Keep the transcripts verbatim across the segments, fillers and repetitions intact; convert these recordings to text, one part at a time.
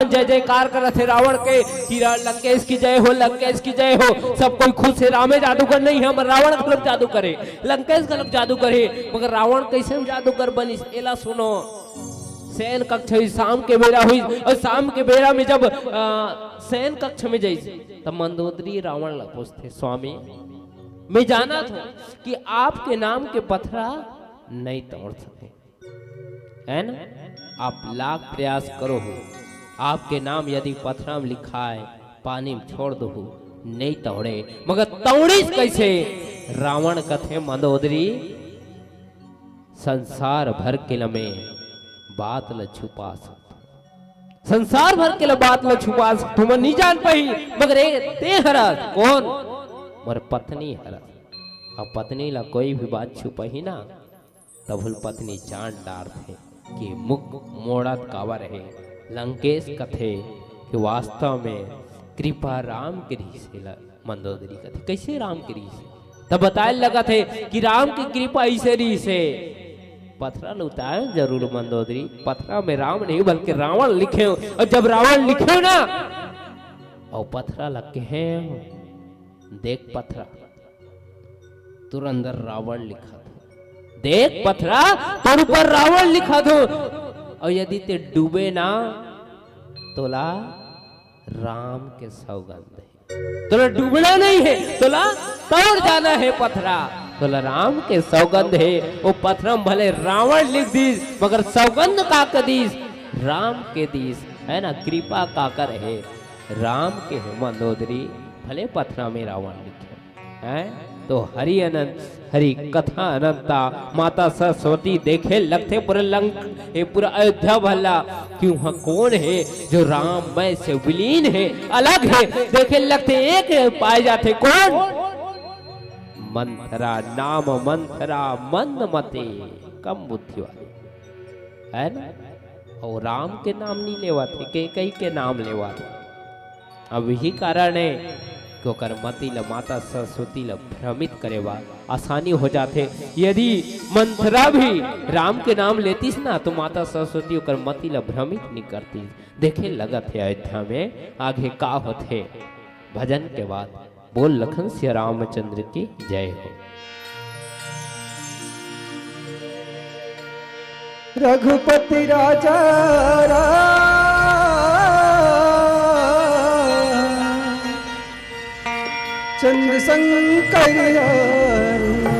जय जयकार करत हे रावण के कि रा-, लंकेश की जय हो, लंकेश की जय हो। सब कोई खुश हे, रामे जादूगर नहीं हे, हमर रावण घलोक जादू करे, लंकेश घलोक जादू करे, मगर रावण कइसन जादूगर बनिस, एला सुनो। शयन कक्ष होइस, शाम के बेरा होइस, अउ शाम के बेरा में जब, अ, शयन कक्ष में जइस, तब मंदोदरी रावण ला पूछथे, "स्वामी, मैं जानत हूँ कि आपके नाम के पथरा नहीं तोड़ सके, है ना? आप लाख प्रयास करो हो, आपके नाम यदि पथरा में लिखाय, पानी में छोड़ दो हो, नहीं तोड़े, मगर तोड़िस कइसे?" रावण कथे, "मंदोदरी, संसार भर के ल मैं बात ल छुपा सकथों, संसार भर के ल बात ल छुपा सकथों, मैं नहीं जान पाही, मगर ए, तें हरस कोन? मोर पत्नी हरस। अब पत्नी ला कोई भी बात छुपाही ना, तभो ले पत्नी जान डारथे कि मुख मोड़त काबर हे।" लंकेश कथे कि वास्तव में कृपा राम के रिहिस हे। ल-, मंदोदरी कथे, "कइसे राम के रिहिस हे?" तब बताए लगत हे कि राम के कृपा अइसे रिहिस हे। पथरा ल उतारे जरूर मंदोदरी, पथरा में राम नहीं बल्कि रावण लिखे हो, अउ जब रावण लिखे हो ना, अउ पथरा ल कहे हो, "देख पथरा, तोर अंदर रावण लिखत हो। देख पथरा, तोर ऊपर रावण लिखत हो। अउ यदि तें डूबे ना, तोला राम के सौगंध हे। तोला डूबना नहीं हे, तोला तोड़ जाना हे पथरा। तोला राम के सौगंध हे।" ओ पथरा में भले रावण लिख दिस, मगर सौगंध काकर दिस? राम के दिस, है ना? कृपा काकर हे? राम के हे। मंदोदरी, भले पथरा में रावण लिखे, हैं? तो हरि अनंत, हरि कथा अनंता, माता सरस्वती देखे लगथे पूरा लंक, हे पूरा अयोध्या भला, कि उहाँ कोन हे जो राममय से विलीन हे, अलग हे। देखे लगथे एक पाए जाथे कोन? मंथरा, नाम मंथरा मंद मते, कम बुद्धि वाली, है ना? अउ राम के नाम नहीं लेवत हे, कैकई के नाम लेवत हे। अब यही कारण हे कि ओकर मति ल माता सरस्वती ल भ्रमित करे बर आसानी हो जाथे। यदि मंथरा भी राम के नाम लेतिस ना, तो माता सरस्वती ओकर मति ल भ्रमित नहीं करतिस। देखे लगत हे अयोध्या में आगे का होथे। भजन के बाद बोल लखन सिया रामचंद्र की जय हो। रघुपति राजा राम चंद्र शंकर हरि।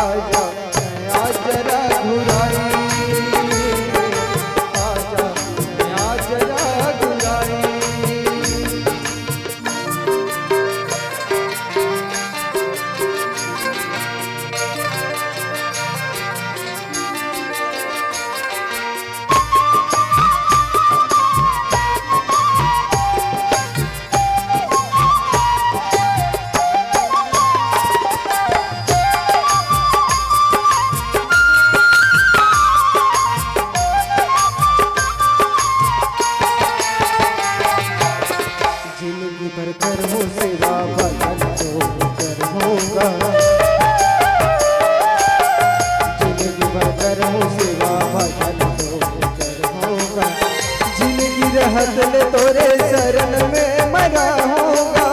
आजा, आजा रघुराई, आजा, आजा रघुराई। जिंदगी भर करहूँ सेवा, भजन तो करहूँगा। जिंदगी भर करहूँ सेवा, भजन तो करहूँगा। जिंदगी रहत ले तोरे शरण में मैं रहूँगा।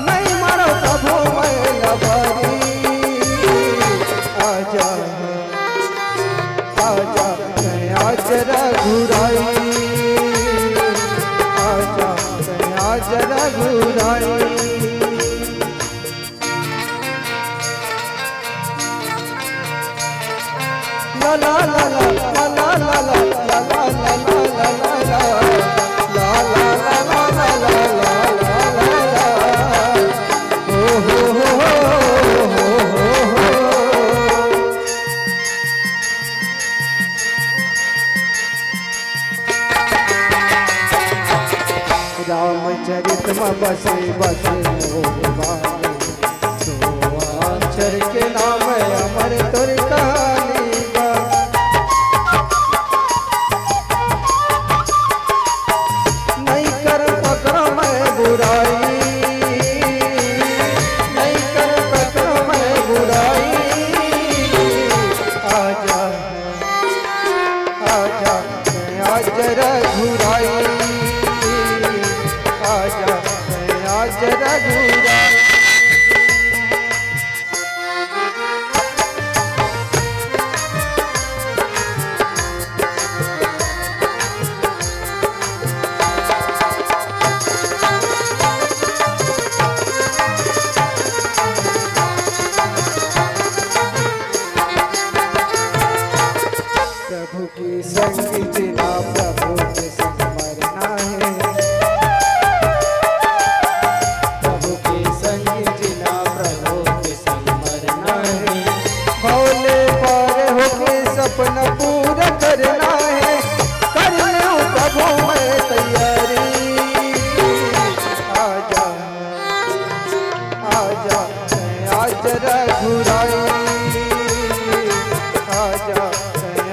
नहीं मरो तभो मैं लबारी। आजा, आजा, मैं आज रघुराई। आजा, मैं आज रघुराई। ला ला ला ला। रामचरित म बसे बसे मोर बानी। सौ अक्षर के नाम अमर तोर कहानी बा। नहीं कर सकरो मैं बुराई, नहीं कर सकरो मैं बुराई। आजा, आजा, मैं आज रघुराई। आजा, मैं आज रघुराई। प्रभु के संग जीना, प्रभु के संग मरना है। प्रभु के संग जीना, प्रभु के संग मरना है। भोले पार होके सपना पूरा करना है। कर लूं प्रभु मैं तैयारी। आजा, आजा, आज रघुराई। आजा,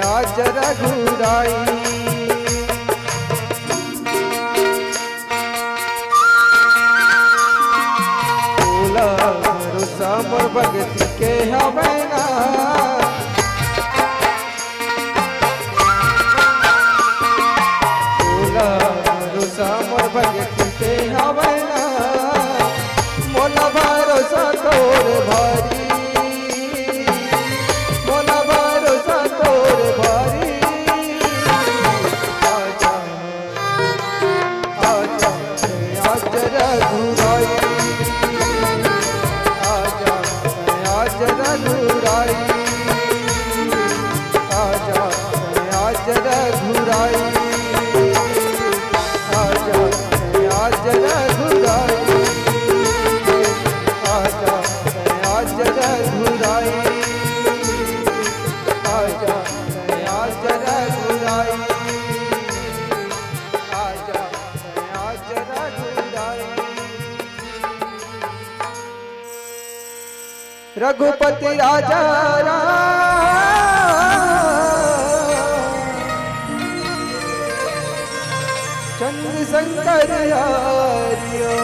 आज रघुराई। तोला भरोसा मोर भगती के हवै ना। तोला भरोसा मोर भगती के हवै ना। मोला भरोसा तोर भारी। मोला भरोसा तोर भारी। आजा, आजा, आज रघुराई। आजा, आज रघुराई। आजा, आज रघुराई। आजा, आज रघुराई। आजा, आज रघुराई। आजा, आज रघुराई। आजा, आज रघुराई। रघुपति राजा राम चंद्र शंकर हरिओ।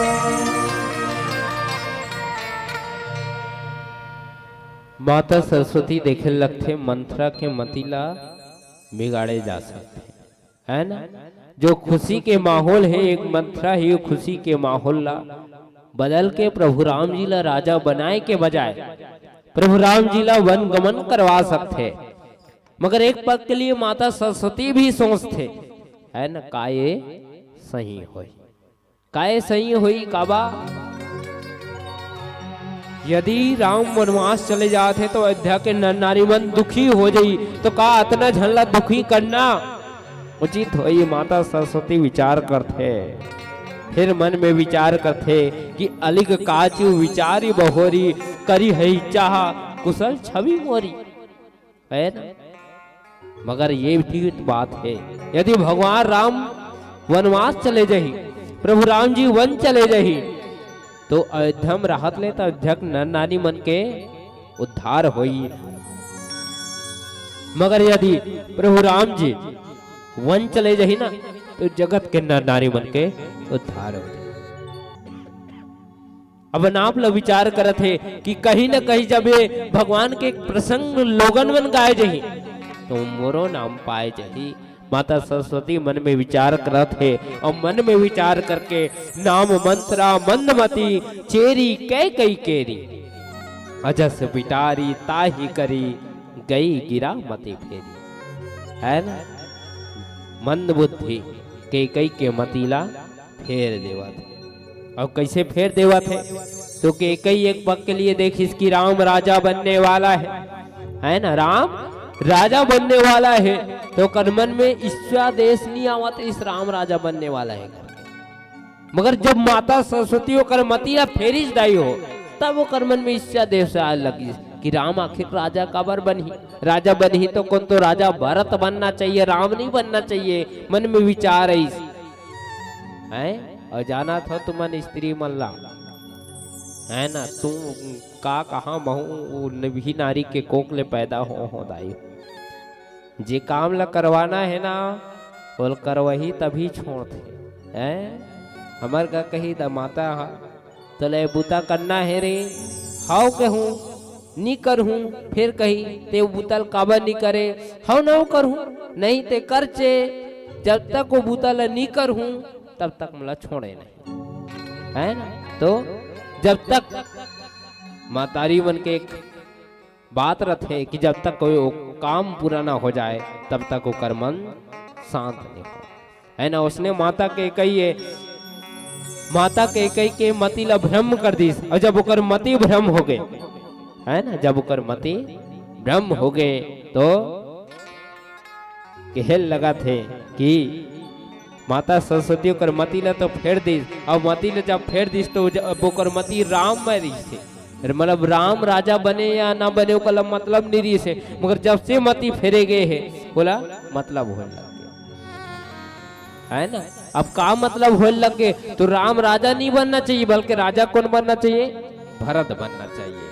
माता सरस्वती देखे लगथे, मंथरा के मति ला बिगाड़े जा सकथे, है ना? जो खुशी के माहौल हे, एक मंथरा ही खुशी के माहौल ला बदल के प्रभु राम जी ला राजा बनाए के बजाय प्रभु राम जी ला वन गमन करवा सकथे। मगर एक पल के लिए माता सरस्वती भी सोचथे, है ना, का ये सही होही? काय सही होई काबा? यदि राम वनवास चले जात हे, तो अयोध्या के नर नारी मन दुखी हो जाई, तो का अतना झन ला दुखी करना उचित होई? माता सरस्वती विचार करथे, फिर मन में विचार करथे कि अलिग काचू विचारी बहोरी, करी है चाह कुशल छवि मोरी। है ना? मगर ये भी बात है, यदि भगवान राम वनवास चले जाही, प्रभु राम जी वन चले जाही, तो अयोध्या में रहत ले तो अयोध्या के नर नारी मन के उद्धार होई। मगर यदि प्रभु राम जी वन चले जाही ना, तो जगत के नर नारी मन के उद्धार हो जाही। अब नाम ल विचार करत हे कि कहीं न कहीं जब ये भगवान के प्रसंग लोगन मन गाए जाही, तो मोरो नाम पाए जाही। माता सरस्वती मन में विचार करत हे और मन में विचार करके नाम मंत्रा मंदमती चेरी कैकई केरी, अजस बिटारी ताही करी गई गिरा मती फेरी। है ना? मंद बुद्धि कैकई के मती ला फेर देवत हे। और कैसे फेर देवत हे? तो कैकई एक पग के लिए देखिस कि राम राजा बनने वाला है, है ना, राम राजा बनने वाला है, तो ओकर मन में ईर्ष्या द्वेष नहीं आवत, इस राम राजा बनने वाला है। मगर जब माता सरस्वती ओकर मति ला फेरिस दाई हो, तब ओकर मन में ईर्ष्या द्वेष आए लगिस कि राम आखिर राजा काबर बनही? राजा बनही तो कोन तो राजा भरत बनना चाहिए, राम नहीं बनना चाहिए। मन में विचार आइस, हैं? और जानत हो तुमन स्त्री मन ला, है ना, तू का कहा महू, वो भी नारी के कोख ले पैदा हो, हो दाई। जे काम ला करवाना है ना, ओला करवाही तभी छोड़थे, हैं? हमर का कही द माता हा, तोला ये बूता करना हे रे, हव कहूँ, नी करहूँ, फिर कही, ते वो बूता ल काबर नी करे, हव नव करहूँ, नहीं ते करचे, जब तक वो बूता ल नी करहूँ, तब तक मोला छोड़े नहीं, है ना? तो जब तक महतारी मन के एक बात रथे कि जब तक कोई वो काम पूरा ना हो जाए, तब तक ओकर मन शांत नहीं हो, है ना? उसने माता कैकई, माता कैकई के मति ला भ्रम कर दिस, और जब ओकर मति भ्रम हो गए, है ना, जब ओकर मति भ्रम हो गए, तो कहे लगथे कि माता सरस्वती ओकर मति ला तो फेर दिस, और मति ला जब फेर दिस, तो जब ओकर मति राम में रहिस हे, मतलब राम राजा बने या ना बने, ओकर ला मतलब नहीं रहिस हे, मगर जब से मति फेरे गए हे, ओला मतलब होए लग गए, है ना? अब का मतलब होए लग गए, तो राम राजा नहीं बनना चाहिए, बल्कि राजा कौन बनना चाहिए? भरत बनना चाहिए।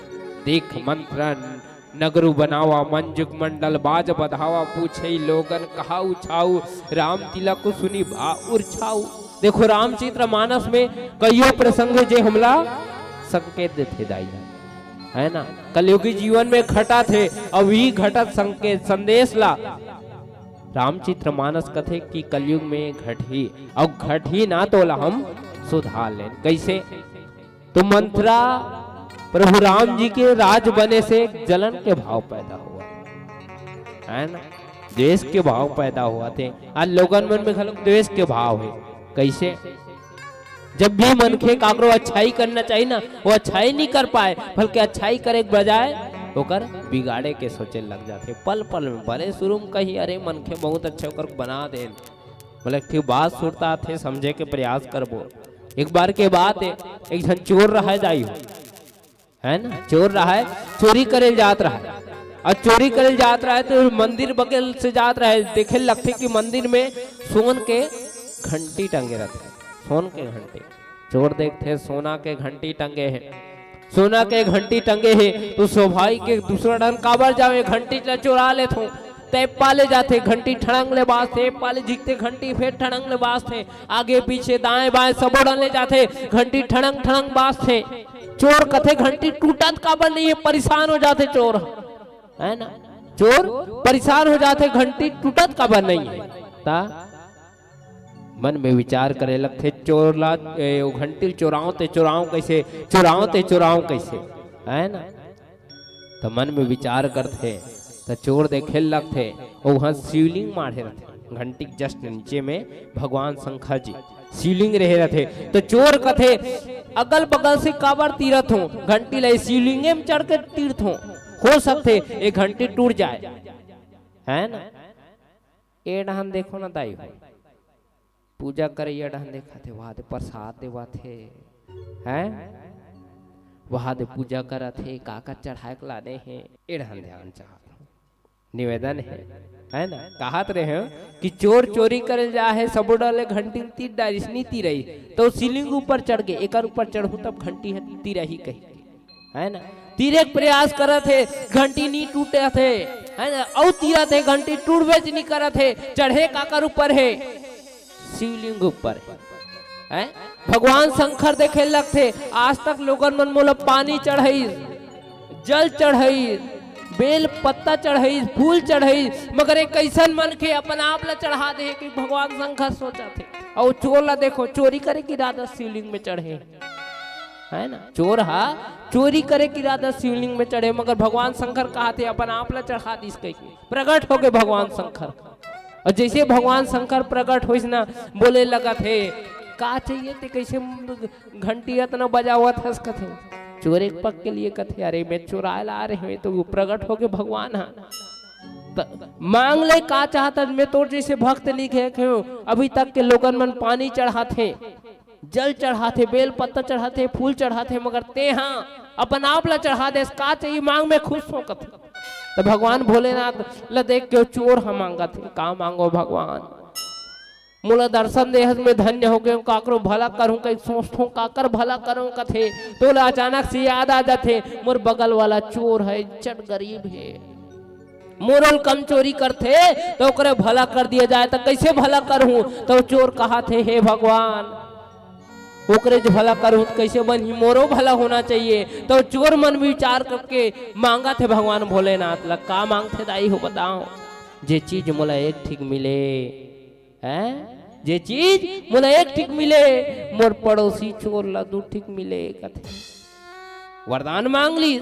देख मंत्रन नगरु बनावा, मंजुक मंडल बाज बधावा, पूछे लोगन कहा उछाऊ, राम तिलक को सुनी भा उरछाऊ। देखो, रामचरित मानस में कईयो प्रसंग हे जे हमला संकेत देथे दाई, है ना? कलयुगी जीवन में घटत हे, अउ ई घटत संकेत संदेश ला रामचरित मानस कथे कि कलयुग में घटही, अउ घटही ना तो ओला हम सुधार लेन। कैसे? तो मंथरा प्रभु राम जी के राज बने से जलन के भाव पैदा होवत हे, है ना? द्वेष के भाव पैदा होवत हे। आज लोगन मन में घलोक द्वेष के भाव हे। कैसे? जब भी मनखे काकरो अच्छाई करना चाहिए ना, वो अच्छाई नहीं कर पाए, बल्कि अच्छाई करे के बजाय ओकर बिगाड़े के सोचे लग जाथे। पल पल में, भले शुरू में कही, "अरे, मनखे बहुत अच्छा, ओकर बना देन।" बोले, "ठीक, बात सुरता आथे, समझे के प्रयास करबो।" एक बार के बात हे, एक झन चोर रहे दाई हो, है ना, चोर रहे, चोरी करे जात रहे, अउ चोरी करे जात रहे तो मंदिर बगल से जात रहे, देखे लगथे कि मंदिर में सोन के घंटी टंगे रहिथे, सोन के घंटी। चोर देखथे सोना के घंटी टंगे हे, सोना के घंटी टंगे हे, तो स्वाभाविक के दूसरा डहन काबर जावे, घंटी ला चोरा लेथों। ते पाले जाथे, घंटी ठड़ंग ले बाजथे, पाले झिकथे, घंटी फेर ठड़ंग ले बाजथे, आगे पीछे दाएं बाएं सबो डहन ले जाथे, घंटी ठड़ंग ठड़ंग बाजथे। चोर कथे घंटी टूटत काबर नहीं हे, परेशान हो जाथे चोर, है ना? चोर परेशान हो जाथे, घंटी टूटत काबर नहीं हे। ता मन में विचार करे लगथे, चोर ला, ए, ओ घंटी ल चोराव ते चोराव कैसे, चोराव ते चोराव कैसे, है ना? त मन में विचार करथे, त चोर देखे लगथे, ओ वहाँ शिवलिंग माढ़े रथे, घंटी के just नीचे में भगवान शंकर जी शिवलिंग रहे रथे। त चोर कथे, अगल बगल से काबर तीरत हो, घंटी ला शिवलिंगे में चढ़ के तीरत हो, हो सकथे ये घंटी टूट जाए, है ना? ए डहन देखो ना दाई हो, पूजा करइया डहन देखा थे, वहां दे प्रसाद देवा थे, हैं? वहां दे पूजा करत हे, का का चढ़ाए के लाने हे, ए डहन ध्यान चाहत हो। निवेदन हे, है ना? कहत रहे हो कि चोर चोरी करे जा हे, सबो डले घंटी तीर डारिस, नी तीरई, तो शिवलिंग ऊपर चढ़ के, एकर ऊपर चढ़ू तब घंटी ह तीरही कही, है ना? तीरे के प्रयास करत हे, घंटी नी टूटत हे, है ना? अउ तीरत हे, घंटी टूटबेच नी करत हे, चढ़े काकर ऊपर हे? शिवलिंग ऊपर हे, हैं? भगवान शंकर देखे लगथे, आज तक लोगन मन मोला पानी चढ़ाइस, जल चढ़ाइस, बेल पत्ता चढ़ाइस, फूल चढ़ाइस, मगर एक अइसन मनखे अपन आप ला चढ़ा दे हे कि भगवान शंकर सोचत हे। अउ चोर ला देखो, चोरी करे के इरादा शिवलिंग में चढ़े, है ना? चोर हा चोरी करे के इरादा शिवलिंग में चढ़े, मगर भगवान शंकर कहत हे अपन आप ला चढ़ा दिस कहिके, प्रगट हो गए भगवान शंकर। अउ जइसे भगवान शंकर प्रगट होइस ना, बोले लगत हे, "का चाहिए ते, कइसे घंटी अतना बजावत हस?" कथे, चोर एक पग के लिए कथे, "अरे, मैं चोराए ला आ रहे हंव, तो वो प्रगट हो गए भगवान हा। त मांग ले, का चाहत हस, मैं तोर जइसे भक्त नी देखे हंव, अभी तक के लोगन मन पानी चढ़ाथे, जल चढ़ाथे, बेल पत्ता चढ़ाथे, फूल चढ़ाथे, मगर तेंहा अपन आप ला चढ़ा देस, का चाहिए मांग, मैं खुश हंव," कथे। त भगवान भोलेनाथ ला देख के वो चोर ह मांगत हे, "का मांगों भगवान? मोला दर्शन देहस, मैं धन्य हो गेंव, काकरो भला करहूं कहिके सोचथंव, काकर भला करंव," कथे। तोला अचानक से याद आ जाथे, मोर बगल वाला चोर हे, इज्जत गरीब हे, मोर ले कम चोरी करथे, त ओकरे भला कर दिया जाए, त कइसे भला करहूं? त वो चोर कहत हे, "हे भगवान, ओकरे जे भला करहूं त कइसे बनही, मोरो भला होना चाहिए।" त वो चोर मन विचार करके मांगत हे भगवान भोलेनाथ ला, का मांगथे दाई हो बताओ? "जे चीज मोला एक ठीक मिले, हैं? जे चीज मोला एक ठीक मिले, मोर पड़ोसी चोर ला दू ठीक मिले," कथे। वरदान मांग लीस।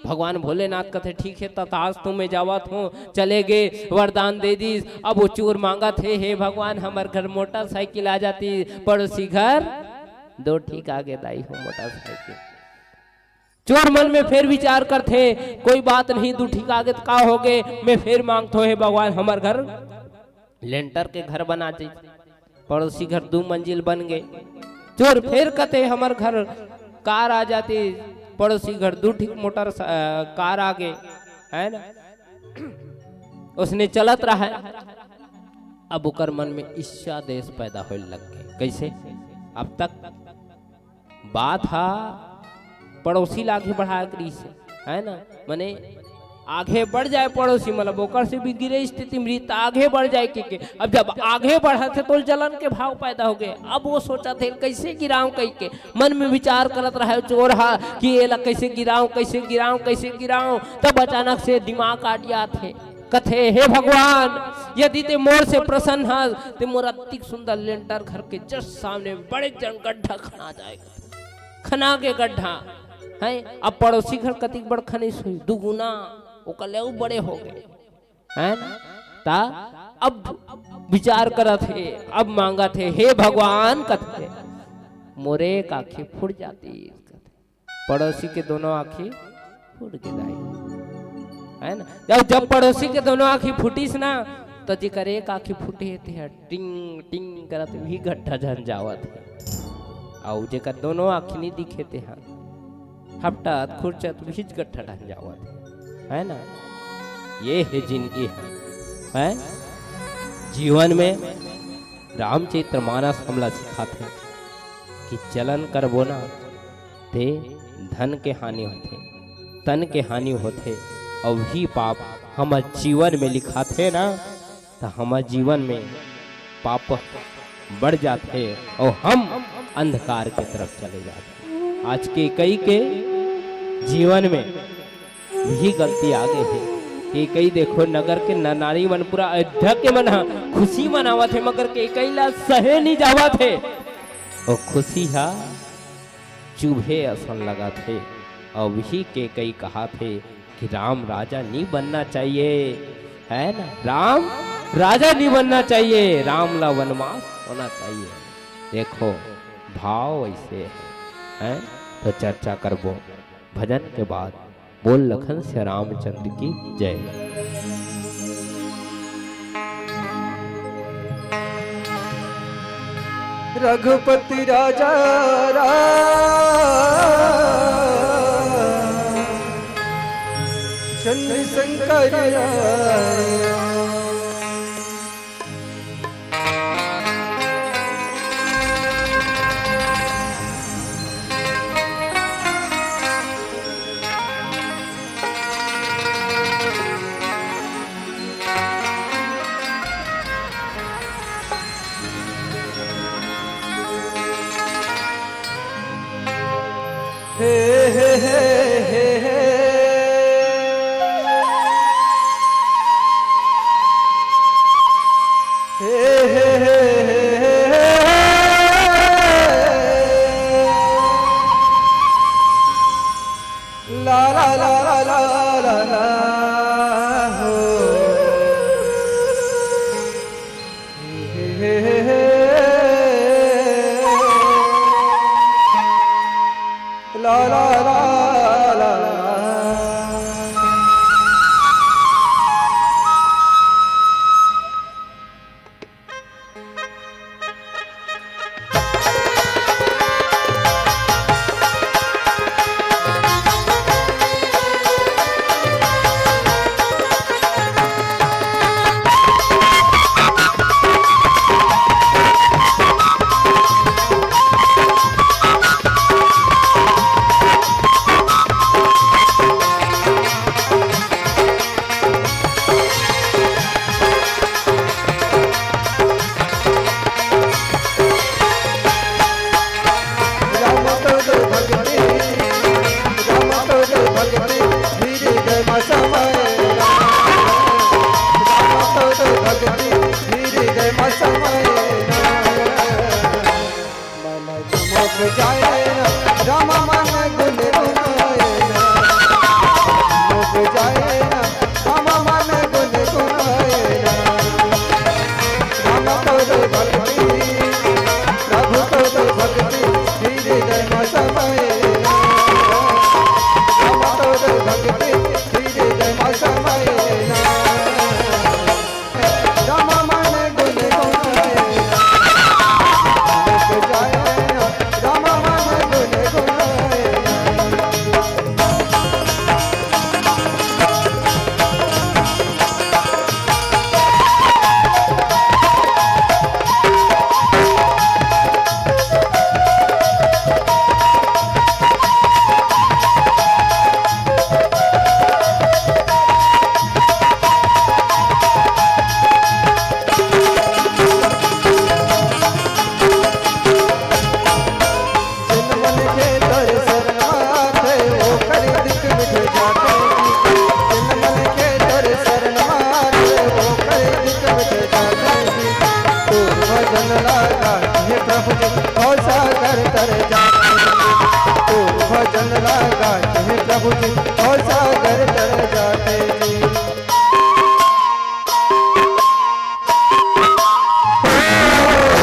भगवान भोलेनाथ कथे, "ठीक हे, तथास्तु, मैं जावत हंव।" चले गे, वरदान दे दिस। अब वो चोर मांगत हे, "हे भगवान, हमर घर मोटरसाइकिल आ जाती, पड़ोसी घर दो ठीक आगे दाई हो मोटरसाइकिल।" चोर मन में फेर विचार करथे, "कोई बात नहीं, दू ठीक आगे त का हो गे, मैं फेर मांगथंव, हे भगवान, हमर घर लेंटर के घर बना जाए।" पड़ोसी घर दू मंजिल बन गे। चोर फेर कथे, "हमर घर कार आ जाती, पड़ोसी घर दू ठीक मोटर स-, अ, कार आ गे," है ना? उसने चलत रहा है। अब ओकर मन में ईर्ष्या द्वेष पैदा होए लग गे। कइसे? अब तक बात हा पड़ोसी ला आगे बढ़ाए के रहिस हे, है ना? मने आगे बढ़ जाए पड़ोसी, मतलब ओकर से भी गिरे स्थिति में रही त आगे बढ़ जाए के, के। अब जब आगे बढ़त हे तो जलन के भाव पैदा हो गे। अब वो सोचत हे कइसे गिरांव कहिके, मन में विचार करत रहे चोर हा कि एला कइसे गिरांव, कइसे गिरांव, कइसे गिरांव। तब अचानक से दिमाग आडियात हे, कथे, "हे भगवान, यदि ते मोर से प्रसन्न हस, ते मोर अतिक सुंदर लेंटर घर के just सामने बड़े जन गड्ढा खना जाए।" खना के गड्ढा, हैं? अब पड़ोसी घर कतिक बड़ खनिस होही, दुगुना, ओकर ले अउ बड़े हो गे, है ना? त अब विचार करत हे, अब मांगत हे, "हे भगवान," कथे, "मोर एक आँखी फूट जाती," कथे। पड़ोसी के दोनों आँखी फूट गे दाई, है ना? जब, जब पड़ोसी के दोनों आँखी फूटिस ना, त जेकर एक आँखी फूटे हे, तेहा टिंग टिंग करत उही गड्ढा झन जावत हे, अउ जेकर दोनों आँखी नी दिखे, तेहा हपटत खुरचत उहीच गड्ढा झन जावत हे, है ना? ये हे जिंदगी ह, हैं? जीवन में रामचरित मानस हमला सिखाथे कि जलन करबो ना, ते धन के हानि होथे, तन के हानि होथे, अउ उही पाप हमर जीवन में लिखाथे ना, त हमर जीवन में पाप बढ़ जाथे अउ हम अंधकार के तरफ चले जाथे। आज केकई के जीवन में भी गलती आ गे हे। केकई देखो, नगर के न-, नारी मन, पूरा अयोध्या के मन ह खुशी मनावत हे, मगर केकई ला सहे नी जावत हे। अउ खुशी ह चुभे असन लगत हे। अउ उही केकई कहत हे कि राम राजा नी बनना चाहिए, है ना? राम राजा नी बनना चाहिए, राम ला वनवास होना चाहिए। देखो, भाव ऐसे है। हैं, तो चर्चा करबो भजन के बाद। बोल लखन सिया रामचंद्र की जय। रघुपति राजा राम चंद्र शंकर आया। हे, हे, हे, हे, हे। हे, हे, हे, हे, हे, हे। ला, ला, ला, हो। हे, हे, हे, हे। ला, ला, ला, ला, ला। राम तोर भक्ति, राम तोर भक्ति, हृदय में समाए। राम तोर भक्ति, हृदय में समाए। मन झुमुक जाए ना, राम मन गुनगुनाए ना। मन झुमुक जाए ना, राम मन गुनगुनाए ना। राम तोर भक्ति, प्रभु तोर भक्ति, हृदय में समाए ना। राम तोर भक्ति, हृदय में समाए ना। राम मन गुनगुनाए, झुमुक जाए ना, राम मन गुनगुनाए। जिन मन के दर्शन आथे, ओकर दुख मिट जाथे। जिन मन के दर्शन आथे, ओकर दुख मिट जाथे। तोर भजन ला गा के हे प्रभु जी, भवसागर तर जाथे। तोर भजन ला गा के हे प्रभु जी, भवसागर तर जाथे।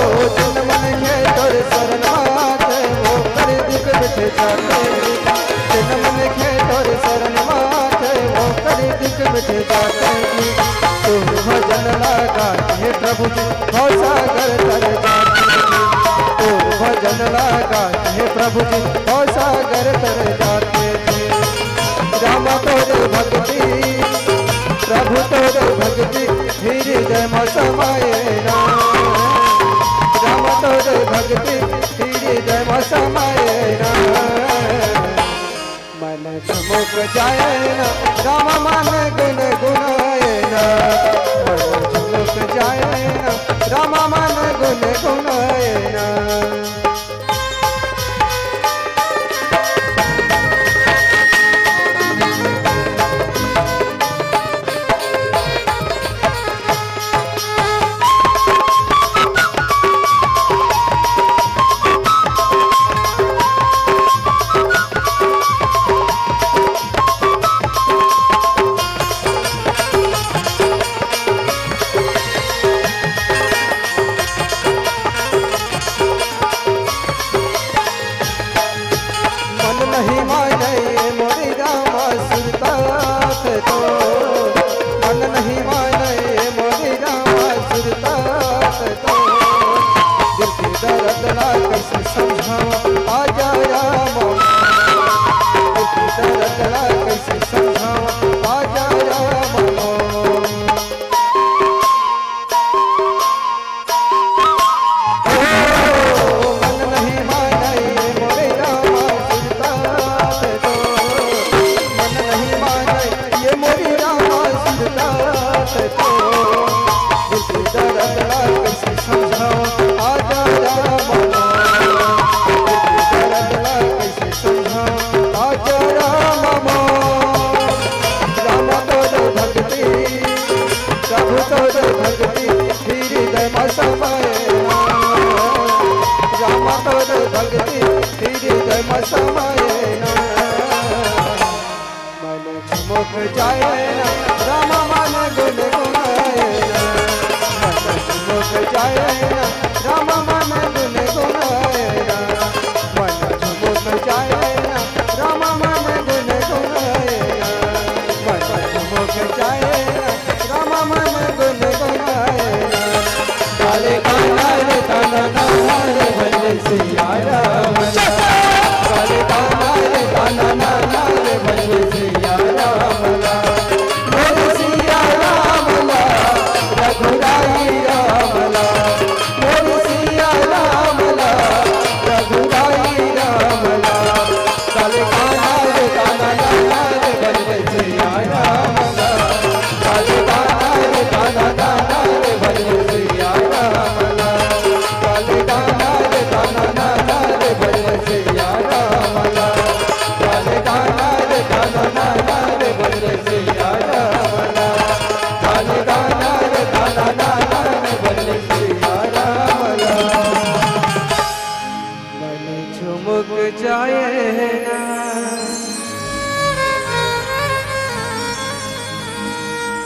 ओ जिन मन के तोर शरण आथे, ओकर दुख मिट जाथे। जिन मन के तोर शरण आथे, ओकर दुख मिट जाथे। तोर भजन ला गा के हे प्रभु जी, भवसागर तर जाथे। तोर भजन ला गा के हे प्रभु जी, भवसागर तर जाथे। राम तोर भक्ति, प्रभु तोर भक्ति, हृदय में समाए ना। राम तोर भक्ति, हृदय में समाए ना। मन झुमुक जाए ना, राम मन गुनगुनाए ना। मन झुमुक जाए ना, राम मन गुनगुनाए ना।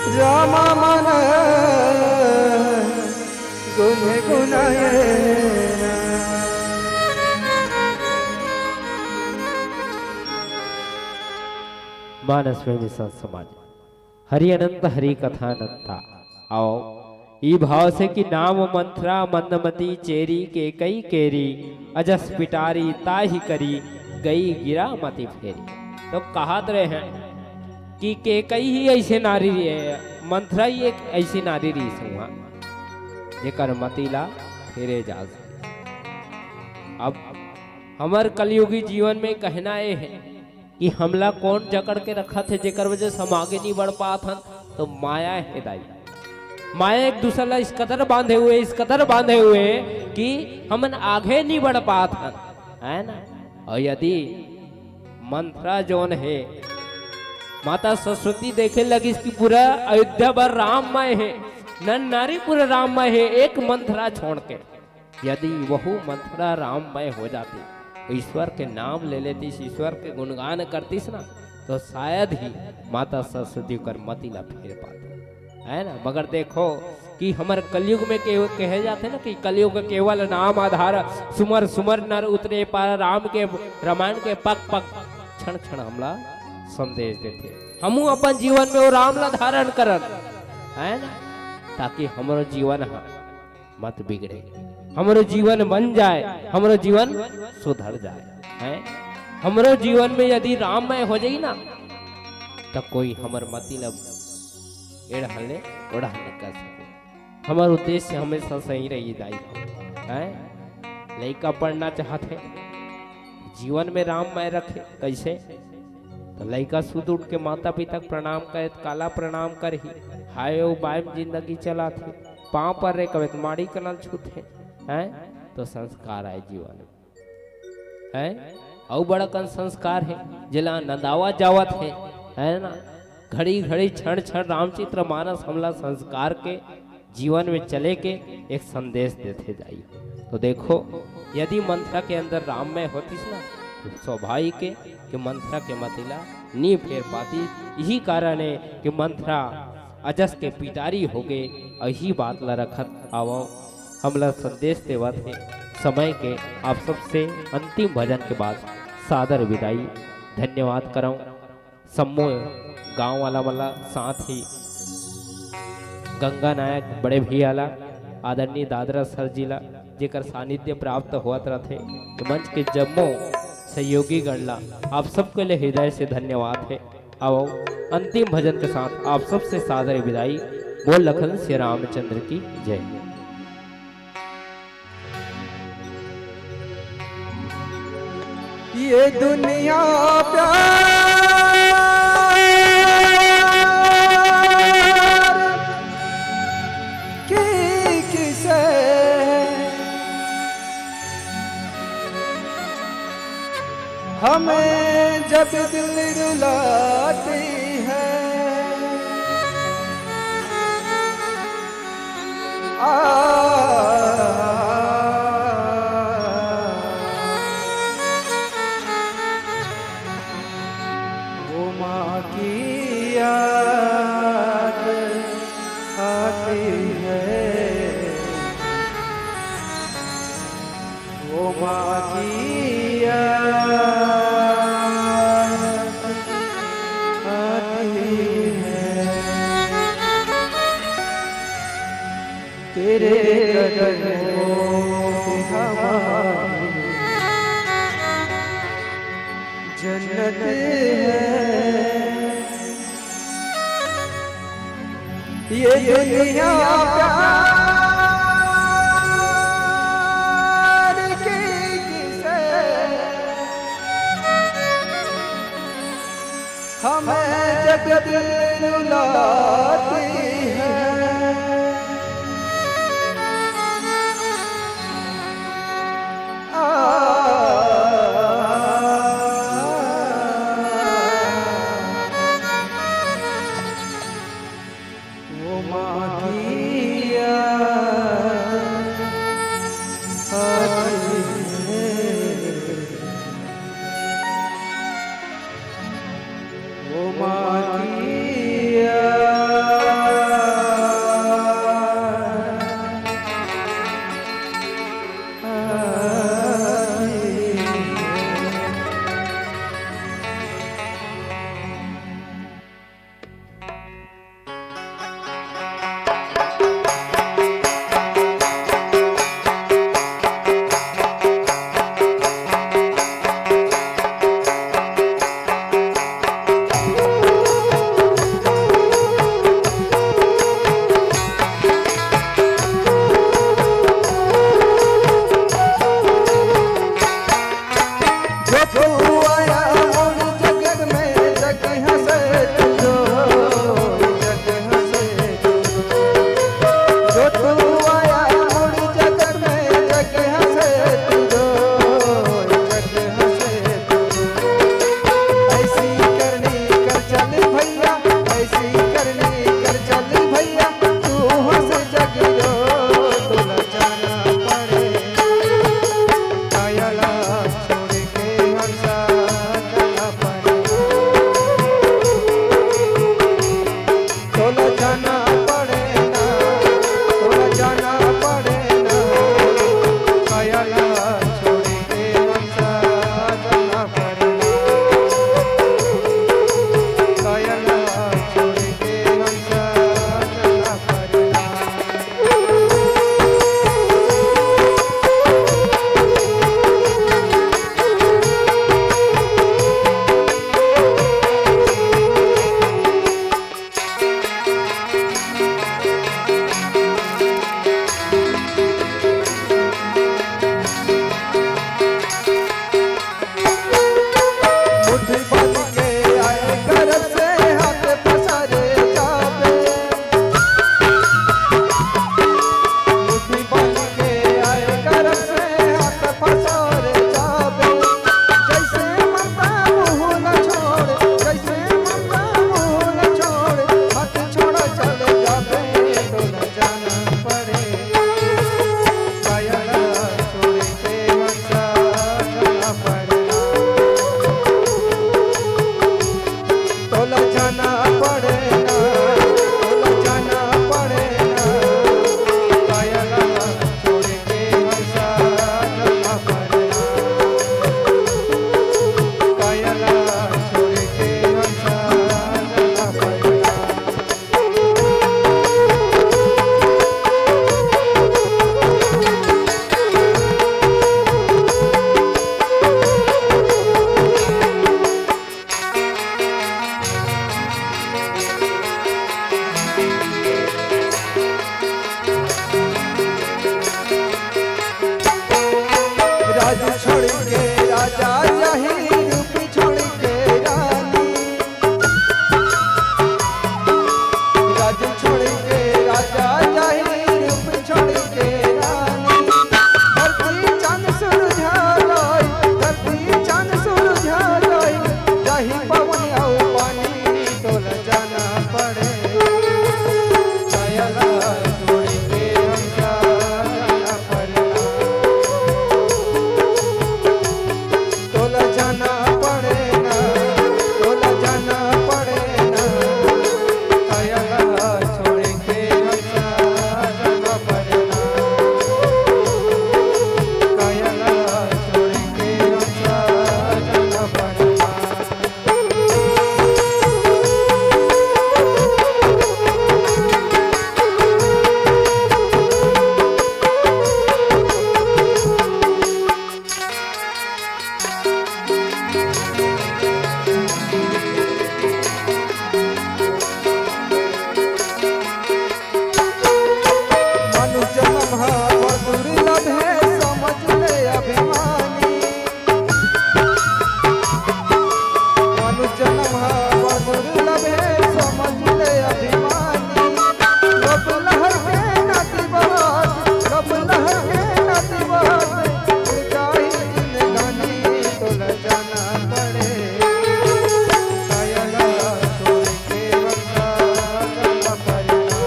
रामा मन गुनगुनाए ना। मानस में मिशन समाज, हरि अनंत हरि कथा अनंता। आओ, ई भाव से कि नाम मंथरा मंदमती चेरी केकई केरी, अजस पिटारी ताहि करी, गई गिरा मति फेरी। तो कहत रहे हैं कि केकई ही ऐसे नारी रही है, मंथरा ही एक ऐसी नारी रही संगवा, जेकर मति ला फेरे जा सके। अब हमर कलयुगी जीवन में कहना ये है कि हमला कौन जकड़ के रखत हे, जेकर वजह से हम आगे नहीं बढ़ पात हन, तो माया हे दाई। माया एक दूसर ला इस कदर बांधे हुए, इस कदर बांधे हुए कि हमन आगे नहीं बढ़ पात हन, है ना? और यदि मंथरा जोन हे, माता सरस्वती देखे लगिस कि पूरा अयोध्या भर राममय हे, नर नारी पूरा राममय हे, एक मंथरा छोड़ के। यदि वहू मंथरा राममय हो जाती, ईश्वर के नाम ले लेतीस, ईश्वर के गुणगान करतीस ना, तो शायद ही माता सरस्वती ओकर मति ला फेर पाती, है ना? मगर देखो कि हमर कलयुग में के-, कहे जाथे ना कि कलयुग केवल नाम आधार, सुमर सुमर नर उतरे पार। राम के, रामायण के पग पग, क्षण क्षण हमला संदेश देथे। हमू अपन जीवन में वो राम ला धारण करन, है ना, ताकि हमरो जीवन ह मत बिगड़े, हमरो जीवन बन जाए, हमरो जीवन सुधर जाए, हैं? हमरो जीवन में यदि राममय हो जाई ना, तो कोई हमर मति ला एड़हन ले ओड़हन न कर सके। हमर उद्देश्य हमेशा सही रही दाई, हैं? लइका पढ़ना चाहत हे, जीवन में राममय रखे, कैसे? तो लइका सुत उठ के माता पिता के प्रणाम करे, तो काला प्रणाम करही? हाय ओ बाय में जिंदगी चलाथे, पाँव पर रे कवे तो माड़ी कनल छूथे, हैं? तो संस्कार आए जीवन में, हैं? अउ बड़ा कन संस्कार हे, जेला नंदावा जावत हे, है ना? घड़ी घड़ी क्षण क्षण रामचित्र मानस हमला संस्कार के जीवन में चले के एक संदेश देथे दाई। तो देखो, यदि मंथरा के अंदर राममय होतिस ना, तो स्वाभाविक हे कि मंथरा के मति ला नी फेर पाती। यही कारण हे कि मंथरा अजस के पिटारी हो गए। और यही बात ला रखत आवो, हमला संदेश देवत हे समय के। आप सबसे अंतिम भजन के बाद सादर विदाई, धन्यवाद करौं। सम्मो गांव वाला मन ला, साथ ही गंगा नायक बड़े भैया ला, आदरणीय दादरा सर जी ला, जेकर सानिध्य प्राप्त होत रथे, तो मंच के जम्मो सहयोगी गण ला आप सबके लिए हृदय से धन्यवाद हे। आओ, अंतिम भजन के साथ आप सबसे सादर विदाई। बोल लखन श्री रामचंद्र की जय। ये दुनिया प्यार की किसे हमें जब दिल रुलाती है। आ, वो माँ की याद आती है। वो माँ की याद आती है। तेरे कदमों पे हमारी जन्नत है। ये दुनिया प्यार की किसे हमें जब दिल रुलाती है। आ, वो माँ की याद आती है। वो माँ की याद ऐसी करनी कर चल भैया, तू हंस जग रो, तोला जाना पड़े। कायला छोड़ के हंसा जाना पड़े। तोला जाना पड़े ना, तोला जाना पड़े ना। कायला छोड़ के हंसा जाना पड़े ना। कायला छोड़ के हंसा जाना पड़े ना। मुट्ठी बांध के आए कर से हाथ पसारे जाबे। मुट्ठी बांध के आए कर से हाथ पसारे जाबे। जैसे ममता मुँह न छोड़, जैसे ममता मुँह न छोड़, हाथ छोड़ा चले जाबे, तोला जाना पड़े। कायला छोड़ के हंसा जाना पड़े ना। तोला जाना पड़े ना, तोला जाना पड़े ना। कायला छोड़ के हंसा जाना पड़े ना। कायला छोड़ के हंसा जाना पड़े ना। राज छोड़ के राजा जाही, रूप छोड़ के रानी। राज छोड़ के राजा जाही, रूप छोड़ के रानी। धरती चांद सूरज हरई, धरती चांद सूरज हरई, जाही पवन अउ पानी, तोला जाना पड़े। कायला छोड़ के हंसा जाना पड़े ना। तोला जाना पड़े ना, तोला जाना पड़े ना। कायला छोड़ के हंसा जाना पड़े ना। कायला छोड़ के हंसा जाना पड़े ना। मानुष जन्म हा बड़ दुर्लभ हे, समझ ले अभिमानी। मानुष जन्म हा बड़ दुर्लभ हे, समझ ले अभिमानी। लोभ लहर के नाती बहात, लोभ लहर के नाती बहात, उड़ जाही जिंदगानी, तोला जाना पड़े। कायला छोड़ के हंसा जाना पड़े ना।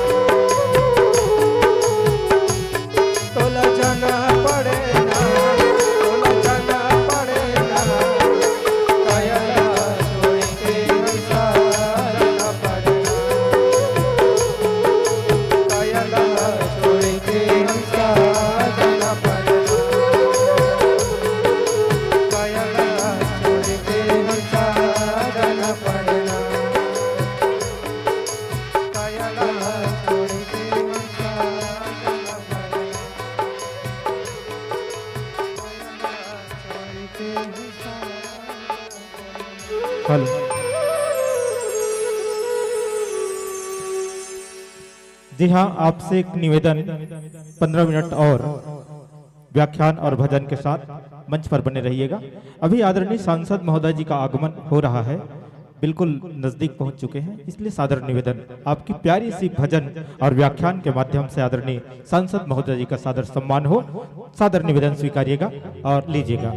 तोला जाना पड़े ना, तोला जाना पड़े ना। कायला छोड़ के हंसा जाना पड़े ना। कायला छोड़ के हंसा जाना पड़े ना। कायला छोड़ के हंसा जाना पड़े ना। कायला छोड़ के हंसा जाना पड़े ना। हेलो। जी हाँ, आपसे एक निवेदन, पन्द्रह मिनट और व्याख्यान और भजन के साथ मंच पर बने रहिएगा। अभी आदरणीय सांसद महोदय जी का आगमन हो रहा है, बिल्कुल नजदीक पहुंच चुके हैं, इसलिए सादर निवेदन, आपकी प्यारी सी भजन और व्याख्यान के माध्यम से आदरणीय सांसद महोदय जी का सादर सम्मान हो। सादर निवेदन स्वीकारिएगा और लीजिएगा।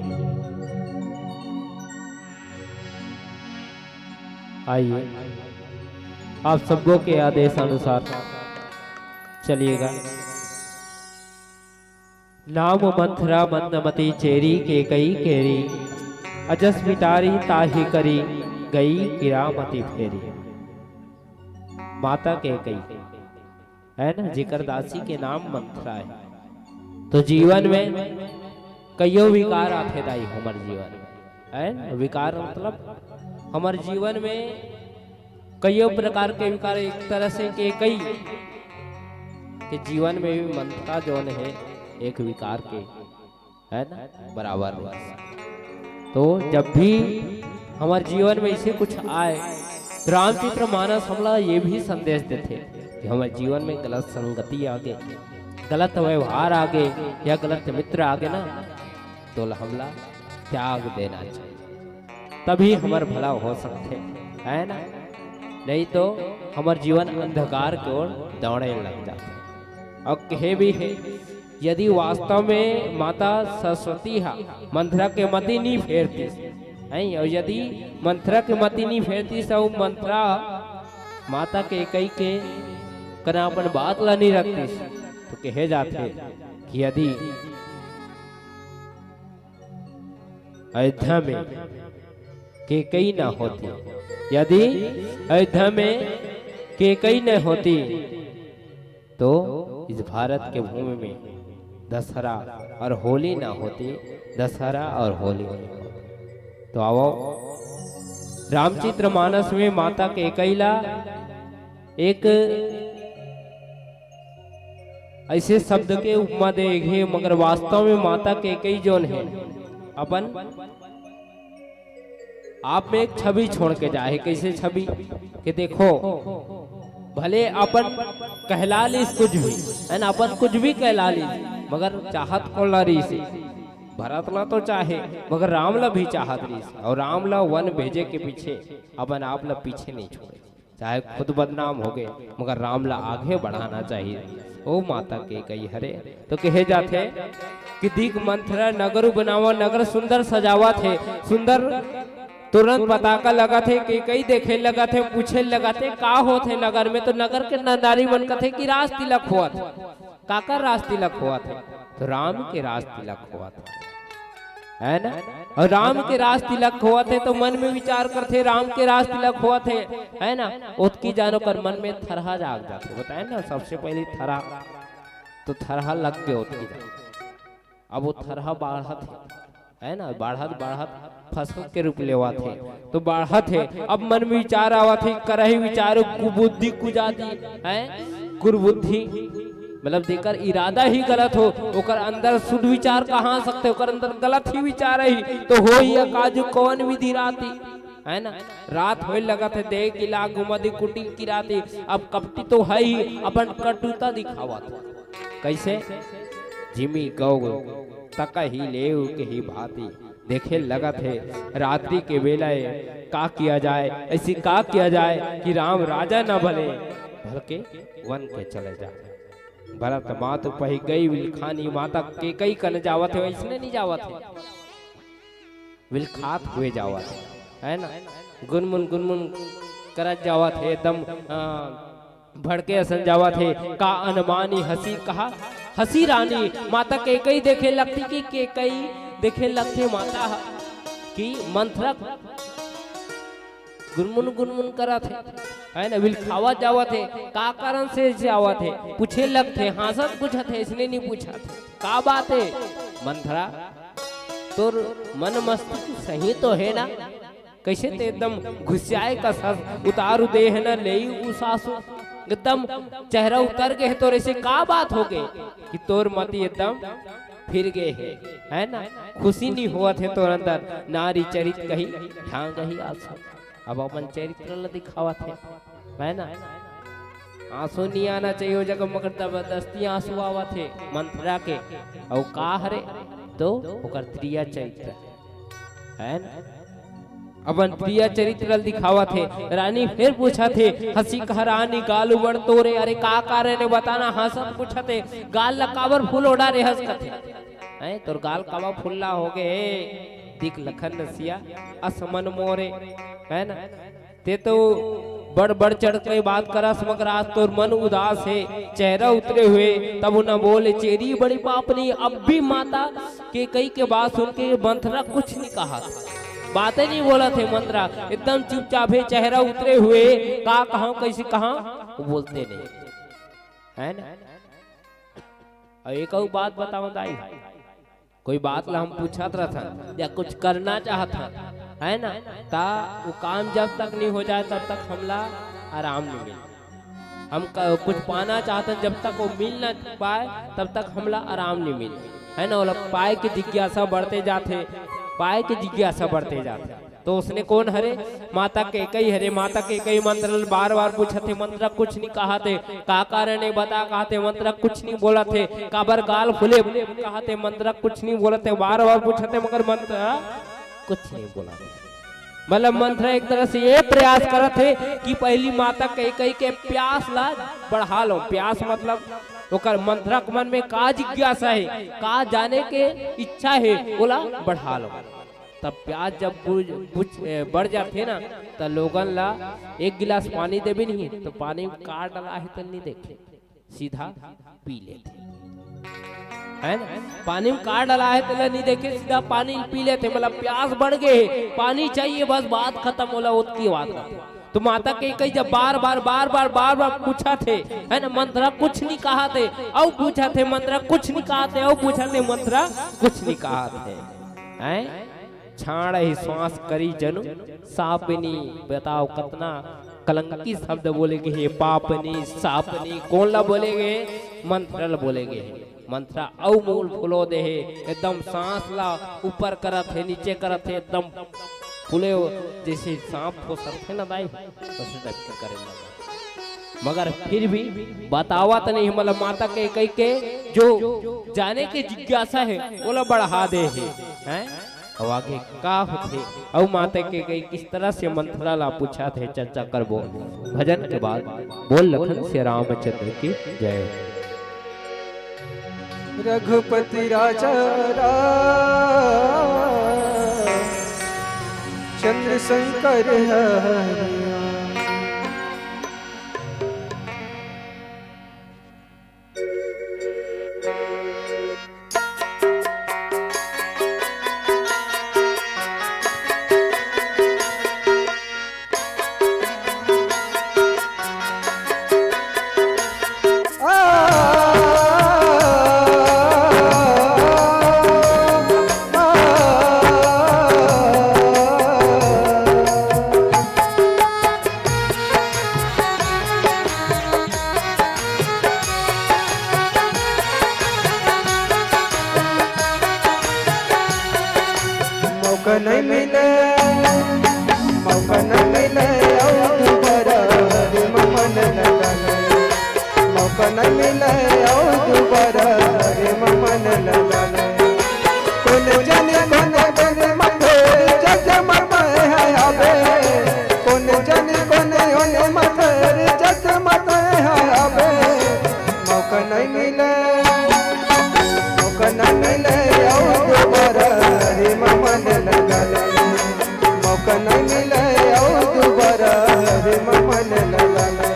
आइए। आप सबों के आदेश अनुसार चलिएगा। नाम मंथरा मंदमती चेरी केकई केरी, अजस मिटारी ताहि करी, गई किरामती फेरी। माता केकई, है ना, जेकर दासी के नाम मंथरा है। तो जीवन में कइयो विकार आथे दाई, हमर जीवन में, है ना? विकार मतलब हमर जीवन में कइयो प्रकार के विकार, एक तरह से केकई के जीवन में भी मंथरा जोन है, एक विकार के, है ना, बराबर रहिस। तो जब भी हमर जीवन में ऐसे कुछ आए, तो रामचरित मानस हमला ये भी संदेश देथे कि हमर जीवन में गलत संगति आगे, गलत व्यवहार आगे या गलत मित्र आगे ना, तो हमला त्याग देना चाहिए, तभी हमर भला हो सकथे, है ना? नहीं तो हमर जीवन अंधकार के ओर दौड़े लग जाथे। और कहे भी है, यदि वास्तव में माता सरस्वती हा मंथरा के मति नी फेरतिस, हैं, और यदि मंथरा के मति नी फेरतिस, और मंथरा माता केकई के कना अपन बात ला नी रखतिस, तो कहे जाथे कि यदि अयोध्या में केकई ना होती, यदि अयोध्या में केकई न होती, तो इस भारत के भूमि में दशहरा और होली ना होती, दशहरा और होली नहीं होती। तो आओ, रामचरित मानस में माता केकई ला एक ऐसे शब्द के उपमा दे गे, मगर वास्तव में माता केकई जोन है, अपन आप में एक छवि छोड़ के जाए। कैसे छवि? कि देखो, भले अपन कहला लीस कुछ भी, है ना, अपन कुछ भी कहला लीस, मगर चाहत कोन ला रहीस? भरत ला तो चाहे, मगर राम ला भी चाहत रहीस, और राम ला वन भेजे के पीछे अपन आप ला पीछे नहीं छोड़े, चाहे खुद बदनाम हो गए, मगर राम ला आगे बढ़ाना चाहिए। ओ माता केकई हरे, तो कहे जाथे कि दीख मंथरा नगर बनावा, नगर सुंदर सजावत हे, सुंदर तुरंत पताका लगत हे, केकई देखे लगत हे, पूछे लगत हे, "का होत हे नगर में?" तो नगर के न-, नारी मन कथे कि रास तिलक होवत हे। काकर रास तिलक होवत हे? तो राम के रास तिलक होवत हे, है ना? और राम के रास तिलक होवत हे, तो मन में विचार करथे, "राम के रास तिलक होवत हे," है ना? ओतकी जानो कर मन में थरहा जाग जाथे। बताए ना, सबसे पहले थरहा, तो थरहा लग के ओतकी जानो। अब वो थरहा बाढ़त हे, है ना, बाढ़त बाढ़त फसल के रूप लेवत हे, तो बाढ़त हे। अब मन में विचार आवत हे, करही विचार कुबुद्धि कुजाति, है कुरबुद्धि, मतलब जेकर इरादा ही गलत हो, ओकर अंदर शुद्ध विचार कहाँ आ सकथे? ओकर अंदर गलत ही विचार ही तो होही अकाजु कवन विधि राती, है ना? रात होए लगत हे, देख इला गुमदी कुटिल की राती। अब कपटी तो है ही, अपन कटुता दिखावत हे। कैसे? जिमी गौ तक ही लेव के ही भांति। देखे लगत हे रात्रि के बेला ए, का किया जाए, ऐसी का किया जाए कि राम राजा न भले, भलके वन के चले जाए। भरत मातु पहि गई विलखानी, माता केकई कन जावत हे, वैसने नहीं जावत हे, विलखात हुए जावत हे, है ना? गुनमुन गुनमुन करत जावत हे, एकदम, आ, भड़के असन जावत हे। का अनमानी हंसी कहा हंसी रानी, माता केकई देखे लगथे कि केकई देखे लगथे माता ह, कि मंथरा गुनमुन गुनमुन करत हे, है ना, विलखावत जावत हे। का कारण से जावत हे? पूछे लगथे, हाँसत पूछत हे, इसने नहीं पूछत हे। का बात हे मंथरा, तोर मन मस्ती सही तो हे ना? कैसे ते एकदम घुसियाए कस हस, उतारू देह न लेई उसासु, एकदम चेहरा उतर गे हे तोर, ऐसे का बात हो गे कि तोर मती एकदम फिर गे हे, है ना? खुशी नहीं होवत हे तोर अंदर, नारी चरित कही ढांग ही आंसू। अब अपन चरित्र ल दिखावत हे, है ना? आंसू नहीं आना चाहिए ओ जगह, मगर जबरदस्ती आंसू आवत हे मंथरा के। अउ का हरे तो ओकर त्रिया चरित्र, है ना? अपन प्रिय चरित्र ल दिखावत हे। रानी फिर पूछत हे, हंसी कह रानी गाल उबड़ तोरे, अरे का कारण हे बताना, हाँसत पूछत हे, गाल ला काबर फूल ओढ़ा रे हंस कथे। हैं, तोर गाल काबर फुल्ला हो गे हे? दिख लखन नसिया अस मन मोरे, है ना? ते तो बड़ बड़ चढ़ के बात करस, मगर आज तोर मन उदास हे, चेहरा उतरे हुए। तब ओला बोले, चेरी बड़ी पापनी। अब भी माता कैकई के बात सुन के मंथरा कुछ नहीं कहा, बातें नहीं बोलत हे। मंथरा एकदम चुपचाप हे, चेहरा उतरे हुए। का कहा, कैसे कहा, वो बोलते नहीं, है ना? अउ एक अउ बात बताओ दाई, कोई बात ला हम पूछत रहथन या कुछ करना चाहत हन, है ना, ता वो काम जब तक नहीं हो जाए, तब तक हमला आराम नहीं मिले। हम क-, कुछ पाना चाहत हन, जब तक वो मिल ना पाए, तब तक हमला आराम नहीं मिले, है ना। ओला पाए के जिज्ञासा बढ़ते जाथे, पाए के जिज्ञासा बढ़ते जाथे। तो उसने कोन हरे? माता कैकई हरे। माता कैकई मंथरा ल बार-बार पूछत हे, मंथरा कुछ नहीं कहत हे। का कारण हे बता, कहत हे, मंथरा कुछ नहीं बोलत हे। काबर गाल फुले, कहत हे, मंथरा कुछ नहीं बोलत हे। बार-बार पूछत हे, मगर मंथरा कुछ नहीं बोलत हे। मतलब मंथरा एक तरह से ये प्रयास करत हे कि पहली माता कैकई के प्यास ला बढ़ा लो। प्यास मतलब ओकर, मंथरा के मन में का जिज्ञासा हे, का जाने के इच्छा हे, ओला बढ़ा लो। तब प्यास जब बुझ, बुझ, ए, बढ़ जाथे ना, त लोगन ला एक गिलास पानी देबे नहीं, तो पानी में का डला हे, त नहीं देखे, सीधा पी लेथे, है ना? पानी में का डला हे, तेला नहीं देखे, सीधा पानी पी लेथे। मतलब प्यास बढ़ गए हे, पानी चाहिए, बस बात खत्म, ओला ओतकी बात खत्म। तो माता कैकई जब बार बार, बार बार, बार बार पूछत हे, है ना, मंथरा कुछ नहीं कहत हे, अउ पूछत हे, मंथरा कुछ नहीं कहत हे, अउ पूछत हे, मंथरा कुछ नहीं कहत हे, हैं? छाड़ ही श्वास करी जनु सापनी। बताओ, कतना कलंकी शब्द बोले गे हे, पापनी, सापनी। कोन ला बोले गे हे? मंथरा ला बोले गे हे। मंथरा अउ मुंह फुलो दे हे, एकदम सांस ला ऊपर करत हे, नीचे करत हे, एकदम फुले हो, जैसे सांप फुसरथे ना दाई, वैसे टाइप के करे लगा। मगर फिर भी बतावत नहीं, मतलब माता कैकई के जो जाने के जिज्ञासा हे, ओला बढ़ा दे हे, हैं? अउ आगे का होथे, अउ माता कैकई किस तरह से मंथरा ला पूछत हे, चर्चा करबो भजन के बाद। बोल लखन सिया रामचंद्र की जय हो। रघुपति राजा राम चंद्र शंकर हरिया। मौका नहीं मिले, मौका नहीं मिले, अउ दुबारा रे ममन लगा ले। मौका नहीं मिले, अउ दुबारा रे ममन लगा ले। कोन जाने कोन बन मथे जग मम है आवे। कोन जाने कोन ओन मथे जग मम है आवे। मौका नहीं मिले, मौका नहीं मिले, अउ दुबारा रे ममन लगा ले। मौका नहीं मिले, अउ दुबारा रे ममन लगा ले।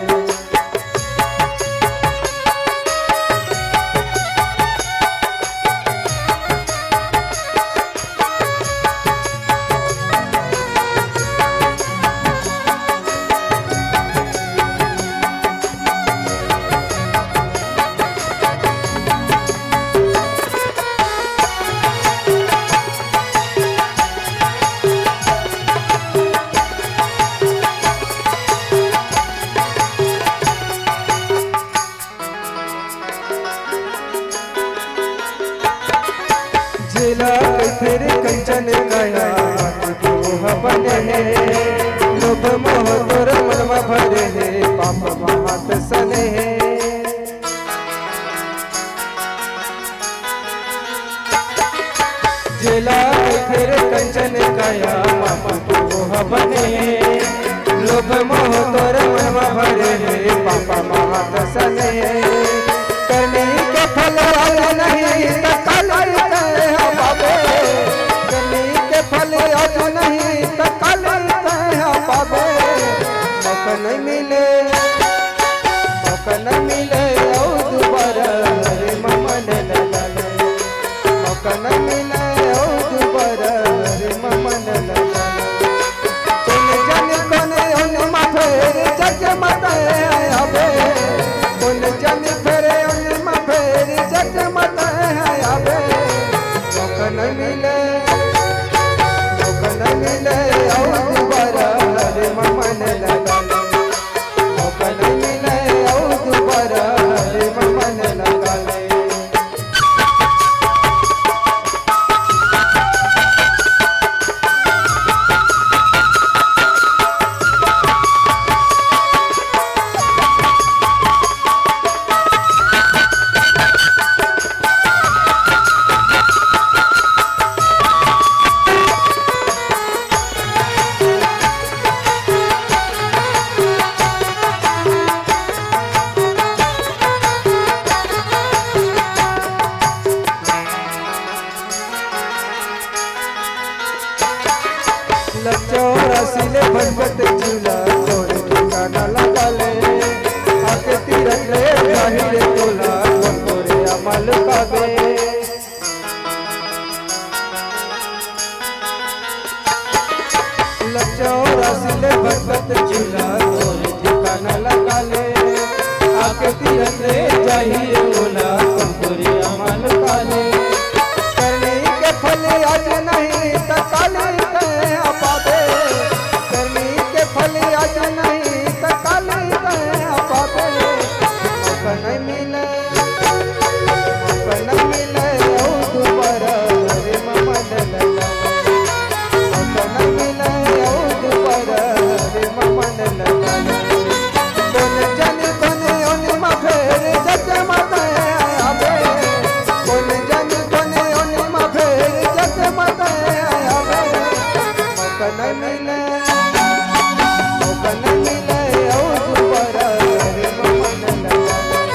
जेला कइथे रे कंचन काया, तू तो हवन हे। लोभ मोह तोर मन म भरे हे, पाप महात सने हे। जेला कइथे रे कंचन काया, पाप तू तो हवन हे। लोभ मोह तोर मन म भरे हे, पाप महात सने। करनी के फल आज नहीं त काल तैं पाबे। करनी के फल आज नहीं त काल तैं पाबे। मौका मौका नहीं मिले, मौका नहीं मिले, अउ दुबारा रे ममन लगा ले। मौका नहीं मिले, अउ दुबारा रे ममन लगा ले। कोन जाने कोन ओन मा फेर जग मत आवे। कोन जाने फेर ओन मा फेर जग मत आवे। मौका नहीं मिले, मौका नहीं मिले, अउ दुबारा रे ममन लगा ले। मौका नहीं मिले, अउ दुबारा रे ममन लगा ले। लचौरा सिले भटकत चूल्हा, तोरे ठिकाना लगा ले। आके तीरथ ले जाही रे तोला, कोन तोरे अमल पावे। लचौरा सिले भटकत चूल्हा, तोरे ठिकाना लगा ले। आके तीरथ ले जाही रे तोला, कोन तोरे अमल पावे। करनी के फल आज नहीं त काली तैं पाबे। करनी के फल आज नहीं त काली तैं पाबे। मौका नहीं मिले, मौका नहीं मिले, अउ दुबारा रे ममन लगा ले। मौका नहीं मिले, अउ दुबारा रे ममन लगा ले। कोन जाने कोन ओन मा फेर जग मत आवे। कोन जाने कोन ओन मा फेर जग मत आवे। मौका नहीं मिले, मौका नहीं मिले, अउ दुबारा रे ममन लगा ले।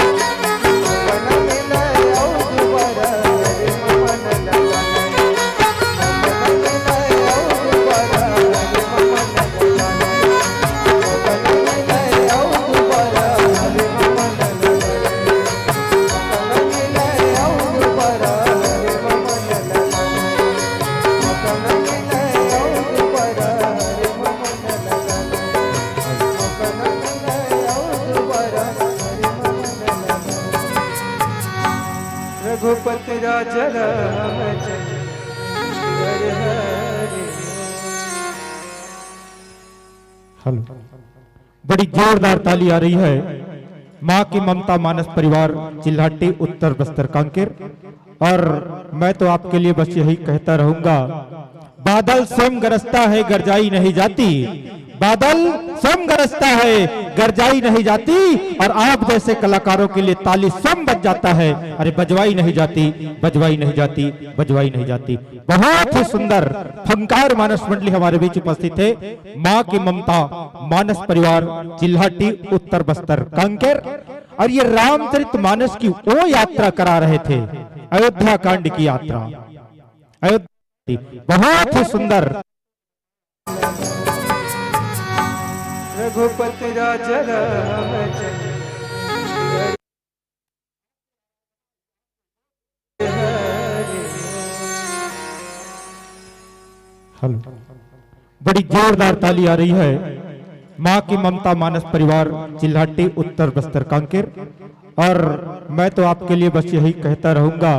मौका नहीं मिले, अउ दुबारा रे ममन लगा ले। रघुपति राजा रामचंद्र हरि हरि। हेलो, बड़ी जोरदार ताली आ रही है माँ की ममता मानस परिवार चिल्हाटी उत्तर बस्तर कांकेर। और मैं तो आपके लिए बस यही कहता रहूंगा, बादल स्वयं गरजता है, गरजाई नहीं जाती। बादल स्वयं गरजता है, गरजाई नहीं जाती। और आप जैसे कलाकारों के लिए ताली स्वयं बज जाता है। अरे बजवाई नहीं जाती, बजवाई नहीं जाती, बजवाई नहीं जाती। बहुत ही सुंदर फंकार मानस मंडली हमारे बीच उपस्थित है। माँ की ममता मानस परिवार चिल्हाटी उत्तर बस्तर कांकेर। और ये रामचरित मानस की वो यात्रा करा रहे थे, अयोध्या कांड की यात्रा। अयोध्या, बहुत ही सुंदर। रघुपति राजा रामचंद्र हरि। हेलो, बड़ी जोरदार ताली आ रही है माँ की ममता मानस परिवार चिल्हाटी उत्तर बस्तर कांकेर। और मैं तो आपके लिए बस यही कहता रहूंगा,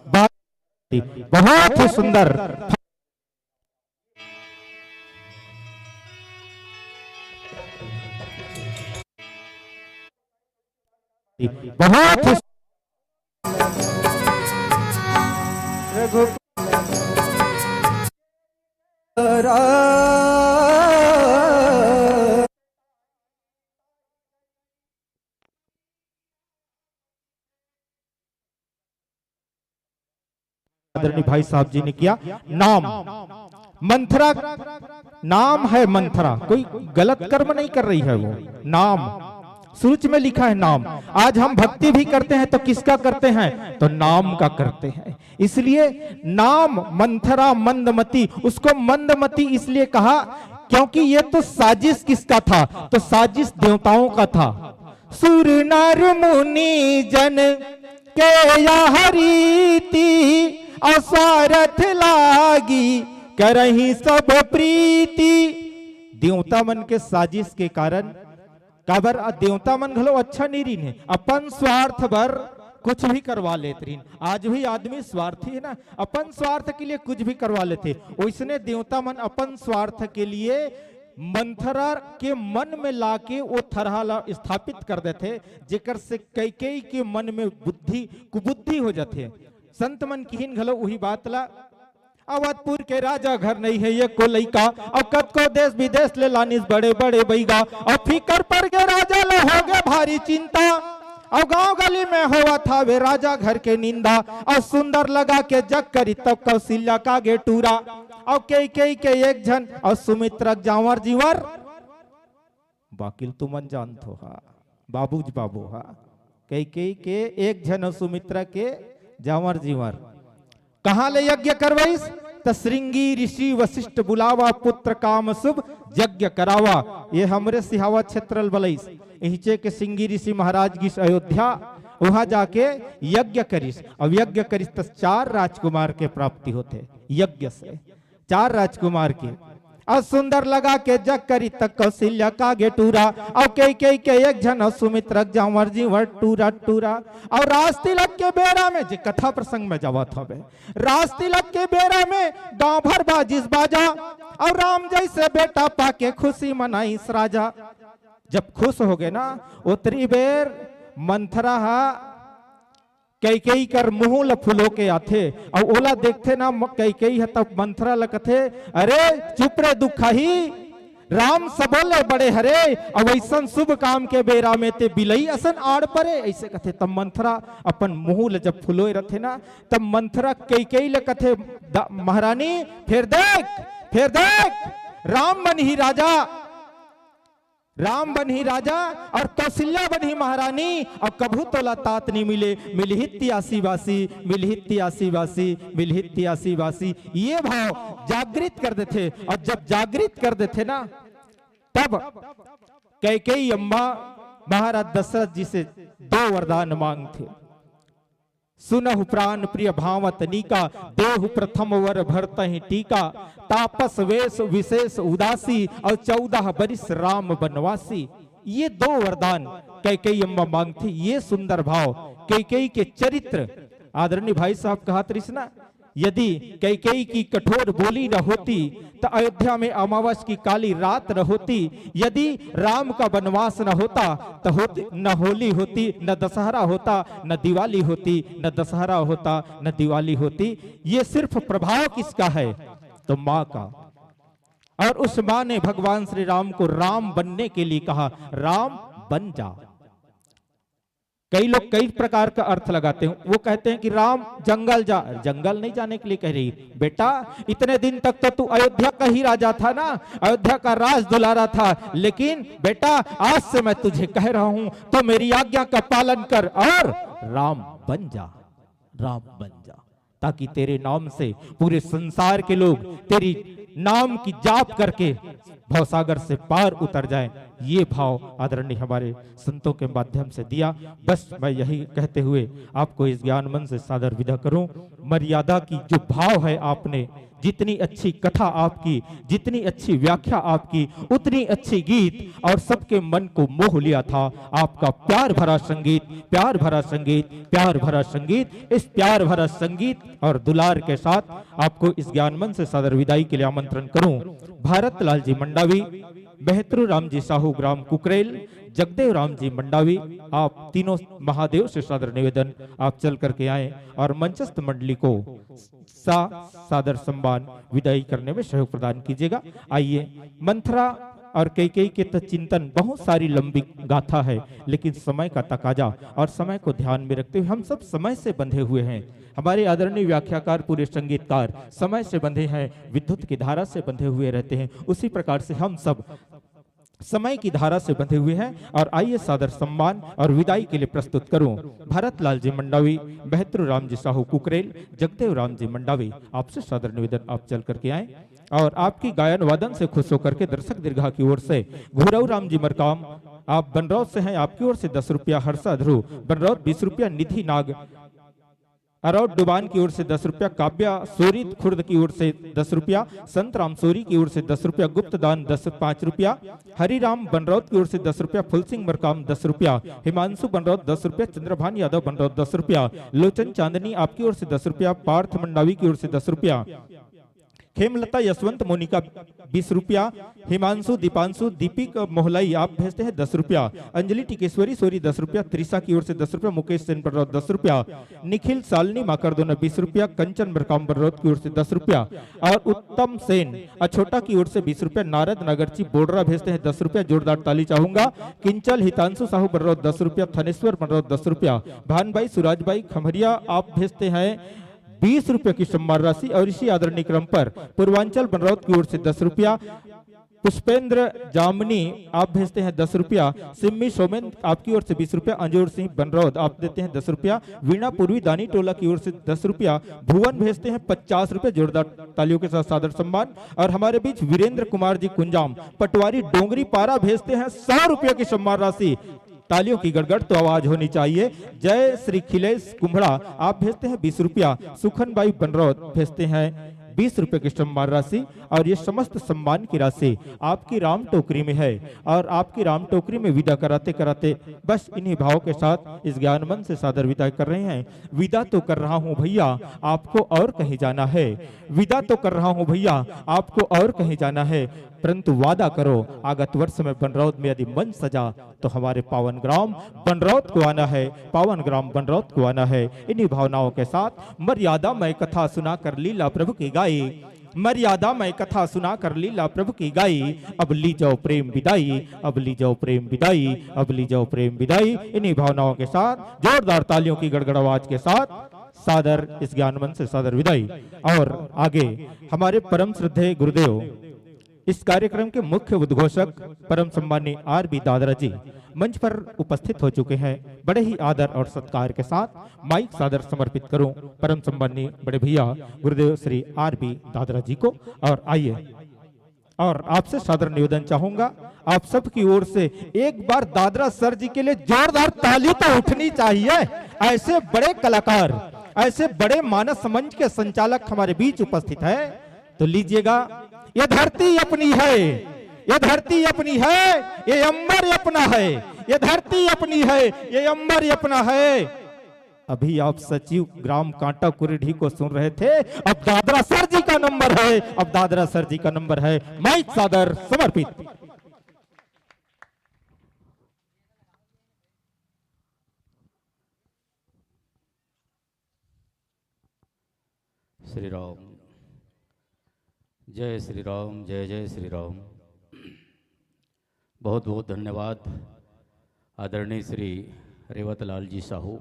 बात बहुत ही सुंदर। बहुत ही रघु आदरणीय भाई साहब जी ने किया। नाम मंथरा, नाम है मंथरा, कोई गलत कर्म नहीं कर रही है वो। नाम सूच में लिखा है नाम। आज हम भक्ति भी करते हैं तो किसका करते हैं? तो नाम का करते हैं। इसलिए नाम मंथरा मंदमती, उसको मंदमती इसलिए कहा क्योंकि ये तो साजिश किसका था? तो साजिश देवताओं का था। सुर नर मुनि जन के यह रीति, असवारथ लागी करही सब प्रीति। देवता मन के साजिश के कारण, काबर आ देवता मन घलो अच्छा नहीं रहिन हे, अपन स्वार्थ बर कुछ भी करवा लेत रहिन। आज भी आदमी स्वार्थी है ना, अपन स्वार्थ के लिए कुछ भी करवा लेथे। ओइसने देवता मन अपन स्वार्थ के लिए मंथरा के मन में लाके वो थरहा ला स्थापित कर देथे, जेकर से कैकेयी के मन में बुद्धि, कुबुद्धि हो जाथे। संत मन किहिन घलो उही बात ला। अवधपुर के राजा घर नहीं है एको लइका, अउ कतको देश विदेश ले लानिस बड़े बड़े बइगा, अउ फिकर पर के राजा ले होगे भारी चिंता। अउ गांव गली में होवत हावे राजा घर के निंदा, अउ सुंदर लगा के जग करिस तब कौशल्या का गे टूरा। अउ कैकेयी के एक झन अउ सुमित्रा के जांवर जींवर, बाकिल तुमन जानथो हा, बाबूज बाबू हा, कैकेयी के एक झन अउ सुमित्रा के जांवर जींवर। कहाँ ले यज्ञ करवाइस? त श्रृंगी ऋषि वशिष्ठ बुलावा, पुत्र काम शुभ यज्ञ करावा। ये हमरे सिहावा क्षेत्र ल बलइस। इहिचे के श्रृंगी ऋषि महाराज गिस अयोध्या, वहां जाके यज्ञ करिस। अब यज्ञ करिस त चार राजकुमार के प्राप्ति होथे यज्ञ से, चार राजकुमार के। अउ सुंदर लगा के जग करिस त कौशल्या का गे टूरा, अउ कैकेयी के एक झन अउ सुमित्रा के जांवर जींवर टूरा टूरा। अउ रास तिलक के बेरा में, जे कथा प्रसंग में जावत हवे, रास तिलक के बेरा में गांव भर बाजिस बाजा, अउ राम जइसे बेटा पाके खुशी मनाइस राजा। जब खुश होगे ना, ओतरी बेर मंथरा हा कैकेयी कर मुंह ल फुलो के आथे, अउ ओला देखथे ना म-, कैकेयी ह तब मंथरा ल कथे, "अरे चुप रे दुखाही, राम सबो ले बड़े हरे, अउ अइसन शुभ काम के बेरा में ते बिलई असन आड़ परे," अइसे कथे। तब मंथरा अपन मुंह ल जब फुलोय रथे ना, तब मंथरा कैकेयी ल कथे, "द-, महारानी, फेर देख, फेर देख, राम बनही राजा, राम बनही राजा अउ कौशल्या बनही महारानी, अउ कभू तोला तात नइ मिले, मिलही तियासी बासी, मिलही तियासी बासी, मिलही तियासी बासी।" ये भाव जागृत कर देथे, अउ जब जागृत कर देथे ना, तब कैकेयी अम्मा महाराज दशरथ जी से दो वरदान मांगथे। "सुनहु प्रान प्रिय भांवत नीका, देहु प्रथम वर भरतहि टीका, तापस वेश विशेष उदासी, अउ चौदह बरिस राम बनवासी।" ये दो वरदान कैकेयी अम्मा मांगथे। ये सुंदर भाव कैकेयी के चरित्र, आदरणीय भाई साहब कहत रहिस ना, यदि कैकेयी की कठोर बोली न होती, त अयोध्या में अमावस की काली रात न होती। यदि राम का वनवास न होता, त होती, न होली होती, न दशहरा होता, न दिवाली होती, न दशहरा होता, न दिवाली होती। ये सिर्फ प्रभाव किसका है? तो माँ का। और उस माँ ने भगवान श्री राम को राम बनने के लिए कहा, "राम बन जा।" कई लोग कई प्रकार का अर्थ लगाते हैं। वो कहते हैं कि राम जंगल जा, जंगल नहीं जाने के लिए कह रही। बेटा, इतने दिन तक तो तू अयोध्या का ही राजा था ना, अयोध्या का राज दुलारा था, लेकिन बेटा, आज से मैं तुझे कह रहा हूं, तो मेरी आज्ञा का पालन कर और राम बन जा, राम बन जा, ताकि तेरे नाम से पूरे संसार के लोग तेरी नाम की जाप करके भवसागर से पार उतर जाएं। ये भाव आदरणीय हमारे संतों के माध्यम से दिया। बस मैं यही कहते हुए आपको इस ज्ञान मंच से सादर विदा करूं। मर्यादा की जो भाव है, आपने जितनी अच्छी कथा आपकी, जितनी अच्छी व्याख्या आपकी, उतनी अच्छी गीत, और सबके मन को मोह लिया था आपका प्यार भरा संगीत, प्यार भरा संगीत, प्यार भरा संगीत। इस प्यार भरा संगीत और दुलार के साथ आपको इस ज्ञान मंच से सादर विदाई के लिए आमंत्रण करूं। भारत लाल जी मंडावी, मेहतरू राम जी साहू ग्राम कुकरेल, जगदेव राम जी मंडावी, आप तीनों महादेव से सादर निवेदन, आप चल करके आए और मंचस्थ मंडली को सा सादर सम्मान विदाई करने में सहयोग प्रदान कीजिएगा। आइए, मंथरा और कैकेयी के त चिंतन बहुत सारी लंबी गाथा है, लेकिन समय का तकाजा और समय को ध्यान में रखते हुए हम सब समय से बंधे हुए हैं। हमारे आदरणीय व्याख्याकार, पूरे संगीतकार समय से बंधे हैं, विद्युत की धारा से बंधे हुए रहते हैं। उसी प्रकार से हम सब समय की धारा से बंधे हुए हैं। और आइए, सादर सम्मान और विदाई के लिए प्रस्तुत करूं भरत लाल जी मंडावी, बहत्रू राम जी साहू कुकरेल, जगदेव राम जी मंडावी, आपसे सादर निवेदन, आप चल करके आए और आपकी गायन वादन से खुश होकर के दर्शक दीर्घा की ओर से घुरऊ राम जी मरकाम, आप बनरौत से हैं, आपकी ओर से दस रुपया, हर्षा ध्रुव बनरौत बीस रुपया, निधि नाग अरौद डुबान की ओर से दस रुपया, काव्या सोरी खुर्द की ओर से दस रुपया, संत राम सोरी की ओर से दस रुपया, गुप्त दान दस, पाँच रुपया, हरिराम बनरौत की ओर से दस रुपया, फुलसिंह मरकाम दस रुपया, हिमांशु बनरौत दस रुपया, चंद्रभान यादव बनरौत दस रुपया, लोचन चांदनी आपकी ओर से दस रुपया, पार्थ मंडावी की ओर से दस रुपया, खेमलता यशवंत मोनिका बीस रुपया, हिमांशु दीपांशु दीपिक मोहलाई आप भेजते हैं दस रुपया, अंजलि टिकेश्वरी सोरी दस रुपया, त्रिशा की ओर से दस रुपया, मुकेश सेन बर्रौत दस रुपया, निखिल सालनी माकरदोना बीस रुपया, कंचन मरकाम बर्रौत की ओर से दस रुपया और उत्तम सेन अछोटा की ओर से बीस रुपया, नारद नागरची बोडरा भेजते हैं दस रुपया, जोरदार ताली चाहूंगा। किंचल हितांशु साहू बर्रौत दस रुपया, थनेश्वर बर्रौत दस रुपया, भानबाई सुराजबाई खमरिया आप भेजते हैं बीस रुपये की सम्मान राशि और इसी आदरणीय क्रम पर पूर्वांचल बनरौत की ओर से दस रुपया, पुष्पेंद्र जामनी आप भेजते हैं दस रुपया, सिम्मी सोमेन आपकी ओर से बीस रुपया, अंजोर सिंह बनरौत आप देते हैं दस रुपया, वीणा पूर्वी दानी टोला की ओर से दस रुपया, भुवन भेजते हैं पचास रुपये, जोरदार तालियों के साथ सादर सम्मान। और हमारे बीच वीरेंद्र कुमार जी कुंजाम पटवारी डोंगरी पारा भेजते हैं सौ रुपये की सम्मान राशि। तालियों की गड़गड़ तो आवाज होनी चाहिए। जय श्री खिलेश कुंभड़ा आप भेजते हैं बीस रुपया, सुखन बाई बनरौत भेजते हैं बीस रुपये की सम्मान राशि और ये समस्त सम्मान की राशि आपकी राम टोकरी में है और आपकी राम टोकरी में विदा कराते कराते बस इन्हीं भाव के साथ इस ज्ञान मंच से सादर विदा कर रहे हैं। विदा तो कर रहा हूँ भैया, आपको और कहीं जाना है। विदा तो कर रहा हूँ भैया, आपको और कहीं जाना है, परंतु वादा करो आगत वर्ष में बनरौत में यदि मंच सजा तो हमारे पावन ग्राम बनरौत को आना है, पावन ग्राम बनरौत को आना है। इन्हीं भावनाओं के साथ मर्यादा मैं कथा सुना कर लीला प्रभु की गाई, मर्यादा मैं कथा सुना कर लीला प्रभु की गाई। अब ली जाओ प्रेम विदाई, अब ली जाओ प्रेम विदाई, अब ली जाओ प्रेम विदाई। इन्हीं भावनाओं के साथ जोरदार तालियों की गड़गड़ आवाज के साथ सादर इस ज्ञान मंच से सादर विदाई। और आगे हमारे परम श्रद्धेय गुरुदेव, इस कार्यक्रम के मुख्य उद्घोषक परम सम्मानी आर बी दादरा जी मंच पर उपस्थित हो चुके हैं। बड़े ही आदर और सत्कार के साथ माइक सादर समर्पित करूं परम सम्मानी बड़े भैया गुरुदेव श्री आर बी दादरा जी को। और आइए, और आपसे सादर निवेदन चाहूंगा, आप सबकी ओर से एक बार दादरा सर जी के लिए जोरदार ताली तो उठनी चाहिए। ऐसे बड़े कलाकार, ऐसे बड़े मानस मंच के संचालक हमारे बीच उपस्थित है, तो लीजिएगा, ये धरती अपनी है, ये धरती अपनी है, ये अंबर अपना है। ये धरती अपनी है, ये अंबर अपना है। अभी आप सचिव ग्राम कांटा कुरेढ़ी को सुन रहे थे, अब दादरा सर जी का नंबर है, अब दादरा सर जी का नंबर है। माइक सादर समर्पित। श्री राम, जय श्री राम, जय जय श्री राम। बहुत बहुत धन्यवाद आदरणीय श्री रेवत लाल जी साहू।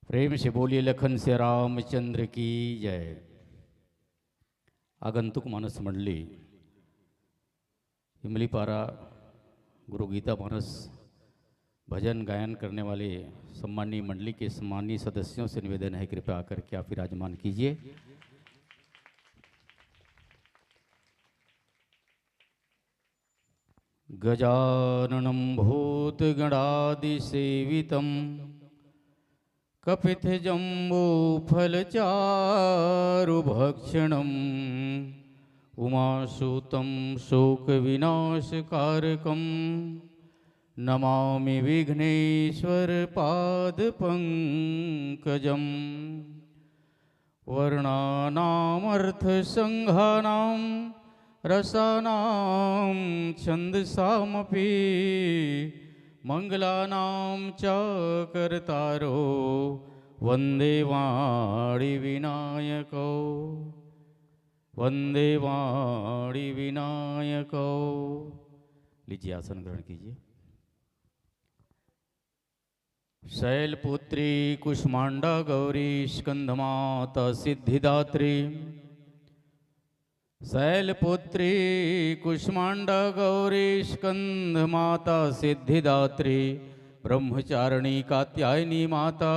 प्रेम से बोलिए लखन से रामचंद्र की जय। आगंतुक मानस मंडली, इमलीपारा गुरु गीता मानस भजन गायन करने वाले सम्माननीय मंडली के सम्माननीय सदस्यों से निवेदन है, कृपया आकर के आप विराजमान कीजिए। गजाननं भूतगणादिसेवितं कपित्थजम्बूफलचारुभक्षणम् उमासुतं शोकविनाशकारकं नमामि विघ्नेश्वरपादपङ्कजम्। वर्णानामर्थसङ्घानां रसानां छन्दसामपि मङ्गलानां च कर्तारो वन्दे वाणीविनायकौ, वन्दे वाणीविनायकौ। लीजिए, आसन ग्रहण कीजिए। शैलपुत्री कुष्मांडा गौरी स्कंदमाता सिद्धिदात्री शैलपुत्री कुष्मांडा गौरी स्कंद माता सिद्धिदात्री ब्रह्मचारिणी कात्यायनी माता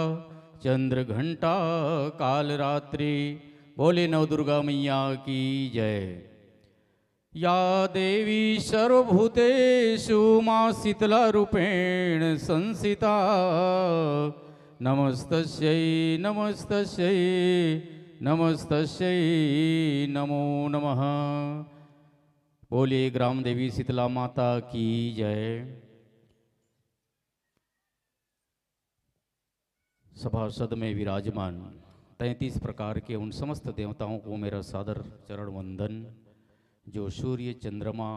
चंद्र घंटा कालरात्रि। बोले नवदुर्गा मैया की जय। या देवी सर्वभूतेषु माँ शीतला रूपेण संस्थिता। नमस्तस्यै नमस्तस्यै नमस्तस्यै नमो नमः। बोलिए ग्राम देवी शीतला माता की जय। सभासद में विराजमान तैंतीस प्रकार के उन समस्त देवताओं को मेरा सादर चरण वंदन, जो सूर्य, चंद्रमा,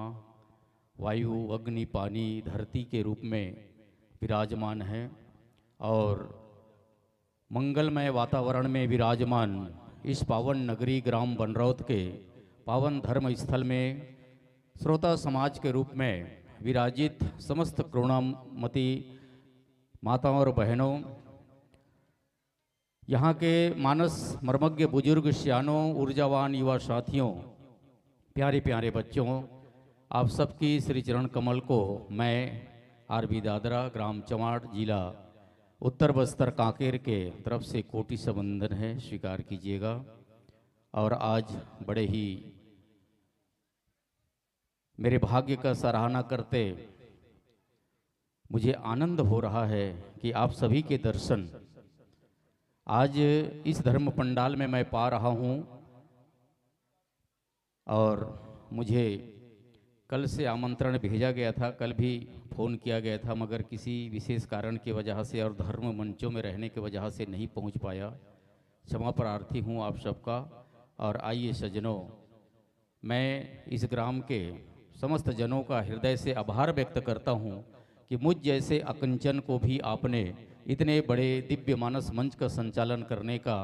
वायु, अग्नि, पानी, धरती के रूप में विराजमान है और मंगलमय वातावरण में विराजमान इस पावन नगरी ग्राम बनरौत के पावन धर्म स्थल में श्रोता समाज के रूप में विराजित समस्त करुणामती माताओं और बहनों, यहाँ के मानस मर्मज्ञ बुजुर्ग, सियानों, ऊर्जावान युवा साथियों, प्यारे प्यारे बच्चों, आप सबकी श्री चरण कमल को मैं आर बी दादरा, ग्राम चमाड़, जिला उत्तर बस्तर कांकेर के तरफ से कोटि से वंदन है, स्वीकार कीजिएगा। और आज बड़े ही मेरे भाग्य का सराहना करते मुझे आनंद हो रहा है कि आप सभी के दर्शन आज इस धर्म पंडाल में मैं पा रहा हूँ। और मुझे कल से आमंत्रण भेजा गया था, कल भी फ़ोन किया गया था, मगर किसी विशेष कारण की वजह से और धर्म मंचों में रहने की वजह से नहीं पहुँच पाया। क्षमा प्रार्थी हूँ आप सबका। और आइए सज्जनों, मैं इस ग्राम के समस्त जनों का हृदय से आभार व्यक्त करता हूँ कि मुझ जैसे अकिंचन को भी आपने इतने बड़े दिव्य मानस मंच का संचालन करने का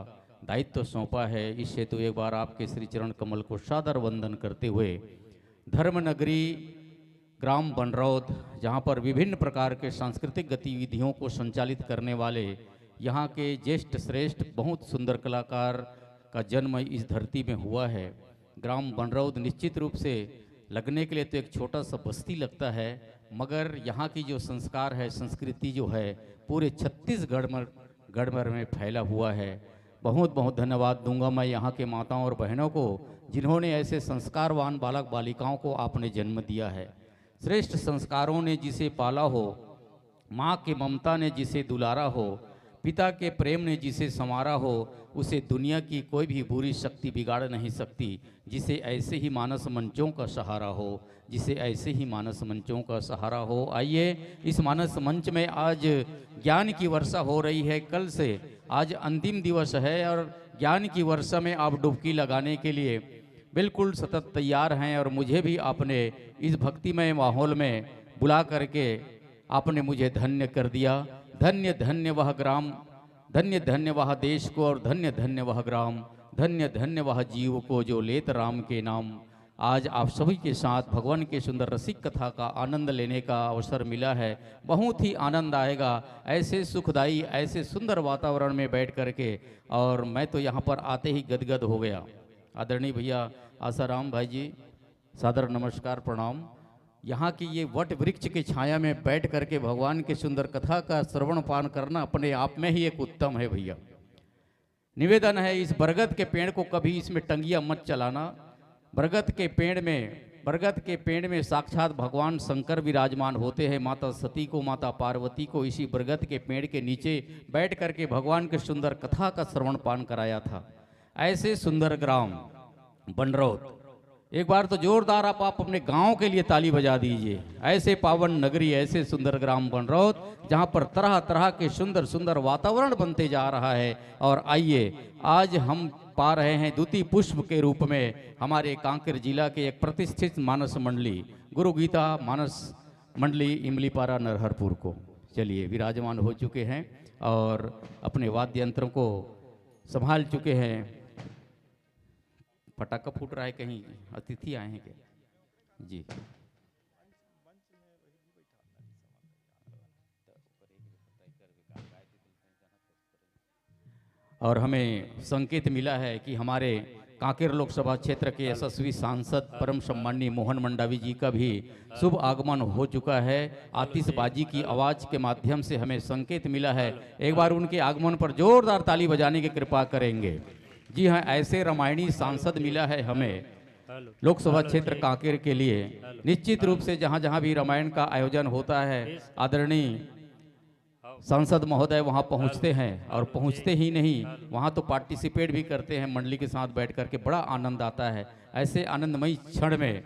दायित्व सौंपा है। इस हेतु एक बार आपके श्री चरण कमल को सादर वंदन करते हुए धर्म नगरी ग्राम बनरौत, जहाँ पर विभिन्न प्रकार के सांस्कृतिक गतिविधियों को संचालित करने वाले यहाँ के ज्येष्ठ श्रेष्ठ बहुत सुंदर कलाकार का जन्म इस धरती में हुआ है। ग्राम बनरौत निश्चित रूप से लगने के लिए तो एक छोटा सा बस्ती लगता है, मगर यहाँ की जो संस्कार है, संस्कृति जो है, पूरे छत्तीसगढ़ में, गढ़ भर में फैला हुआ है। बहुत बहुत धन्यवाद दूंगा मैं यहाँ के माताओं और बहनों को, जिन्होंने ऐसे संस्कारवान बालक बालिकाओं को आपने जन्म दिया है। श्रेष्ठ संस्कारों ने जिसे पाला हो, माँ के ममता ने जिसे दुलारा हो, पिता के प्रेम ने जिसे संवारा हो, उसे दुनिया की कोई भी बुरी शक्ति बिगाड़ नहीं सकती। जिसे ऐसे ही मानस मंचों का सहारा हो, जिसे ऐसे ही मानस मंचों का सहारा हो। आइए, इस मानस मंच में आज ज्ञान की वर्षा हो रही है। कल से, आज अंतिम दिवस है और ज्ञान की वर्षा में आप डुबकी लगाने के लिए बिल्कुल सतत तैयार हैं और मुझे भी आपने इस भक्तिमय माहौल में बुला करके आपने मुझे धन्य कर दिया। धन्य धन्य वह ग्राम, धन्य धन्य वह देश को और धन्य धन्य वह ग्राम, धन्य धन्य वह जीव को जो लेत राम के नाम। आज आप सभी के साथ भगवान के सुंदर रसिक कथा का आनंद लेने का अवसर मिला है। बहुत ही आनंद आएगा ऐसे सुखदाई, ऐसे सुंदर वातावरण में बैठ करके। और मैं तो यहाँ पर आते ही गदगद हो गया। आदरणीय भैया आसाराम भाई जी, सादर नमस्कार, प्रणाम। यहाँ की ये वट वृक्ष की छाया में बैठ करके भगवान की सुंदर कथा का श्रवण पान करना अपने आप में ही एक उत्तम है भैया। निवेदन है, इस बरगद के पेड़ को कभी इसमें टंगिया मत चलाना। बरगद के पेड़ में, बरगद के पेड़ में साक्षात भगवान शंकर विराजमान होते हैं। माता सती को, माता पार्वती को इसी बरगद के पेड़ के नीचे बैठ करके भगवान की सुंदर कथा का श्रवण पान कराया था। ऐसे सुंदर ग्राम बनरौत, एक बार तो जोरदार आप, आप अपने गांव के लिए ताली बजा दीजिए। ऐसे पावन नगरी, ऐसे सुंदर ग्राम बनरौत, जहां पर तरह तरह के सुंदर सुंदर वातावरण बनते जा रहा है। और आइए, आज हम पा रहे हैं द्युति पुष्प के रूप में हमारे कांकेर जिला के एक प्रतिष्ठित मानस मंडली, गुरु गीता मानस मंडली इमलीपारा नरहरपुर को। चलिए, विराजमान हो चुके हैं और अपने वाद्य यंत्रों को संभाल चुके हैं। पटाखा फूट रहा है, कहीं अतिथि आए हैं क्या? जी। और हमें संकेत मिला है कि हमारे कांकेर लोकसभा क्षेत्र के यशस्वी सांसद परम सम्माननीय मोहन मंडावी जी का भी शुभ आगमन हो चुका है। आतिशबाजी की आवाज के माध्यम से हमें संकेत मिला है। एक बार उनके आगमन पर जोरदार ताली बजाने की कृपा करेंगे। जी हाँ, ऐसे रामायणी सांसद मिला है हमें लोकसभा क्षेत्र कांकेर के लिए। निश्चित रूप से जहाँ जहाँ भी रामायण का आयोजन होता है, आदरणीय सांसद महोदय वहाँ पहुँचते हैं, और पहुँचते ही नहीं, वहाँ तो पार्टिसिपेट भी करते हैं, मंडली के साथ बैठ करके बड़ा आनंद आता है। ऐसे आनंदमय क्षण में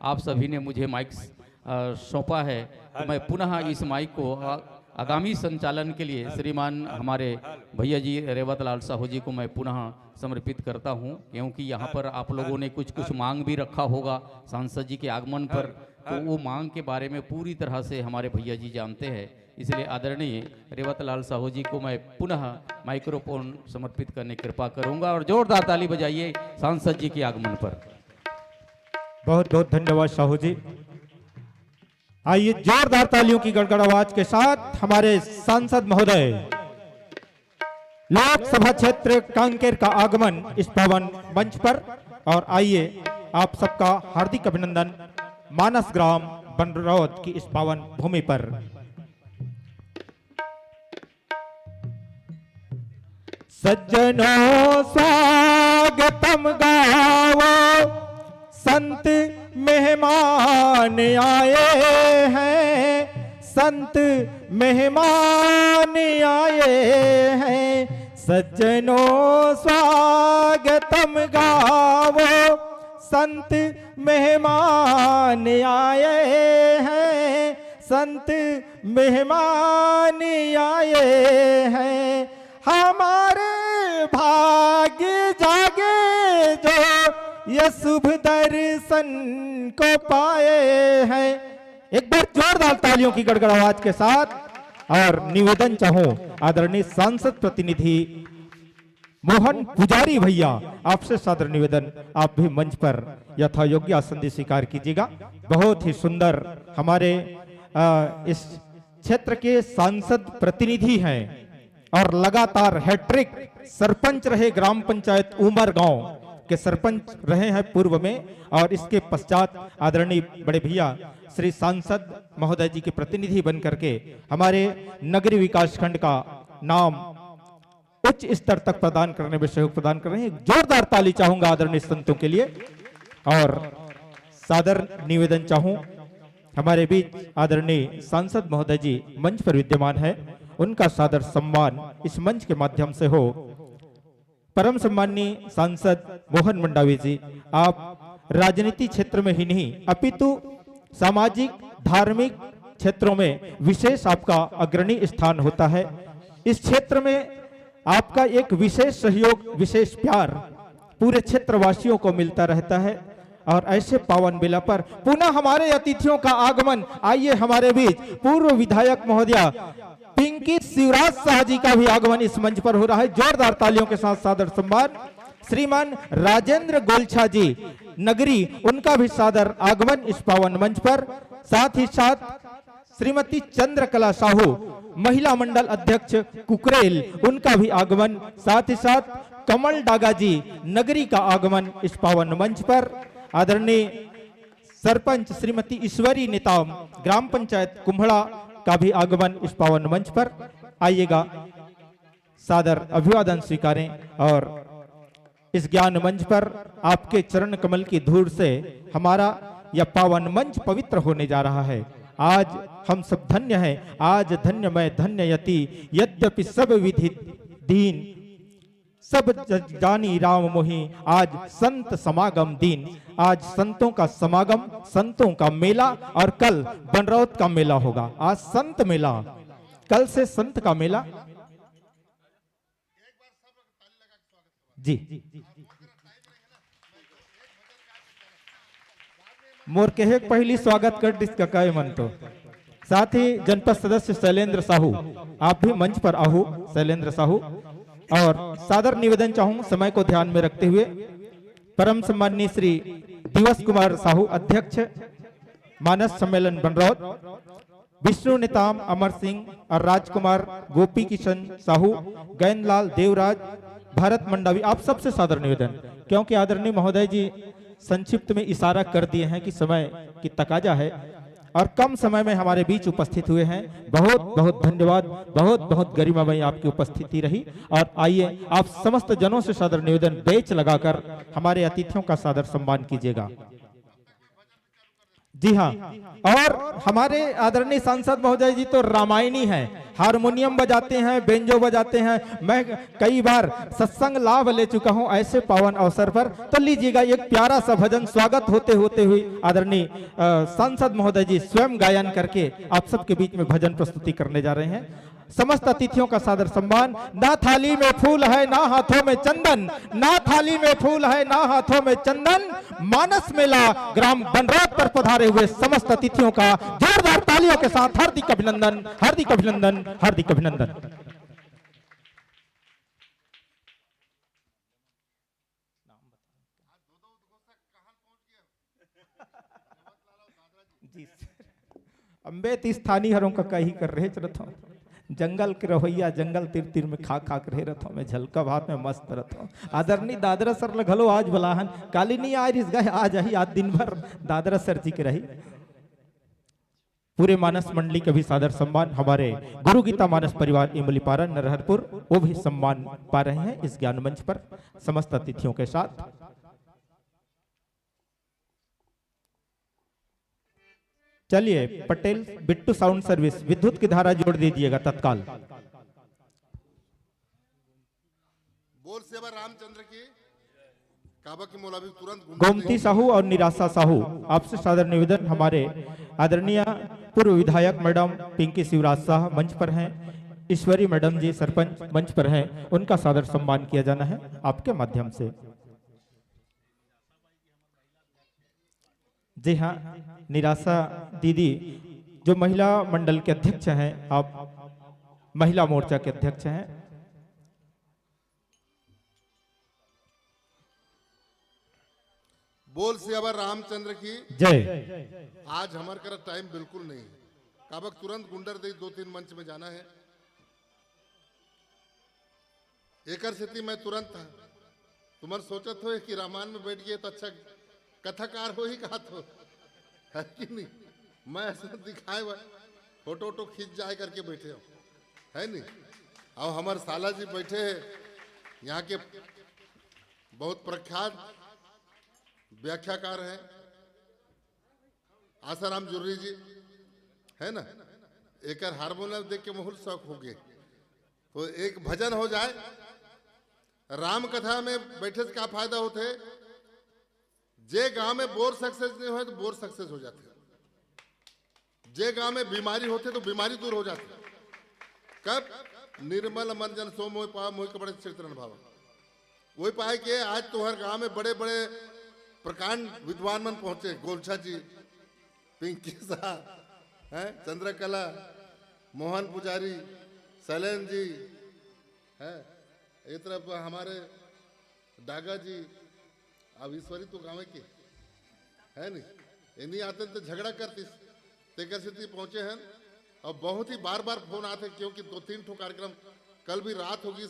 आप सभी ने मुझे माइक अ, सौंपा है, तो मैं पुनः इस माइक को अ, आगामी संचालन के लिए श्रीमान हमारे भैया जी रेवत लाल साहू जी को मैं पुनः समर्पित करता हूं, क्योंकि यहां पर आप लोगों ने कुछ कुछ मांग भी रखा होगा सांसद जी के आगमन पर, तो वो मांग के बारे में पूरी तरह से हमारे भैया जी जानते हैं। इसलिए आदरणीय रेवत लाल साहू जी को मैं पुनः माइक्रोफोन समर्पित करने की कृपा करूंगा, और जोरदार ताली बजाइए सांसद जी के आगमन पर। बहुत बहुत धन्यवाद साहू जी। आइए, जोरदार तालियों की गड़गड़ आवाज के साथ हमारे सांसद महोदय लोकसभा क्षेत्र कांकेर का आगमन इस पावन मंच पर। और आइए, आप सबका हार्दिक अभिनंदन मानस ग्राम बनरौत की इस पावन भूमि पर। सज्जनों, स्वागतम गावो, संत मेहमान आए हैं, संत मेहमान आए हैं। सज्जनों, स्वागतम गावो, संत मेहमान आए हैं, संत मेहमान आए हैं। हमारे भाग्य जागे जो ये शुभ दर्शन को पाए हैं। एक बार जोरदार तालियों की गड़गड़ आवाज के साथ। और निवेदन चाहूं आदरणीय सांसद प्रतिनिधि मोहन पुजारी भैया, आपसे सादर निवेदन, आप भी मंच पर यथा योग्य आसन स्वीकार कीजिएगा। बहुत ही सुंदर हमारे अ, इस क्षेत्र के सांसद प्रतिनिधि हैं और लगातार हैट्रिक सरपंच रहे ग्राम पंचायत उमरगांव के, सरपंच रहे हैं पूर्व में, और इसके पश्चात आदरणीय बड़े भैया श्री सांसद महोदय जी के प्रतिनिधि बन करके हमारे नगरी विकास खंड का नाम उच्च स्तर तक प्रदान करने में सहयोग प्रदान कर रहे हैं। जोरदार ताली चाहूंगा आदरणीय संतों के लिए। और सादर निवेदन चाहूं हमारे बीच आदरणीय सांसद महोदय जी मंच पर विद्यमान है, उनका सादर सम्मान इस मंच के माध्यम से हो। परम सम्माननीय सांसद मोहन मंडावी जी, आप राजनीति क्षेत्र में ही नहीं अपितु सामाजिक धार्मिक क्षेत्रों में विशेष आपका अग्रणी स्थान होता है। इस क्षेत्र में आपका एक विशेष सहयोग, विशेष प्यार पूरे क्षेत्रवासियों को मिलता रहता है। और ऐसे पावन बेला पर पुनः हमारे अतिथियों का आगमन, आइए हमारे बीच पूर्व विधायक महोदया पिंकी शिवराज शाह जी का भी आगमन इस मंच पर हो रहा है। जोरदार तालियों के साथ सादर सम्मान। श्रीमान राजेंद्र गोलछा जी नगरी, उनका भी सादर आगमन इस पावन मंच पर। साथ ही साथ श्रीमती चंद्रकला साहू, महिला मंडल अध्यक्ष कुकरेल, उनका भी आगमन। साथ ही साथ कमल डागा जी नगरी का आगमन इस पावन मंच पर। आदरणीय सरपंच श्रीमती ईश्वरी नेताम, ग्राम पंचायत कुम्हड़ा, का भी आगमन इस पावन मंच पर। आइएगा, सादर अभिवादन स्वीकारें और इस ज्ञान मंच पर आपके चरण कमल की धूल से हमारा यह पावन मंच पवित्र होने जा रहा है। आज हम सब धन्य हैं, आज धन्य मैं धन्य यति, यद्यपि सब विधि दीन, सब ज-, जानी राम मोहि, आज संत समागम दिन। आज संतों का समागम, संतों का मेला, और कल बनरौत का मेला होगा। आज संत मेला, कल से संत का मेला। जी, मोर कहे के पहिली स्वागत कर दिस कका ए मन तो। साथ ही जनपद सदस्य शैलेंद्र साहू, आप भी मंच पर आहू शैलेंद्र साहू। और सादर निवेदन चाहूं समय को ध्यान में रखते हुए परम सम्माननीय श्री दिवस कुमार साहू, अध्यक्ष मानस सम्मेलन बनरौत, विष्णु नेताम, अमर सिंह और राजकुमार, गोपी किशन साहू, गैंदलाल देवराज, भरत मंडावी, आप सबसे सादर निवेदन, क्योंकि आदरणीय महोदय जी संक्षिप्त में इशारा कर दिए हैं कि समय की तकाजा है और कम समय में हमारे बीच उपस्थित हुए हैं। बहुत बहुत धन्यवाद, बहुत बहुत गरिमामय आपकी उपस्थिति रही। और आइए, आप समस्त जनों से सादर निवेदन, बेंच लगाकर हमारे अतिथियों का सादर सम्मान कीजिएगा। जी हाँ, और हमारे आदरणीय सांसद महोदय जी तो रामायणी हैं, हारमोनियम बजाते हैं, बेंजो बजाते हैं। मैं कई बार सत्संग लाभ ले चुका हूं ऐसे पावन अवसर पर। तो लीजिएगा, एक प्यारा सा भजन स्वागत होते होते हुए आदरणीय, अ, सांसद महोदय जी स्वयं गायन करके आप सबके बीच में भजन प्रस्तुति करने जा रहे हैं। समस्त अतिथियों का सादर सम्मान। ना थाली में फूल है, ना हाथों में चंदन, ना थाली में फूल है, ना हाथों में चंदन। मानस मेला ग्राम बनरात पर पधारे हुए समस्त अतिथियों का जोरदार तालियों के साथ हार्दिक अभिनंदन, हार्दिक अभिनंदन, हार्दिक अभिनंदन। जी सर। अम्बे त स्थानीय हरों का कही कर रहे रथों, जंगल के रहोइया, जंगल तीर तीर में खा खा के रहे रथों, मैं झलका भात में मस्त रथों। आदरणीय दादरा सर ल घलो आज बलाहन, काली नहीं आय रिस गए, आज आही, आज दिन भर दादरा सर जी के रही। पूरे मानस मंडली का भी सादर सम्मान। हमारे गुरु गीता मानस परिवार इमलीपारा नरहरपुर, वो भी सम्मान पा रहे हैं इस ज्ञान मंच पर समस्त अतिथियों के साथ। चलिए पटेल बिट्टू साउंड सर्विस, विद्युत की धारा जोड़ दीजिएगा तत्काल। बोल सेवा रामचंद्र की। काबा की मोला भी तुरंत गुंडा गोमती नहीं। साहू और निराशा साहू, आपसे सादर निवेदन, हमारे आदरणीय पूर्व विधायक मैडम पिंकी शिवराज शाह मंच पर हैं, ईश्वरी मैडम जी सरपंच मंच पर हैं, उनका सादर सम्मान किया जाना है आपके माध्यम से। जी हाँ, निराशा दीदी जो महिला मंडल के अध्यक्ष हैं, आप महिला मोर्चा के अध्यक्ष हैं। बोल सियावर रामचंद्र की। जय। आज हमारे करा टाइम बिल्कुल नहीं है, काबक तुरंत गुंडर दे दो तीन मंच में जाना है। एकर सेती मैं तुरंत, तुमन सोचत हो कि रामायण में बैठ गए तो अच्छा कथाकार हो ही कहा तो, है कि नहीं? मैं ऐसा दिखाए हुआ फोटो वोटो खींच जाए करके बैठे हो, है नहीं? अब हमारे साला जी बैठे हैं, यहाँ के बहुत प्रख्यात व्याख्याकार हैं आसाराम जुर्री जी, है ना? एकर हारमोनियम देख के बहुत शौक हो गए। तो एक भजन हो जाए। राम कथा में बैठे से का फायदा होथे? जे गांव में बोर सक्सेस नहीं होय तो बोर सक्सेस हो जाथे। जे गांव में बीमारी होथे तो बीमारी दूर हो जाथे। कब? निर्मल मन जन सो मोहि पाव, मोहि कपड़े चिरतन भाव। वही पाए के आज तोहर गांव में बड़े बड़े प्रकांड विद्वान मन पहुंचे, गोलछा जी, पिंकी शाह, हैं, चंद्रकला, मोहन पुजारी, शैलेंद्र जी, हैं, ये तरफ हमारे डागा जी, अब ईश्वरी तो गाँव के है नहीं, ये नहीं आते तो झगड़ा करतीस, तेकर सेती पहुंचे हैं। और बहुत ही बार बार फोन आते, क्योंकि दो तीन ठो कार्यक्रम, कल भी रात होगी,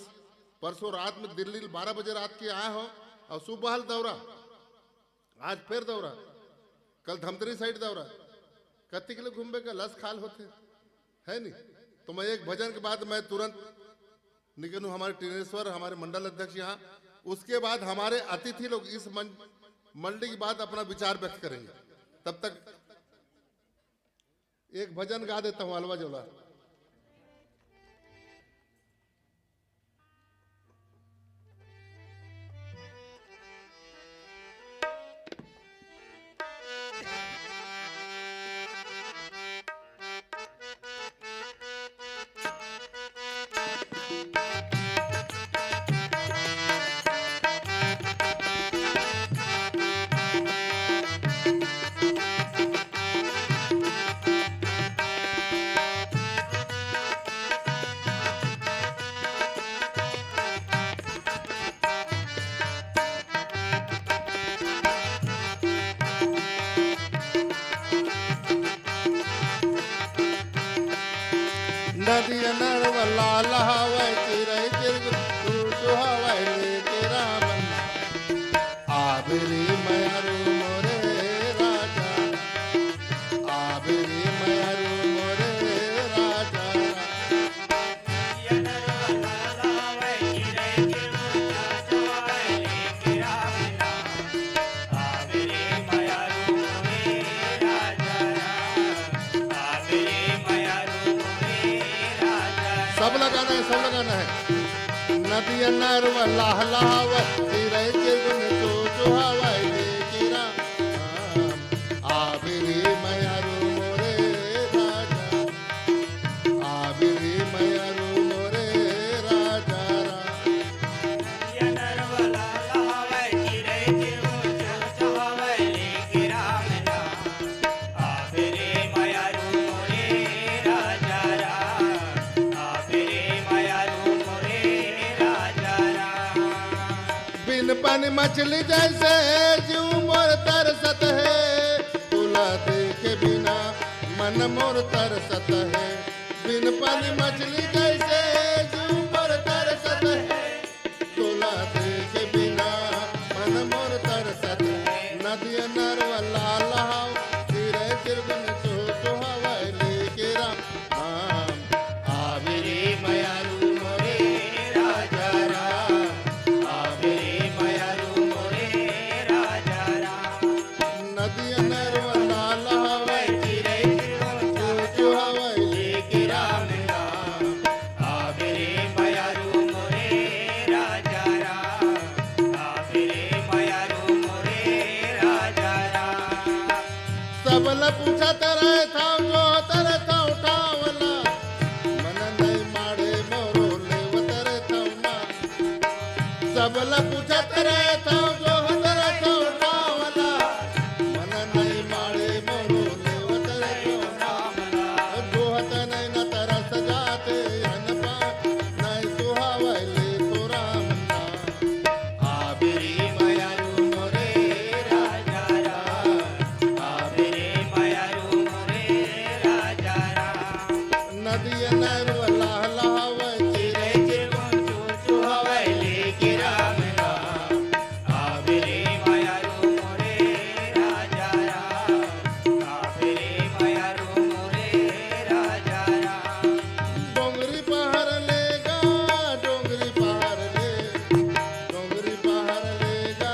परसों रात में दिल्ली बारह बजे रात के आए हो, और सुबह ल दौरा, आज फिर दौरा, कल धमतरी साइड दौरा। कति किलो घूमबे का लस खाल होथे, है नहीं? तो मैं एक भजन के बाद मैं तुरंत निकलूं हमारे टिनेश्वर, हमारे मंडल अध्यक्ष यहाँ, उसके बाद हमारे अतिथि लोग इस मन-, मंडली के बाद अपना विचार व्यक्त करेंगे। तब तक एक भजन गा देता हूँ, अलवा जोला। नदिया नरवा लाल हवय, चिरई चिरगुन तू सुहावय, लेके राम नाम। सब लगाना है, सब लगाना है। नदिया नरवा लहलहावै, चिरई चिरगुन चुहचुहावै, लेके राम। आबे रे मयारू मोरे राजा, आबे रे मयारू मोरे राजा राम। बिन पानी मछली जैसे जीव मोर तरसत हे, तोला देखे बिना मन मोर तरसत हे। बिन पानी मछली जैसे जीव मोर तरसत हे, तोला देखे बिना मन मोर तरसत हे। नदिया नरवा लहलहावै, चिरई चिरगुन चुहचुहावै, लेके राम। आबे रे मयारू मोरे राजा राम, आबे रे मयारू मोरे राजा राम। नदिया नरवा लहलहावै, चिरई चिरगुन चुहचुहावै, लेके राम नाम। आबे रे मयारू मोरे राजा राम, आबे रे मयारू मोरे राजा राम। सबला पूछत रहिथंव, जोहत रहिथंव ठाँव ला, मन नइ माड़े मोरो लेवत रहिथंव नाम। सबला पूछत रहिथंव, जोहत रहिथंव ठाँव ला, मन नइ माड़े मोरो लेवत रहिथंव नाम। जोहत नैन तरस जाथे अनपा, नइ सुहावय लेथों राम नाम। आबे रे मयारू मोरे राजा राम, आबे रे मयारू मोरे राजा राम। नदिया नरवा लहलहावै, चिरई चिरगुन चुहचुहावै, लेके राम नाम। आबे रे मयारू मोरे राजा राम, आबे रे मयारू मोरे राजा राम। डोंगरी पहाड़ ले गा, डोंगरी पहाड़ ले, डोंगरी पहाड़ ले गा,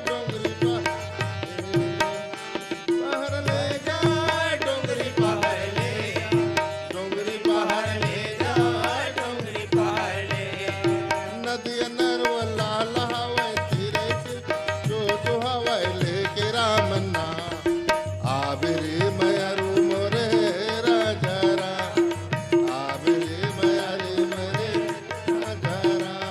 डोंगरी पहाड़ ले गा, डोंगरी पहाड़ ले, डोंगरी पहाड़ ले गा, डोंगरी पहाड़ ले। नदिया नरवा लहलहावै, चिरई चिरगुन चुहचुहावै, लेके राम नाम। आबे रे मयारू मोरे राजा राम, आबे रे मयारू मोरे राजा राम।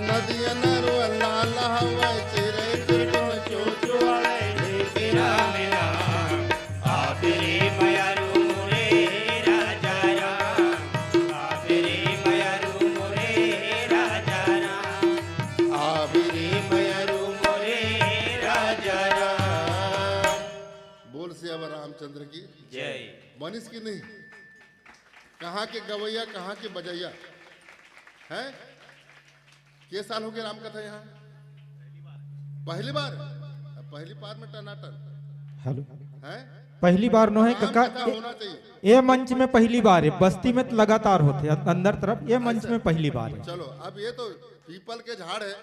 नदिया नरवा लहलहावै, चिरई चिरगुन चुहचुहावै, लेके राम नाम। आबे रे मयारू मोरे राजा राम, आबे रे मयारू मोरे राजा राम, आबे रे मयारू मोरे राजा राम। बोल सियावर रामचंद्र की जय। बनिस कि नहीं? कहाँ के गवैया, कहाँ के बजैया हैं? के साल हो गया राम कथा यहाँ? पहली बार? अब पहली बार में टनाटन। हेलो। हैं? पहली बार नो है राम कका, कथा ए, होना चाहिए। ए मंच में पहली बार है, बस्ती में तो लगातार होथे, अं-, अंदर तरफ, ए मंच अच्छा। में पहली बार है। चलो, अब ये तो पीपल के झाड़ है,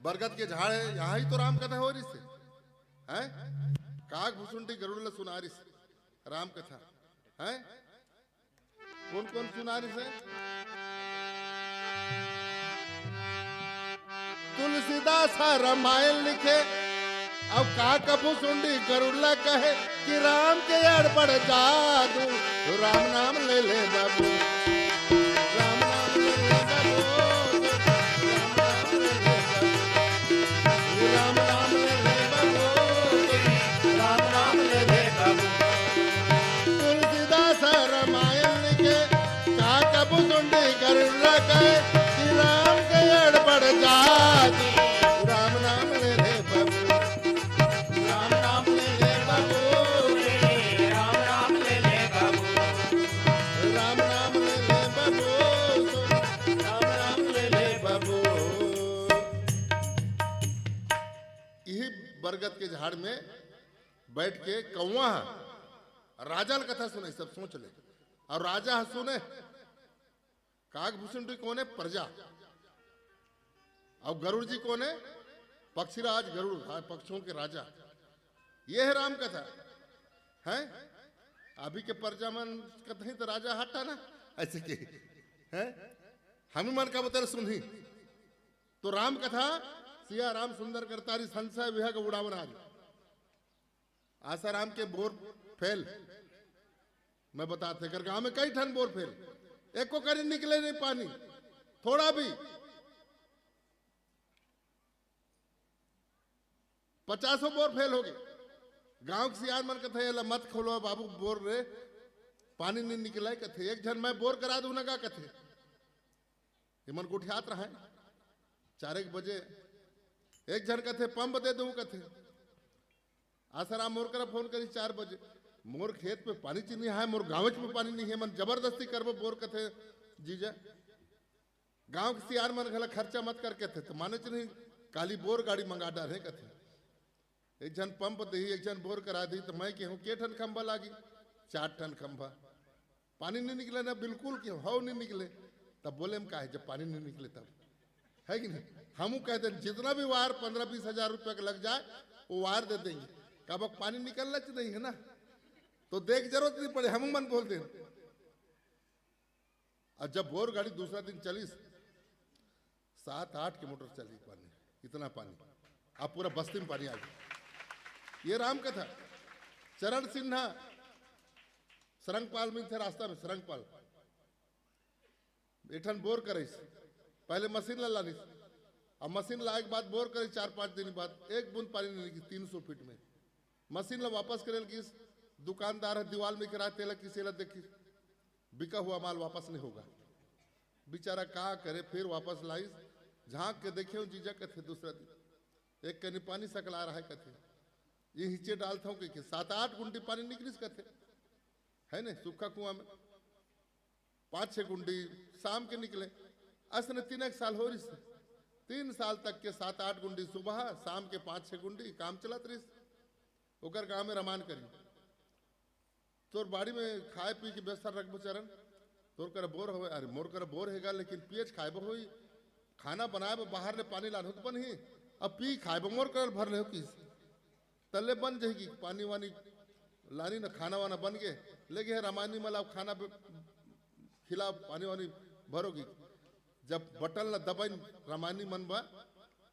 बरगद के झाड़ है, यहाँ ही तो राम कथा हो रही से, हैं? काग भुसुंडी गरुड़ ला सुना रही से राम कथा, हैं? कोन कोन सुना रहिसे? तुलसीदास ह रामायण लिखे, अउ काग भुसुंडी गरुड़ ला कहे कि राम के अड़बड़ जादू, राम नाम ले ले बाबू, राम नाम ले ले बाबू, राम नाम ले ले बाबू, राम नाम ले ले बाबू, राम नाम ले ले बाबू। तुलसीदास रामायण लिखे, काग भुसुंडी गरुड़ ला कहे कि राम के अड़बड़ जादू, राम नाम ले ले बाबू, राम नाम ले ले बाबू, राम नाम ले ले बाबू, राम नाम ले ले बाबू, राम नाम ले ले बाबू। यही बरगद के झाड़ में बैठ के कौवा ह राजा ल कथा सुनाइस, सब सोच ले। अउ राजा ह सुने, काकभूषण जी कौन है? प्रजा। और गरुड़ जी कौन है? पक्षीराज गरुड़, हाँ, पक्षियों के राजा। ये है राम कथा। हैं? अभी के प्रजा मन कथई तो राजा हटा ना, ऐसे के हैं? हम मन का बतल सुनही। तो राम कथा, सिया राम सुंदर करतारी, संशय विहग उड़ावन हारी। आसाराम के बोर फेल। मैं बताते, कर गांव में कई ठन बोर फेल, एको करी निकले नहीं पानी, थोड़ा भी। पचासों बोर फेल हो गए। गांव के सियान मन कथे, "एला मत खोलो बाबू बोर रे, पानी नहीं निकले," कथे। एक झन, "मैं बोर करा दूं ना का," कथे। एमन गोठियात रहे, चार एक बजे एक झन कथे, "पंप दे दूं," कथे। आसाराम मोर करा फोन करी चार बजे, "मोर खेत पे पानी च नहीं है, मोर गाँव में पानी नहीं है, मन जबरदस्ती करबो बोर," कथे। जीजा, गांव के सियान मन घला खर्चा मत करके थे, तो माने च नहीं, काली बोर गाड़ी मंगा डारे कथे। एक झन पंप देही, एक झन बोर करा दी, तो मैं कहूँ, "के ठन खंभा लागी?" "चार ठन खंभा।" "पानी नहीं निकले ना बिल्कुल?" "के हव नहीं निकले।" "तब बोले हम काहे, जब पानी नहीं निकले तब, है कि नहीं?" हमू कहते, "जितना भी वार पन्द्रह बीस हजार रुपया का लग जाए, वो वार दे देंगे, कब पानी निकलना च नहीं है ना, तो देख जरूरत नहीं पड़े, हम मन बोल दें।" और जब बोर गाड़ी दूसरा दिन चली, सात आठ किलोमीटर चली पानी, इतना पानी, अब पूरा बस्ती में पानी आ गया। ये राम कथा। चरण सिन्हा सरंगपाल में थे, रास्ता में सरंगपाल एक ठन बोर करिस, पहले मशीन ला लानिस, अब मशीन लाए के बाद बोर करिस, चार पांच दिन बाद एक बूंद पानी नहीं निकली, तीन सौ फीट में। मशीन ला वापस करे लगिस, दुकानदार है दीवाल में गिरा, तेला किसे ला देखिस, बिका हुआ माल वापस नहीं होगा। बेचारा का करे, फिर वापस लाइस, झांक के देखे जीजा कथे दूसरा दिन, "एक कनी पानी सकला रहा है," कथे, "ये हिचे डालता हूँ," कहिके सात आठ गुंडी पानी निकलिस कथे, है ने, सूखा कुआं में पांच छह गुंडी शाम के निकले। असने तीन एक साल हो रही, तीन साल तक के सात आठ गुंडी सुबह, शाम के पांच छह गुंडी काम चलत रही। ओकर गांव में रमान करी, "तोर बाड़ी में खाए पी के व्यवस्था रखबो चरण, तोर करा बोर होवे।" "अरे मोर करा बोर हेगा, लेकिन पियेच खाए बर होई, खाना बनाए बर बाहर ले पानी लानहू त बनही, अब पी खाए बर मोर करा भर ले हो किस, तले बन जाही कि पानी वानी लानी ना, खाना वाना बन गे, ले गे हे रमानी मला खाना ब-, खिला, पानी वानी भरोगी।" जब बटन ला दबाइन रमानी मन बा,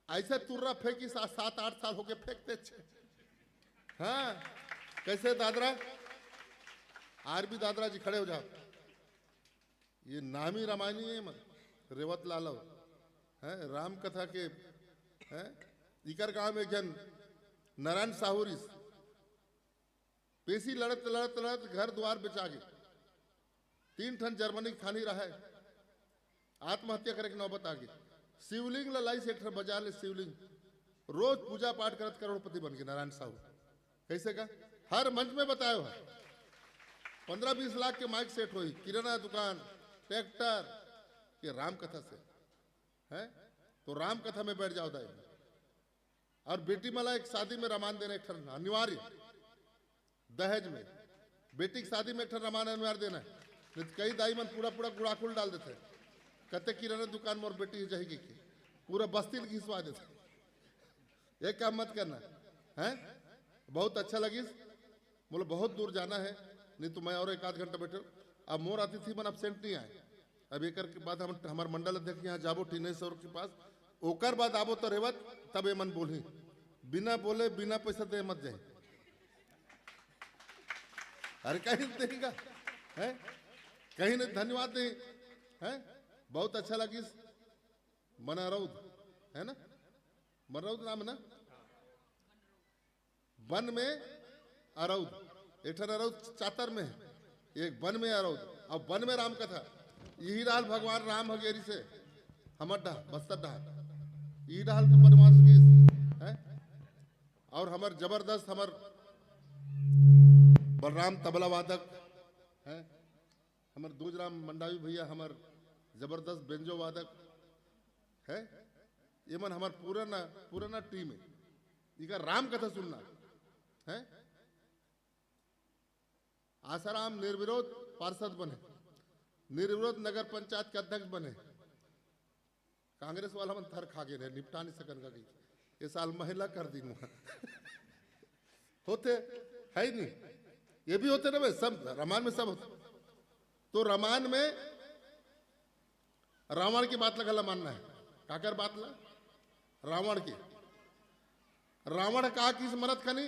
ऐसे तुर्रा फेंकी, सा-, सात आठ साल होके फेंकते छे। हाँ, कैसे दादरा? आर बी दादरा जी खड़े हो जाओ। ये नामी रामायणी है मन, रेवत लालव, हैं, राम कथा के, हैं, इकर गांव में एक जन नारायण साहू रिस, पेशी लड़त, लड़त, लड़त घर द्वार बेचा गे। तीन ठन जर्मनी के थानी रहे, आत्महत्या करे के नौबत आ गे। शिवलिंग ला लाइस एक ठन बाजार ले शिवलिंग, रोज पूजा पाठ करत करोड़पति बन गे नारायण साहू। कैसे का? हर मंच में बतायो है। पन्द्रह बीस लाख के माइक सेट होई, किराना दुकान, ट्रैक्टर, ये राम कथा से है। तो राम कथा में बैठ जाओ दाई। और बेटी मला एक शादी में रामायण देना एक ठन अनिवार्य, दहेज में। बेटी की शादी में एक ठन रामायण अनिवार्य देना है, नहीं तो कई दाई मन पूरा पूरा गुड़ाखुल डाल देते हैं। कहते किराना दुकान मोर बेटी ही जाएगी की, पूरा बस्ती ल घिसवा देते। ये काम मत करना, हैं? बहुत अच्छा लगिस। बोलो बहुत दूर जाना है, नहीं तो मैं और एक आध घंटा बैठे। अब मोर अतिथि मन एब्सेंट नहीं आए। अब एकर के बाद हम, हमार मंडल अध्यक्ष यहाँ जाबो टीनेश्वर के पास, ओकर बाद आबो तो रेवत, तब ये मन बोलही, बिना बोले, बिना पैसा दे मत जाए। अरे कहीं देगा, हैं? कहीं नहीं, धन्यवाद दे, हैं? बहुत अच्छा लगिस। मन अरौद, है ना? मन अरौद नाम है ना? वन में अरौद, एक ठन अरौद चातर में है, एक वन में अरौद, और वन में राम कथा। यही रहल भगवान राम हगेरी से हमर डहा, बस्तर डहा, यही रहल तो बनवास किस, हैं? और हमर जबरदस्त, हमर बलराम तबला वादक, हैं? हमर दूजराम मंडावी भैया, हमर जबरदस्त बेंजो वादक है। ये मन हमर पुराना, पुराना टीम है। इका राम कथा सुनना है। आसाराम निर्विरोध पार्षद बने, निर्विरोध नगर पंचायत के अध्यक्ष बने, कांग्रेस वाला मन थर खा गे रहे, निपटा नहीं सकन का कही, ये साल महिला कर दी मुहा। होते है ही नहीं, ये भी होते ना भाई, सब रामायण में सब होते। तो रामायण में रावण की बात ला घला मानना है। काकर बात ला? रावण की। रावण का किस मरत खनी,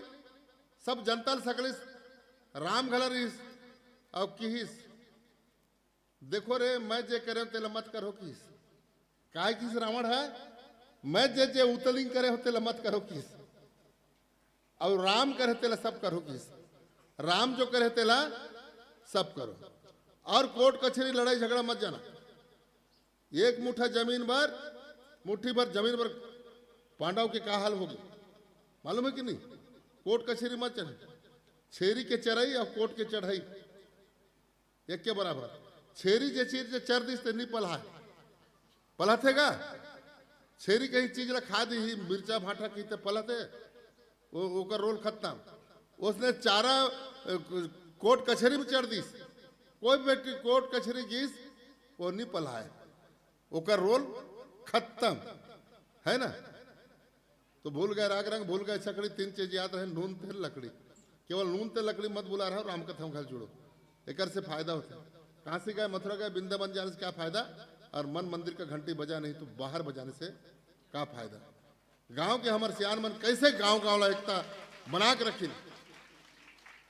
सब जनता ल सकलिस, राम घला रहिस, और किहिस, "देखो रे, मैं जे करे तेला मत करो" किहिस। काय किहिस रावण है, "मैं जे जे उतलिंग करे हो तेला मत करो" किहिस। और राम करे तेला सब करो किहिस। राम जो करे तेला सब करो। और कोर्ट कचहरी लड़ाई झगड़ा मत जाना। एक मुठा जमीन बर, मुट्ठी भर जमीन बर पांडव के का हाल होगे, मालूम है कि नहीं? कोर्ट कचहरी मत चढ़े। छेरी के चराई और कोर्ट के चढ़ाई एक के बराबर। छेरी जे चीज जे चर दिस ते नी पलहाय, पलहथे गा? छेरी कहीं चीज ला खा दी ही, मिर्चा भाटा की ते पलहथे, वो ओकर रोल खत्म। उसने चारा अ, कोर्ट कचहरी में चर दिस, कोई बेटी कोर्ट कचहरी गिस, वो नी पलहाय, ओकर रोल खत्म, है ना? तो भूल गए राग रंग, भूल गए छकड़ी, तीन चीज याद रहे, नून तेल लकड़ी। केवल नून तेल लकड़ी मत भुला रहा, राम कथा में घल जुड़ो, एकर से फायदा होता है। काशी गए, मथुरा गए, वृंदावन जाने से क्या फायदा? और मन मंदिर का घंटी बजा नहीं तो बाहर बजाने से का फायदा? गांव के हमर सियान मन कैसे गांव गांव ला एकता बना के रखिन,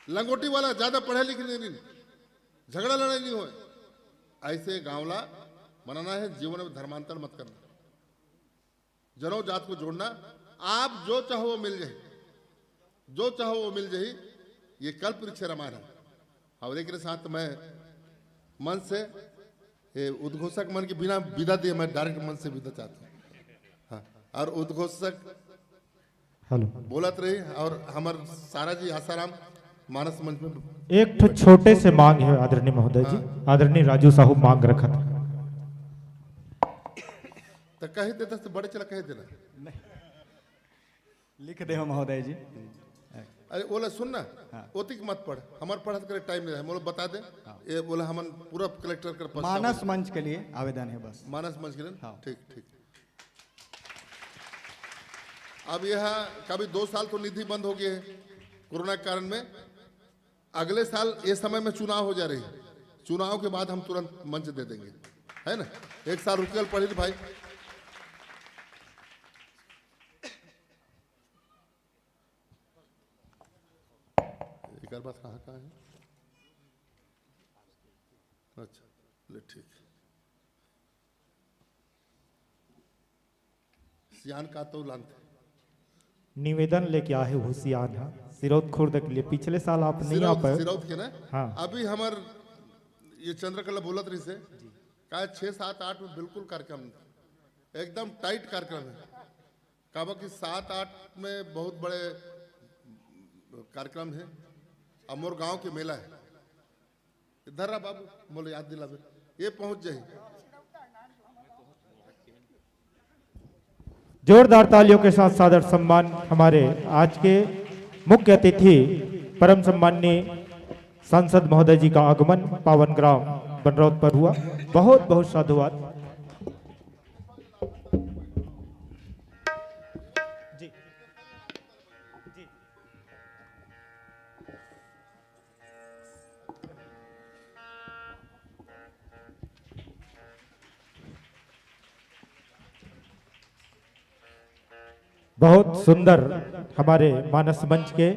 लंगोटी वाला ज्यादा पढ़े लिखे नहीं, झगड़ा लड़ाई नहीं होए, ऐसे गांव ला बनाना है। जीवन में धर्मांतर मत करना, जनौ जात को जोड़ना। आप जो चाहो वो मिल जाए, जो चाहो वो मिल जाए। ये कल्प वृक्ष रामायण है। और एक साथ मैं मंच से ये उद्घोषक मन के बिना विदा दिए मैं डायरेक्ट मंच से विदा चाहता हूँ। हाँ, और उद्घोषक हेलो। बोलत रही और हमर सारा जी आसाराम मानस मंच में एक ठो छोटे से मांग है आदरणीय महोदय जी, हाँ। आदरणीय राजू साहू मांग रखत। तो कह देता तो बड़े चला कह देना। लिख दे हो महोदय जी। अरे बोला सुन ना, हाँ। ओतिक मत पढ़, हमार पढ़त करे टाइम नहीं रहे, बोला बता दे। हाँ। ये बोला हमन पूरा कलेक्टर कर पहुंच मानस गए। मंच के लिए आवेदन है बस। मानस मंच के लिए? हाँ। ठीक ठीक। अब यह कभी दो साल तो निधि बंद हो गए है कोरोना के कारण में, अगले साल ये समय में चुनाव हो जा रही है, चुनाव के बाद हम तुरंत मंच दे देंगे, है ना? एक साल रुकल पढ़ी भाई। एक बात कहाँ कहाँ है? अच्छा, ले ठीक। सियान का तो लानते। निवेदन लेके आए हो सियान हा सिरौत खुर्द के लिए। पिछले साल आप नहीं आ सिरौत, पाए। सिरौत के ना? हाँ। अभी हमार ये चंद्रकला बोलत रही से, का छः, सात, आठ में बिल्कुल कार्यक्रम, एकदम टाइट कार्यक्रम है। काबर कि सात, आठ में बहुत बड़े कार्यक्रम है, अमोर गांव के मेला है। इधर रहा बाबू, मोला याद दिलावे, ये पहुंच जाही। जोरदार तालियों के साथ सादर सम्मान हमारे आज के मुख्य अतिथि परम सम्माननीय सांसद महोदय जी का आगमन पावन ग्राम बनरौत पर हुआ। बहुत बहुत साधुवाद। जी। जी। बहुत सुंदर हमारे मानस मंच के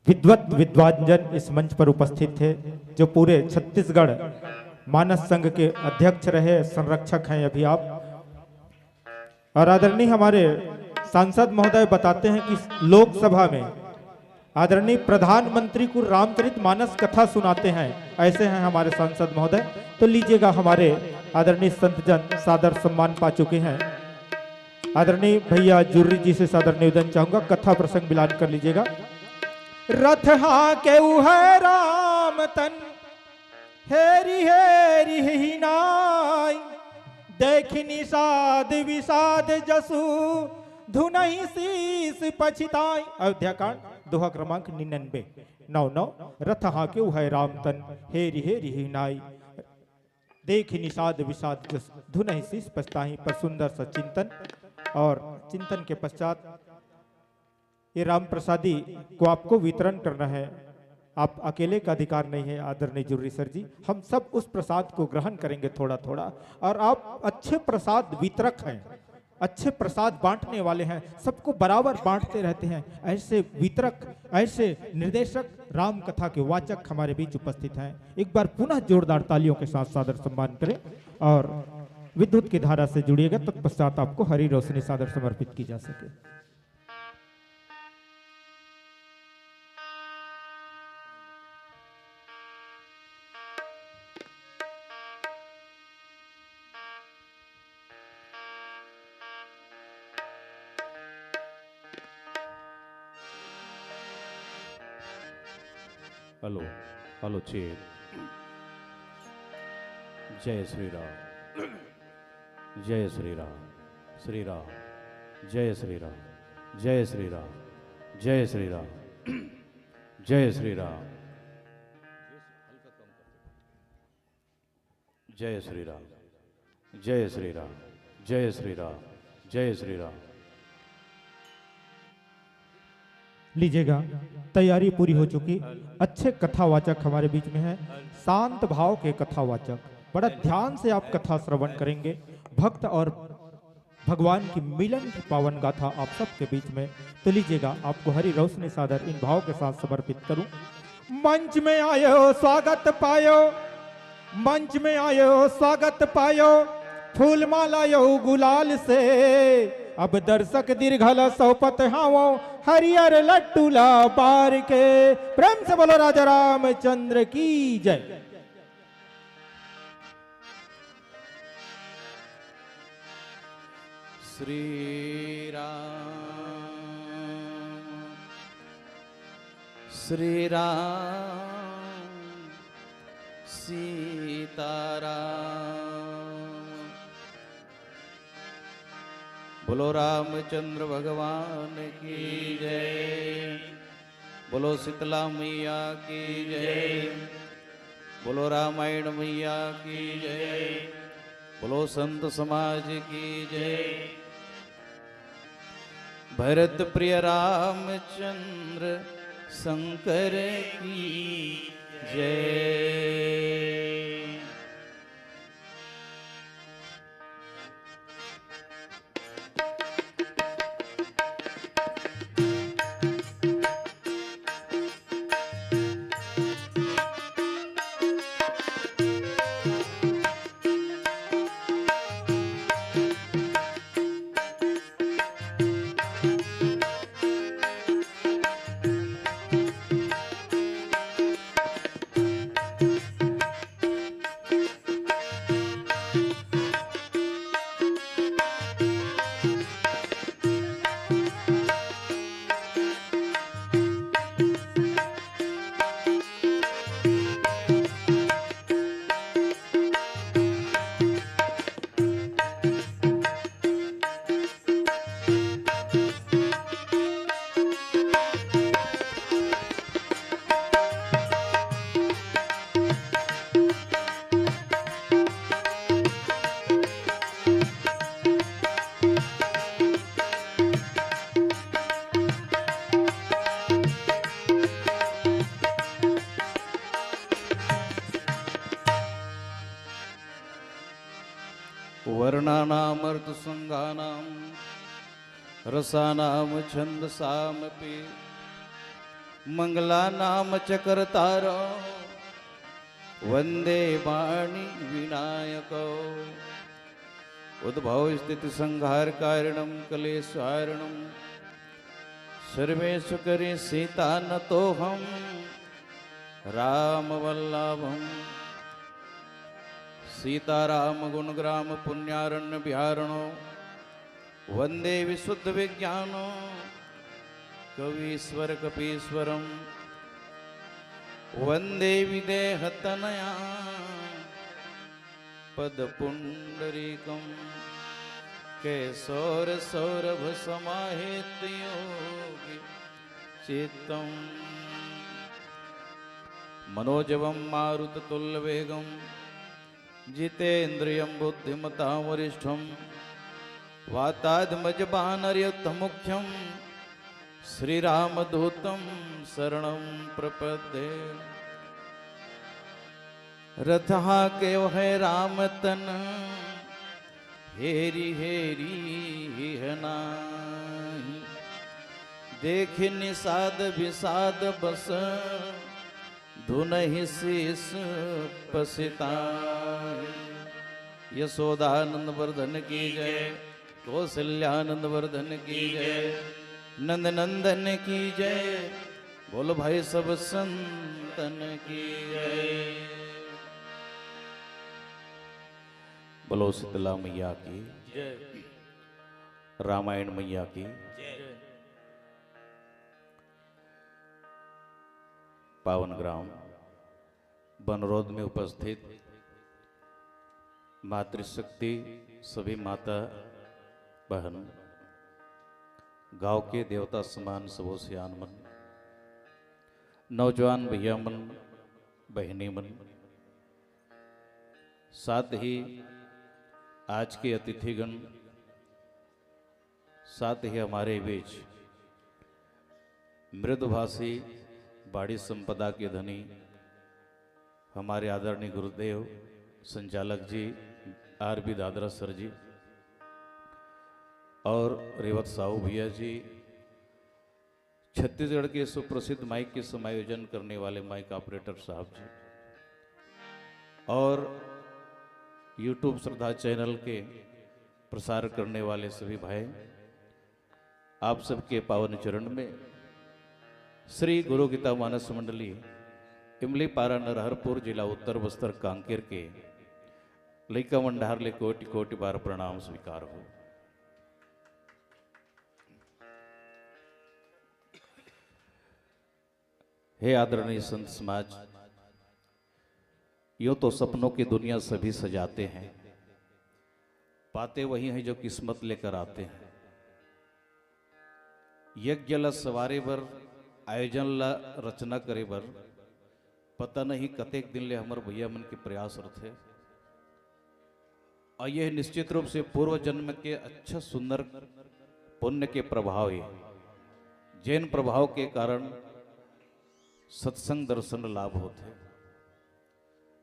विद्वत विद्वानजन इस मंच पर उपस्थित थे, जो पूरे छत्तीसगढ़ मानस संघ के अध्यक्ष रहे, संरक्षक हैं अभी आप। और आदरणीय हमारे सांसद महोदय बताते हैं कि लोकसभा में आदरणीय प्रधानमंत्री को रामचरित मानस कथा सुनाते हैं, ऐसे हैं हमारे सांसद महोदय। तो लीजिएगा, हमारे आदरणीय संतजन सादर सम्मान पा चुके हैं। आदरणीय भैया जुर्री जी से सादर निवेदन चाहूंगा, कथा प्रसंग मिलान कर लीजिएगा। रथ हाँ के है राम तन हेरी हेरी ही नाई, देखि निषाद विषाद जसु धुनहि शीस पछिताई। अयोध्याकांड, दोहा क्रमांक निन्यानवे। नौ नौ। रथ हाँके उहै राम तन, हेरि हेरि ही नाई। देखि निषाद विषाद जस, धुनहि शीश पछताही। पर सुंदर सा चिंतन, और चिंतन के पश्चात ये राम प्रसादी को आपको वितरण करना है। आप अकेले का अधिकार नहीं है, आदरणीय जूरी सर जी। हम सब उस प्रसाद को ग्रहण करेंगे थोड़ा थोड़ा। और आप अच्छे प्रसाद वितरक हैं, अच्छे प्रसाद बांटने वाले हैं, सबको बराबर बांटते रहते हैं। ऐसे वितरक, ऐसे निर्देशक, राम कथा के वाचक हमारे बीच उपस्थित हैं। एक बार पुनः जोरदार तालियों के साथ सादर सम्मान करें और विद्युत की धारा से जुड़िएगा। तत्पश्चात आपको हरी रोशनी सादर समर्पित की जा सके। Hello, hello, check. जय श्री राम, जय श्री राम, श्री राम, जय श्री राम, जय श्री राम, जय श्री राम, जय श्री राम। जय श्री राम, जय श्री राम, जय श्री राम, जय श्री राम। लीजिएगा, तैयारी पूरी हो चुकी। अच्छे कथावाचक हमारे बीच में हैं, शांत भाव के कथावाचक। बड़ा ध्यान से आप कथा श्रवण करेंगे। भक्त और भगवान की मिलन की पावन गाथा आप सबके बीच में। तो लीजिएगा, आपको हरी रोशनी सादर इन भाव के साथ समर्पित करूं। मंच में आयो, स्वागत पायो, मंच में आयो, स्वागत पायो, फूल माला यो गुलाल से। अब दर्शक दीर्घल सौपत हावो, हरियर लट्टू ला बार के। प्रेम से बोलो राजा रामचंद्र की जय। श्री राम, श्री राम, सीताराम। बोलो रामचंद्र भगवान की जय। बोलो शीतला मैया की जय। बोलो रामायण मैया की जय। बोलो संत समाज की जय। भरत प्रिय रामचंद्र शंकर की जय। वर्णानामर्थसंघानां रसानां छंदसामपि मंगलानां च कर्तारं वंदे पाणि विनायकौ। उद्भव स्थिति संहार कारणं कलेश हारणं सर्वेश करे सीता नतोहम राम वल्लभम। सीताराम गुणग्राम पुण्यारण्य विहारणो वंदे विशुद्ध विज्ञानो कवीश्वर कपीश्वरम वंदे विदेह तनया पद पुंडरीकम। कैसोर सौरभ समाहित योगी चित्तम। मनोजवं मारुततुल्यवेगं जितेन्द्रियं बुद्धिमतां वरिष्ठं वातात्मजं वानरयूथमुख्यं श्रीरामदूतं शरणं प्रपद्ये। रथ हांके वहै राम तन हेरि हेरि इहि नाही। देखि निषाद विषाद बस धुनहि शीस पसिताई। यशोदानंद वर्धन की जय, कौशल्यानंद वर्धन की जय, नंद नंदन की जय, बोल भाई सब संतन की जय। बोलो शीतला मैया की, जय। रामायण मैया की, जय। पावन ग्राम बनरोद में उपस्थित मातृशक्ति, सभी माता बहन, गांव के देवता समान सबो सियान मन, नौजवान भैया मन, बहिनी मन, साथ ही आज के अतिथिगण, साथ ही हमारे बीच मृदुभाषी बाड़ी संपदा के धनी हमारे आदरणीय गुरुदेव संचालक जी आर बी दादरा सर जी और रेवत साहू भैया जी, छत्तीसगढ़ के सुप्रसिद्ध माइक के समायोजन करने वाले माइक ऑपरेटर साहब जी और YouTube श्रद्धा चैनल के प्रसार करने वाले सभी भाई, आप सबके पावन चरण में श्री गुरु गीता मानस मंडली इमली पारा नरहरपुर जिला उत्तर बस्तर कांकेर के लइका मंडार ले कोटि कोटि बार प्रणाम स्वीकार हो। हे आदरणीय संत समाज, यूं तो सपनों की दुनिया सभी सजाते हैं, पाते वही हैं जो किस्मत लेकर आते हैं। यज्ञ ला सवारे बर, आयोजन ला रचना करे बर पता नहीं कतेक दिन ले हमर भैया मन के प्रयास रथे। और यह निश्चित रूप से पूर्व जन्म के अच्छा सुंदर पुण्य के प्रभाव हे, जेन प्रभाव के कारण सत्संग दर्शन लाभ होथे।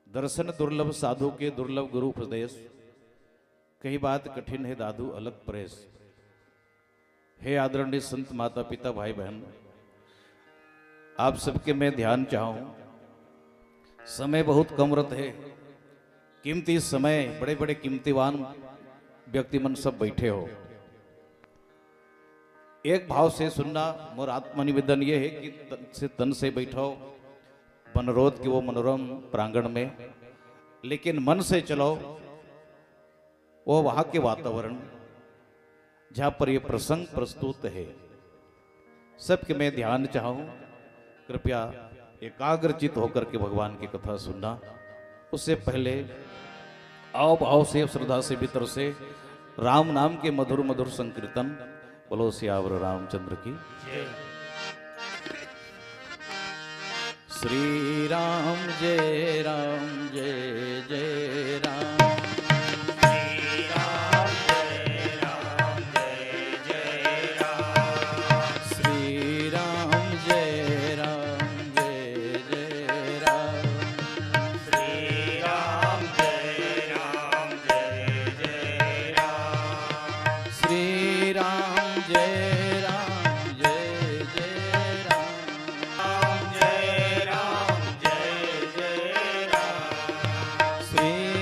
दर्शन दुर्लभ साधु के दुर्लभ गुरु उपदेश, कही बात कठिन हे दादू अलग परेश। हे आदरणीय संत माता पिता भाई बहन, आप सबके मैं ध्यान चाहूं, समय बहुत कम रथे, कीमती समय, बड़े बड़े कीमतीवान व्यक्ति मन सब बैठे हो, एक भाव से सुनना। मोर आत्मा निवेदन ये है कि तन से, तन से बैठो बनरोद के वो मनोरम प्रांगण में, लेकिन मन से चलो वो वहां के वातावरण जहां पर ये प्रसंग प्रस्तुत है। सबके मैं ध्यान चाहूं, कृपया एकाग्रचित होकर के भगवान की कथा सुनना। उससे पहले आओ भाव से, श्रद्धा से, भीतर से राम नाम के मधुर मधुर संकीर्तन। बोलो सियावर रामचंद्र की। श्री राम जय राम जय जय राम। श्री राम जय राम जय जय राम। श्री राम जय राम जय जय राम। श्री राम जय राम जय जय राम। राम जय राम जय जय राम। श्री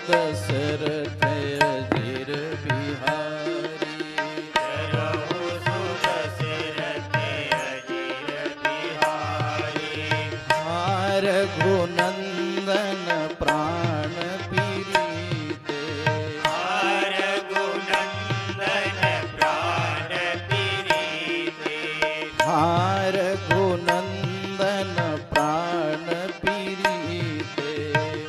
दशरथ अजिर बिहारी। करहु सुदशरथ अजिर बिहारी। हार रघुनंदन प्राण प्रीते। हार रघुनंदन प्राण प्रीते। हार रघुनंदन प्राण प्रीते।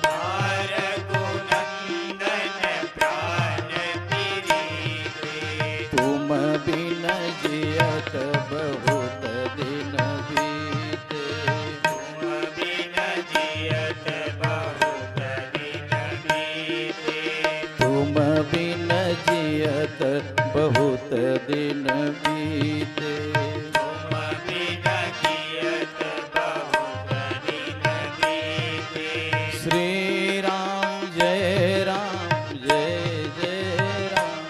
हार रघुनंदन प्राण प्रीते। तुम बिन जियत बहुत दिन बीते। तुम बिन जियत बहुत दिन बीते। तुम बिन जियत बहुत दिन बीते। तुम बिन जियत बहुत दिन बीते। श्री राम जय राम जय जय राम।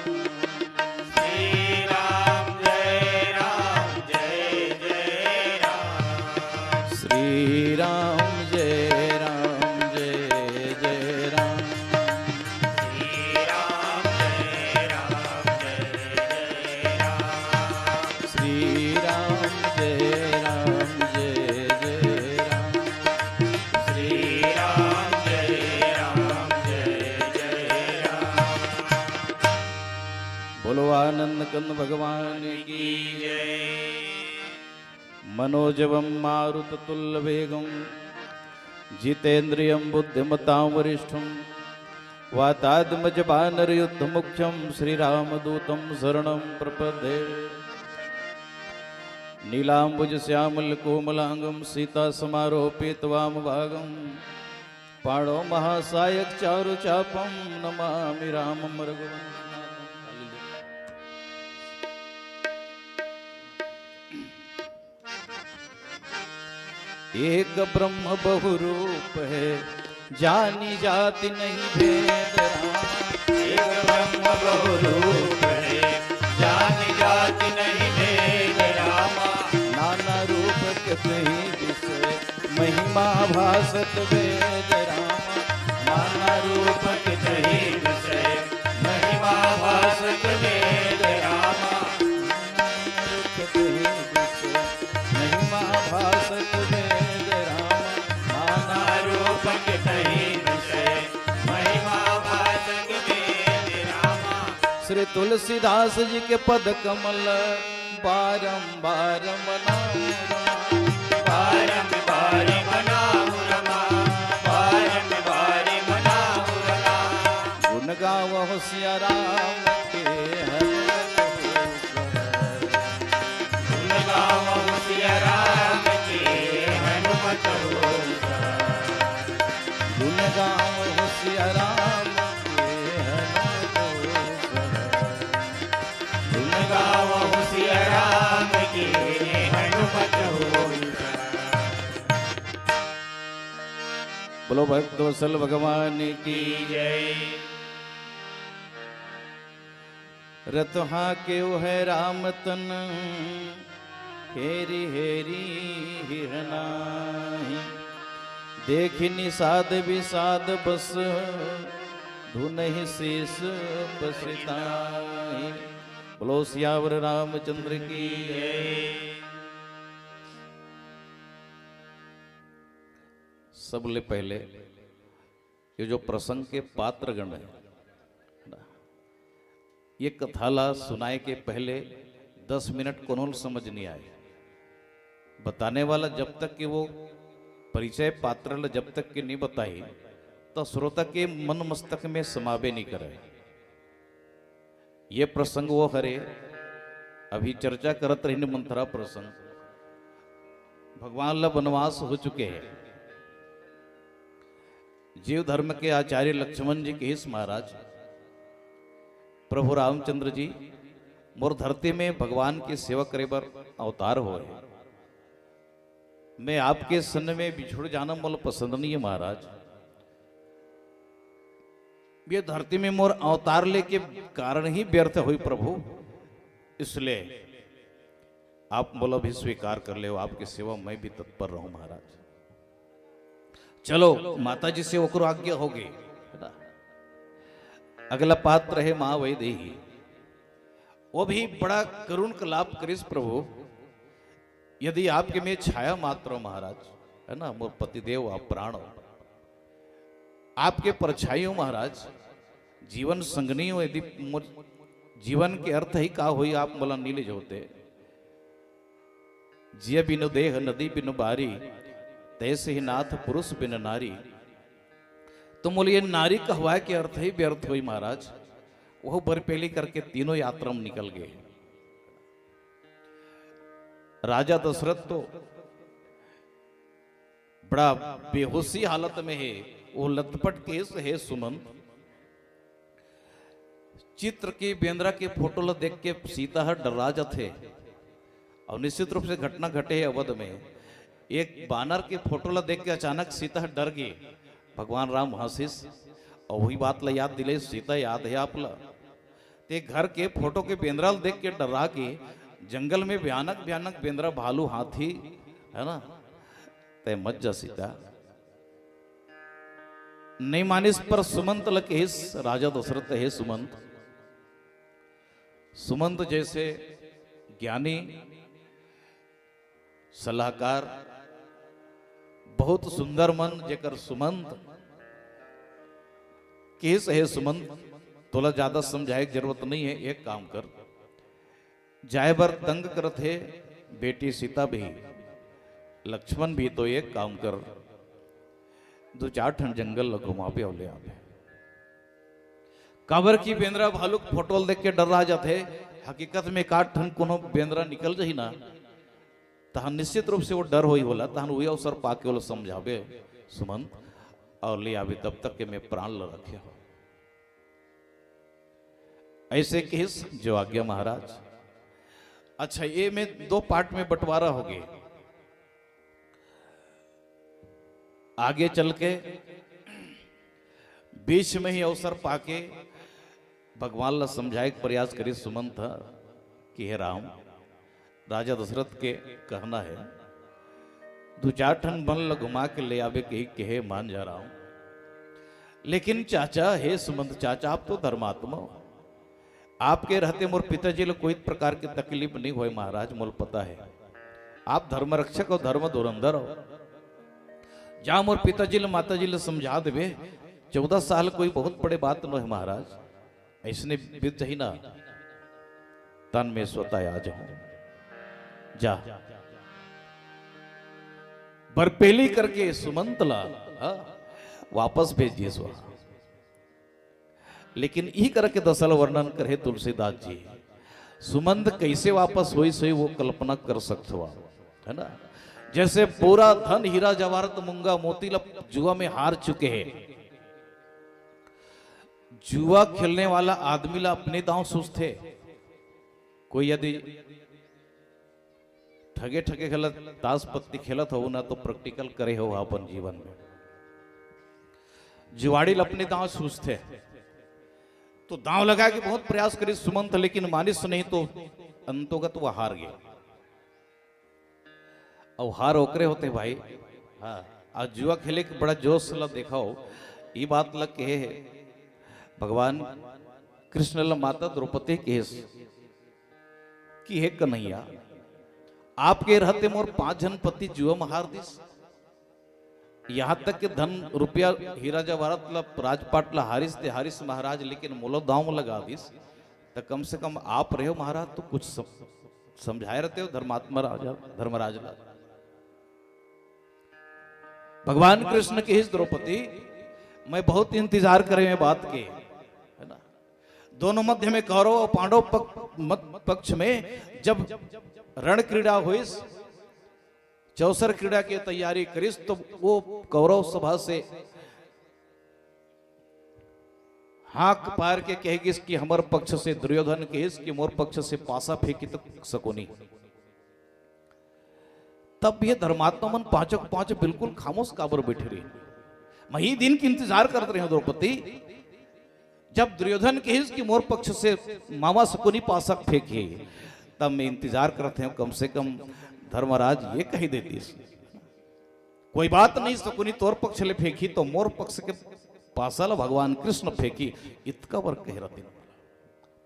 श्री राम जय राम जय जय राम। श्री राम जय राम जय जय राम। श्री राम जय राम जय जय राम। श्री राम जय राम जय जय राम। श्री राम जय राम जय जय राम। बोलो आनंद कंद भगवान की जय। मनोजवम मारुततुल्य वेगम जितेंद्रियम बुद्धिमताम वरिष्ठम वातात्मज बानर युद्ध मुख्यम श्री रामदूतम शरणम प्रपद्ये। नीलांबुज श्यामल कोमलांगम सीता समारोपित वाम भागम पाणो महासायक चारु चापम नमामि रामम रघुवंशनाथम। एक ब्रह्म बहु रूप है, जानी जाति नहीं भेद राम। एक ब्रह्म बहु रूप है, जानी जाति नहीं भेद राम। नाना रूप कितही विषय, महिमा भासत वेद राम। नाना रूप कितही विषय, महिमा भासत वेद राम। नाना रूप कितही विषय, महिमा भासत वेद राम। नाना रूप कितही विषय, महिमा भासत वेद राम। श्री तुलसीदास जी के पद कमल बारंबार मनाऊं रमा। बारंबार मनाऊं रमा, बारंबार मनाऊं रमा। गुण गावहु सिया राम के हनुमत हो सहाय। गुण गावहु सिया राम के हनुमत हो सहाय। गुण गावहु सिया राम के हनुमत हो सहाय। गुण गावहु सिया राम के हनुमत हो सहाय। बोलो भक्त वत्सल भगवान की जय। रतहा केउ है राम तन हेरी हेरी हिरनाही। देखि निषाद विषाद बस धुनहि शीस बसिताही। बोलो सियावर रामचंद्र की जय। सबले पहले ये जो प्रसंग के पात्रगण है ना, ये कथा ला सुनाए के पहले दस मिनट कोनो ल समझ नहीं आए। बताने वाला जब तक कि वो परिचय पात्र ला जब तक कि नहीं बताई, तो श्रोता के मन मस्तक में समावे नहीं करे। ये प्रसंग वो हरे, अभी चर्चा करत रहिन मंथरा प्रसंग। भगवान ला वनवास हो चुके हैं। जीव धर्म के आचार्य लक्ष्मण जी कहिस, महाराज, प्रभु रामचंद्र जी मोर धरती में भगवान की सेवा करे बर अवतार होए। मैं आपके सन्न में बिछुड़ जाना मोला पसंद नहीं है महाराज। ये धरती में मोर अवतार लेके कारण ही व्यर्थ हुई प्रभु, इसलिए आप मोला भी स्वीकार कर ले, आपकी सेवा मैं भी तत्पर रहूं महाराज। चलो, माता जी से ओकरो आज्ञा हो गई, है ना? अगला पात्र हे माँ वैदेही। वो भी बड़ा करुण कलाप करिस, प्रभु, यदि आपके में छाया मात्र हो महाराज, है ना, मोर पतिदेव आप प्राण हो, आपके परछाई हो महाराज, जीवन संगनी हो, यदि मोर जीवन के अर्थ ही का होई, आप मोला नी ले जोते। जिय बिनु देह नदी बिनु बारी, तैसे ही नाथ पुरुष बिन नारी। तो मोला ये नारी कहवाए के अर्थ ही व्यर्थ होई महाराज। वो बरपेली करके तीनों यात्रा में निकल गए। राजा दशरथ तो बड़ा बेहोशी हालत में हे, वो लतपट के से हे सुमंत। चित्रकी बेंदरा के फोटो ला देख के सीता ह डर्रा जाथे। और निश्चित रूप से घटना घटे हे अवध में। एक बानर के फोटो ला देख के अचानक सीता ह डर गे। भगवान राम हंसिस और वही बात ला याद दिले, सीता याद हे आप ला? ते घर के फोटो के बेंदरा ला देख के डर्रा के जंगल में भयानक भयानक बेंदरा, भालू, हाथी, है ना, ते मत जा सीता। नहीं मानिस पर सुमंत ल कहिस राजा दशरथ, हे सुमंत, सुमंत जैसे ज्ञानी सलाहकार, बहुत सुंदर मन जेकर सुमंत, कहिस हे सुमंत, तोला ज्यादा समझाए के जरूरत नहीं है, एक काम कर, जाए बर तंग करत हे बेटी सीता भी, लक्ष्मण भी, तो एक काम कर, दो चार ठन जंगल ल घुमाबे अउ ले आबे। काबर कि बेंदरा भालू के फोटो ल देख के डर्रा जाथे, हकीकत में एकाध ठन कोनो बेंदरा निकल जाही ना, तहन निश्चित रूप से वो डर होई होला, तहन वही अवसर पाके ओला समझाबे सुमंत, और ले आबे, तब तक के मैं प्राण ल रखे हो। ऐसे कहिस जो आज्ञा महाराज। अच्छा, ये में दो पार्ट में बंटवारा हो गए। आगे चल के बीच में ही अवसर पाके भगवान ला समझाए के प्रयास करिस सुमंत ह कि हे राम, राजा दशरथ के कहना है, दू चार ठन बन ल घुमा के ले आबे कही के हे मान जा राम। लेकिन चाचा, हे सुमंत चाचा, आप तो धर्मात्मा हो, आपके रहते मोर पिताजी ल कोई प्रकार के तकलीफ नहीं होय महाराज, मोल पता है। आप धर्म रक्षक हो, धर्म धुरंधर हो। जा मोर पिताजी ल, माताजी ल समझा देबे, चौदह साल कोई बहुत बड़े बात नो है महाराज। ऐसने बीत जाही ना, तन में स्वतः आ जाऊं। जा, बरपेली करके सुमंत ला, हाँ, वापस भेज दिए स्वा। लेकिन ई करके दसल वर्णन करे तुलसीदास जी, सुमंत कैसे वापस होई, सोई वो कल्पना कर सकत हो आप, है ना? जैसे पूरा धन हीरा जवाहरत मूंगा मोती ला जुआ में हार चुके हैं। जुआ खेलने वाला आदमी ला अपने दांव सूझथे। कोई यदि ठगे ठगे खेलत, ताश पत्ती खेलत हो ना, तो प्रैक्टिकल करे हो अपन जीवन में। जुआड़ी ल अपने दांव सूझथे, तो दांव लगा के बहुत प्रयास करिस सुमंत, लेकिन मानिस नहीं, तो अंतोगत वो हार गया। अउ हार ओकरे होथे भाई। हाँ, आज जुआ खेले के बड़ा जोश ला देखा हो, ई बात ला कहे हे भगवान कृष्ण ला माता द्रौपदी कहिस कि हे कन्हैया, आपके रहते मोर पांच झन पति जुआ म हार दिस, यहाँ तक के धन रुपया हीरा जवाहरात ला राजपाट ला हारिस ते हारिस महाराज, लेकिन मोला दांव लगा दिस, त कम से कम आप रहे हो महाराज, तो कुछ सम-, समझाए रहते हो धर्मात्मा राजा, धर्मराज ला। भगवान कृष्ण कहिस द्रौपदी, मैं बहुत इंतजार करे में बात के, है ना, दोनों मध्य में कौरव और पांडव पक-, मत-, पक्ष में जब रण क्रीड़ा होइस, चौसर क्रीड़ा के तैयारी करिस, तो वो कौरव सभा से हाक पार के कह गिस कि हमर पक्ष से दुर्योधन कहिस कि मोर पक्ष से पासा फेंकी तो सकुनी। तब ये धर्मात्मा मन पांचों के पांचों बिल्कुल खामोश काबर बैठे रहे। मैं ही दिन की इंतजार करत रहे हूं द्रौपदी, जब दुर्योधन कहिस कि मोर पक्ष से मामा सकुनी पासा फेंकी, तब मैं इंतजार करत हूं कम से कम धर्मराज ये कही देतिस। कोई बात नहीं, सकुनी तोर पक्ष ले फेंकी तो मोर पक्ष के पासा ला भगवान कृष्ण फेंकी, इतका बर कहे रतिन।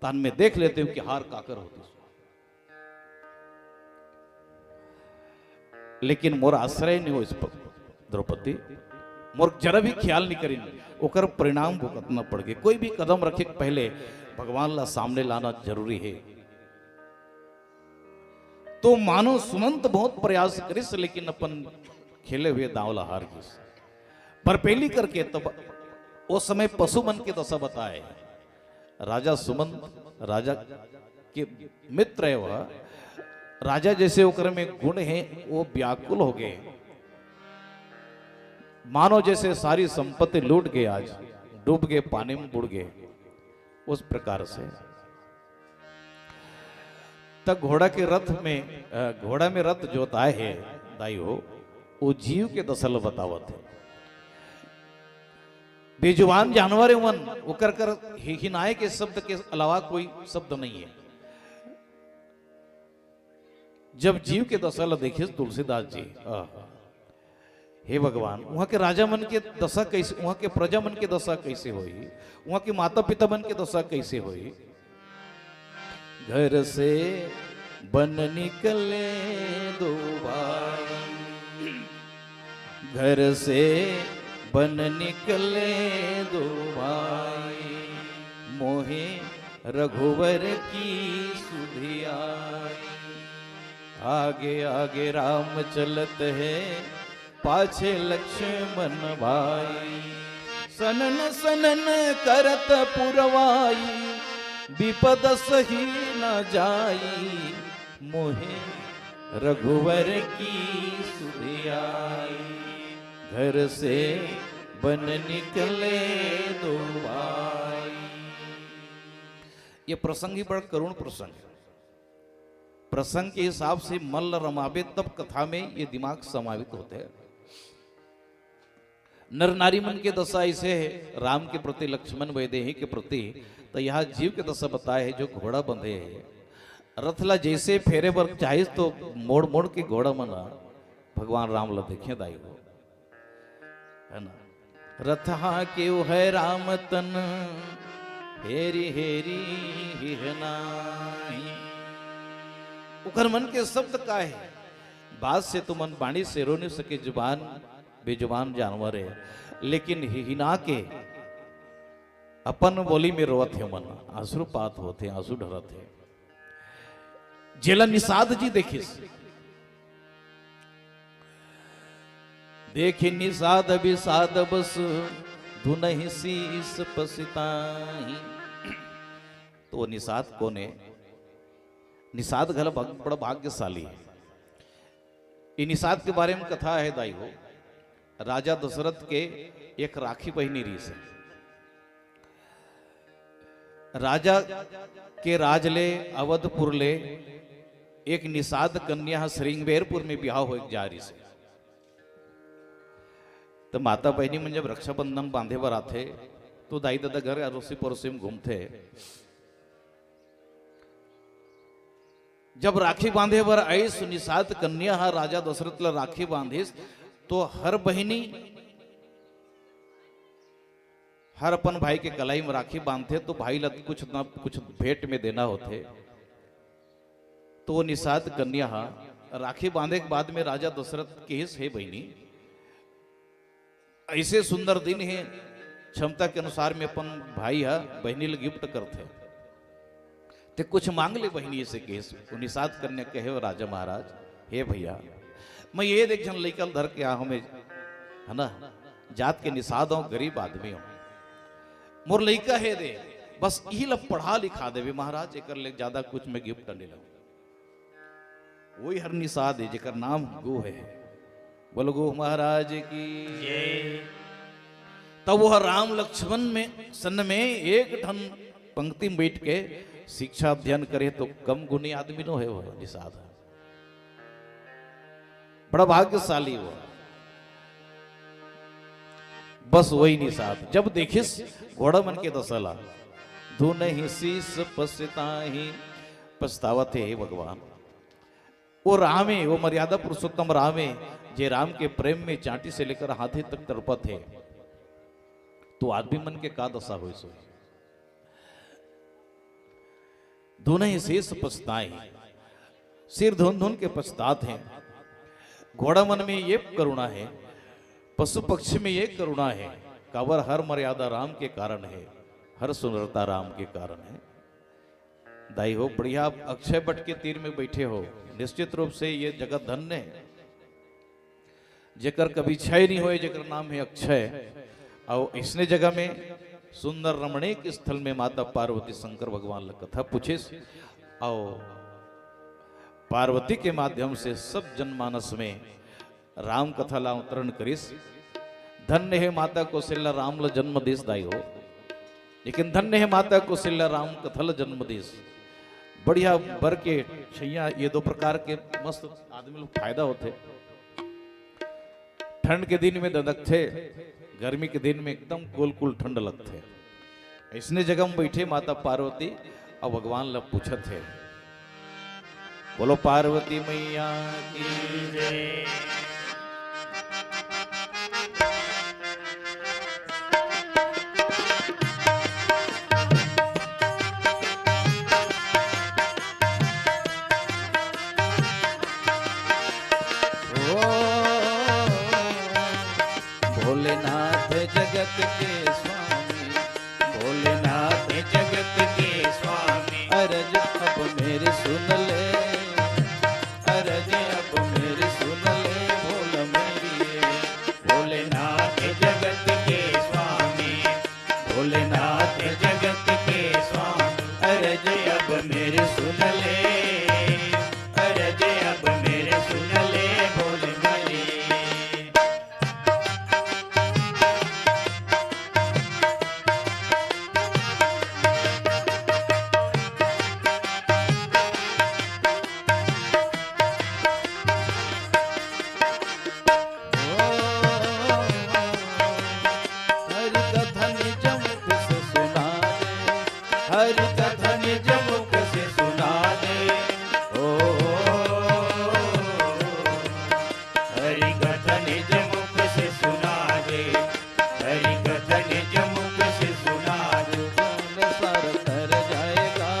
तहन मैं देख लेते हूँ कि हार काकर होतिस। लेकिन मोर आश्रय नहीं हो इस पर, द्रौपदी, मोर जरा भी ख्याल नहीं करिन, ओकर परिणाम भुगतना पड़ गए। कोई भी कदम रखे के पहले भगवान ला सामने लाना जरूरी है। तो मानो सुमंत बहुत प्रयास करिस, लेकिन अपन खेले हुए दांव ला हार गिस। बरपेली करके तब उस समय पशु मन के दशा बताए। राजा सुमंत, राजा के मित्र है वह, राजा जैसे ओकर में गुण है, वो व्याकुल हो गए, मानो जैसे सारी संपत्ति लूट गए, आज डूब गए, पानी में बुड़ गए, उस प्रकार से। त घोड़ा के रथ में, अ, घोड़ा में रथ जोताए है दाई हो, वो जीव के दशा ल बतावत है। बेजुबान जानवर है मन, ओकर कर हिहिनाए के शब्द के अलावा कोई शब्द नहीं है। जब जीव के दशा ल देखिस तुलसीदास जी, आह, हे भगवान, वहां के राजा मन के दशा कैसे, वहां के प्रजा मन के दशा कैसे होई, वहां के माता पिता मन के दशा कैसे होई? घर से बन निकले दो भाई, घर से बन निकले दो भाई, मोहे रघुवर की सुधि आई। आगे आगे राम चलत है, पाछे लक्ष्मण भाई। सनन सनन करत पुरवाई, विपद सही न जाई। मोहे रघुवर की सुधि आई, घर से बन निकले दो भाई। ये प्रसंग ही बड़ा करुण प्रसंग है। प्रसंग के हिसाब से मन ल रमाबे, तब कथा में ये दिमाग समावित होते हैं। नर नारी मन के दशा ऐसे है, राम के प्रति, लक्ष्मण वैदेही के प्रति, तो यहाँ जीव के दशा बताए है, जो घोड़ा बंधे है। रथ ला जैसे फेरे बर चाहिस, तो मोड़ मोड़ के घोड़ा मन भगवान राम ला देखे दाई हो, है ना? रथहा केउ है राम तन, हेरी हेरी हिहनाई। उकर मन के शब्द का है? बात से तो मन बाणी से रो नहीं सके, जुबान बेजुबान जानवर है, लेकिन हिहिना के अपन बोली में रोवत हे मन, आंसुपात होत हे, आंसू ढरत हे। जेला निषाद जी देखिस, देखि निषाद विषाद बस, धुनहि शीस पसिताही। तो वो निषाद कोन हे? निषाद घला भग-, बड़ा भाग्यशाली हे। ये निषाद के बारे में कथा हे दाई हो, राजा दशरथ के एक राखी बहिनी रहिस हे। राजा के राज ले, अवधपुर ले, एक निषाद कन्या ह श्रृंगवेरपुर में बिहाव होए के जा रहिस हे। तो माता बहिनी मन जब रक्षाबंधन बांधे बर आथे, तो दाई ददा घर अरोसी परोसी में घूमथे। जब राखी बांधे बर आइस, निषाद कन्या ह राजा दशरथ ला राखी बांधिस, तो हर बहिनी हर अपन भाई के कलाई में राखी बांधथे, तो भाई ला कुछ ना कुछ भेंट में देना होथे। तो वो निषाद कन्या ह राखी बांधे के बाद में राजा दशरथ किहिस, हे बहिनी, ऐसे सुंदर दिन हे, क्षमता के अनुसार में अपन भाई ह बहिनी ल गिफ्ट करथे, ते कुछ मांग ले बहिनी, ऐसे किहिस। वो निषाद कन्या कहे, "ओ राजा महाराज, हे भैया, मैं ये देख झन लइका ल धर के आ हूं, मैं, है ना, जात के निषाद हूं, गरीब आदमी हूं, मोर लइका हे दे, बस इही ल पढ़ा लिखा देवे महाराज, एकर ले ज्यादा कुछ मैं गिफ्ट नहीं लूं।" वही हर निषाद हे, जेकर नाम गो हे। बोलो गो महाराज की। जय। तब वह राम लक्ष्मण में, संग में एक ठन पंक्ति में बैठ के शिक्षा अध्ययन करे, तो कम गुणी आदमी नो हे वह निषाद। बड़ा भाग्यशाली वो। बस वही निषाद, जब देखिस घोड़ा मन के दशा ला, धुनहि शीस पसिताही, पछतावत हे, हे भगवान। वो राम हे, वो मर्यादा पुरुषोत्तम राम हे, जे राम के प्रेम में चांटी से लेकर हाथी तक तड़पत हे। तो आदमी मन के का दशा होइस होही। दोनों ही शेष पछताए, सिर धुन धुन के पछतात हैं। घोड़ा मन में ये करुणा है, पशु पक्षी में ये करुणा है, काबर हर मर्यादा राम के कारण है, हर सुंदरता राम के कारण है। दाई हो, बढ़िया, आप अक्षय वट के तीर में बैठे हो, निश्चित रूप से ये जगह धन्य है, जेकर कभी क्षय नहीं होए, जेकर नाम है अक्षय। और इसने जगह में सुंदर रमणीक स्थल में माता पार्वती शंकर भगवान ल कथा पूछिस, और पार्वती के माध्यम से सब जनमानस में राम कथा ला अवतरण करिस। धन्य हे माता कौशल्या राम ल जन्म दिस दाई हो, लेकिन धन्य हे माता कौशल्या राम कथा ल जन्म दिस। बढ़िया बर के छैया, ये दो प्रकार के मस्त आदमी लोग फायदा होथे। ठंड के दिन में ददकथे, गर्मी के दिन में एकदम कुल कुल ठंड लगथे। इसने जगह में बैठे माता पार्वती अउ भगवान ला पूछत हे। बोलो पार्वती मैया की जय। ओ भोलेनाथ जगत के स्वामी, भोलेनाथ जगत के स्वामी, अरज अब मेरी सुन ले, अरज अब मेरी सुन ले, भोल मेरी। भोलेनाथ जगत के स्वामी, भोलेनाथ जगत के स्वामी, अरज अब मेरी सुन ले, अरज अब मेरी सुन ले, भोल मेरी। हरि कथा निज मुख से सुना दे, हरि कथा निज मुख से सुना दे। ओ हरि कथा निज मुख से सुना दे, हरि कथा निज मुख से सुना दे। जगत सारा तर जाएगा,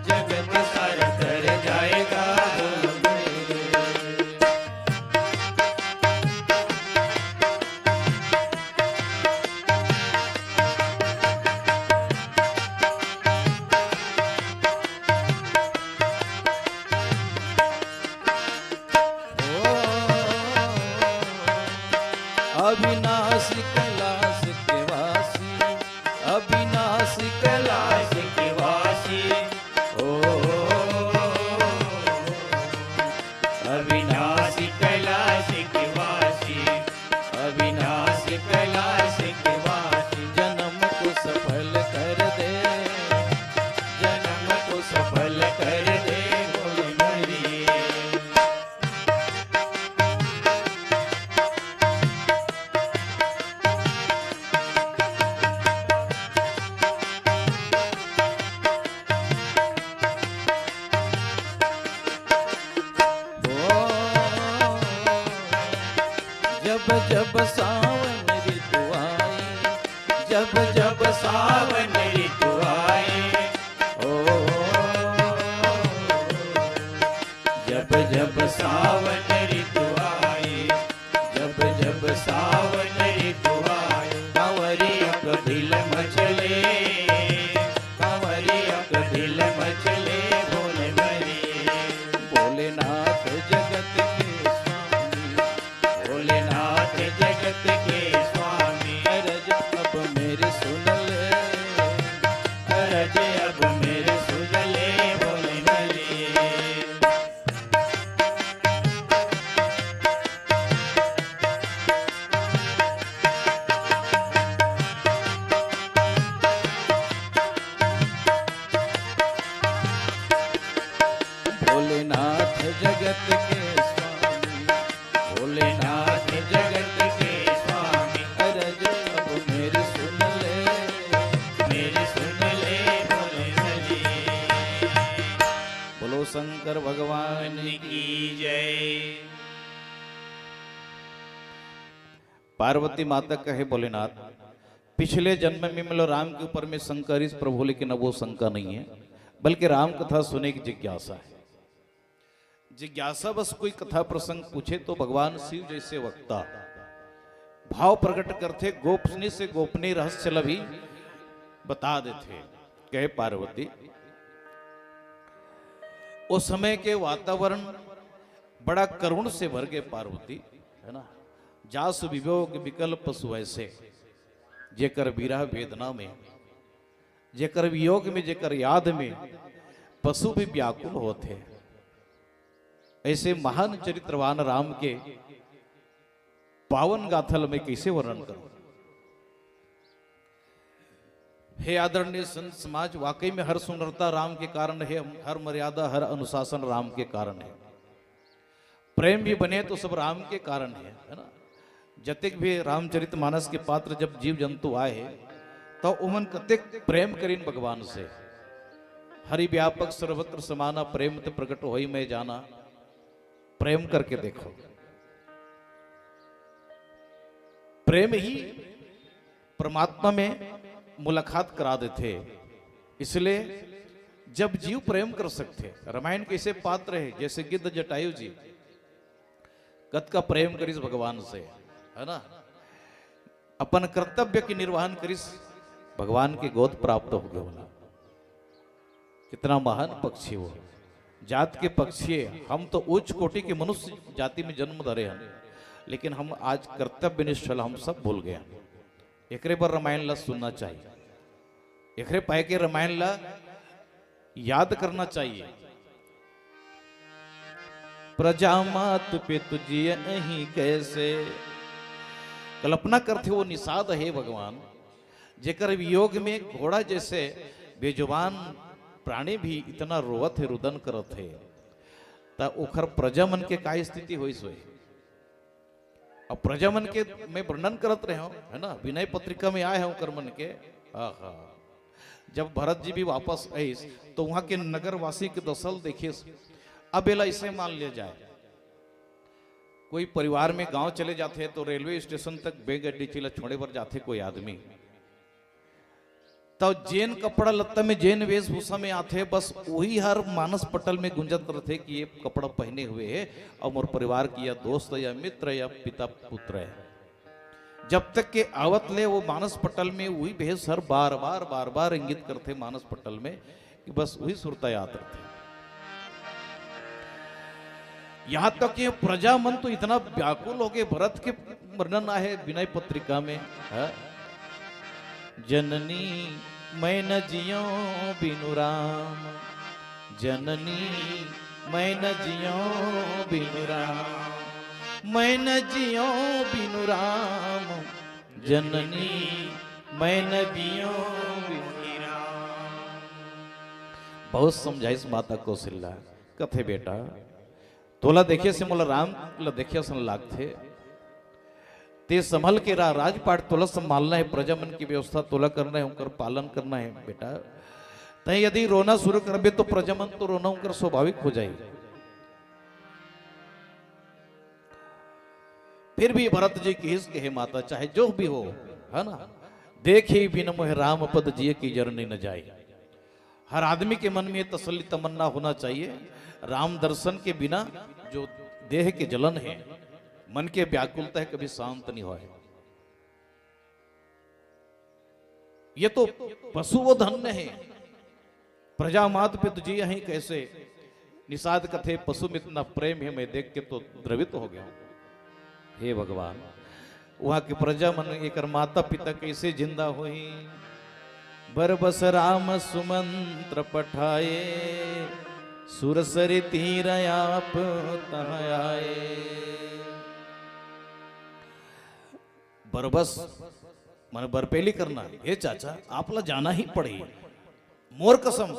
जगत सारा तर जाएगा। अविनाशी कैलाश के वासी, अविनाशी कैलाश के वासी। ओ अविनाशी कैलाश के वासी, अविनाशी कैलाश के वासी। जन्म को सफल कर दे, जन्म को सफल कर दे, बोल मेरी। जब जब सावन ऋतु आए, जब जब सावन ऋतु आए, ओ जब जब सावन ऋतु आए, जब जब सावन ऋतु आए, कांवरिया को दिल मचले, कांवरिया को दिल मचले, भोले मेरी। भोलेनाथ जगत के स्वामी, भोलेनाथ जगत के स्वामी, अरज अब मेरी सुन ले, अरज अब मेरी सुन ले, भोले मेरी। भोलेनाथ जगत के स्वामी, भोलेनाथ जगत के स्वामी, अरज अब मेरी सुन ले, मेरी सुन ले, भोले मेरी। बोलो शंकर भगवान की जय। पार्वती माता कहे, भोलेनाथ, पिछले जन्म में मतलब राम के ऊपर में शंका रहिस प्रभु, लेकिन अब वो शंका नहीं है, बल्कि राम कथा सुने की जिज्ञासा है। जिज्ञासा बस कोई कथा प्रसंग पूछे तो भगवान शिव जैसे वक्ता भाव प्रकट करथे, गोपनीय से गोपनीय रहस्य ला भी बता देथे। कहे पार्वती, उस समय के वातावरण बड़ा करुण से भर गए पार्वती, है ना। जासु वियोग विकल पशु ऐसे, जेकर विरह वेदना में, जेकर वियोग में, जेकर याद में पशु भी व्याकुल होथे। ऐसे महान चरित्रवान राम के पावन गाथा ल मैं कैसे वर्णन करूं? हे आदरणीय संत समाज, वाकई में हर सुंदरता राम के कारण है, हर मर्यादा, हर अनुशासन राम के कारण है। प्रेम भी बने तो सब राम के कारण है, है ना। जतेक भी रामचरित मानस के पात्र जब जीव जंतु आए हैं, तो उमन कतेक प्रेम करिन भगवान से। हरि व्यापक सर्वत्र समाना, प्रेम ते प्रगट होई मैं जाना। प्रेम करके देखो, प्रेम ही परमात्मा में मुलाकात करा देथे। इसलिए जब जीव प्रेम कर सकथे, रामायण के ऐसे पात्र है जैसे गिद्ध जटायु जी, कतका प्रेम करिस भगवान से, है ना, अपन कर्तव्य के निर्वहन करिस, भगवान के गोद प्राप्त हो गए बोला। कितना महान पक्षी हो, जात के पक्षी है। हम तो उच्च कोटि के मनुष्य जाति में जन्म धरे हैं, लेकिन हम आज कर्तव्यनिष्ठ ल हम सब भूल गए हैं। एकरे बर रामायण ला सुनना चाहिए, एकरे पाए के रामायण ला याद करना चाहिए। प्रजा मात पितु जियहि कैसे। कल्पना करथे वो निषाद हे भगवान, जेकर वियोग में घोड़ा जैसे बेजुबान प्राणी भी इतना रोवत हे, रुदन करत हे, त ओखर प्रजा मन के का स्थिति होइस होही? अब प्रजा मन के मैं वर्णन करत रहे हूँ, है ना, विनय पत्रिका में आए हैं ओकर मन के। आहा, जब भरत जी भी वापस आइस तो वहाँ के नगरवासी के दशा ल देखिस। अब एला इसे मान लिया जाए, कोई परिवार में गांव चले जाथे तो रेलवे स्टेशन तक बैग अड्डी चीला छोड़े बर जाथे कोई आदमी, तो जेन कपड़ा लत्ता में, जेन वेशभूषा में आथे, बस वही हर मानस पटल में गुंजत रथे कि ये कपड़ा पहने हुए है और मोर परिवार की या दोस्त या मित्र या पिता पुत्र है। जब तक के आवत ले वो मानस पटल में वही भेष हर बार बार, बार बार इंगित करथे मानस पटल में कि बस वही सुरता याद रथे। यहाँ तक कि प्रजा मन तो इतना व्याकुल हो गए, भरत के वर्णन आहे विनय पत्रिका में, है? जननी मैं न जियो बिनु राम, जननी मैं न जियो बिनु राम, मैं न जियो बिनु राम, जननी मैं न जियो बिनु राम। बहुत समझाइस माता कौशल्या, कथे बेटा, तोला देखे से मोला राम ला देखे असन लागथे। ते संभल के रह, राजपाट तोला संभालना है, प्रजा मन की व्यवस्था तोला करना है, उनकर पालन करना है बेटा। तैं यदि रोना शुरू करबे तो प्रजा मन तो रोना उनकर स्वाभाविक हो जाए। फिर भी भरत जी किहिस कि हे माता, चाहे जो भी हो, है ना, देखे बिन मोहे राम पद जिए की जरनी न जाए। हर आदमी के मन में ये तसल्ली तमन्ना होना चाहिए, राम दर्शन के बिना जो देह के जलन है, मन के व्याकुलता है, कभी शांत नहीं होए। ये तो पशु वो धन्य है, प्रजा मात पितु जियहि कैसे। निषाद कथे पशु में इतना प्रेम है, मैं देख के तो द्रवित हो गया हूँ। हे भगवान, वहाँ के प्रजा मन एकर माता पिता कैसे जिंदा होही? बरबस राम सुमंत्र पठाए, सुरसरि तीर आप तहाँ आए। बरबस मन बरपेली करना, हे चाचा, आप ला जाना ही पड़ही। मोर कसम,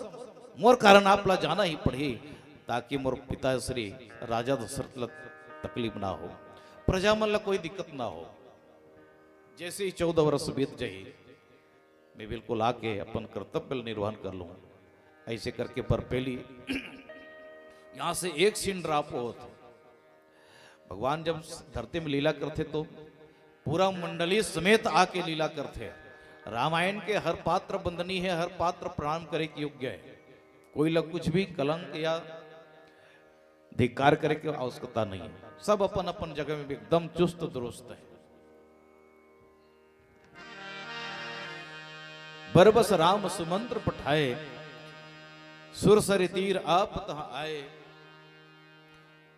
मोर कारण आप ला जाना ही पड़ही, ताकि मोर पिता श्री राजा दशरथ ला तकलीफ ना हो, प्रजा मन ला कोई दिक्कत ना हो। जैसे ही चौदह वर्ष बीत जाही, मैं बिल्कुल आके अपन कर्तव्य ला निर्वहन कर लूँ। ऐसे करके बरपेली यहाँ से एक scene drop होत। भगवान जब धरती में लीला करथे तो पूरा मंडली समेत आके लीला करथे। रामायण के हर पात्र वंदनीय हे, हर पात्र प्रणाम करे के योग्य हे। कोई ला कुछ भी कलंक या धिक्कार करे के आवश्यकता नहीं हे। सब अपन अपन जगह में एकदम चुस्त दुरुस्त हे। बरबस राम सुमंत्र पठाए, सुरसरि तीर आप तहाँ आए।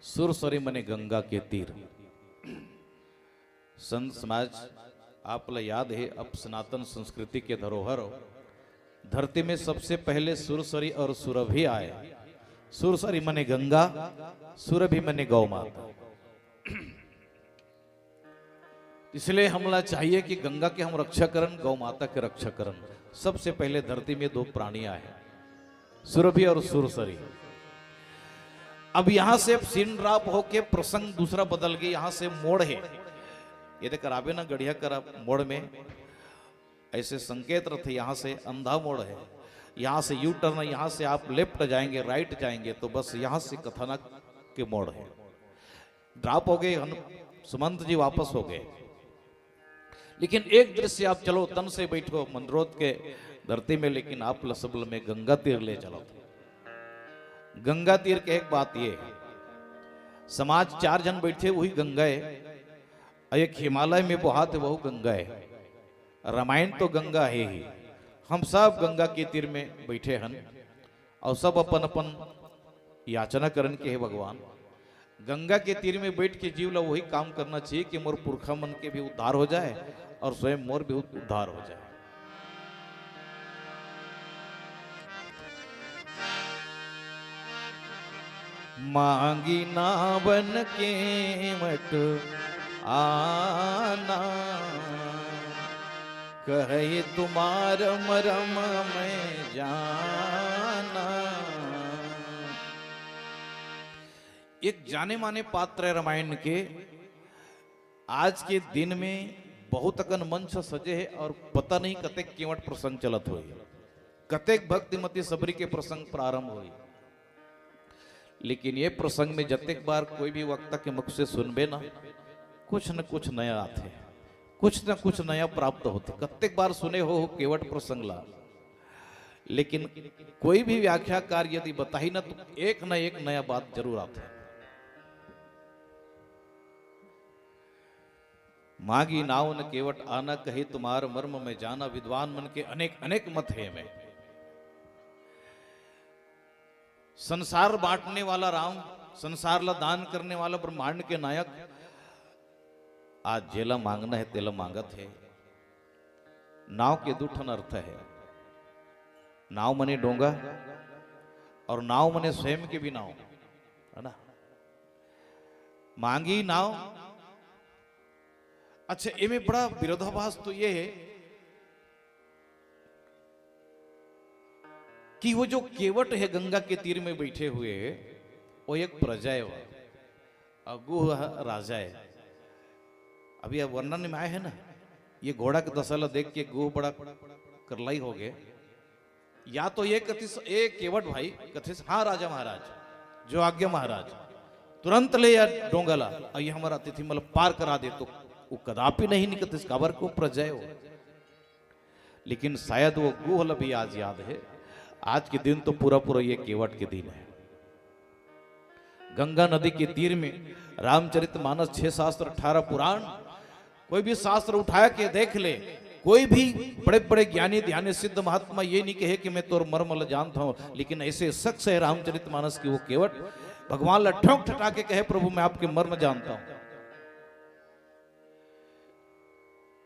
सुरसरि मने गंगा के तीर। संत समाज, आप ला याद हे, अब सनातन संस्कृति के धरोहर हो। धरती में सबसे पहले सुरसरी और सुरभि आए। सुरसरी मने गंगा, सुरभि मने गौ माता। इसलिए हमला चाहिए कि गंगा के हम रक्षा करन, गौ माता के रक्षा करन। सबसे पहले धरती में दो प्राणी आए, सुरभि और सुरसरी। अब यहां से सीन ड्रॉप होके प्रसंग दूसरा बदल गया, यहां से मोड़ हे। ये देख, कराबे ना गढ़िया करा मोड़ में, ऐसे संकेत रथे, यहां से अंधा मोड़ हे, यहां से यू टर्न, यहां से आप लेफ्ट जाएंगे, राइट जाएंगे, तो बस यहां से कथानक के मोड़ हे। ड्रॉप हो गए, हनु-, सुमंत जी वापस हो गए। लेकिन एक दृश्य आप चलो, तन से बैठो मंदरोद के धरती में, लेकिन आप लसबल में गंगा तीर ले चलो। गंगा तीर के एक बात ये, समाज चार झन बैठे, वही गंगा हे, और एक हिमालय में बोहात हे, वहू गंगा हे। रामायण तो गंगा हे ही, हम सब गंगा के तीर में बैठे हन और सब अपन अपन याचना करन के, हे भगवान, गंगा के तीर में बैठ के जीव ला वही काम करना चाहिए कि मोर पुरखा मन के भी उद्धार हो जाए और स्वयं मोर भी उद्धार हो जाए। मांगी नावन केवट आना, कहे तुम्हार मरम मैं जाना। एक जाने माने पात्र हे रामायण के। आज के दिन में बहुत अकन मंच सजे हे और पता नहीं कतेक केवट प्रसंग चलत होही, कतेक भक्तिमती सबरी के प्रसंग प्रारंभ होही। लेकिन ये प्रसंग में जतेक बार कोई भी वक्ता के मुख से सुनबे ना, कुछ न कुछ नया आथे, कुछ न कुछ नया प्राप्त होथे। कतेक बार सुने हो केवट प्रसंग ला, लेकिन कोई भी व्याख्याकार यदि बताही ना, तो एक न एक नया बात जरूर आथे। मांगी नावन केवट आना, कहे तुम्हार मरम मैं जाना। विद्वान मन के अनेक अनेक मत हे में। संसार बांटने वाला राम, संसार ला दान करने वाला ब्रह्मांड के नायक, आज जेला मांगना हे तेला मांगत हे। नाव के दू ठन अर्थ हे, नाव मने डोंगा और नाव मने स्वयं के भी नाव, हे ना? मांगी नाव। अच्छा, एमे बड़ा विरोधाभास तो ये हे कि वो जो केवट हे गंगा के तीर में बैठे हुए, वो एक प्रजा हे, वो अगुह राजा हे। अभी अब वर्णन में आए हे ना, ये घोड़ा के दशा ला देख के गुह बड़ा करलाई हो गए। या तो ये कथिस, "ए केवट भाई," कथिस, "हाँ राजा महाराज, जो आज्ञा महाराज, तुरंत ले या डोंगा ला, अउ ये हमर अतिथि मन ला पार करा दे।" तो वो कदापि नहीं, नहीं कथिस, काबर को प्रजा हे वो। लेकिन शायद वो गुह ला भी आज याद हे। आज के दिन तो पूरा पूरा ये केवट के दिन हे। गंगा नदी के तीर में रामचरित मानस, छह शास्त्र, अठारह पुराण, कोई भी शास्त्र उठा के देख ले, कोई भी बड़े बड़े ज्ञानी ध्यानी सिद्ध महात्मा ये नहीं कहे कि मैं तोर मर्म ला जानता हूं, लेकिन ऐसे शख्स हे रामचरित मानस की वो केवट भगवान ला ठोंक ठटा के कहे, "प्रभु, मैं आपके मर्म जानता हूं।"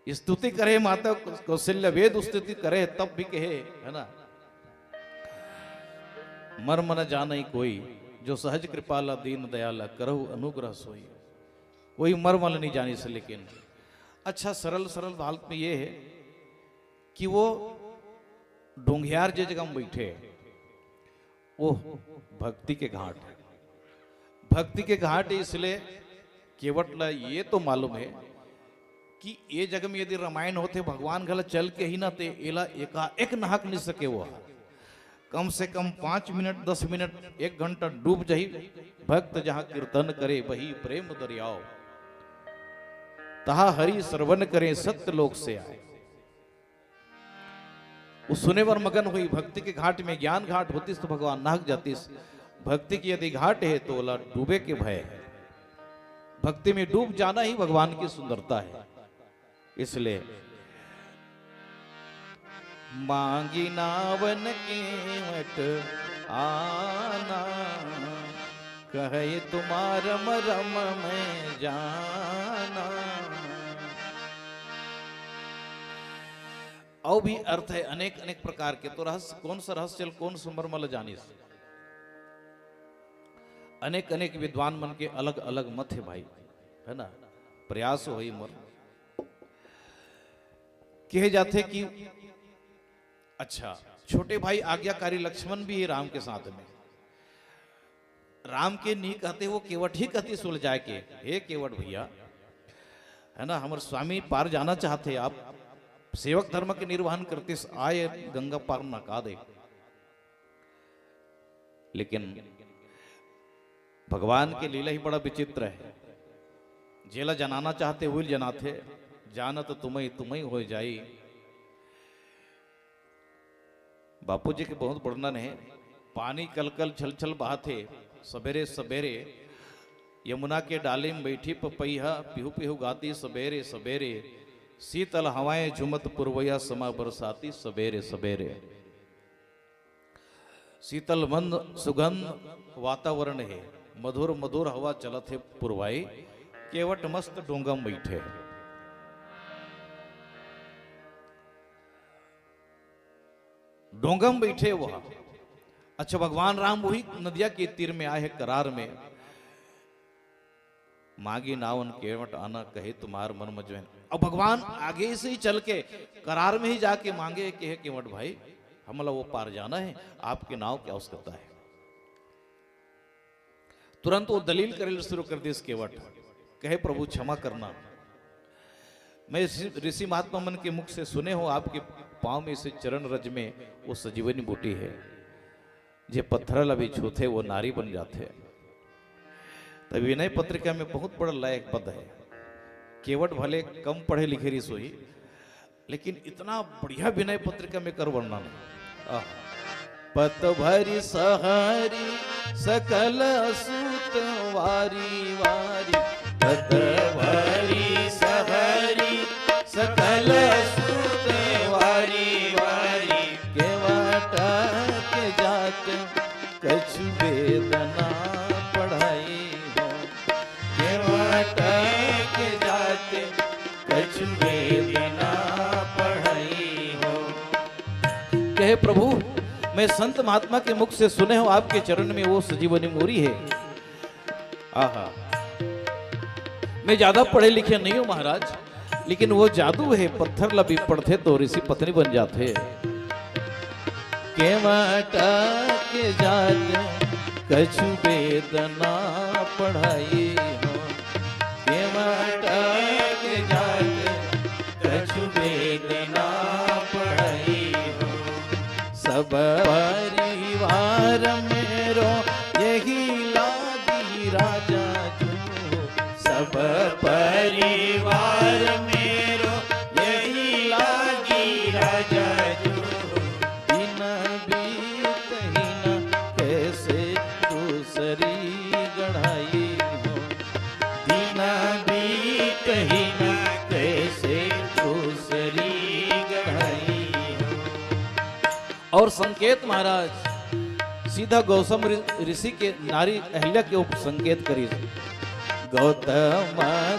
स्तुति करे माता कौशल्या, वेद स्तुति करे तब भी कहे, हे ना, "मर्म न जानइ कोई, जो सहज कृपाला दीन दयाला, करहु अनुग्रह सोई।" कोई मर्म ल नहीं जानिस, लेकिन अच्छा, सरल सरल हालत में ये हे कि वो डोंगियार जे जगह में बैठे, वो भक्ति के घाट हे। भक्ति के घाट हे, इसलिए केवट ला ये तो मालूम हे कि ये जगह में यदि रामायण होथे, भगवान घला चल के ही ना, ते एला एकाएक नहक नहीं सके वो। कम से कम पाँच मिनट, दस मिनट, एक घंटा डूब जाही। भक्त जहाँ कीर्तन करे, वही प्रेम दरियाव। तहाँ हरि श्रवण करे, सत्य लोक से आए। वो सुने बर मगन होई। भक्ति के घाट में ज्ञान घाट होतिस तो भगवान नाहक जातिस। भक्ति के यदि घाट हे तो ओला डूबे के भय हे। भक्ति में डूब जाना ही भगवान की सुंदरता है। इसलिए मांगी नावन केवट आना, कहे तुम्हार मरम में जाना। अउ भी अर्थ है अनेक अनेक प्रकार के। तो रहस्य, कौन सा रहस्य ल कौन सुमर मल जानिस? अनेक अनेक विद्वान मन के अलग अलग मत है भाई, है ना? प्रयास होई मोर। कहे जाथे कि अच्छा, छोटे भाई आज्ञाकारी लक्ष्मण भी है राम के साथ में। राम के नी कहते, वो केवट ही कहती सुलझाए के, "हे केवट भैया, है ना, हमर स्वामी पार जाना चाहते, आप सेवक धर्म के निर्वहन करते, आए गंगा पार नका दे।" लेकिन भगवान के लीला ही बड़ा विचित्र है। जेला जनाना चाहते, वही जनाथे, जानत तुम्हें तुम्हें हो जाई। बापू जी के बहुत वर्णन है। पानी कलकल छलछल बहाथे, सबेरे सबेरे यमुना के डाली में बैठी पपैया पिहू पिहू गाती, सबेरे सबेरे शीतल हवाएं झुमत पुरवैया समा बरसाती, सबेरे सबेरे शीतल मंद सुगंध वातावरण है, मधुर मधुर हवा चलत है पुरवाई, केवट मस्त डोंगा में बैठे। डोंगा में बैठे वो। अच्छा, भगवान राम वही नदिया के तीर में आए हैं, करार में। मांगी नावन केवट आना, कहे तुम्हार मन मजवेन। अब भगवान आगे से ही चल के करार में ही जाके मांगे कि हे केवट भाई, हमला वो पार जाना है, आपके नाव की आवश्यकता है। तुरंत वो दलील करे शुरू कर दिस केवट, कहे, "प्रभु, क्षमा करना, मैं ऋषि, ऋषि महात्मा मन के मुख से सुने हो, आपके पाँव में से चरण रज में वो संजीवनी बूटी है, जे पत्थर ला भी छूथे, वो नारी बन जाथे।" तो विनय पत्रिका में बहुत बड़ा लायक पद है। केवट भले कम पढ़े लिखे रिस होही, लेकिन इतना बढ़िया विनय पत्रिका में कर वर्णन है। आह। पत भरी सहरी सकल सूत वारी वारी, पत भरी सहरी सकल सूत वारी वारी, केवट के जात कछु वेदना पढ़ाई हो, केवट के जात कछु वेदना पढ़ाई हो। कहे, "प्रभु, मैं संत महात्मा के मुख से सुने हो, आपके चरण में वो संजीवनी मोरी है।" आहा, मैं ज्यादा पढ़े लिखे नहीं हूँ महाराज, लेकिन वो जादू है, पत्थर ला भी पढ़थे तो ऋषि पत्नी बन जाथे। केवट के जात कछु वेदना पढ़ाई हो, केवट के जात कछु वेदना पढ़ाई हो। सब परिवार मेरो यही लागी राजा जू, सब परिवार मेरो यही लागी राजा जू। दिन बीत ही न कैसे दूसरी गढ़ाई हो, दिन बीत ही न कैसे दूसरी गढ़ाई हो। और संकेत महाराज सीधा गौतम ऋ-, ऋषि के नारी अहिल्या के ऊपर संकेत करी। गौतम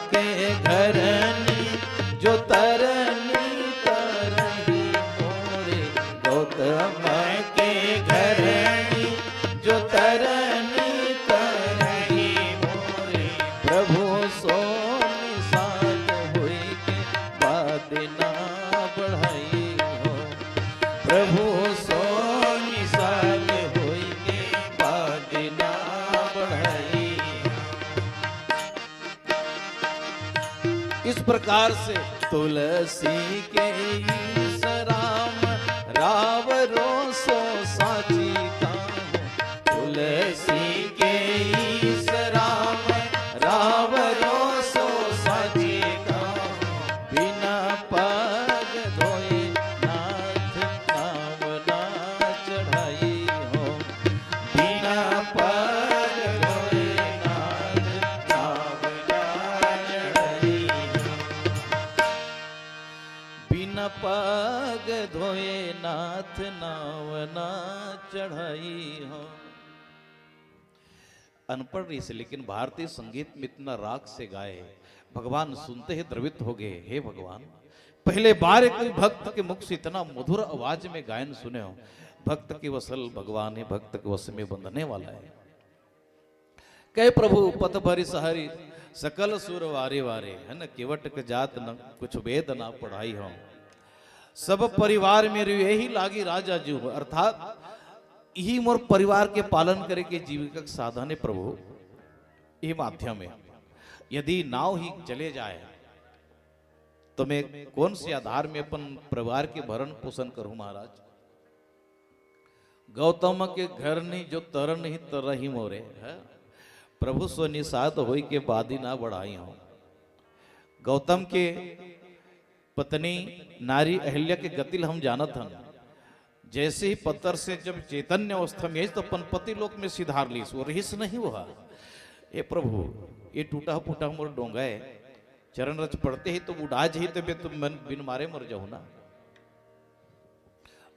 के घरनी जो तरनी तरही मोरे, गौतम के घरनी जो तरनी तरही मोरे, प्रभु सो निषाद होई के बाद ना बढ़ाई हो, प्रभु सो निषाद होई के बाद ना बढ़ाई हो। इस प्रकार से तुलसी के ईश राम राव रो सो साची कहूँ, तुलसी के ईश राम राव रो सो साची कहूँ, बिना पग धोए नाथ ना नाव ना चढ़ाई हो। अनपढ़ रहिस हे, लेकिन भारतीय संगीत में इतना राग से गाए, भगवान सुनते ही द्रवित हो गए। हे भगवान, पहले बार कोई भक्त के मुख से इतना मधुर आवाज में गायन सुने हो। भक्त के वसल भगवान हे, भक्त के वश में बंधने वाला हे। कहे प्रभु पथ भरि सहरि सकल सुर वारे वारे, हे ना, केवट के जात न कुछ वेद ना पढ़ाई हो। सब परिवार मेरु यही लागी राजा जीव, अर्थात यही मोर परिवार के पालन करे के जीविका के साधन हे प्रभु, ये माध्यम हे। यदि नाव ही चले जाए तो मैं कौन से आधार में अपन परिवार के भरण पोषण करूं महाराज? गौतम के घर नहीं जो तरन ही तरही मोरे, हे? प्रभु सो निषाद होई के बादी ना बढ़ाई हो। गौतम के पत्नी नारी अहिल्या के गति ल हम जानत हन। जैसे ही पत्थर से जब चैतन्य अवस्था में आई तो अपन पति लोक में सिधार लीस, वो रहिस नहीं हुआ। हे प्रभु, ये टूटा फूटा मोर डोंगा हे, चरण रज पड़ते ही तो उड़ा जाही, तबे तो मन बिन मारे मर जाहूं ना।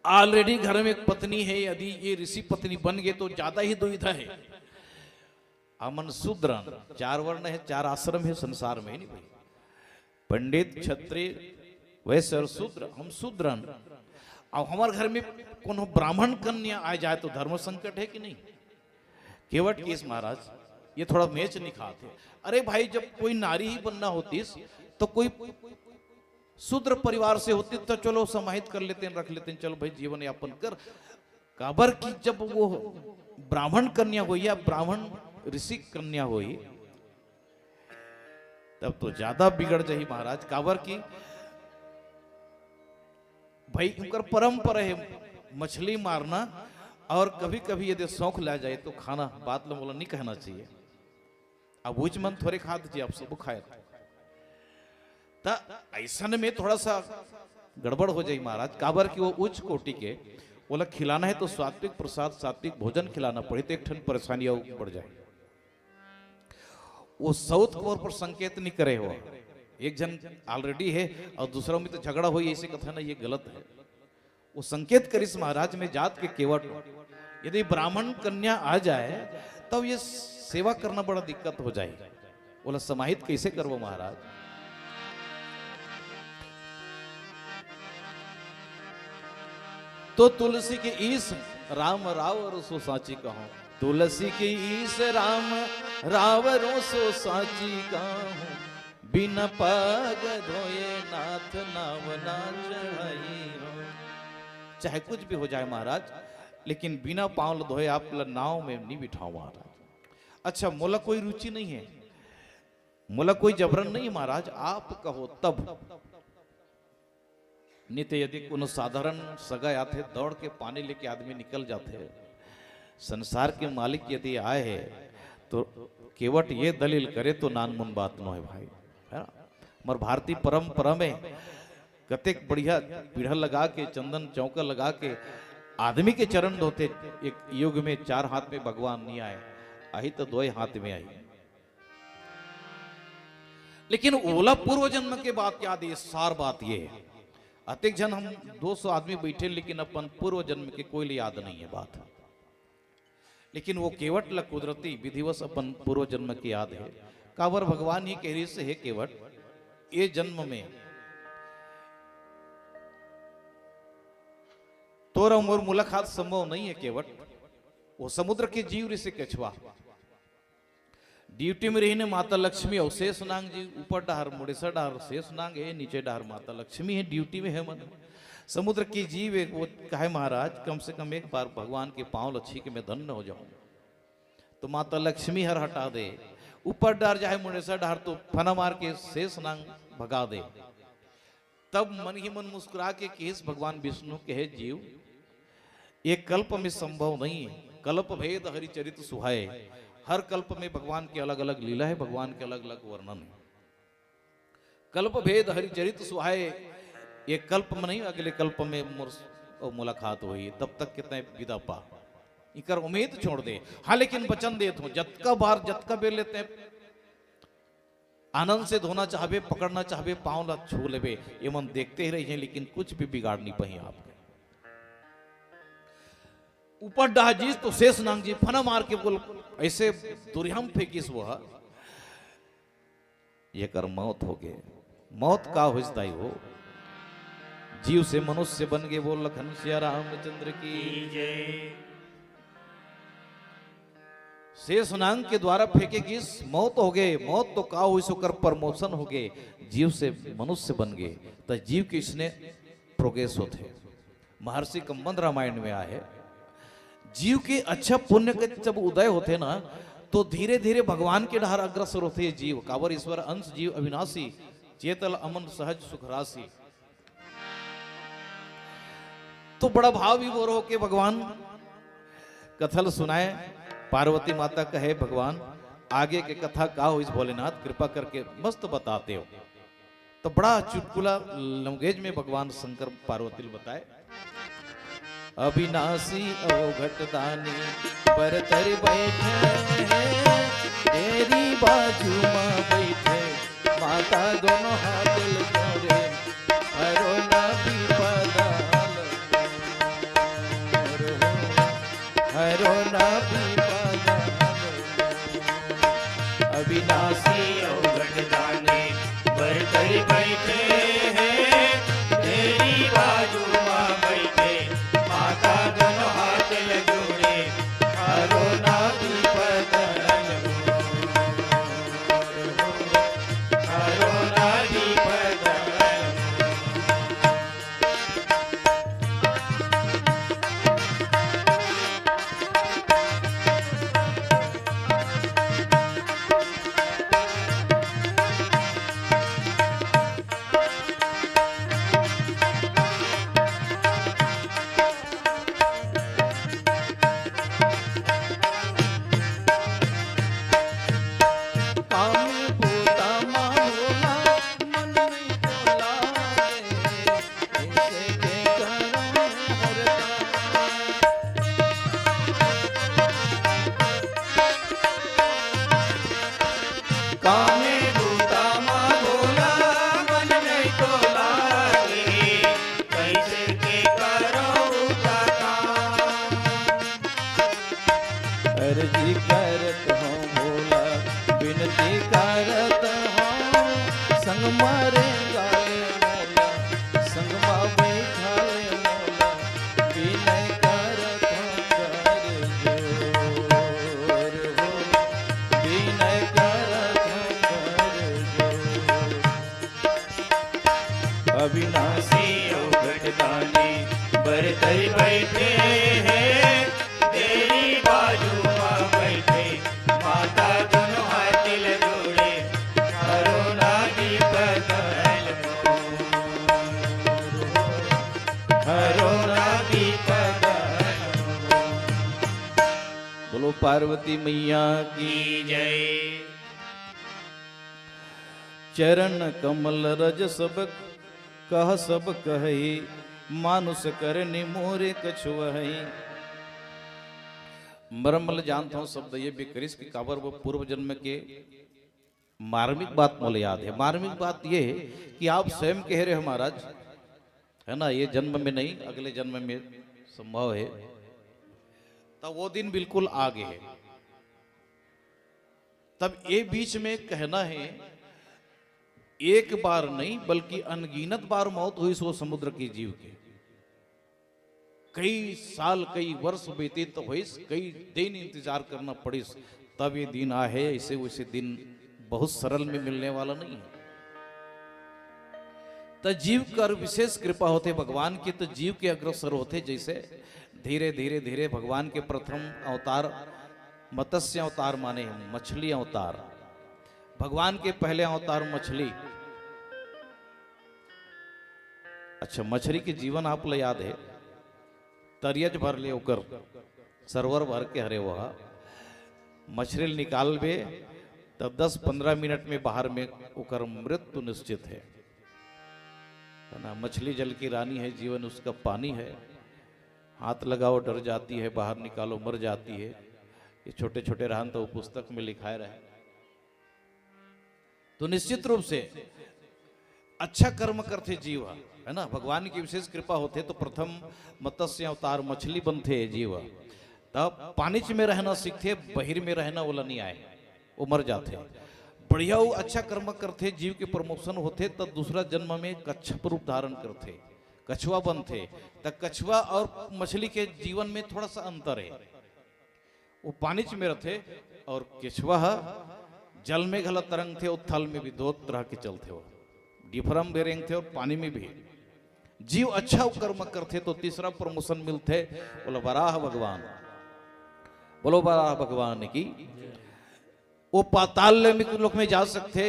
Already घर में एक पत्नी हे, यदि ये ऋषि पत्नी बन गए तो ज्यादा ही दुविधा हे। हमन शूद्र हन, चार वर्ण हे, चार आश्रम हे संसार में, हे नहीं भाई? पंडित, क्षत्रिय, वैश्य और शूद्र, हम शूद्र हन। अब हमर घर में कोनो ब्राह्मण कन्या आ जाए तो धर्म संकट हे कि नहीं? केवट कहिस महाराज, ये थोड़ा match नहीं खात हे। अरे भाई, जब कोई नारी ही बनना होतिस तो कोई शूद्र परिवार से होतिस तो चलो समाहित कर लेतेन, रख लेतेन, चलो भाई जीवन यापन कर। काबर कि जब वो ब्राह्मण कन्या होही या ब्राह्मण ऋषि कन्या होही, तब तो ज्यादा बिगड़ जाही महाराज। काबर कि भाई उनकर परंपरा हे मछली मारना, और कभी-कभी यदि सौंख ला जाए तो खाना, बात ल मोला नहीं कहना चाहिए। अब उच मन थोरे खात जी, आप सब खाए। त ऐसन में थोड़ा सा गड़बड़ हो जाई महाराज, काबर कि वो उच्च कोटि के, ओला खिलाना हे तो सात्विक प्रसाद, सात्विक भोजन खिलाना पड़ही, तो एक ठन परेशानी और बढ़ जाए। वो सउत कोर पर संकेत नहीं करे हो, एक झन already हे और दूसरा में तो झगड़ा होई, ऐसे कथे ना, ये गलत हे। वो संकेत करिस महाराज, मैं जात के केवट हूं, यदि ब्राह्मण कन्या आ जाए तब ये सेवा करना बड़ा दिक्कत हो जाए। बोला, समाहित कैसे करबो महाराज? तो तुलसी के ईस राम रावरु सो सांची कहूं। तुलसी के ईस राम रावरु सो सांची कहूं। बिना पाग धोए नाथ नाव ना चढ़ाई हो। चाहे कुछ भी हो जाए महाराज, लेकिन बिना पांव ल धोए आप ल नाव में नहीं बिठाओ महाराज। अच्छा, मोला कोई रुचि नहीं हे, मोला कोई जबरन नहीं हे महाराज, आप कहो तब। नहीं तो यदि कोनो साधारण सगा आथे, दौड़ के पानी लेके आदमी निकल जाथे। संसार के मालिक यदि आए हे तो केवट ये दलील करे तो नानमुन बात नो हे भाई, हे ना? हमर भारतीय परंपरा में कतेक बढ़िया पीढ़ा लगा के, चंदन चौका लगा के आदमी के चरण धोथे। एक युग में चार हाथ में भगवान नहीं आए, आही तो दोय हाथ में आही। लेकिन ओला पूर्व जन्म के बात याद, ये सार बात ये हे। अतेक झन हम दो सौ आदमी बैठे, लेकिन अपन पूर्व जन्म के कोई ले याद नहीं हे बात। लेकिन वो केवट ला कुदरती विधिवश अपन पूर्व जन्म के याद हे। काबर भगवान ही कहे रिहिस, हे केवट, ये जन्म में तोर अउ मोर मुलाकात संभव नहीं हे केवट। वो समुद्र के जीव रिहिस हे कछुआ। ड्यूटी में रहिन हे माता लक्ष्मी अउ शेष नांग जी, ऊपर डहर, मुड़ेसा डहर शेष नांग हे, नीचे डहर माता लक्ष्मी हे, ड्यूटी में हे मन। समुद्र के जीव एक वो कहे, महाराज, कम से कम एक बार भगवान के पांव ल छू के मैं धन्य हो जाऊं। तो माता लक्ष्मी हर हटा दे, ऊपर डहर चाहे मुड़ेसा डहर तो फना मार के शेष नांग भगा दे। तब मन ही मन मुस्कुरा के कहिस भगवान विष्णु के, हे जीव, ये कल्प में संभव नहीं हे। कल्प भेद हरि चरित सुहाए। हर कल्प में भगवान के अलग-अलग लीला हे, भगवान के अलग-अलग वर्णन हे। कल्प भेद हरि चरित सुहाए, ये कल्प में नहीं, अगले कल्प में मोर अउ मुलाकात होही, तब तक के तैं विदा पा। इकर उम्मीद छोड़ दे। हां, लेकिन वचन देत हूं, जतका बार, जतका बेर ले तैं आनंद से धोना चाहबे, पकड़ना चाहबे, पांव ला छू लेबे, ये मन देखते ही रहिहैं, लेकिन कुछ भी बिगाड़ नहीं पाही आपके। ऊपर डाहजिस तो शेष नांग जी फना मार के बोल, ऐसे दुरिहा म फेंकिस वो ह। ये कर मौत हो गए। मौत का होइस दाई हो? जीव से मनुष्य बन गए। बोल लखन सिया रामचंद्र की। शेष नांग के द्वारा फेंके गिस, मौत हो गए। मौत तो का होइस, ओकर promotion हो गए, जीव से मनुष्य बन गए। त जीव के इसने progress होथे। महर्षि कंबंद रामायण में आहे, जीव के अच्छा पुण्य के जब उदय होथे ना, तो धीरे धीरे भगवान के डहर अग्रसर होथे जीव। काबर ईश्वर अंश जीव अविनाशी, चेतल अमन सहज सुख राशि। तो बड़ा भाव विभोर होके भगवान कथा ल सुनाए। पार्वती माता कहे, भगवान, आगे के कथा का होइस भोलेनाथ, कृपा करके मस्त बताते हो। तो बड़ा चुटकुला language में भगवान शंकर पार्वती ल बताए। अविनाशी अवघट दानी, बरतर बैठे हैं, तेरी बाजू में बैठे, माता दोनों हाथ ल जोड़े, हरो ना विपदा, हरो ना विपदा। अविनाशी अवघट दानी, बरतर बैठे हैं, तेरी बाजू में बैठे, माता दोनों हाथ ल जोड़े, हरो ना विपदा, हरो ना विपदा। कामे बूता मा भोला, मन नहीं तो लागे, कैसे के करहु कथा। अर्जी करत हौं भोला, बिनती करत हौं, संग मा रेंगा ले मोला, संग मा बैठा ले मोला, बिनय करत हौं कर जोर हो, बिनय करत हौं कर जोर। अविनाशी अवघट दानी, बरतर बैठे हैं, तेरी बाजू मा बैठे, माता दोनों हाथ ल जोड़े, हरो ना विपदा, हरो ना विपदा। बोलो पार्वती मैया की जय। चरण कमल रज सब कह सब कहई, मानुष करनी मोरे कछुवहई। मरम ल जानत हौं शब्द ये भी करिस कि काबर वो पूर्व जन्म के मार्मिक बात मोला याद है। मार्मिक बात ये है कि आप स्वयं कह रहे हो महाराज, है ना, ये जन्म में नहीं, अगले जन्म में संभव है। तो वो दिन बिल्कुल आ गए है। तब ये बीच में कहना है, एक बार नहीं बल्कि अनगिनत बार मौत होइस वो समुद्र के जीव के। कई साल, कई वर्ष व्यतीत होइस, कई दिन इंतजार करना पड़िस, तब ये दिन आहे। ऐसे वैसे दिन बहुत सरल में मिलने वाला नहीं है। त जीव कर विशेष कृपा होथे भगवान की, त जीव के अग्रसर होथे। जैसे धीरे धीरे धीरे भगवान के प्रथम अवतार मत्स्य अवतार माने मछली अवतार, भगवान के पहले अवतार मछली। अच्छा, मछली के जीवन आप ल याद है, तरियच भर ले ओकर सरोवर भर के हरे वह मछली ल निकालबे, तब दस पन्द्रह मिनट में बाहर में ओकर मृत्यु निश्चित है, है ना? मछली जल की रानी है, जीवन उसका पानी है। हाथ लगाओ, डर जाती है, बाहर निकालो, मर जाती है। ये छोटे छोटे रहन तो पुस्तक में लिखाए रहे। तो निश्चित रूप से अच्छा कर्म करथे जीव ह, है ना? भगवान की विशेष कृपा होथे तो प्रथम मत्स्य अवतार मछली बनथे जीव ह। तब पानीच में रहना सीखथे, बहिर में रहना ओला नहीं आए, वो मर जाथे। बढ़िया वो अच्छा कर्म करथे, जीव के प्रमोशन होथे, तब दूसरा जन्म में कच्छप रूप धारण करथे, कछुआ बनथे। त कछुआ और मछली के जीवन में थोड़ा सा अंतर है। वो पानीच में रहथे और केछुआ ह जल में घला तरंगथे, वो थल में भी दो तरह के चलथे। वो डिफरम भी रेंगथे और पानी में भी। जीव अच्छा कर्म करथे तो तीसरा प्रमोशन मिलथे। बोलो वराह भगवान, बोलो वराह भगवान की। वो पाताल में, लोक में जा सकथे,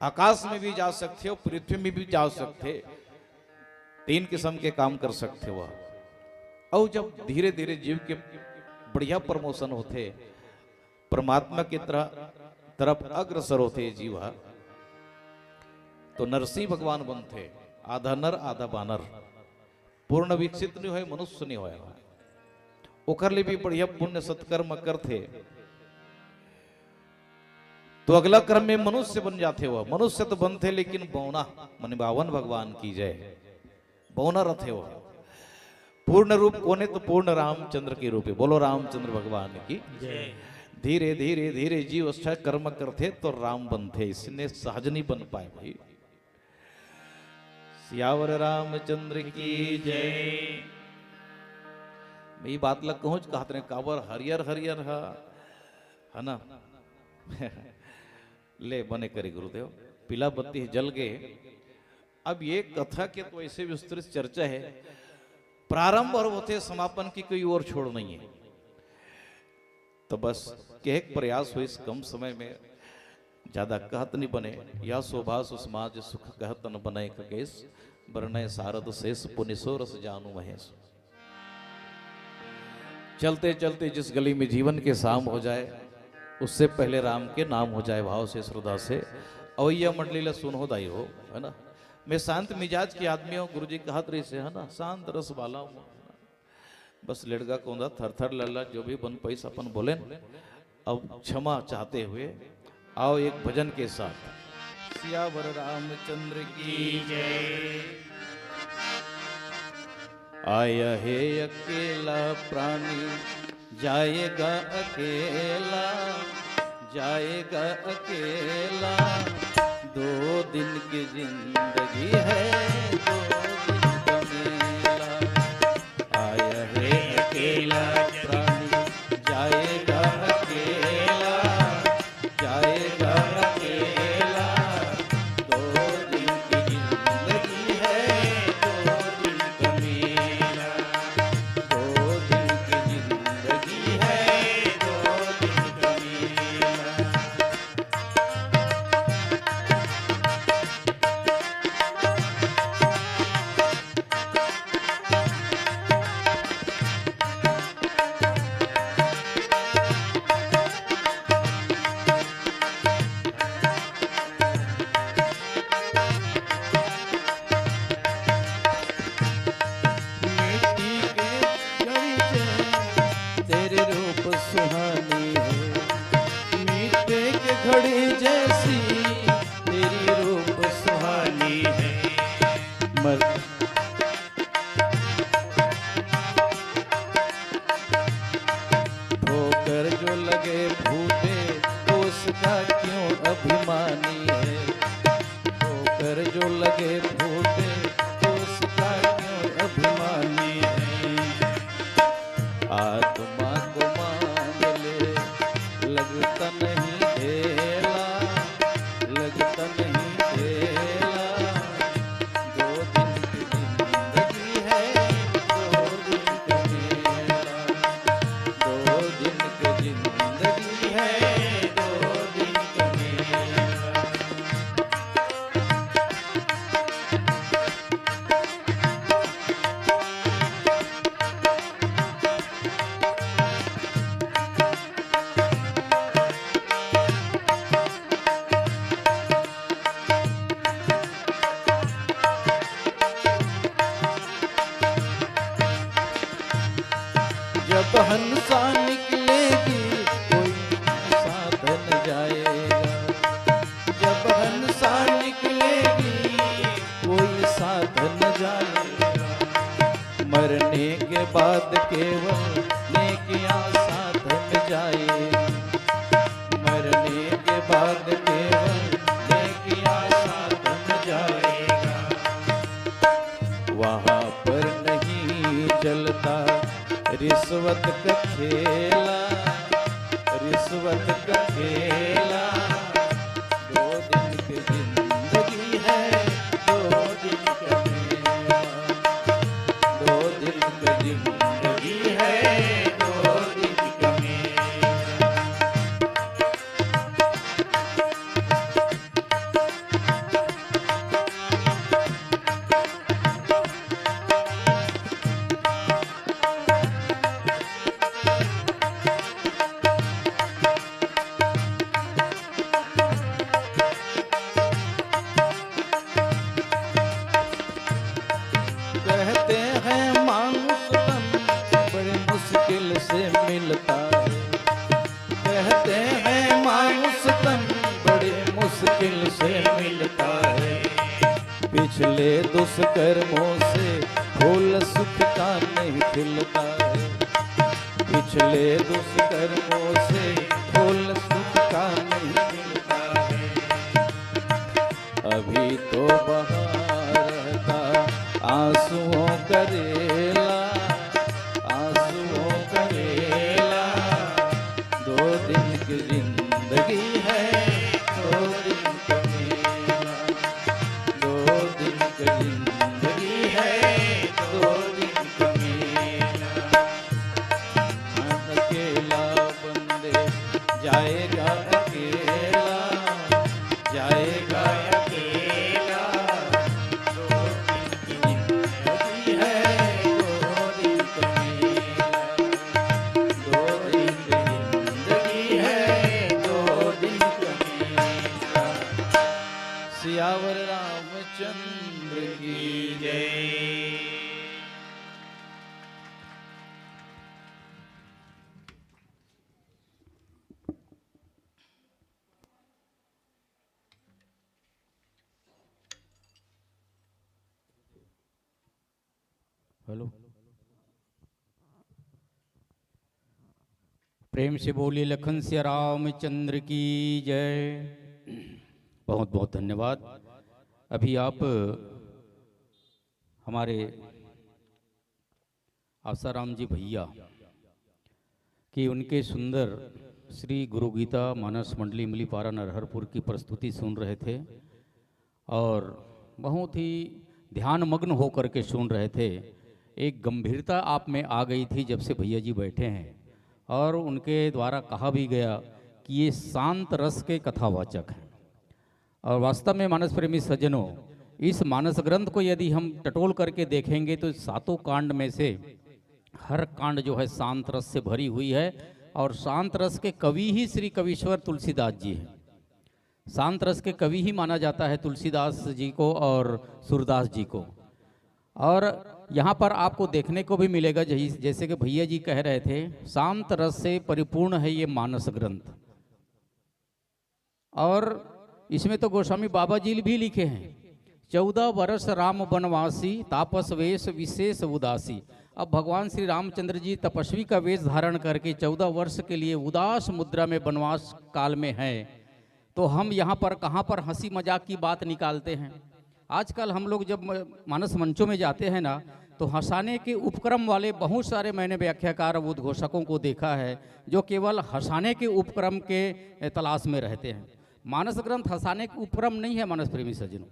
आकाश में भी जा सकथे और पृथ्वी में भी जा सकथे। तीन किस्म के काम कर सकथे वह। और जब धीरे धीरे जीव के बढ़िया प्रमोशन होथे, परमात्मा की तरह, तरफ अग्रसर होथे जीव ह, तो नरसिंह भगवान बनथे, आधा नर आधा बानर। पूर्ण विकसित नहीं होए, मनुष्य नहीं होए, ओकर ले भी बढ़िया पुण्य सत्कर्म करथे तो अगला कर्म में मनुष्य बन जाथे। वह मनुष्य तो बनथे लेकिन बौना, माने बावन भगवान की जय, बौना रथे वह। पूर्ण रूप कोने तो पूर्ण रामचंद्र के रूपे। बोलो रामचंद्र भगवान की। धीरे धीरे धीरे जीव अच्छा कर्म करथे तो राम बनथे, इसने सहज नहीं बन पाए भाई। सियावर रामचंद्र की जय। मैं ये बात ला कहूँ, कहत रहे काबर हरियर हरियर हा, है ना? ले बने करी गुरुदेव, पीला बत्ती जल गए। अब ये कथा के तो ऐसे विस्तृत चर्चा है, प्रारंभ और होथे समापन की कोई और छोड़ नहीं है। तो बस कहे के प्रयास हो इस कम समय में, ज्यादा कहत नहीं बने। या शोभा सुसमाज सुख कहत न बने ककेस, बरनय सारद शेष पुनि सो रस जानू महेश। चलते चलते जिस गली में जीवन के शाम हो जाए, उससे पहले राम के नाम हो जाए, भाव से, श्रद्धा से। अवैया मंडली ला सुनहो दाई हो, है ना? मैं शांत मिजाज के आदमी हूँ, गुरुजी कहत रहिसे, है ना, शांत रस वाला हूँ। बस लेड़गा कोंदा थर थर लल्ला जो भी बन पैस अपन बोलेन। अब क्षमा चाहते हुए आओ एक भजन के साथ। सियावर रामचंद्र की जय। आया है अकेला प्राणी, जाएगा अकेला, जाएगा अकेला। दो दिन की जिंदगी है, दो दिन का मेला। आया है अकेला प्राणी, जाएगा अकेला, जाएगा अकेला। दो दिन की जिंदगी है, दो दिन का मेला। दो दिन की जिंदगी है, दो दिन का मेला। मिट्टी के घड़ी से तेरे रूप सुहानी है, मिट्टी के घड़ी जैसी तेरी रूप सुहानी है। मर ठोकर जो लगे फूटे, तो उसका क्यों अभिमानी है? ठोकर जो लगे फूटे, तो उसका क्यों अभिमानी है? आत्मा को मांग ले, लगता नहीं ढेला, लगता नहीं ढेला। दो दिन की जिंदगी है, दो दिन का मेला। दो दिन की जिंदगी है, दो दिन का मेला। जब हंसा निकलेगी, कोई साथ न जाएगा। जब हंसा निकलेगी, कोई साथ न जाएगा। मरने के बाद केवल नेकियां साथ में जाए, मरने के बाद केवल नेकियां साथ में जाएगा। वहां पर नहीं चलता रिश्वत का खेला, रिश्वत का खेला। दो दिन की जिंदगी है, दो दिन का मेला। दो दिन की जिंदगी है, दो दिन का मेला। कहते हैं मानुष तन बड़ी मुश्किल से मिलता है। कहते हैं मानुष तन बड़ी मुश्किल से मिलता है। पिछले दुष्कर्मों से फूल सुख का नहीं खिलता है। पिछले दुष्कर्मों से फूल सुख का नहीं खिलता है। अभी तो बहा रहता आंसुओं का रेला, आंसुओं का रेला। दो दिन की जिंदगी है, दो दिन का मेला। दो दिन की जिंदगी है, दो दिन का मेला। अकेला बंदे जाएगा अकेला, जाएगा अकेला। दो दिन की जिंदगी है, दो दिन का मेला। दो दिन की जिंदगी है, दो दिन का मेला। सियावर रामचंद्र की जय। हेलो। प्रेम से बोलिए लखन सिया रामचंद्र की जय। बहुत बहुत धन्यवाद। अभी आप हमारे आसाराम जी भैया कि उनके सुंदर श्री गुरु गीता मानस मंडली इमलीपारा नरहरपुर की प्रस्तुति सुन रहे थे और बहुत ही ध्यान मग्न होकर के सुन रहे थे। एक गंभीरता आप में आ गई थी जब से भैया जी बैठे हैं और उनके द्वारा कहा भी गया कि ये शांत रस के कथावाचक हैं। और वास्तव में मानस प्रेमी सज्जनों, इस मानस ग्रंथ को यदि हम टटोल करके देखेंगे तो सातों कांड में से हर कांड जो है शांत रस से भरी हुई है और शांत रस के कवि ही श्री कवीश्वर तुलसीदास जी हैं। शांत रस के कवि ही माना जाता है तुलसीदास जी को और सूरदास जी को। और यहाँ पर आपको देखने को भी मिलेगा, जही-, जैसे कि भैया जी कह रहे थे, शांत रस से परिपूर्ण है ये मानस ग्रंथ। और इसमें तो गोस्वामी बाबा जी भी लिखे हैं, "चौदह वर्ष राम बनवासी, तापस वेश विशेष उदासी।" अब भगवान श्री रामचंद्र जी तपस्वी का वेश धारण करके चौदह वर्ष के लिए उदास मुद्रा में वनवास काल में हैं, तो हम यहाँ पर कहाँ पर हंसी मजाक की बात निकालते हैं? आजकल हम लोग जब म-, मानस मंचों में जाते हैं ना, तो हंसाने के उपक्रम वाले बहुत सारे मैंने व्याख्याकार, उद्घोषकों को देखा है, जो केवल हंसाने के उपक्रम के तलाश में रहते हैं। मानस ग्रंथ हंसाने के उपक्रम नहीं है, मानस प्रेमी सज्जनों।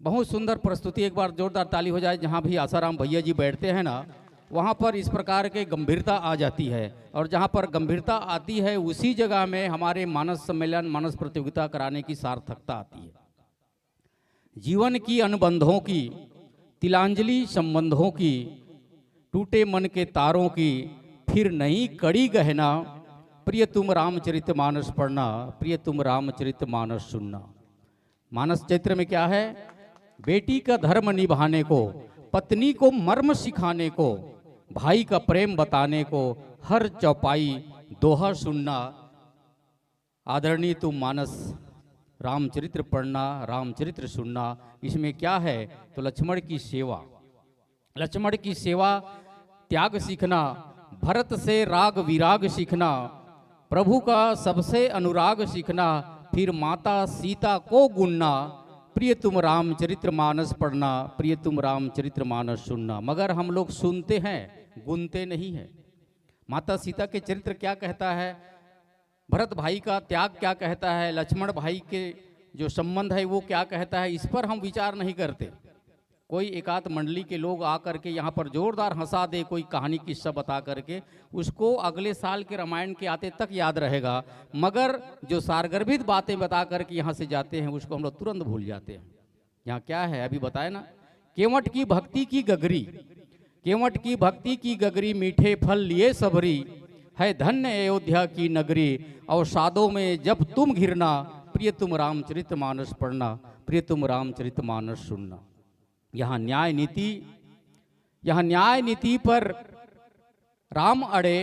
बहुत सुंदर प्रस्तुति, एक बार जोरदार ताली हो जाए। जहाँ भी आसाराम भैया जी बैठते हैं ना, वहाँ पर इस प्रकार के गंभीरता आ जाती है, और जहाँ पर गंभीरता आती है, उसी जगह में हमारे मानस सम्मेलन, मानस प्रतियोगिता कराने की सार्थकता आती है। जीवन की अनुबंधों की, तिलांजलि संबंधों की, टूटे मन के तारों की, फिर नई कड़ी गहना, प्रिय तुम रामचरित मानस पढ़ना, प्रिय तुम रामचरित मानस सुनना। मानस चरित्र में क्या है? बेटी का धर्म निभाने को, पत्नी को मर्म सिखाने को, भाई का प्रेम बताने को, हर चौपाई दोहा सुनना। आदरणीय तुम मानस रामचरित्र पढ़ना, रामचरित्र सुनना। इसमें क्या है? तो लक्ष्मण की सेवा, लक्ष्मण की सेवा, त्याग सीखना, भरत से राग विराग सीखना, प्रभु का सबसे अनुराग सीखना, फिर माता सीता को गुणना, प्रिय तुम रामचरित्र मानस पढ़ना, प्रिय तुम रामचरित्र मानस सुनना। मगर हम लोग सुनते हैं, गुनते नहीं हैं। माता सीता के चरित्र क्या कहता है, भरत भाई का त्याग क्या कहता है, लक्ष्मण भाई के जो संबंध है वो क्या कहता है, इस पर हम विचार नहीं करते। कोई एकाध मंडली के लोग आ करके यहाँ पर जोरदार हंसा दे, कोई कहानी किस्सा बता करके, उसको अगले साल के रामायण के आते तक याद रहेगा, मगर जो सारगर्भित बातें बता करके यहाँ से जाते हैं, उसको हम लोग तुरंत भूल जाते हैं। यहाँ क्या है, अभी बताए ना, केवट की भक्ति की गगरी, केवट की भक्ति की गगरी, मीठे फल लिए सबरी, है धन्य अयोध्या की नगरी, और सादों में जब तुम घिरना, प्रिय तुम रामचरित मानस पढ़ना, प्रिय तुम रामचरित मानस सुनना। यहाँ न्याय नीति, यहाँ न्याय नीति पर राम अड़े,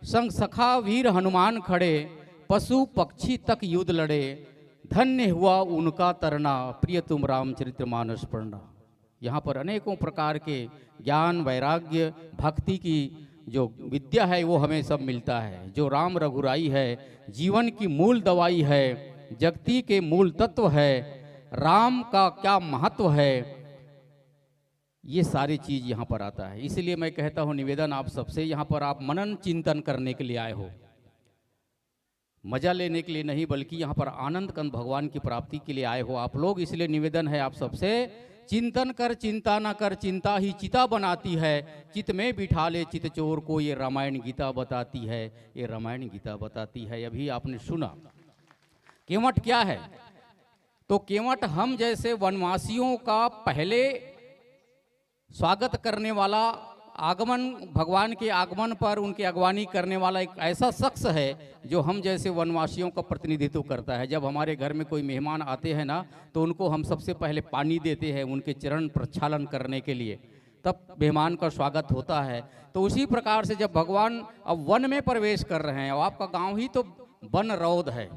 संग सखा वीर हनुमान खड़े, पशु पक्षी तक युद्ध लड़े, धन्य हुआ उनका तरना, प्रिय तुम रामचरित्र मानस पढ़ना। यहाँ पर अनेकों प्रकार के ज्ञान, वैराग्य, भक्ति की जो विद्या है, वो हमें सब मिलता है। जो राम रघुराई है, जीवन की मूल दवाई है, जगती के मूल तत्व है, राम का क्या महत्व है, ये सारी चीज यहाँ पर आता है। इसलिए मैं कहता हूँ, निवेदन आप सबसे, यहाँ पर आप मनन चिंतन करने के लिए आए हो, मजा लेने के लिए नहीं, बल्कि यहाँ पर आनंद कंद भगवान की प्राप्ति के लिए आए हो आप लोग। इसलिए निवेदन है आप सबसे, चिंतन कर, चिंता ना कर, चिंता ही चिता बनाती है, चित में बिठा ले चित चोर को, ये रामायण गीता बताती है, ये रामायण गीता बताती है। अभी आपने सुना, केवट क्या है? तो केवट हम जैसे वनवासियों का पहले स्वागत करने वाला, आगमन, भगवान के आगमन पर उनकी अगवानी करने वाला एक ऐसा शख्स है जो हम जैसे वनवासियों का प्रतिनिधित्व करता है। जब हमारे घर में कोई मेहमान आते हैं ना, तो उनको हम सबसे पहले पानी देते हैं उनके चरण प्रक्षालन करने के लिए, तब मेहमान का स्वागत होता है। तो उसी प्रकार से जब भगवान अब वन में प्रवेश कर रहे हैं, और आपका गांव ही तो वन रौद है,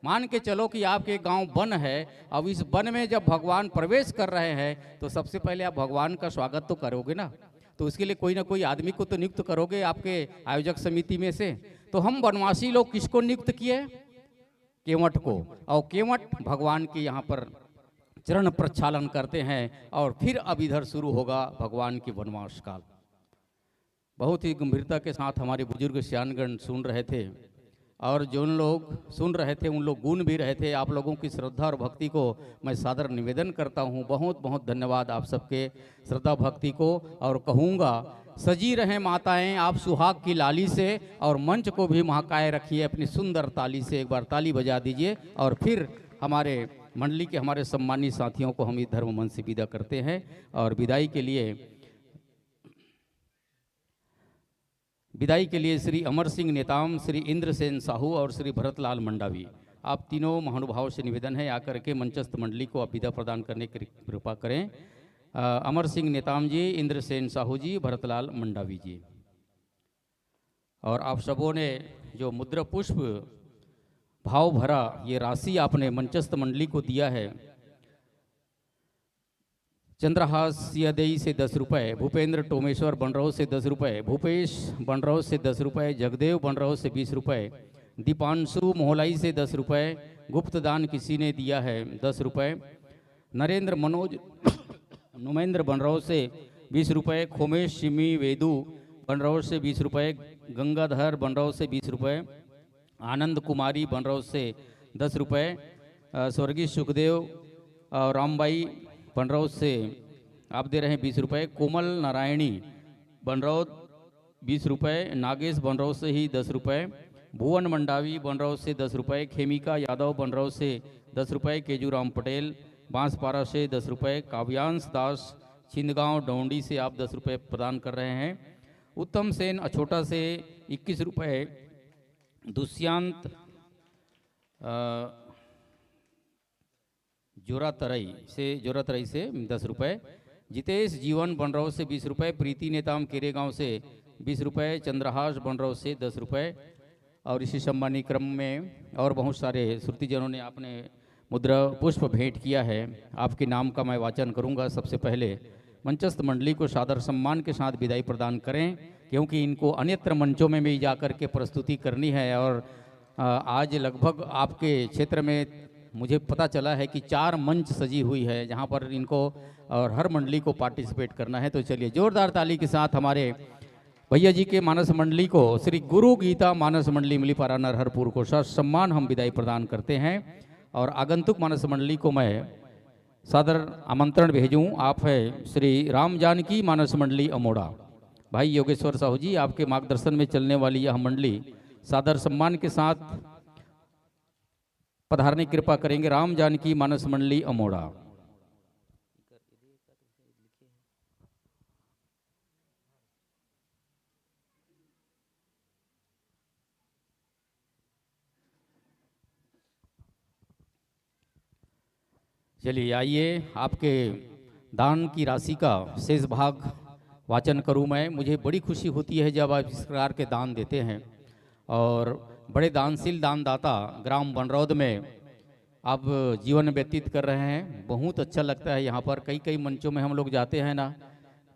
मान के चलो कि आपके गांव वन है, अब इस वन में जब भगवान प्रवेश कर रहे हैं, तो सबसे पहले आप भगवान का स्वागत तो करोगे ना। तो उसके लिए कोई ना कोई आदमी को तो नियुक्त करोगे आपके आयोजक समिति में से। तो हम वनवासी लोग किसको नियुक्त किए? केवट को। और केवट भगवान के यहाँ पर चरण प्रक्षालन करते हैं, और फिर अब इधर शुरू होगा भगवान की वनवास काल। बहुत ही गंभीरता के साथ हमारे बुजुर्ग सियानगण सुन रहे थे, और जो उन लोग सुन रहे थे, उन लोग गुन भी रहे थे। आप लोगों की श्रद्धा और भक्ति को मैं सादर निवेदन करता हूँ। बहुत बहुत धन्यवाद आप सबके श्रद्धा भक्ति को। और कहूँगा, सजी रहें माताएं आप सुहाग की लाली से, और मंच को भी महकाए रखिए अपनी सुंदर ताली से। एक बार ताली बजा दीजिए, और फिर हमारे मंडली के हमारे सम्मानित साथियों को हम इस धर्म मंच से विदा करते हैं। और विदाई के लिए, विदाई के लिए श्री अमर सिंह नेताम, श्री इंद्रसेन साहू और श्री भरतलाल मंडावी, आप तीनों महानुभाव से निवेदन है, आकर के मंचस्थ मंडली को आप विदा प्रदान करने की कृपा करें। अ, अमर सिंह नेताम जी, इंद्रसेन साहू जी, भरतलाल मंडावी जी, और आप सबों ने जो मुद्रा पुष्प भाव भरा ये राशि आपने मंचस्थ मंडली को दिया है, चंद्रहास सियादेई से दस रुपए, भूपेंद्र टोमेश्वर बनरौज से दस रुपए, भूपेश बनरौज से दस रुपए, जगदेव बनरौज से बीस रुपए, दीपांशु मोहलाई से दस रुपए, गुप्त दान किसी ने दिया है दस रुपए, नरेंद्र मनोज नुमेंद्र बनरौज से बीस रुपए, खोमेश सिमी वेदु बनरौज से बीस रुपए, गंगाधर बनरौज से बीस रुपए, आनंद कुमारी बनरौज से दस रुपए, अ, स्वर्गीय सुखदेव और रामबाई बनरौज से आप दे रहे हैं बीस रुपए, कोमल नारायणी बनरौज बीस रुपए, नागेश बनरौज से ही दस रुपए, भुवन मंडावी बनरौज से दस रुपए, खेमिका यादव बनरौज से दस रुपए, केजूराम पटेल बांसपारा से दस रुपए, काव्यांश दास छिंदगांव डोंडी से आप दस रुपए प्रदान कर रहे हैं, उत्तम सेन अछोटा से इक्कीस रुपए, दुष्यंत, अ, जोरातरई से, जोरातरई से दस रुपए, जितेश जीवन बनरौज से बीस रुपए, प्रीति नेताम केरेगांव से बीस रुपए, चंद्रहास बनरौज से दस रुपए, और इसी सम्मानी क्रम में और बहुत सारे श्रुतिजनों ने आपने मुद्रा पुष्प भेंट किया है। आपके नाम का मैं वाचन करूंगा। सबसे पहले मंचस्थ मंडली को सादर सम्मान के साथ विदाई प्रदान करें, क्योंकि इनको अन्यत्र मंचों में भी जाकर के प्रस्तुति करनी है। और अ, आज लगभग आपके क्षेत्र में मुझे पता चला है कि चार मंच सजी हुई है, जहाँ पर इनको और हर मंडली को पार्टिसिपेट करना है। तो चलिए, जोरदार ताली के साथ हमारे भैया जी के मानस मंडली को, श्री गुरु गीता मानस मंडली इमलीपारा नरहरपुर को ससम्मान हम विदाई प्रदान करते हैं। और आगंतुक मानस मंडली को मैं सादर आमंत्रण भेजूं, आप है श्री राम जानकी मानस मंडली अमोड़ा। भाई योगेश्वर साहू जी, आपके मार्गदर्शन में चलने वाली यह मंडली सादर सम्मान के साथ पधारने की कृपा करेंगे। राम जानकी मानस मंडली अमोड़ा। चलिए, आइए, आपके दान की राशि का शेष भाग वाचन करूं मैं। मुझे बड़ी खुशी होती है जब आप इस प्रकार के दान देते हैं। और बड़े दानशील दानदाता ग्राम बनरौद में आप जीवन व्यतीत कर रहे हैं। बहुत अच्छा लगता है यहाँ पर। कई कई मंचों में हम लोग जाते हैं ना,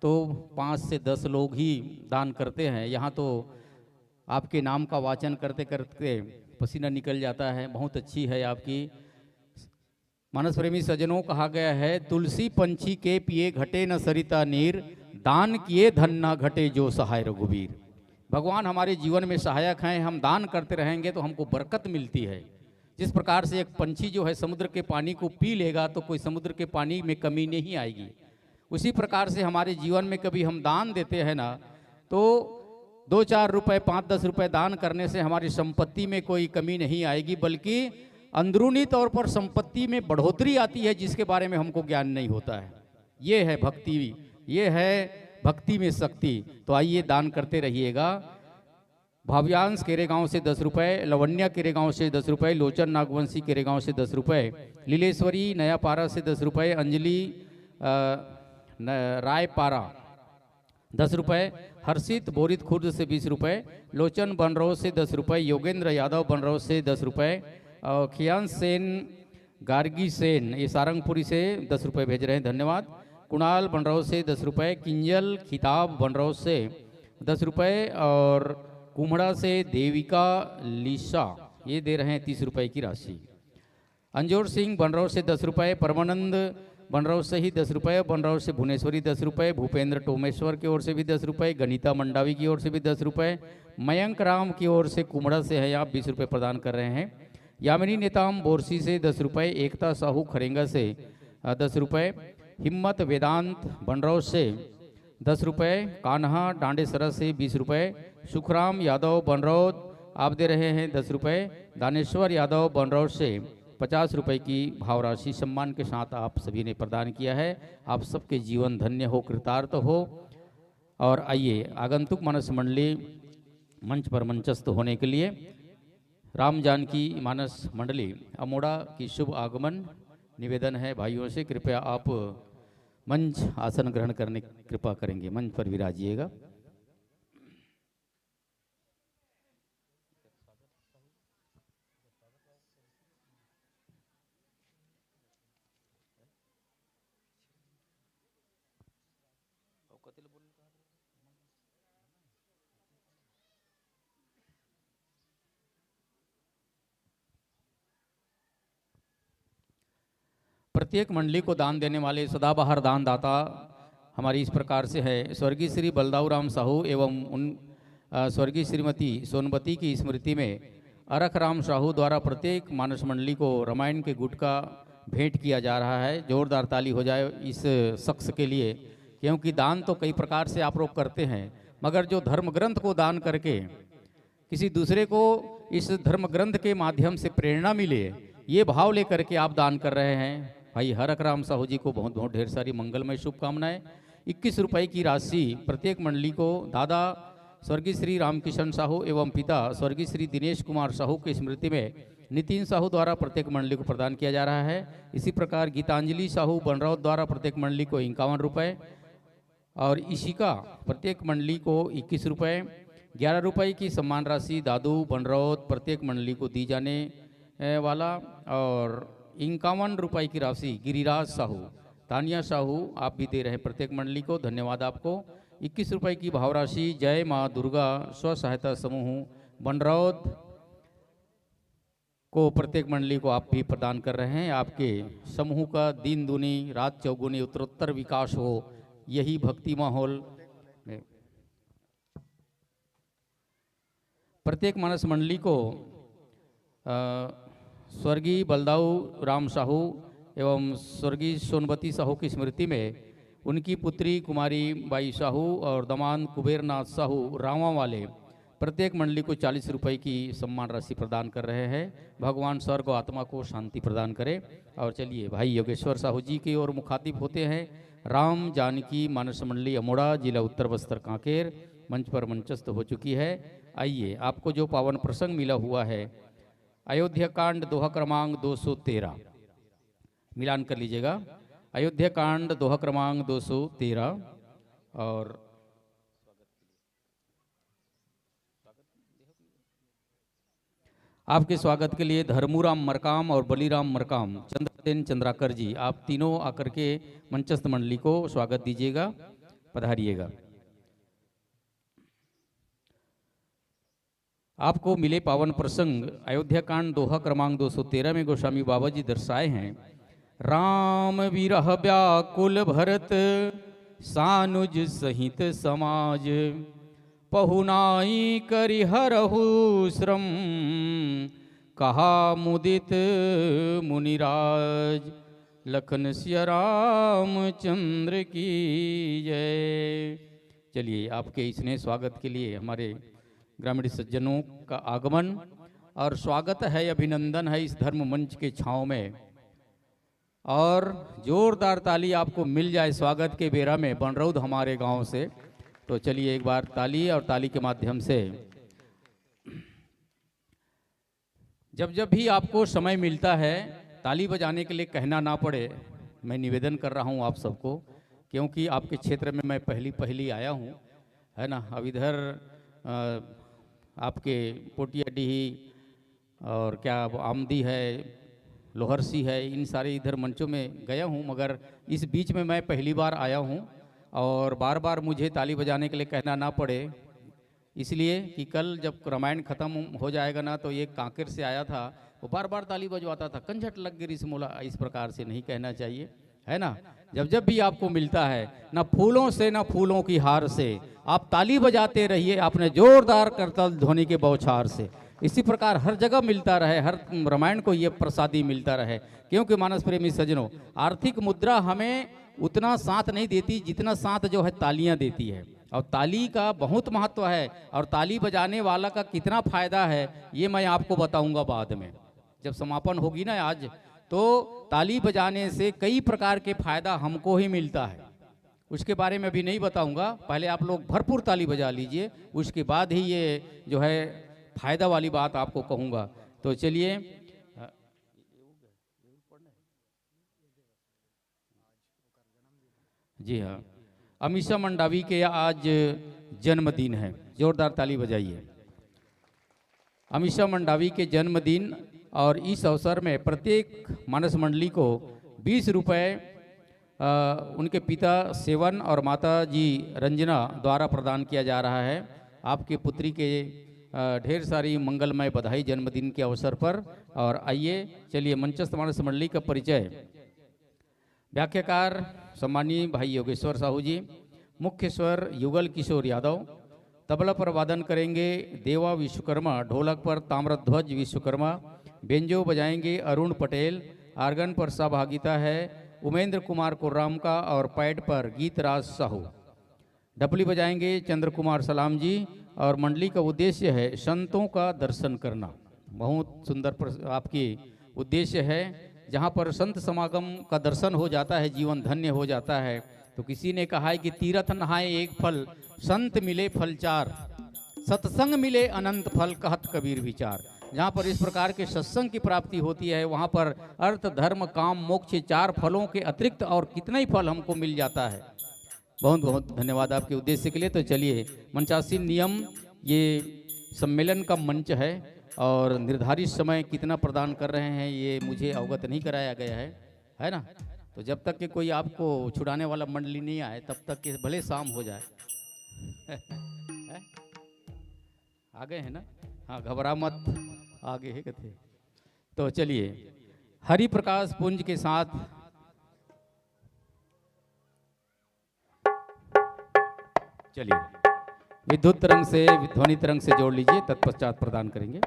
तो पाँच से दस लोग ही दान करते हैं। यहाँ तो आपके नाम का वाचन करते करते पसीना निकल जाता है। बहुत अच्छी है आपकी। मानस प्रेमी सज्जनों, कहा गया है, "तुलसी पंछी के पिए घटे न सरिता नीर, दान किए धन न घटे जो सहाय रघुवीर।" भगवान हमारे जीवन में सहायक हैं, हम दान करते रहेंगे तो हमको बरकत मिलती है। जिस प्रकार से एक पंछी जो है समुद्र के पानी को पी लेगा, तो कोई समुद्र के पानी में कमी नहीं आएगी, उसी प्रकार से हमारे जीवन में कभी हम दान देते हैं ना, तो दो चार रुपए, पाँच दस रुपए दान करने से हमारी संपत्ति में कोई कमी नहीं आएगी, बल्कि अंदरूनी तौर पर संपत्ति में बढ़ोतरी आती है, जिसके बारे में हमको ज्ञान नहीं होता है। ये है भक्ति, ये है भक्ति में शक्ति। तो आइए, दान करते रहिएगा। भाव्यांश केरेगांव से दस रुपए, लवण्या केरेगांव से दस रुपए, लोचन नागवंशी केरेगांव से दस रुपए, लीलेश्वरी नयापारा से दस रुपए, अंजलि, अ, न-, रायपारा दस रुपए, हर्षित बोरित खुर्द से बीस रुपए, लोचन बनरौद से दस रुपए, योगेंद्र यादव बनरौद से दस रुपए, और खियान सेन गार्गी सेन, ये सारंगपुरी से दस रुपए भेज रहे हैं, धन्यवाद। कुणाल बनरौद से दस रुपए, किंजल खिताब बनरौद से दस रुपए और कुम्हड़ा से देविका लीसा, ये दे रहे हैं तीस रुपए की राशि। अंजोर सिंह बनरौद से दस रुपए, परमानंद बनरौद से ही दस रुपए, बनरौद से भुवनेश्वरी दस रुपए, भूपेंद्र टोमेश्वर की ओर से भी दस रुपए, गणिता मंडावी की ओर से भी दस रुपए, मयंक राम की ओर से कुम्हड़ा से है, आप बीस रुपए प्रदान कर रहे हैं। यामिनी नेताम बोरसी से दस रुपए, एकता साहू खरेंगा से, अ, दस रुपए, हिम्मत वेदांत बनरौद से दस रुपए, कान्हा डांडेसरा से बीस रुपए, सुखराम यादव बनरौद आप दे रहे हैं दस रुपए, दानेश्वर यादव बनरौद से पचास रुपए की भाव राशि सम्मान के साथ आप सभी ने प्रदान किया है। आप सबके जीवन धन्य हो, कृतार्थ हो। और आइए, आगंतुक मानस मंडली मंच पर मंचस्थ होने के लिए राम जानकी मानस मंडली अमोड़ा की शुभ आगमन निवेदन है भाइयों से, कृपया आप मंच आसन ग्रहण करने कृपा करेंगे, मंच पर विराजिएगा। प्रत्येक मंडली को दान देने वाले सदाबहार दानदाता हमारी इस प्रकार से है। स्वर्गीय श्री बलदाऊ राम साहू एवं उन, अ, स्वर्गीय श्रीमती सोनमती की स्मृति में अरख राम साहू द्वारा प्रत्येक मानस मंडली को रामायण के गुटका भेंट किया जा रहा है। जोरदार ताली हो जाए इस शख्स के लिए, क्योंकि दान तो कई प्रकार से आप लोग करते हैं, मगर जो धर्म ग्रंथ को दान करके किसी दूसरे को इस धर्म ग्रंथ के माध्यम से प्रेरणा मिले, ये भाव लेकर के आप दान कर रहे हैं। भाई हरक राम साहू जी को बहुत बहुत ढेर सारी मंगलमय शुभकामनाएं। इक्कीस रुपए की राशि प्रत्येक मंडली को दादा स्वर्गीय श्री रामकिशन साहू एवं पिता स्वर्गीय श्री दिनेश कुमार साहू की स्मृति में नितिन साहू द्वारा प्रत्येक मंडली को प्रदान किया जा रहा है। इसी प्रकार गीतांजलि साहू बनरौत द्वारा प्रत्येक मंडली को इक्यावन रुपए, और इशिका प्रत्येक मंडली को इक्कीस रुपए, ग्यारह रुपए की सम्मान राशि दादू बनरौत प्रत्येक मंडली को दी जाने, ए, वाला, और इक्यावन रुपए की राशि गिरिराज साहू तानिया साहू, आप भी दे रहे हैं प्रत्येक मंडली को, धन्यवाद आपको। इक्कीस रुपए की भावराशि जय माँ दुर्गा स्व सहायता समूह बंडरौद को, प्रत्येक मंडली को आप भी प्रदान कर रहे हैं। आपके समूह का दिन दूनी रात चौगुनी उत्तरोत्तर विकास हो, यही भक्ति माहौल में प्रत्येक मानस मंडली को, अ, स्वर्गीय बलदाऊ राम साहू एवं स्वर्गीय सोनबती साहू की स्मृति में उनकी पुत्री कुमारी बाई साहू और दामाद कुबेरनाथ साहू रावां वाले प्रत्येक मंडली को चालीस रुपए की सम्मान राशि प्रदान कर रहे हैं। भगवान स्वर्ग आत्मा को शांति प्रदान करे। और चलिए, भाई योगेश्वर साहू जी की ओर मुखातिब होते हैं। राम जानकी मानस मंडली अमोड़ा, जिला उत्तर बस्तर कांकेर, मंच पर मंचस्थ हो चुकी है। आइए, आपको जो पावन प्रसंग मिला हुआ है, अयोध्या कांड, दोहा क्रमांक दो सौ तेरह, मिलान कर लीजिएगा। अयोध्या कांड, दोहा क्रमांक दो सौ तेरह। और आपके स्वागत के लिए धर्मूराम मरकाम और बलीराम मरकाम, चंद्रसेन चंद्राकर जी, आप तीनों आकर के मंचस्थ मंडली को स्वागत दीजिएगा, पधारिएगा। आपको मिले पावन प्रसंग अयोध्या कांड, दोहा क्रमांक दो सौ तेरह में गोस्वामी बाबा जी दर्शाए हैं। राम विरह व्याकुल भरत सानुज सहित समाज, पहुनाई करि हरहु श्रम, कहा मुदित मुनिराज। लखन सिया रामचंद्र की जय। चलिए, आपके इसने स्वागत के लिए हमारे ग्रामीण सज्जनों का आगमन और स्वागत है, अभिनंदन है इस धर्म मंच के छांव में। और जोरदार ताली आपको मिल जाए स्वागत के बेरा में, बनरौद हमारे गांव से। तो चलिए, एक बार ताली, और ताली के माध्यम से जब जब भी आपको समय मिलता है, ताली बजाने के लिए कहना ना पड़े, मैं निवेदन कर रहा हूँ आप सबको, क्योंकि आपके क्षेत्र में मैं पहली पहली आया हूँ, है ना। अब इधर, अ, आपके पोटियाडीही और क्या, अब आमदी है, लोहरसी है, इन सारे इधर मंचों में गया हूँ, मगर इस बीच में मैं पहली बार आया हूँ और बार बार मुझे ताली बजाने के लिए कहना ना पड़े, इसलिए कि कल जब रामायण खत्म हो जाएगा ना, तो ये कांकेर से आया था, वो बार बार ताली बजवाता था, "कंझट लग गे रिस मोला।" इस प्रकार से नहीं कहना चाहिए, है ना। जब जब भी आपको मिलता है, ना फूलों से ना फूलों की हार से, आप ताली बजाते रहिए अपने जोरदार करताल ध्वनि के बौछार से। इसी प्रकार हर जगह मिलता रहे, हर रामायण को ये प्रसादी मिलता रहे, क्योंकि मानस प्रेमी सज्जनों, आर्थिक मुद्रा हमें उतना साथ नहीं देती जितना साथ जो है तालियां देती है। और ताली का बहुत महत्व है और ताली बजाने वाला का कितना फायदा है, ये मैं आपको बताऊंगा बाद में, जब समापन होगी ना आज। तो ताली बजाने से कई प्रकार के फायदा हमको ही मिलता है, उसके बारे में अभी नहीं बताऊंगा। पहले आप लोग भरपूर ताली बजा लीजिए, उसके बाद ही ये जो है फायदा वाली बात आपको कहूंगा। तो चलिए, जी हाँ, अमीषा मंडावी के आज जन्मदिन है, जोरदार ताली बजाइए। अमीषा मंडावी के जन्मदिन और इस अवसर में प्रत्येक मानस मंडली को बीस रुपए, अ, उनके पिता सेवन और माता जी रंजना द्वारा प्रदान किया जा रहा है। आपकी पुत्री के, अ, ढेर सारी मंगलमय बधाई जन्मदिन के अवसर पर। और आइए, चलिए, मंचस्थ मानस मंडली का परिचय। व्याख्याकार सम्माननीय भाई योगेश्वर साहू जी, मुख्य स्वर युगल किशोर यादव, तबला पर वादन करेंगे देवा विश्वकर्मा, ढोलक पर ताम्रध्वज विश्वकर्मा, बेंजो बजाएंगे अरुण पटेल, आर्गन पर सहभागिता है उमेंद्र कुमार कोर्राम का और पैड पर गीतराज साहू। डपली बजाएंगे चंद्र कुमार सलाम जी। और मंडली का उद्देश्य है संतों का दर्शन करना। बहुत सुंदर प्र-, आपकी उद्देश्य है, जहाँ पर संत समागम का दर्शन हो जाता है, जीवन धन्य हो जाता है। तो किसी ने कहा है कि तीरथ नहाए एक फल, संत मिले फल चार, सत्संग मिले अनंत फल, कहत कबीर विचार। जहाँ पर इस प्रकार के सत्संग की प्राप्ति होती है, वहाँ पर अर्थ, धर्म, काम, मोक्ष, चार फलों के अतिरिक्त और कितना ही फल हमको मिल जाता है। बहुत बहुत धन्यवाद आपके उद्देश्य के लिए। तो चलिए, मंचासीन नियम, ये सम्मेलन का मंच है और निर्धारित समय कितना प्रदान कर रहे हैं, ये मुझे अवगत नहीं कराया गया है, है ना। तो जब तक कि कोई आपको छुड़ाने वाला मंडली नहीं आए, तब तक कि भले शाम हो जाए। हैं? आ गए हैं ना? हाँ, घबरा मत, आगे है कथे। तो चलिए, हरि प्रकाश पुंज के साथ चलिए, विद्युत तरंग से, ध्वनि तरंग से जोड़ लीजिए, तत्पश्चात प्रदान करेंगे।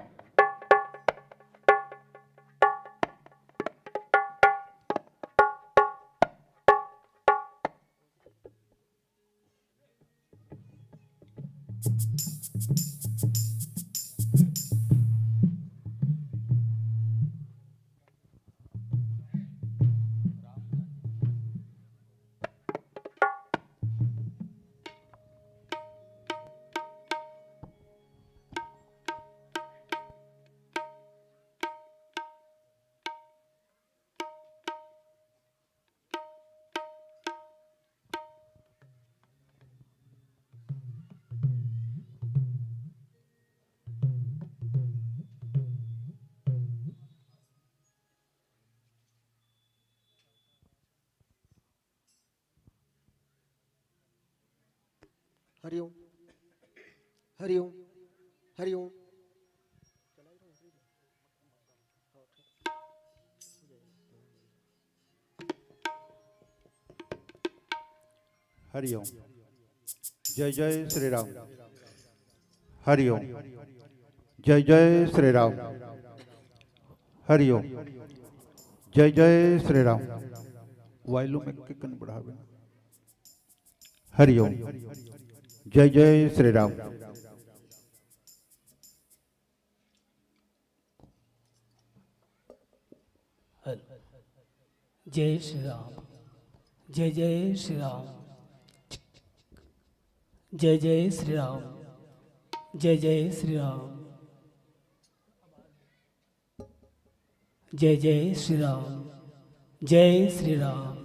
हरिओम। हरिओम। हरिओम। हरिओम। जय जय श्री राम। हरिओम। जय जय श्री राम। हरिओम। जय जय श्री राम। वायलू में किकन बढ़ावे। हरिओम। जय जय श्री राम। हेलो। जय श्री राम। जय जय श्री राम। जय जय श्री राम। जय जय श्री राम। जय जय श्री राम। जय श्री राम।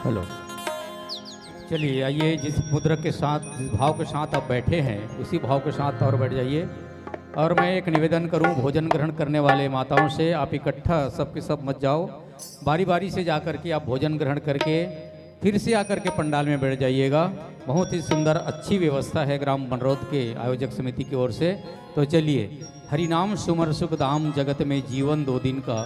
हेलो। चलिए, आइए, जिस मुद्रा के साथ, जिस भाव के साथ आप बैठे हैं, उसी भाव के साथ और बैठ जाइए। और मैं एक निवेदन करूं भोजन ग्रहण करने वाले माताओं से, आप इकट्ठा सबके सब मत जाओ, बारी बारी से जा करके आप भोजन ग्रहण करके फिर से आकर के पंडाल में बैठ जाइएगा। बहुत ही सुंदर, अच्छी व्यवस्था है ग्राम बनरौद के आयोजक समिति की ओर से। तो चलिए, हरिनाम सुमर सुख धाम जगत में जीवन दो दिन का,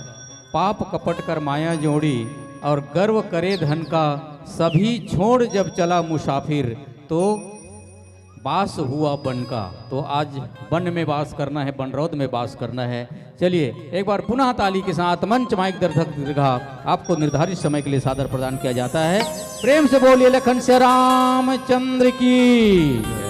पाप कपट कर माया जोड़ी और गर्व करे धन का, सभी छोड़ जब चला मुसाफिर, तो बास हुआ बन का। तो आज बन में बास करना है, बनरौद में बास करना है। चलिए, एक बार पुनः ताली के साथ मंच माइक दर्धक दीर्घा आपको निर्धारित समय के लिए सादर प्रदान किया जाता है। प्रेम से बोलिए लखन से रामचंद्र की।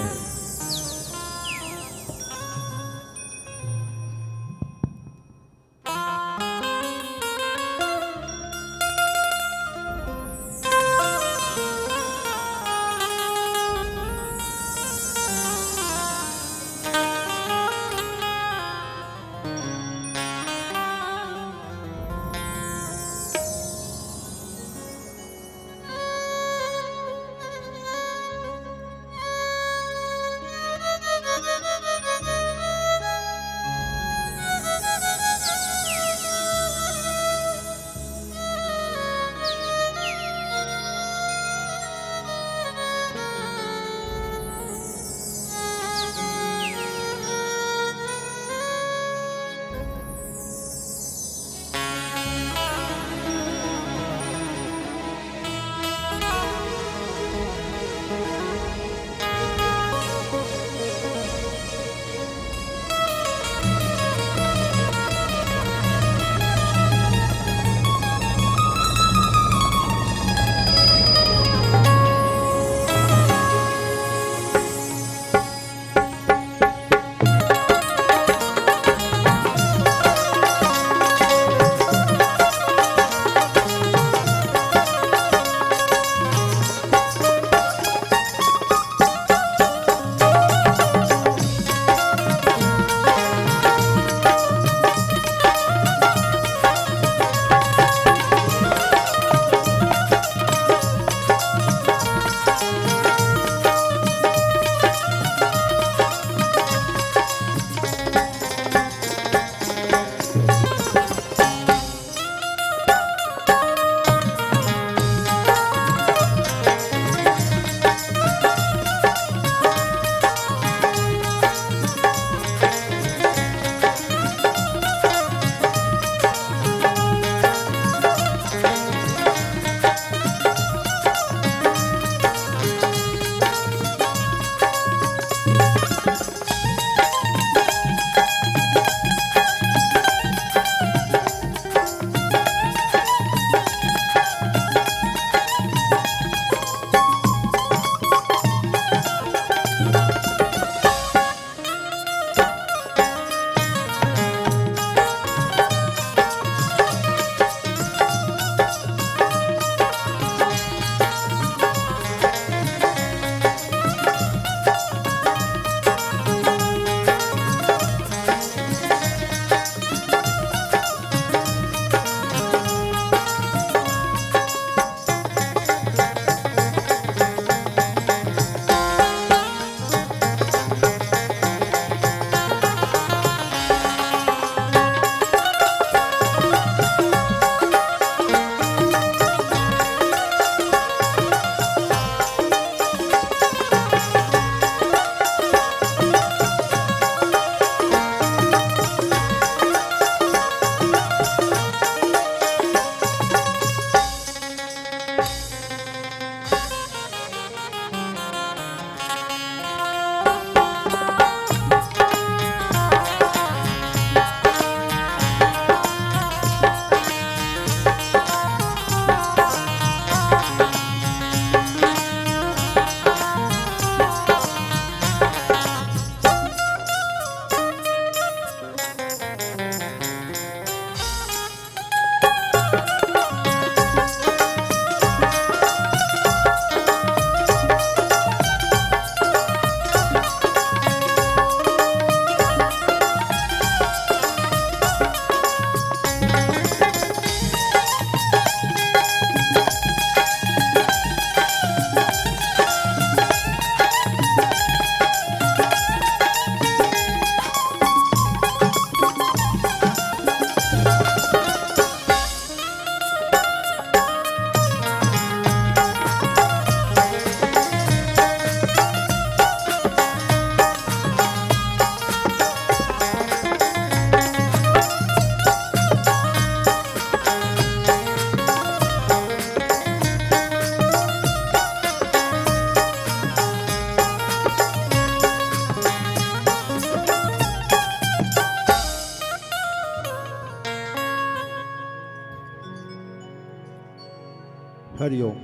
हरिओम।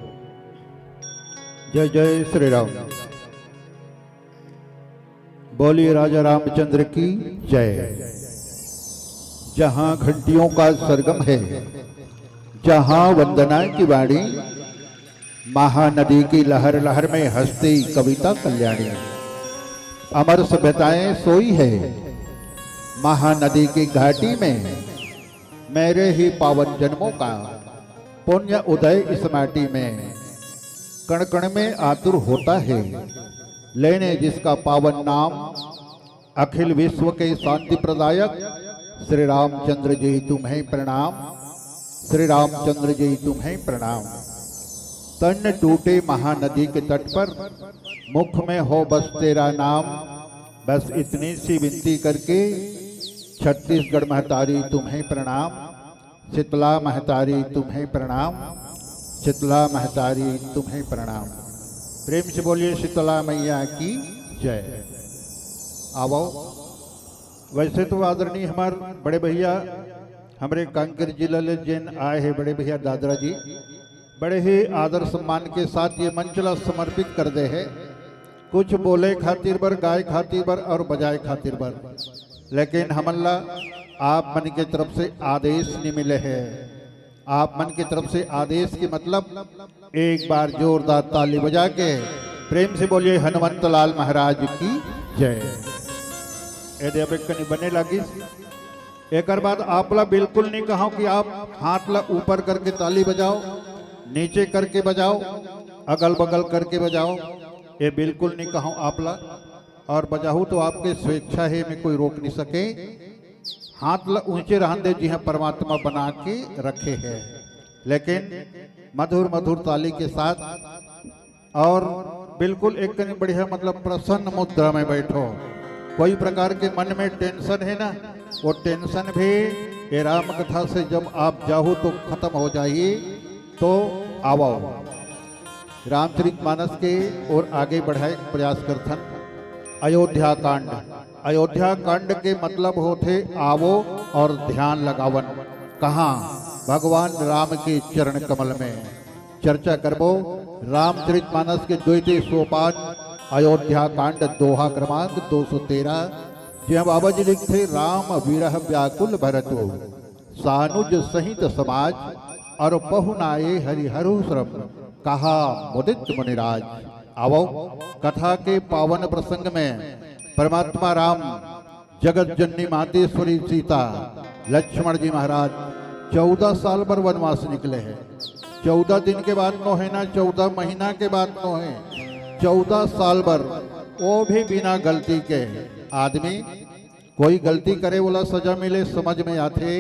जय जय श्री राम। बोलिए राजा रामचंद्र की जय। जहां घंटियों का सरगम है, जहां वंदना की वाणी, महानदी की लहर लहर में हंसती कविता कल्याणी। अमर सभ्यताएं सोई है महानदी की घाटी में, मेरे ही पावन जन्मों का पुण्य उदय इस माटी में। कण कण में आतुर होता है लेने जिसका पावन नाम। अखिल विश्व के शांति प्रदायक श्री रामचंद्र जी तुम्हें प्रणाम। श्री रामचंद्र जी तुम्हें प्रणाम। तन टूटे महानदी के तट पर, मुख में हो बस तेरा नाम। बस इतनी सी विनती करके, छत्तीसगढ़ महतारी तुम्हें प्रणाम। शीतला महतारी तुम्हें प्रणाम। शीतला महतारी तुम्हें प्रणाम। प्रेम से बोलिए शीतला मैया की जय। आवो। वैसे तो आदरणीय हमार बड़े भैया, हमरे कांकेर जिला ले जेन आए हैं बड़े भैया दादरा जी, बड़े ही आदर सम्मान के साथ ये मंच ला समर्पित कर दे है। कुछ बोले खातिर बर, गाय खातिर बर और बजाए खातिर बर, लेकिन हमन ला आप मन के तरफ से आदेश नहीं मिले है। आप मन के तरफ से आदेश के मतलब एक बार जोरदार ताली बजा के प्रेम से बोलिए हनुमंत लाल महाराज की जय। यदि अब एक कनी बने लागिस, एकर बाद आप ला बिल्कुल नहीं कहूं कि आप हाथ ला ऊपर करके ताली बजाओ, नीचे करके बजाओ, अगल बगल करके बजाओ, ये बिल्कुल नहीं कहूं आप ला। और बजाहू तो आपके स्वेच्छा है, में कोई रोक नहीं सके। हाथ ला ऊंचे रहन दे, जिहां परमात्मा बना के रखे है, लेकिन मधुर मधुर ताली के साथ और बिल्कुल एक कनी बढ़िया, मतलब, प्रसन्न मुद्रा में बैठो। कोई प्रकार के मन में टेंशन है ना, वो टेंशन भी ये राम कथा से जब आप जाहू तो खत्म हो जाही। तो आवो, रामचरित मानस के ओर आगे बढ़ाए के प्रयास करथन। अयोध्या कांड। अयोध्या कांड के मतलब होथे आवो और ध्यान लगावन। कहाँ? भगवान राम के चरण कमल में। चर्चा करबो रामचरित मानस के द्वितीय सोपान अयोध्या कांड, दोहा क्रमांक दो सौ तेरह, जिहां बाबा जी लिखथे, "राम विरह व्याकुल भरतु, सानुज सहित समाज, अउर पहुनाए हरिहरहु श्रम, कहा मुदित मुनिराज।" आवो, कथा के पावन प्रसंग में परमात्मा राम, जगत जननी मातेश्वरी सीता, लक्ष्मण जी महाराज चौदह साल बर वनवास निकले हैं। चौदह दिन के बात नोहे ना, चौदह महीना के बात नोहे, चौदह साल बर, वो भी बिना गलती के। आदमी कोई गलती करे, ओला सजा मिले, समझ में आथे।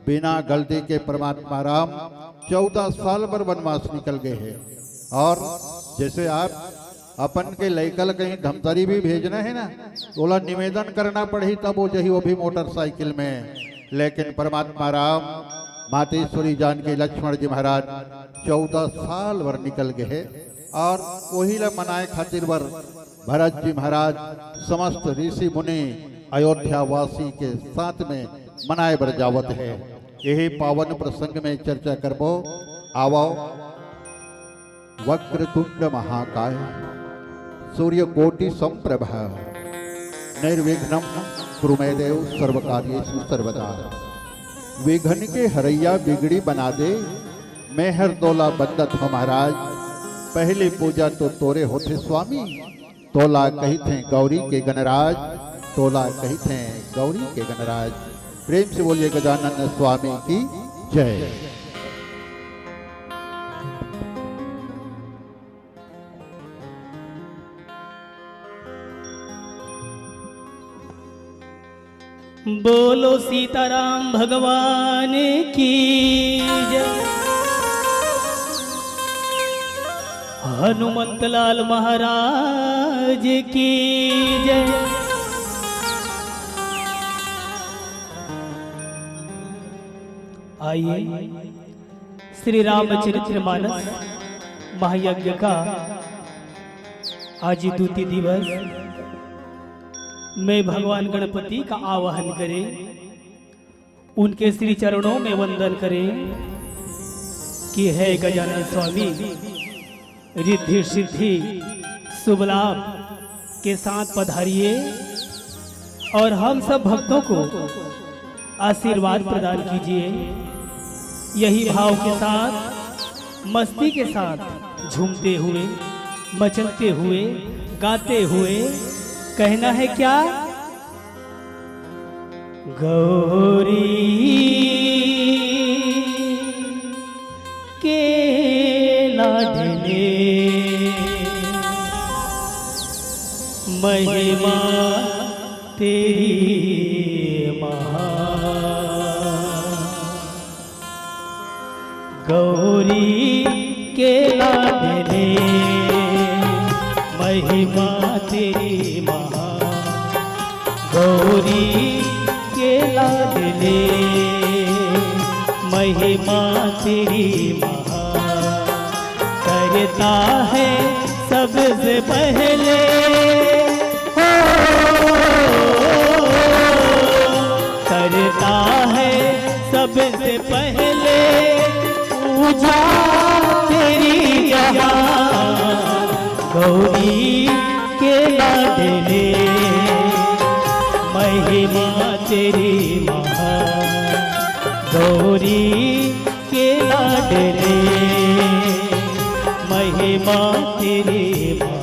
बिना गलती के परमात्मा राम चौदह साल बर वनवास निकल गए हैं। और जैसे आप अपन के लइका ल कहीं धमतरी भी भेजना है ना, ओला निवेदन करना पड़ही, तब वो जही, वो भी मोटरसाइकिल में। लेकिन परमात्मा राम, मातेश्वरी जानकी, लक्ष्मण जी महाराज चौदह साल बर निकल गए हैं और वही ला मनाए खातिर बर भरत जी महाराज समस्त ऋषि मुनि अयोध्या वासी के साथ में मनाए बर जावत है। यही पावन प्रसंग में चर्चा करबो। आवो। वक्रतुंड महाकाय, सूर्यकोटि संप्रभ, निर्विघ्नं कुरु मे देव सर्वकार्येषु सर्वदा। विघ्न के हरैया बिगड़ी बना दे, मेहर तोला बंदत हो महाराज। पहली पूजा तो तोरे होथे स्वामी, तोला कहिथे गौरी के गणराज, तोला कहिथे गौरी के गणराज। प्रेम से बोलिए गजानन स्वामी की जय। बोलो सीताराम भगवान की जय, हनुमंत लाल महाराज की जय। आइए, श्री रामचरित्र मानस महायज्ञ का आज द्वितीय दिवस, मैं भगवान गणपति का आवाहन करें, उनके श्री चरणों में वंदन करें। कि हे गजानन स्वामी, रिद्धि सिद्धि शुभ लाभ के साथ पधारिए और हम सब भक्तों को आशीर्वाद प्रदान कीजिए। यही भाव के साथ, मस्ती के साथ झूमते हुए, मचलते हुए, गाते हुए कहना है क्या? गौरी के लाडले, महिमा तेरी महान। गौरी के लाडले, महिमा तेरी महान। गौरी के लाडले, महिमा तेरी महान। करता है सबसे पहले, हो, करता है सबसे पहले पूजा तेरी जहाँ। गौरी के लाडले, महिमा तेरी महान। गौरी के लाडले, महिमा तेरी महान।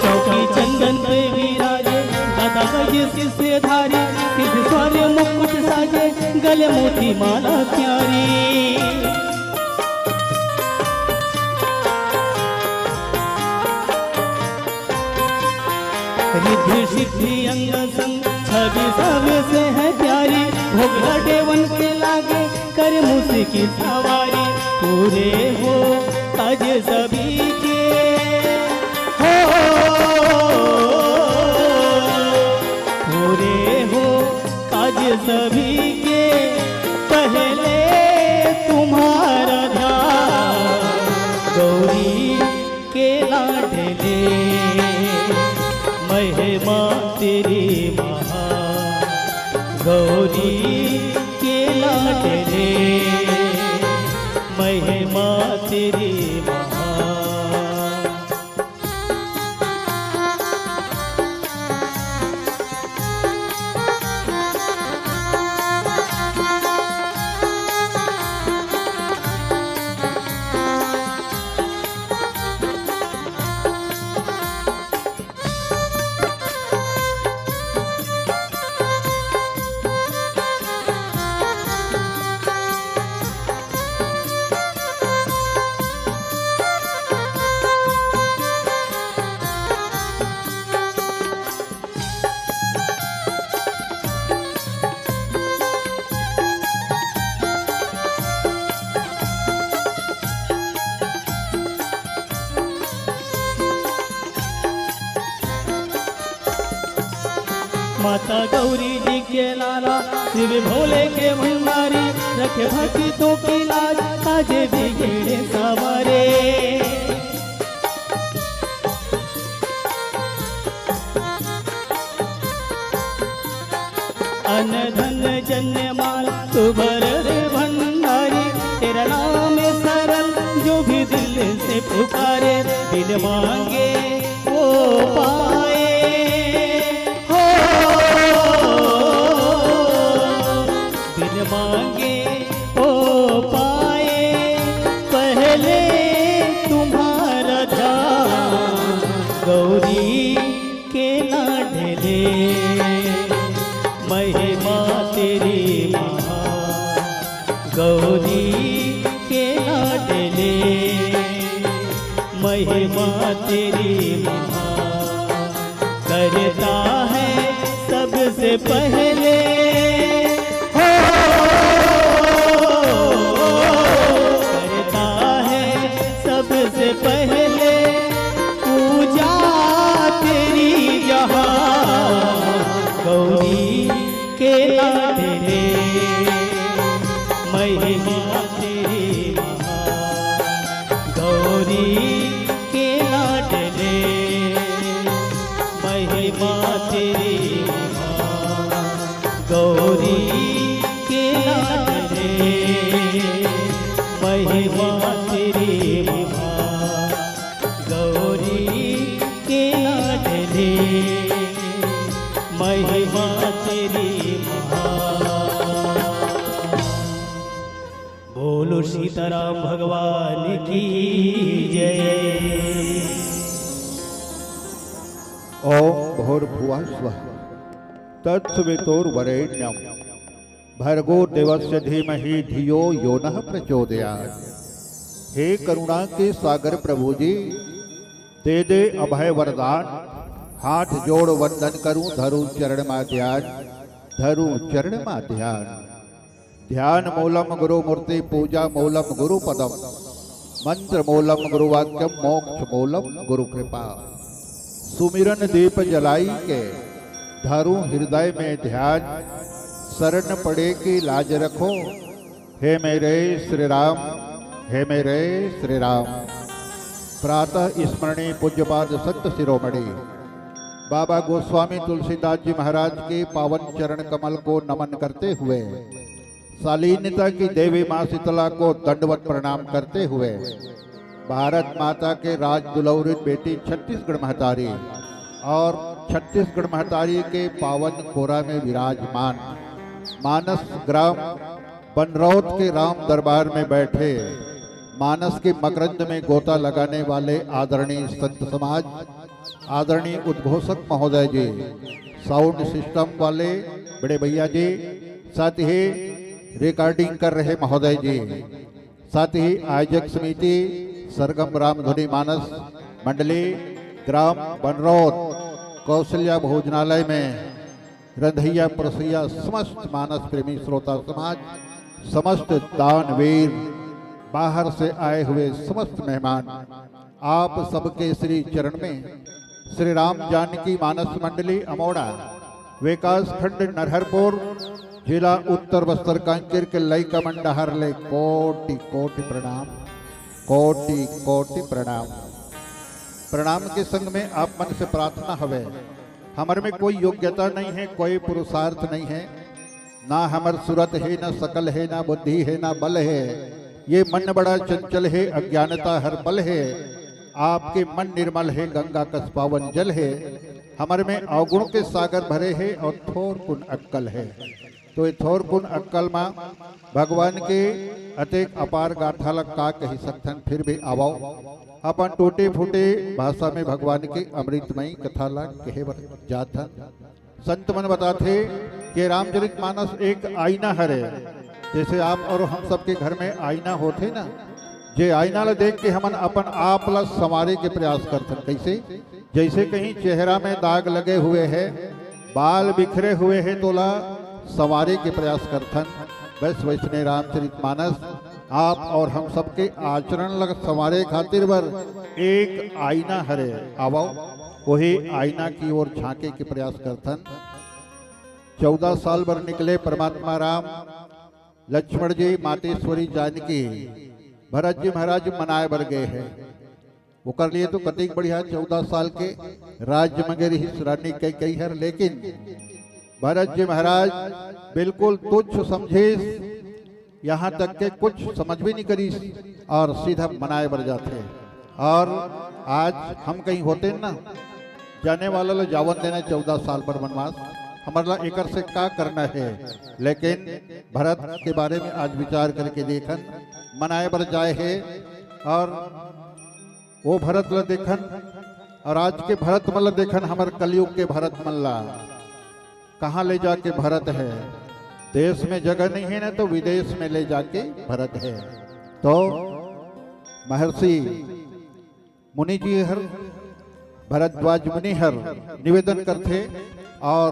चौकी चंदन पे विराजे, दादा गज शिष्य धारी, सिद्ध स्वर मुकुट साजे, गले मोती माला प्यारी। रिद्धि सिद्धि अंग संग, छवि सबसे है प्यारी। भोग लड्डू वन के लागे, करे मूस की सवारी। पूरे हो आज सभी के, हो, पूरे हो आज सभी के, पहले तुम्हारा ध्यान। गौरी के लाडले, महिमा तेरी महान। गौरी के लाडले, महिमा तेरी महान। माता गौरी जी के लाला, शिव भोले के भंडारी, रखे भक्तों की लाज, काजे बिगड़े सवारे। अन धन जन्य माल तू भर दे भंडारी, तेरा नाम है सरल जो भी दिल से पुकारे, बिन मांगे वो पाए, हो, बिन मांगे वो पाए, पहले तुम्हारा ध्यान। गौरी के लाडले, तेरी महा करता है सबसे पहले, हो, करता है सबसे पहले पूजा तेरी जहाँ गौरी के लाडले, महिमा तेरी महा गौरी के लाडले, महिमा तेरी महा गौरी के लाडले, महिमा तेरी महा गौरी के लाडले, महिमा तेरी महा। बोलो सीताराम भगवान की जय। ओम भूर्भुवः स्वः तत्सवितुर्वरेण्यं भर्गो देवस्य धीमहि धियो यो नः प्रचोदयात्। हे करुणा के सागर प्रभु जी, दे दे अभय वरदान, हाथ जोड़ वंदन करूं धरूं चरण मा ध्यान, धरूं चरण मा ध्यान। ध्यान मूलम गुरु मूर्ति, पूजा मूलम गुरु पदम, मंत्र मूलम गुरु वाक्यम, मोक्ष मूलम गुरु कृपा। सुमिरन दीप जलाई के, धरूं हृदय में ध्यान, शरण पड़े की लाज रखो, हे मेरे श्री राम, हे मेरे श्री राम। प्रातः स्मरणीय पूज्यपाद संत शिरोमणि बाबा गोस्वामी तुलसीदास जी महाराज के पावन चरण कमल को नमन करते हुए, शालीनता की देवी माँ शीतला को दंडवत प्रणाम करते हुए, भारत माता के राज दुलौरी बेटी छत्तीसगढ़ महतारी और छत्तीसगढ़ महतारी के पावन कोरा में विराजमान मानस ग्राम बनरौत के राम दरबार में बैठे मानस के मकरंद में गोता लगाने वाले आदरणीय संत समाज, आदरणीय उद्घोषक महोदय जी, साउंड सिस्टम वाले बड़े भैया जी, साथ ही रिकॉर्डिंग कर रहे महोदय जी, साथ ही आयोजक समिति सरगम रामधुनी मानस मंडली ग्राम बनरौत कौशल्या भोजनालय में रंधैया परसैया समस्त मानस प्रेमी श्रोता समाज, समस्त दानवीर, बाहर से आए हुए समस्त मेहमान, आप सबके श्री चरण में श्री राम जानकी मानस मंडली अमोड़ा, विकास खंड नरहरपुर, जिला उत्तर बस्तर कांकेर के लइका मन डहार ले कोटि कोटि प्रणाम, कोटि कोटि प्रणाम। प्रणाम के संग में आप मन से प्रार्थना हवे, हमर में कोई योग्यता नहीं है, कोई पुरुषार्थ नहीं है, ना हमर सूरत है, ना शकल है, ना बुद्धि है, ना बल है। ये मन बड़ा चंचल है, अज्ञानता हर पल है। आपके मन निर्मल है, गंगा कस पावन जल है। हमर में अवगुण के सागर भरे है और थोर कुन अक्कल है। तो ये थोर कुन अक्कल मा भगवान के अतेक अपार गाथा ला का कही सकथन, फिर भी आवव अपन टूटे फूटे भाषा में भगवान के अमृतमयी कथा ला कहे बर जाथन। संत मन बताथे कि रामचरित मानस एक आईना हरे, जैसे आप और हम सबके घर में आईना होथे ना, जे आईना ला देख के हमन अपन आप ला संवारे के प्रयास करथन। कैसे? जैसे कहीं चेहरा में दाग लगे हुए है, बाल बिखरे हुए है, तोला संवारे के प्रयास करथन। बस वैसने रामचरित मानस आप और हम सबके आचरण ला संवारे खातिर बर एक आईना हरे। आवव, वही आईना की ओर झांके के प्रयास करथन। चौदह साल बर निकले परमात्मा राम, लक्ष्मण जी, मातेश्वरी जानकी, भरत जी महाराज मनाए बर गए हैं। ओकर लिए तो कतेक बढ़िया, चौदह साल के राज्य में गए रहिस रानी कैकेयी हर, लेकिन भरत जी महाराज बिल्कुल तुच्छ समझिस, यहाँ तक के कुछ समझ भी नहीं करिस और सीधा मनाए बर जाथे। और आज हम कहीं होते ना, जाने वाला ला जावन देना चौदह साल पर वनवास, हमर ला एकर से का करना है। लेकिन भरत के बारे में आज विचार करके देखन, मनाए बर जाए है और वो भरत ला देखन और आज के भरत मन ला देखन, हमर कलयुग के भरत मन ला कहाँ ले जाके भरत है। देश में जगह नहीं है ना, तो विदेश में ले जाके भरत है। तो महर्षि मुनि जी हर, भरद्वाज मुनि हर निवेदन करथे और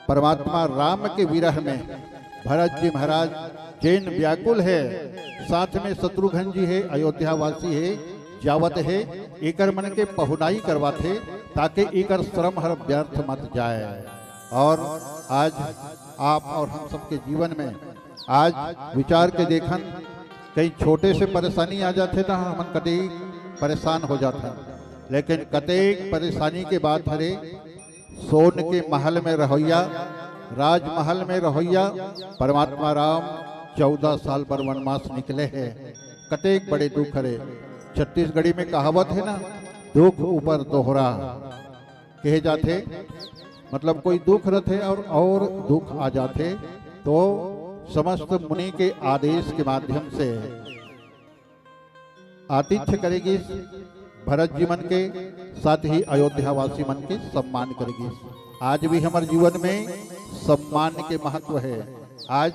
परमात्मा राम के विरह में भरत जी महाराज जेन व्याकुल हे, साथ में शत्रुघ्न जी हे, अयोध्या वासी हे, जावत हे, एकर मन के पहुनाई करवाथे, ताकि एकर श्रम हर व्यर्थ मत जाए। और आज आप और हम सबके जीवन में आज विचार के देखन, कहीं छोटे से परेशानी आ जाथे त हमन कतई परेशान हो जाथन, लेकिन कतेक परेशानी के बात हरे। सोन के महल में रहोइया, राजमहल में रहोइया परमात्मा राम चौदह साल बर वनवास निकले हे। कतेक बड़े दुख हरे। छत्तीसगढ़ी में कहावत हे ना, दुख ऊपर दोहरा कहे जाथे, मतलब कोई दुख रथे और, और दुख आ जाथे, तो समस्त मुनि के आदेश के माध्यम से आतिथ्य करे गिस भरत जी मन के, साथ ही अयोध्या वासी मन के सम्मान करे गिस। आज भी हमर जीवन में सम्मान के महत्व हे। आज,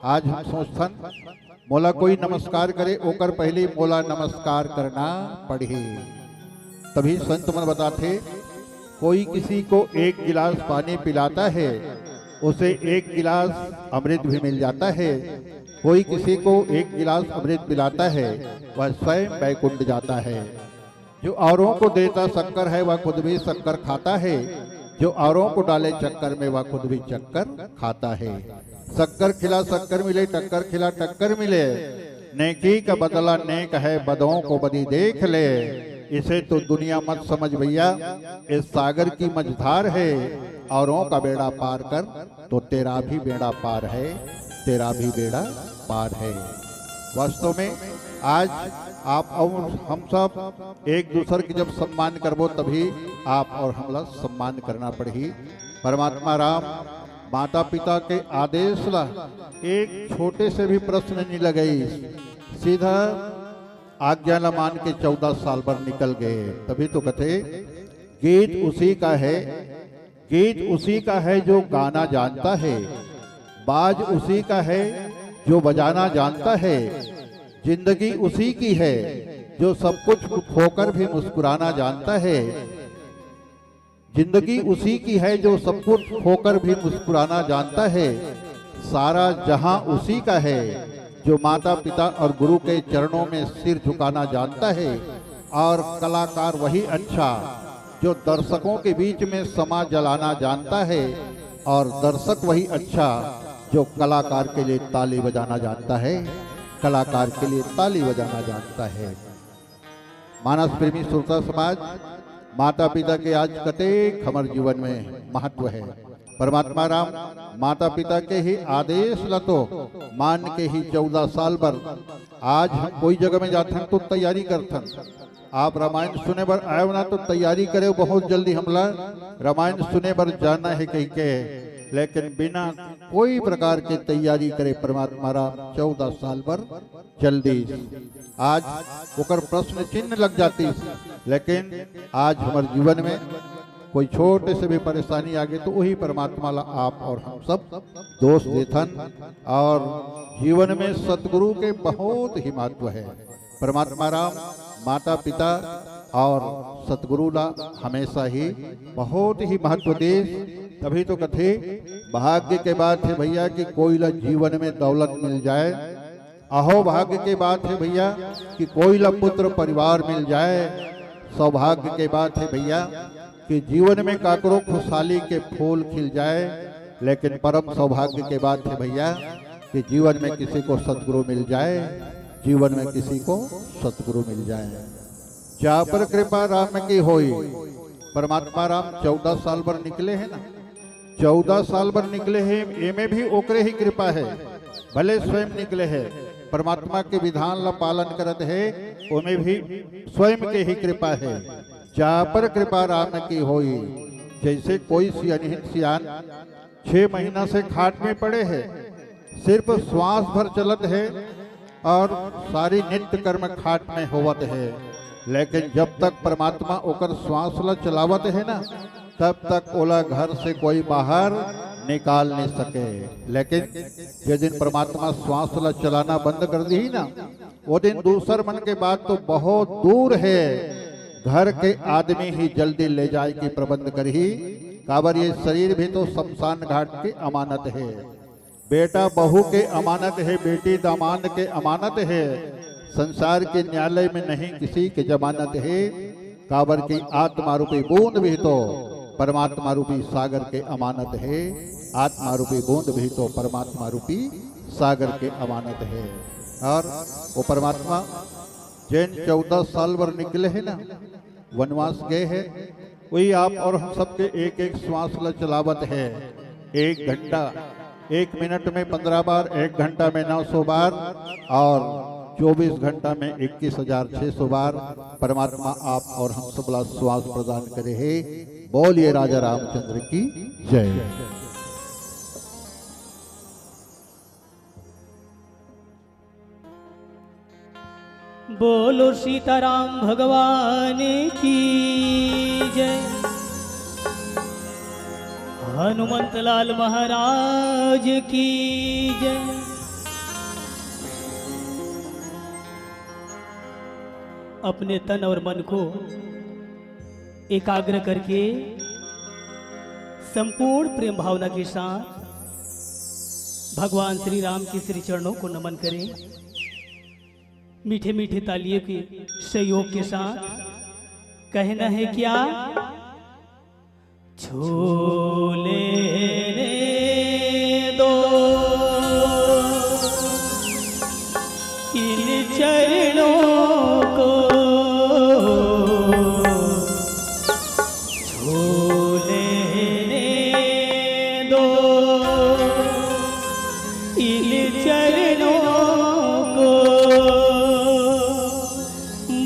आज हम सोचथन, मोला कोई नमस्कार करे, ओकर पहले मोला नमस्कार करना पड़ही। तभी संत मन बताथे, कोई किसी को एक गिलास पानी पिलाता है, उसे एक गिलास अमृत भी मिल जाता है। कोई किसी को एक गिलास अमृत पिलाता है, वह स्वयं बैकुंठ जाता है। जो औरों को देता शक्कर है, वह खुद भी शक्कर खाता है। जो औरों को डाले चक्कर में, वह खुद भी चक्कर खाता है। शक्कर खिला शक्कर मिले, टक्कर खिला टक्कर मिले। नेकी का बदला नेक है, बदों को बदी देख ले। इसे तो दुनिया मत समझ भैया, इस सागर की मझधार है। औरों का बेड़ा पार कर, तो तेरा भी बेड़ा पार है, तेरा भी बेड़ा पार है। वास्तव में आज आप और हम सब एक दूसर के जब सम्मान करबो, तभी आप और हमला सम्मान करना पड़ही। परमात्मा राम माता पिता के आदेश ला एक छोटे से भी प्रश्न नहीं लगई, सीधा आज्ञा ला मान के चौदह साल बर निकल गए। तभी तो कथे, गीत उसी का है, गीत उसी का है जो गाना जानता है, बाज उसी का है जो बजाना जानता है, जिंदगी उसी की है जो सब कुछ खोकर भी मुस्कुराना जानता है। जिंदगी उसी की है जो सब कुछ खोकर भी मुस्कुराना जानता है। सारा जहां उसी का है जो माता पिता और गुरु के चरणों में सिर झुकाना जानता है। और कलाकार वही अच्छा जो दर्शकों के बीच में समा जलाना जानता है, और दर्शक वही अच्छा जो कलाकार के लिए ताली बजाना जानता है, कलाकार के लिए ताली बजाना जानता है। मानस प्रेमी श्रोता समाज, माता पिता के आज कतेक हमर जीवन में महत्व है। परमात्मा राम माता पिता के ही आदेश ला तो मान के ही चौदह साल बर आज हम कोई जगह में जाथन तो तैयारी करथन। आप रामायण सुने बर आए हो ना, तो तैयारी करे, बहुत जल्दी हमला रामायण सुने बर जाना है कह के, लेकिन बिना कोई प्रकार के तैयारी करे परमात्मा राम चौदह साल बर चल दीस। आज ओकर प्रश्न चिन्ह लग जातीस, लेकिन आज हमर जीवन में कोई छोटे से भी परेशानी आगे तो वही परमात्मा ला आप और हम सब दोष देथन। और जीवन में सतगुरु के बहुत ही महत्व है। परमात्मा राम माता पिता और सतगुरु ला हमेशा ही बहुत ही महत्व देस। तभी तो कथे, भाग्य के बात है भैया कि कोई ला जीवन में दौलत मिल जाए, अहो भाग्य के बात है भैया कि कोई ला पुत्र परिवार मिल जाए। सौभाग्य के बात है भैया कि जीवन में काकरो खुशहाली के फूल खिल जाए, लेकिन परम सौभाग्य के बात है भैया कि जीवन में किसी को सतगुरु मिल जाए, जीवन में किसी को सतगुरु मिल जाए। जा पर कृपा राम की होई। परमात्मा राम चौदह साल बर निकले है ना, चौदह साल बर निकले हे, एमे भी ओकरे ही कृपा है। भले स्वयं निकले हे, परमात्मा के विधान ला पालन करत हे, ओमे भी स्वयं के ही कृपा है। जा पर कृपा राम की होई। जैसे कोई सियान, सियान छह महीना से खाट में पड़े है, सिर्फ श्वास भर चलत है और सारी नित्य कर्म खाट में होवत है, लेकिन जब तक परमात्मा ओकर श्वास ला चलावत है ना, तब तक ओला घर से कोई बाहर निकाल नहीं सके। लेकिन जे दिन परमात्मा श्वास ला चलाना बंद कर दी ना, वो दिन दूसर मन के बात तो बहुत दूर है, घर के आदमी ही जल्दी ले जाए के प्रबंध करही, काबर ये शरीर भी तो शमशान घाट के अमानत हे। बेटा बहू के अमानत हे, बेटी दामाद के अमानत हे। संसार के न्यायालय में नहीं किसी के जमानत हे, काबर की आत्मा रूपी बूंद भी तो परमात्मा रूपी सागर के अमानत हे। आत्मा रूपी बूंद भी तो परमात्मा रूपी सागर के अमानत हे। और वो परमात्मा जेन चौदह साल बर निकले हे ना, वनवास गए हे, वही आप और हम सबके एक एक श्वास ल चलावत हे। एक घंटा, एक मिनट में पन्द्रह बार, एक घंटा में नौ सौ बार और चौबीस घंटा में इक्कीस हजार छह सौ बार परमात्मा आप और हम सबला श्वास प्रदान करे हे। बोलिए राजा रामचंद्र की जय। बोलो सीताराम भगवान की जय, हनुमंत लाल महाराज की जय। अपने तन और मन को एकाग्र करके संपूर्ण प्रेम भावना के साथ भगवान श्री राम के श्री चरणों को नमन करें। मीठे मीठे तालियों के सहयोग के साथ कहना है क्या? छू लेने दो इन चरणों को, छू लेने दो इन चरणों को,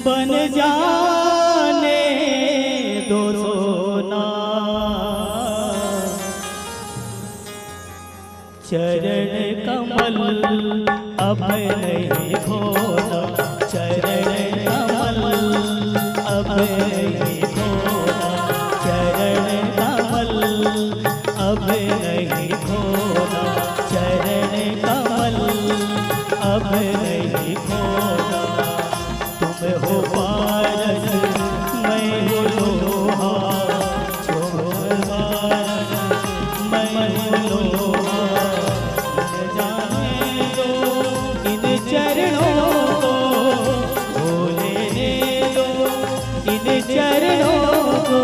बन जाने दो सोना। चरण कमल अब नहीं खोना, चरण कमल अब नहीं खोना, चरण कमल अब नहीं खोना, चरण कमल अब नहीं खोना। तुम हो पारस, मैं हूँ लोहा, तुम हो पारस, मैं हूँ लोहा। जाने दो इन चरणों को, छू लेने दो इन चरणों को,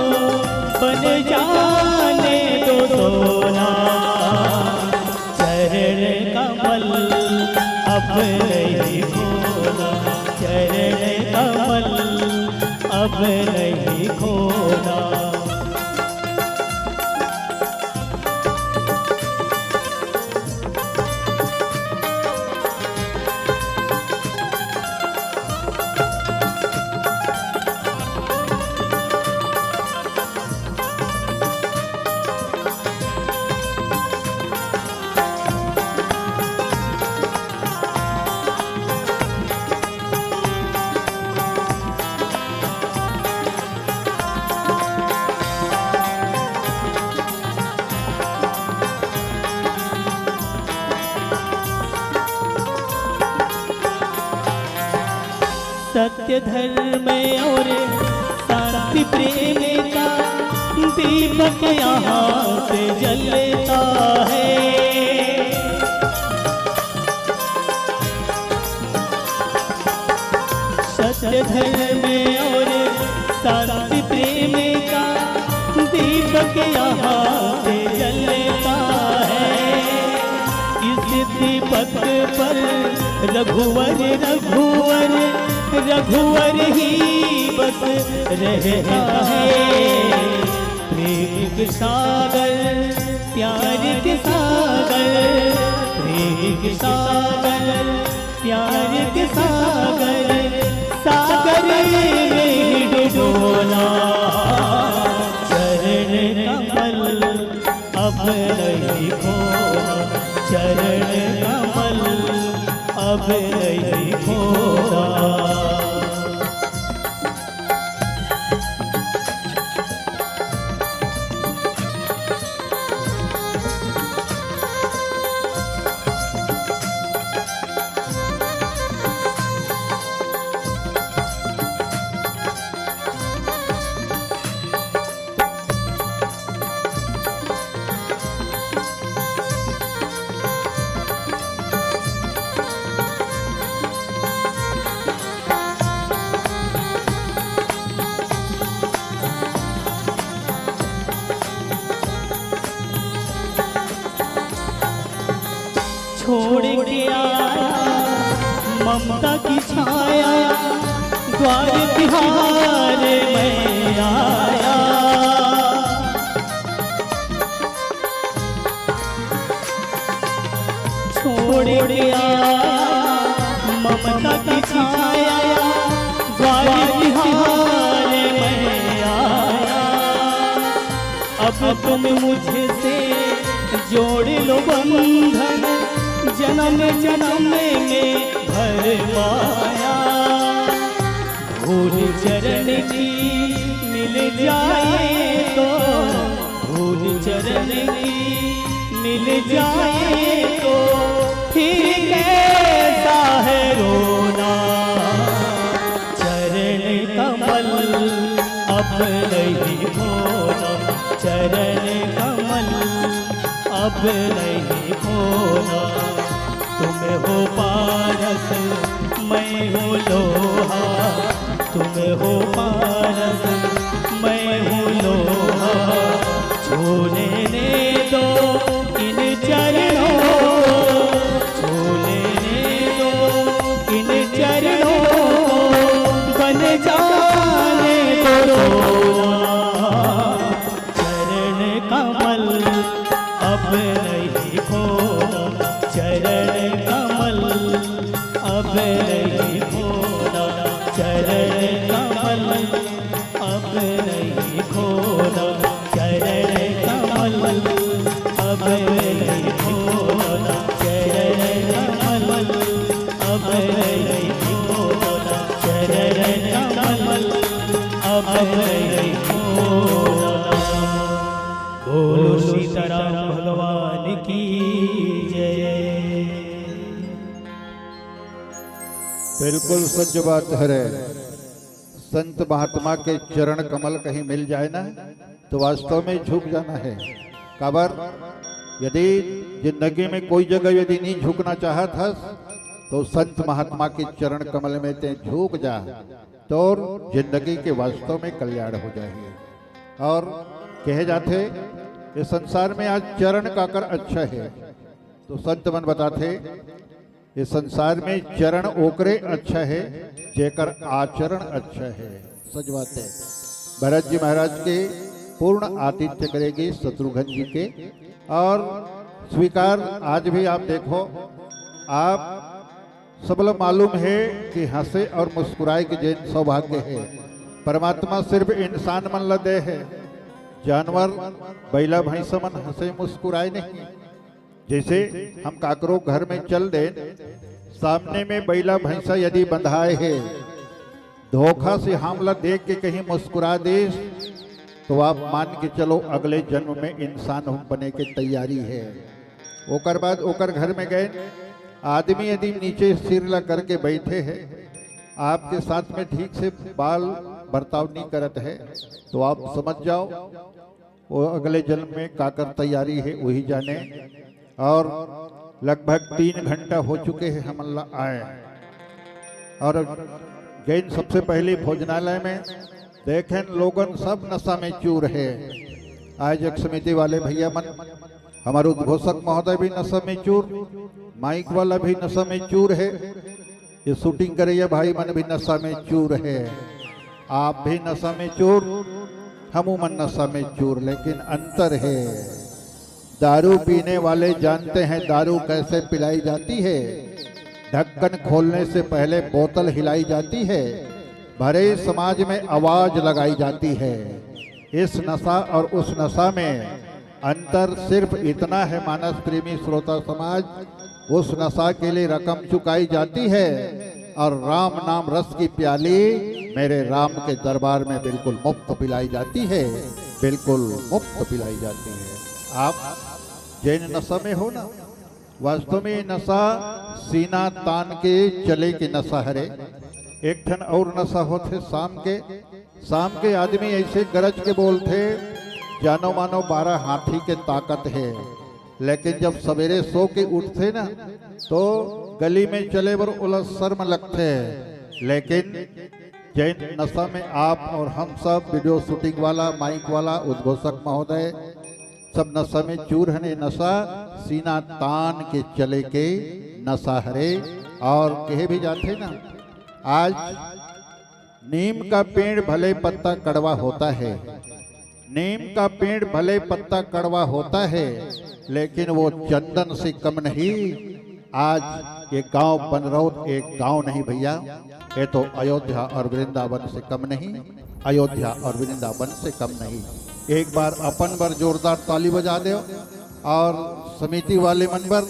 बन जाने दो सोना। चरण कमल अब नहीं खोना, चरण कमल अब नहीं खोना। सत्य धर्म और शांति प्रेम का दीपक यहाँ पे जलता है। सत्य धर्म और शांति प्रेम का दीपक यहाँ पे जलता है। इस दीपक पर रघुवर, रघुवर, रघुवर ही बस रहता है। प्रेम के सागर, प्यार के सागर, प्रेम के सागर, प्यार के सागर, सागर में ही डुबोना। चरण कमल अब नहीं खोना, चरण कमल अब नहीं खोना। छोड़ के आया ममता की छाया, द्वार तिहार मैं आया। छोड़ के आया ममता की छाया, द्वार तिहार मैं आया। अब तुम मुझसे जोड़ लो बंधन, जन्म जन्म में भर पाया। भूल चरण की मिल जाए तो, भूल चरण की मिल जाए तो, फिर कैसा है रोना। चरण कमल अब नहीं खोना, चरण कमल अब नहीं खोना। तुम हो पारस, मैं हूँ लोहा, तुम हो पारस, मैं हूँ लोहा। छू लेने दो इन चरणों, छू लेने दो इन चरणों, बन जाने दो रोना। चरण कमल अब नहीं खोना, चरण कमल अब नहीं खोना, चरण कमल अब नहीं खोना, चरण कमल अब नहीं खोना, चरण कमल अब नहीं खोना, चरण कमल अब नहीं खोना। बोलो सीताराम भगवान की जय। बिल्कुल सच बात हरे। संत महात्मा के चरण कमल कहीं मिल जाए ना, तो वास्तव में झुक जाना है। काबर, यदि जिंदगी में कोई जगह यदि नहीं झुकना चाहत हस, तो संत महात्मा के चरण कमल में ते झुक जा, तो जिंदगी के वास्तव में कल्याण हो जाए। और कहे जाथे, ये संसार में आज चरण काकर अच्छा है, तो संत मन बताथे, ये संसार में चरण ओकरे अच्छा है, जेकर आचरण अच्छा है। सच बात है। भरत जी महाराज के पूर्ण आतिथ्य करेगी शत्रुघ्न जी के, और स्वीकार आज भी आप देखो, आप सबला मालूम है कि हंसे और मुस्कुराए के जैन सौभाग्य है। परमात्मा सिर्फ इंसान मन ला दे है, जानवर, बैला, भैंसा मन हंसे मुस्कुराए नहीं। जैसे हम काकरो घर में चल देन, सामने में बैला भैंसा यदि बंधाए है, धोखा से हमला देख के कहीं मुस्कुरा देस, तो आप मान के चलो अगले जन्म में इंसान हम बने के तैयारी है। ओकर बाद ओकर घर में गए, आदमी यदि नीचे सिर ला करके बैठे है, आपके साथ में ठीक से बाल बर्ताव नहीं करत है, तो आप समझ जाओ वो अगले जन्म में काकर तैयारी है, वही जाने। और लगभग तीन घंटा हो चुके हैं हमन ला आए, और गइन सबसे पहले भोजनालय में, देखेन लोगन सब नशा में चूर है। आयोजक समिति वाले भैया मन, हमारे उद्घोषक महोदय भी नशा में चूर, माइक वाला भी नशा में चूर है, ये शूटिंग करइया भाई मन भी नशा में चूर है, आप भी नशा में चूर, हमू मन नशा में चूर, लेकिन अंतर है। दारू पीने वाले जानते हैं दारू कैसे पिलाई जाती है। ढक्कन खोलने से पहले बोतल हिलाई जाती है, भरे समाज में आवाज लगाई जाती है। इस नशा और उस नशा में अंतर सिर्फ इतना है, मानस प्रेमी श्रोता समाज, उस नशा के लिए रकम चुकाई जाती है और राम नाम रस की प्याली मेरे राम के दरबार में बिल्कुल मुफ्त पिलाई जाती है, बिल्कुल मुफ्त पिलाई जाती है। आप जैन नशा में हो ना, वास्तव में ये नशा सीना तान के चले के नशा हरे। एक ठन और नशा होथे शाम के, शाम के आदमी ऐसे गरज के बोलथे, जानो मानो बारह हाथी के ताकत है। लेकिन जब सवेरे सो के उठथे ना, तो गली में चले बर ओला शर्म लगथे। लेकिन जैन नशा में आप और हम सब, वीडियो शूटिंग वाला, माइक वाला, उद्घोषक महोदय, सब नशा में चूर हने नशा, सीना तान के चले के नशा हरे। और कहे भी जाथे ना, आज नीम का पेड़ भले पत्ता कड़वा होता है, नीम का पेड़ भले पत्ता कड़वा होता है, लेकिन वो चंदन से कम नहीं। आज ये गांव बनरौत एक गांव नहीं भैया, ये तो अयोध्या और वृंदावन से कम नहीं, अयोध्या और वृंदावन से कम नहीं। एक बार अपन बर जोरदार ताली बजा दो और समिति वाले मन बर,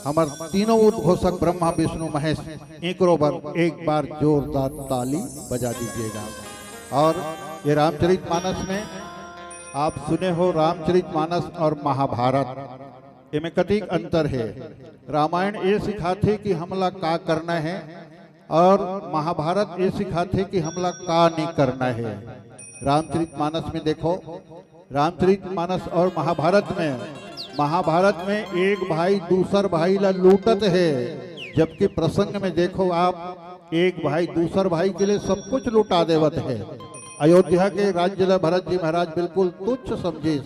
हमर तीनों उद्घोषक ब्रह्मा विष्णु महेश, इकरो बर एक बार जोरदार ताली बजा दीजिएगा। और ये रामचरित मानस में आप सुने हो, रामचरित मानस और महाभारत, एमे कतिक अंतर है। रामायण ये सिखाथे कि हमला का करना है, और महाभारत ये सिखाथे कि हमला का नहीं करना है। रामचरित मानस में देखो, रामचरित मानस और महाभारत में, महाभारत में एक भाई दूसर भाई ला लूटत है, जबकि प्रसंग में देखो आप, एक भाई दूसर भाई के लिए सब कुछ लुटा देवत है। अयोध्या के राज्य ला भरत जी महाराज बिल्कुल तुच्छ समझिस,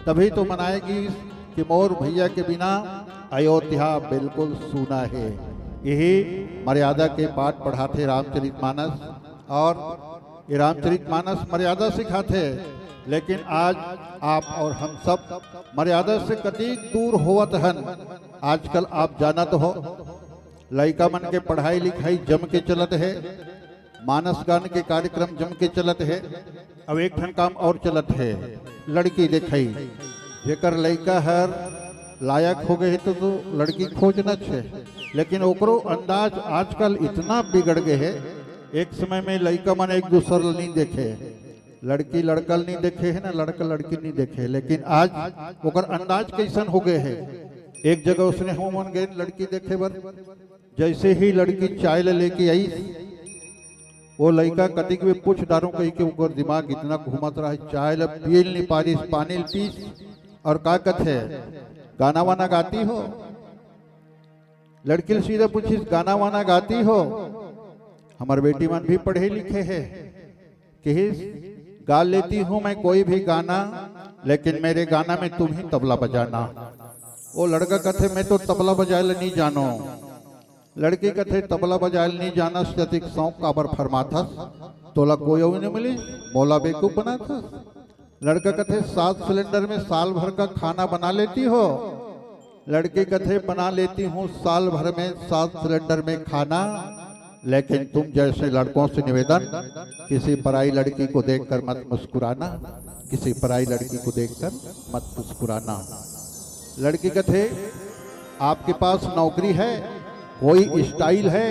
तभी तो मनाएगी कि मोर भैया के बिना अयोध्या बिल्कुल सूना है। यही मर्यादा के पाठ पढ़ाथे रामचरित मानस। और ये रामचरित मानस मर्यादा सिखाथे, लेकिन आज आप और हम सब मर्यादा से कतिक दूर होवत हन। आजकल आप जानत हो, लइका मन के पढ़ाई लिखाई जम के चलत है, मानस गान के कार्यक्रम जम के चलत है। अब एक ठन काम और चलत है, लड़की देखई। जेकर लइका हर लायक हो गए तो, तो लड़की खोजनच है, लेकिन ओकरो अंदाज आजकल इतना बिगड़ गए है। एक समय में लइका मन एक दूसर ल नहीं देखे, लड़की लड़का ल नहीं देखे है ना, लड़का लड़की नहीं देखे, लेकिन आज ओकर अंदाज कैसन हो गए है। एक जगह उसने हो मन गए लड़की देखे बर, जैसे ही लड़की चाय ल लेके आई, वो लइका कतिक भी पूछ डारूं कही के ओकर दिमाग इतना घूमत रहा, चाय ल पिए ल नहीं पारिस, पानी ल पीस। और का कथे, गाना वाना गाती हो? लड़की ल सीधा पूछिस, गाना वाना गाती हो? हमर बेटी मन भी पढ़े लिखे है। कहिस, गा लेती हूँ मैं कोई भी गाना, लेकिन मेरे गाना में तुम ही तबला बजाना। वो लड़का कथे, मैं तो तबला बजाए ल नहीं जानो। लड़की कथे, तबला बजाए ल नहीं जानस, त अतिक शौक काबर फरमाथस? तोला कोई अउ नहीं मिली, मोला बेवकूफ बनाथस। लड़का कथे, सात सिलेंडर में साल भर का खाना बना लेती हो? लड़की कथे, बना लेती हूँ साल भर में सात सिलेंडर में खाना, लेकिन तुम जैसे लड़कों से निवेदन, किसी पराई लड़की को देखकर मत मुस्कुराना, किसी पराई लड़की को देखकर मत मुस्कुराना। लड़की कथे, आपके पास नौकरी है, कोई स्टाइल है,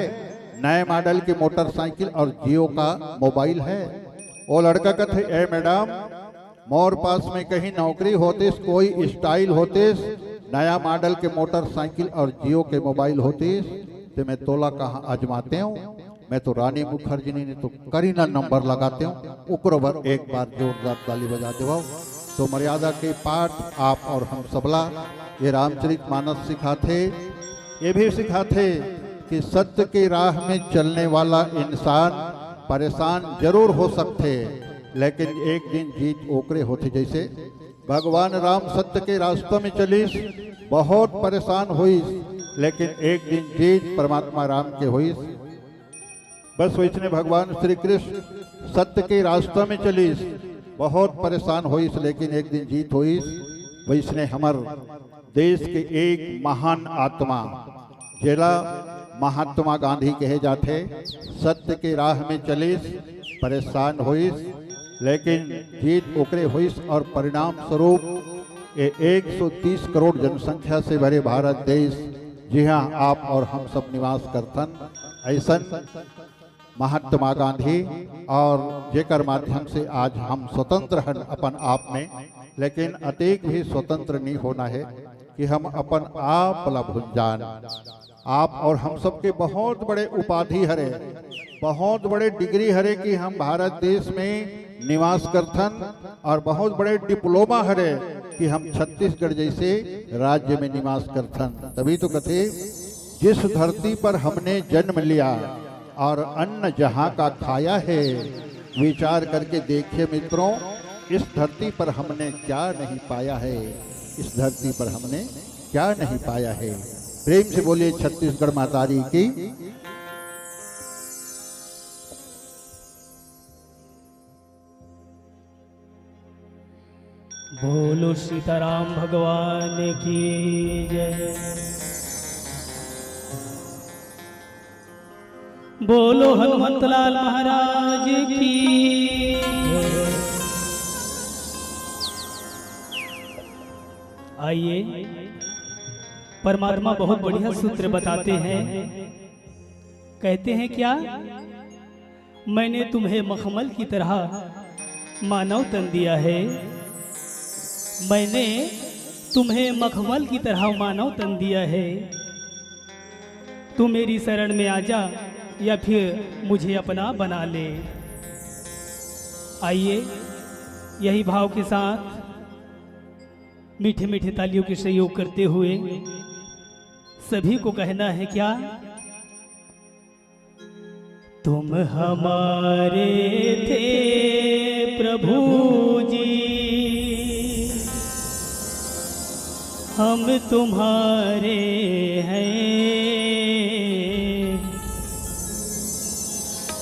नए मॉडल की मोटरसाइकिल और जियो का मोबाइल है? वो लड़का कथे, ए मैडम, मोर पास में कहीं नौकरी होतिस, कोई स्टाइल होतिस, नया मॉडल के मोटरसाइकिल और जियो के मोबाइल होतिस, ते मैं तोला कहाँ आजमाते हूँ। मैं तो रानी मुखर्जी नहीं, नहीं तो करीना नंबर लगाते हूँ। ओकरो बर एक बार जोरदार ताली बजा देवो। तो मर्यादा के पाठ आप और हम सबला ये रामचरित मानस सिखाथे। ये भी सिखाथे कि सत्य के राह में चलने वाला इंसान परेशान जरूर हो सकथे, लेकिन एक दिन जीत ओकरे होथे। जैसे भगवान राम सत्य के रास्ता में चलिस, बहुत परेशान होइस, लेकिन एक दिन जीत परमात्मा राम के होइस। बस वैसने भगवान श्री कृष्ण सत्य के रास्ता में चलिस, बहुत परेशान होइस, लेकिन एक दिन जीत होइस। वैसने हमर देश के एक महान आत्मा, जेला महात्मा गांधी कहे जाथे, सत्य के राह में चलिस, परेशान होइस, लेकिन जीत ओकरे होइस और परिणाम स्वरूप ये एक सौ तीस करोड़ जनसंख्या से भरे भारत देश, जिहां आप और हम सब निवास करथन, ऐसन महात्मा गांधी, और जेकर माध्यम से आज हम स्वतंत्र हन अपन आप में, लेकिन अतीक भी स्वतंत्र नहीं होना है कि हम अपन आप ला भूल जान। आप और हम सबके बहुत बड़े उपाधि हरे, बहुत बड़े डिग्री हरे कि हम भारत देश में निवास करथन, और बहुत बड़े डिप्लोमा हरे कि हम छत्तीसगढ़ जैसे राज्य में निवास करथन। तभी तो कथे, जिस धरती पर हमने जन्म लिया और अन्न जहाँ का खाया है, विचार करके देखिए मित्रों, इस धरती पर हमने क्या नहीं पाया है, इस धरती पर हमने क्या नहीं पाया है। प्रेम से बोलिए छत्तीसगढ़ महतारी की। बोलो सीताराम भगवान की जय। बोलो हनुमंतलाल महाराज की। आइए, परमात्मा बहुत बढ़िया सूत्र बताते हैं। कहते हैं क्या? मैंने तुम्हें मखमल की तरह मानव तन दिया है। मैंने तुम्हें मखमल की तरह मानव तन दिया है। तू मेरी शरण में आ जा या फिर मुझे अपना बना ले। आइए, यही भाव के साथ मीठे मीठे तालियों के सहयोग करते हुए सभी को कहना है क्या? तुम हमारे थे प्रभु जी, हम तुम्हारे हैं,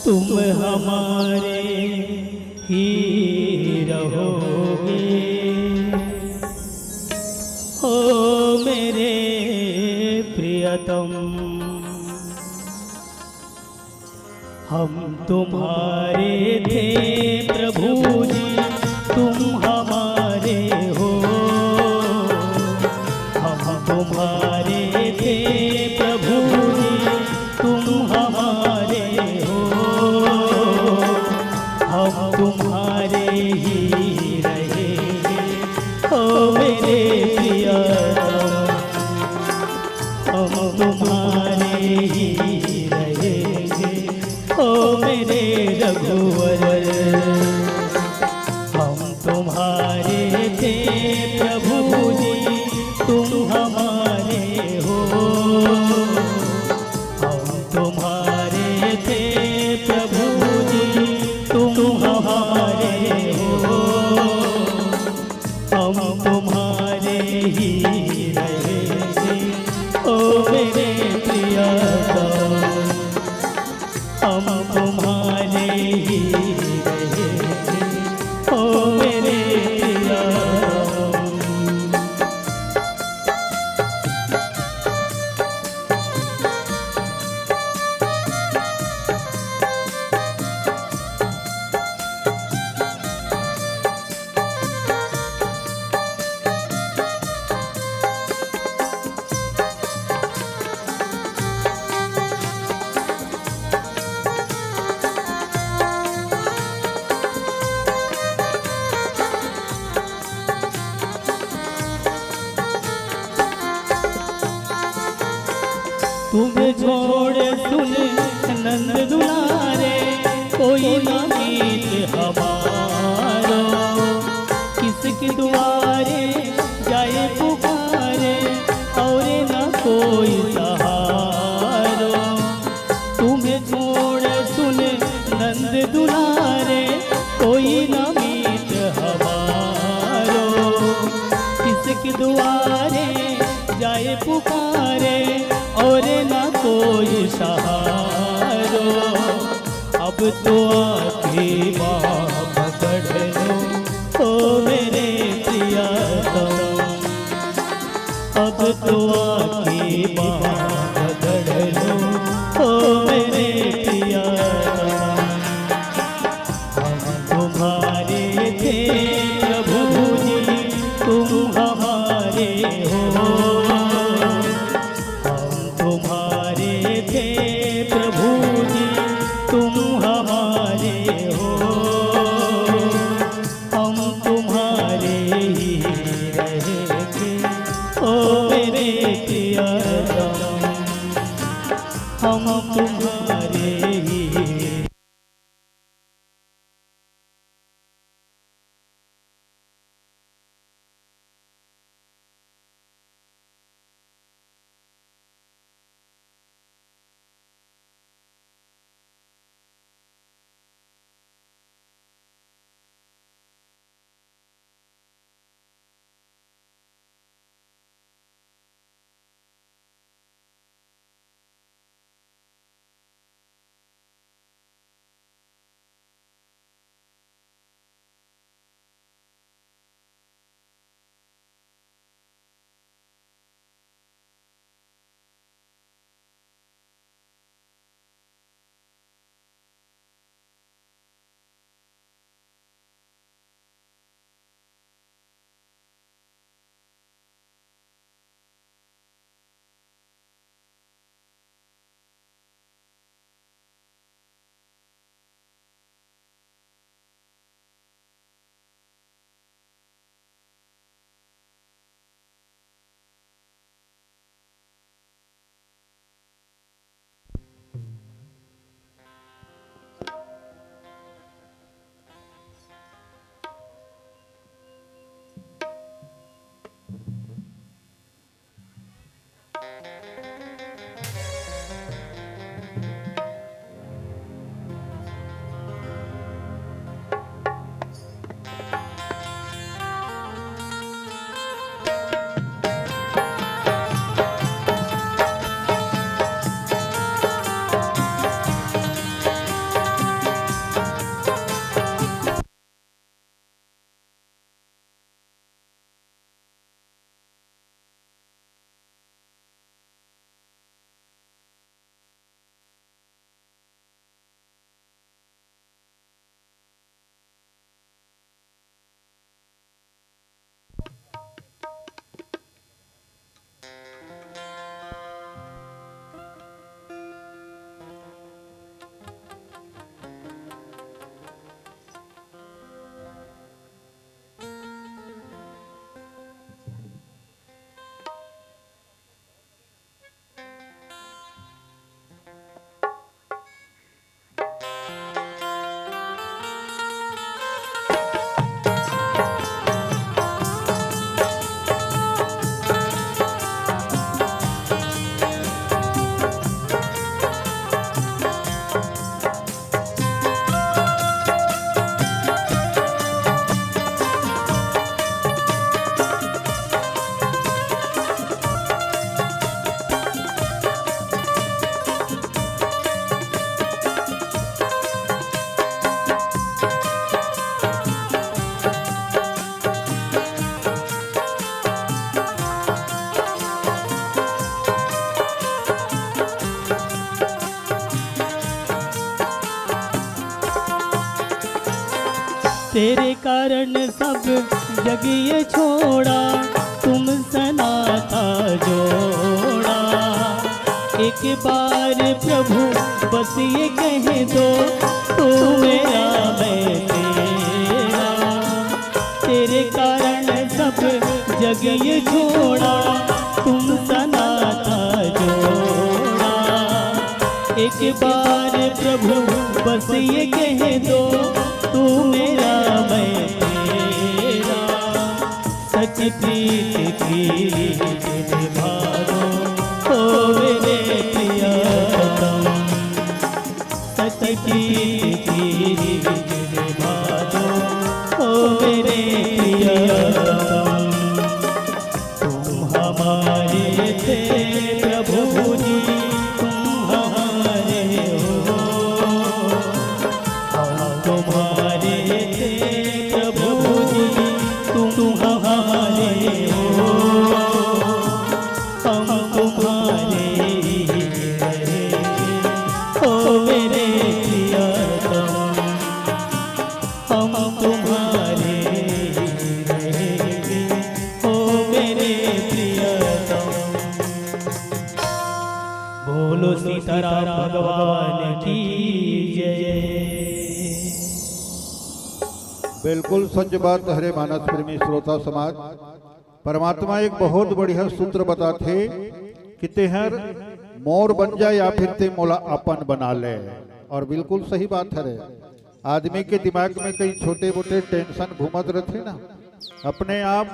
तुम हमारे ही रहोगे। ओ मेरे प्रियतम, हम तुम्हारे थे प्रभु जी, तुम हमारे हो। हम तुम्हारे थे प्रभु जी, तुम हमारे हो। हम तुम्हारे ही रहेंगे, ओ मेरे प्रियतम। हम तुम्हारे ही रहेंगे, ओ मेरे रघुवर। हम तुम्हारे थे प्रभु जी, तुम हमारे हो। हम तुम्हारे थे प्रभु जी, तुम हमारे हो। हम तुम्हारे ही रहेंगे, ओ मेरे प्रियतम। हम तुम्हारे ही रहेंगे, ओ मेरे प्रियतम। तुम्हें छोड़ सुन नंद दुलारे, कोई ना मीत हमारो। किसके दुआरे जाए पुकारे, और ना कोई सहारो। तुम्हें छोड़ सुन नंद दुलारे, कोई ना मीत हमारो। किसके दुआरे जाए पुकारे, और ना कोई सहारो। अब तो आके बाँह पकड़ लो, ओ मेरे प्रियतम। अब तो आके बाँह पकड़ लो, ओ मेरे प्रियतम। हम तुम्हारे थे प्रभु जी, तुम हमारे हो। हम तुम्हारे थे प्रभु जी, तुम हमारे हो। हम तुम्हारे ही रहेंगे, ओ मेरे प्रियतम। हम तुम्हारे ही तेरे कारण सब जग ये छोड़ा, तुम सना था जोड़ा। एक बार प्रभु बस ये कह दो, तू मेरा मैं तेरा। तेरे कारण सब जग ये छोड़ा, तुम सना था जोड़ा। एक बार प्रभु बस ये कह दो, तू मेरा मैं तेरा। सच प्रीत की रीत निभा दो, ओ मेरे प्रियतम। सच प्रीत की रीत निभा दो, ओ मेरे प्रियतम। तुम हमारे थे प्रभु जी, तुम हमारे हो। हम तुम्हारे थे प्रभु जी, तुम हमारे हो। हम तुम्हारे ही रहेंगे, ओ मेरे प्रियतम। हम तुम्हारे ही रहेंगे, ओ मेरे प्रियतम। बोलो सीताराम भगवान की जय। बिल्कुल सच बात हरे मानस प्रेमी श्रोता समाज। परमात्मा एक बहुत बढ़िया सूत्र बताथे कि तेहर मोर बन जा या फिर ते मोला अपन बना ले। और बिल्कुल सही बात हरे। आदमी के दिमाग में कई छोटे मोटे टेंशन घूमत रथे ना, अपने आप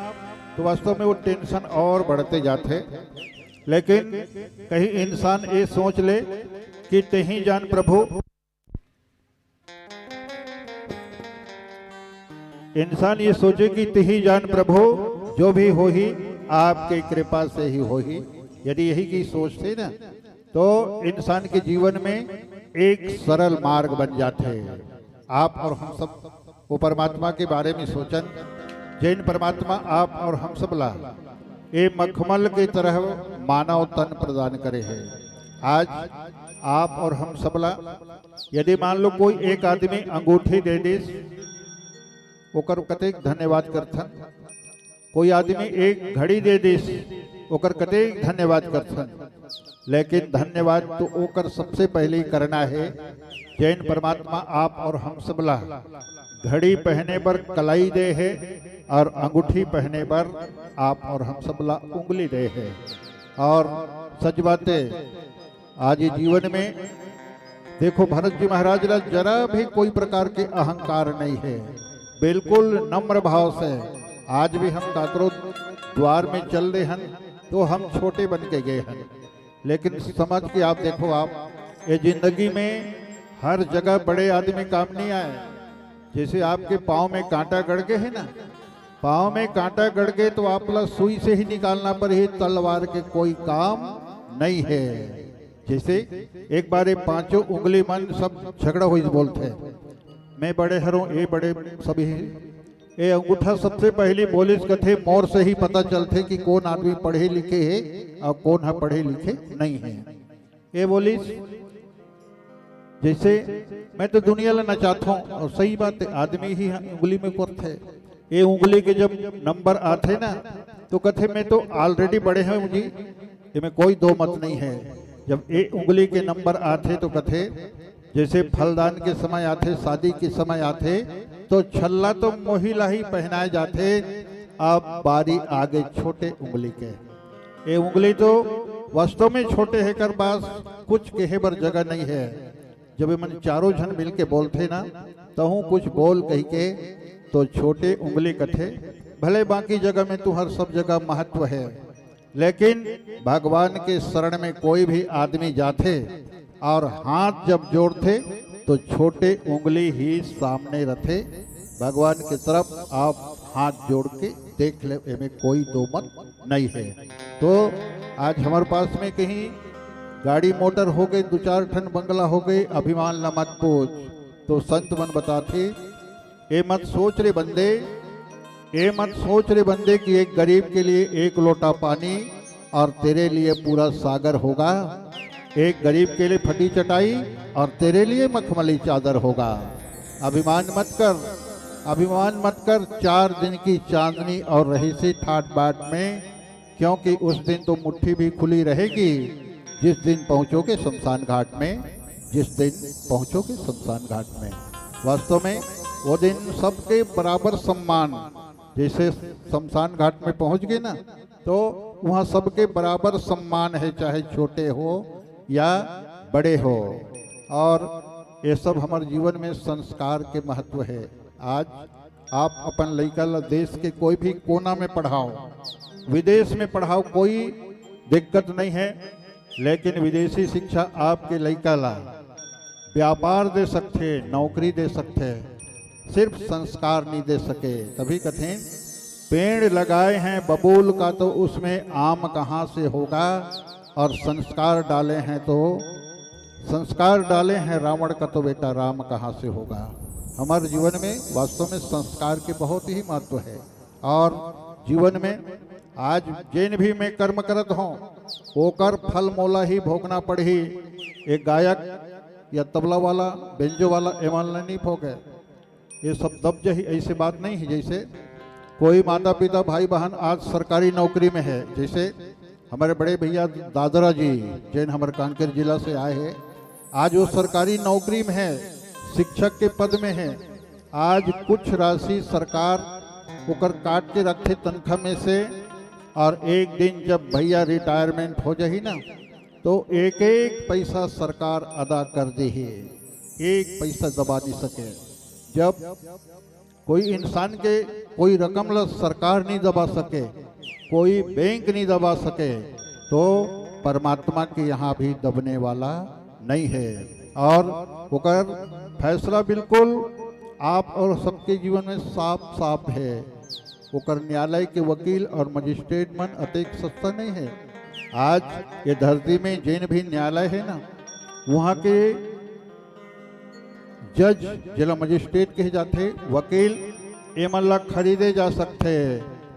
तो वास्तव में वो टेंशन और बढ़ते जाथे। लेकिन कहीं इंसान ये सोच ले कि तेही जान प्रभु, इंसान ये सोचे कि तेही जान प्रभु, जो भी होही आपके कृपा से ही होही। यदि यही की सोचथे ना, तो इंसान के जीवन में एक सरल मार्ग बन जाथे। आप और हम सब वो परमात्मा के बारे में सोचन, जेन परमात्मा आप और हम सब ला ए मखमल के तरह मानव तन प्रदान करे हे। आज आप और हम सब ला, यदि मान लो कोई एक आदमी अंगूठी दे दिस, ओकर कतेक धन्यवाद करथन। कोई आदमी एक घड़ी दे दिस, ओकर कतेक धन्यवाद करथन। लेकिन धन्यवाद तो ओकर सबसे पहले करना हे, जेन परमात्मा आप और हम सब ला घड़ी पहने बर कलाई दे हे और अंगूठी पहने बर आप और हम सब ला उंगली दे हे। और सच बात हे, आज ये जीवन में देखो, भरत जी महाराज ला जरा भी कोई प्रकार के अहंकार नहीं हे, बिल्कुल नम्र भाव से। आज भी हम काकरो द्वार में चल दे हन तो हम छोटे बन के गए हन, लेकिन समझ के आप देखो, आप ये जिंदगी में हर जगह बड़े आदमी काम नहीं आए। जैसे आपके पाँव में कांटा गड़ गए है ना, पाँव में कांटा गड़ गए तो आप ला सुई से ही निकालना पड़ही, तलवार के कोई काम नहीं है। जैसे एक बार ये पांचों उंगली मन सब झगड़ा होइस बोलथे, मैं बड़े हरों, ये बड़े सभी हैं। ये अंगूठा सबसे पहली बोलिस कथे, मोर से ही पता चलथे कि कौन आदमी पढ़े लिखे है और कौन ह पढ़े लिखे नहीं है। ये बोलिस, जैसे मैं तो दुनिया ला नचाथों, और सही बात है, आदमी ही उंगली में करथे। ये उंगली के जब नंबर आथे ना, तो कथे, मैं तो ऑलरेडी बड़े हूँ जी, ये में कोई दो मत नहीं है। जब ये उंगली के नंबर आथे तो कथे, जैसे फलदान के समय आथे, शादी के समय आथे, तो छल्ला तो मोही ला ही पहनाए जाथे। अब बारी आगे छोटे उंगली के। ये उंगली तो वास्तव में छोटे हे कर पास कुछ कहे बर जगह नहीं है। जब ये मन चारों झन मिल के बोलथे ना, तहूँ कुछ बोल कही के तो छोटे उंगली कथे। भले बाकी जगह में तुहर सब जगह महत्व है, लेकिन भगवान के शरण में कोई भी आदमी जाथे और हाथ जब जोड़थे तो छोटे उंगली ही सामने रथे। भगवान के तरफ आप हाथ जोड़ के देख ले, एमे कोई दो मत नहीं है। तो आज हमारे पास में कहीं गाड़ी मोटर हो गए, दो चार ठन बंगला हो गए, अभिमान ला मत पूछ। तो संत मन बताथे, ए मत सोच रे बंदे, ए मत सोच रे बंदे कि एक गरीब के लिए एक लोटा पानी और तेरे लिए पूरा सागर होगा। एक गरीब के लिए फटी चटाई और तेरे लिए मखमली चादर होगा। अभिमान मत कर। अभिमान मत कर, चार दिन की चांदनी और रहीसी ठाट बाट में, क्योंकि उस दिन तो मुट्ठी भी खुली रहेगी, जिस दिन पहुंचोगे शमशान घाट में, जिस दिन पहुंचोगे शमशान घाट में। वास्तव में वो दिन सबके बराबर सम्मान, जैसे शमशान घाट में पहुंच गए ना, तो वहाँ सबके बराबर सम्मान है, चाहे छोटे हो या बड़े हो। और ये सब हमारे जीवन में संस्कार के महत्व है। आज आप अपन लइका ला देश के कोई भी कोना में पढ़ाओ, विदेश में पढ़ाओ, कोई दिक्कत नहीं है, लेकिन विदेशी शिक्षा आपके लइका ला व्यापार दे सकथे, नौकरी दे सकथे, सिर्फ संस्कार नहीं दे सके। तभी कथें, पेड़ लगाए हैं बबूल का तो उसमें आम कहाँ से होगा, और संस्कार डाले हैं तो, संस्कार डाले हैं रावण का तो बेटा राम कहाँ से होगा। हमारे जीवन में वास्तव में संस्कार के बहुत ही महत्व है। और जीवन में आज जेन भी मैं कर्म करत हूँ, ओकर फल मोला ही भोगना पड़ही। एक गायक या तबला वाला, बेंजो वाला, एमन ला नहीं भोगे। ये सब दब जही, ऐसी बात नहीं है। जैसे कोई माता पिता, भाई बहन आज सरकारी नौकरी में है, जैसे हमारे बड़े भैया दादरा जी, जेन हमारे कांकेर जिला से आए हैं, आज वो सरकारी नौकरी में है, शिक्षक के पद में है। आज कुछ राशि सरकार ओकर काट के रखथे तनख्वाह में से, और एक दिन जब भैया रिटायरमेंट हो जाही ना, तो एक एक पैसा सरकार अदा कर देही, एक पैसा दबा नहीं सके। जब कोई इंसान के कोई रकम ला सरकार नहीं दबा सके, कोई बैंक नहीं दबा सके, तो परमात्मा के यहाँ भी दबने वाला नहीं है। और ओकर फैसला बिल्कुल आप और सबके जीवन में साफ साफ है। ओकर न्यायालय के वकील और मजिस्ट्रेट मन अतेक सस्ता नहीं है। आज ये धरती में जेन भी न्यायालय है ना, वहाँ के जज, जेला मजिस्ट्रेट कहे जाथे, वकील, एमन ला खरीदे जा सकथे,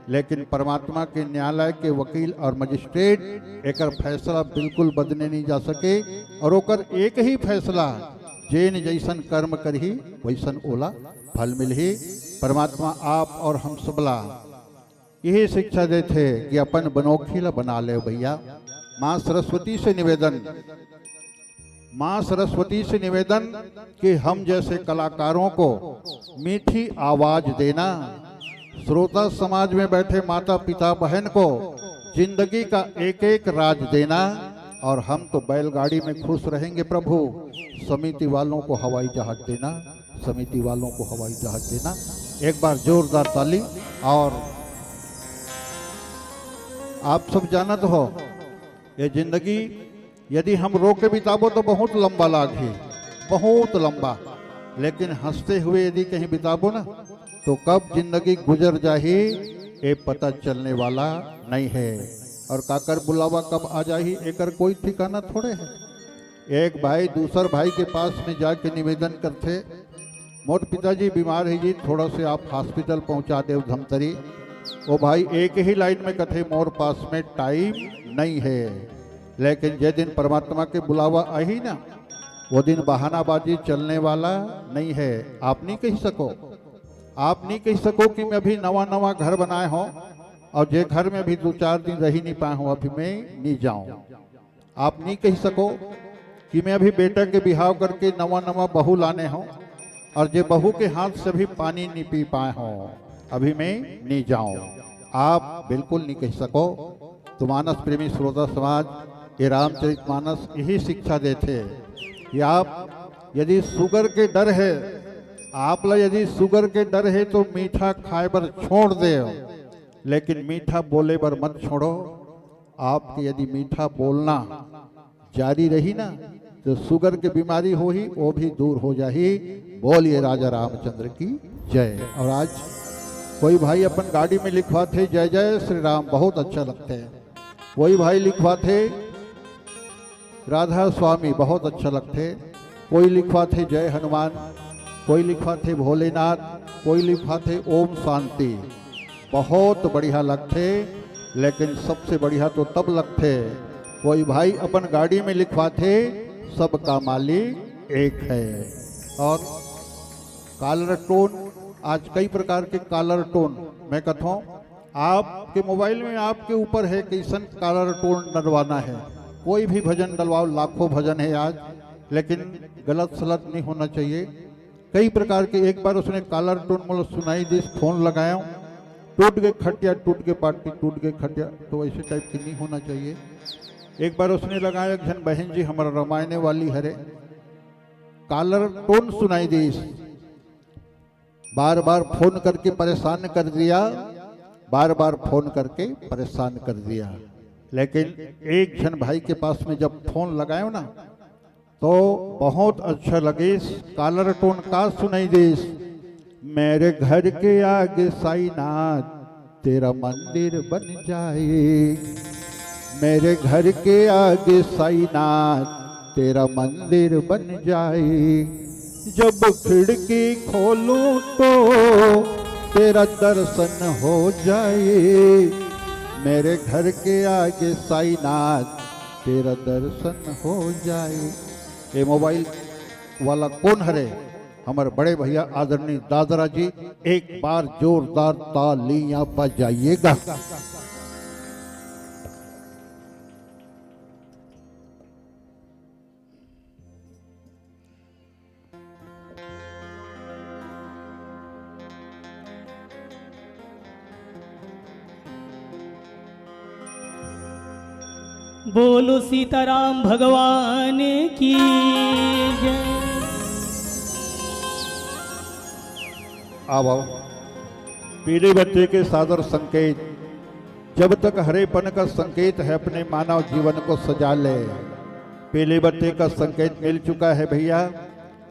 लेकिन परमात्मा के न्यायालय के वकील और मजिस्ट्रेट एकर फैसला बिल्कुल बदले नहीं जा सके। और ओकर एक ही फैसला, जेन जैसन कर्म करही, वैसन ओला फल मिलही। परमात्मा आप और हम सबला यही शिक्षा देथे कि अपन बनोखी ला बना ले भैया। माँ सरस्वती से निवेदन, माँ सरस्वती से निवेदन कि हम जैसे कलाकारों को मीठी आवाज देना, श्रोता समाज में बैठे माता पिता बहन को जिंदगी का एक एक राज देना, और हम तो बैलगाड़ी में खुश रहेंगे प्रभु, समिति वालों को हवाई जहाज देना, समिति वालों को हवाई जहाज देना। एक बार जोरदार ताली। और आप सब जानत हो, ये जिंदगी यदि हम रो के बिताबो तो बहुत लंबा लागही, बहुत लंबा, लेकिन हंसते हुए यदि कहीं बिताबो ना, तो कब जिंदगी गुजर जाही, ये पता चलने वाला नहीं है। और काकर बुलावा कब आ जाही, एकर कोई ठिकाना थोड़े है। एक भाई दूसर भाई के पास में जाके निवेदन करथे, "मोर पिताजी बीमार है जी, थोड़ा से आप हॉस्पिटल पहुंचा देव धमतरी।" वो भाई एक ही लाइन में कथे, "मोर पास में टाइम नहीं है।" लेकिन जे दिन परमात्मा के बुलावा आही ना, वो दिन बहानाबाजी चलने वाला नहीं है। आप नहीं कह सको, आप नहीं कह सको कि मैं अभी नवा नवा घर बनाए हो और जे घर में भी दो चार दिन रही नहीं पाए हो, अभी मैं नहीं जाऊं। आप नहीं कह सको कि मैं अभी बेटा के बिहाव करके नवा नवा बहू लाने हो और जे बहू के हाथ से भी पानी नहीं पी पाए हो, अभी मैं नहीं जाऊं। आप बिल्कुल नहीं कह सको। तो मानस प्रेमी श्रोता समाज, ये रामचरित मानस यही शिक्षा देथे कि आप यदि शुगर के डर है, आप ला यदि शुगर के डर है तो मीठा खाए बर छोड़ दे, लेकिन मीठा बोले बर मत छोड़ो। आपके यदि मीठा बोलना जारी रही ना, तो शुगर के बीमारी होही, वो भी दूर हो जाही। बोलिए राजा रामचंद्र की जय। और आज कोई भाई अपन गाड़ी में लिखवाथे, "जय जय श्री राम", बहुत अच्छा लगथे। कोई भाई लिखवाथे, "राधा स्वामी", बहुत अच्छा लगथे। कोई लिखवाथे, "जय हनुमान", कोई लिखवाथे, "भोलेनाथ", कोई लिखवाथे, "ओम शांति", बहुत बढ़िया लगथे। लेकिन सबसे बढ़िया तो तब लगथे, कोई भाई अपन गाड़ी में लिखवाथे, "सबका मालिक एक है", और कॉलर टोन आज कई प्रकार के कॉलर टोन मैं कथों, आपके मोबाइल में आपके ऊपर है कइसन कॉलर टोन डलवाना है। कोई भी भजन डलवाओ, लाखों भजन है आज, लेकिन गलत सलत नहीं होना चाहिए। कई प्रकार के, एक बार उसने कॉलर टोन मोला सुनाई दिस, फोन लगाया, टूट गए खटिया, टूट गए पाटी, टूट गए खटिया, तो ऐसे टाइप के नहीं होना चाहिए। एक बार उसने लगाया, एक झन बहन जी हमारा रामायण वाली हरे, कॉलर टोन सुनाई दिस, बार बार फोन करके परेशान कर दिया, बार बार फोन करके परेशान कर दिया। लेकिन एक झन भाई के पास में जब फोन लगायो ना, तो बहुत अच्छा लगिस। कॉलर टोन का सुनाई दिस, मेरे घर के आगे साईनाथ तेरा मंदिर बन जाए, मेरे घर के आगे साईनाथ तेरा मंदिर बन जाए, जब खिड़की खोलूं तो तेरा दर्शन हो जाए, मेरे घर के आगे साईनाथ तेरा दर्शन हो जाए। ये मोबाइल वाला कौन हरे? हमारे बड़े भैया आदरणीय दादरा जी, एक बार जोरदार तालियां बजाइएगा। बोलो सीताराम भगवान की जय। आओ, आओ। पीली बत्ती के सादर संकेत, जब तक हरेपन का संकेत है, अपने मानव जीवन को सजा ले। पीली बत्ती का संकेत मिल चुका है भैया,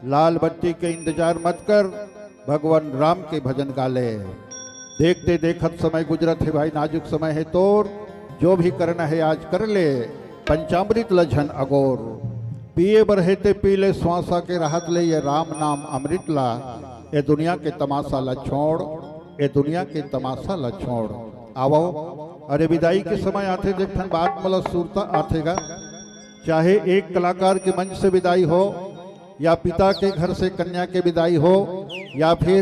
लाल बत्ती के इंतजार मत कर, भगवान राम के भजन गा ले। देखते देखत समय गुजरत है भाई, नाजुक समय है तोर, जो भी करना है आज कर ले, पंचामृत ल झन अगोर। पिए बर हे ते पी ले, श्वासा के राहत ले ये राम नाम अमृत ला, ये दुनिया के तमाशा ला छोड़, ये दुनिया के तमाशा ला छोड़। आवो, अरे विदाई के समय आथे, देख ठन बात मोला सुरता आथे गा, चाहे एक कलाकार के मंच से विदाई हो, या पिता के घर से कन्या के विदाई हो, या फिर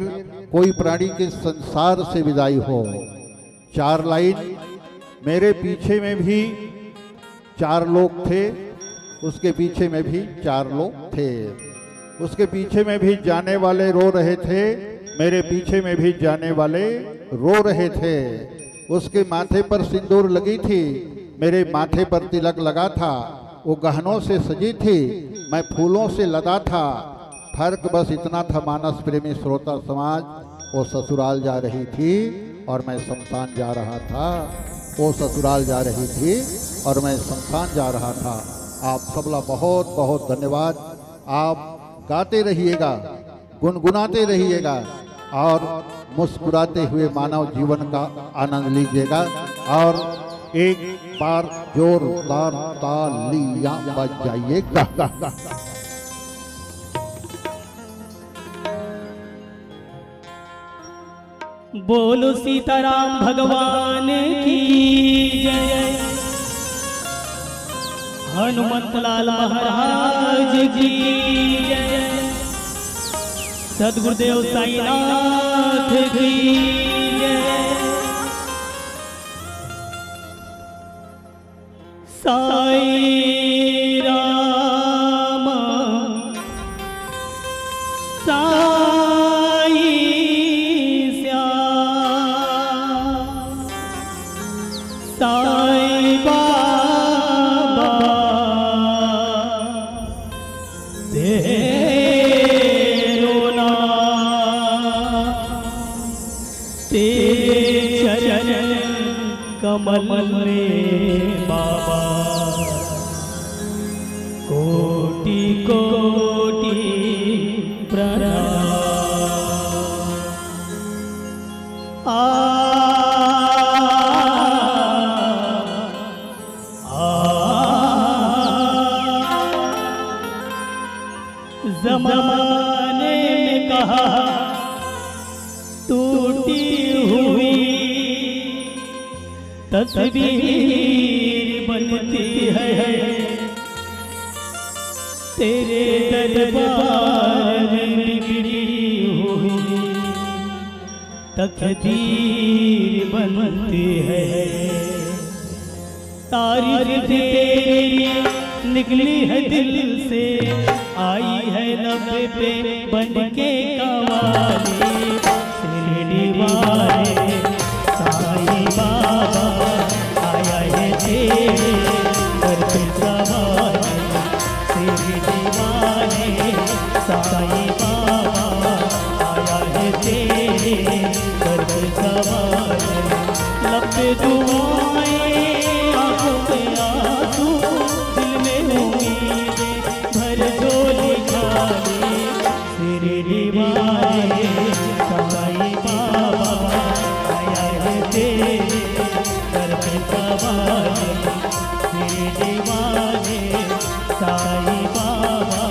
कोई प्राणी के संसार से विदाई हो। चार लाइन, मेरे पीछे में भी चार लोग थे, उसके पीछे में भी चार लोग थे, उसके पीछे में भी जाने वाले रो रहे थे, मेरे पीछे में भी जाने वाले रो रहे थे। उसके माथे पर सिंदूर लगी थी, मेरे माथे पर तिलक लगा था, वो गहनों से सजी थी, मैं फूलों से लदा था। फर्क बस इतना था, मानस प्रेमी श्रोता समाज, वो ससुराल जा रही थी और मैं शमशान जा रहा था। वो ससुराल जा रही थी और मैं शमशान जा रहा था। आप सबला बहुत बहुत धन्यवाद। आप गाते रहिएगा, गुनगुनाते रहिएगा और मुस्कुराते हुए मानव जीवन का आनंद लीजिएगा। और एक बार जोरदार तालियां बजाइएगा। बोलो सीताराम भगवान की जय, हनुमंत लाल महाराज की जय, सदगुरुदेव साईनाथ की जय। साई राम, साई श्याम, साई बाबा तेरो नाम, तेरे चरण कमल में बाबा कोटि कोटि प्रणाम। आ, आ, जमाने में कहा टूटी हुई तस्वीर बनती है, तेरे दरबार में बिखरी हुई तकदीर बनती है, तारीफ तेरी निकली है दिल से, आई है लब पे बन के कवाली। शिरडी वाले साईं बाबा आया है तेरे दर पे सवारी। शिरडी वाले साईं बाबा आया है तेरे दर पे सवारी। लब पे दुआएं, आंखों में आंसू, दिल में उम्मीदें, भर झोली खाली। शिरडी वाले साईं बाबा आया है तेरे दर पे सवारी। शिरडी वाले साईं बाबा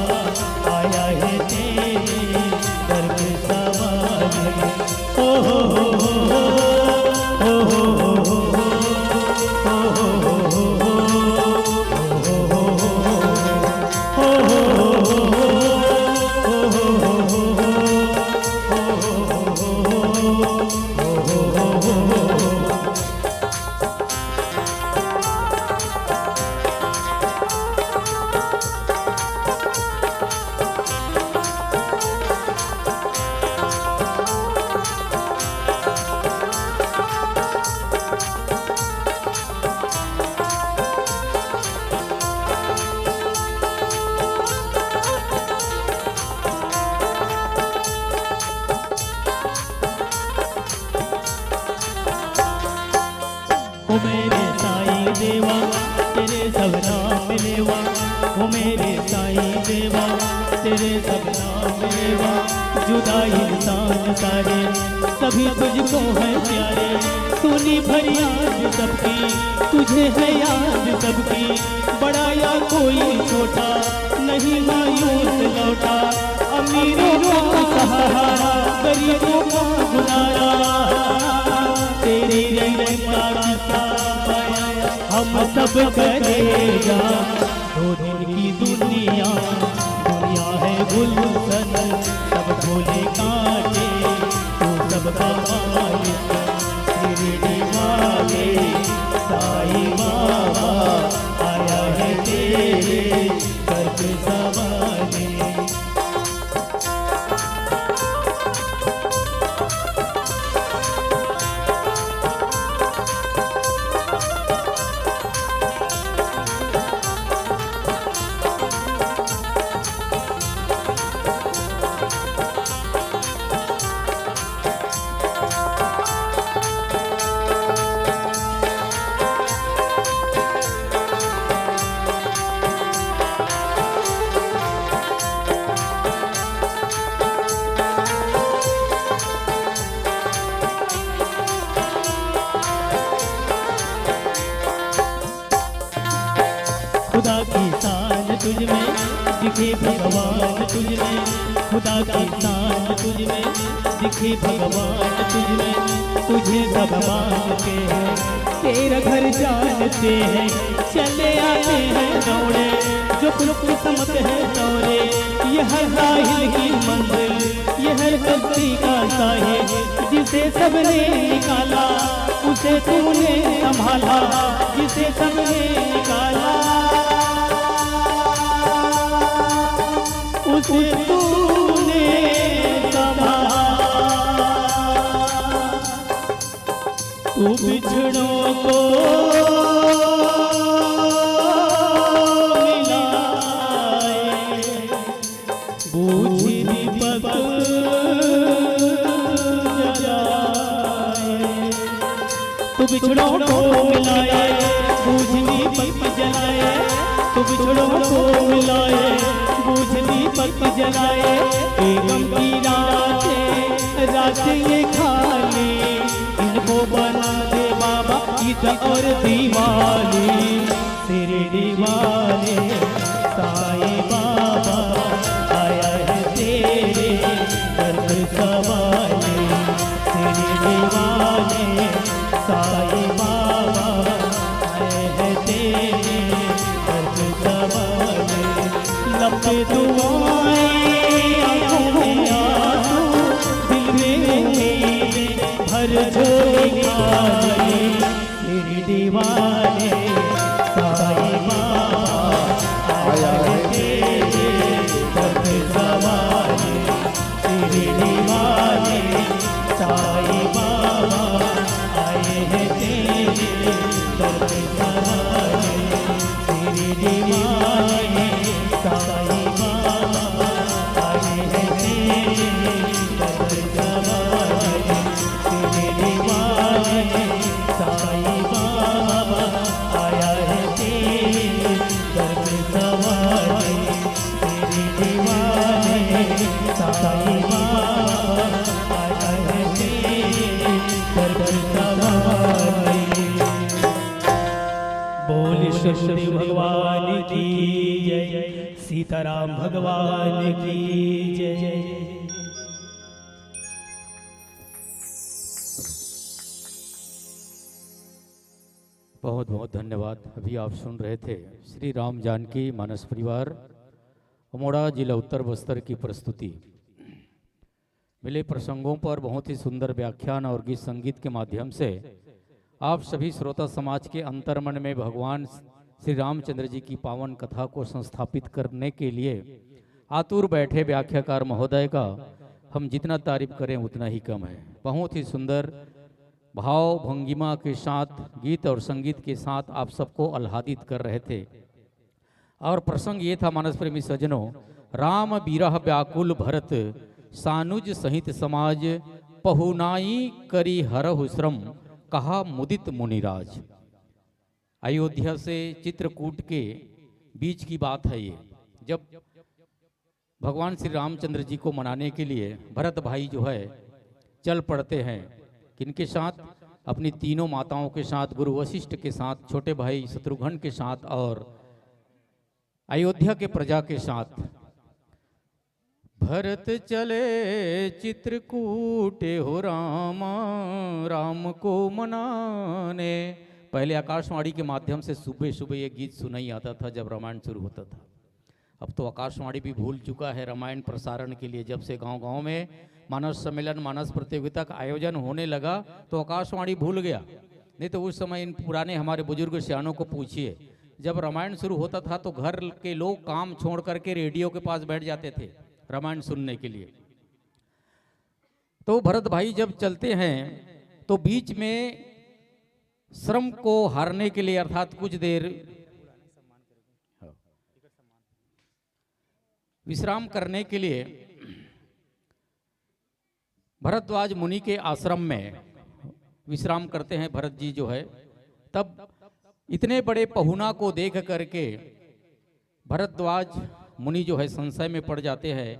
आया है तेरे दर पे सवारी। ओ हो हो हो हो, ओ हो हो हो हो, ओ हो हो हो हो, ओ हो हो हो हो, ओ हो हो हो हो। ओ मेरे साईं देवा, तेरे सब नाम लेवा। ओ मेरे साईं देवा, तेरे सब नाम लेवा। जुदा इंसान सारे, सभी तुझको है प्यारे। सुनी फरियाद सबकी, तुझे है याद सबकी। बड़ा या कोई छोटा, नहीं मायूस लौटा। अमीरों का सहारा, गरीबों का गुजारा। तेरी रहमत का किस्सा बयां हम सब करेगा। दो दिन की दुनिया, दुनिया है गुलशन, सब झोले काटे, तू सबका मालिक। शिरडी वाले साईं बाबा आया है तेरे दर पे सवारी। खुदा की शान तुझ में, दिखे भगवान तुझ में। खुदा की शान तुझ में, दिखे भगवान तुझ में। तुझे सब मानते हैं, तेरा घर जानते हैं। चले आते हैं दौड़े, जो कुछ किस्मत है दौड़े। ये हर राहिल की मंजिल, ये हर कश्ती का साहिल। जिसे सबने निकाला, उसे तूने संभाला। जिसे सबने निकाला, उसे तूने संभाला। तू बिछड़ों को मिलाए, बूझ दीपक जलाए। तू बिछड़ों को मिलाए, बूझ दीपक जलाए। तू बिछड़ों को मिलाए, बूझ दीपक जलाए। ये गम की रातें, रातें ये खाली, इनको बना दे बाबा ईद और दिवाली। शिरडी वाले साईं बाबा आया है तेरे दर पे सवारी। शिरडी वाले साईं बाबा आए हैं तेरे दर पे सवारी। लब पे दुआएं, आंखों में आंसू, दिल में उम्मीदें। विष्णुदेव भगवान की जय, सीताराम भगवान की जय। बहुत बहुत धन्यवाद। अभी आप सुन रहे थे श्री राम जानकी मानस परिवार, अमोड़ा, जिला उत्तर बस्तर की प्रस्तुति। मिले प्रसंगों पर बहुत ही सुंदर व्याख्यान और गीत संगीत के माध्यम से आप सभी श्रोता समाज के अंतर्मन में भगवान श्री रामचंद्र जी की पावन कथा को संस्थापित करने के लिए आतुर बैठे व्याख्याकार महोदय का हम जितना तारीफ करें उतना ही कम है। बहुत ही सुंदर भाव भंगिमा के साथ, गीत और संगीत के साथ आप सबको आह्लादित कर रहे थे। और प्रसंग ये था, मानस प्रेमी सज्जनों, राम बिरह व्याकुल भरत, सानुज सहित समाज, पहुनाई करि हरहु श्रम, कहा मुदित मुनिराज। अयोध्या से चित्रकूट के बीच की बात है ये, जब भगवान श्री रामचंद्र जी को मनाने के लिए भरत भाई जो है चल पड़ते हैं। किनके साथ? अपनी तीनों माताओं के साथ, गुरु वशिष्ठ के साथ, छोटे भाई शत्रुघ्न के साथ और अयोध्या के प्रजा के साथ। भरत चले चित्रकूट हो रामा, राम को मनाने। पहले आकाशवाणी के माध्यम से सुबह सुबह ये गीत सुनाई आता था जब रामायण शुरू होता था। अब तो आकाशवाणी भी भूल चुका है रामायण प्रसारण के लिए। जब से गांव गांव में मानस सम्मेलन, मानस प्रतियोगिता का आयोजन होने लगा तो आकाशवाणी भूल गया। नहीं तो उस समय इन पुराने हमारे बुजुर्ग सियानों को पूछिए, जब रामायण शुरू होता था तो घर के लोग काम छोड़ करके रेडियो के पास बैठ जाते थे रामायण सुनने के लिए। तो भरत भाई जब चलते हैं तो बीच में श्रम को हारने के लिए, अर्थात कुछ देर विश्राम करने के लिए भरद्वाज मुनि के आश्रम में विश्राम करते हैं भरत जी जो है। तब इतने बड़े पहुना को देख करके भरद्वाज मुनि जो है संशय में पड़ जाते हैं।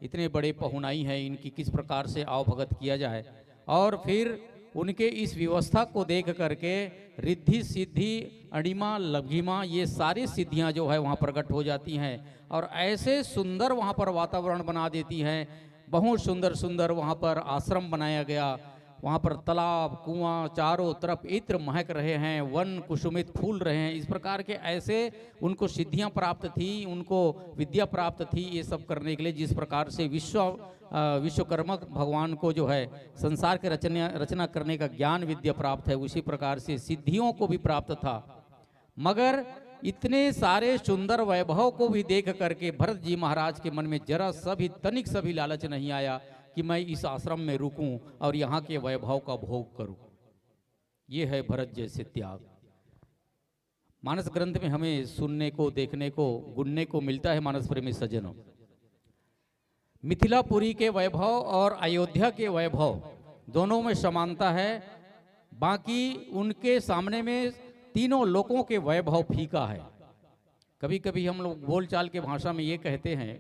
इतने बड़े पहुनाई हैं, इनकी किस प्रकार से आवभगत किया जाए। और फिर उनके इस व्यवस्था को देख करके रिद्धि सिद्धि, अणिमा लघिमा, ये सारी सिद्धियां जो है वहाँ प्रकट हो जाती हैं और ऐसे सुंदर वहाँ पर वातावरण बना देती हैं। बहुत सुंदर सुंदर वहाँ पर आश्रम बनाया गया, वहाँ पर तालाब, कुआं, चारों तरफ इत्र महक रहे हैं, वन कुसुमित फूल रहे हैं। इस प्रकार के ऐसे उनको सिद्धियां प्राप्त थी, उनको विद्या प्राप्त थी, ये सब करने के लिए। जिस प्रकार से विश्व अ, विश्वकर्मा भगवान को जो है संसार के रचना रचना करने का ज्ञान विद्या प्राप्त है, उसी प्रकार से सिद्धियों को भी प्राप्त था। मगर इतने सारे सुंदर वैभव को भी देख करके भरत जी महाराज के मन में जरा सा भी, तनिक सा भी लालच नहीं आया कि मैं इस आश्रम में रुकूं और यहाँ के वैभव का भोग करूं। ये है भरत जैसे त्याग। मानस ग्रंथ में हमें सुनने को, देखने को, गुणने को मिलता है, मानस प्रेमी सज्जनों। मिथिलापुरी के वैभव और अयोध्या के वैभव दोनों में समानता है, बाकी उनके सामने में तीनों लोकों के वैभव फीका है। कभी कभी हम लोग बोलचाल के भाषा में ये कहते हैं,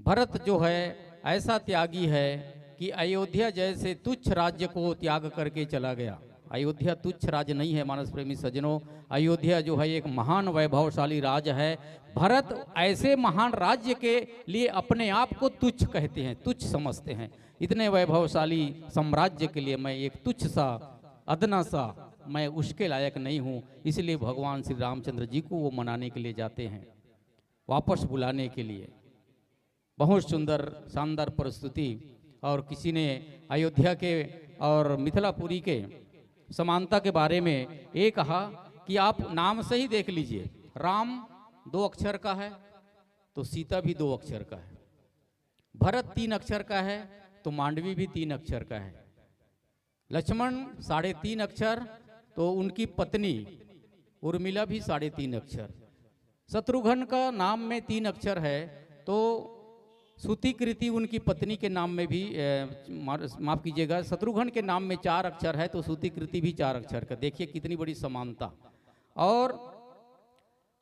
भरत जो है ऐसा त्यागी है कि अयोध्या जैसे तुच्छ राज्य को त्याग करके चला गया। अयोध्या तुच्छ राज्य नहीं है, मानस प्रेमी सज्जनों। अयोध्या जो है एक महान वैभवशाली राज्य है। भरत ऐसे महान राज्य के लिए अपने आप को तुच्छ कहते हैं, तुच्छ समझते हैं। इतने वैभवशाली साम्राज्य के लिए मैं एक तुच्छ सा, अदना सा, मैं उसके लायक नहीं हूँ। इसलिए भगवान श्री रामचंद्र जी को वो मनाने के लिए जाते हैं, वापस बुलाने के लिए। बहुत सुंदर, शानदार प्रस्तुति। और किसी ने अयोध्या के और मिथिलापुरी के समानता के बारे में ये कहा कि आप नाम से ही देख लीजिए, राम दो अक्षर का है तो सीता भी दो अक्षर का है, भरत तीन अक्षर का है तो मांडवी भी तीन अक्षर का है, लक्ष्मण साढ़े तीन अक्षर तो उनकी पत्नी उर्मिला भी साढ़े तीन अक्षर। शत्रुघ्न का नाम में तीन अक्षर है तो सूतिकृति उनकी पत्नी के नाम में भी, अ, मार-, माफ कीजिएगा, शत्रुघ्न के नाम में चार अक्षर है तो सूतिकृति भी चार अक्षर का। देखिए कितनी बड़ी समानता। और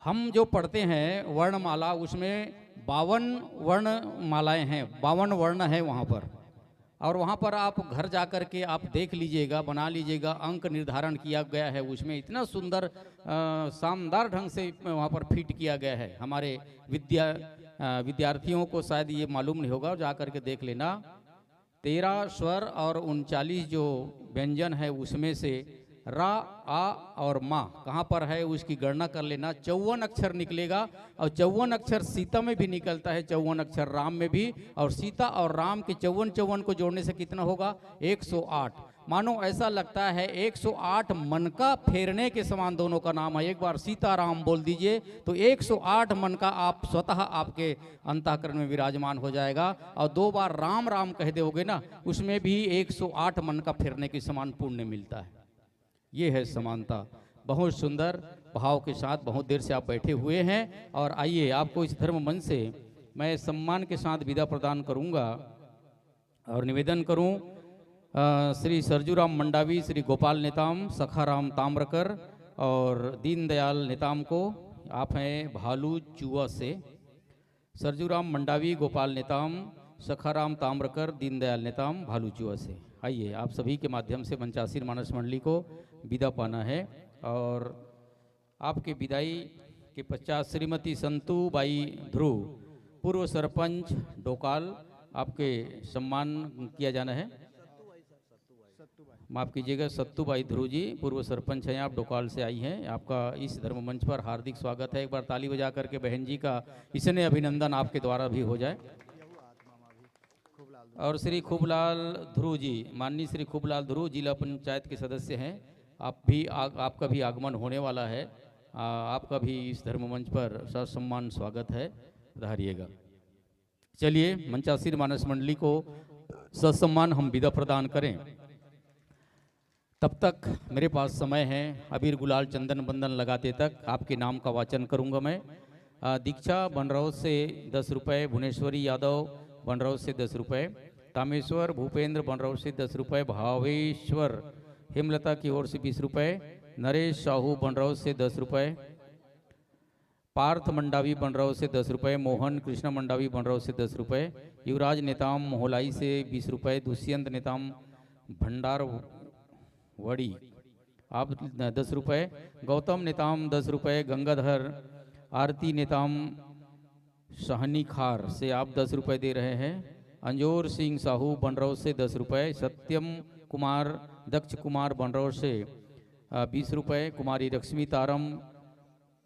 हम जो पढ़ते हैं वर्णमाला, उसमें बावन वर्णमालाएं हैं, बावन वर्ण है वहाँ पर। और वहाँ पर आप घर जा कर के आप देख लीजिएगा, बना लीजिएगा, अंक निर्धारण किया गया है, उसमें इतना सुंदर, अ, शानदार ढंग से वहाँ पर फिट किया गया है। हमारे विद्या, अ, विद्यार्थियों को शायद ये मालूम नहीं होगा, जा कर के देख लेना। तेरह स्वर और उनचालीस जो व्यंजन है, उसमें से रा, आ और मा कहाँ पर है, उसकी गणना कर लेना। चौवन अक्षर निकलेगा, और चौवन अक्षर सीता में भी निकलता है, चौवन अक्षर राम में भी, और सीता और राम के चौवन, चौवन को जोड़ने से कितना होगा? एक सौ आठ। मानो ऐसा लगता है एक सौ आठ मनका फेरने के समान दोनों का नाम है। एक बार सीताराम बोल दीजिए तो एक सौ आठ मनका आप स्वतः आपके अंतःकरण में विराजमान हो जाएगा, और दो बार राम राम कह दोगे ना, उसमें भी एक सौ आठ मनका फेरने के समान पुण्य मिलता है। ये है समानता। बहुत सुंदर भाव के साथ बहुत देर से आप बैठे हुए हैं, और आइए, आपको इस धर्म मंच से मैं सम्मान के साथ विदा प्रदान करूंगा और निवेदन करूं, अ, श्री सरजूराम मंडावी, श्री गोपाल नेताम, सखाराम ताम्रकर और दीनदयाल नेताम को। आप हैं भालू चुआ से। सरजूराम मंडावी, गोपाल नेताम, सखाराम ताम्रकर, दीनदयाल नेताम, भालू चुआ से। आइए, आप सभी के माध्यम से मंचासीन मानस मंडली को विदा पाना है। और आपके विदाई के पश्चात श्रीमती संतू बाई ध्रुव, पूर्व सरपंच डोकाल, आपके सम्मान किया जाना है। माफ कीजिएगा, सत्तू बाई ध्रुव जी, पूर्व सरपंच हैं आप, डोकाल से आई हैं। आपका इस धर्म मंच पर हार्दिक स्वागत है। एक बार ताली बजा करके बहन जी का इसने अभिनंदन आपके द्वारा भी हो जाए। और श्री खूबलाल ध्रुव जी, माननीय श्री खूबलाल ध्रुव, जिला पंचायत के सदस्य हैं, आप भी आ, आपका भी आगमन होने वाला है। आ, आपका भी इस धर्म मंच पर ससम्मान स्वागत है, पधारिएगा। चलिए, मंचासीन मानस मंडली को ससम्मान हम विदा प्रदान करें। तब तक मेरे पास समय है, अबीर गुलाल चंदन बंदन लगाते तक आपके नाम का वाचन करूंगा मैं। आ, दीक्षा बनरौत से दस रुपये, भुवनेश्वरी यादव बनरौत से दस रुपये, तामेश्वर भूपेंद्र बनरौत से दस रुपये, भावेश्वर हेमलता की ओर से बीस रुपये, नरेश साहू बनरौत से दस रुपये, पार्थ मंडावी बनरौत से दस रुपये, मोहन कृष्णा मंडावी बनरौत से दस रुपये, युवराज नेताम मोहलाई से बीस रुपये, दुष्यंत नेताम भंडार वड़ी आप दस रुपये, गौतम नेताम दस रुपये, गंगाधर आरती नेताम सहनीखार से आप दस रुपये दे रहे हैं, अंजोर सिंह साहू बनरौत से दस रुपये, सत्यम कुमार दक्ष कुमार बनरौत से, अ, बीस रुपये, कुमारी लक्ष्मी तारम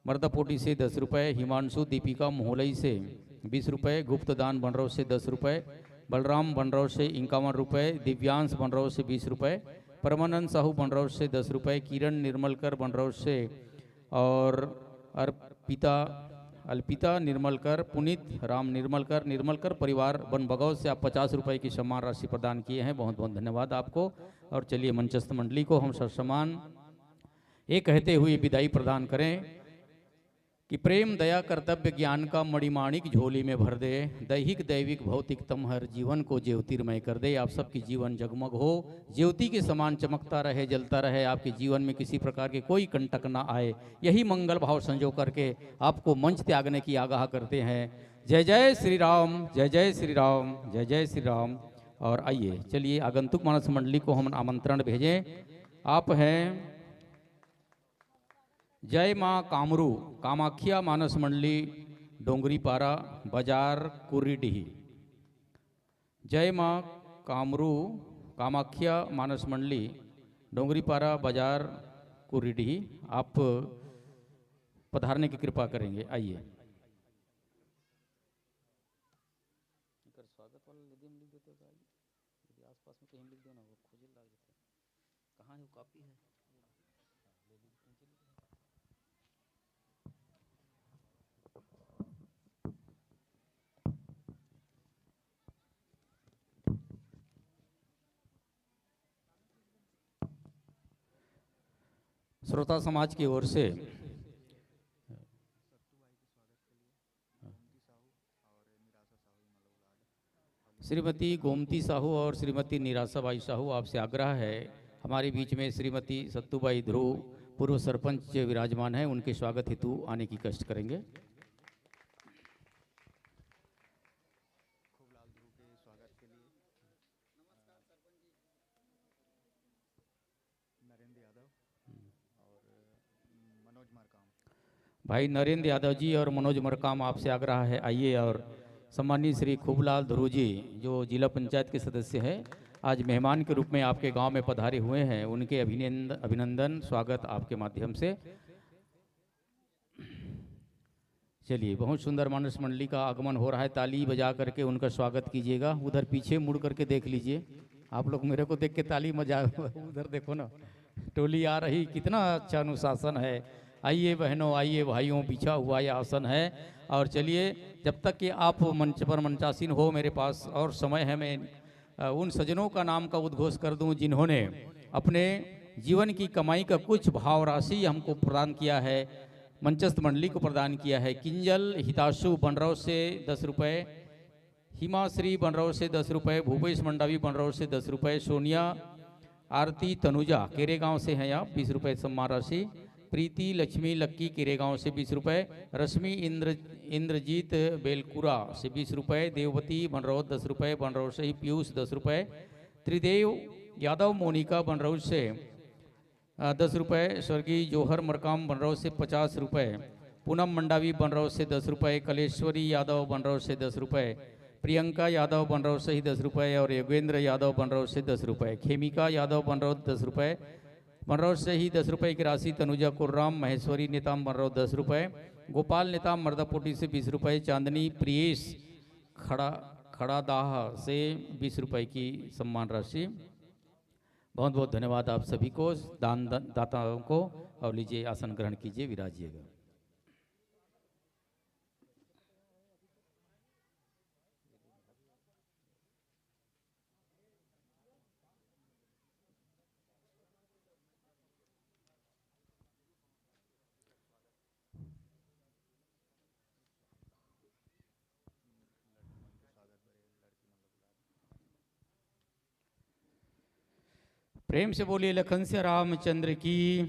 मर्दापोटी से दस रुपये, हिमांशु दीपिका मोहलई से बीस रुपये, गुप्तदान बनरौत से दस रुपये, बलराम बनरौत से इक्यावन रुपये, दिव्यांश बनरौत से बीस रुपये, परमानंद साहू बनरौत से दस रुपये, किरण निर्मलकर बनरौत से और अर्पिता, अल्पिता निर्मलकर, पुनीत राम निर्मलकर, निर्मलकर परिवार बनबगौत से आप पचास रुपये की सम्मान राशि प्रदान किए हैं। बहुत बहुत धन्यवाद आपको। और चलिए, मंचस्थ मंडली को हम ससम्मान ये कहते हुए विदाई प्रदान करें कि प्रेम, दया, कर्तव्य, ज्ञान का मणिमाणिक झोली में भर दे, दैहिक, दैविक, भौतिक तम हर जीवन को ज्योतिर्मय कर दे। आप सबकी जीवन जगमग हो, ज्योति के समान चमकता रहे, जलता रहे, आपके जीवन में किसी प्रकार के कोई कंटक ना आए, यही मंगल भाव संजो करके आपको मंच त्यागने की आगाह करते हैं। जय जय श्री राम, जय जय श्री राम, जय जय श्री राम। और आइए, चलिए, आगंतुक मानस मंडली को हम आमंत्रण भेजें। आप हैं जय माँ कामरू, कामाख्या मानस मंडली, डोंगरीपारा बाजार, कुर्रीडीही। जय माँ कामरू, कामाख्या मानस मंडली, डोंगरीपारा बाजार, कुर्रीडीही। आप पधारने की कृपा करेंगे, आइए। एकर स्वागत वाला लेदी में लिख देते हो का? यदि आसपास में कहीं लिख दो ना, वो खोजे लाग जाते हैं। कहाँ है वो? कॉपी है? श्रोता समाज की ओर से श्रीमती गोमती साहू और श्रीमती निराशाबाई साहू, आपसे आग्रह है, हमारे बीच में श्रीमती सत्तूबाई ध्रुव, पूर्व सरपंच, विराजमान है, उनके स्वागत हेतु आने की कष्ट करेंगे। भाई नरेंद्र यादव जी और मनोज मरकाम, आपसे आग्रह है, आइए। और सम्मानित श्री खूबलाल ध्रुव जी, जो जिला पंचायत के सदस्य हैं, आज मेहमान के रूप में आपके गांव में पधारे हुए हैं, उनके अभिनंद-, अभिनंदन, स्वागत आपके माध्यम से। चलिए, बहुत सुंदर मानस मंडली का आगमन हो रहा है, ताली बजा करके उनका स्वागत कीजिएगा। उधर पीछे मुड़ करके देख लीजिए, आप लोग मेरे को देख के ताली बजा, उधर देखो ना, टोली आ रही, कितना अच्छा अनुशासन है। आइए बहनों, आइए भाइयों, बिछा हुआ ये आसन है। और चलिए, जब तक कि आप मंच पर मंचासीन हो, मेरे पास और समय है, मैं अ, उन सज्जनों का नाम का उद्घोष कर दूं, जिन्होंने अपने जीवन की कमाई का कुछ भाव राशि हमको प्रदान किया है, मंचस्थ मंडली को प्रदान किया है। किंजल हिताशु बनरौर से दस रुपये, हिमाश्री बनरौर से दस रुपये, भूपेश मंडावी बनरौर से दस रुपये, सोनिया आरती तनुजा केरेगांव से हैं आप, बीस रुपये सम्मान राशि, प्रीति लक्ष्मी लक्की केरेगांव से बीस रुपये, रश्मि इंद्र, इंद्रजीत बेलकुरा से बीस रुपये, देववती बनरौर दस रुपये, बनरौर से ही पीयूष दस रुपये, त्रिदेव यादव मोनिका बनरौर से, अ, दस रुपये, स्वर्गीय जोहर मरकाम बनरौर से पचास रुपये, पूनम मंडावी बनरौर से दस रुपये, कलेश्वरी यादव बनरौर से दस रुपये, प्रियंका यादव बनरौर से ही दस रुपये और योगेंद्र यादव बनरौर से दस रुपये, खेमिका यादव बनरौर दस रुपये, बनरौर से ही दस रुपये की राशि, तनुजा कुर्राम, महेश्वरी नेताम बनरौर दस रुपये, गोपाल नेताम मर्दापोटी से बीस रुपये, चांदनी प्रियेश खड़ा, खड़ादाह से बीस रुपये की सम्मान राशि। बहुत बहुत धन्यवाद आप सभी को, दान द-, दाताओं को। और लीजिए, आसन ग्रहण कीजिए, विराजिएगा। प्रेम से बोलिए लखन सिया रामचंद्र की।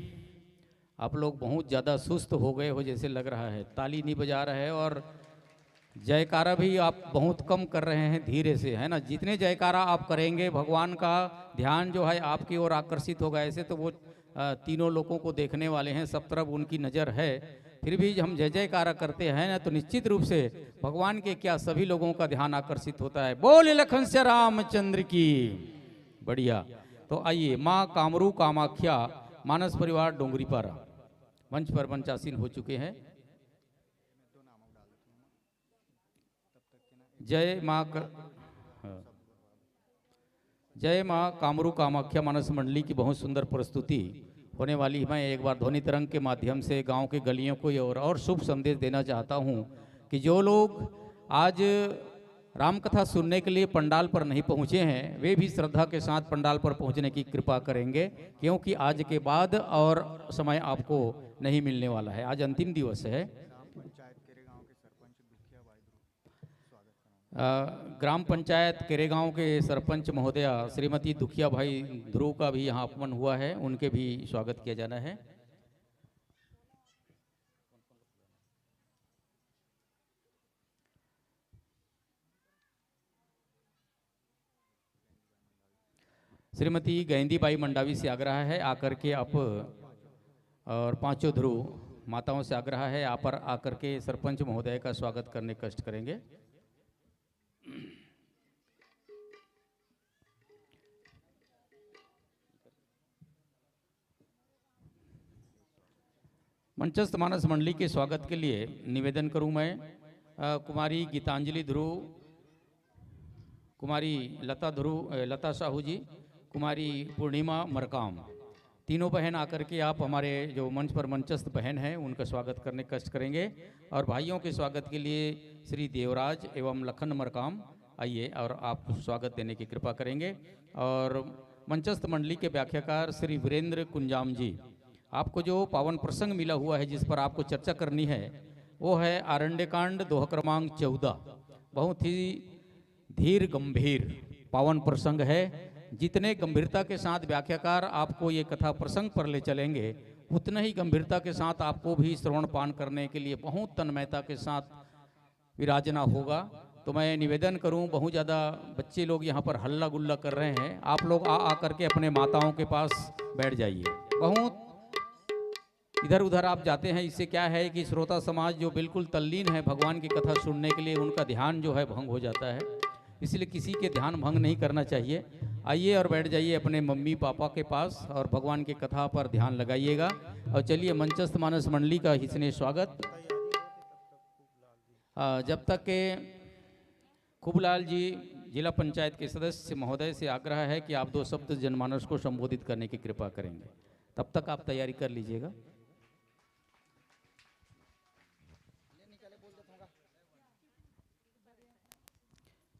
आप लोग बहुत ज़्यादा सुस्त हो गए हो जैसे लग रहा है, ताली नहीं बजा रहे हैं और जयकारा भी आप बहुत कम कर रहे हैं, धीरे से, है ना। जितने जयकारा आप करेंगे, भगवान का ध्यान जो है आपकी ओर आकर्षित होगा। ऐसे तो वो, अ, तीनों लोगों को देखने वाले हैं, सब तरफ उनकी नज़र है। फिर भी हम जय जयकारा करते हैं ना, तो निश्चित रूप से भगवान के क्या सभी लोगों का ध्यान आकर्षित होता है। बोले लखन सिया रामचंद्र की। बढ़िया। तो आइए, माँ कामरू कामाख्या, मानस परिवार डोंगरीपारा, मंच पर मंचासीन हो चुके हैं। जय माँ क-, हाँ। जय माँ कामरू कामाख्या मानस मंडली की बहुत सुंदर प्रस्तुति होने वाली है। मैं एक बार ध्वनि तरंग के माध्यम से गांव की गलियों को ये और, और शुभ संदेश देना चाहता हूँ कि जो लोग आज रामकथा सुनने के लिए पंडाल पर नहीं पहुँचे हैं, वे भी श्रद्धा के साथ पंडाल पर पहुँचने की कृपा करेंगे, क्योंकि आज के बाद और समय आपको नहीं मिलने वाला है। आज अंतिम दिवस है। अ, ग्राम पंचायत केरेगांव के सरपंच महोदया श्रीमती दुखिया भाई ध्रुव का भी यहाँ आगमन हुआ है, उनके भी स्वागत किया जाना है। श्रीमती गैंदीबाई मंडावी से आग्रह है, आकर के आप, और पांचों ध्रुव माताओं से आग्रह है, आप पर आकर के सरपंच महोदय का स्वागत करने कष्ट करेंगे। मंचस्थ मानस मंडली के स्वागत के लिए निवेदन करूं मैं, अ, कुमारी गीतांजलि ध्रुव, कुमारी लता ध्रुव, अ, लता साहू जी, कुमारी पूर्णिमा मरकाम, तीनों बहन आकर के आप हमारे जो मंच पर मंचस्थ बहन हैं, उनका स्वागत करने कष्ट करेंगे। और भाइयों के स्वागत के लिए श्री देवराज एवं लखन मरकाम, आइए और आप स्वागत देने की कृपा करेंगे। और मंचस्थ मंडली के व्याख्याकार श्री वीरेंद्र कुंजाम जी, आपको जो पावन प्रसंग मिला हुआ है, जिस पर आपको चर्चा करनी है, वो है आरण्यकांड, दोहा क्रमांक चौदह। बहुत ही धीर गंभीर पावन प्रसंग है। जितने गंभीरता के साथ व्याख्याकार आपको ये कथा प्रसंग पर ले चलेंगे, उतने ही गंभीरता के साथ आपको भी श्रवण पान करने के लिए बहुत तन्मयता के साथ विराजना होगा। तो मैं निवेदन करूं, बहुत ज़्यादा बच्चे लोग यहाँ पर हल्ला गुल्ला कर रहे हैं, आप लोग आ आ करके अपने माताओं के पास बैठ जाइए। बहुत इधर उधर आप जाते हैं, इससे क्या है कि श्रोता समाज जो बिल्कुल तल्लीन है भगवान की कथा सुनने के लिए, उनका ध्यान जो है भंग हो जाता है। इसलिए किसी के ध्यान भंग नहीं करना चाहिए। आइए और बैठ जाइए अपने मम्मी पापा के पास और भगवान की कथा पर ध्यान लगाइएगा। और चलिए, मंचस्थ मानस मंडली का इसने स्वागत। आ, जब तक के खूबलाल जी, जिला पंचायत के सदस्य महोदय से आग्रह है कि आप दो शब्द जनमानस को संबोधित करने की कृपा करेंगे, तब तक आप तैयारी कर लीजिएगा।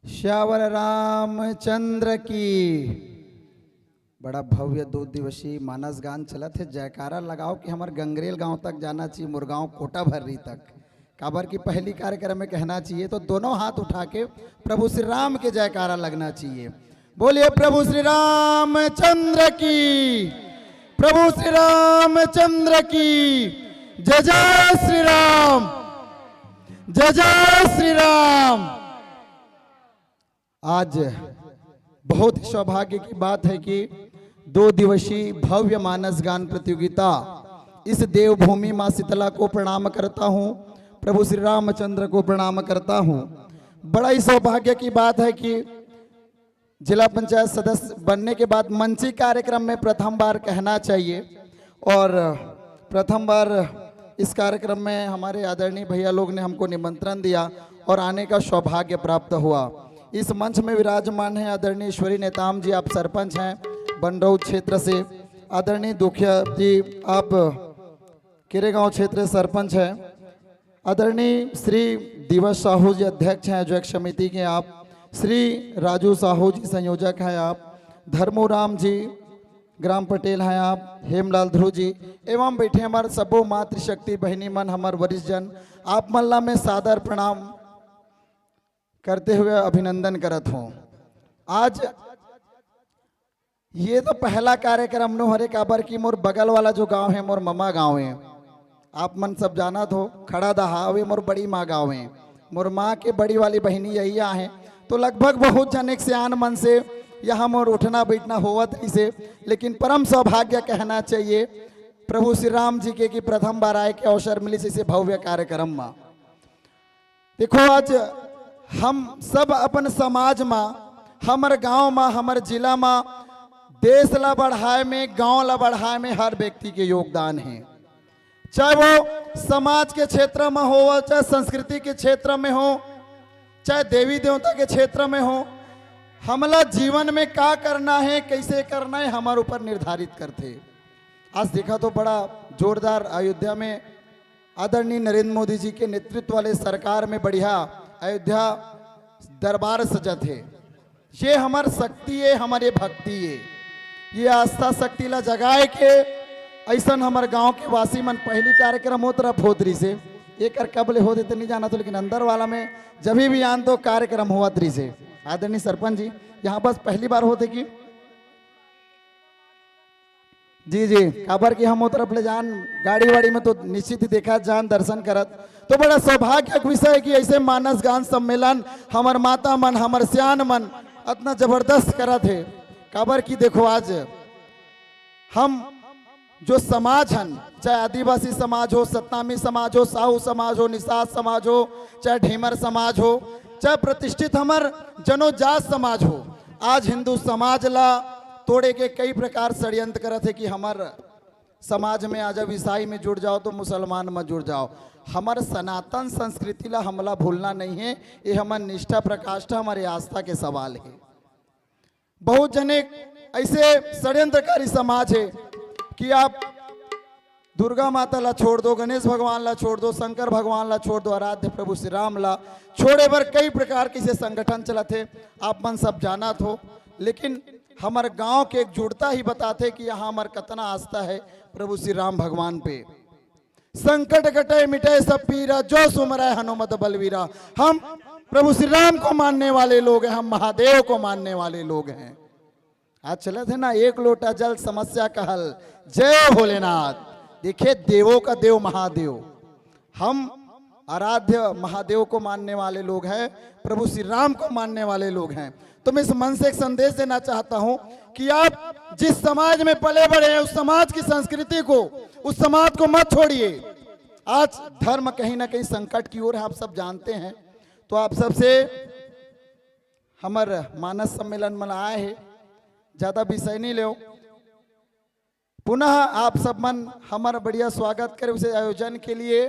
श्यावर रामचंद्र की। बड़ा भव्य दो दिवसीय मानस गान चलत हे। जयकारा लगाओ कि हमर गंगरेल गांव तक जाना चाहिए, मुरगांव कोटा भर्री तक। काबर कि पहली कार्यक्रम में कहना चाहिए तो दोनों हाथ उठा के प्रभु श्री राम के जयकारा लगना चाहिए। बोलिए प्रभु श्री रामचंद्र की, प्रभु श्री रामचंद्र की। जय जय श्री राम, जय जय श्री राम। आज बहुत ही सौभाग्य की बात है कि दो दिवसीय भव्य मानस गान प्रतियोगिता, इस देवभूमि माँ शीतला को प्रणाम करता हूँ, प्रभु श्री रामचंद्र को प्रणाम करता हूँ। बड़ा ही सौभाग्य की बात है कि जिला पंचायत सदस्य बनने के बाद मंची कार्यक्रम में प्रथम बार कहना चाहिए और प्रथम बार इस कार्यक्रम में हमारे आदरणीय भैया लोग ने हमको निमंत्रण दिया और आने का सौभाग्य प्राप्त हुआ। इस मंच में विराजमान है आदरणीय ईश्वरी नेताम जी, आप सरपंच हैं बंडौज क्षेत्र से। आदरणीय दुखिया जी, आप केरेगांव क्षेत्र सरपंच हैं। आदरणीय श्री दिवस साहू जी अध्यक्ष हैं आयोजक समिति के, आप श्री राजू साहू जी संयोजक हैं, आप धर्मूराम जी ग्राम पटेल हैं, आप हेमलाल ध्रुव जी एवं बैठे हमारे सबो मातृशक्ति बहिनी मन, हमारे वरिष्ठ जन, आप मन ला मैं सादर प्रणाम करते हुए अभिनंदन करत हूँ। आज ये तो पहला कार्यक्रम नो हरे, काबर कि मोर बगल वाला जो गांव है मोर ममा गांव है, आप मन सब जानत हो, खड़ा दहा वे मोर बड़ी माँ गांव है, मोर माँ के बड़ी वाली बहिनी यही आहे। तो लगभग बहुत जन एक सियान मन से यहाँ मोर उठना बैठना होवत रहिसे, लेकिन परम सौभाग्य कहना चाहिए प्रभु श्री राम जी के कि प्रथम बार आए के अवसर मिलिस इसे भव्य कार्यक्रम मा। देखो, आज हम सब अपन समाज मा, हमर गांव मा, हमर जिला मा देश ला बढ़ाए में, गांव ला बढ़ाए में हर व्यक्ति के योगदान है। चाहे वो समाज के क्षेत्र में हो, चाहे संस्कृति के क्षेत्र में हो, चाहे देवी देवता के क्षेत्र में हो, हमला जीवन में का करना है, कैसे करना है, हमारे ऊपर निर्धारित करते। आज देखा तो बड़ा जोरदार अयोध्या में आदरणीय नरेंद्र मोदी जी के नेतृत्व वाले सरकार में बढ़िया अयोध्या दरबार सजत है। ये हमार शक्ति है, हमारे भक्ति है। ये आस्था शक्ति ला जगाए के ऐसन हमारे गांव के वासी मन पहली कार्यक्रम होत रहा भोदरी से, एक कब ले होते तो नहीं जाना तो, लेकिन अंदर वाला में जब भी आन तो कार्यक्रम हुआ तरी से। आदरणीय सरपंच जी, यहाँ बस पहली बार होते कि जी जी, काबर कि हम ओ तरफ ले जान, गाड़ी वाड़ी में तो निश्चित ही देखा जान दर्शन करत, तो बड़ा सौभाग्य के विषय है कि ऐसे मानस गान सम्मेलन हमर माता मन, हमर सियान मन अतना जबरदस्त करत है। काबर कि देखो, आज हम जो समाज हन, चाहे आदिवासी समाज हो, सतनामी समाज हो, साहू समाज हो, निषाद समाज हो, चाहे ढेमर समाज हो, चाहे प्रतिष्ठित हमर जनोजात समाज हो, आज हिंदू समाज ला तोड़े के कई प्रकार षड्यंत्र करत है कि हमर समाज में आ जाओ, ईसाई में जुड़ जाओ, तो मुसलमान में जुड़ जाओ। हमर सनातन संस्कृति ला हमला भूलना नहीं है। ये हमर निष्ठा प्रकाष्ठा, हमारे आस्था के सवाल है। बहुत जने ऐसे षड्यंत्रकारी समाज है कि आप दुर्गा माता ला छोड़ दो, गणेश भगवान ला छोड़ दो, शंकर भगवान ला छोड़ दो, आराध्य प्रभु श्री राम ला छोड़े बर कई प्रकार के से संगठन चलत है, आप मन सब जानत हो। लेकिन हमर गांव के एकजुटता ही बताते कि यहाँ हमर कतना आस्था है प्रभु श्री राम भगवान पे। संकट कटे मिटे सब पीरा, जो सुमरै हनुमत बलवीरा। हम प्रभु श्री राम को मानने वाले लोग हैं, हम महादेव को मानने वाले लोग हैं। आज चलत है ना, एक लोटा जल समस्या का हल। जय भोलेनाथ। देखिए, देवों का देव महादेव। हम आराध्य महादेव को मानने वाले लोग हैं, प्रभु श्री राम को मानने वाले लोग हैं। तो मैं इस मंच से एक संदेश देना चाहता हूं कि आप जिस समाज में पले बढ़े हैं, उस समाज की संस्कृति को, उस समाज को मत छोड़िए। आज धर्म कहीं ना कहीं संकट की ओर है, आप सब जानते हैं। तो आप सबसे हमर मानस सम्मेलन मन आए हे, ज्यादा विषय नहीं लेव। पुनः आप सब मन हमर बढ़िया स्वागत करे उसे आयोजन के लिए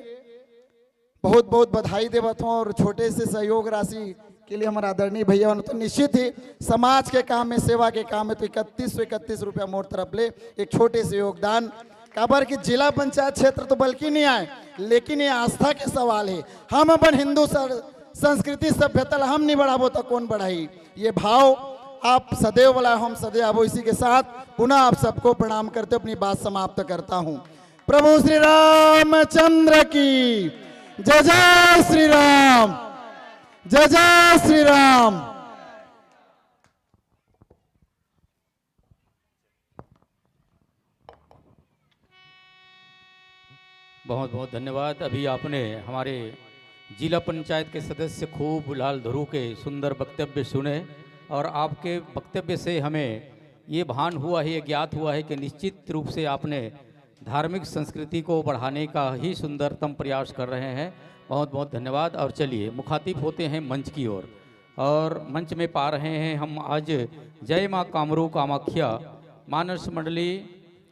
बहुत बहुत बधाई देवत हूँ। और छोटे से सहयोग राशि के लिए हमारे आदरणीय भैया हों तो निश्चित ही समाज के काम में, सेवा के काम में तो इकतीस सौ इकतीस रुपया मोर तरफ ले एक छोटे से योगदान। काबर कि जिला पंचायत क्षेत्र तो बल्कि नहीं आए, लेकिन ये आस्था के सवाल है। हम अपन हिंदू सर-, संस्कृति सभ्यता ला हम नहीं बढ़ाबो तो कौन बढ़ाई? ये भाव आप सदैव वाला, हम सदैव आबो। इसी के साथ पुनः आप सबको प्रणाम करते अपनी बात समाप्त करता हूँ। प्रभु श्री रामचंद्र की जय, जय श्री राम, जय जय श्री राम। बहुत बहुत धन्यवाद। अभी आपने हमारे जिला पंचायत के सदस्य खूब लाल धरू के सुंदर वक्तव्य सुने और आपके वक्तव्य से हमें ये भान हुआ है, ये ज्ञात हुआ है कि निश्चित रूप से आपने धार्मिक संस्कृति को बढ़ाने का ही सुंदरतम प्रयास कर रहे हैं। बहुत बहुत धन्यवाद। और चलिए मुखातिब होते हैं मंच की ओर। और मंच में पा रहे हैं हम आज जय माँ कामरू कामाख्या मानस मंडली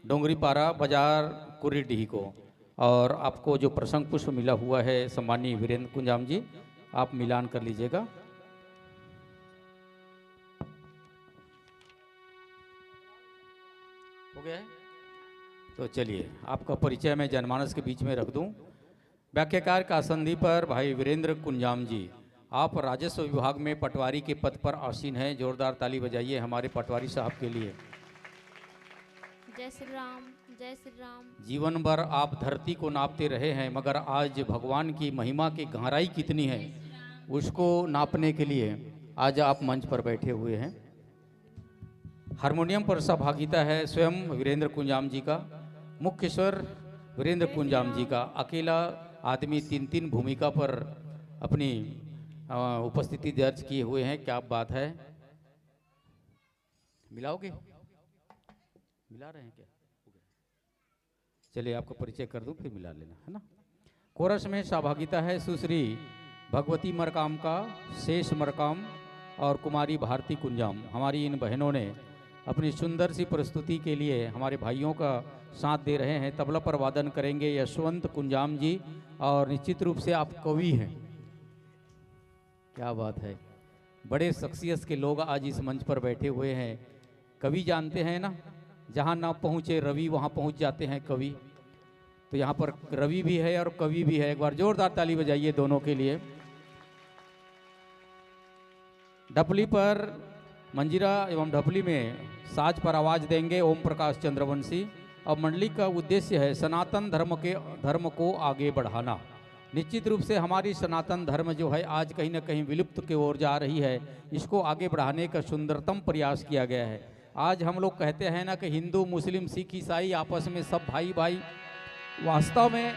डोंगरीपारा बाजार कुरीडीह को। और आपको जो प्रसंग पुष्प मिला हुआ है सम्माननीय वीरेंद्र कुंजाम जी, आप मिलान कर लीजिएगा। हो गया है? तो चलिए आपका परिचय मैं जनमानस के बीच में रख दूं। व्याख्याकार का संधि पर भाई वीरेंद्र कुंजाम जी, आप राजस्व विभाग में पटवारी के पद पर आसीन हैं। जोरदार ताली बजाइए हमारे पटवारी साहब के लिए। जय श्री राम, जय श्री राम। जीवन भर आप धरती को नापते रहे हैं, मगर आज भगवान की महिमा की गहराई कितनी है, उसको नापने के लिए आज आप मंच पर बैठे हुए हैं। हारमोनियम पर सहभागिता है स्वयं वीरेंद्र कुंजाम जी का, मुख्य स्वर वीरेंद्र कुंजाम जी का। अकेला आदमी तीन तीन भूमिका पर अपनी, अ, उपस्थिति दर्ज किए हुए हैं। क्या बात है। मिलाओगे? मिला रहे हैं क्या? चलिए, आपका परिचय कर दूं, फिर मिला लेना, है ना। कोरस में सहभागिता है सुश्री भगवती मरकाम का, शेष मरकाम और कुमारी भारती कुंजाम। हमारी इन बहनों ने अपनी सुंदर सी प्रस्तुति के लिए हमारे भाइयों का साथ दे रहे हैं। तबला पर वादन करेंगे यशवंत कुंजाम जी, और निश्चित रूप से आप कवि हैं। क्या बात है, बड़े शख्सियत के लोग आज इस मंच पर बैठे हुए हैं। कवि जानते हैं ना, जहाँ ना पहुँचे रवि, वहाँ पहुँच जाते हैं कवि। तो यहाँ पर रवि भी है और कवि भी है। एक बार जोरदार ताली बजाइए दोनों के लिए। ढपली पर, मंजीरा एवं ढपली में साज पर आवाज देंगे ओम प्रकाश चंद्रवंशी। और मंडली का उद्देश्य है सनातन धर्म के, धर्म को आगे बढ़ाना। निश्चित रूप से हमारी सनातन धर्म जो है आज कहीं ना कहीं विलुप्त की ओर जा रही है, इसको आगे बढ़ाने का सुंदरतम प्रयास किया गया है। आज हम लोग कहते हैं ना कि हिंदू, मुस्लिम, सिख, ईसाई आपस में सब भाई भाई। वास्तव में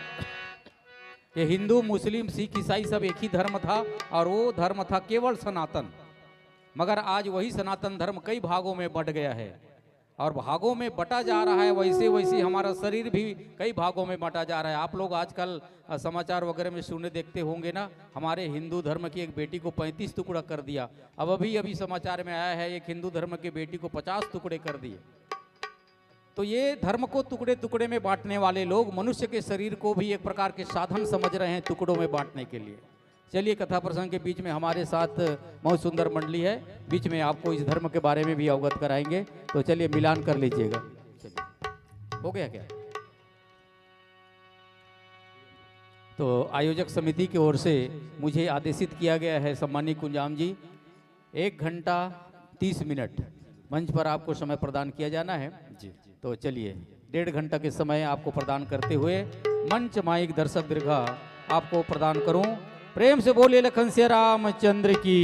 ये हिंदू, मुस्लिम, सिख, ईसाई सब एक ही धर्म था और वो धर्म था केवल सनातन। मगर आज वही सनातन धर्म कई भागों में बंट गया है और भागों में बंटा जा रहा है। वैसे वैसे हमारा शरीर भी कई भागों में बंटा जा रहा है। आप लोग आजकल, अ, समाचार वगैरह में सुनने देखते होंगे ना, हमारे हिंदू धर्म की एक बेटी को पैंतीस टुकड़ा कर दिया। अब अभी अभी समाचार में आया है, एक हिंदू धर्म की बेटी को पचास टुकड़े कर दिए। तो ये धर्म को टुकड़े टुकड़े में बांटने वाले लोग मनुष्य के शरीर को भी एक प्रकार के साधन समझ रहे हैं टुकड़ों में बांटने के लिए। चलिए, कथा प्रसंग के बीच में हमारे साथ बहुत सुंदर मंडली है, बीच में आपको इस धर्म के बारे में भी अवगत कराएंगे। तो चलिए, मिलान कर लीजिएगा। चलिए, हो गया क्या? तो आयोजक समिति की ओर से मुझे आदेशित किया गया है, सम्मानित कुंजाम जी, एक घंटा तीस मिनट मंच पर आपको समय प्रदान किया जाना है। जी। तो चलिए, डेढ़ घंटा के समय आपको प्रदान करते हुए मंच माइक दर्शक दीर्घा आपको प्रदान करूं। प्रेम से बोलिए लखन सिया रामचंद्र की।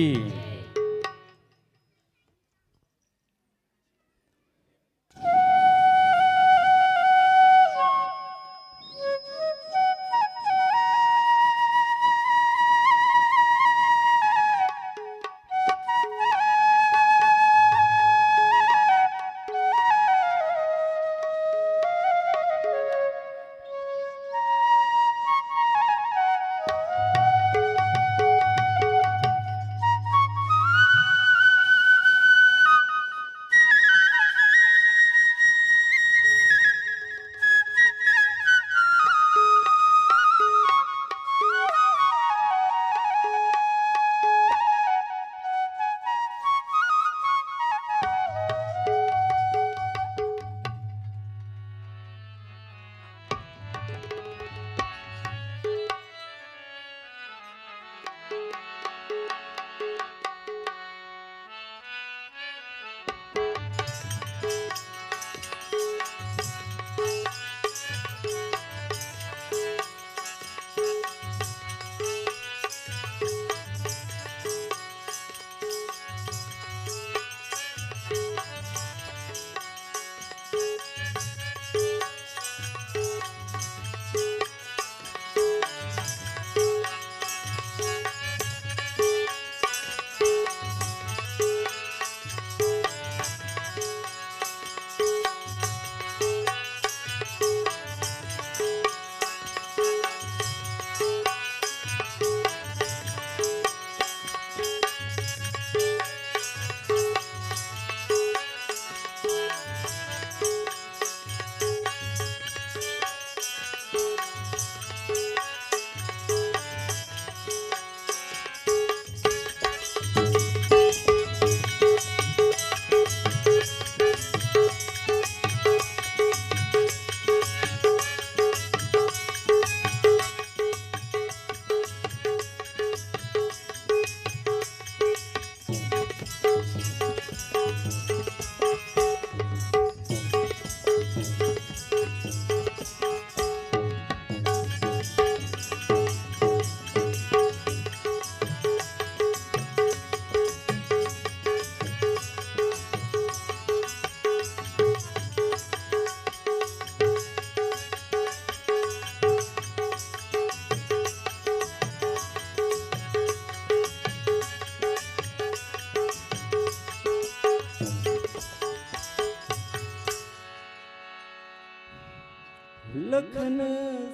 लखन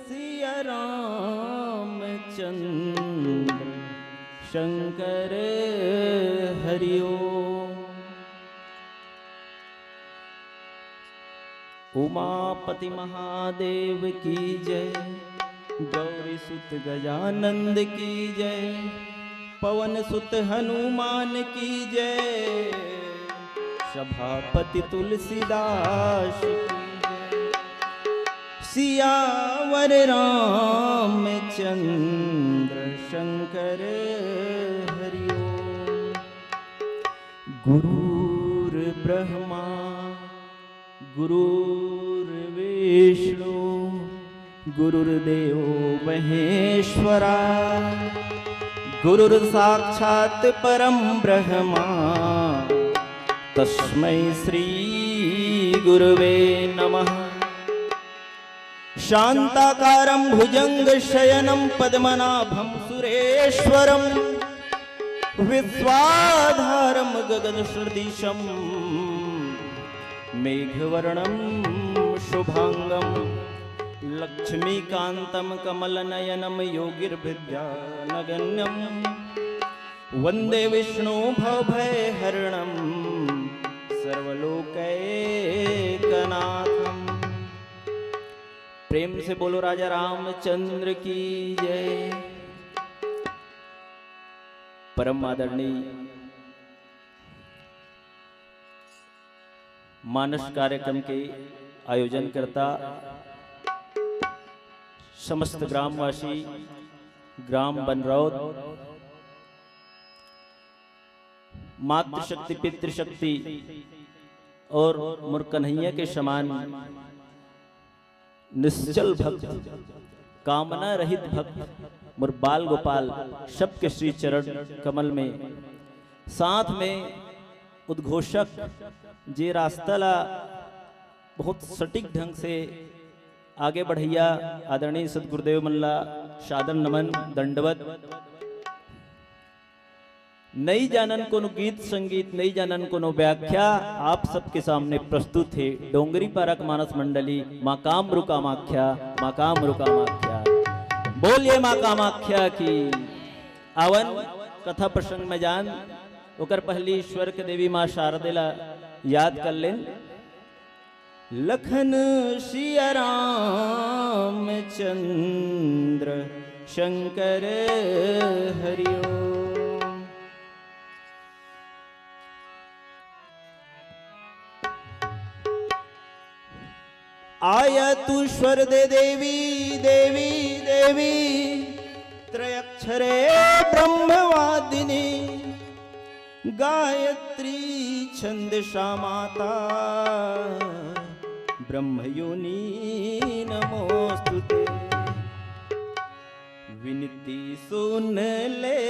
सिया राम चंद्र शंकर हरिओम। उमापति महादेव की जय, गौरी सुत गजानंद की जय, पवन सुत हनुमान की जय, सभापति तुलसीदास की जय। सियावर रामचंद्र शंकर हरिओम। गुरुर्ब्रह्मा गुरुर्विष्णु गुरुर्देवो महेश्वरा। गुरुर्साक्षात् परं ब्रह्मा तस्मै श्री गुरुवे नमः। शांताकारं भुजंगशयनं पद्मनाभं सुरेश्वरं विश्वाधारं गगनसदृशं मेघवर्णं शुभांगं लक्ष्मीकान्तं कमलनयनं योगिर्भिद्यानगण्यं वन्दे विष्णु भवभयहरणं सर्वलोकैकनाथम्। प्रेम से बोलो राजा रामचंद्र की जय। परम आदरणीय मानस कार्यक्रम के आयोजनकर्ता समस्त ग्रामवासी, ग्राम बनरौत, मातृशक्ति, पितृशक्ति और मोर कन्हैया के समान निश्चल भक्त, कामना रहित भक्त, मोर बाल गोपाल, सबके श्री चरण कमल में, साथ में उद्घोषक, जे रास्ता ला बहुत सटीक ढंग से आगे बढ़ैया आदरणीय सदगुरुदेव मन ला सादर नमन, दंडवत। नई जानन कोनो गीत संगीत, नई जानन कोनो व्याख्या, आप सबके सामने प्रस्तुत हे डोंगरी पारक मानस मंडली, माँ कामरू कामाख्या, माँ कामरू कामाख्या। बोलिए माँ कामाख्या की। आवन कथा प्रसंग में जान, ओकर पहली स्वर्ग देवी माँ शारदे ला याद कर लेन। लखन सिया राम चंद्र शंकर हरिओम। आया तू स्वर दे देवी, देवी, देवी, त्रयक्षरे ब्रह्मवादिनी। गायत्री छंदसा माता ब्रह्मयोनि नमोस्तुते। विनती सुन ले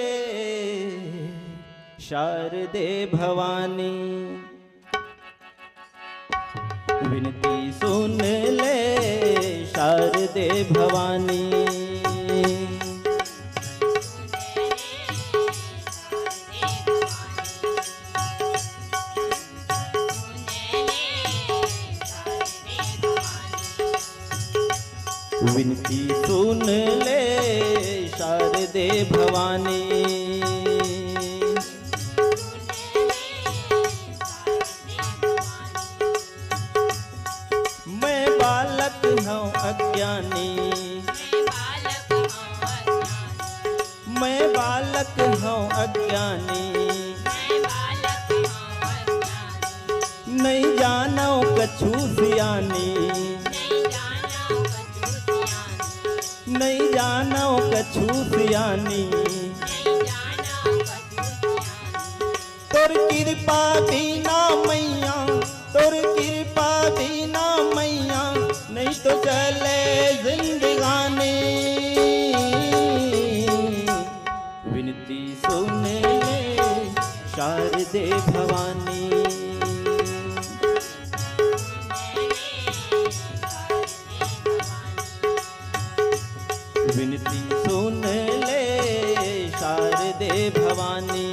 शारदे भवानी, विनती सुन ले शारदे भवानी। विनती सुन ले शारदे भवानी। मैं बालक हूँ अज्ञानी, मैं बालक हूँ अज्ञानी, नहीं जानो कछु सियानी, नहीं जानो कछु सियानी। तोर कृपा बिना मैया, तोर कृपा बिना मैया, नहीं तो चले जिंदगानी। विनती सुन ले शारदे भवानी। विनती सुन ले शारदे भवानी।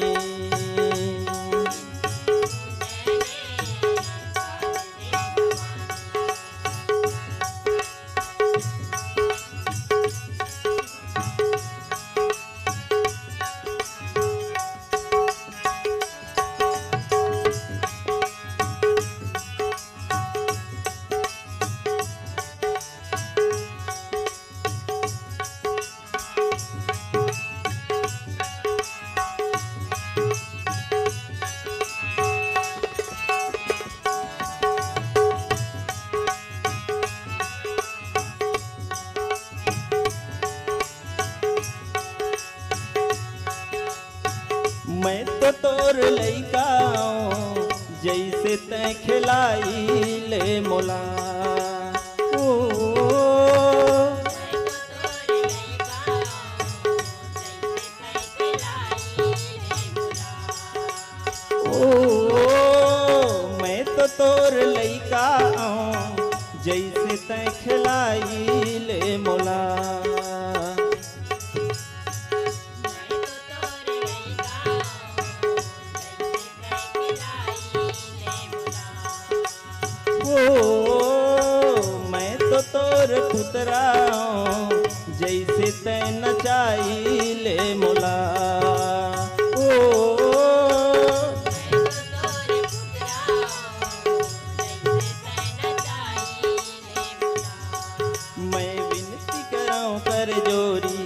तोर लइका जइसे तैं खेलाइले मोला। ओ, ओ, मैं तो तोर लइका आंव, जइसे तैं खेलाइले मोला। ओ, मैं तो तोर पुतरा आंव, जइसे तैं नचाइले मोला। ओ, मैं विनती करंव कर जोरी,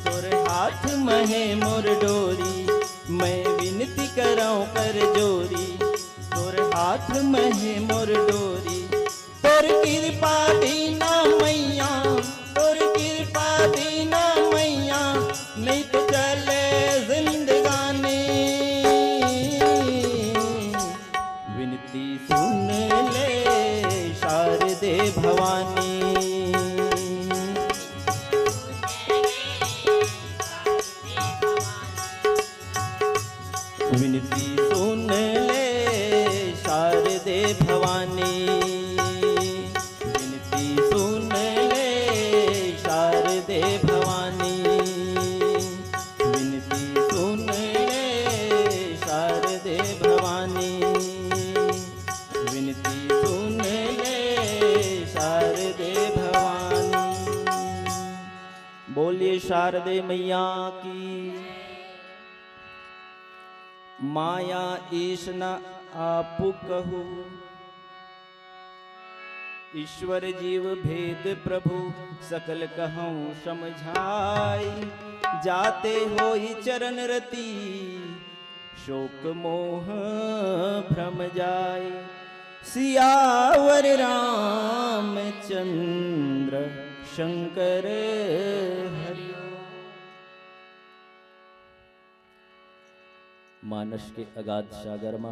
तोर हाथ म हे मोर डोरी। मैं विनती करंव कर जोरी, तोर हाथ म हे मोर डोरी। तोर किरपा बिना मैया, तोर किरपा बिना मैया, नइ तो चले जिंदगानी। विनती सुन ले शारदे भवानी। विनती सुन ले शारदे भवानी। विनती सुन ले शारदे भवानी। विनती सुन ले शारदे भवानी। विनती सुन ले शारदे भवानी। बोलिए शारदे मैया की। माया ईश न आपु कहू, ईश्वर जीव भेद प्रभु सकल कहूँ समझाई। जाते होई चरण रति शोक मोह भ्रम जाय। सियावर रामचंद्र शंकर हरि। मानस के अगाध सागर मा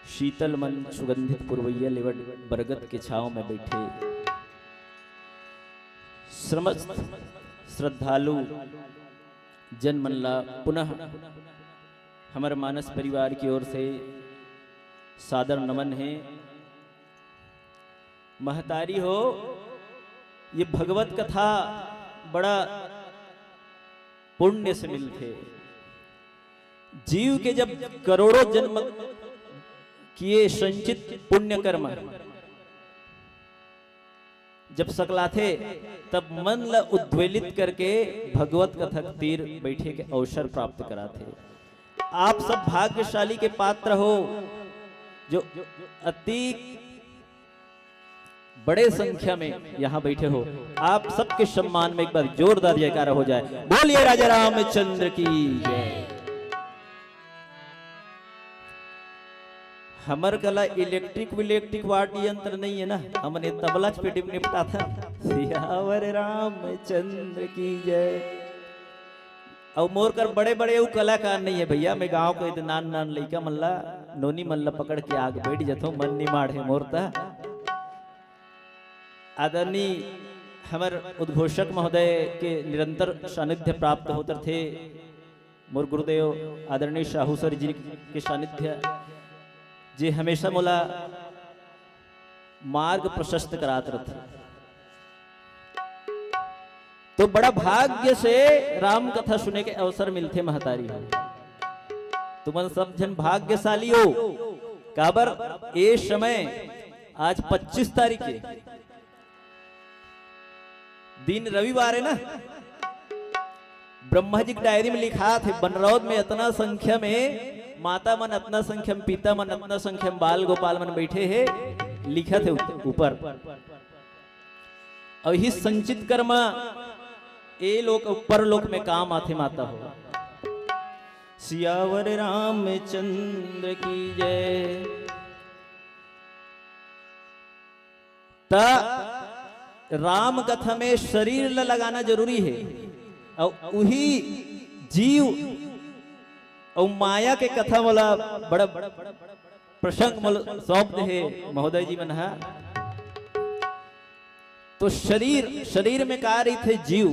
शीतल मन सुगंधित पुरवैया लेवत बरगद के छांव में बैठे समस्त श्रद्धालु जन मन ला पुनः हमर मानस परिवार की ओर से सादर नमन हे। महतारी हो, ये भगवत कथा बड़ा पुण्य से मिलथे। जीव के जब करोड़ों जन्म किए संचित पुण्य कर्म जब सकलाथे, तब मन ल उद्वेलित करके भगवत कथा के तीर बैठे के अवसर प्राप्त कराथे। आप सब भाग्यशाली के पात्र हो, जो अति बड़े संख्या में यहाँ बैठे हो। आप सबके सम्मान में एक बार जोरदार जयकारा हो जाए। बोलिए राजा रामचंद्र की जय। हमर कला इलेक्ट्रिक विलेक्ट्रिक वाद्य यंत्र नहीं है ना, हमन ये तबला च पेटी में निपटाथन। सियावर रामचंद्र की जय। अउ मोर कर बड़े बड़े अउ कलाकार नहीं है भैया, मैं गांव के नान नान लइका मन ला, नोनी मन ला पकड़ के आग बैठ जथों, मन निमाड़ है मोर ता। आदरणीय हमर उद्घोषक महोदय के निरंतर सानिध्य प्राप्त होत रथे। मोर गुरुदेव आदरणीय साहू सर जी के सानिध्य, जे हमेशा मोला मार्ग प्रशस्त करात रथे। तो बड़ा भाग्य से राम कथा सुने के अवसर मिलथे महतारी हो। तुमन सब झन भाग्यशाली हो, काबर ए समय आज पच्चीस तारीख के दिन रविवार है ना, ब्रह्मा जी के डायरी में लिखाथे, बनरौद में अतना संख्या में माता मन, अतना संख्या में पिता मन, अतना संख्या में बाल गोपाल मन बैठे हे, लिखत हे ऊपर। अउ इही संचित कर्म ए लोक अउ परलोक में काम आथे माता हो। सियावर रामचंद्र की जय। त राम कथा में शरीर ल लगाना जरूरी हे, अउ उही जीव अउ माया के कथा मोला बड़ा प्रसंग मोला सौंप दे हे महोदय जी मन ह। तो शरीर, शरीर में का रहिथे? जीव।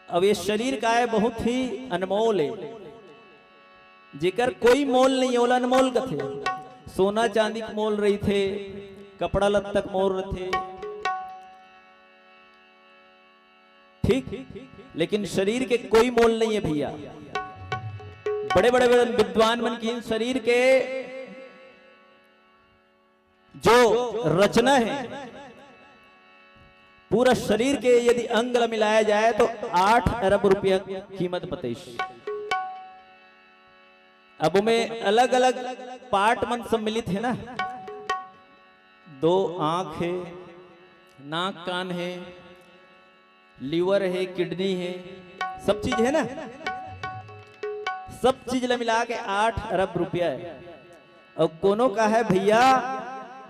अब ये शरीर का है, बहुत ही अनमोल है, जेकर कोई मोल नहीं, ओला अनमोल कथे। सोना चांदी के मोल रहिथे, कपड़ा लत्ता के मोल रहिथे, ठीक, लेकिन शरीर के कोई मोल नहीं है भैया। बड़े बड़े विद्वान मन की शरीर के जो रचना है, पूरा शरीर के यदि अंग ला मिलाया जाए तो आठ अरब रुपया कीमत बतइस। अब में अलग अलग पार्ट मन सम्मिलित है ना, दो आंख है, नाक कान है, लिवर है, किडनी है, सब चीज है ना, सब चीज ला मिला के आठ अरब रुपया है। अउ कोनो का है, "भैया,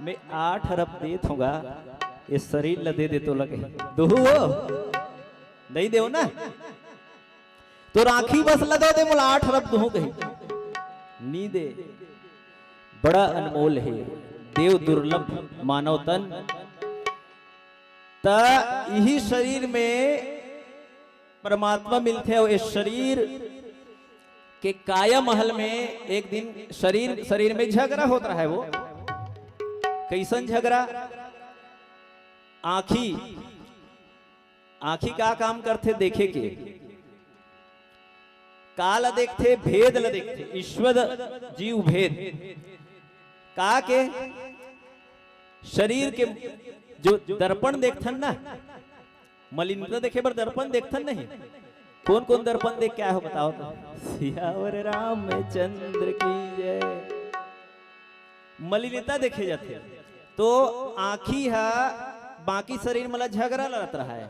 मैं आठ अरब देत हों गा, ये शरीर ला दे दे तो लगे।" दुहू हो? नहीं देव ना? तो आँखी बस ला दे दे, मोला आठ अरब दुहू कही। नी दे। बड़ा अनमोल है, देव दुर्लभ मानव तन। त इही शरीर में परमात्मा मिलथे, अउ ए शरीर के काया महल में एक दिन शरीर, शरीर में झगड़ा होत रहा है। वो कइसन झगड़ा? आँखी, आँखी का काम करथे? देखे के। का ला देखथे? भेद ला देखथे, ईश्वर जीव भेद। का के? शरीर के जो दर्पण देखथन ना, मलिनता देखे बर दर्पण देखथन नहीं? कोन कोन दर्पण देख के आए हो, बताओ तो। सियावर रामचंद्र की जय। मलिनता देखे जाथे तो आँखी हा बाकी शरीर मन ला झगड़ा लड़त रहा है।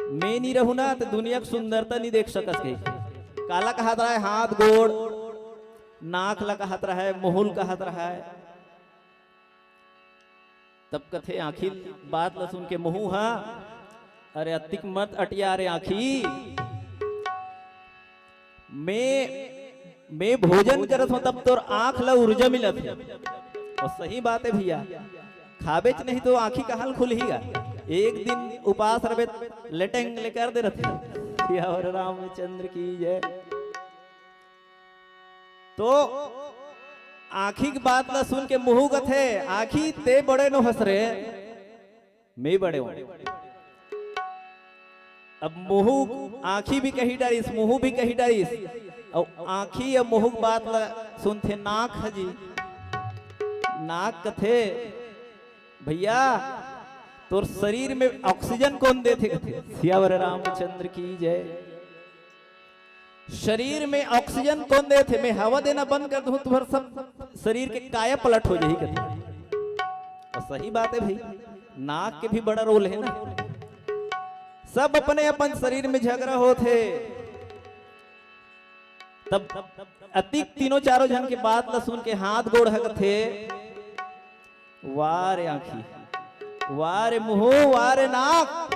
मैं नी रहूँ ना तो दुनिया के सुंदरता नी देख सकस के। काला कहत रहा है? हाथ गोड़, नाक ला कहत रहा है, मुहुल कहत रहा है। तब कथे आँखी बात ला सुन के मुहू हा, "अरे अतिक मत अटिया रे आँखी, मैं, मैं भोजन करत हों तब तोर आँख ला ऊर्जा मिलत हे।" अउ सही बात है भैया, खाबेच नहीं तो आँखी कहाँ ले खुलही गा? एक दिन उपास रहे, लेटेंग ले कर दे रथे। सियावर रामचंद्र की जय। तो आँखी के बात ला सुन के मुहू कथे, "आँखी ते बड़े नो हस रे, मैं बड़े हों।" अब मुहू, आँखी भी कही डारिस, मुहू भी कही डारिस, अउ आँखी अउ मुहू के बात ला सुनथे नाक ह जी। नाक कथे, "भैया, तोर शरीर में ऑक्सीजन कोन देथे?" कथे, सियावर रामचंद्र की जय। शरीर में ऑक्सीजन कोन देथे? मैं हवा देना बंद कर दूं, तुम्हारा सब शरीर के काया पलट हो जाही कथे। अउ सही बात है भाई, नाक के भी बड़ा रोल है ना। सब अपने अपन शरीर में झगड़ा होत हे। तब अतिक तीनों चारों झन के बात ला सुन के हाथ गोड़ ह कथे, "वाह रे आँखी, वाह रे मुहू, वाह रे नाक।"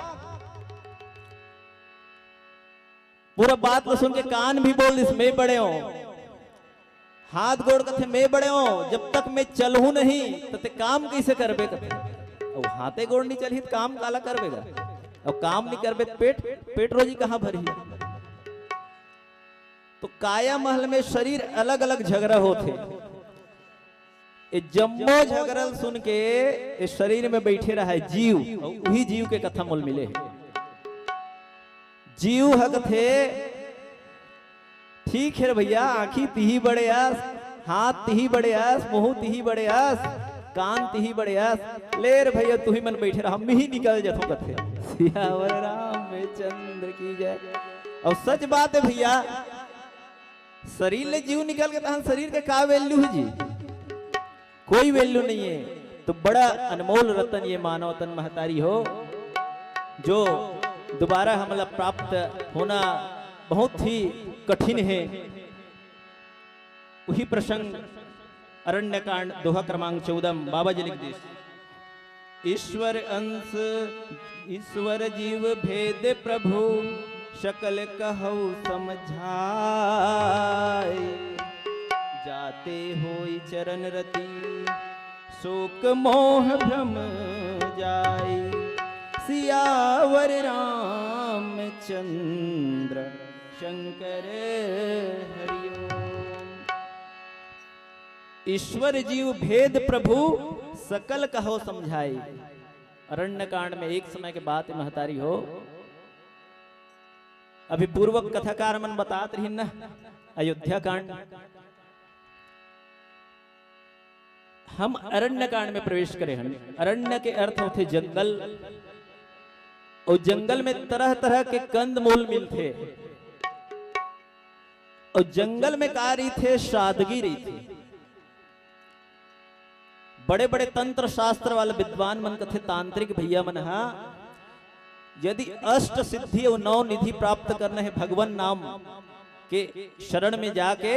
पूरा बात ला सुन के कान भी बोल दिस, "मैं बड़े हों।" हाथ गोड़ कथे, "मैं बड़े हों, जब तक मैं चलहूँ नहीं, त ते काम कइसे करबे?" कथे, "अउ हाथे गोड़ नी चलही, त काम काला करबे गा? अउ काम नी करबे, त पेट, पेट रोजी कहाँ भरही?" तो काया महल में शरीर अलग-अलग झगड़ा होथे। ए जम्मो झगड़ा ल सुन के ए शरीर में बैठे रहा है जीव, अउ उही जीव के कथा मोल मिले हे। जीव ह कथे, "ठीक हे रे भैया, आँखी तिही बड़े अस, हाथ तिही बड़े अस, मुहू तिही बड़े अस, कान तिही बड़े अस, ले रे भैया, तुही मन बैठे रहा, मिही निकल जथों," कथे। सियावर रामचंद्र की जय। अउ सच बात है भैया, शरीर ले जीव निकल के तहन शरीर के का value है जी? कोई value नहीं है। तो बड़ा अनमोल रतन ये मानव तन महतारी हो, जो दोबारा हमला प्राप्त होना बहुत ही कठिन है। उही प्रसंग अरण्यकांड दोहा क्रमांक चौदह म बाबा जी लिख दिस, "ईश्वर अंश ईश्वर जीव भेद प्रभु, सकल कहौ समझाए, जाते होई चरण रति, शोक मोह भ्रम जाए। सियावर रामचंद्र शंकर हरिओम। ईश्वर जीव भेद प्रभु सकल कहौ समझाए। अरण्य कांड में एक समय के बात महतारी हो, अभी पूर्वक कथाकार मन बतात रहिन न, अयोध्या कांड। हम अरण्य कांड में प्रवेश करे हन। अरण्य के अर्थ होथे जंगल, और जंगल में तरह तरह के कंद मूल मिलथे, और जंगल में का रहिथे? सादगी रहिथे। बड़े बड़े तंत्र शास्त्र वाला विद्वान मन कथे, तांत्रिक भैया मन हा, यदि अष्ट सिद्धि और नौ निधि प्राप्त करना है भगवान नाम के शरण में जाके,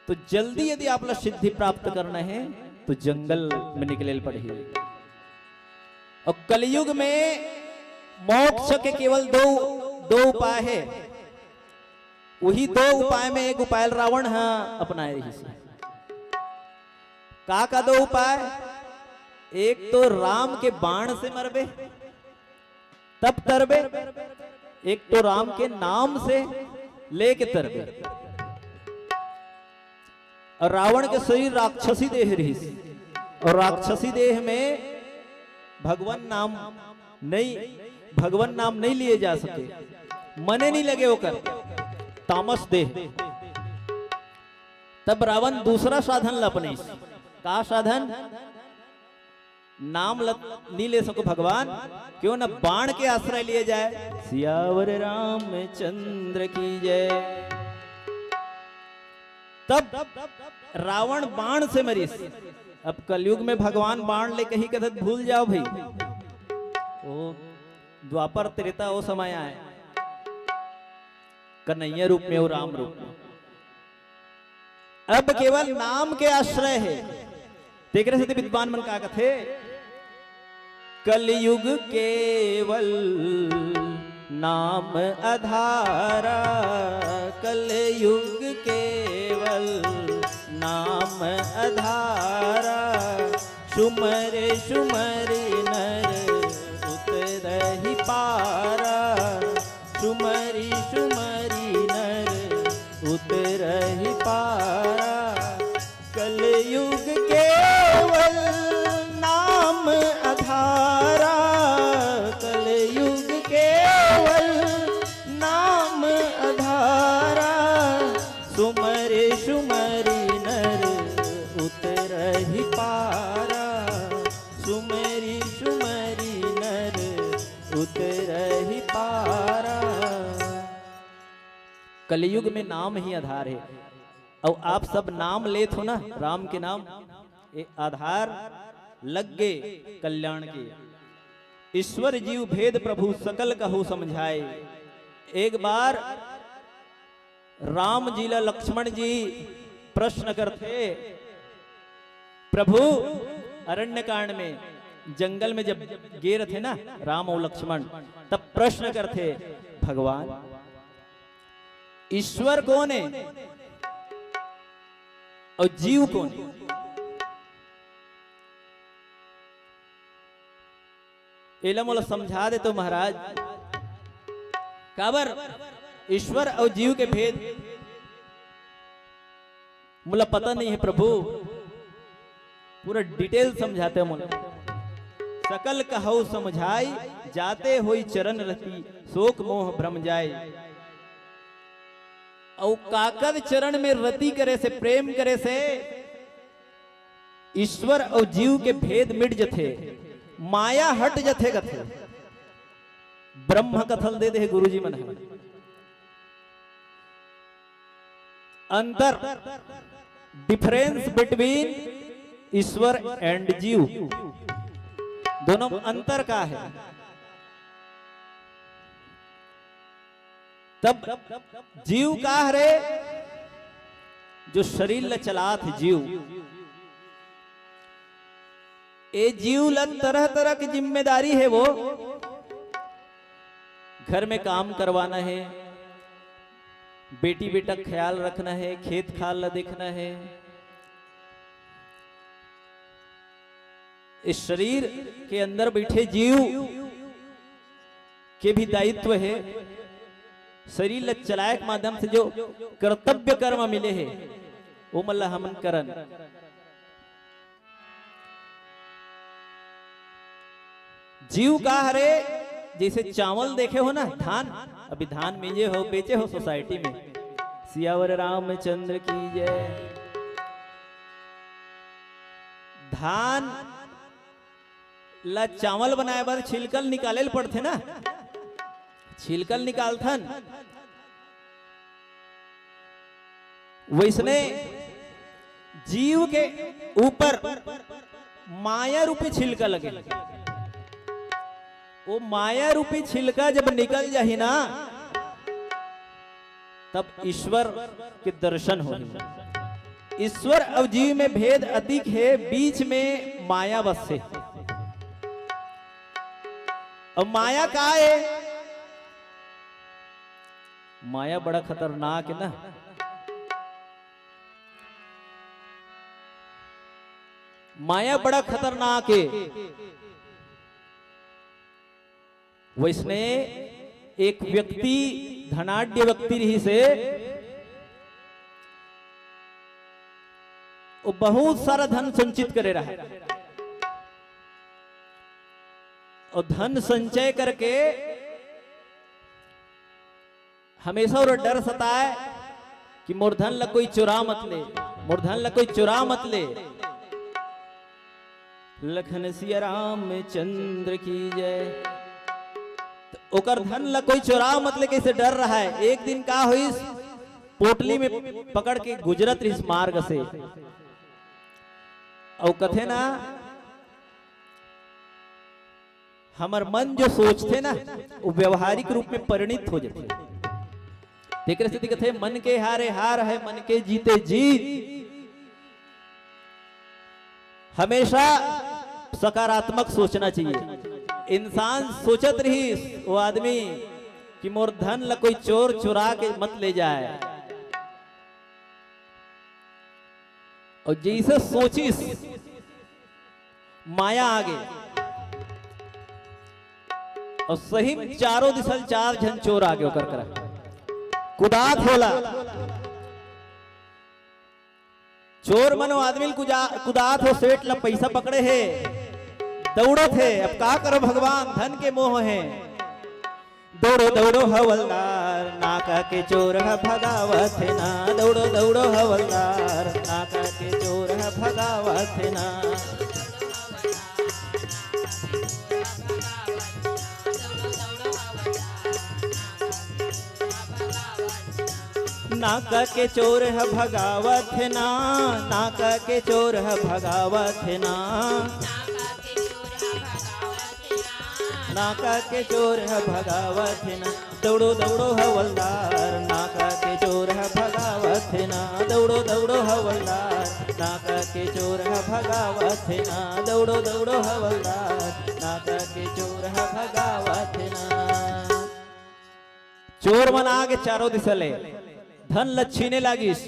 तो जल्दी यदि आप ला सिद्धि प्राप्त करना है तो जंगल में निकले पड़ही। और कलयुग में मोक्ष के केवल दो दो उपाय है। वही दो उपाय में एक उपाय रावण हा अपनाए रहिस। का का दो उपाय? एक तो राम के बाण से मरबे तब तरबे, एक तो राम के नाम से लेके तरबे। और रावण के शरीर राक्षसी देह रहिस, और राक्षसी देह में भगवान नाम नहीं, भगवान नाम नहीं लिए जा सके, मने नहीं लगे ओकर, तामस देह। तब रावण दूसरा साधन ला अपनाइस। का साधन? नाम ल-, नहीं ले सको भगवान, क्यों न बाण के आश्रय लिए जाए। सियावर रामचंद्र की जय। तब रावण बाण से मरिस। अब कलयुग में भगवान बाण ले कहीं कथत भूल जाओ भाई, ओ द्वापर त्रेता ओ समय आए, कन्हैया रूप में, ओ राम रूप में। अब केवल नाम के आश्रय है। तेकरे सेती विद्वान मन का कथे, कलयुग केवल नाम आधारा, कलयुग केवल नाम आधारा, सुमरे सुमरि नर उतरहि पारा, सुमरि सुमरि नर उतरहि पारा। कलयुग केवल नाम आधारा, कलयुग केवल नाम आधारा। सुमरे सुमरि नर उतरहि पारा, सुमरि सुमरि नर उतरहि पारा। कलयुग में नाम ही आधार है। अउ आप सब नाम लेत हो ना, राम के नाम, ये आधार लग गे कल्याण के। ईश्वर जीव भेद प्रभु सकल कहु समझाए। एक बार राम जी ला लक्ष्मण जी प्रश्न करथे, प्रभु अरण्य कांड में जंगल में जब गे रथे ना राम अउ लक्ष्मण, तब प्रश्न करथे, भगवान ईश्वर कोन हे अउ जीव कोन हे? एला मोला समझा दे तो महाराज, काबर ईश्वर अउ जीव के भेद मोला पता नहीं है प्रभु, पूरा detail समझा दे मोला। सकल कहौ समझाई, जाते होई चरण रति, शोक मोह भ्रम जाए। अउ काकर चरण में रति करे से, प्रेम करे से ईश्वर अउ जीव के भेद मिट जथे, माया हट जथे कथे। ब्रह्म कथा ल दे दे हे गुरुजी मन ह। अंतर, difference between ईश्वर and जीव, दोनों में अंतर का है? तब जीव का हरे? जो शरीर ल चलात हे जीव। ए जीव ल तरह तरह के जिम्मेदारी हे वो। घर में काम करवाना है, बेटी बेटा ख्याल रखना है, खेत खार ला देखना है। इस शरीर के अंदर बैठे जीव के भी दायित्व है। शरीर ला चलाए के माध्यम से जो कर्तव्य कर्म मिले है, वो मन ला हमन करन। जीव का हरे, जैसे चावल देखे हो ना, धान, अभी धान मिंजे हो, बेचे हो सोसाइटी में, सियावर रामचंद्र की जय। धान ला चावल बनाए बर छिलकल निकाले ल पड़थे ना, छिलकल निकालथन। वैसने जीव के ऊपर माया रूपी छिलका लगे। वो माया रूपी छिलका जब निकल जाही ना, तब ईश्वर के दर्शन होही। ईश्वर अउ जीव में भेद अतिक हे, बीच में माया बसथे। अब माया का हे? माया बड़ा खतरनाक हे ना। माया बड़ा खतरनाक हे। वैसने एक व्यक्ति, धनाढ्य व्यक्ति रहिस हे, वो बहुत सारा धन संचित करे रहा। और धन संचय करके हमेशा वो डर सताए कि मोर धन ला कोई चुरा मत ले, मोर धन ला कोई चुरा मत ले। लखन सिया रामचंद्र की जय। त ओकर धन ला कोई चुरा मत ले, कइसे डर रहा है। एक दिन का होइस, पोटली में पकड़ के गुजरत रहिस मार्ग से। अउ कथे ना, हमर मन जो सोचथे ना, वो व्यवहारिक रूप में परिणित हो जाथे। तेकरे सेती कथे, "मन के हारे हार है, मन के जीते जीत।" हमेशा सकारात्मक सोचना चाहिए। इंसान सोचत रहिस, वो आदमी, कि मोर धन ला कोई चोर चुरा के मत ले जाए। और जैसे सोचिस, माया आगे, और सही में चारों दिशा ले चार झन चोर आगे ओकर करा, कुदात हे ओला। चोर मन ओ आदमी ल कुजा-, कुदात हे, सेठ ला पैसा पकड़े हे, दौड़त हे। अब का करो भगवान, धन के मोह हे। दौड़ो दौड़ो हवलदार, नाका के चोर ह भगावत हे ना। दौड़ो दौड़ो हवलदार, नाका के चोर ह भगावत हे ना। नाका के चोर ह भगावत हे ना, नाका के चोर ह भगावत हे ना। नाका के चोर ह भगावत हे ना, दौड़ो दौड़ो हवलदार। नाका के चोर ह भगावत हे ना, दौड़ो दौड़ो हवलदार। नाका के चोर ह भगावत हे ना, दौड़ो दौड़ो हवलदार। नाका के चोर ह भगावत हे ना। चोर मन आगे चारों दिशा ले, धन ल छीने लागिस।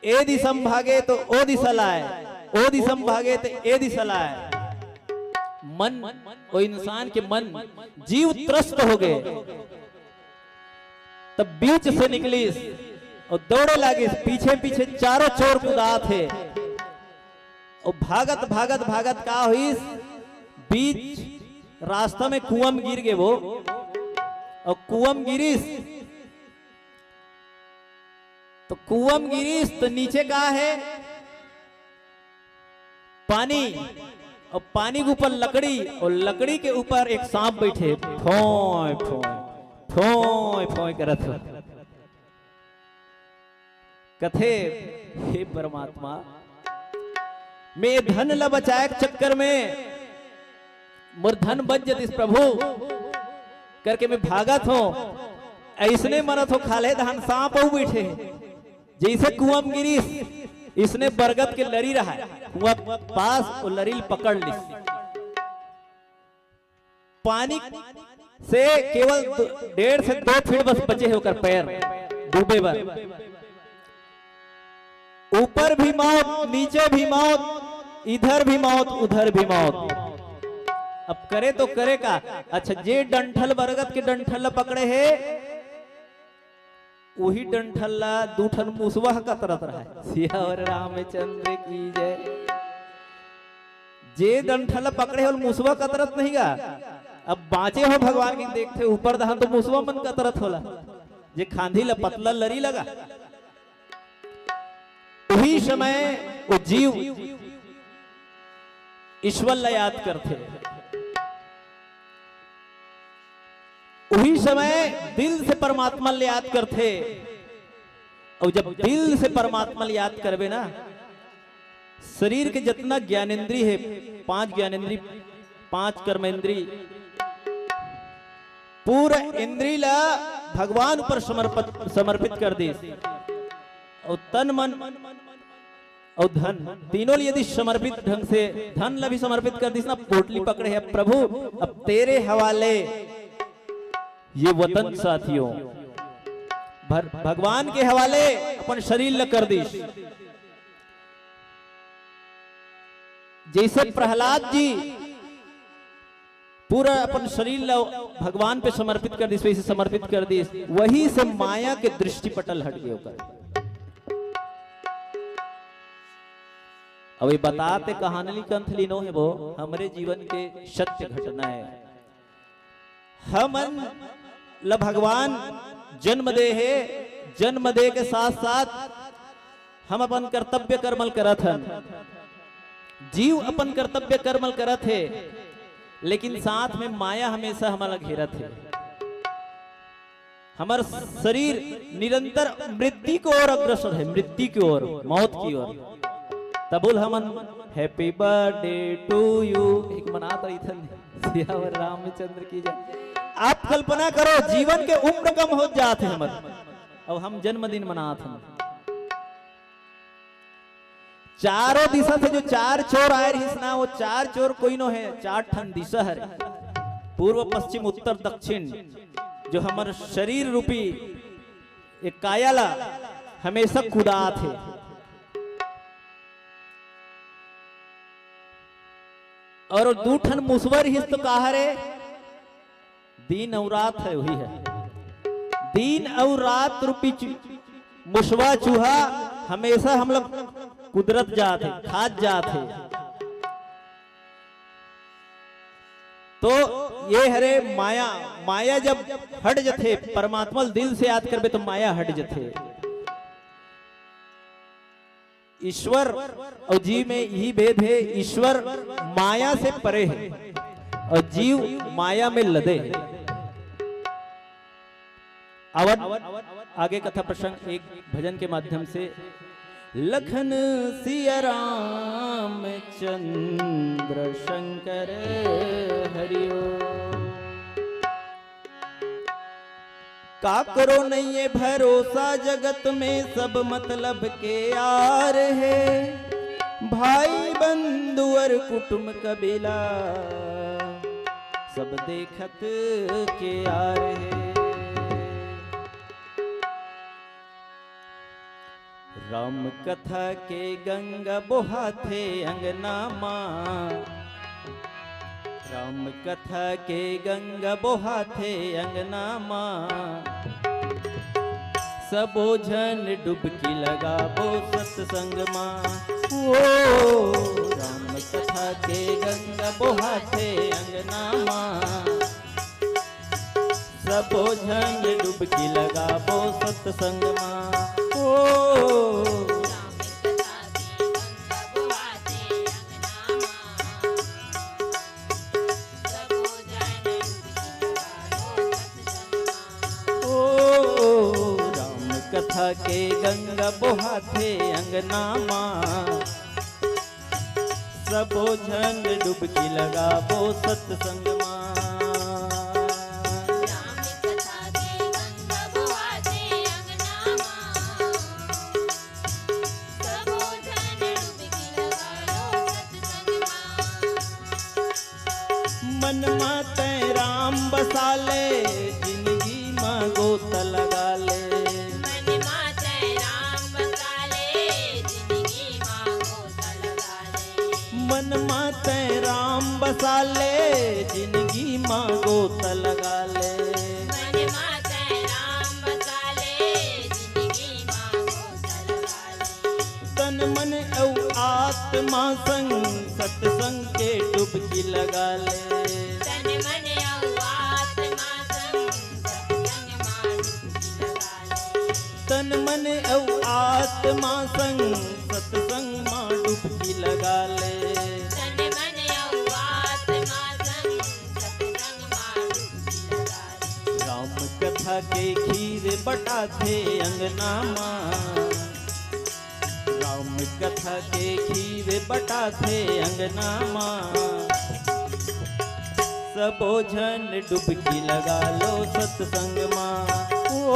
ए दिशा म भागे तो ओ दिशा लाए, ओ दिशा म भागे तो ए दिशा लाए। मन, ओ इंसान के मन, जीव त्रस्त हो गए। तब बीच से निकलिस और दौड़े लागिस, पीछे पीछे चारों चोर कुदात हे। और भागत भागत भागत का होइस, बीच रास्ता में कुआं म गिर गे वो। और कुआं म गिरिस, तो कुआं म गिरिस तो नीचे का हे? पानी। और पानी के ऊपर लकड़ी, और लकड़ी के ऊपर एक सांप बैठे, फोय फोय, फोय फोय करत हो। कथे, "हे परमात्मा, मैं ये धन ल बचाए के चक्कर में मोर धन बच जतिस प्रभु," करके मैं भागत हों। अइसने मनत हों, खाल्हे डहन सांप अउ बैठे हे। जइसे कुआं म गिरिस, इसने बरगद के लरी रहय, कुआं पास, ओ लरी ल पकड़ लिस। पानी से केवल दो, डेढ़ से दो फीट बस बचे हे ओकर पैर डूबे बर। ऊपर भी मौत, नीचे भी मौत, इधर भी मौत, उधर भी मौत। अब करे तो करे का? अच्छा, जे डंठल, बरगद के डंठल ला पकड़े हे, उही डंठल ला दू ठन मुसवा ह कतरत रहय। सियावर रामचंद्र की जय। जे डंठल ला पकड़े हे, ओला मुसवा कतरत नहीं गा। अब बांचे हो भगवान के, देखथे ऊपर डहान तो मुसवा मन कतरत हे ओला, जे खांधी ला पतला लरी लगा। उही समय वो जीव ईश्वर ला याद करथे, उही समय दिल से परमात्मा ला याद करथे। अउ जब दिल से परमात्मा ला याद करबे ना, शरीर के जतना ज्ञानेंद्री हे, पांच ज्ञानेंद्री, पांच कर्मेंद्री, पूरा इंद्री ला भगवान ऊपर समर्पित, समर्पित कर दिस। अउ तन, मन अउ धन, तीनों ला यदि समर्पित ढंग से, धन ला भी समर्पित कर दिस ना, पोटली पकड़े हे, "प्रभु, अब तेरे हवाले ये वतन साथियों", भर-, भगवान के हवाले अपन शरीर ला कर दिस। जैसे प्रहलाद जी पूरा अपन शरीर ला भगवान पे समर्पित कर दिस, वैसे समर्पित कर दिस, वही से माया के दृष्टि पटल हट गए ओकर। अब ये बताते कहानी कंथली नो हे, वो हमरे जीवन के सत्य घटना हे। हमन ल भगवान जन्म दे हे, जन्म दे के साथ साथ हम अपन कर्तव्य कर्म ल करत हन, जीव अपन कर्तव्य कर्म ल करत हे, लेकिन साथ में माया हमेशा हमला घेरत हे। हमर शरीर निरंतर मृत्यु की ओर अग्रसर हे, मृत्यु की ओर, मौत की ओर। तब बोल हमन "Happy birthday to you" एक मनात रहिथन। सियावर रामचंद्र की जय। आप कल्पना करो, जीवन के उम्र कम हो जात हे हमर, अब हम जन्मदिन मनात हन। चारों दिशा से जो चार चोर आए रहिस ना, वो चार चोर कोई नो हे, चार ठन दिशा हरे, पूर्व, पश्चिम, उत्तर, दक्षिण, जो हमर शरीर रूपी एक काया ला हमेशा कुदात हे। और दू ठन मुसवा रहिस तो का हरे? दिन अउ रात हे, वही हे। दिन अउ रात रूपी चु-, मुसवा चूहा हमेशा हमला कुदरत जात हे, खात जात हे। तो ये हरे माया। माया जब हट जथे, परमात्मा ल दिल से याद करबे तो माया हट जथे। ईश्वर अउ जीव में यही भेद हे, ईश्वर माया से परे हे अउ जीव माया में लदे हे। आवत आगे कथा प्रसंग एक भजन के माध्यम से। लखन सिया राम चंद्र शंकर हरिओ। काकरो नइये भरोसा जगत में, सब मतलब के यार हे। भाई बंधु अउ कुटुम कबीला, सब देखत के यार हे। राम कथा के गंगा बोहाथे अंगना मा, राम कथा के गंगा बोहाथे अंगना मा, सबो झन डुबकी लगाबो सत्संग मा। ओ राम कथा के गंगा बोहाथे अंगना मा, सबो झन डुबकी लगाबो सत्संग मा। ओ ओ राम कथा के गंगा बोहाथे अंगना मा, सबो झन डुबकी लगाबो सत्संग मा। राम कथा के गंगा बोहाथे अंगना मा, सबो झन डुबकी लगाबो सत्संग मा। मन मा तैं राम बसा ले, माँ संग सत्संग के डुबकी लगा ले। तन मन अउ आत्मा संग सत्संग मा डुबकी लगा ले। तन मन अउ आत्मा संग सत्संग मा डुबकी लगा ले। तन मन अउ आत्मा संग सत्संग मा डुबकी लगा ले। राम कथा के खीर बटाथे अंगना मा। राम कथा के खीर बटाथे अंगना मा। सबो झन डुबकी लगा लो सत्संग मा। ओ।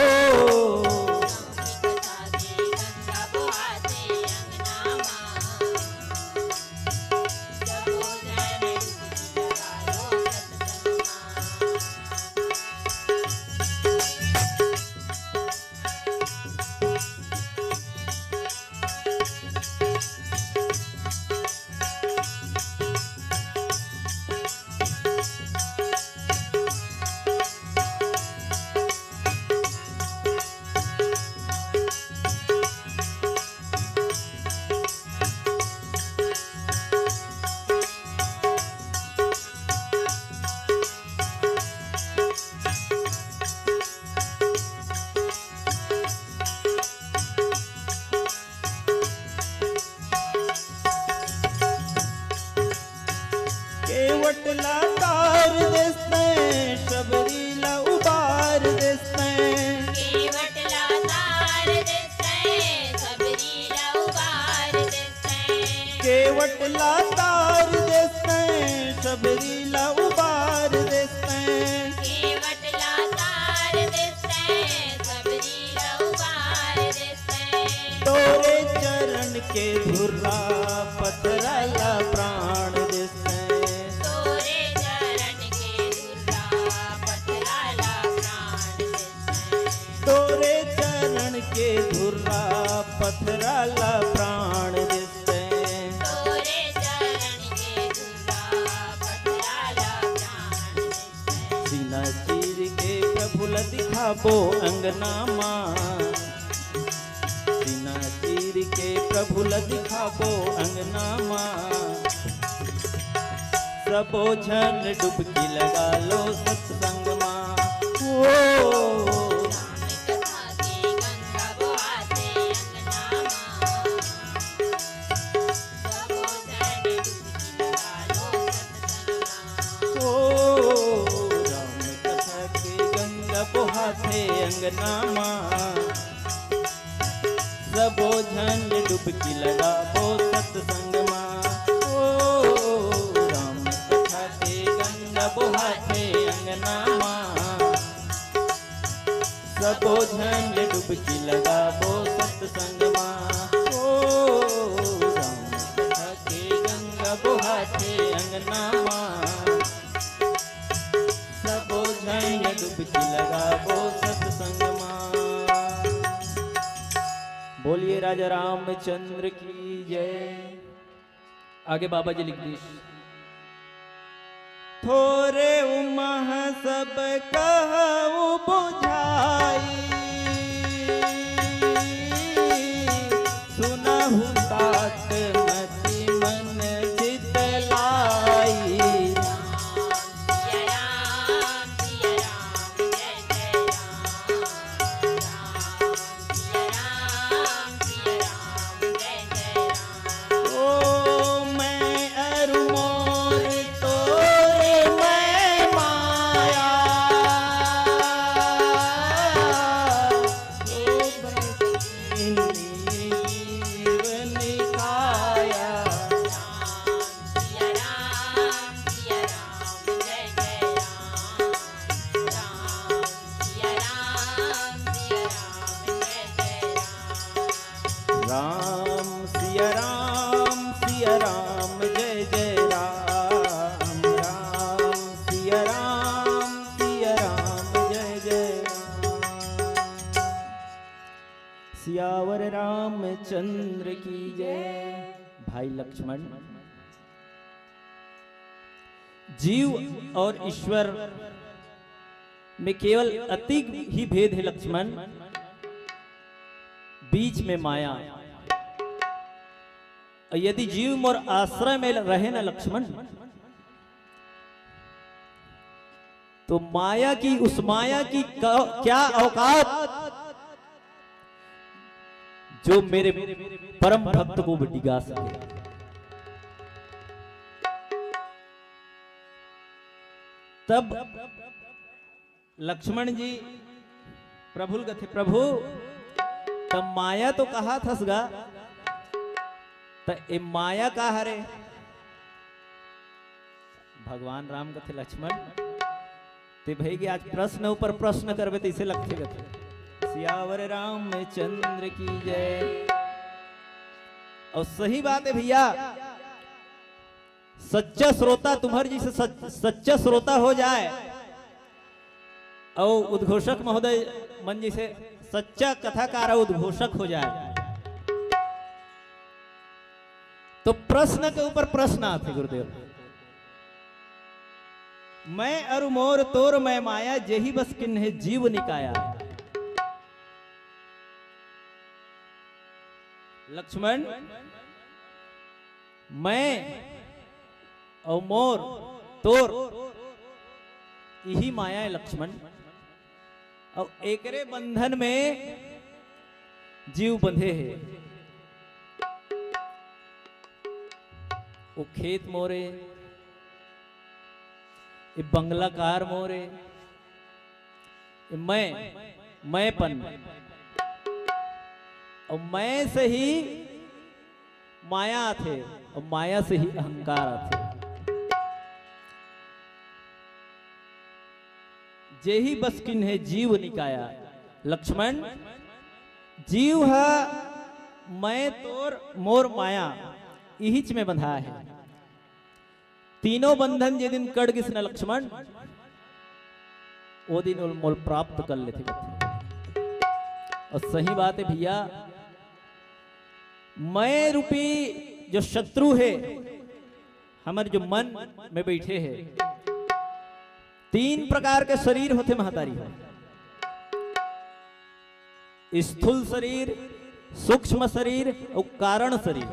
केवट ला तार देसते, शबरी ला उबार देसते। केवट ला तार देसते, शबरी ला उबार देसते। केवट ला तार देसते, शबरी ला उबार देसते। केवट ला तार देसते, शबरी ला उबार देसते। तोरे चरण के धुर्रा पथरा ला प्राण देसते। तोरे चरण के धुर्रा पथरा ला प्राण देसते। तोरे चरण के धुर्रा पथरा ला प्राण देसते। तोरे चरण के धुर्रा पथरा ला प्राण देसते। सीना चीर के प्रभु ला दिखाबो अंगना मा। सीना चीर के प्रभु ला दिखाबो अंगना मा। सबो झन डुबकी लगा लो सत्संग मा। ओ। राम कथा के गंगा बोहाथे अंगना मा। सबो झन डुबकी लगा लो सत्संग मा। ओ, राम कथा के गंगा बोहाथे अंगना मा। सबो झन डुबकी लगाबो सत्संग मा। ओ, राम कथा के गंगा बोहाथे अंगना मा। सबो झन डुबकी लगाबो सत्संग मा। ओ, राम कथा के गंगा बोहाथे अंगना मा। सबो झन डुबकी लगाबो सत्संग मा। बोलिए राजा रामचंद्र की जय। आगे बाबा जी लिख दीस। थोरे उमह सब कहु बुझाई, सुनहु तात मति मन चित लाई। ओ मैं अरु मोर तोरे मैं माया, ओ बंसी नीव निकाया। राम सिया राम सिया राम जय जय राम, राम सिया राम सिया राम जय जय राम। सियावर रामचंद्र की जय। भाई लक्ष्मण, जीव और ईश्वर में केवल अति ही भेद है लक्ष्मण, बीच में माया। और यदि जीव मोर आश्रय में रहे ना लक्ष्मण, तो माया की, उस माया की क-, क्या औकात, जो मेरे परम भक्त को भी डिगा सके। तब लक्ष्मण जी प्रभु ल कथे, "प्रभु, त माया तो कहाथस गा, त ए माया का हरे?" भगवान राम कथे, "लक्ष्मण, ते भई के आज प्रश्न ऊपर प्रश्न करबे, तइसे लगथे," कथे। सियावर रामचंद्र की जय। और सही बात है भैया, सच्चा श्रोता, तुम्हर जइसे सच-, सच्चा श्रोता हो जाए, अउ उद्घोषक महोदय मन जइसे सच्चा कथाकार अउ उद्घोषक हो जाए, तो प्रश्न के ऊपर प्रश्न आथे गुरुदेव। "मैं अरु मोर तोर मैं माया, जेहि बस किन्हे जीव निकाया।" लक्ष्मण, मैं अउ मोर, तोर, इही माया है लक्ष्मण। अउ एकरे बंधन में जीव बंधे हे। वो खेत मोरे, ये बंगला कार मोरे, ये मैं, मैंपन। और मैं से ही माया आथे, और माया से ही अहंकार आथे। जेहि बस किन्हे जीव निकाया। लक्ष्मण, जीव ह मैं तोर मोर माया, इहिच में बंधा है। तीनों बंधन जे दिन कट गिस न लक्ष्मण, ओ दिन ओल मोल प्राप्त कर लेथे। और सही बात है भैया, मैं रूपी जो शत्रु है, हमर जो मन में बैठे है, तीन प्रकार के शरीर होथे महतारी हो, स्थूल शरीर, सूक्ष्म शरीर और कारण शरीर।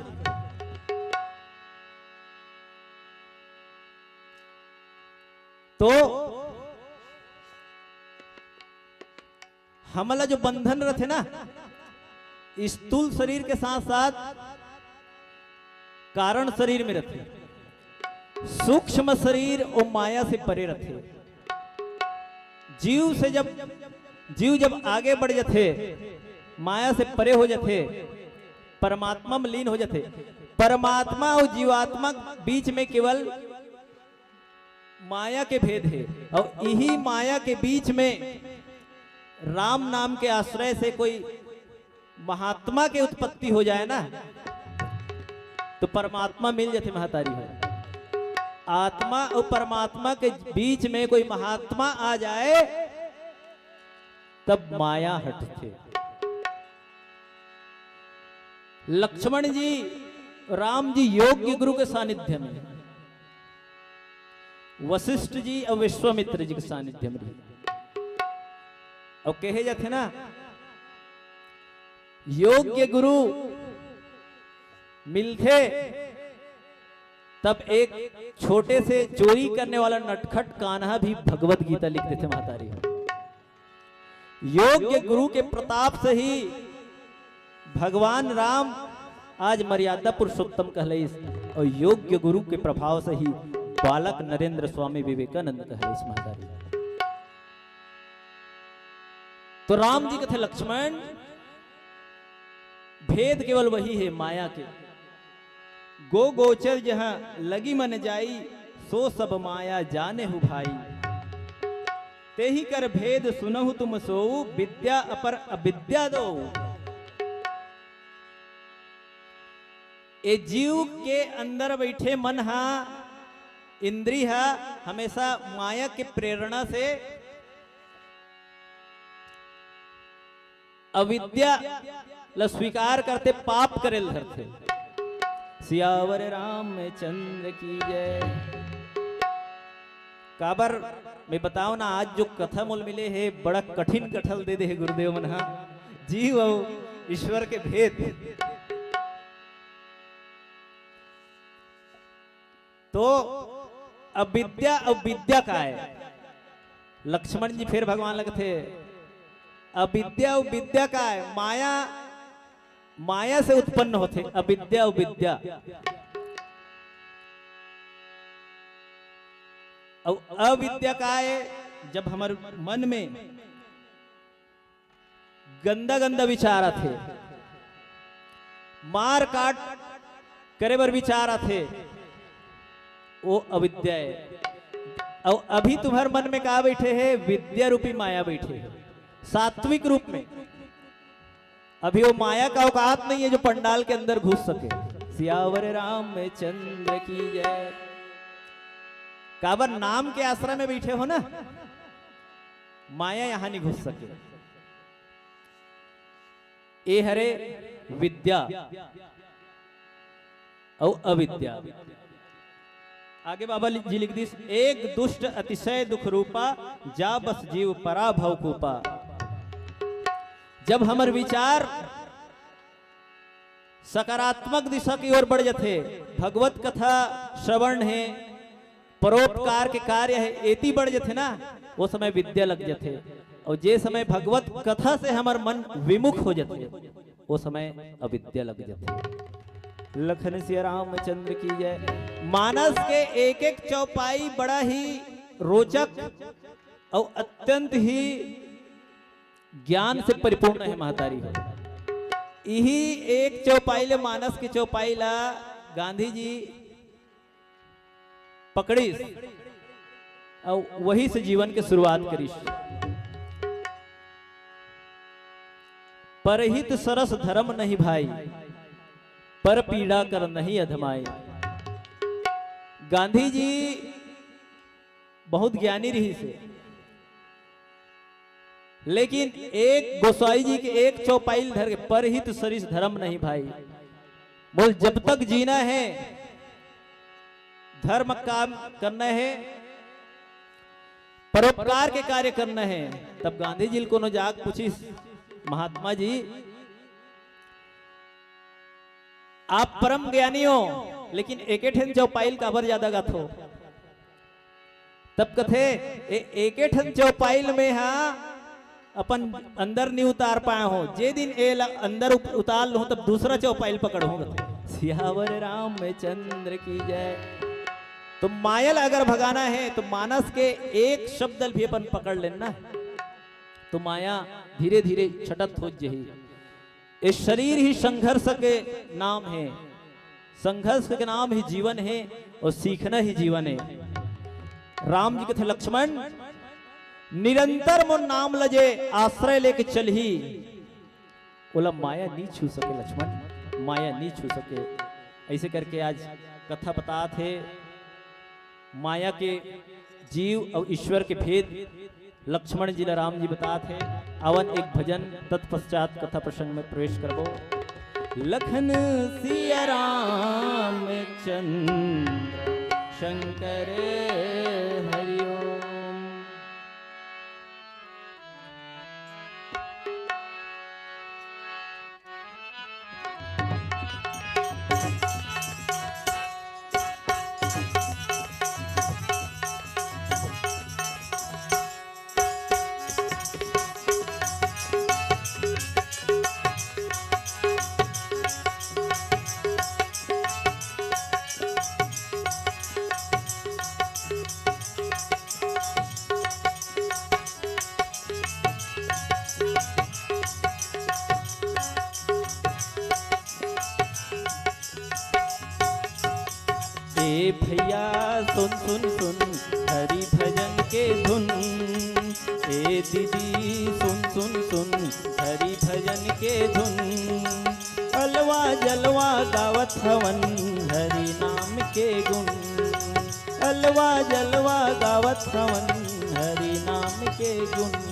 तो हमला जो बंधन रथे ना, स्थूल शरीर के साथ साथ कारण शरीर में रथे, सूक्ष्म शरीर वो माया से परे रथे। जीव से जब, जीव जब आगे बढ़ जाथे, माया से परे हो जाथे, परमात्मा में लीन हो जाथे, परमात्मा और जीवात्मा बीच में केवल माया के भेद है। और यही माया के बीच में राम नाम के आश्रय से कोई महात्मा के उत्पत्ति हो जाए ना, तो परमात्मा मिल जाथे महतारी हो। आत्मा और परमात्मा के बीच में कोई महात्मा आ जाए, तब माया हटथे। लक्ष्मण जी, राम जी योग्य गुरु के सानिध्य में, वशिष्ठ जी और विश्वामित्र जी के सानिध्य में रहे। और कहे जाथे ना, योग्य गुरु मिलथे तब एक छोटे से चोरी करने वाला नटखट कान्हा भी भगवत गीता लिख देथे महतारी हो। योग्य गुरु के प्रताप से ही भगवान राम आज मर्यादा पुरुषोत्तम कहलइस, और योग्य गुरु के प्रभाव से ही बालक नरेंद्र स्वामी विवेकानंद कहलइस महतारी। तो राम जी कथे, लक्ष्मण, भेद केवल वही है माया के। गो गोचर जहाँ लगी मन जाई, सो सब माया जाने हु भाई। तेहि कर भेद सुनहु तुम सोऊ, विद्या अपर अविद्या दो। ए जीव के अंदर बैठे मन हा, इंद्री हा, हमेशा माया के प्रेरणा से अविद्या ल स्वीकार करथे, पाप करे ल धरथे। सियावर रामचंद्र की जय। काबर मैं बताओ ना, आज जो कथा मोल मिले हे, बड़ा कठिन कथा ल दे दे हे गुरुदेव मन हा। जीव अउ ईश्वर के भेद। तो अविद्या अउ विद्या काय? लक्ष्मण जी फेर भगवान लगथे, अविद्या अउ विद्या काय? माया, माया से उत्पन्न होथे अविद्या अउ विद्या। अउ अविद्या काय? जब हमर मन में गंदा गंदा विचार आथे, मार काट करे बर विचार आथे, वो अविद्या है। अउ अभी तुम्हर मन में का बैठे है? विद्या रूपी माया बैठे है, सात्विक रूप में। अभी वो माया का औकात नहीं है जो पंडाल के अंदर घुस सके। सियावर रामचंद्र की जय। काबर नाम के आश्रय में बैठे हो ना, माया यहां नहीं घुस सके। ए हरे विद्या अउ अविद्या। आगे बाबा जी लिख दिस, एक दुष्ट अतिशय दुख रूपा, जा बस जीव पराभव कूपा। जब हमर विचार सकारात्मक दिशा की ओर बढ़ जथे, भगवत कथा श्रवण है, परोपकार के कार्य है, एती बढ़ जथे ना, वो समय विद्या लग जथे। और जे समय भगवत कथा से हमर मन विमुख हो जथे, वो समय अविद्या लग जथे। लखन सिया रामचंद्र की जय। मानस के एक एक चौपाई बड़ा ही रोचक और अत्यंत ही ज्ञान से परिपूर्ण है महतारी हो। इही एक चौपाई ले, मानस के चौपाई ला गांधी जी पकड़िस अउ वही से जीवन के शुरुआत करिस। परहित सरस धर्म नहीं भाई, पर पीड़ा कर नहीं अधमाई। गांधी जी बहुत ज्ञानी रहिस हे, लेकिन एक गोसाई जी के एक चौपाई ल धर के, परहित सरिस धर्म नहीं भाई। बोल, जब तक जीना है, धर्म काम करना है, परोपकार के कार्य करना है। तब गांधी जी ल कोनो जाग पूछिस, महात्मा जी, आप परम ज्ञानी हो, लेकिन एके ठन चौपाई ल काबर ज्यादा गाथो? तब कथे, ए, एके ठन चौपाई ल में हा अपन अंदर नहीं उतार पाए हो, जे दिन ए ला अंदर उप-, उतार लूं, तब दूसरा चौपाई ल पकड़ूं। सियावर रामचंद्र की जय। तो माया ल अगर भगाना है, तो मानस के एक शब्द ल भी अपन पकड़ लेना, तो माया धीरे धीरे छटत हो जही। ये शरीर ही संघर्ष के नाम है, संघर्ष के नाम ही जीवन है, और सीखना ही जीवन है। राम जी कथे, लक्ष्मण, निरंतर मोर नाम ल जे आश्रय लेके चलही, ओला माया नी छू सके लक्ष्मण, माया नी छू सके। ऐसे करके आज कथा बतात हे, माया के, जीव और ईश्वर के भेद लक्ष्मण जी ला राम जी बतात हे। आवन एक भजन, तत्पश्चात कथा प्रसंग में प्रवेश करबो। लखन सिया राम चंद्र शंकर हरिओम। ए भैया सुन सुन सुन हरि भजन के धुन। ए दीदी सुन सुन सुन हरि भजन के धुन। अलवा जलवा गावत हवन हरि नाम के गुण। अलवा जलवा गावत हवन हरि नाम के गुण।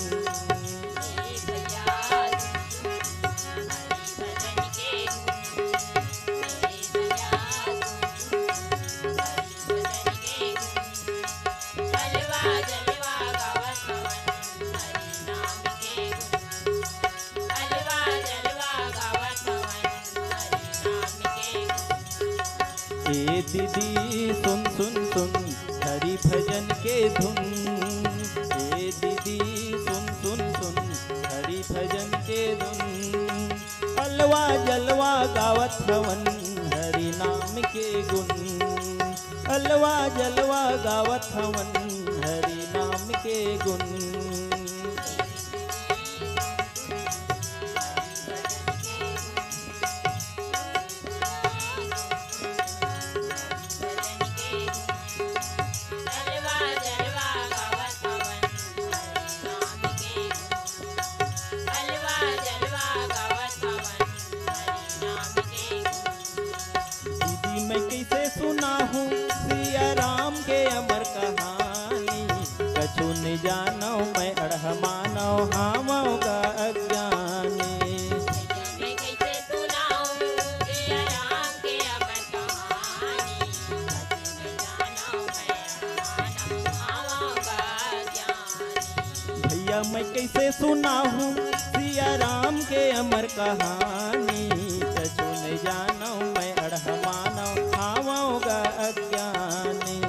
ए दीदी सुन सुन सुन हरि भजन के धुन। ए दीदी सुन सुन सुन हरि भजन के धुन। अलवा जलवा गावत हवन हरि नाम के गुण। अलवा जलवा गावत हवन हरि नाम के गुण। दीदी मैं कैसे सुनाहूँ सिया राम के अमर कहानी। कछु न जानव मैं अड़हमानव हावव गा अज्ञानी। भैया मैं कैसे सुनाहूँ सिया राम के अमर कहानी। कछु न जानव मैं अड़हमानव हावव गा अज्ञानी।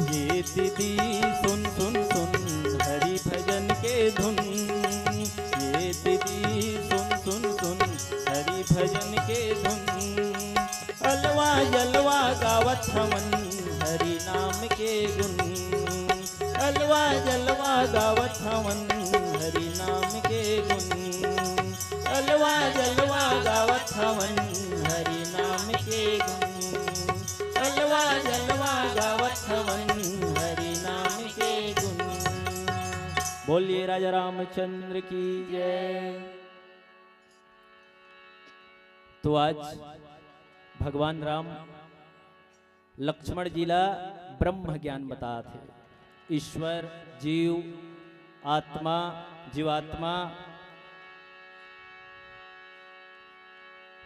ये दीदी सुन सुन सुन हरि भजन के धुन। ये दीदी सुन सुन सुन हरि भजन के धुन। अलवा जलवा गावत हवन हरि नाम के गुण। अलवा जलवा गावत हवन हरि नाम के गुण। अलवा जलवा गावत हवन हरि नाम के गुण। अलवा जलवा गावत हवन हरि नाम के गुण। बोलिए राजा रामचंद्र की जय। तो आज भगवान राम लक्ष्मण जी ला ब्रह्म ज्ञान बतात हे। ईश्वर, जीव, आत्मा, जीवात्मा।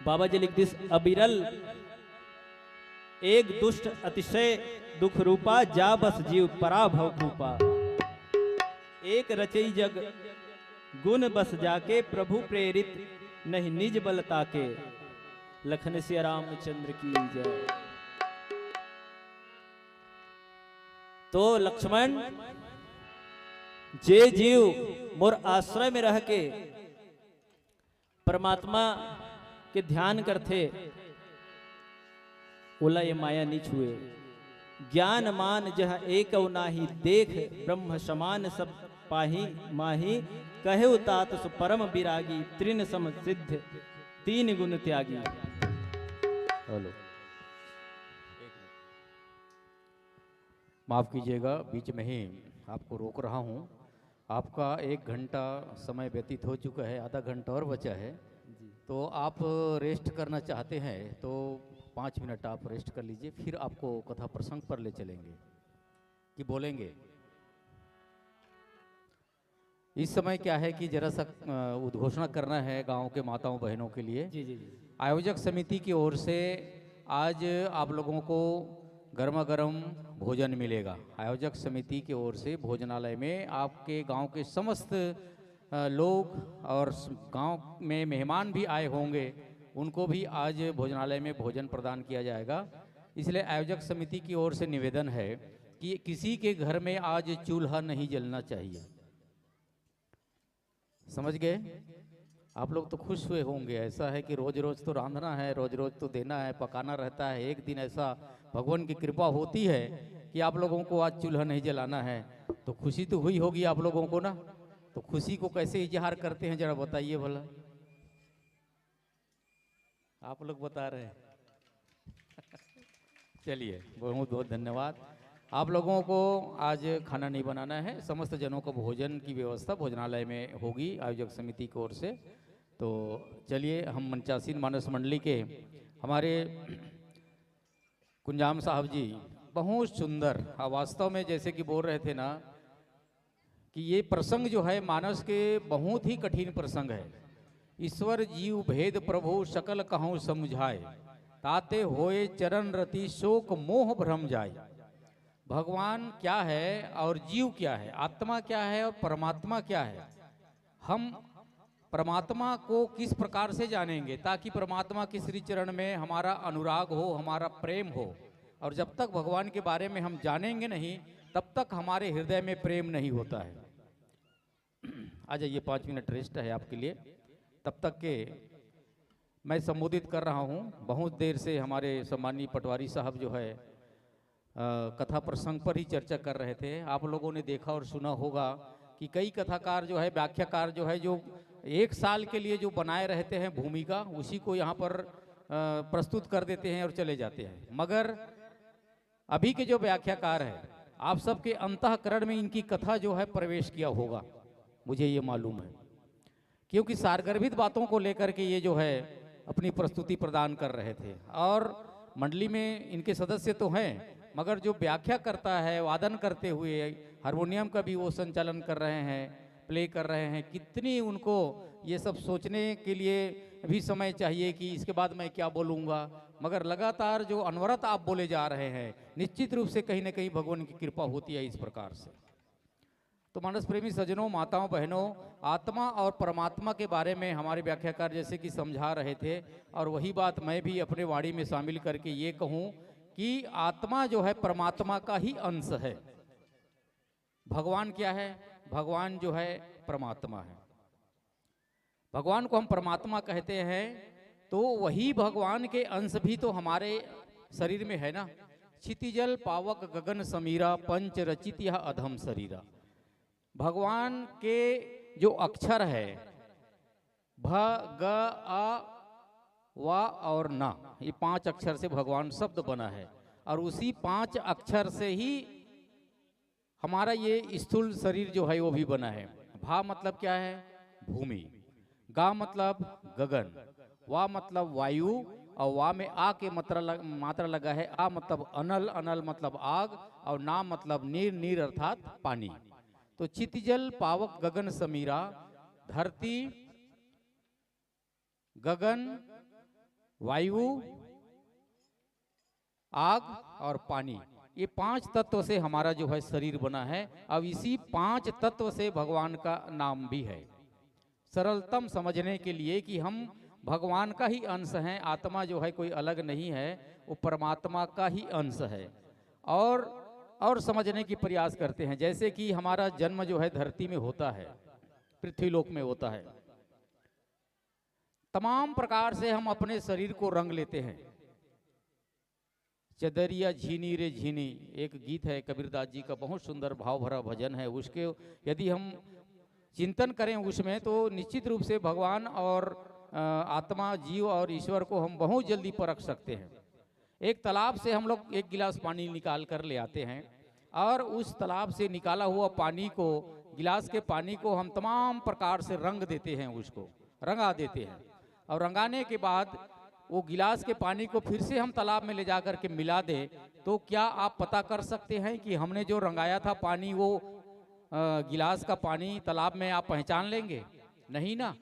बाबा जी लिख दिस, अबिरल एक दुष्ट अतिशय दुख रूपा, जा बस जीव पराभव कूपा। एक रचई जग गुण बस जाके, प्रभु प्रेरित नहीं निज बल ताके। लखन सिया रामचंद्र की जय। तो लक्ष्मण, जे जीव मोर आश्रय में रह के परमात्मा के ध्यान करथे, ओला ये माया नी छुए। ज्ञान मान जह एकउ नाही, देख ब्रह्म समान सब पाही माही। कहेउ तात सु परम विरागी, तृण सम सिद्ध तीन गुण त्यागी। हेलो, माफ कीजिएगा, बीच में ही आपको रोक रहा हूँ। आपका एक घंटा समय व्यतीत हो चुका है, आधा घंटा और बचा है। जी। तो आप रेस्ट करना चाहते हैं तो पाँच मिनट आप रेस्ट कर लीजिए, फिर आपको कथा प्रसंग पर ले चलेंगे कि बोलेंगे। इस समय क्या है कि जरा सा, अ, उद्घोषणा करना है गांव के माताओं बहनों के लिए। जी, जी, जी। आयोजक समिति की ओर से आज आप लोगों को गर्मा गर्म भोजन मिलेगा। आयोजक समिति की ओर से भोजनालय में आपके गांव के समस्त, अ, लोग और स-, गांव में मेहमान भी आए होंगे, उनको भी आज भोजनालय में भोजन प्रदान किया जाएगा। इसलिए आयोजक समिति की ओर से निवेदन है कि किसी के घर में आज चूल्हा नहीं जलना चाहिए। समझ गए? आप लोग तो खुश हुए होंगे। ऐसा है कि रोज रोज तो रांधना है, रोज रोज तो देना है, पकाना रहता है। एक दिन ऐसा भगवान की कृपा होती है कि आप लोगों को आज चूल्हा नहीं जलाना है, तो खुशी तो हुई होगी आप लोगों को ना। तो खुशी को कैसे इजहार करते हैं, जरा बताइए भला। आप लोग बता रहे हैं। चलिए, बहुत बहुत धन्यवाद। आप लोगों को आज खाना नहीं बनाना है, समस्त जनों को भोजन की व्यवस्था भोजनालय में होगी आयोजक समिति की ओर से। तो चलिए, हम मंचासीन मानस मंडली के हमारे कुंजाम साहब जी, बहुत सुंदर। हाँ, वास्तव में जैसे कि बोल रहे थे ना कि ये प्रसंग जो है मानस के बहुत ही कठिन प्रसंग है। ईश्वर जीव भेद प्रभु सकल कहूँ समुझाए, ताते होए चरण रति शोक मोह भ्रम जाए। भगवान क्या है और जीव क्या है, आत्मा क्या है और परमात्मा क्या है, हम परमात्मा को किस प्रकार से जानेंगे, ताकि परमात्मा के श्री चरण में हमारा अनुराग हो, हमारा प्रेम हो। और जब तक भगवान के बारे में हम जानेंगे नहीं, तब तक हमारे हृदय में प्रेम नहीं होता है। आ जाइए, पाँच मिनट रेस्ट है आपके लिए। तब तक के मैं संबोधित कर रहा हूँ। बहुत देर से हमारे सम्माननीय पटवारी साहब जो है, अ, कथा प्रसंग पर ही चर्चा कर रहे थे। आप लोगों ने देखा और सुना होगा कि कई कथाकार जो है, व्याख्याकार जो है, जो एक साल के लिए जो बनाए रहते हैं भूमिका, उसी को यहाँ पर, अ, प्रस्तुत कर देते हैं और चले जाते हैं। मगर अभी के जो व्याख्याकार हैं, आप सबके अंतःकरण में इनकी कथा जो है प्रवेश किया होगा, मुझे ये मालूम है, क्योंकि सारगर्भित बातों को लेकर के ये जो है अपनी प्रस्तुति प्रदान कर रहे थे। और मंडली में इनके सदस्य तो हैं, मगर जो व्याख्या करता है, वादन करते हुए हारमोनियम का भी वो संचालन कर रहे हैं, प्ले कर रहे हैं, कितनी उनको ये सब सोचने के लिए भी समय चाहिए कि इसके बाद मैं क्या बोलूँगा। मगर लगातार जो अनवरत आप बोले जा रहे हैं, निश्चित रूप से कहीं ना कहीं भगवान की कृपा होती है इस प्रकार से। तो मानस प्रेमी सज्जनों, माताओं, बहनों, आत्मा और परमात्मा के बारे में हमारे व्याख्याकार जैसे कि समझा रहे थे, और वही बात मैं भी अपने वाणी में शामिल करके ये कहूँ कि आत्मा जो है परमात्मा का ही अंश है। भगवान क्या है? भगवान जो है परमात्मा है। भगवान को हम परमात्मा कहते हैं, तो वही भगवान के अंश भी तो हमारे शरीर में है ना। क्षितिजल पावक गगन समीरा, पंच रचित यह अधम शरीरा। भगवान के जो अक्षर है, भ, ग, अ, वा और ना, ये पांच अक्षर से भगवान शब्द बना है, और उसी पांच अक्षर से ही हमारा ये स्थूल शरीर जो है वो भी बना है। भा मतलब क्या है? भूमि। गा मतलब गगन। वा मतलब वायु। और वा में आ के मात्रा लग, मात्रा लगा है। आ मतलब अनल, अनल मतलब आग, और ना मतलब नीर, नीर अर्थात पानी। तो चित जल पावक गगन समीरा, धरती, गगन, वायु, आग और पानी, ये पांच तत्व से हमारा जो है शरीर बना है। अब इसी पांच तत्व से भगवान का नाम भी है। सरलतम समझने के लिए कि हम भगवान का ही अंश हैं, आत्मा जो है कोई अलग नहीं है, वो परमात्मा का ही अंश है। और और समझने की प्रयास करते हैं, जैसे कि हमारा जन्म जो है धरती में होता है, पृथ्वी लोक में होता है, तमाम प्रकार से हम अपने शरीर को रंग लेते हैं। चदरिया झीनी रे झीनी, एक गीत है कबीरदास जी का, बहुत सुंदर भाव भरा भजन है। उसके यदि हम चिंतन करें उसमें, तो निश्चित रूप से भगवान और, अ, आत्मा, जीव और ईश्वर को हम बहुत जल्दी परख सकते हैं। एक तालाब से हम लोग एक गिलास पानी निकाल कर ले आते हैं, और उस तालाब से निकाला हुआ पानी को, गिलास के पानी को हम तमाम प्रकार से रंग देते हैं, उसको रंगा देते हैं। और रंगाने के बाद वो गिलास के पानी को फिर से हम तालाब में ले जा करके मिला दें, तो क्या आप पता कर सकते हैं कि हमने जो रंगाया था पानी, वो, अ, गिलास का पानी तालाब में आप पहचान लेंगे? नहीं ना।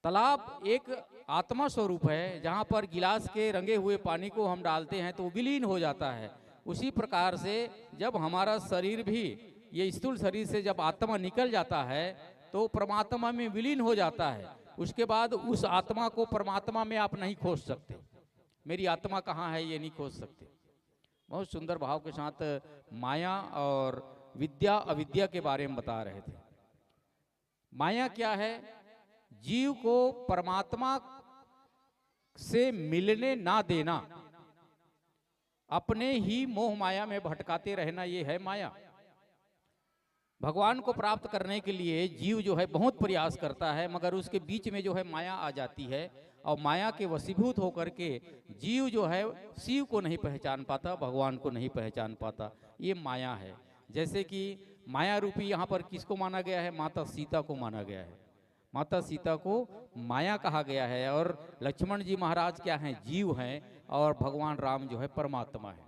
तालाब एक आत्मा स्वरूप है, जहाँ पर गिलास के रंगे हुए पानी को हम डालते हैं तो विलीन हो जाता है। उसी प्रकार से जब हमारा शरीर भी, ये स्थूल शरीर से जब आत्मा निकल जाता है, तो परमात्मा में विलीन हो जाता है। उसके बाद उस आत्मा को परमात्मा में आप नहीं खोज सकते। मेरी आत्मा कहाँ है, ये नहीं खोज सकते। बहुत सुंदर भाव के साथ माया और विद्या अविद्या के बारे में बता रहे थे। माया क्या है? जीव को परमात्मा से मिलने ना देना, अपने ही मोह माया में भटकाते रहना, ये है माया। भगवान को प्राप्त करने के लिए जीव जो है बहुत प्रयास करता है, मगर उसके बीच में जो है माया आ जाती है, और माया के वशीभूत होकर के जीव जो है शिव को नहीं पहचान पाता, भगवान को नहीं पहचान पाता। ये माया है। जैसे कि माया रूपी यहाँ पर किसको माना गया है? माता सीता को माना गया है। माता सीता को माया कहा गया है, और लक्ष्मण जी महाराज क्या हैं? जीव हैं, और भगवान राम जो है परमात्मा है।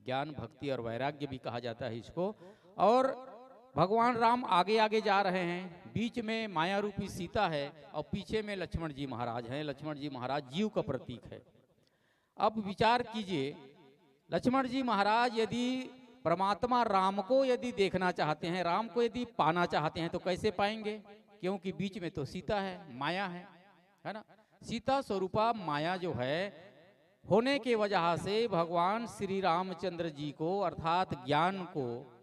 ज्ञान, भक्ति और वैराग्य भी कहा जाता है इसको। और भगवान राम आगे आगे जा रहे हैं, बीच में माया रूपी सीता है और पीछे में लक्ष्मण जी महाराज हैं। लक्ष्मण जी महाराज जीव का प्रतीक है। अब विचार कीजिए, लक्ष्मण जी महाराज यदि परमात्मा राम को यदि देखना चाहते हैं, राम को यदि पाना चाहते हैं, तो कैसे पाएंगे? क्योंकि बीच में तो सीता है, माया है, है ना? सीता स्वरूपा माया जो है, होने के वजह से भगवान श्री रामचंद्र जी को, अर्थात ज्ञान को,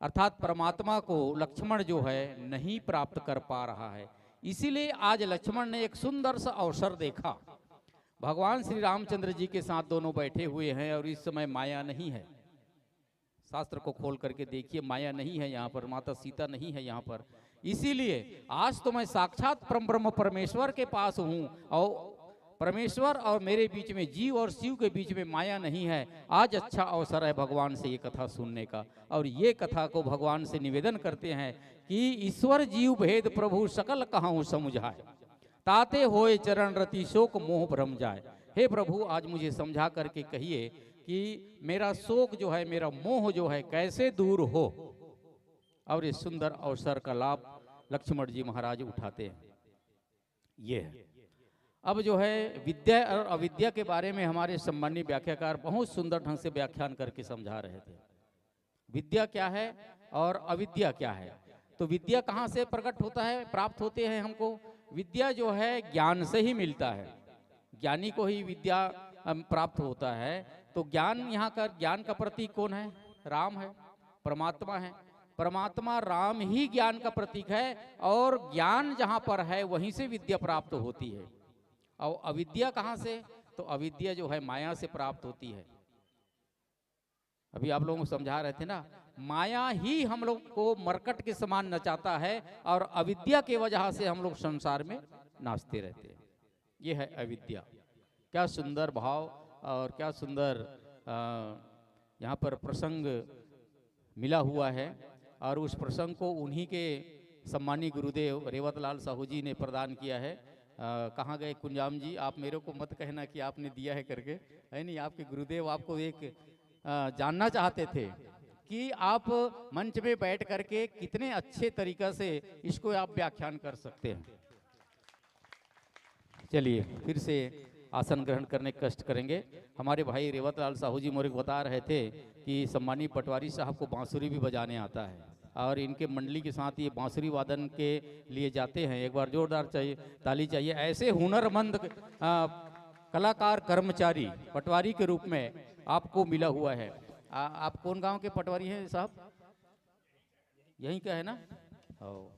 अर्थात परमात्मा को लक्ष्मण जो है, नहीं प्राप्त कर पा रहा है। इसीलिए आज लक्ष्मण ने एक सुंदर सा अवसर देखा। भगवान श्री रामचंद्र जी के साथ दोनों बैठे हुए हैं और इस समय माया नहीं है। शास्त्र को खोल करके देखिए, माया नहीं है यहाँ पर, माता सीता नहीं है यहाँ पर। इसीलिए आज तो मैं साक्षात परम ब्रह्म परमेश्वर के पास हूँ और परमेश्वर और मेरे बीच में, जीव और शिव के बीच में माया नहीं है। आज अच्छा अवसर है भगवान से ये कथा सुनने का, और ये कथा को भगवान से निवेदन करते हैं कि ईश्वर जीव भेद प्रभु सकल कहूँ समुझाए, ताते होए चरण रति शोक मोह भ्रम जाए। हे प्रभु, आज मुझे समझा करके कहिए कि मेरा शोक जो है, मेरा मोह जो है, कैसे दूर हो। और ये सुंदर अवसर का लाभ लक्ष्मण जी महाराज उठाते हैं। ये है। अब जो है, विद्या और अविद्या के बारे में हमारे सम्माननीय व्याख्याकार बहुत सुंदर ढंग से व्याख्यान करके समझा रहे थे। विद्या क्या है और अविद्या क्या है? तो विद्या कहाँ से प्रकट होता है, प्राप्त होते हैं हमको? विद्या जो है, ज्ञान से ही मिलता है। ज्ञानी को ही विद्या, अम, प्राप्त होता है। तो ज्ञान, यहाँ का ज्ञान का प्रतीक कौन है? राम है, परमात्मा है। परमात्मा राम ही ज्ञान का प्रतीक है, और ज्ञान जहाँ पर है, वहीं से विद्या प्राप्त होती है। और अविद्या कहाँ से? तो अविद्या जो है, माया से प्राप्त होती है। अभी आप लोगों को समझा रहे थे ना, माया ही हम लोग को मरकट के समान नचाता है और अविद्या के वजह से हम लोग संसार में नाचते रहते हैं। ये है अविद्या। क्या सुंदर भाव और क्या सुंदर, अ, यहाँ पर प्रसंग मिला हुआ है, और उस प्रसंग को उन्हीं के सम्मानी गुरुदेव रेवतलाल साहू जी ने प्रदान किया है। अ, कहाँ गए कुंजाम जी? आप मेरे को मत कहना कि आपने दिया है करके, है नहीं? आपके गुरुदेव आपको एक, अ, जानना चाहते थे कि आप मंच में बैठ करके कितने अच्छे तरीका से इसको आप व्याख्यान कर सकते हैं। चलिए, फिर से आसन ग्रहण करने का कष्ट करेंगे। हमारे भाई रेवतलाल साहू जी मोरे को बता रहे थे कि सम्मानी पटवारी साहब को बांसुरी भी बजाने आता है, और इनके मंडली के साथ ये बांसुरी वादन के लिए जाते हैं। एक बार जोरदार चाहिए, ताली चाहिए। ऐसे हुनरमंद, आ, कलाकार कर्मचारी पटवारी के रूप में आपको मिला हुआ है। आ, आप कौन गांव के पटवारी हैं साहब? यहीं का है ना? ओ,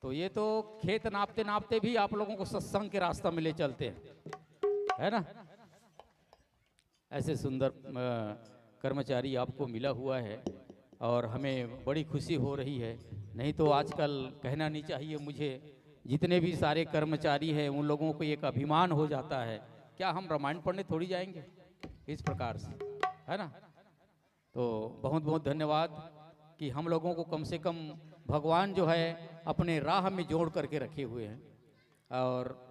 तो ये तो खेत नापते नापते भी आप लोगों को सत्संग के रास्ता में ले चलते हैं, है ना? ऐसे सुंदर, अ, कर्मचारी आपको मिला हुआ है और हमें बड़ी खुशी हो रही है। नहीं तो आजकल, कहना नहीं चाहिए मुझे, जितने भी सारे कर्मचारी हैं, उन लोगों को एक अभिमान हो जाता है, क्या हम रामायण पढ़ने थोड़ी जाएंगे इस प्रकार से, है ना? तो बहुत बहुत धन्यवाद कि हम लोगों को कम से कम भगवान जो है, अपने राह में जोड़ करके रखे हुए हैं। और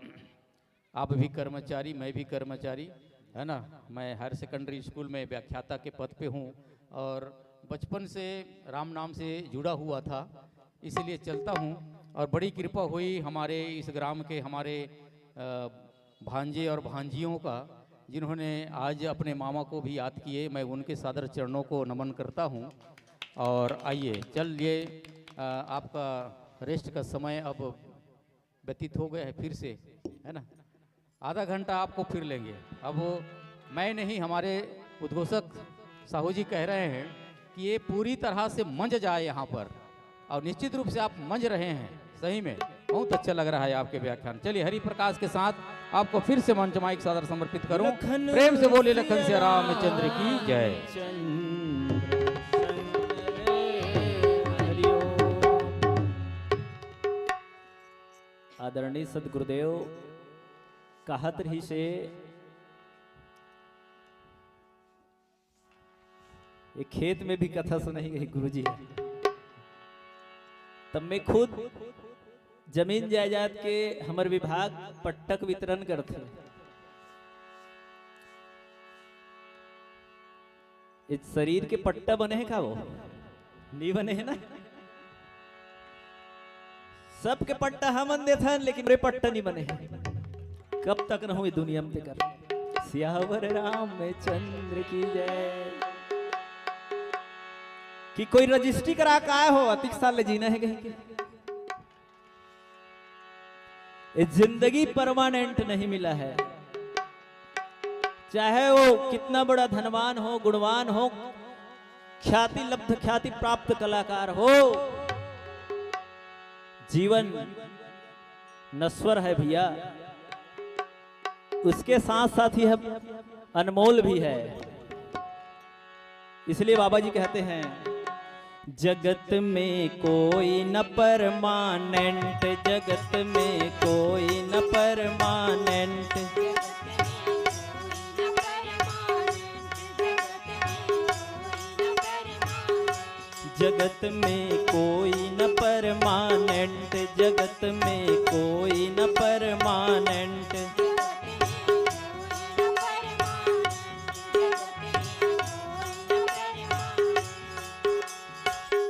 आप भी कर्मचारी, मैं भी कर्मचारी, है ना? मैं हायर सेकेंडरी स्कूल में व्याख्याता के पद पे हूँ और बचपन से राम नाम से जुड़ा हुआ था, इसीलिए चलता हूँ। और बड़ी कृपा हुई हमारे इस ग्राम के, हमारे, अ, भांजे और भांजियों का, जिन्होंने आज अपने मामा को भी याद किए। मैं उनके सादर चरणों को नमन करता हूँ। और आइए, चलिए, अ, आपका रेस्ट का समय अब व्यतीत हो गया है फिर से, है ना? आधा घंटा आपको फिर लेंगे। अब मैं नहीं, हमारे उद्घोषक साहू जी कह रहे हैं कि ये पूरी तरह से मंज जाए यहाँ पर, और निश्चित रूप से आप मंज रहे हैं। सही में बहुत अच्छा लग रहा है आपके व्याख्यान। चलिए, हरि प्रकाश के साथ आपको फिर से मंच माइक सादर समर्पित करूं। प्रेम से बोलिए, लखन सिया रामचंद्र की जय। आदरणीय सदगुरुदेव कहत रहिसे, ये खेत में भी कथा सुनाई गई गुरुजी। तब मैं खुद जमीन जायदाद के हमर विभाग पट्टा के वितरण करथे। ये शरीर के पट्टा बने हे का वो? नहीं बने हे ना? सबके पट्टा हमन देथन, लेकिन रे पट्टा नहीं बने हे। कब तक रहूं ये दुनिया में तेकर? सियावर रामचंद्र की जय। कि कोई रजिस्ट्री करा के आए हो, अतिक साल ले जीना हे कहिके। ये जिंदगी परमानेंट नहीं मिला है। चाहे वो कितना बड़ा धनवान हो, गुणवान हो, ख्याति लब्ध, ख्याति प्राप्त कलाकार हो, जीवन नश्वर है भैया। उसके साथ साथ यह अनमोल भी है। इसलिए बाबा जी कहते हैं, जगत में कोई न परमानेंट, जगत में कोई न परमानेंट। जगत में कोई न परमानेंट, जगत में कोई न परमानेंट।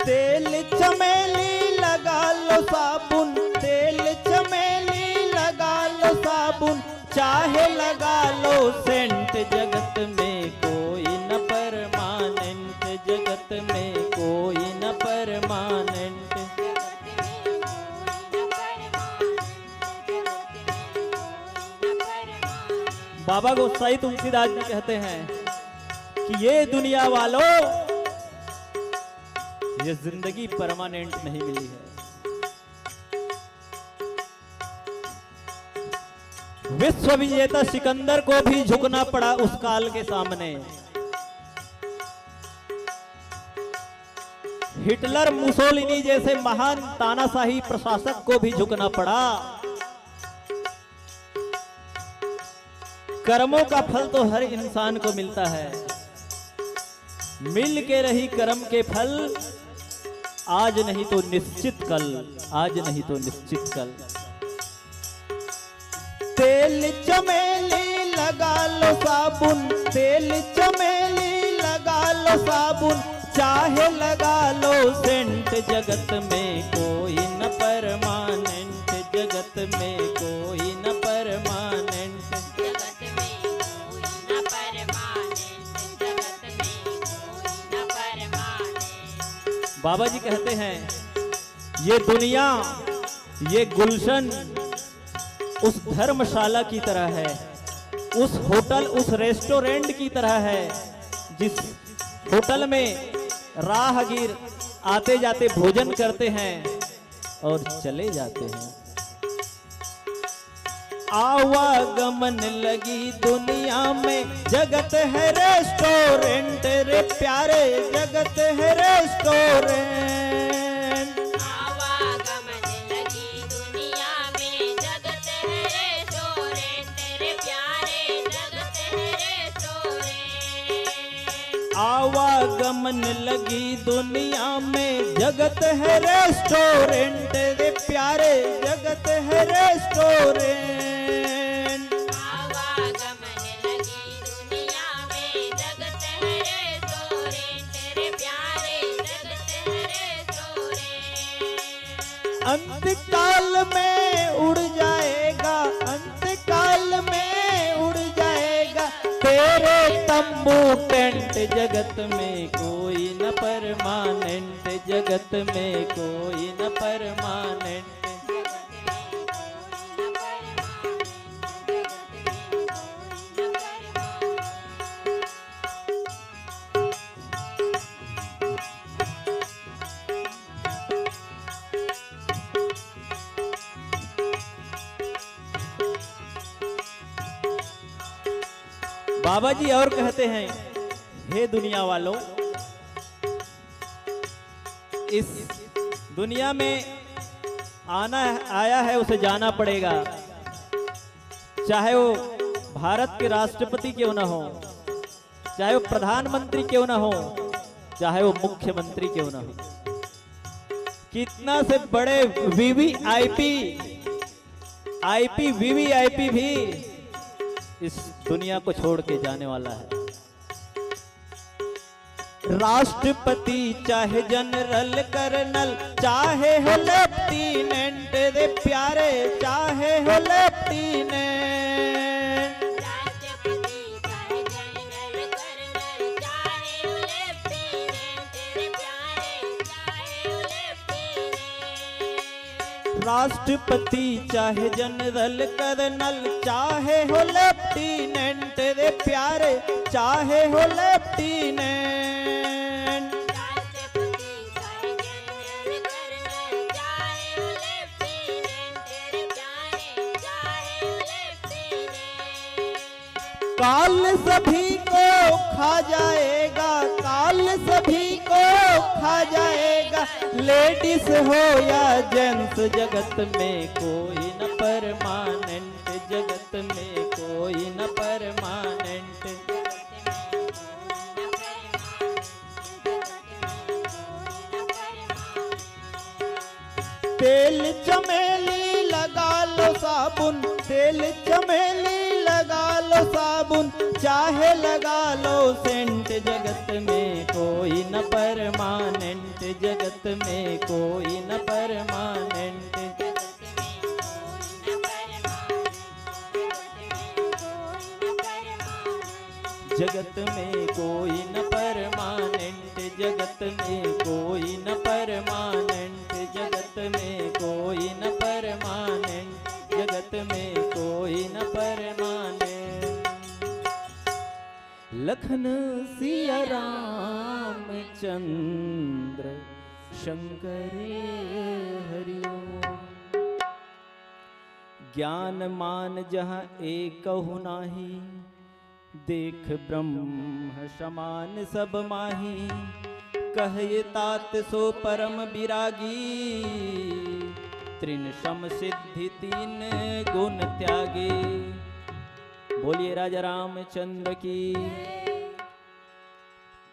तेल चमेली लगा लो साबुन, तेल चमेली लगा लो साबुन, चाहे लगा लो सेंट। जगत में कोई न परमानेंट, जगत में कोई न परमानेंट। बाबा गोसाई तुलसीदास जी कहते हैं कि ये दुनिया वालों, ये जिंदगी परमानेंट नहीं मिली है। विश्व विजेता सिकंदर को भी झुकना पड़ा उस काल के सामने। हिटलर, मुसोलिनी जैसे महान तानाशाही प्रशासक को भी झुकना पड़ा। कर्मों का फल तो हर इंसान को मिलता है, मिल के रही कर्म के फल, आज नहीं तो निश्चित कल, आज नहीं तो निश्चित कल। तेल चमेली लगा लो साबुन, तेल चमेली लगा लो साबुन, चाहे लगा लो सेंट। जगत में कोई न परमानेंट, जगत में कोई न परमानेंट। जगत में कोई न परमानेंट, जगत में कोई न परमानेंट। बाबा जी कहते हैं, ये दुनिया, ये गुलशन उस धर्मशाला की तरह है, उस होटल, उस रेस्टोरेंट की तरह है, जिस होटल में राहगीर आते जाते भोजन करते हैं और चले जाते हैं। आवागमन लगी दुनिया में, जगत है रेस्टोरेंट रे प्यारे, जगत है रेस्टोरेंट। आवागमन लगी दुनिया में, जगत है रेस्टोरेंट रे प्यारे, जगत है रेस्टोरेंट। आवागमन लगी दुनिया में, जगत है रेस्टोरेंट रे प्यारे, जगत है रेस्टोरेंट। आवागमन लगी दुनिया में, जगत है रेस्टोरेंट रे प्यारे, जगत है रेस्टोरेंट। अंतकाल में उड़ जाएगा, अंतकाल में उड़ जाएगा तेरे तंबू टेंट। जगत में कोई न परमानेंट, जगत में कोई न परमानेंट। बाबा जी और कहते हैं, हे दुनिया वालों, इस दुनिया में आना है, आया है, उसे जाना पड़ेगा। चाहे वो भारत के राष्ट्रपति क्यों ना हो, चाहे वो प्रधानमंत्री क्यों ना हो, चाहे वो मुख्यमंत्री क्यों ना हो, कितना से बड़े वीवीआईपी, आईपी, वीवीआईपी भी इस दुनिया को छोड़ के जाने वाला है। राष्ट्रपति चाहे जनरल कर्नल, चाहे हो लेफ्टिनेंट रे प्यारे, चाहे हो लेफ्टिनेंट। राष्ट्रपति राष्ट्रपति चाहे जनरल कर्नल, चाहे हो लेफ्टिनेंट रे प्यारे, चाहे हो लेफ्टिनेंट। काल सभी को खा जाएगा, काल सभी को खा जाएगा, लेडीज हो या जेंट्स, जगत में कोई न परमानेंट, जगत में कोई न परमानेंट। तेल चमेली लगा लो साबुन, तेल चमेली लगा लो साबुन, चाहे लगा लो सेंट, जगत में कोई न परमानेंट, जगत में कोई न परमानेंट। जगत में कोई न परमानेंट, जगत में कोई न परमानेंट, जगत में कोई न परमानेंट, जगत में कोई न परमानेंट। लखन सिया राम चंद्र शंकर हरि ओम। ज्ञान मान जहाँ एकहु नाही, देख ब्रह्म समान सब माही। कहे तात सो परम विरागी, तृण सम सिद्धि तीन गुण त्यागी। बोलिए राजा रामचंद्र की।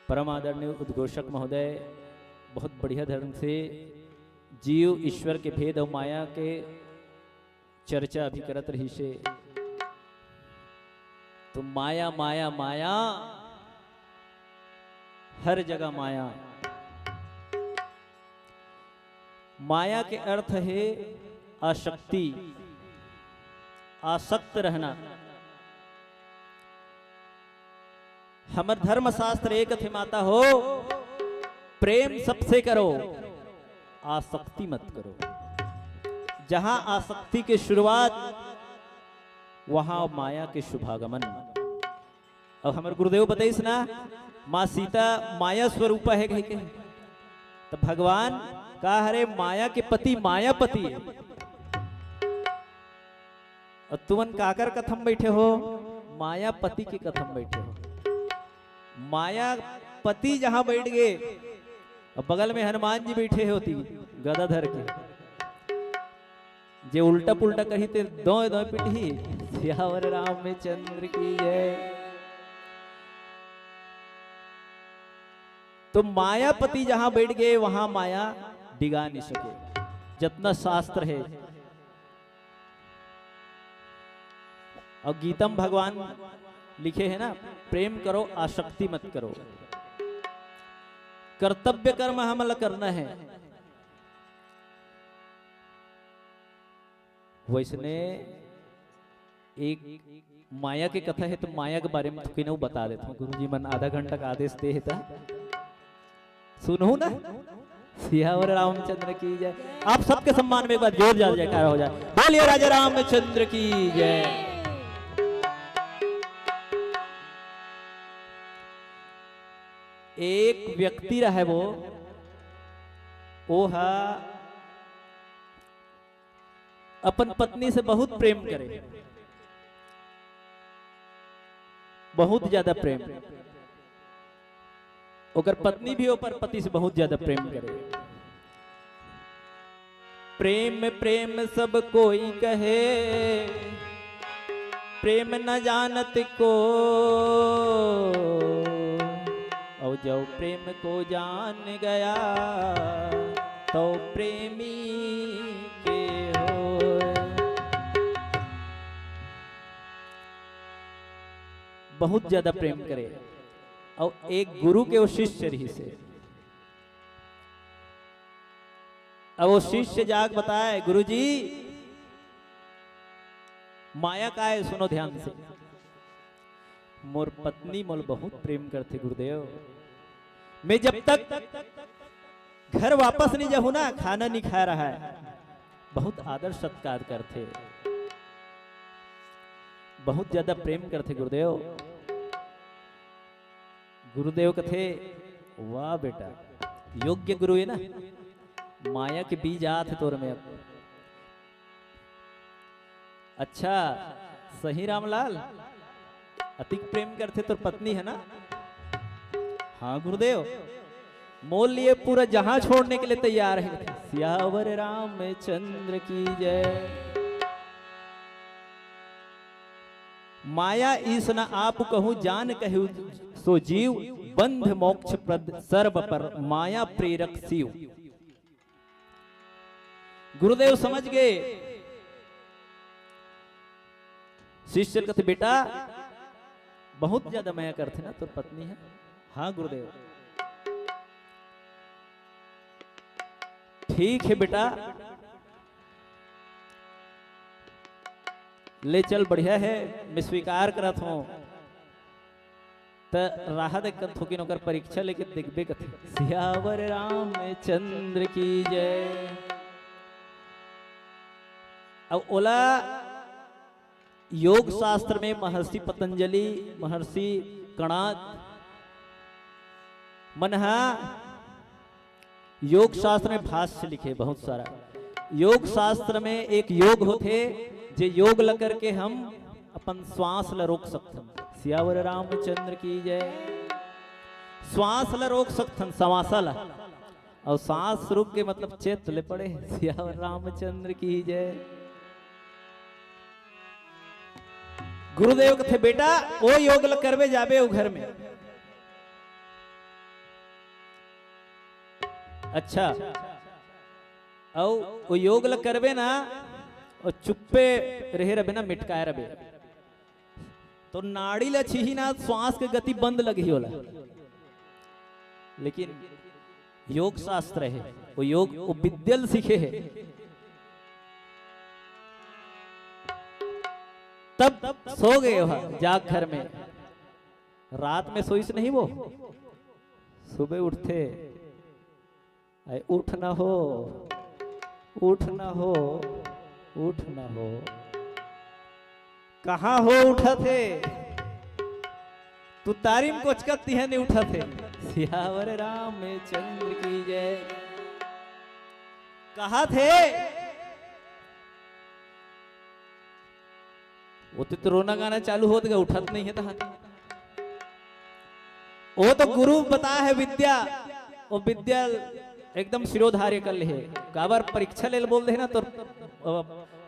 परम आदरणीय उद्घोषक महोदय बहुत बढ़िया ढंग से जीव ईश्वर के भेद और माया के चर्चा अभी करत रहिसे। तो माया, माया, माया, हर जगह माया। माया के अर्थ हे आसक्ति, आसक्त रहना। हमर धर्मशास्त्र एक थे माता हो, प्रेम सबसे करो, आसक्ति मत करो। जहां आसक्ति के शुरुआत, वहां माया के शुभागमन। अब हमर गुरुदेव बताइस ना, माँ सीता माया स्वरूप हे कहिके, तो भगवान का हरे माया के पति मायापति हे। और तुमन काकर कथम बैठे हो? मायापति के कथम बैठे हो। मायापति जहां बैठ गए, और बगल में हनुमान जी बैठे होती गदा धर के, जे उल्टा पुल्टा कही ते दोय दोय पिटही। सियावर रामचंद्र की जय। तो मायापति जहां बैठ गए, वहां माया डिगा नहीं सके। जतना शास्त्र है, और गीतम भगवान लिखे है ना, प्रेम करो, आसक्ति मत करो। कर्तव्य कर्म हमला करना है। वैसने एक माया के कथा है, तो माया के बारे में तो किने बता देता हूँ। गुरुजी मन आधा घंटा का आदेश दे हे, त सुनहु ना। सियावर रामचंद्र की जय। आप सबके सम्मान में एक बार जोरदार जयकारा हो जाए। बोलिए राजा रामचंद्र की जय। एक व्यक्ति रहे वो, वो हा अपन पत्नी से बहुत प्रेम करे, बहुत ज्यादा प्रेम। ओकर पत्नी भी ओकर पति से बहुत ज्यादा प्रेम करे। प्रेम प्रेम सब कोई कहे, प्रेम न जानत को, और जो प्रेम को जान गया, तो प्रेमी के हो। बहुत ज्यादा प्रेम करे। और एक गुरु के वो शिष्य रहिस हे। अब वो शिष्य जाके बताए, "गुरुजी, माया का है?" सुनो ध्यान से। "मोर पत्नी मोला बहुत प्रेम करथे गुरुदेव। मैं जब तक घर वापस नहीं जाहूं ना, खाना नहीं खा रहा है।" बहुत आदर सत्कार करथे, बहुत ज्यादा प्रेम करथे गुरुदेव। गुरुदेव कथे, "वाह बेटा, योग्य गुरु हे ना, माया के बीज आत हे तोर में अब।" अच्छा, सही रामलाल, अतिक प्रेम करथे तोर पत्नी हे ना? हाँ गुरुदेव, मोर लिए पूरा जहां छोड़ने के लिए तैयार हे। सियावर रामचंद्र की जय। माया ईस न आप कहूं जान कहू सो जीव, बंध मोक्ष प्रद सर्व पर माया प्रेरक शिव। गुरुदेव समझ गए। शिष्य कथे, "बेटा, बहुत ज्यादा मया करथे ना तोर पत्नी हे?" "हाँ गुरुदेव।" "ठीक हे बेटा, ले चल, बढ़िया हे, मैं स्वीकार करत हूं।" त राहत एक थोकिन ओकर परीक्षा लेके देखबे कथे। सियावर रामचंद्र की जय। अब ओला योग शास्त्र में महर्षि पतंजलि, महर्षि कणाद मन हा योग शास्त्र में भाष्य लिखे बहुत सारा। योग शास्त्र में एक योग होथे, जे योग ल करके हम अपन श्वास ल रोक सकथन। सियावर रामचंद्र की जय। श्वास ल रोक सकथन, श्वास ल, अउ श्वास रुक के मतलब चेत ले पड़े। सियावर रामचंद्र की जय। गुरुदेव कथे, "बेटा, ओ योग ल करबे जाबे ओ घर में।" अच्छा, अउ ओ योग ल करबे ना, अउ चुप्पे रहे रबे ना, मिटकाए रबे, तो नाड़ी ल छीही ना, श्वास के गति बंद लगही ओला। लेकिन योग शास्त्र हे, ओ योग, ओ विद्या ल सीखे हे। तब सो गए ओहा जाग घर में। रात में सोइस नहीं वो, सुबह उठथे, "अरे उठ न हो, उठ न हो, उठ न हो।" कहाँ हो उठत हे? तू तारिम कोचकत तिहे नहीं उठत हे। सियावर रामचंद्र की जय। कहा थे? वो तो, तो रोना गाना चालू होत गया, उठत नहीं है तहाँ। वो तो गुरु बता है विद्या, वो विद्या एकदम शिरोधार्य कर ले है। काबर परीक्षा लेल बोल दे ना, तो, अ,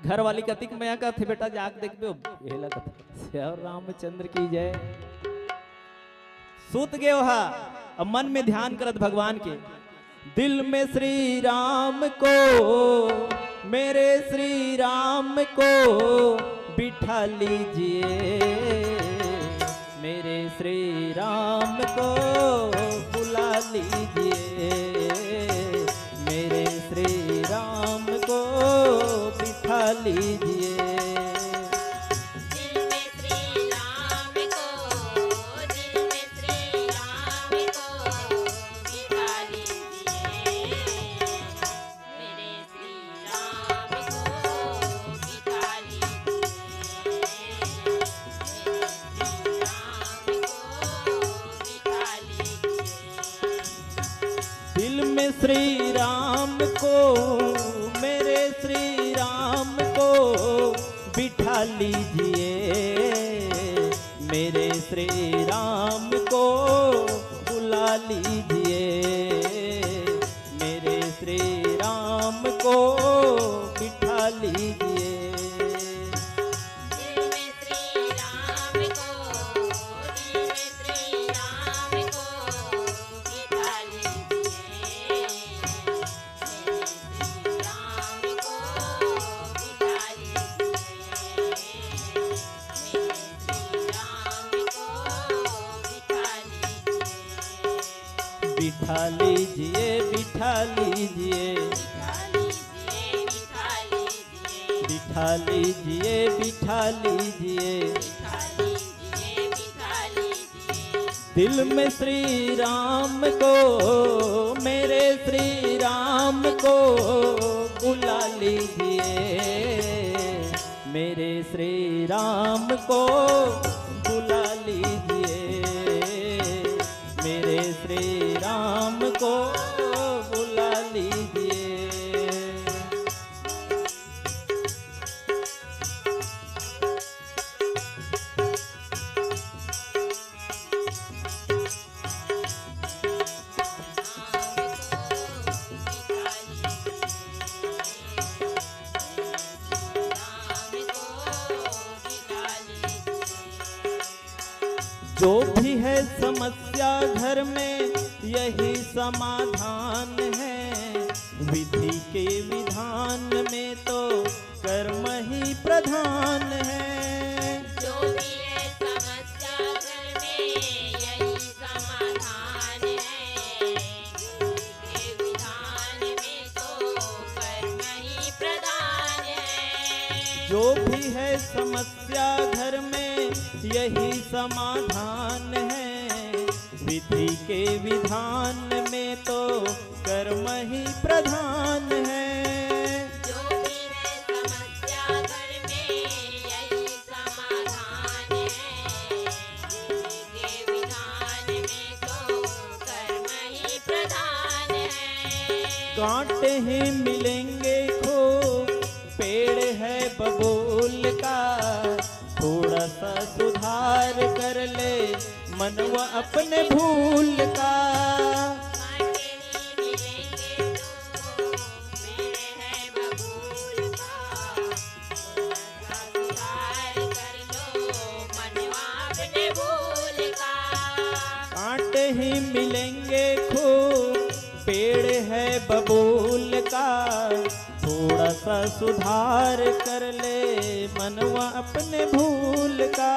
घर वाली कतिक मया करथे, "बेटा जाग देखबे, ये ला कथे।" श्री रामचंद्र की जय। सूत गए हा, अब मन में ध्यान करत भगवान के, "दिल में श्री राम को, मेरे श्री राम को बिठा लीजिए, मेरे श्री राम को बुला लीजिए, मेरे श्री राम को बिठा लीजिए।" दिल में श्री राम को, दिल में श्री राम को बिठा लीजिए, मेरे श्री राम को बिठा लीजिए, मेरे श्री राम को बिठा लीजिए। दिल में श्री राम को, मेरे श्री राम को बिठा लीजिए, मेरे श्री राम को बुला लीजिए, मेरे श्री राम को बिठा लीजिए। दिल में श्री राम को, दिल में श्री राम को बिठा लीजिए, मेरे श्री राम को बिठा लीजिए, मेरे श्री राम को बिठा लीजिए। बिठा लीजिए, बिठा लीजिए, बिठा लीजिए, बिठा लीजिए। दिल में श्री राम को, मेरे श्री राम को बुला लीजिए, मेरे श्री राम को बुला लीजिए, मेरे श्री राम को बुला लीजिए। जो भी है समस्या घर में, यही समाधान है। विधि के विधान में तो कर्म ही प्रधान है। जो भी है समस्या घर में, यही समाधान है। विधि के विधान में तो कर्म ही प्रधान है। जो भी है समस्या घर में, यही समाधान है। विधि के विधान में तो कर्म ही प्रधान है। जो भी है समस्या घर में, यही समाधान है। विधि के विधान में तो कर्म ही प्रधान है। कांटे ही मिलेंगे खूब, पेड़ है बबूल का, थोड़ा सा सुधार कर ले मनवा अपने भूल का। कांटे ही मिलेंगे खूब, पेड़ है बबूल का, थोड़ा सा सुधार कर लो मनवा अपने भूल का। कांटे ही मिलेंगे खूब, पेड़ है बबूल का, थोड़ा सा सुधार कर ले मनवा अपने भूल का।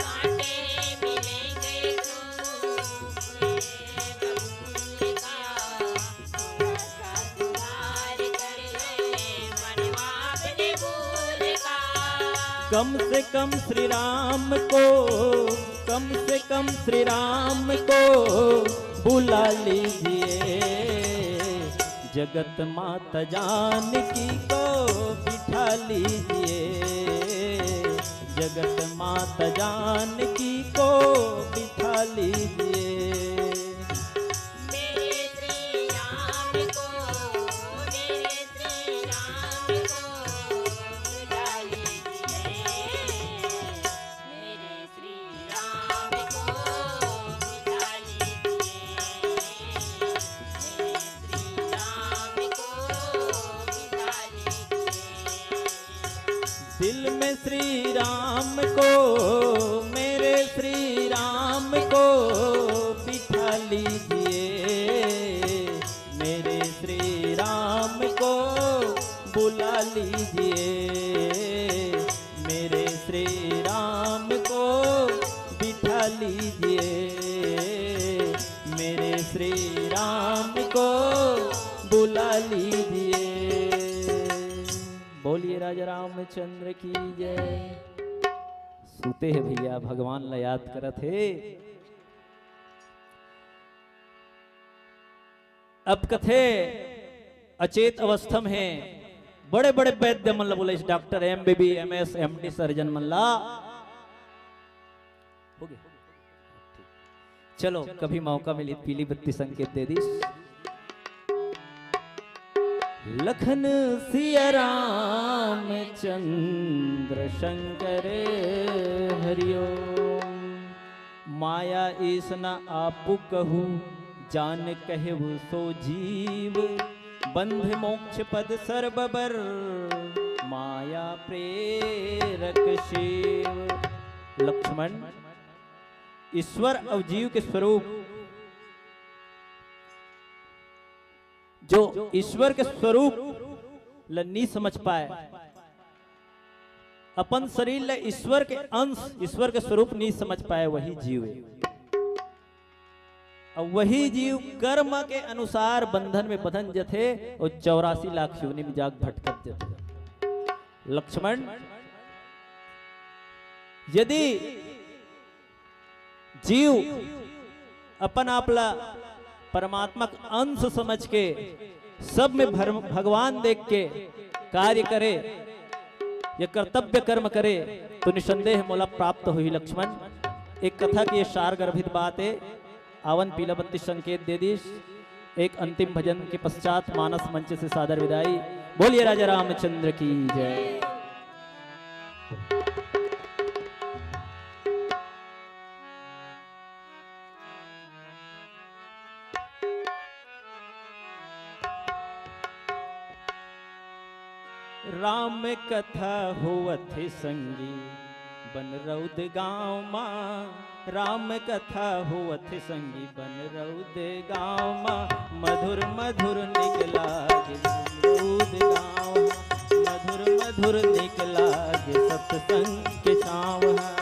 कांटे मिलेंगे खूब, पेड़ है बबूल का, थोड़ा सा सुधार कर ले मनवा अपने भूल का। कम से कम श्री राम को, कम से कम श्री राम को बुला लीजिए। जगत माता जानकी को बिठा लीजिए, जगत माता जानकी को बिठा लीजिए। मेरे श्री राम को, मेरे श्री राम को बुला लीजिए। मेरे श्री राम को बुला लीजिए। मेरे श्री राम को बुला लीजिए। दिल में श्री राम को, मेरे श्री राम को बिठा लीजिए, मेरे श्री राम को बुला लीजिए, मेरे श्री राम को बिठा लीजिए, मेरे श्री राम को बुला लीजिए। बोलिए राजा रामचंद्र की जय। सुते हे भैया, भगवान ला याद करत हे। अब कथे अचेत अवस्था में हे, बड़े बड़े वैद्य मन ला बोले, doctor, MBB, MS, MD surgeon मन ला। हो गया। चलो, कभी मौका मिली, पीली बत्ती संकेत दे दी। लखन सिया राम चंद्र शंकर हरिओम। माया ईस न आपु कहू, जान कहेउ सो जीव। बंध मोक्ष पद सर्व बर, माया प्रेरक शिव। लक्ष्मण, ईश्वर अउ जीव के स्वरूप, जो ईश्वर के स्वरूप ल नी समझ पाए, अपन शरीर ल ईश्वर के अंश, ईश्वर के स्वरूप नी समझ पाए, वही जीव हे। अउ वही जीव कर्म के अनुसार बंधन में बंधन जथे अउ चौरासी लाख योनि में जाके भटकत जथे। लक्ष्मण, यदि जीव अपन आप ला परमात्मा के अंश समझ के, सब में भर-, भगवान देख के, कार्य करे या कर्तव्य कर्म करे, तो निसंदेह मोला प्राप्त होही लक्ष्मण। एक कथा के सार गर्भित बात ए। आवन पीला बत्ती संकेत दे दिस। एक अंतिम भजन के पश्चात मानस मंच से सादर विदाई। बोलिए राजा रामचंद्र की जय। राम कथा होवत हे संगी बनरौद गाँव मा, राम कथा होवत हे संगी बनरौद गाँव मा। मधुर मधुर निक लागे बनरौद गाँव मा, मधुर मधुर निक लागे सत्संग के छाँव हा।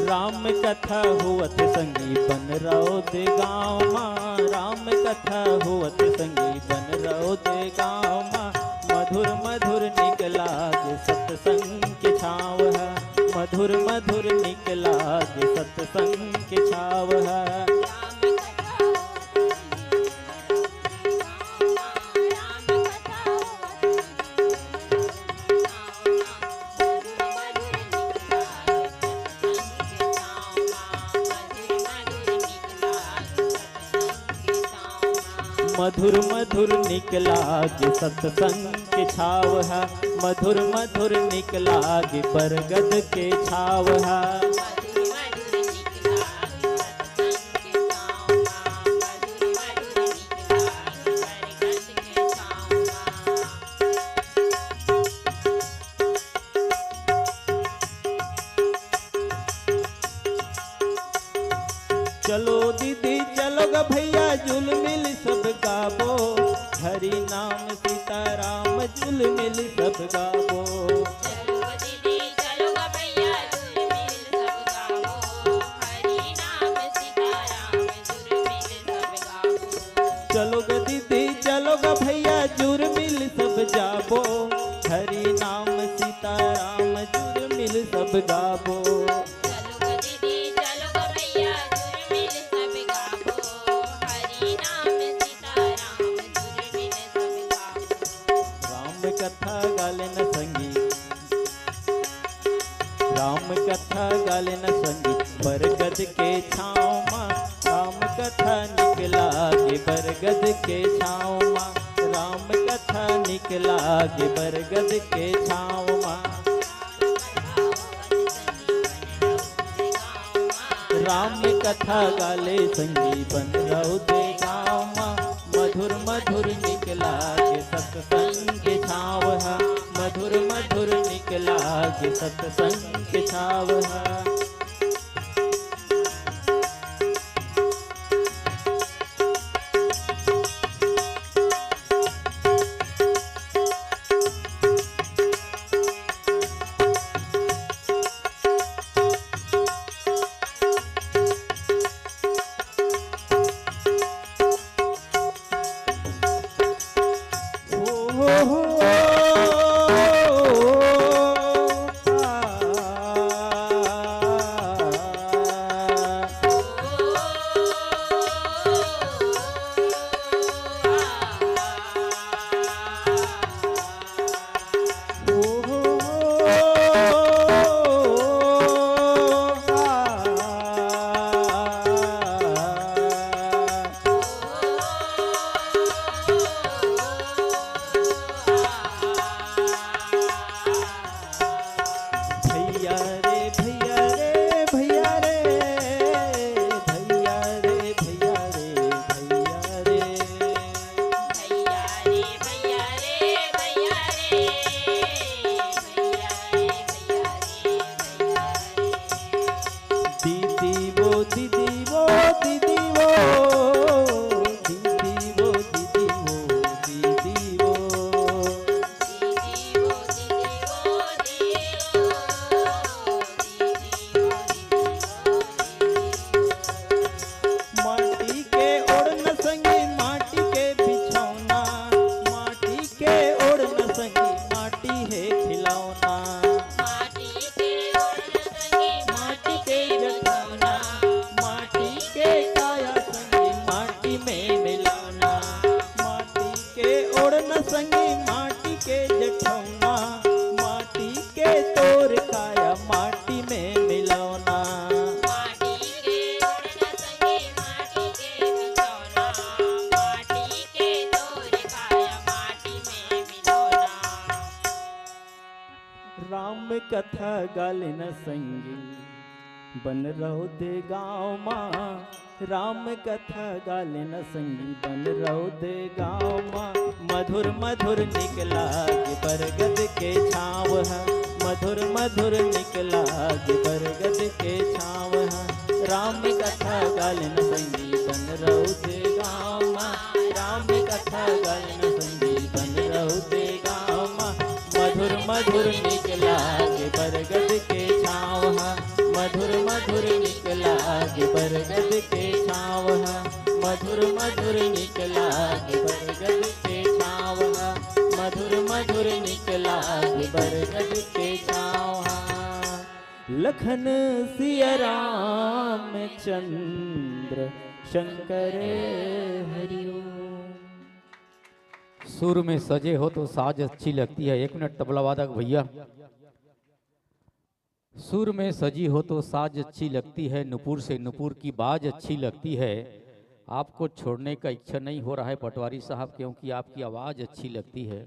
राम कथा होवत संगी बनरौद गाँव मा, राम कथा होवत संगी बनरौद गाँव मा। मधुर मधुर निक लागे सत्संग के छाँव हा, मधुर मधुर निक लागे सत्संग के छाँव हा। मधुर मधुर निक लागे सत्संग के छाँव हा, मधुर मधुर निक लागे बरगद के छाँव हा। चलो दीदी चलो ग भैया जुल मिल सब गाबो, हरि नाम सीताराम जुल मिल सब गाबो। चलो दीदी चलो ग भैया जुल मिल सब गाबो, हरि नाम सीताराम जुल मिल सब गाबो। चलो ग दीदी चलो ग भैया जुर मिल सब जाबो, हरि नाम सीताराम जुर मिल सब गाबो। चलो ग दीदी चलो ग भैया जुर मिल सब गाबो, हरि नाम सीताराम जुर मिल सब गाबो। राम कथा गाले न संगी, राम कथा गाले न संगी बरगद के छाँव मा। राम कथा निक लागे बरगद के छाँव मा, राम कथा निक लागे बरगद के छाँव मा। राम कथा गाले संगी बनरौद गाँव मा। मधुर मधुर निक लागे सत्संग के छाँव हा, मधुर मधुर निक लागे सत्संग के छाँव हा। कथा गालिन संगी बन रहो दे गाँव मा, राम कथा गालिन संगी बन रहो दे गाँव मा। मधुर मधुर निक लागे बरगद के छाँव ह, मधुर मधुर निक लागे बरगद के छाँव ह। राम कथा गालिन संगी बन रहो दे गाँव मा, राम कथा गालिन संगी बन रहो दे गाँव मा। मधुर मधुर निक लागे बरगद के छाँव ह, मधुर मधुर निक लागे बरगद के छाँव ह, मधुर मधुर निक लागे बरगद के छाँव ह, मधुर मधुर निक लागे बरगद के छाँव ह। लखन सिया राम चंद्र शंकर हरिओम। सुर में सजे हो तो साज अच्छी लगती है। एक मिनट तबला वादक भैया, सुर में सजी हो तो साज अच्छी लगती है, नुपुर से नुपुर की बाज अच्छी लगती है। आपको छोड़ने का इच्छा नहीं हो रहा है पटवारी साहब, क्योंकि आपकी आवाज़ अच्छी लगती है।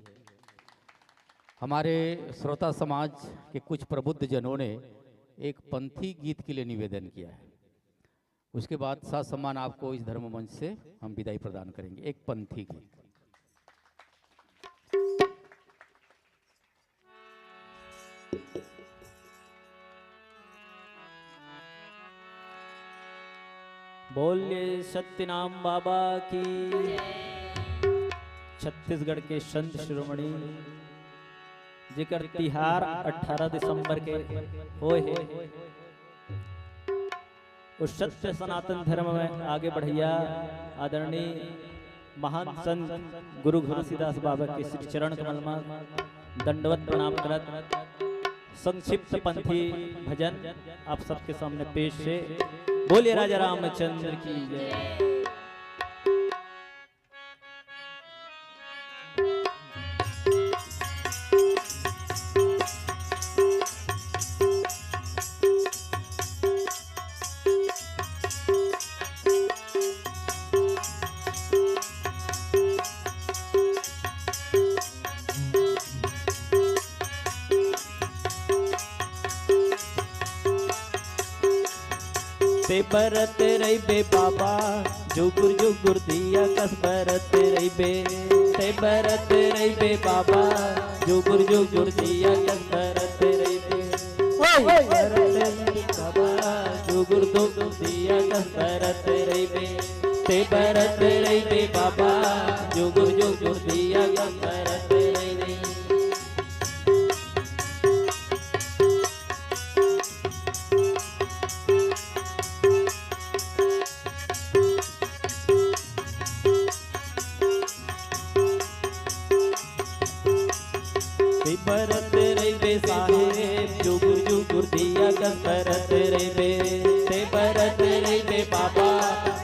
हमारे श्रोता समाज के कुछ प्रबुद्ध जनों ने एक पंथी गीत के लिए निवेदन किया है। उसके बाद साथ सम्मान आपको इस धर्म मंच से हम विदाई प्रदान करेंगे। एक पंथी गीत। बोलिए सत्यनाम बाबा की। छत्तीसगढ़ के संत शिरोमणि जेकर तिहार अठारह दिसंबर के होए हे, उस सत्य सनातन धर्म में आगे बढ़ैया आदरणीय महान संत गुरु घासीदास बाबा के श्री चरण कमल में दंडवत प्रणाम करत संक्षिप्त पंथी भजन आप सबके सामने पेश हे। बोलिए राजा रामचंद्र की जय। ते बरत रहिबे बाबा, जुगुर जुगुर दिया कस बरत रहिबे। ते बरत रहिबे बाबा, जुगुर जुगुर दिया कस बरत रहिबे। ओए! बरत रहिबे बाबा, जुगुर जुगुर दिया कस बरत रहिबे। ते बरत रहिबे बाबा, जुगुर जुगुर दिया कस बरत रहिबे। ते बरत रहिबे साहेब, जुगुर जुगुर दिया कस बरत रहिबे। ते बरत रहिबे बाबा,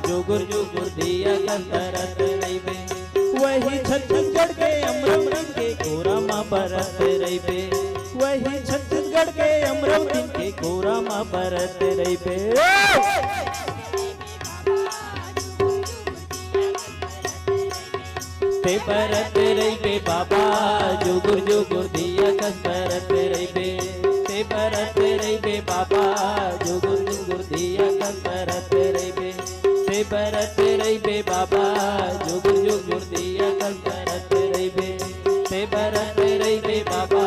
जुगुर जुगुर दिया कस बरत रहिबे। वही छत्तीसगढ़ के अमरौली के कोरा मा बरत रहिबे। वही छत्तीसगढ़ के अमरौली के कोरा मा बरत रहिबे। ते बरत रहिबे बाबा, जुगुर जुगुर दिया कस बरत रहिबे। ते बरत रहिबे बाबा, जुगुर जुगुर दिया कस बरत रहिबे। ते बरत रहिबे बाबा, जुगुर जुगुर दिया कस बरत रहिबे। ते बरत रहिबे बाबा,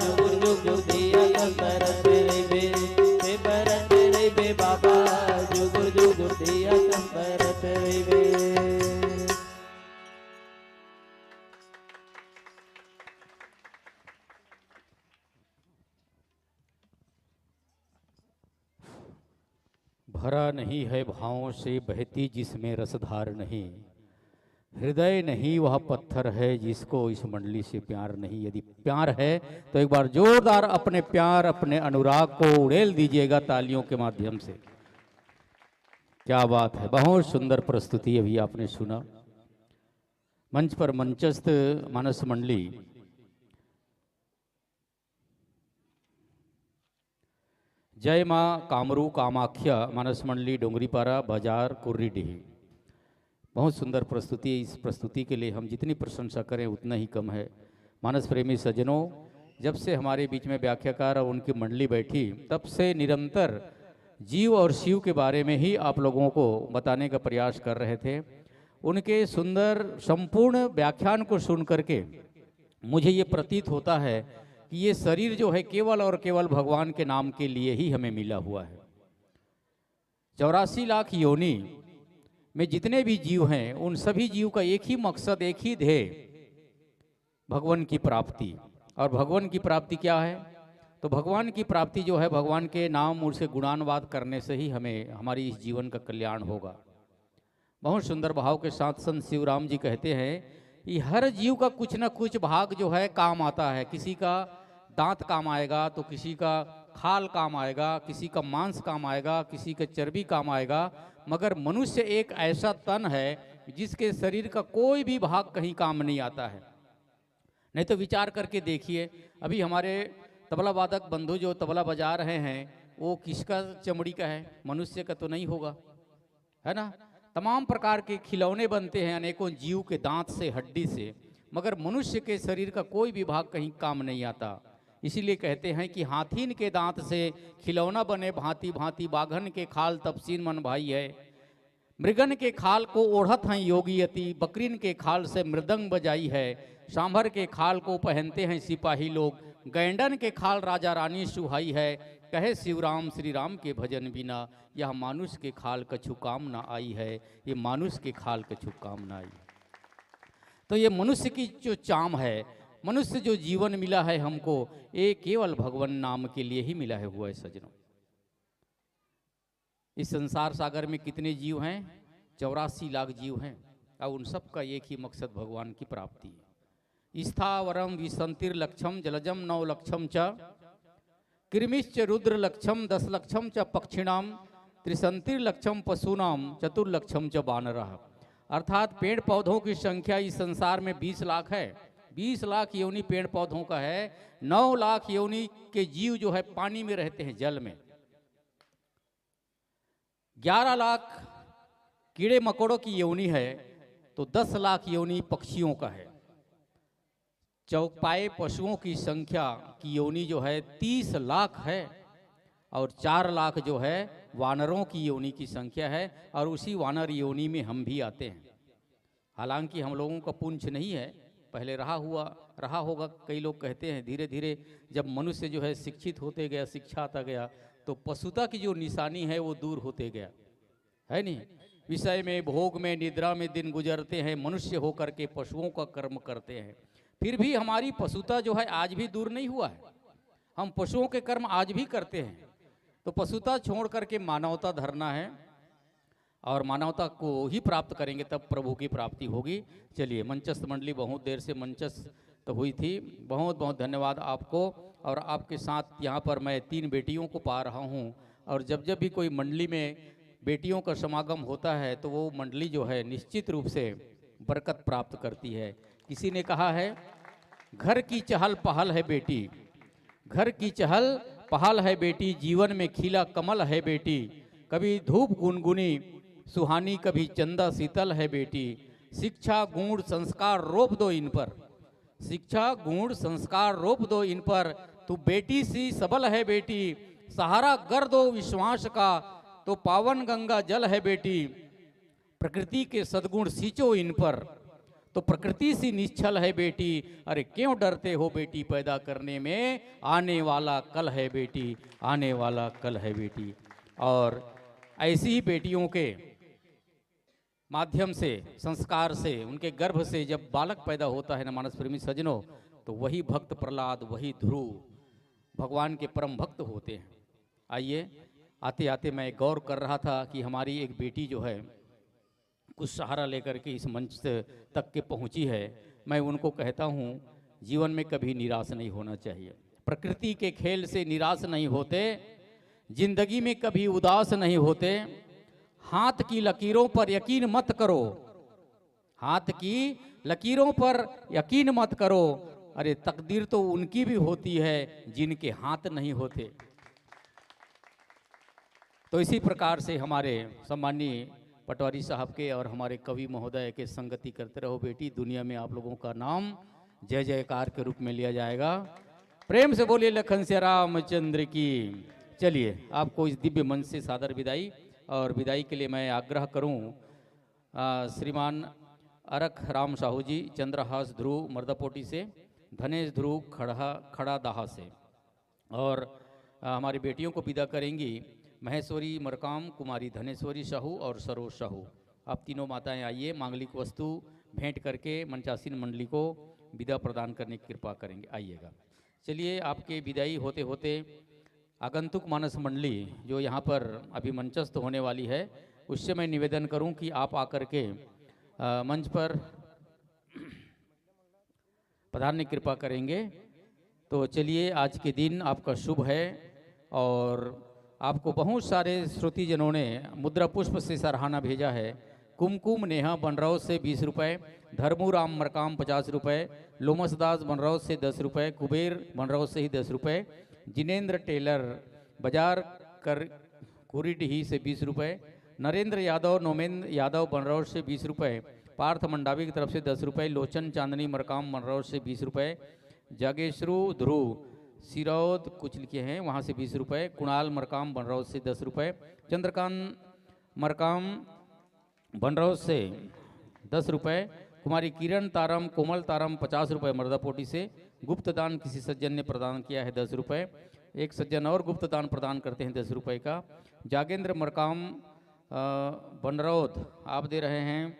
जुगुर जुगुर दिया कस बरत रहिबे। ते बरत रहिबे बाबा, जुगुर जुगुर दिया कस बरत रहिबे। भरा नहीं है भावों से बहती जिसमें रसधार नहीं, हृदय नहीं वह पत्थर है जिसको इस मंडली से प्यार नहीं। यदि प्यार है तो एक बार जोरदार अपने प्यार, अपने अनुराग को उड़ेल दीजिएगा तालियों के माध्यम से। क्या बात है, बहुत सुंदर प्रस्तुति अभी आपने सुना। मंच पर मंचस्थ मानस मंडली, जय माँ कामरू कामाख्या, मानस मंडली डोंगरीपारा बाजार कुर्रीडीह। बहुत सुंदर प्रस्तुति। इस प्रस्तुति के लिए हम जितनी प्रशंसा करें उतना ही कम है। मानस प्रेमी सज्जनों, जब से हमारे बीच में व्याख्याकार और उनकी मंडली बैठी, तब से निरंतर जीव और शिव के बारे में ही आप लोगों को बताने का प्रयास कर रहे थे। उनके सुंदर संपूर्ण व्याख्यान को सुन करके मुझे ये प्रतीत होता है कि ये शरीर जो है, केवल और केवल भगवान के नाम के लिए ही हमें मिला हुआ है। चौरासी लाख योनि में जितने भी जीव हैं, उन सभी जीव का एक ही मकसद, एक ही ध्येय, भगवान की प्राप्ति। और भगवान की प्राप्ति क्या है? तो भगवान की प्राप्ति जो है, भगवान के नाम, उसके गुणानुवाद करने से ही हमें, हमारी इस जीवन का कल्याण होगा। बहुत सुंदर भाव के साथ संत शिवराम जी कहते हैं कि हर जीव का कुछ ना कुछ भाग जो है, काम आता है। किसी का दांत काम आएगा, तो किसी का खाल काम आएगा, किसी का मांस काम आएगा, किसी का चर्बी काम आएगा, मगर मनुष्य एक ऐसा तन है जिसके शरीर का कोई भी भाग कहीं काम नहीं आता है। नहीं तो विचार करके देखिए, अभी हमारे तबला वादक बंधु जो तबला बजा रहे हैं, वो किसका चमड़ी का है? मनुष्य का तो नहीं होगा, है ना? तमाम प्रकार के खिलौने बनते हैं अनेकों जीव के दांत से, हड्डी से, मगर मनुष्य के शरीर का कोई भी भाग कहीं काम नहीं आता। इसीलिए कहते हैं कि हाथीन के दांत से खिलौना बने भांति भांति, बाघन के खाल तपसीन मन भाई है, मृगन के खाल को ओढ़त हैं योगी यति, बकरीन के खाल से मृदंग बजाई है, सांभर के खाल को पहनते हैं सिपाही लोग, गैंडन के खाल राजा रानी सुहाई है। कहे शिवराम श्री राम के भजन बिना, यह मानुष के खाल कछु काम ना आई है, ये मानुष के खाल कछु काम ना आई। तो ये मनुष्य की जो चाम है, मनुष्य जो जीवन मिला है हमको, ये केवल भगवान नाम के लिए ही मिला है हुआ है सज्जनों। इस संसार सागर में कितने जीव हैं? चौरासी लाख जीव हैं। और उन सबका एक ही मकसद भगवान की प्राप्ति है। स्थावरम विसंतिर लक्षम जलजम नौ लक्षम च, कृमिश्च रुद्र लक्षम दस लक्षम च पक्षिणाम, त्रिसंतिर लक्षम पशुनाम चतुर्लक्षम च बानर। अर्थात पेड़ पौधों की संख्या इस संसार में बीस लाख है। बीस लाख योनि पेड़ पौधों का है। नौ लाख योनि के जीव जो है, पानी में रहते हैं, जल में। ग्यारह लाख कीड़े मकोड़ों की योनि है, तो दस लाख योनि पक्षियों का है। चौपाए पशुओं की संख्या की योनि जो है, तीस लाख है, और चार लाख जो है, वानरों की योनि की संख्या है, और उसी वानर योनि में हम भी आते हैं। हालांकि हम लोगों का पूंछ नहीं है, पहले रहा हुआ, रहा होगा। कई लोग कहते हैं, धीरे धीरे जब मनुष्य जो है, शिक्षित होते गया, शिक्षा आता गया, तो पशुता की जो निशानी है, वो दूर होते गया, है नहीं? विषय में, भोग में, निद्रा में दिन गुजरते हैं, मनुष्य होकर के पशुओं का कर्म करते हैं, फिर भी हमारी पशुता जो है, आज भी दूर नहीं हुआ है। हम पशुओं के कर्म आज भी करते हैं। तो पशुता छोड़ करके मानवता धरना है, और मानवता को ही प्राप्त करेंगे, तब प्रभु की प्राप्ति होगी। चलिए, मंचस्थ मंडली बहुत देर से मंचस्थ हुई थी, बहुत बहुत धन्यवाद आपको। और आपके साथ यहाँ पर मैं तीन बेटियों को पा रहा हूँ, और जब जब भी कोई मंडली में बेटियों का समागम होता है, तो वो मंडली जो है, निश्चित रूप से बरकत प्राप्त करती है। किसी ने कहा है, घर की चहल पहल है बेटी, घर की चहल पहल है बेटी, जीवन में खिला कमल है बेटी, कभी धूप गुनगुनी सुहानी, कभी चंदा शीतल है बेटी। शिक्षा गुण संस्कार रोप दो इन पर, शिक्षा गुण संस्कार रोप दो इन पर, तू बेटी सी सबल है बेटी, सहारा कर दो विश्वास का, तो पावन गंगा जल है बेटी, प्रकृति के सद्गुण सींचो इन पर, तो प्रकृति सी निश्छल है बेटी। अरे क्यों डरते हो बेटी पैदा करने में, आने वाला कल है बेटी, आने वाला कल है बेटी। और ऐसी ही बेटियों के माध्यम से, संस्कार से, उनके गर्भ से जब बालक पैदा होता है ना, मानस प्रेमी सज्जनों, तो वही भक्त प्रहलाद, वही ध्रुव भगवान के परम भक्त होते हैं। आइए, आते आते मैं गौर कर रहा था कि हमारी एक बेटी जो है, कुछ सहारा लेकर के इस मंच से, तक के पहुंची है। मैं उनको कहता हूं, जीवन में कभी निराश नहीं होना चाहिए। प्रकृति के खेल से निराश नहीं होते, जिंदगी में कभी उदास नहीं होते। हाथ की लकीरों पर यकीन मत करो, हाथ की लकीरों पर यकीन मत करो। अरे, तकदीर तो उनकी भी होती है जिनके हाथ नहीं होते। तो इसी प्रकार से हमारे सम्माननीय पटवारी साहब के और हमारे कवि महोदय के संगति करते रहो बेटी, दुनिया में आप लोगों का नाम जय जयकार के रूप में लिया जाएगा। प्रेम से बोलिए लखन सिया रामचंद्र की। चलिए, आपको इस दिव्य मंच से सादर विदाई, और विदाई के लिए मैं आग्रह करूं, आ, श्रीमान अरख राम साहू जी, चंद्रहास ध्रुव मर्दापोटी से, धनेश ध्रुव खड़ा खड़ा दाहा से, और आ, हमारी बेटियों को विदा करेंगी महेश्वरी मरकाम, कुमारी धनेश्वरी साहू और सरोज साहू। आप तीनों माताएं आइए, मांगलिक वस्तु भेंट करके मंचासीन मंडली को विदा प्रदान करने की कृपा करेंगे। आइएगा। चलिए, आपके विदाई होते होते आगंतुक मानस मंडली जो यहाँ पर अभी मंचस्थ होने वाली है, उससे मैं निवेदन करूं कि आप आकर के आ, मंच पर पधारने की कृपा करेंगे। तो चलिए, आज के दिन आपका शुभ है और आपको बहुत सारे श्रोतीजनों ने मुद्रा पुष्प से सराहना भेजा है। कुमकुम नेहा बनरौत से बीस रुपये, धर्मू राम मरकाम पचास रुपये, लोमस दास बनरौत से दस रुपये, कुबेर बनरौत से ही दस रुपये, जिनेंद्र टेलर बाजार कर कुरीडीही से बीस रुपये, नरेंद्र यादव, नोमेंद्र यादव बनरौत से बीस रुपये, पार्थ मंडावी की तरफ से दस रुपये, लोचन चांदनी मरकाम बनरौत से बीस रुपये, जागेश्वरू ध्रुव सिरौद कुछ लिखे हैं, वहाँ से बीस रुपये, कुणाल मरकाम बनरौत से दस रुपये, चंद्रकांत मरकाम बनरौत से दस रुपये, कुमारी किरण तारम, कोमल तारम पचास रुपये मर्दापोटी से, गुप्त दान किसी सज्जन ने प्रदान किया है दस रुपये, एक सज्जन और गुप्त दान प्रदान करते हैं दस रुपये का। जागेंद्र मरकाम, अ, बनरौत, आप दे रहे हैं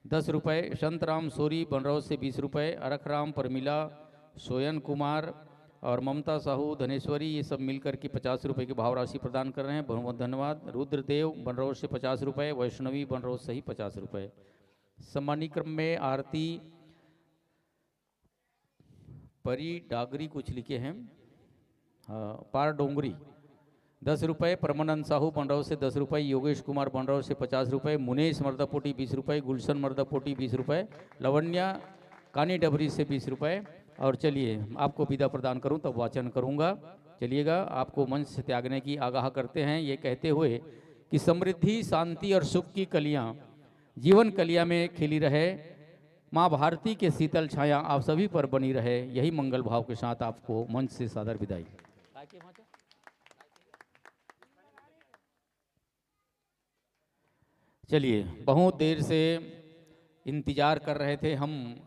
दस रुपये, शांतराम सोरी बनरौत से बीस रुपये, अरखराम परमिला, सोयन कुमार और ममता साहू धनेश्वरी, ये सब मिलकर के पचास रुपये की भाव राशि प्रदान कर रहे हैं। बहुत बहुत धन्यवाद। रुद्रदेव बनरौत से पचास रुपये, वैष्णवी बनरौत से ही पचास रुपये। सम्मानी क्रम में आरती परी डागरी कुछ लिखे हैं, हाँ, पार डोंगरी दस रुपये, परमानंद साहू बनरौत से दस रुपये, योगेश कुमार बनरौत से पचास रुपये, मुनेश मर्दापोटी बीस रुपये, गुलशन मर्दापोटी बीस रुपये, लवण्या कानी डबरी से बीस रुपये। और चलिए, आपको विदा प्रदान करूं तब वाचन करूंगा। चलिएगा, आपको मंच से त्यागने की आगाह करते हैं, ये कहते हुए कि समृद्धि, शांति और सुख की कलियां जीवन कलिया में खिली रहे, माँ भारती के शीतल छाया आप सभी पर बनी रहे, यही मंगल भाव के साथ आपको मंच से सादर विदाई। चलिए, बहुत देर से इंतजार कर रहे थे हम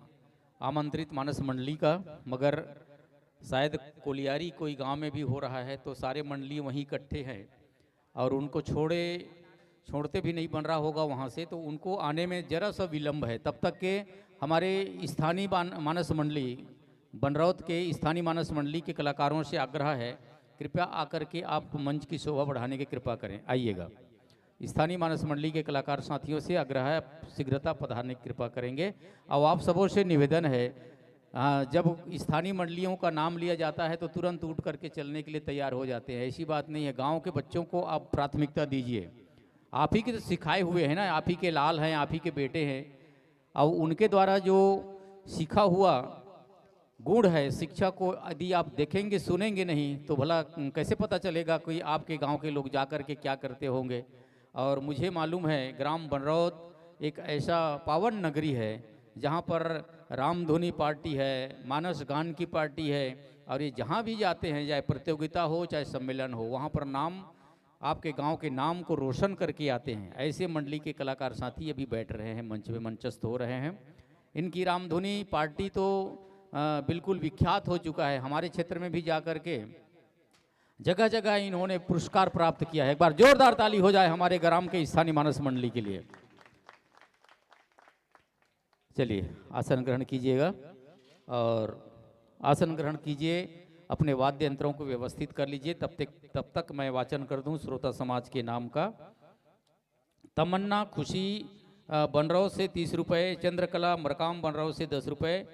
आमंत्रित मानस मंडली का, मगर शायद कोलियारी कोई गांव में भी हो रहा है, तो सारे मंडली वहीं इकट्ठे हैं और उनको छोड़े, छोड़ते भी नहीं बन रहा होगा वहाँ से, तो उनको आने में ज़रा सा विलंब है। तब तक के हमारे स्थानीय बान-, मानस मंडली, बनरौत के स्थानीय मानस मंडली के कलाकारों से आग्रह है, कृपया आकर के आप मंच की शोभा बढ़ाने की कृपा करें, आइएगा। स्थानीय मानस मंडली के कलाकार साथियों से आग्रह है, शीघ्रता पधारने की कृपा करेंगे। और आप सबों से निवेदन है, हाँ, जब स्थानीय मंडलियों का नाम लिया जाता है तो तुरंत उठ करके चलने के लिए तैयार हो जाते हैं, ऐसी बात नहीं है। गांव के बच्चों को आप प्राथमिकता दीजिए। आप ही के तो सिखाए हुए हैं ना, आप ही के लाल हैं, आप ही के बेटे हैं, और उनके द्वारा जो सीखा हुआ गुण है, शिक्षा को यदि आप देखेंगे, सुनेंगे नहीं, तो भला कैसे पता चलेगा कि आपके गांव के लोग जा कर के क्या करते होंगे? और मुझे मालूम है, ग्राम बनरौत एक ऐसा पावन नगरी है, जहाँ पर रामधुनी पार्टी है, मानस गान की पार्टी है, और ये जहाँ भी जाते हैं, चाहे प्रतियोगिता हो, चाहे सम्मेलन हो, वहाँ पर नाम, आपके गांव के नाम को रोशन करके आते हैं। ऐसे मंडली के कलाकार साथी अभी बैठ रहे हैं, मंच में मंचस्थ हो रहे हैं। इनकी रामधुनी पार्टी तो, अ, बिल्कुल विख्यात हो चुका है, हमारे क्षेत्र में भी जा करके जगह जगह इन्होंने पुरस्कार प्राप्त किया है। एक बार जोरदार ताली हो जाए हमारे ग्राम के स्थानीय मानस मंडली के लिए। चलिए, आसन ग्रहण कीजिएगा और आसन ग्रहण कीजिए, अपने वाद्य यंत्रों को व्यवस्थित कर लीजिए। तब तक, तब तक मैं वाचन कर दूं श्रोता समाज के नाम का। तमन्ना खुशी, अ, बनरौत से तीस रुपये, चंद्रकला मरकाम बनरौत से दस रुपये,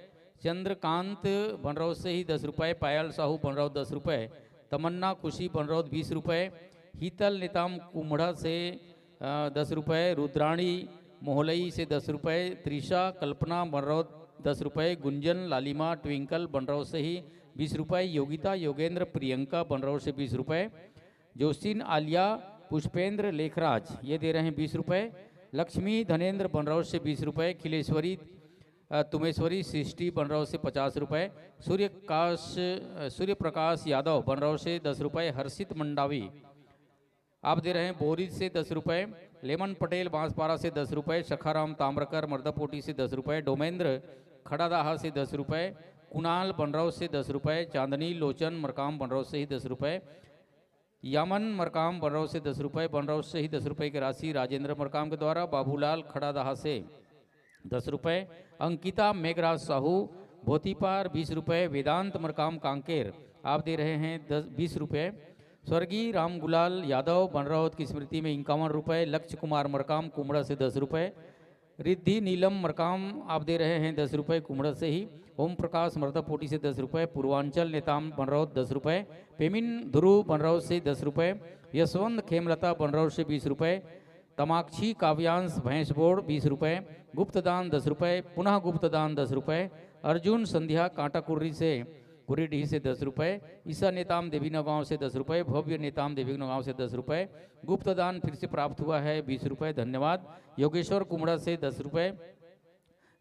चंद्रकांत बनरौत से ही दस रुपये, पायल साहू बनरौत दस रुपये, तमन्ना खुशी बनरौत बीस रुपये, हीतल नेताम कुमड़ा से, अ, दस रुपये, रुद्राणी मोहलई से दस रुपये, त्रिशा कल्पना बनरौत दस रुपये, गुंजन लालिमा ट्विंकल बनरौत से ही बीस रुपये, योगिता योगेंद्र प्रियंका बनरौत से बीस रुपये, जोसिन आलिया पुष्पेंद्र लेखराज, ये दे रहे हैं बीस रुपये, लक्ष्मी धनेंद्र बनरौत से बीस रुपये, खिलेश्वरी अ, तुमेश्वरी सृष्टि बनरौत से पचास रुपए, सूर्यकाश, अ, सूर्य प्रकाश यादव बनरौत से दस रुपए, हर्षित मंडावी आप दे रहे हैं बोरिज से दस रुपए, लेमन पटेल बांसपारा से दस रुपए, सखाराम ताम्रकर मर्दापोटी से दस रुपए, डोमेंद्र खड़ादाहा से दस रुपए, कुणाल बनरौत से दस रुपए, चांदनी लोचन मरकाम बनरौत से ही दस रुपए, यामन मरकाम बनरौत से दस रुपए, बनरौत से ही दस रुपए की राशि राजेंद्र मरकाम के द्वारा बाबूलाल खड़ादाहा से दस रुपए, अंकिता मेघराज साहू भोतीपार बीस रुपए, वेदांत मरकाम कांकेर आप दे रहे हैं दस, बीस रुपए, स्वर्गीय रामगुलाल यादव बनरौत की स्मृति में इक्यावन रुपए, लक्ष्य कुमार मरकाम कुमड़ा से दस रुपए, रिद्धि नीलम मरकाम आप दे रहे हैं दस रुपए कुमड़ा से ही, ओम प्रकाश मर्दापोटी से दस रुपए, पूर्वांचल नेताम बनरौत दस रुपए, पेमिन ध्रुव बनरौत से दस रुपए, यशवंत खेमलता बनरौत से बीस रुपए, तमाक्षी काव्यांश भैंसबोड़ बीस रुपए, गुप्तदान दस रुपए, पुनः गुप्तदान दस रुपए, अर्जुन संध्या कांटाकुर्री से, कुरीडीह से दस रुपए, ईसा नेताम देवी नगांव से दस रुपए, भव्य नेताम देवी नगांव से दस रुपए, गुप्तदान फिर से प्राप्त हुआ है बीस रुपए, धन्यवाद। योगेश्वर कुमड़ा से दस रुपए,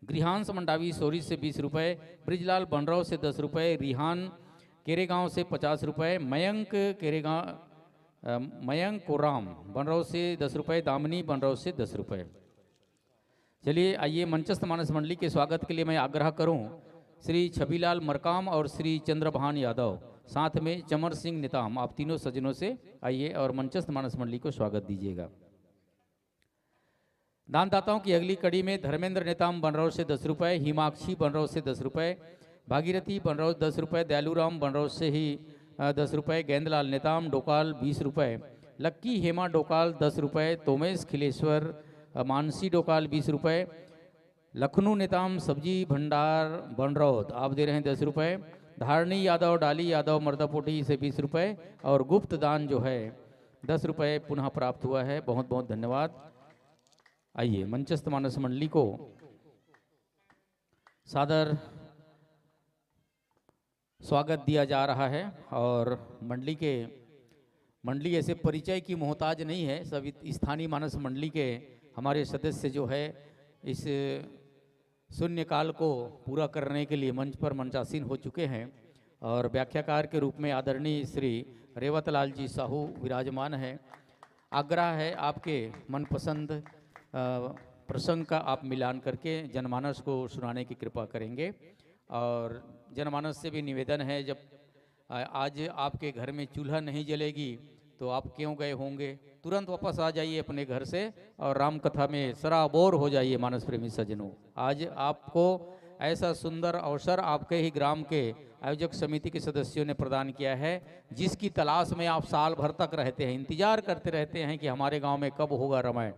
गृहांश मंडावी सोरी से बीस रुपए, ब्रिजलाल बनरौत से दस रुपए, रिहान केरेगांव से पचास रुपए, मयंक केरेगांव, अ, मयंक कोराम बनरौत से दस रुपए, दामिनी बनरौत से दस रुपए। चलिए, आइए, मंचस्थ मानस मंडली के स्वागत के लिए मैं आग्रह करूं, श्री छबीलाल मरकाम और श्री चंद्रभान यादव, साथ में चमर सिंह नेताम, आप तीनों सज्जनों से आइए और मंचस्थ मानस मंडली को स्वागत दीजिएगा। दानदाताओं की अगली कड़ी में धर्मेंद्र नेताम बनरौत से दस रुपए, हिमाक्षी बनरौत से दस रुपए, भागीरथी बनरौत दस रुपए, दयालूराम बनरौत से ही, अ, दस रुपए, गेंदलाल नेताम डोकाल बीस रुपए, लक्की हेमा डोकाल दस रुपए, तोमेश खिलेश्वर, अ, मानसी डोकाल बीस रुपए, लखनू नेताम सब्जी भंडार बनरौत आप दे रहे हैं दस रुपए, धारणी यादव, डाली यादव मर्दापोटी से बीस रुपए और गुप्त दान जो है दस रुपए पुनः प्राप्त हुआ है। बहुत बहुत धन्यवाद। आइए, मंचस्थ मानस मंडली को सादर स्वागत दिया जा रहा है और मंडली के, मंडली ऐसे परिचय की मोहताज नहीं है, सभी स्थानीय मानस मंडली के हमारे सदस्य जो है इस शून्यकाल को पूरा करने के लिए मंच पर मंचासीन हो चुके हैं और व्याख्याकार के रूप में आदरणीय श्री रेवतलाल जी साहू विराजमान हैं। आग्रह है आपके मनपसंद, अ, प्रसंग का आप मिलान करके जनमानस को सुनाने की कृपा करेंगे। और जनमानस से भी निवेदन है, जब, अ, आज आपके घर में चूल्हा नहीं जलेगी तो आप क्यों गए होंगे? तुरंत वापस आ जाइए अपने घर से और राम कथा में सराबोर हो जाइए, मानस प्रेमी सज्जनों। आज आपको ऐसा सुंदर अवसर आपके ही ग्राम के आयोजक समिति के सदस्यों ने प्रदान किया है, जिसकी तलाश में आप साल भर तक रहते हैं, इंतजार करते रहते हैं कि हमारे गांव में कब होगा रामायण।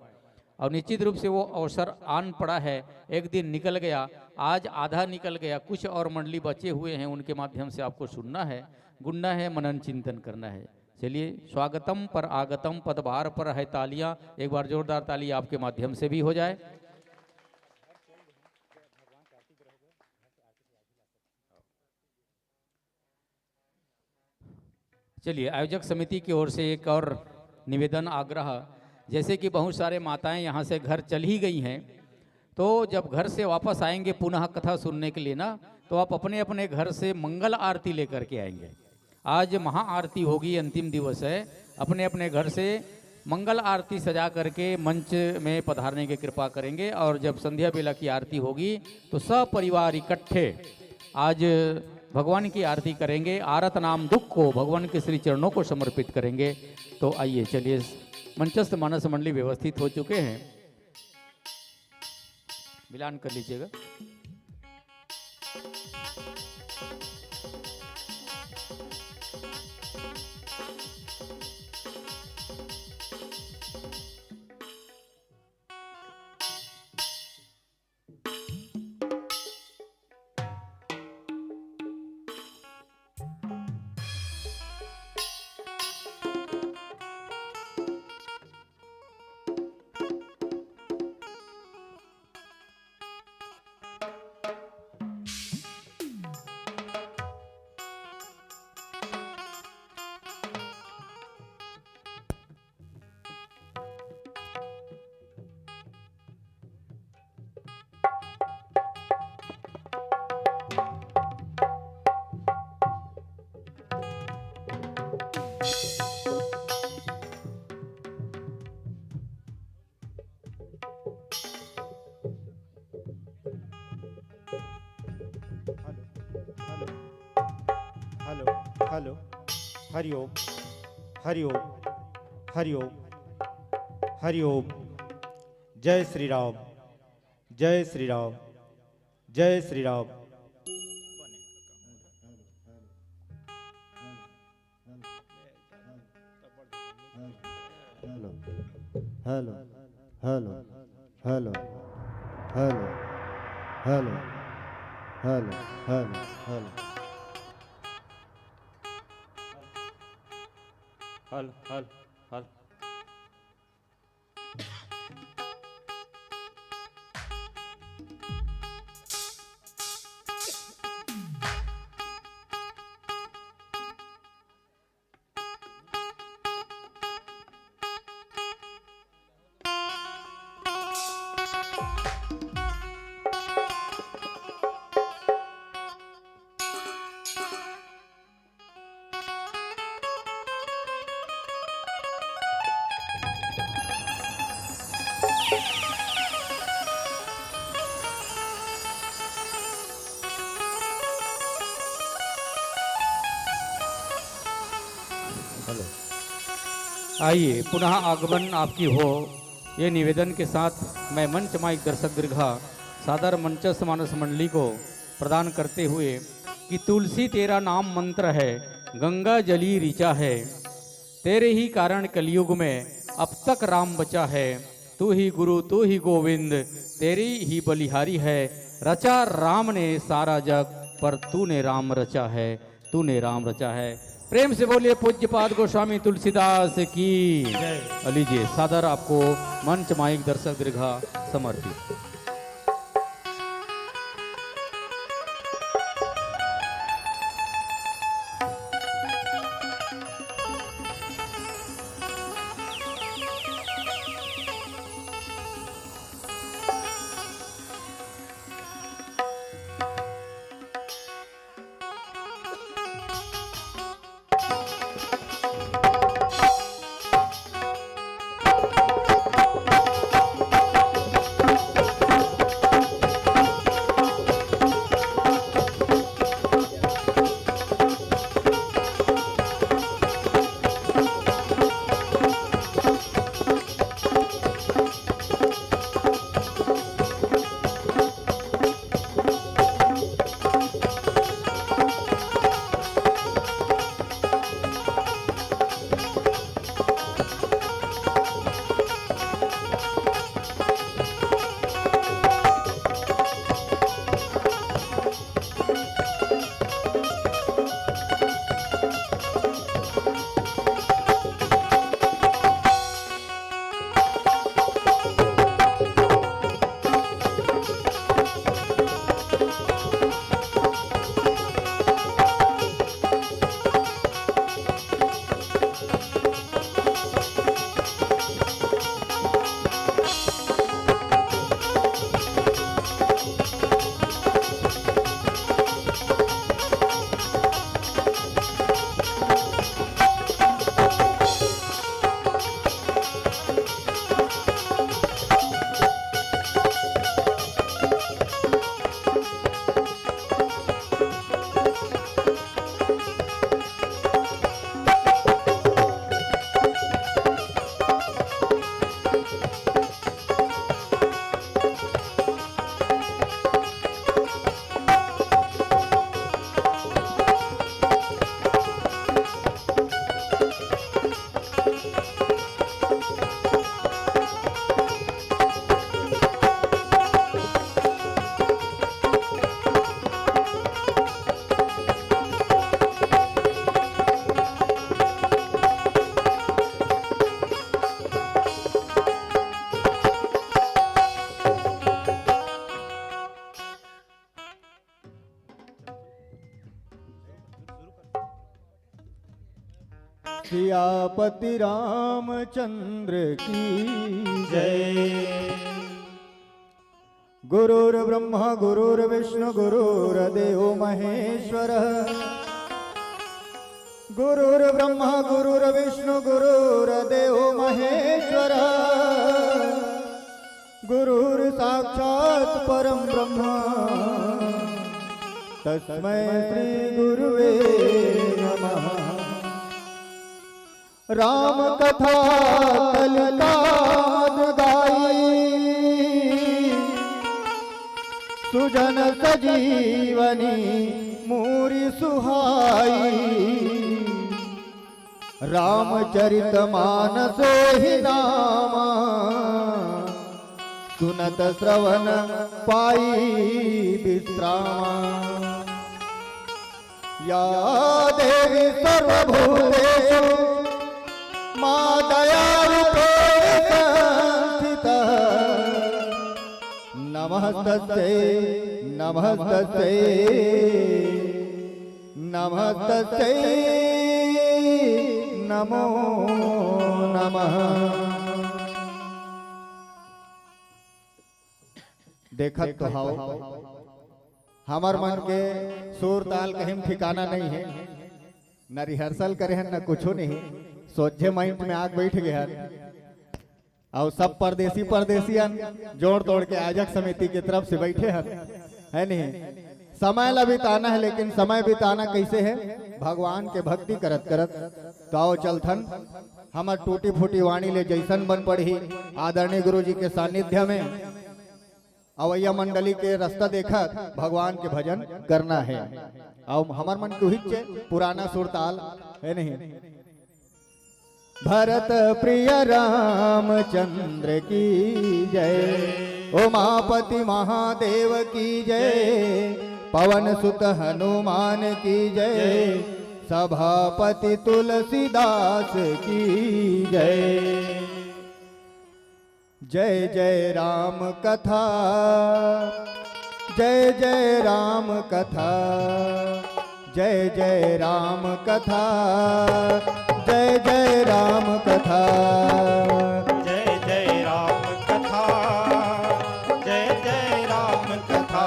और निश्चित रूप से वो अवसर आन पड़ा है, एक दिन निकल गया, आज आधा निकल गया, कुछ और मंडली बचे हुए हैं, उनके माध्यम से आपको सुनना है, गुणना है, मनन चिंतन करना है। चलिए, स्वागतम पर आगतम पदभार पर है तालियां, एक बार जोरदार ताली आपके माध्यम से भी हो जाए। चलिए, आयोजक समिति की ओर से एक और निवेदन, आग्रह, जैसे कि बहुत सारे माताएं यहाँ से घर चल ही गई हैं, तो जब घर से वापस आएंगे पुनः कथा सुनने के लिए ना, तो आप अपने अपने घर से मंगल आरती लेकर के आएंगे। आज महाआरती होगी, अंतिम दिवस है, अपने अपने घर से मंगल आरती सजा करके मंच में पधारने की कृपा करेंगे। और जब संध्या बेला की आरती होगी तो सपरिवार इकट्ठे आज भगवान की आरती करेंगे, आरत नाम दुख को भगवान के श्री चरणों को समर्पित करेंगे। तो आइए, चलिए, मंचस्थ मानस मंडली व्यवस्थित हो चुके हैं, मिलान कर लीजिएगा। हेलो। हरिओम। हरिओम। हरिओम। हरिओम। जय श्री राम। जय श्री राम। जय Shri Ram. Hello. Hello. Hello. Hello. Hello. Hello. Hello. Hello. Hello. Hello. Hello. Hello. Hello. आइए, पुनः आगमन आपकी हो, ये निवेदन के साथ मैं मंच माइक दर्शक दीर्घा सादर मंचस्थ मानस मंडली को प्रदान करते हुए कि तुलसी तेरा नाम मंत्र है, गंगा जली ऋचा है, तेरे ही कारण कलयुग में अब तक राम बचा है। तू ही गुरु, तू ही गोविंद, तेरी ही बलिहारी है। रचा राम ने सारा जग, पर तूने राम रचा है, तूने राम रचा है। प्रेम से बोलिए पूज्यपाद गोस्वामी तुलसीदास की। जय। लीजिए, सादर आपको मंच माइक दर्शक दीर्घा समर्पित। सियापति रामचंद्र की जय। गुरुर्ब्रह्मा गुरुर्विष्णु गुरुर्देव महेश्वर। गुरुर्ब्रह्मा गुरुर्विष्णु गुरुर्देव महेश्वर। गुरुर्साक्षात् परं ब्रह्म तस्मै श्री गुरुवे नमः। राम कथा तलकाद गाई, सुजन सजीवनी मूरी सुहाई। रामचरित मानस ही नामा, सुनत श्रवण पाई विश्रामा। या देवी सर्वभूतेषु मा दयारूपेण संस्थिता। नमस्तस्यै, नमस्तस्यै, नमस्तस्यै नमो नमः। देखत तो हव, हमर मन के सुर ताल कहीं ठिकाना नहीं है, न rehearsal करे हन, न कुछो नहीं, सोझे माइंड में आग बैठ गए हन। अउ सब परदेसी परदेसियन जोड़ तोड़ के आयोजक समिति के तरफ से बैठे हन, है नहीं? समय ला बिताना है, लेकिन समय बिताना कैसे है? भगवान के भक्ति करत करत। तो आओ चलथन, हमर टूटी फूटी वाणी ले जैसन बन पड़ही, आदरणीय गुरु जी के सानिध्य में अवैया मंडली के रास्ता देखत भगवान के भजन करना है। अउ हमर मन के उहिच पुराना सुरताल है नहीं। भरत प्रिय रामचंद्र की जय, उमापति महादेव की जय, पवन सुत हनुमान की जय, सभापति तुलसीदास की जय। जय जय राम कथा, जय जय राम कथा, जय जय राम कथा, जय जय राम कथा। जय जय राम कथा, जय जय राम कथा,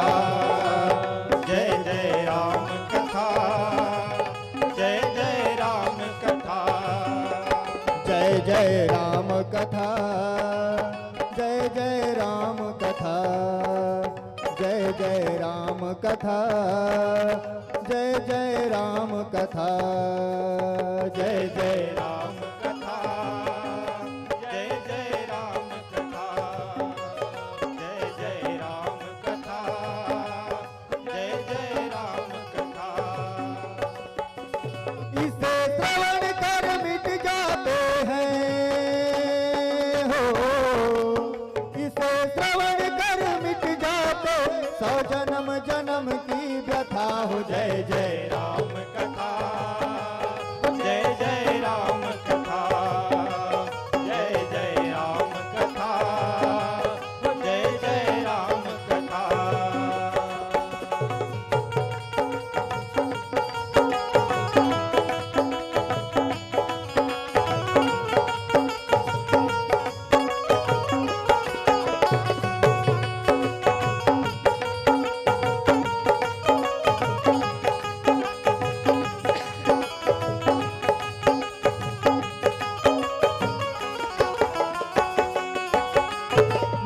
जय जय राम कथा, जय जय राम कथा। जय जय राम कथा, जय जय राम कथा, जय जय राम कथा, जय जय राम कथा। जय जय राम कथा, जय जय राम कथा, जय जय राम कथा, जय जय राम कथा। इसे श्रवण कर मिट जाते हैं हो, इसे श्रवण कर मिट जाते, सौ जन्म जन्म की व्यथा हो। जय जय राम कथा, जय जय राम कथा, जय जय राम कथा, जय जय राम कथा।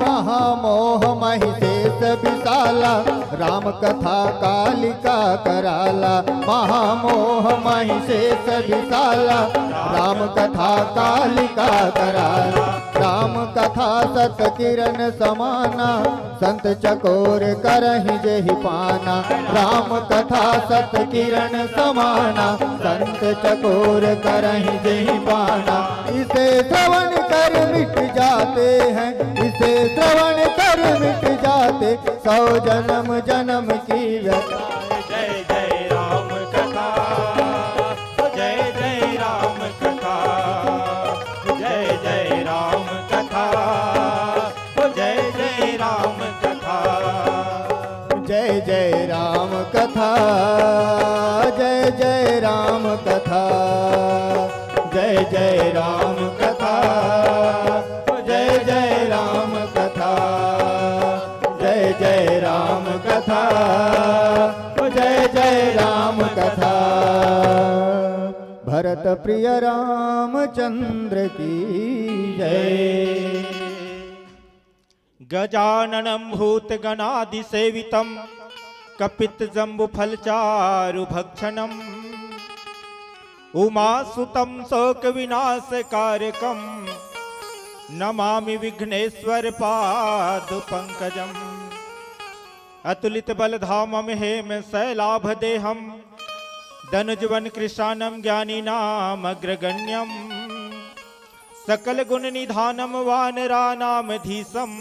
महामोह महि शेष विशाला, राम कथा कालिका कराला। महामोह महि शेष विशाला, राम कथा कालिका कराला। राम कथा सत किरण समाना, संत चकोर करहि जेहि पाना। राम कथा सत किरण समाना, संत चकोर करहि जेहि पाना। इसे श्रवण कर मिट जाते हैं, इसे श्रवण कर मिट जाते, सौ जन्म जन्म की व्यथा। जय जय राम कथा, जय जय राम कथा, जय जय राम कथा, जय जय राम कथा। जय जय राम कथा, जय जय राम कथा, जय जय राम कथा, जय जय राम कथा, जय जय राम कथा, जय जय राम कथा। भरत प्रिय रामचंद्र की जय। गजाननं भूतगणादिसेवितं कपित जम्बु फल चारु भक्षणम उमा सुतम शोक विनाश कारकम नमामि विघ्नेश्वर पाद पंकजम। अतुलित बल धामम हेम शैलाभ देहम दनुजवन कृशानम ज्ञानी नाम अग्रगण्यम सकल गुण निधानम वानरानाम धीशम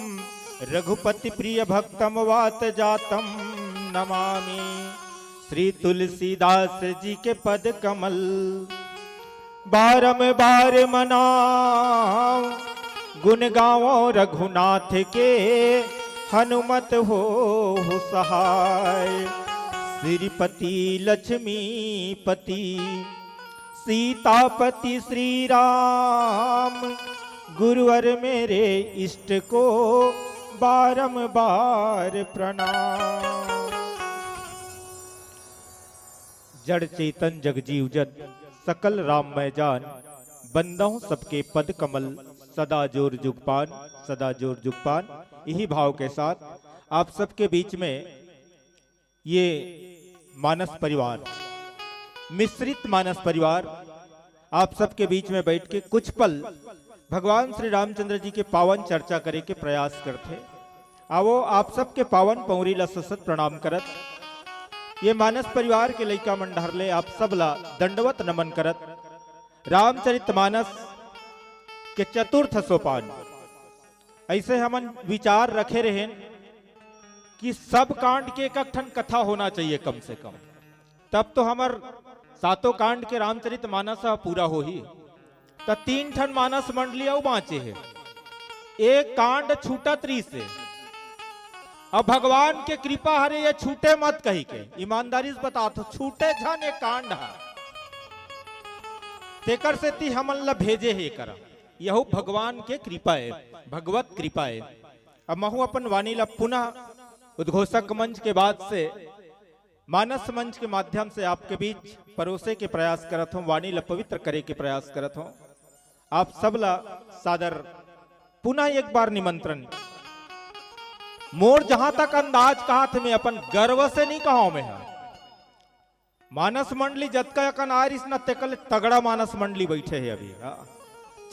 रघुपति प्रिय भक्तम वात जातम नमामि श्री तुलसीदास जी के पद कमल। बारम बार मनाओ गुण गाओ रघुनाथ के हनुमत हो सहाय। श्रीपति लक्ष्मीपति सीतापति श्री राम गुरुवर मेरे इष्ट को बारंबार प्रणाम। जड़ चेतन जग जीव जन सकल राम मैं जान बंदहु सबके पद कमल सदा जोर जुगपान सदा जोर जुगपान। यही भाव के साथ आप सबके बीच में ये मानस परिवार, मिश्रित मानस परिवार, आप सबके बीच में बैठ के कुछ पल भगवान श्री रामचंद्र जी के पावन चर्चा करे के प्रयास करथे। आवो, आप सबके पावन पौरी ला सशत प्रणाम करत, ये मानस परिवार के लइका मन डहर ले आप सब ला दंडवत नमन करत, रामचरित मानस के चतुर्थ सोपान ऐसे हमन विचार रखे रहेन कि सब कांड के एक, एक ठन कथा होना चाहिए कम से कम, तब तो हमर सातों कांड के रामचरित मानस ह पूरा होही। त तीन ठन मानस मंडली अउ बांचे हे, एक कांड छूटत रहिस हे। अब भगवान के कृपा हरे, ये छूटे मत कही के, ईमानदारी से बता तो छूटे झन ये कांड ह, तेकर सेती हमन ला भेजे हे करा। यहू भगवान के कृपा हे, भगवत कृपा हे। अब महू अपन वाणी ला पुनः उद्घोषक मंच के बाद से मानस मंच के माध्यम से आपके बीच परोसे के प्रयास करत हूँ, वाणी ला पवित्र करे के प्रयास करत हूँ। आप सब ला सादर पुनः एक बार निमंत्रण। मोर जहां तक अंदाज कहा थे, मैं अपन गर्व से नहीं कहा मैं हा। मानस मंडली जतका अकन आ रिस न, तेकर ले तगड़ा मानस मंडली बैठे हे अभी। हाँ।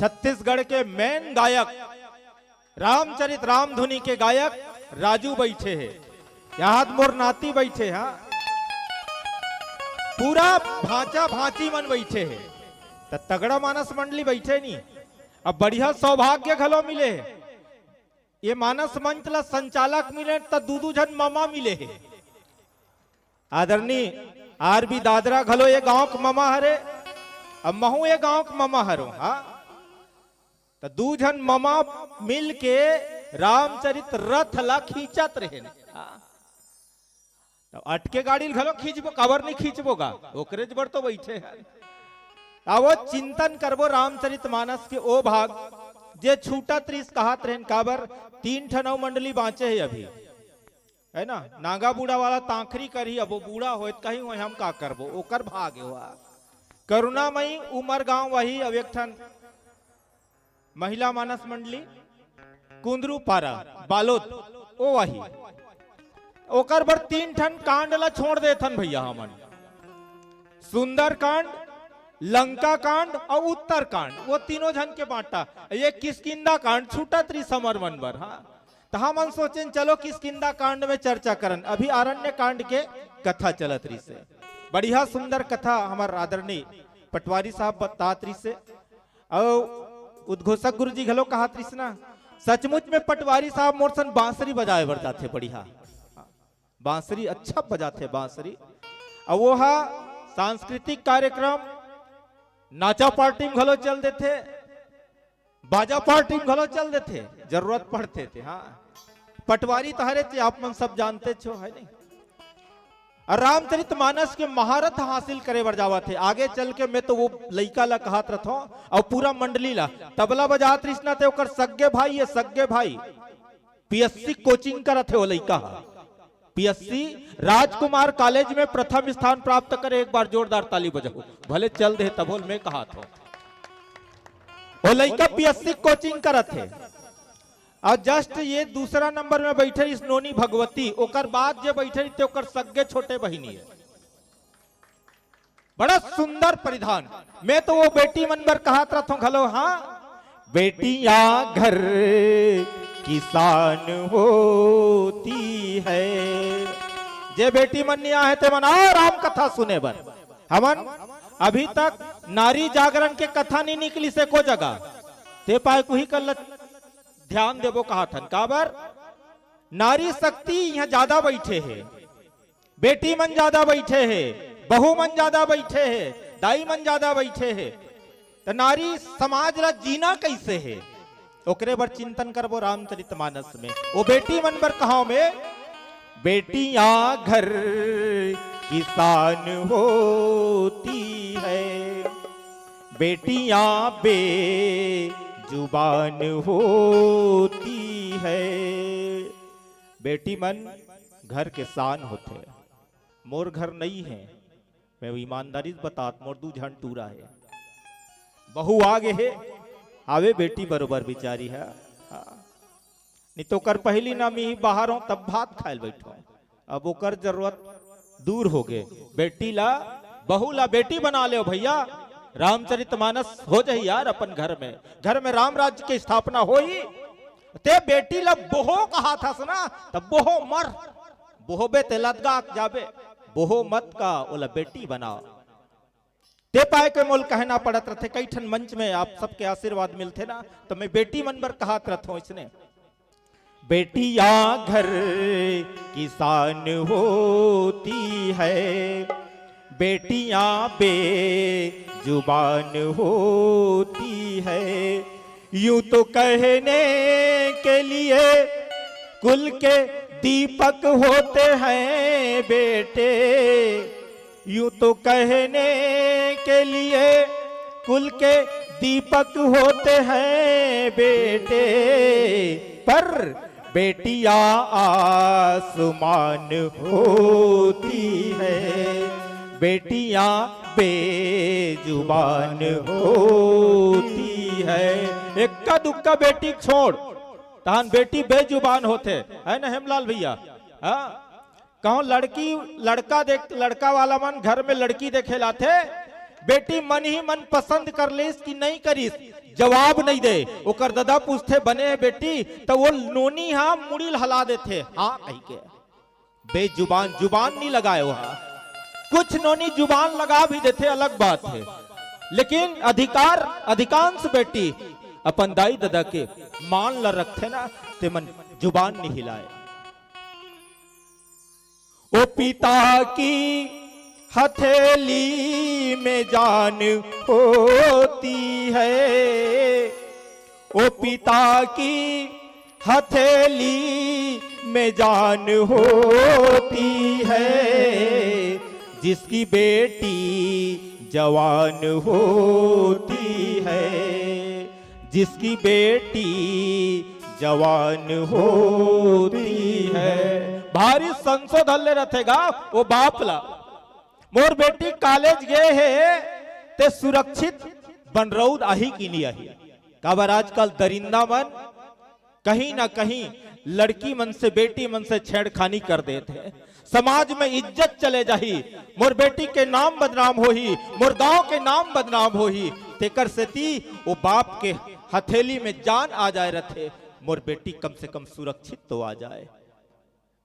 छत्तीसगढ़ के मेन गायक रामचरित रामधुनी के गायक राजू बैठे हे, याद मोर नाती बैठे, हाँ, पूरा भांचा भांची मन बैठे हे, त तगड़ा मानस मंडली बैठे नी। अब बढ़िया सौभाग्य घलो मिले हे, ये मानस मंच ला संचालक मिले त दू दू झन ममा मिले हे। आदरणीय आर बी दादरा घलो ये गांव के ममा हरे, अब महू ये गांव के ममा हरो, हाँ। त दू झन ममा मिल के रामचरित रथ ला खींचत रहेन। त अटके गाड़ी ल घलो खींचबो, काबर नहीं खींचबो गा, ओकरे बर तो बैठे हन। आवो चिंतन करबो रामचरित मानस के ओ भाग जे छूटत रिस, कहत रहेन काबर तीन ठन अउ मंडली बांचे हे अभी, है ना। नागा बूढ़ा वाला तांखरी करही, अब वो बूढ़ा होय त कहीं होय, हम का करबो, ओकर भाग हे हुआ। करुणामयी उमरगांव वही, अब एक ठन महिला मानस मंडली कुंदरू पारा बालोद, ओ वही। ओकर बर तीन ठन कांड ला छोड़ देथन भैया हमन, सुंदर कांड, लंका कांड अउ उत्तर कांड, वो तीनों झन के बांटा। ये किष्किंधा कांड छूटत रिस हमर मन बर, हाँ। त हमन सोचेन चलो किष्किंधा कांड में चर्चा करन, अभी आरण्य कांड के कथा चलत रिस हे। बढ़िया सुंदर कथा हमर आदरणीय पटवारी साहब बतात रिस हे। अउ उद्घोषक गुरुजी घलो कहत रिस ना, सचमुच में पटवारी साहब मोर सन बांसुरी बजाए बर जाथे, बढ़िया बांसुरी अच्छा बजाथे बांसुरी। अउ वो हा सांस्कृतिक कार्यक्रम, नाचा पार्टी में घलो चल देथे, बाजा पार्टी में घलो चल देथे, जरूरत पड़थे ते। हाँ, पटवारी तो हरे थे, आप मन सब जानते छो, है नहीं? अउ रामचरित मानस के महारथ हासिल करे बर जावत हे। आगे चल के मैं तो वो लइका ला कहत रथों अउ पूरा मंडली ला, तबला बजात रिस ना ते ओकर सग्गे भाई, ये सग्गे भाई पीएससी कोचिंग करत हे वो लइका हा। पीएससी राजकुमार कॉलेज में प्रथम स्थान प्राप्त करे, एक बार जोरदार ताली बजाओ, भले चल दे तभो ल मैं कहत हों। वो लइका पीएससी कोचिंग करत हे। अउ जस्ट ये दूसरा नंबर में बइठे इस नोनी भगवती, ओकर बाद जे बइठे रहिथे ओकर सग्गे छोटे बहिनी हे। बड़ा सुंदर परिधान। मैं तो वो बेटी मन बर कहत रथों घलो, हाँ, बेटियां घर की शान होती है। जे बेटी मन नइ आहे ते मन आओ राम कथा सुने बर। हमन अभी तक नारी जागरण के कथा नइ निकलिस एको जगह। ते पाय कुही कर ल ध्यान देबो कहत हन। काबर? नारी शक्ति इहां ज्यादा बइठे हे, बेटी मन ज्यादा बइठे हे, बहू मन ज्यादा बइठे हे, दाई मन ज्यादा बइठे हे। त नारी समाज ला जीना कइसे हे, ओकरे बर चिंतन करबो रामचरितमानस में। वो बेटी मन बर कहांव में, बेटियां घर की शान होती है, बेटियां बेजुबान होती है। बेटी मन घर के शान होथे। मोर घर नइ हे, मैं ईमानदारी से बतात, मोर दू झन टूरा हे। बहू आ गे हे, आवे बेटी बरोबर बिचारी हे। हाँ। नइ तो ओकर पहिली ना मैं बाहर हों तब भात खाय ल बइठों। अब ओकर जरूरत दूर हो गे। बेटी ला, बहू ला बेटी बना लेव भइया, रामचरितमानस हो जाही यार अपन घर में, घर में राम राज्य के स्थापना होही। ते बेटी ला बोहो कहत हस ना, त बोहो मर, बोहबे ते लदगा के जाबे, बोहो मत का, ओला बेटी बनाव। ते पाय के मोल कहना पड़त रथे, कई ठन मंच में आप सबके आशीर्वाद मिलथे ना, त मैं बेटी मन बर कहत रथों इसने, बेटियां घर की शान होती है, बेटियां बेजुबान होती है। यूं तो कहने के लिए कुल के दीपक होते हैं बेटे, यूं तो कहने के लिए कुल के दीपक होते हैं बेटे, पर बेटियां आसमान होती है, बेटियां बेजुबान होती है। एक्का दुक्का बेटी छोड़, तहान बेटी बेजुबान होथे, है ना हेमलाल भइया? हाँ, कहूं लड़की, लड़का देख, लड़का वाला मन घर में लड़की देखे ल आथे, बेटी मन ही मन पसंद कर लिस कि नइ करिस, जवाब नइ दे। ओकर ददा पूछथे, "बने हे बेटी?" त वो नोनी हा मुड़ी ल हला देथे, "हाँ," कहिके। बेजुबान, जुबान नइ लगाय वो हा। कुछ नोनी जुबान लगा भी देथे, अलग बात हे, लेकिन अधिकार, अधिकांश बेटी अपन दाई ददा के मान ल रखथे ना, ते मन जुबान नइ हिलाय। ओ पिता की हथेली में जान होती है, ओ पिता की हथेली में जान होती है, जिसकी बेटी जवान होती है, जिसकी बेटी जवान होती है। भारी संशोधन ले रथे गा वो बाप ला। मोर बेटी कॉलेज गे हे, ते सुरक्षित बनरउद आही कि नइ आही? काबर आजकल दरिंदा मन कहीं ना कहीं लड़की मन से, बेटी मन से छेड़खानी कर देथे। समाज में इज्जत चले जाही, मोर बेटी के नाम बदनाम होही, मोर गांव के नाम बदनाम होही। तेकर सेती वो बाप के हथेली में जान आ जाय रथे, मोर बेटी कम से कम सुरक्षित तो आ जाय।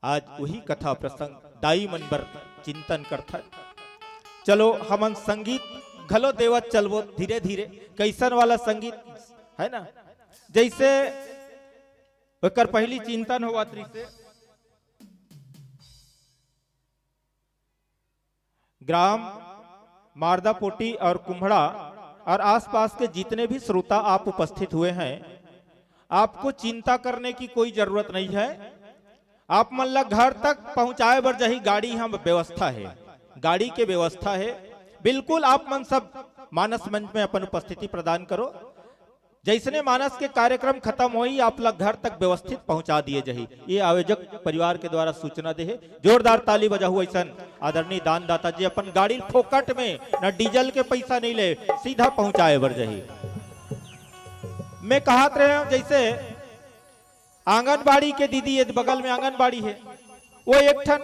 आज उही कथा प्रसंग दाई मन बर चिंतन करथन। चलो हमन संगीत घलो देवत चलबो धीरे धीरे। कइसन वाला संगीत है ना, जइसे ओकर पहिली चिंतन होवत रहिसे। ग्राम मारदापोटी और कुम्हड़ा और आसपास के जितने भी श्रोता आप उपस्थित हुए हैं, आपको चिंता करने की कोई जरूरत नहीं है। आप मन ला घर तक पहुंचाए बर जाही, गाड़ी हम व्यवस्था है, गाड़ी के व्यवस्था है। बिल्कुल आप मन सब मानस मंच में अपन उपस्थिति प्रदान करो। जइसने मानस के कार्यक्रम खत्म होही, आप ला घर तक व्यवस्थित पहुंचा दिए जाही। ये आयोजक परिवार के द्वारा सूचना दे हे। जोरदार ताली बजाहू अइसन आदरणीय दानदाता जी, अपन गाड़ी फोकट में, न डीजल के पैसा नइ ले, सीधा पहुंचाए बर जाही। मैं कहत रहे हूं, जइसे आंगनबाड़ी के दीदी, ये बगल में आंगनबाड़ी है, वो एक ठन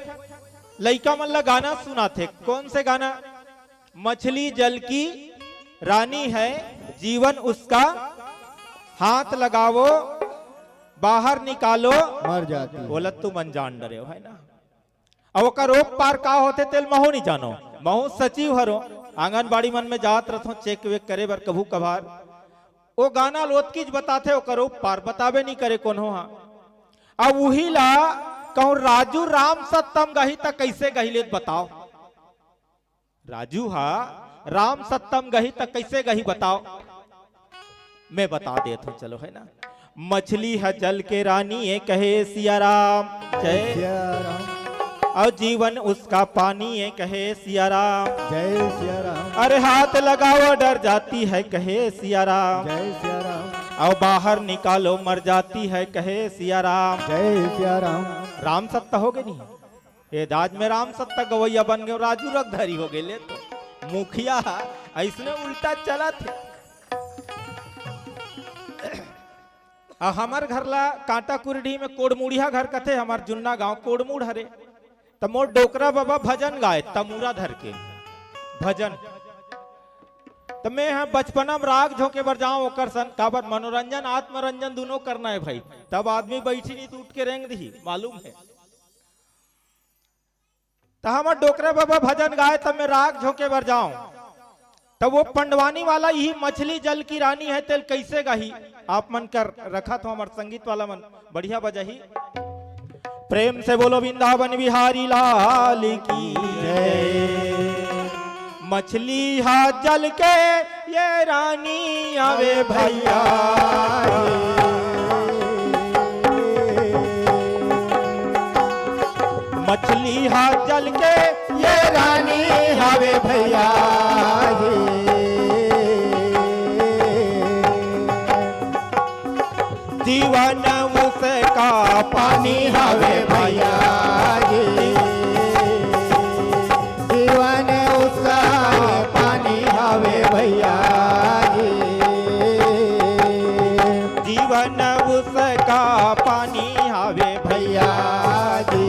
लइका मन ला गाना सुनाथे। कौन से गाना? मछली जल की रानी है, जीवन उसका, हाथ लगाओ, बाहर निकालो, मर जाती है। बोलत तू मन जान डरे हो, है ना? अब ओकर ओ पार का होथे, तेल महू नहीं जानो। महू सचिव हरो, आंगनबाड़ी मन में जात रथो चेक वेक करे बर कभू कभार। ओ गाना ल ओतकीच बताथे, ओकर ओ पार बताबे नहीं करे कोनो हा। अब उही ला कहूँ, राजू राम सत्तम गही त कैसे गही ले बताओ। राजू हा राम सत्तम गही त कैसे गही बताओ। मैं बता देत हूँ, चलो, है ना। मछली है जल के रानी, ये कहे सिया राम, जय। सिया राम। और जीवन उसका पानी, ये कहे सिया राम। जय सिया राम। अरे हाथ लगाओ, डर जाती है, कहे सिया राम। जय सिया राम। और बाहर निकालो, मर जाती है, कहे सिया राम। जय सिया राम। राम सत्ता हो गए नहीं, ए दाज में राम सत्ता गवैया बन गए, राजू रगधरी हो गए। ले तो मुखिया ऐसने उल्टा चलत हे। आ हमर घर ला कांटा कुरढ़ी में कोड़मुड़िया घर कथे, हमर जुन्ना गांव कोड़मुड़ हरे। त मोर डोकरा बाबा भजन गाए, तमूरा धर के भजन। त मैं ह बचपना में राग झोंके बर जाऊं ओकर सन, काबर मनोरंजन, आत्मरंजन दोनों करना है भाई, तब आदमी बैठी नहीं तो उठ के रेंग दी, मालूम है। त हमर डोकरा बाबा भजन गाए, तब मैं राग झोंके बर जाऊं। तब वो पंडवानी वाला यही मछली जल की रानी है, तेल कैसे गाही? आप मन कर रखा तो हमर संगीत वाला मन बढ़िया बजाही। प्रेम से बोलो वृंदावन बिहारी लाल की जय। मछली हा जल के ये रानी आवे भैया। मछली हा जल के ये रानी आवे भैया। जीवन उसका पानी हवे भैया जी। जीवन उसका पानी हवे भैया जी। जीवन उसका पानी हवे भैया जी।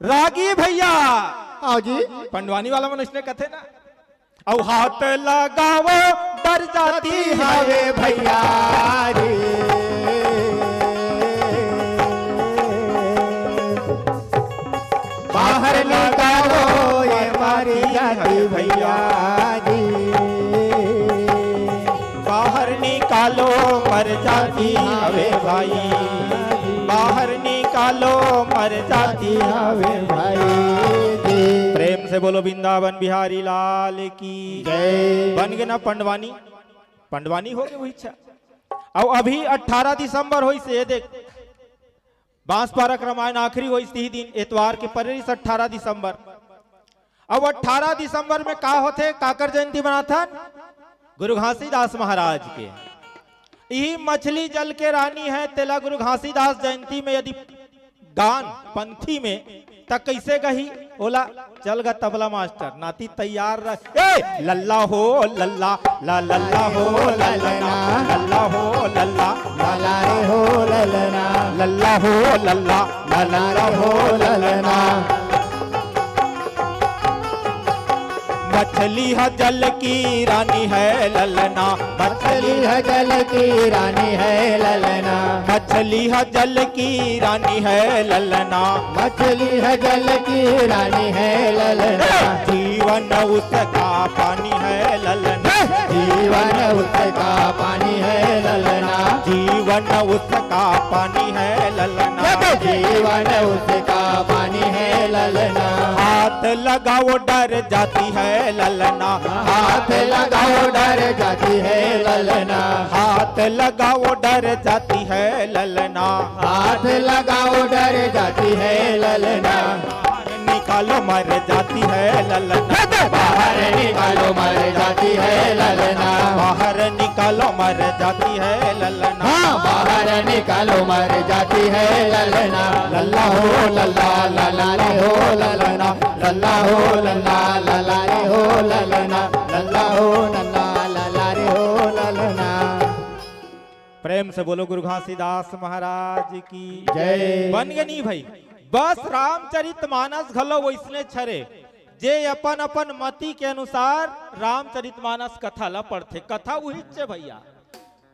रागी भैया। आओ जी। पंडवानी वाला मन इसने कथे ना। अउ हाथ लगाओ, डर जाती हवे भैया रे। बाहर निकालो, ये मर जाती भैया जी। बाहर निकालो, मर जाती हवे भाई। बाहर निकालो, मर जाती हवे भाई जी। प्रेम से बोलो वृंदावन बिहारी लाल की जय। बन गे ना पंडवानी, पंडवानी हो गे वही इच्छा। अउ अभी अठारह दिसंबर होइस, ये देख, बांसपारा के रामायण आखिरी होइस, तिही दिन एतवार के परेरिस अठारह दिसंबर। अब अठारह दिसंबर में का होथे, काकर जयंती मनाथन? गुरु घासीदास महाराज के। इही मछली जल के रानी है, तेला गुरु घासीदास जयंती में यदि गान पंथी में, त कैसे गही? ओला चल गा तबला मास्टर, नाती तैयार रह। ए, लल्ला हो लल्ला, ला लल्ला हो ललना, लल्ला हो लल्ला, लल्ला रे हो ललना, लल्ला हो लल्ला, लल्ला रे हो ललना। मछली ह जल की रानी है ललना, मछली ह जल की रानी है ललना, मछली ह जल की रानी है ललना, मछली ह जल की रानी है ललना। जीवन उसका पानी है ललना, जीवन उसका पानी है ललना, जीवन उसका पानी है ललना, जीवन उसका पानी है ललना। हाथ लगाओ, डर जाती है ललना, हाथ लगाओ, डर जाती है ललना, हाथ लगाओ, डर जाती है ललना, हाथ लगाओ, डर जाती है ललना। बाहर निकालो, मर जाती है ललना, बाहर निकालो, मर जाती है ललना, बाहर निकालो, मर जाती है ललना। हाँ, बाहर निकालो, मर जाती है ललना। लल्ला हो लल्ला, लल्ला रे हो ललना, लल्ला हो लल्ला, लल्ला रे हो ललना, लल्ला हो लल्ला, लल्ला रे हो ललना। प्रेम से बोलो गुरु घासीदास महाराज की जय। बन गे नी भाई, बस रामचरित मानस घलो वइसने हरे, जे अपन अपन मति के अनुसार रामचरित मानस कथा ला पढ़थे। कथा उहीच हे भैया,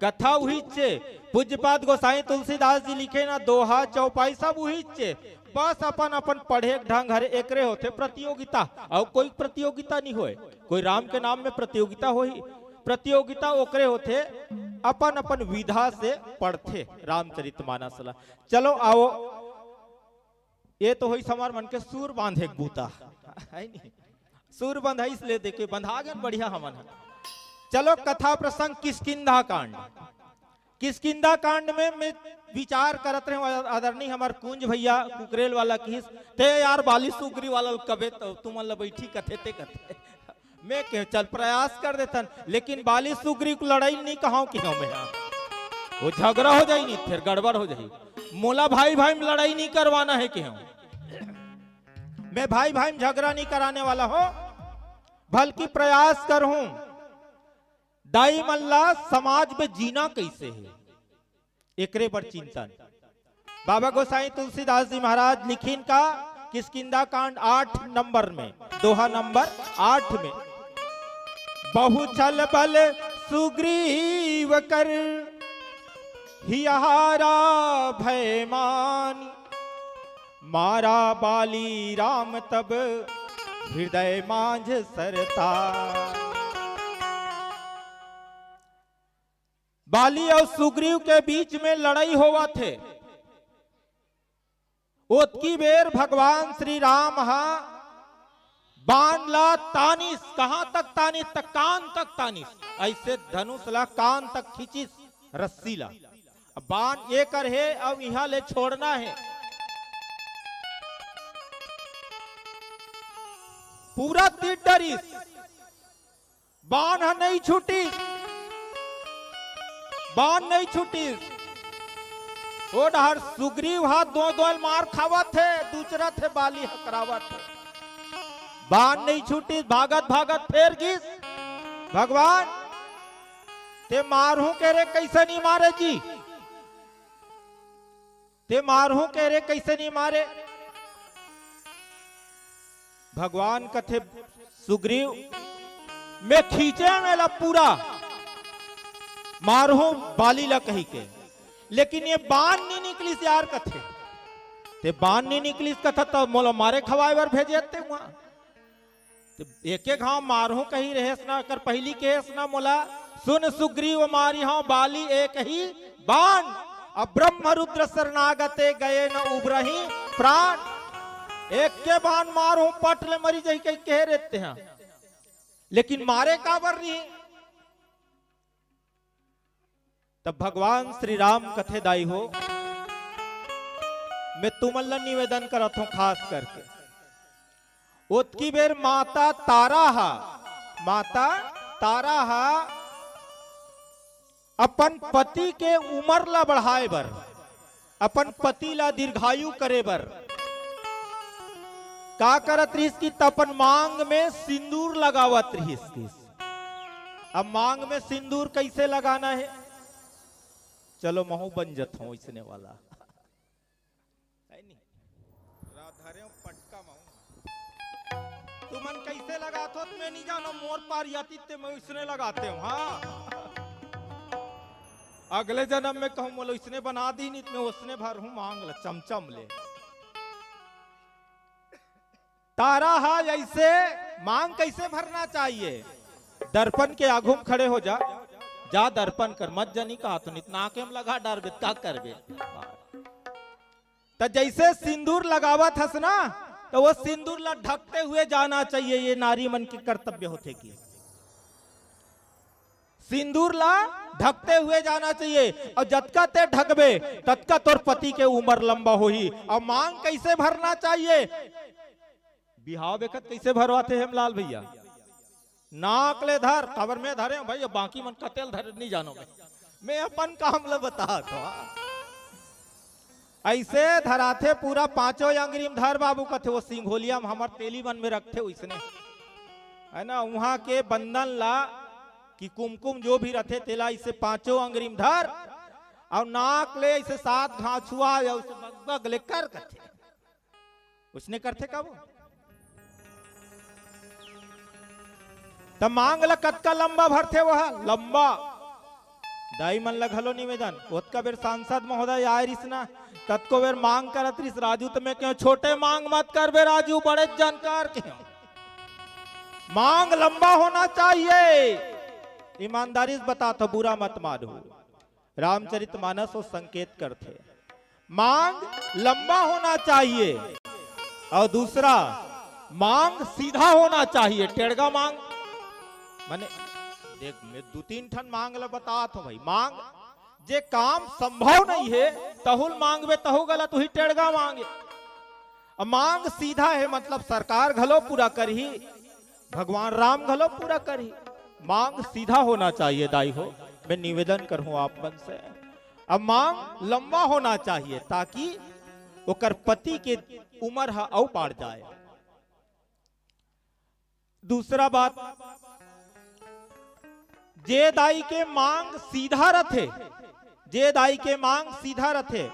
कथा उहीच हे। पूज्यपाद गोसाई तुलसीदास जी लिखे ना, दोहा चौपाई सब उहीच हे। बस अपन अपन पढ़े के ढंग हरे, एकरे होथे प्रतियोगिता, अउ कोई प्रतियोगिता नहीं होय। कोई राम के नाम में प्रतियोगिता होही, प्रतियोगिता ओकरे होथे अपन अपन विधा से पढ़थे रामचरित मानस ला। चलो आओ, ये तो होइस हमर मन के सुर बांधे के बूता, है नी? सुर बंधाइस ले देखे, बंधा गेन बढ़िया हमन ह। चलो कथा प्रसंग किष्किंधा कांड। किष्किंधा कांड में मैं विचार करत रहे, आदरणीय हमर कुंज भैया कुकरेल वाला किहिस, "ते यार बाली सुग्रीव वाला कबे तो तुमन ल बैठी कथे ते कथे।" मैं कहेंव चल प्रयास कर देथन, लेकिन बाली सुग्रीव के लड़ई नहीं कहंव कि हमें हाँ। वो झगड़ा हो जाही नहीं, फिर गड़बड़ हो जाही। मोला भाई भाई में लड़ई नहीं करवाना हे कि हूँ। मैं भाई भाई में झगड़ा नहीं कराने वाला हूँ, बल्कि प्रयास करहूँ दाई मन ला समाज में जीना कैसे हे, एकरे बर चिंतन। बाबा गोसाई तुलसीदास जी महाराज लिखिन का किष्किंधा कांड आठ नंबर में, दोहा नंबर आठ में, "बहु छल बल सुग्रीव कर हियहारा भय मानि, मारा बाली राम तब हृदय मांझ सरता।" बाली अउ सुग्रीव के बीच में लड़ई होवत हे। ओतकी बेर भगवान श्री राम हा बाण ला तानिस, कहां तक तानिस? त कान तक तानिस। ऐसे धनुष ला कान तक खींचिस, रस्सी ला। अब बाण एकर हे, अब इहां ले छोड़ना हे। पूरा तीर डरिस, बाण ह नहीं छूटिस, बाण नहीं छूटिस। ओ डहर सुग्रीव ह दो दोल मार खावत हे, दूसरत हे, बाली हकरावत हे। बाण नहीं छूटिस, भागत भागत फेर गिस। भगवान, ते मारहूं के रे, कैसे नहीं मारे जी? ते मारहूं के रे, कैसे नहीं मारे? भगवान कथे, सुग्रीव, मैं खींचे मेला पूरा, मारहूं बाली ला कही के, लेकिन ये बाण नहीं निकलिस यार कथे। ते बाण नहीं निकलिस कथा, त मोला मारे खवाए बर भेजे ते हुआ। त एके घांव मारहूं कही रहेस ना, कर पहिली कहेस ना मोला, "सुन सुग्रीव मारिहंव बाली एक ही बाण, अब ब्रह्म रुद्र शरणागते गए न उबरही प्राण।" एके बाण मारहूं पट ले मरी जही कही कहे रहते हैं, लेकिन मारे काबर नहीं? तब भगवान श्री राम कथे, दाई हो, मैं तुमन ला निवेदन करत हूं खास करके, ओतकी बेर माता तारा हा, माता तारा हा अपन पति के उमर ला बढ़ाए बर, अपन पति ला दीर्घायु करे बर का करत रहिस कि त अपन मांग में सिंदूर लगावत रहिस। अब मांग में सिंदूर कैसे लगाना हे? चलो महू बन जत हूं इसने वाला, है नी? राधा रे पटका महू। तुमन कैसे लगात हो, मैं नहीं जानो, मोर पार याती ते मैं इसने लगाते हूं। हाँ, अगले जन्म में कहूं, बोलो, इसने बना दी, नहीं तो मैं उसने भर हूं मांग ला, चमचम ले। तारा हा ऐसे मांग कैसे भरना चाहिए? दर्पण के आगू में खड़े हो जा, जा दर्पण कर, मत जनी कहा तो नित नाके में लगा डारबे, का करबे? त जैसे सिंदूर लगावत हस ना, तो वो सिंदूर ला ढकते हुए जाना चाहिए। ये नारी मन के कर्तव्य होथे कि सिंदूर ला ढकते हुए जाना चाहिए, और जतका ते ढकबे, ततका तोर पति के उमर लंबा होही। और मांग कैसे भरना चाहिए? बिहाव बेखत कैसे भरवाथे हेमलाल भैया? नाक ले धर, काबर मैं धरे हूं भाई, बाकी मन कते ल धरे नहीं जानो मैं। मैं अपन काम ल बतात हूं। ऐसे धराथे पूरा पांचों अंगरी में धर बाबू कथे, वो सिंघोलिया में हमर तेली मन में रखथे वैसने, है ना, उहां के बंदन ला कि कुमकुम जो भी रथे तेला इसे पांचों अंगरी में धर, अउ नाक ले अइसे सात घांव छुआ, अउ अइसे बगबग ले कर कथे। उसने करथे का वो? त मांग ल कतका लंबा भरथे वो ह? लंबा। दाई मन ल घलो निवेदन, ओतका बेर सांसद महोदय आय रिस ना, ततको बेर मांग करत रिस, "राजू, त मैं कहेंव छोटे मांग मत करबे राजू, बड़े जन कर," कहेंव। मांग लंबा होना चाहिए। ईमानदारी से बता तो बुरा मत मानो। रामचरितमानस वो संकेत करथे, मांग लंबा होना चाहिए, अउ दूसरा मांग सीधा होना चाहिए। टेड़गा मांग माने, देख, मैं दू तीन ठन मांग ल बतात हंव भाई। मांग, जे काम संभव नइ हे, तहू ल मांगबे, तहू गलत, उही टेड़गा मांग ए। अब मांग सीधा हे, मतलब सरकार घलो पूरा करही, भगवान राम घलो पूरा करही। मांग सीधा होना चाहिए दाई हो, मैं निवेदन करहूं आप मन से। अब मांग लंबा होना चाहिए, ताकि ओकर पति के उमर ह अउ बाढ़ जाए। दूसरा बात, जे दाई के मांग सीधा रथे, जे दाई के मांग सीधा रथे,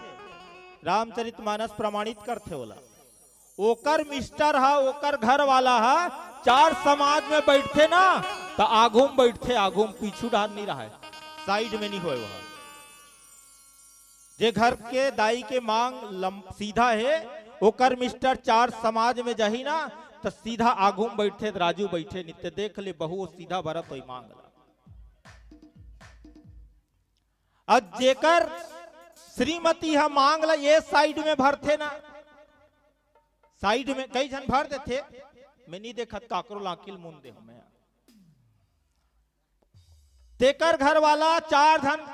रामचरितमानस प्रमाणित करथे ओला। ओकर मिस्टर ह, ओकर घर वाला ह, चार समाज में बइठथे ना, त आघू म बइठथे, आघू म, पीछू डाहर नइ रहय, साइड में नइ होय वो ह। जे घर के दाई के मांग लम-, सीधा हे, ओकर मिस्टर चार समाज में जाही ना, त सीधा आघू म बइठथे, "राजू बइठे," नइ ते देख ले बहू, सीधा भरत होही मांग ला। अउ जेकर श्रीमती ह मांग ला ए साइड में भरथे ना, साइड में कई झन भर देथे, मैं नइ देखत काकरो लाकिल मुन दे हूं मैं। तेकर घर वाला चार झन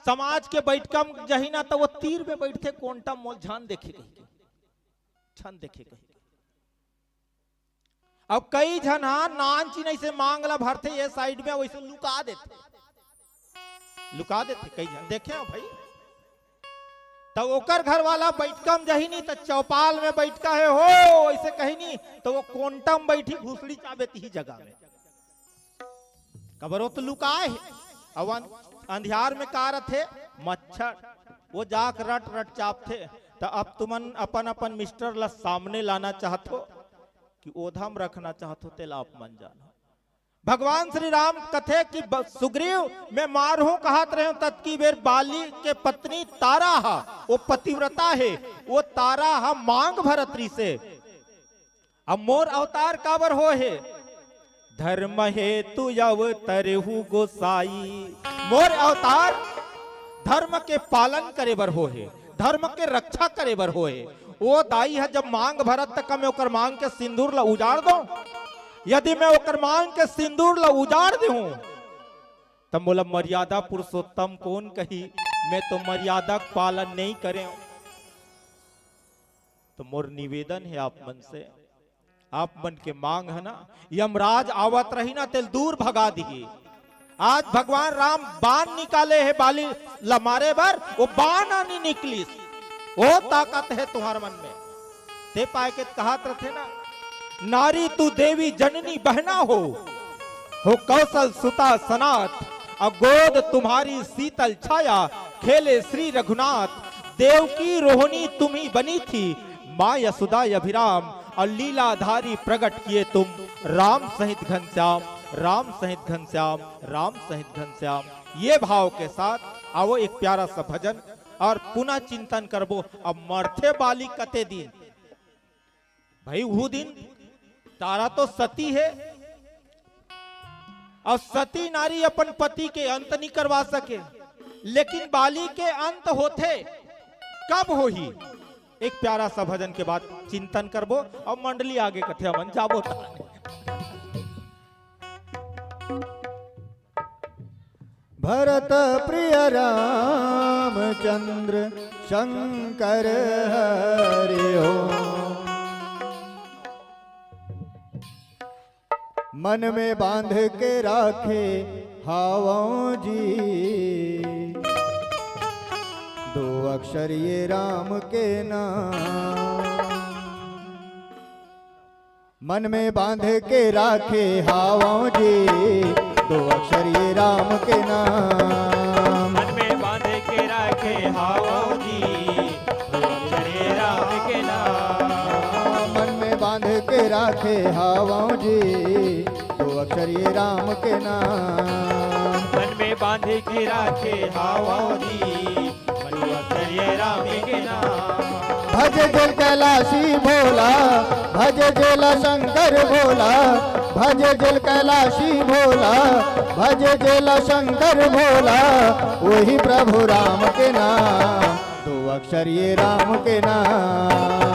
समाज के बइठका म जही ना, त वो तीर में बइठथे, कोंटा मोल झन देखे कहिके, झन देखे कहिके। अब कई झन हा नानचिन अइसे मांग ला भरथे, ये साइड में वइसे लुका देथे, लुका देथे कई झन, देखे हो भाई। त ओकर घर वाला बइठका म जही नी, त चौपाल में बइठका हे हो, अइसे कही नी, त वो कोंटा म बइठी, भुसड़ी चाबे तिही जगह में। कबर वो तो लुकाए हे। अउ अन-, अंधियार में का रथे? मच्छर। वो जाके रट रट चाबथे। त अब तुमन अपन अपन मिस्टर ला सामने लाना चाहत हो कि ओधा म रखना चाहत हो, तेला आप मन जानो। भगवान श्री राम कथे कि ब-, सुग्रीव, मैं मारहूं कहत रहेंव, ततकी बेर बाली के पत्नी तारा हा, वो पतिव्रता हे, वो तारा हा मांग भरत रिसे। अब मोर अवतार काबर होहे? धर्म हेतु अवतरहु गोसाई। मोर अवतार धर्म के पालन करे बर होहे, धर्म के रक्षा करे बर होहे। ओ दाई ह जब मांग भरत, त का मैं ओकर मांग के सिंदूर ला उजाड़ दंव? यदि मैं ओकर मांग के सिंदूर ला उजाड़ देहूं, त मोला मर्यादा पुरुषोत्तम कोन कही? मैं तो मर्यादा के पालन नइ करेंव। त मोर निवेदन हे आप मन से, आप मन के मांग हे ना, यमराज आवत रही ना, तेल दूर भगा दिही। आज भगवान राम बाण निकाले हे बाली ला मारे बर, वो बाण ह नइ निकलिस। वो ताकत हे तुंहर मन में। ते पाय के कहत रथे ना, नारी तू देवी जननी बहना हो, हो कौशल सुता सनाथ, अ गोद तुम्हारी शीतल छाया, खेले श्री रघुनाथ। देवकी रोहिणी तुम्ही बनी थी, माँ यशोदा अभिराम, और लीलाधारी प्रकट किए तुम, राम सहित घनश्याम, राम सहित घनश्याम, राम सहित घनश्याम। ये भाव के साथ आओ एक प्यारा सा भजन और पुनः चिंतन करबो। अब मरथे बाली कते दिन, भाई, वो दिन तारा तो सती हे, अउ सती नारी अपन पति के अंत नइ करवा सके, लेकिन बाली के अंत होथे, कब होही? एक प्यारा सा भजन के बाद चिंतन करबो, अउ मंडली आगे कथे हमन जाबो। भरत प्रिय रामचंद्र शंकर हरि हो। मन में बांध के राखे हावों जी, दो अक्षर ये राम के नाम। मन में बांध के राखे हावों जी, दो अक्षर ये राम के नाम। मन में बांध के राखे राखे हावौ जी, दू अक्षर ये राम के नाम। मन में बांध के राखे हावौ जी, दू अक्षर ये राम के नाम। भजे जेला कैलाशी भोला, भजे जेला शंकर भोला, भजे जेला कैलाशी भोला, भजे जेला शंकर भोला, वही प्रभु राम के नाम। दू अक्षर ये राम के नाम,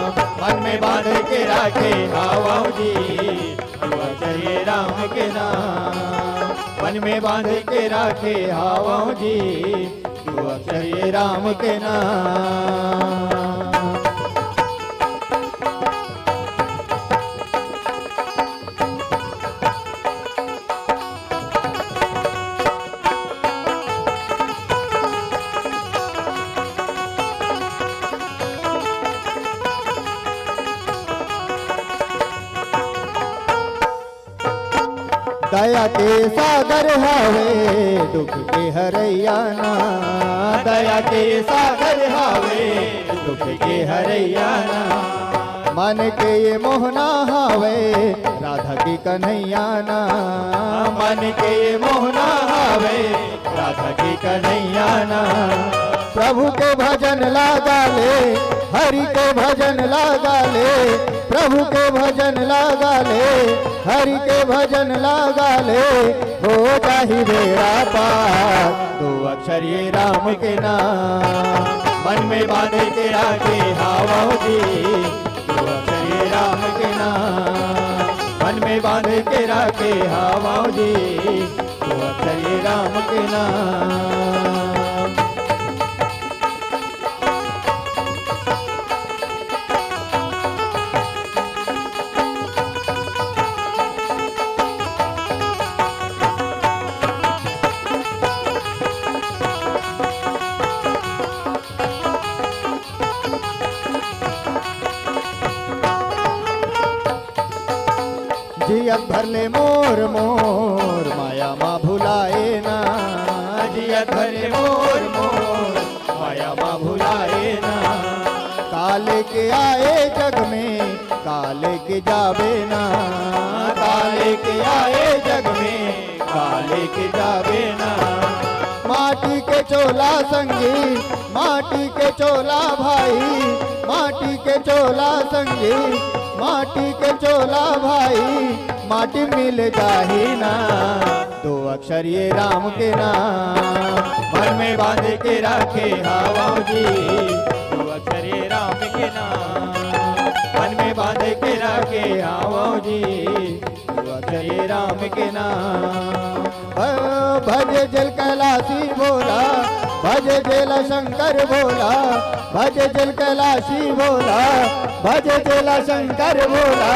मन में बांध के राखे हावौ जी। दू अक्षर ये राम के नाम, मन में बांध के राखे हावौ जी। दू अक्षर ये राम के नाम। दया के सागर हावे, दुख के हरैया ना। दया के सागर हावे, दुख के हरैया ना। मन के ये मोहना हावे, राधा की कन्हैया ना। मन के ये मोहना हावे, राधा की कन्हैया ना। प्रभु के भजन लागा ले, हरि के भजन लागा ले, प्रभु के भजन लागा ले, हरि के भजन लागा ले, हो जाही बेड़ा पार। दू अक्षर ये राम के नाम, मन में बांध के राखे हावौ जी। दू अक्षर ये राम के नाम, मन में बांध के राखे हावौ जी। दू अक्षर ये राम के नाम। जियत भर ले मोर, मोर माया मा भुलाए ना। जियत भर ले मोर, मोर माया मा भुलाए ना। का लेके आए जग में, का लेके जाबे ना। का लेके आए जग में, का लेके जाबे ना। माटी के चोला संगी, माटी के चोला भाई, माटी के चोला संगी, माटी के चोला भाई, माटी मिल जाही ना। दू अक्षर ये राम के नाम, मन में बांध के राखे हावौ जी। दू अक्षर ये राम के नाम, मन में बांध के राखे हावौ जी। दू अक्षर ये राम के नाम। भ-, भजे जेला कैलाशी भोला, भजे जेला शंकर भोला, भजे जेला कैलाशी भोला, भजे जेला शंकर भोला,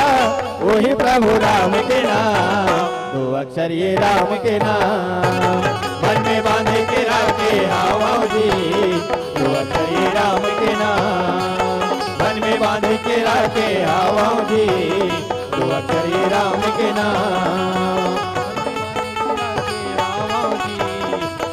वही प्रभु राम के नाम। दू अक्षर ये राम के नाम, मन में बांध के राखे हावौ जी। दू अक्षर ये राम के नाम, मन में बांध के राखे हावौ जी। दू अक्षर ये राम के नाम।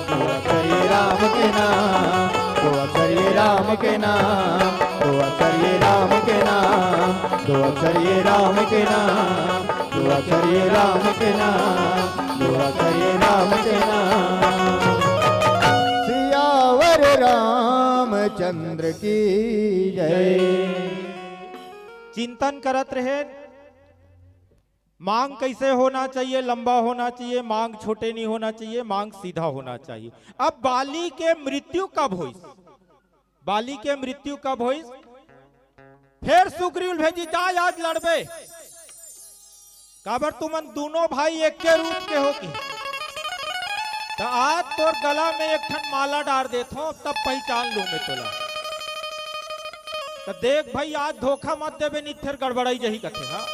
दू अक्षर ये राम के नाम, दू अक्षर ये राम के नाम, दू अक्षर ये राम के नाम, दू अक्षर ये राम के नाम, दू अक्षर ये राम के नाम, दू अक्षर ये राम के नाम। सियावर रामचंद्र की जय। चिंतन करत रहे, मांग कैसे होना चाहिए, लंबा होना चाहिए, मांग छोटे नहीं होना चाहिए, मांग सीधा होना चाहिए। अब बाली के मृत्यु कब होइस? बाली के मृत्यु कब होइस? फेर सुग्रीव भेजी, जा आज लड़बे, काबर तुमन दोनों भाई एक के रूप के हो की। त आज तोर गला में एक ठन माला डार देथों, तब पहचान लूं मैं तोला। त देख भाई, आज धोखा मत देबे, नित्थेर गड़बड़ाई जही कथे, हाँ।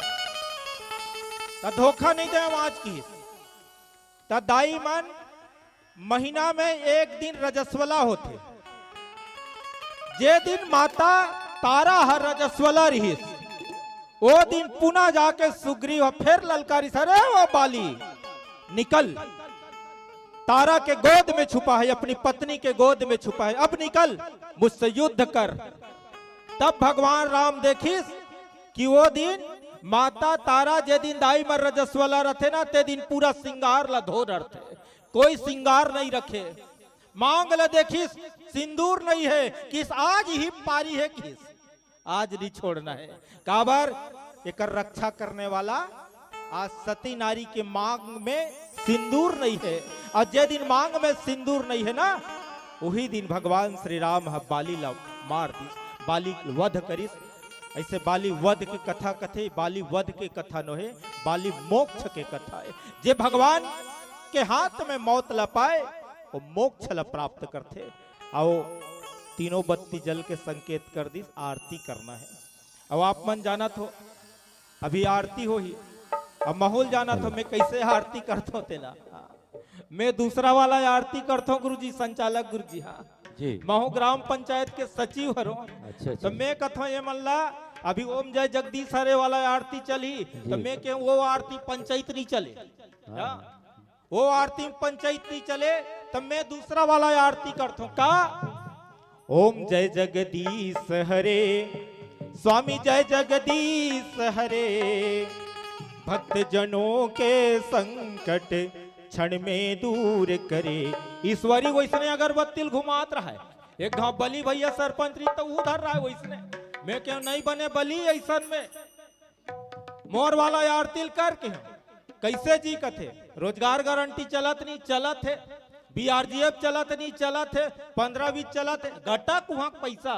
त धोखा नहीं दे आज की। त दाई मन, महीना में एक दिन रजस्वला होथे, जे दिन माता तारा हर रजस्वला रहिस, ओ दिन पुनः जाके सुग्रीव ह फेर ललकारिस, "अरे वो बाली, निकल, तारा के गोद में छुपा है, अपनी पत्नी के गोद में छुपा है, अब निकल, मुझसे युद्ध कर।" तब भगवान राम देखिस कि वो दिन माता तारा जे दिन दाई मन रजस्वला रथे ना, ते दिन पूरा सिंगार ला धो डरथे, कोई सिंगार नहीं रखे। मांग ला देखिस, सिंदूर नहीं है, किस आज ही पारी है किस। आज नहीं छोड़ना है। काबर? एकर रक्षा करने वाला आज सती नारी के मांग में सिंदूर नहीं है। और जे दिन मांग में सिंदूर नहीं है ना, वही दिन भगवान श्री राम ह बाली ला मार दिस, बाली वध करिस। ऐसे बाली वध के कथा कथे, बाली वध के कथा नोहे, बाली मोक्ष के कथा है। जे भगवान के हाथ में मौत ला पाए, वो मोक्ष ला प्राप्त करथे। अउ तीनों बत्ती जल के संकेत कर दिस, आरती करना है। अब आप मन जानत हो, अभी आरती होही। अब महूं ल जानत हो, मैं कैसे आरती करथों तेला। मैं दूसरा वाला आरती करथों गुरुजी, संचालक गुरुजी। हाँ, जी। महूं ग्राम पंचायत के सचिव हरों। अच्छा, अच्छा। तो मैं कथों ये मन ला, अभी ओम जय जगदीश हरे वाला आरती चलही, तो जी। मैं कहूं वो आरती पंचायत नहीं चले। हाँ। हाँ। वो आरती में पंचायत नहीं चले, तब मैं दूसरा वाला आरती करथों। का? ओम जय जगदीश हरे, स्वामी जय जगदीश हरे, भक्त जनों के संकट क्षण में दूर करे। ईश्वरी वैसने अगरबत्ती ल घुमात रहा है। एक घाव बली भैया सरपंच रही तो ऊ धर रहा है वैसने। मैं कहूं नहीं बने बली ऐसन में। मोर वाला आरती ल करके हम। कैसे जी कथे? रोजगार गारंटी चलत नहीं, चलत है। बीआरजीएफ चलत नहीं, चलत है। पंद्रह बीस चलत है। गटक उहाँ के पैसा।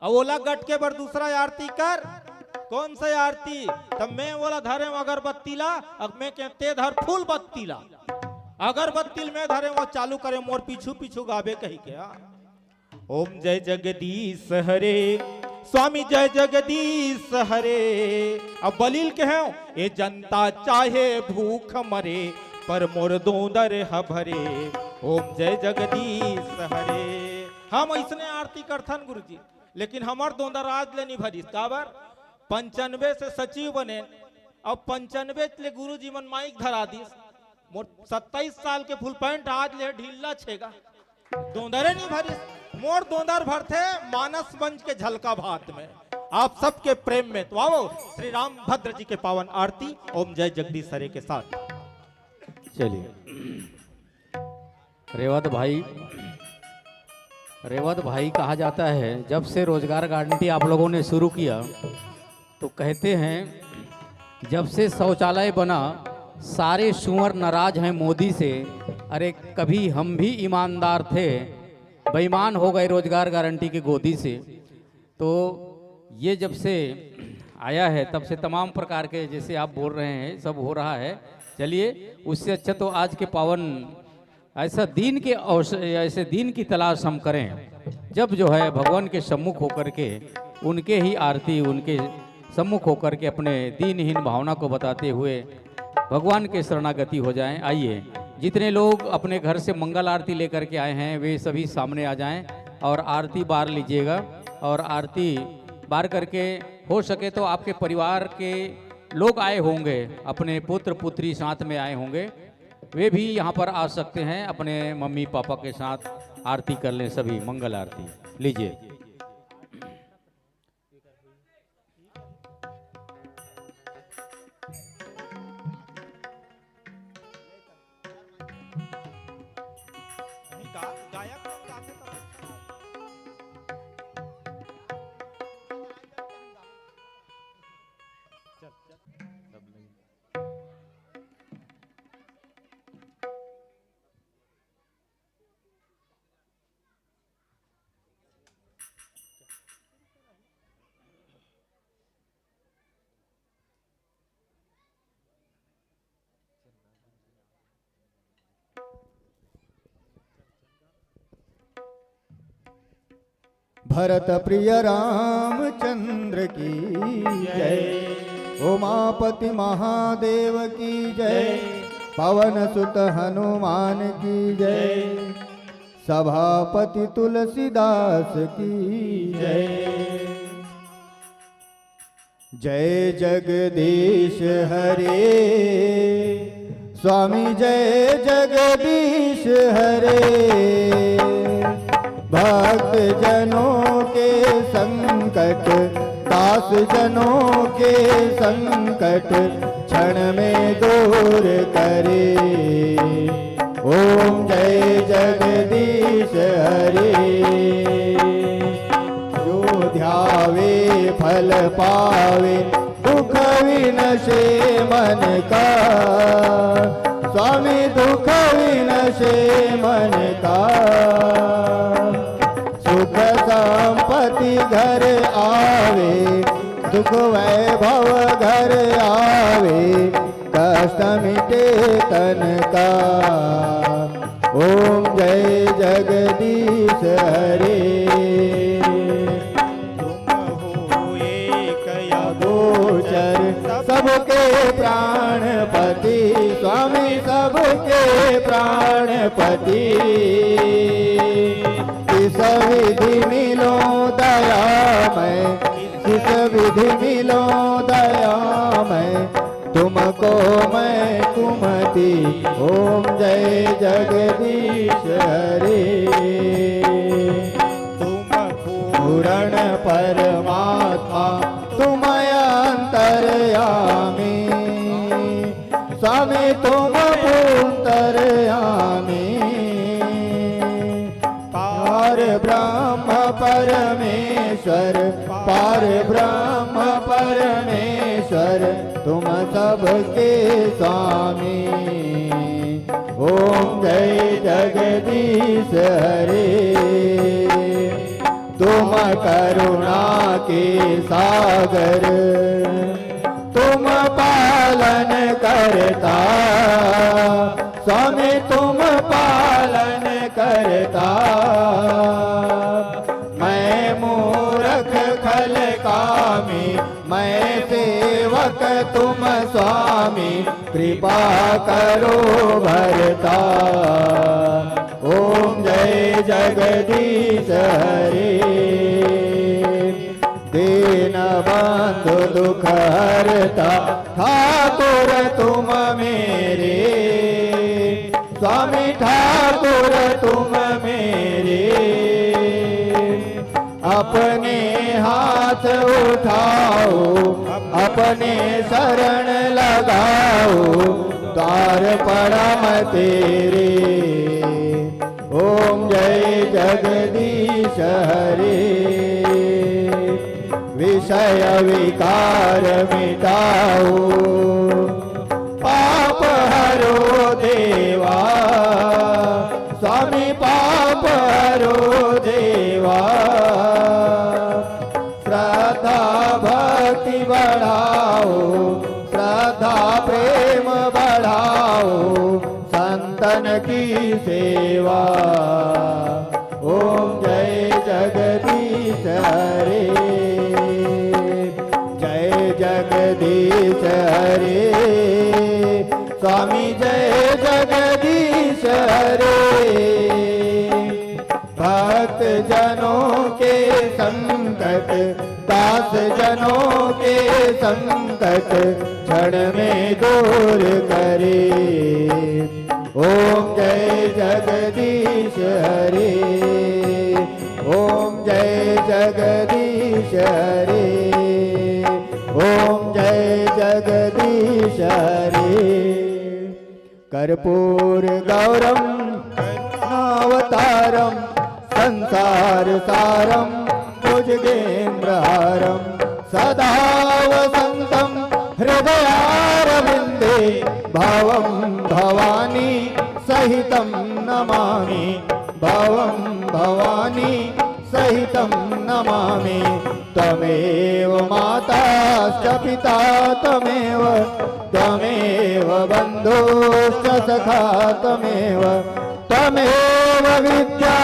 अब ओला गटके बर दूसरा आरती कर। कौन सा आरती? तब मैं ओला धरे अगरबत्ती ला, अब मैं कहते धर फूल बत्ती ला। अगरबत्ती ल मैं धरे वो चालू करे, मोर पीछू पीछू गाबे कही के। हाँ। ओम जय जगदीश हरे, स्वामी जय जगदीश हरे। अब बली ल कहेंव, ए जनता चाहे भूख मरे, पर मोर दोंदर ह भरे। ओम जय जगदीश हरे। हम ऐसने आरती करथन गुरुजी, लेकिन हमर दोंदर आज ले नहीं भरिस। काबर? पंचानबे से सचिव बने, अब पंचानबे ले गुरुजी मन माइक धरा दिस। मोर सत्ताईस साल के फुल पैंट आज ले ढीला छेगा। दोंदरे नहीं भरिस, मोर दोंदर भरथे मानस मंच के झलका भात में। आप सबके प्रेम में तो आओ श्री रामभद्र जी के पावन आरती ओम जय जगदीश हरे के साथ। चलिए, रेवत भाई, रेवत भाई कहा जाता है, जब से रोजगार गारंटी आप लोगों ने शुरू किया, तो कहते हैं, जब से शौचालय बना, सारे सुअर नाराज हैं मोदी से। अरे, कभी हम भी ईमानदार थे, बेईमान हो गए रोजगार गारंटी की गोदी से। तो ये जब से आया है, तब से तमाम प्रकार के, जैसे आप बोल रहे हैं, सब हो रहा है। चलिए, उससे अच्छा तो आज के पावन ऐसा दिन के अवसर, ऐसे दिन की तलाश हम करें, जब जो है भगवान के सम्मुख होकर के उनके ही आरती, उनके सम्मुख होकर के अपने दीनहीन भावना को बताते हुए भगवान के शरणागति हो जाएं। आइए, जितने लोग अपने घर से मंगल आरती लेकर के आए हैं, वे सभी सामने आ जाएं और आरती बार लीजिएगा। और आरती बार करके, हो सके तो आपके परिवार के लोग आए होंगे, अपने पुत्र पुत्री साथ में आए होंगे, वे भी यहाँ पर आ सकते हैं, अपने मम्मी पापा के साथ आरती कर लें सभी, मंगल आरती। लीजिए। भरत प्रिय रामचंद्र की जय, उमापति महादेव की जय, पवन सुत हनुमान की जय, सभापति तुलसीदास की जय। जय जगदीश हरे, स्वामी जय जगदीश हरे। भक्त जनों के संकट दास जनों के संकट क्षण में दूर करे। ओम जय जगदीश हरे। जो ध्यावे फल पावे, दुख विनशे मन का। स्वामी दुख विनशे मन का। सुख संपत्ति घर आवे, सुख वैभव घर आवे, कष्ट मिटे तन का। ओम जय जगदीश हरे। तुम हो एक अगोचर सबके प्राणपति, स्वामी सबके प्राणपति। किस विधि मिलो दयामय, किस विधि मिलो दयामय, तुमको मैं कुमति। ओम जय जगदीश हरे। तुम पूर्ण परमात्मा, तुम अंतर्यामी। स्वामी तुम अंतर्यामी। पार ब्रह्म परमेश्वर, पार ब्रह्म परमेश्वर, तुम सबके स्वामी। ओम जय जगदीश हरे। तुम करुणा के सागर, तुम पालन करता, स्वामी तुम पालन करता। मैं मूरख खल कामी, मैं सेवक तुम स्वामी, कृपा करो भरता। ओम जय जगदीश हरे। दीन बंधु दुख हरता, ठाकुर तुम मेरे, स्वामी ठाकुर तुम मेरे। अपने हाथ उठाओ, अपने शरण लगाओ, द्वार पड़ा मैं तेरे। ओम जय जगदीश हरे। विषय विकार मिटाओ, पाप हरो देवा, स्वामी पाप हरो देवा। श्रद्धा भक्ति बढ़ाओ, श्रद्धा प्रेम बढ़ाओ, संतन की सेवा। ओम जय जगदीश हरे, जय जगदीश हरे, स्वामी जय जगदीश हरे। भक्त जनों के संकट, दास जनों के संकट, क्षण में दूर करे। ओम जय जगदीश हरे, ओम जय जगदीश हरे, ओम जय जगदीश हरे। कर्पूर गौरम करुणावतारम संसार सारम भुजगेंद्रहारम सदा वसंतम हृदयारविंदे भवम भवानी सहितं नमामि, भवं भवानी सहितं नमामि। त्वमेव माता च पिता त्वमेव, त्वमेव बन्धुश्च सखा त्वमेव, त्वमेव विद्या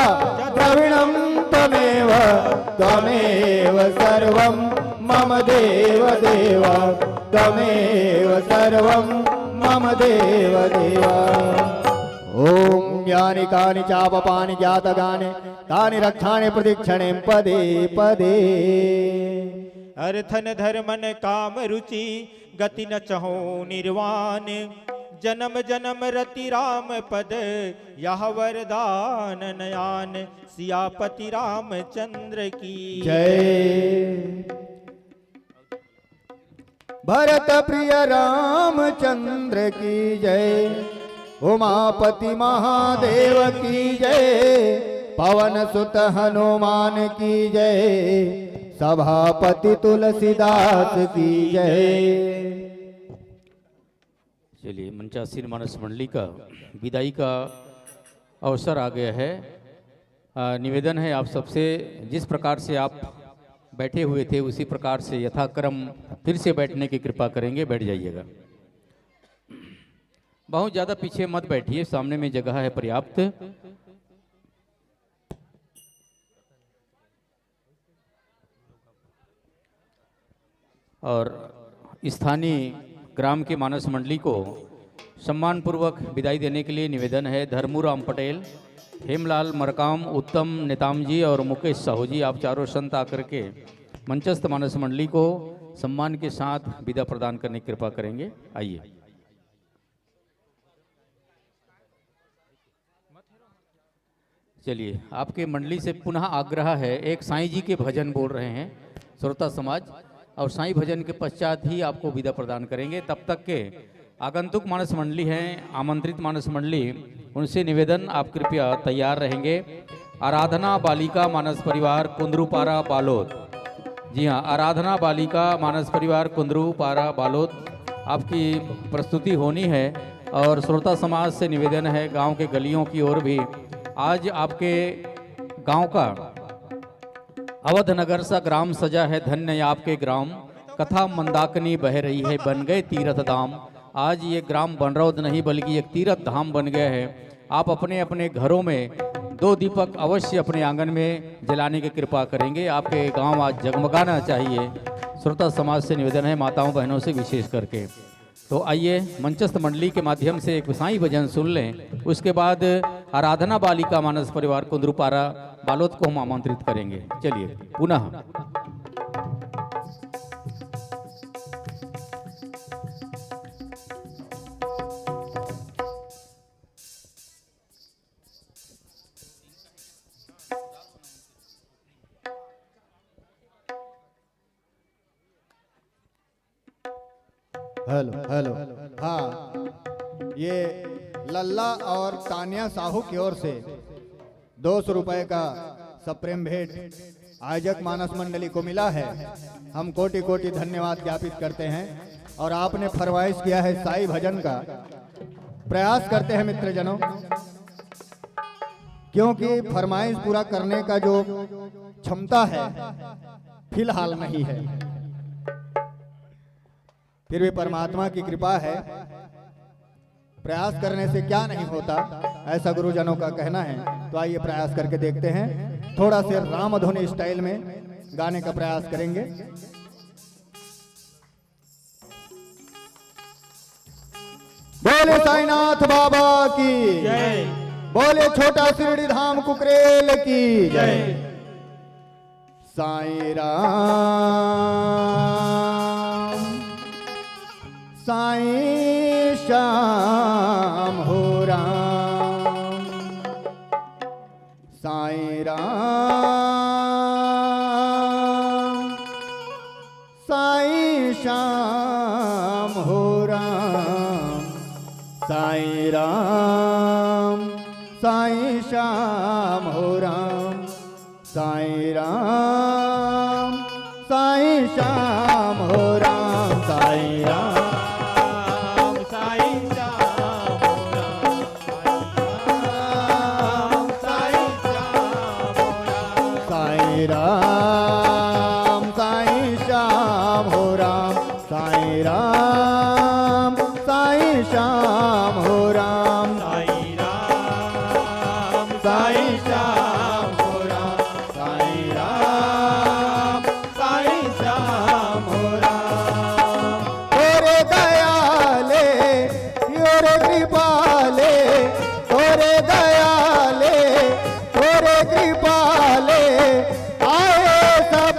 द्रविणं त्वमेव, त्वमेव सर्वं मम देव देव, त्वमेव सर्वं मम देव देव। ॐ यानि कानि चापपानि ज्ञातगानि तानि रक्षाणि प्रतिक्षणे पदे पदे। अर्थन धर्मन काम रुचि गति न चहो निर्वाण। जन्म जन्म रति राम पद यह वरदान नयान। सियापति रामचंद्र की जय। भरत प्रिय रामचंद्र की जय, उमापति महादेव की जय, पवन सुत हनुमान की जय, सभापति तुलसीदास की जय। चलिए, मंचासीन मानस मंडली का विदाई का अवसर आ गया है। अ, निवेदन है आप सबसे, जिस प्रकार से आप बैठे हुए थे, उसी प्रकार से यथाक्रम फिर से बैठने की कृपा करेंगे। बैठ जाइएगा, बहुत ज़्यादा पीछे मत बैठिए, सामने में जगह है पर्याप्त। और स्थानीय ग्राम के मानस मंडली को सम्मानपूर्वक विदाई देने के लिए निवेदन है, धर्मूराम पटेल, हेमलाल मरकाम, उत्तम नेताम जी और मुकेश साहू जी, आप चारों संत आकर के मंचस्थ मानस मंडली को सम्मान के साथ विदा प्रदान करने की कृपा करेंगे। आइए। चलिए, आपके मंडली से पुनः आग्रह है, एक साईं जी के भजन बोल रहे हैं श्रोता समाज, और साईं भजन के पश्चात ही आपको विदा प्रदान करेंगे। तब तक के आगंतुक मानस मंडली हैं, आमंत्रित मानस मंडली, उनसे निवेदन, आप कृपया तैयार रहेंगे। आराधना बालिका मानस परिवार कुंदरूपारा बालोद, जी हाँ, आराधना बालिका मानस परिवार कुंदरूपारा बालोद, आपकी प्रस्तुति होनी है। और श्रोता समाज से निवेदन है, गांव के गलियों की ओर भी, आज आपके गांव का अवध नगर सा ग्राम सजा है, धन्य आपके ग्राम। कथा मंदाकिनी बह रही है, बन गए तीरथ धाम। आज ये ग्राम बनरौद नहीं, बल्कि एक तीरथ धाम बन गया है। आप अपने अपने घरों में दो दीपक अवश्य अपने आंगन में जलाने की कृपा करेंगे। आपके गांव आज जगमगाना चाहिए। श्रोता समाज से निवेदन है, माताओं बहनों से विशेष करके। तो आइए, मंचस्थ मंडली के माध्यम से एक साईं भजन सुन लें, उसके बाद आराधना बालिका मानस परिवार कुंदरूपारा बालोद को हम आमंत्रित करेंगे। चलिए, पुनः हेलो, हेलो। हाँ, ये लल्ला और तानिया साहू की ओर से दो सौ रुपए का सप्रेम भेंट आयोजक मानस मंडली को मिला है। हम कोटि कोटि धन्यवाद ज्ञापित करते हैं। और आपने फरमाइश किया है साईं भजन का, प्रयास करते हैं मित्रजनों, क्योंकि फरमाइश पूरा करने का जो क्षमता है, फिलहाल नहीं है। फिर भी परमात्मा की कृपा है, प्रयास करने से क्या नहीं होता, ऐसा गुरुजनों का कहना है। तो आइए, प्रयास करके देखते हैं। थोड़ा से रामधुनी स्टाइल में गाने का प्रयास करेंगे। बोले साईनाथ बाबा की जय। बोले छोटा शिरडी धाम कुकरेल की जय। साईं राम, साईं श्याम हो राम, साईं राम, साईं श्याम हो राम, साईं राम, साईं श्याम हो राम, साईं राम, साईं श्याम हो राम, साईं राम, साईं श्याम हो राम, साईं राम, साईं श्याम हो राम, साईं राम, साईं श्याम हो राम, साईं राम, साईं श्याम हो राम, साईं राम, साईं श्याम हो राम, साईं राम, साईं श्याम हो राम। तोरे दया ले, तोरे कृपा ले, तोरे दया ले, तोरे कृपा ले, आए सब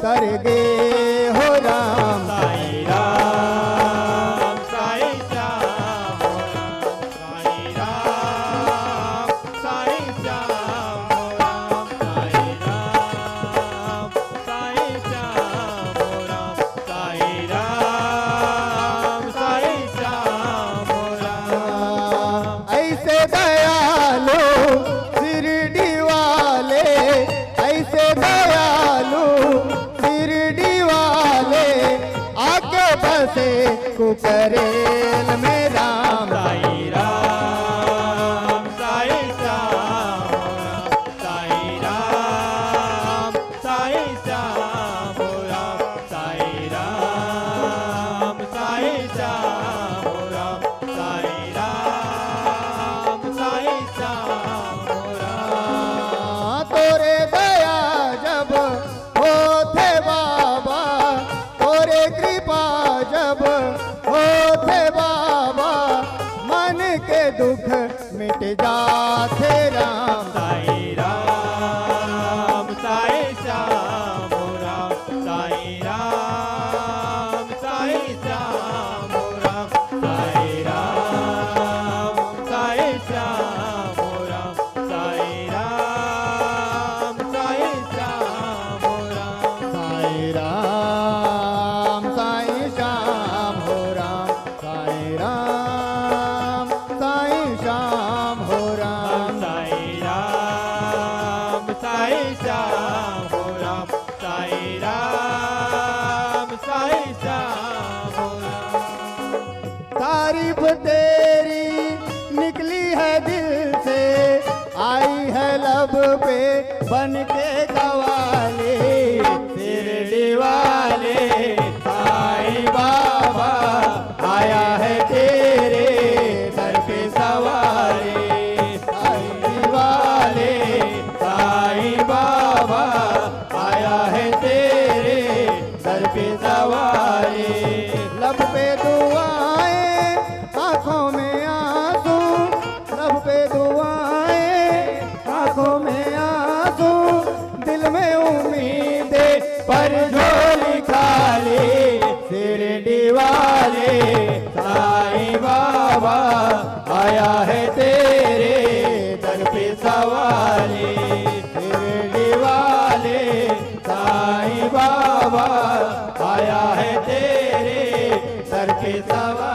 कर गे हो राम। साईं राम, साईं श्याम हो राम, साईं राम, साईं श्याम हो राम, साईं राम, साईं श्याम हो राम, साईं से कुकरेल में राम। साईं राम, साईं श्याम राम, साईं राम, साईं श्याम राम, साईं राम, साईं श्याम राम, साईं राम, साईं श्याम राम। तोरे दया जब होथे बाबा, तोरे कृपा जब होथे बाबा, मन के दुख मिट जाथे राम। साईं राम, साईं श्याम राम, साईं राम, साईं श्याम राम, साईं राम, साईं श्याम राम। साईं राम, साईं श्याम राम। साईं राम, साईं श्याम हो राम। साईं राम, साईं श्याम हो राम। साईं राम, साईं श्याम हो राम। साईं राम, साईं श्याम हो राम। तारीफ तेरी निकली है दिल से, आई है लब पे बन के कवाली। शिरडी वाले साईं बाबा, आया है तेरे दर पे सवारी। शिरडी वाले साईं बाबा, आया है तेरे दर पे सवारी। लब पे दुआएं, आंखों में आंसू, लब पे दुआएं, आंखों में आंसू, दिल में उम्मीदें, पर झोली खाली। शिरडी वाले साईं बाबा, आया है तेरे दर पे सवाली। शिरडी वाले साईं बाबा, आया है तेरे दर पे सवाली।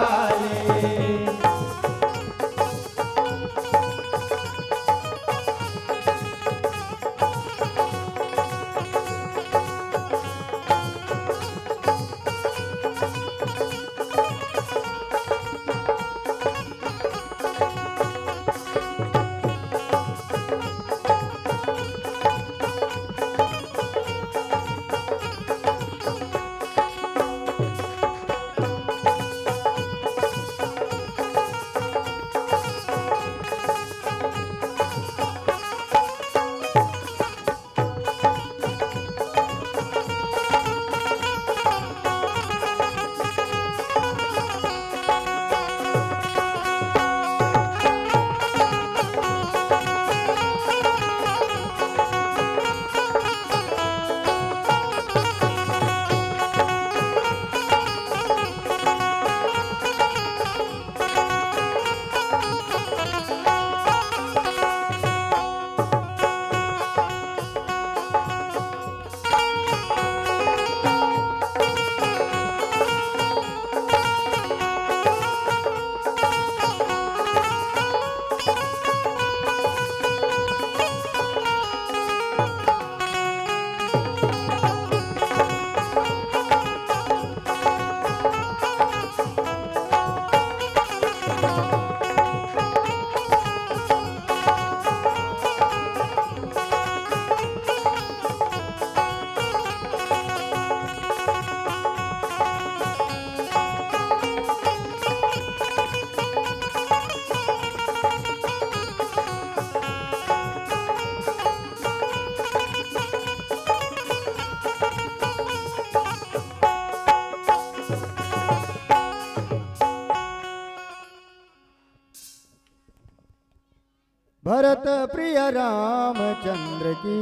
भरत प्रिय रामचंद्र की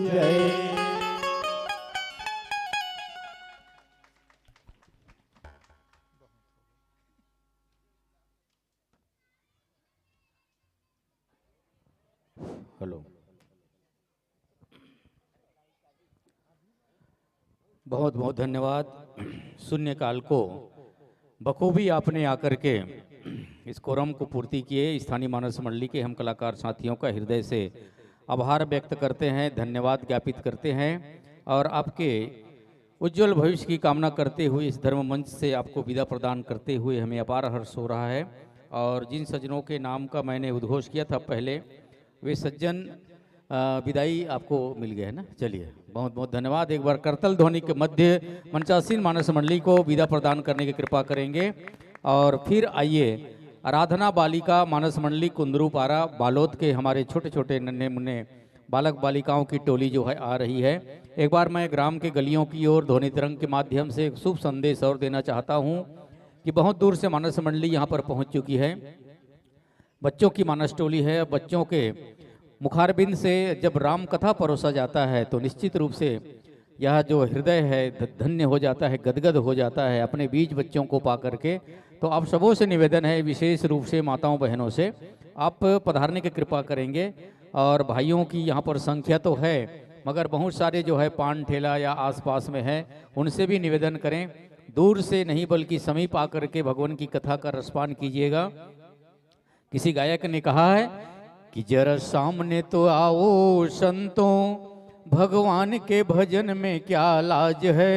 जय। हेलो। बहुत बहुत धन्यवाद। शून्यकाल को बखूबी आपने आकर के इस कोरम को पूर्ति किए। स्थानीय मानस मंडली के हम कलाकार साथियों का हृदय से आभार व्यक्त करते हैं, धन्यवाद ज्ञापित करते हैं। और आपके उज्जवल भविष्य की कामना करते हुए इस धर्म मंच से आपको विदा प्रदान करते हुए हमें अपार हर्ष हो रहा है। और जिन सज्जनों के नाम का मैंने उद्घोष किया था पहले, वे सज्जन, अ, विदाई आपको मिल गए हैं ना। चलिए, बहुत बहुत धन्यवाद। एक बार करतल ध्वनि के मध्य मंचासीन मानस मंडली को विदा प्रदान करने की कृपा करेंगे। और फिर आइए, आराधना बालिका मानस मंडली कुंदरूपारा बालोद के हमारे छोटे छोटे नन्हे मुन्ने बालक बालिकाओं की टोली जो है आ रही है। एक बार मैं ग्राम के गलियों की ओर ध्वनि तरंग के माध्यम से एक शुभ संदेश और देना चाहता हूँ कि बहुत दूर से मानस मंडली यहाँ पर पहुँच चुकी है। बच्चों की मानस टोली है। बच्चों के मुखारबिंद से जब राम कथा परोसा जाता है तो निश्चित रूप से यह जो हृदय है ध-, धन्य हो जाता है, गदगद हो जाता है अपने बीच बच्चों को पा करके। तो आप सबों से निवेदन है, विशेष रूप से माताओं बहनों से, आप पधारने की कृपा करेंगे। और भाइयों की यहाँ पर संख्या तो है, मगर बहुत सारे जो है पान ठेला या आसपास में है, उनसे भी निवेदन करें, दूर से नहीं बल्कि समीप आकर के भगवान की कथा का रसपान कीजिएगा। किसी गायक ने कहा है कि जरा सामने तो आओ संतों, भगवान के भजन में क्या लाज है,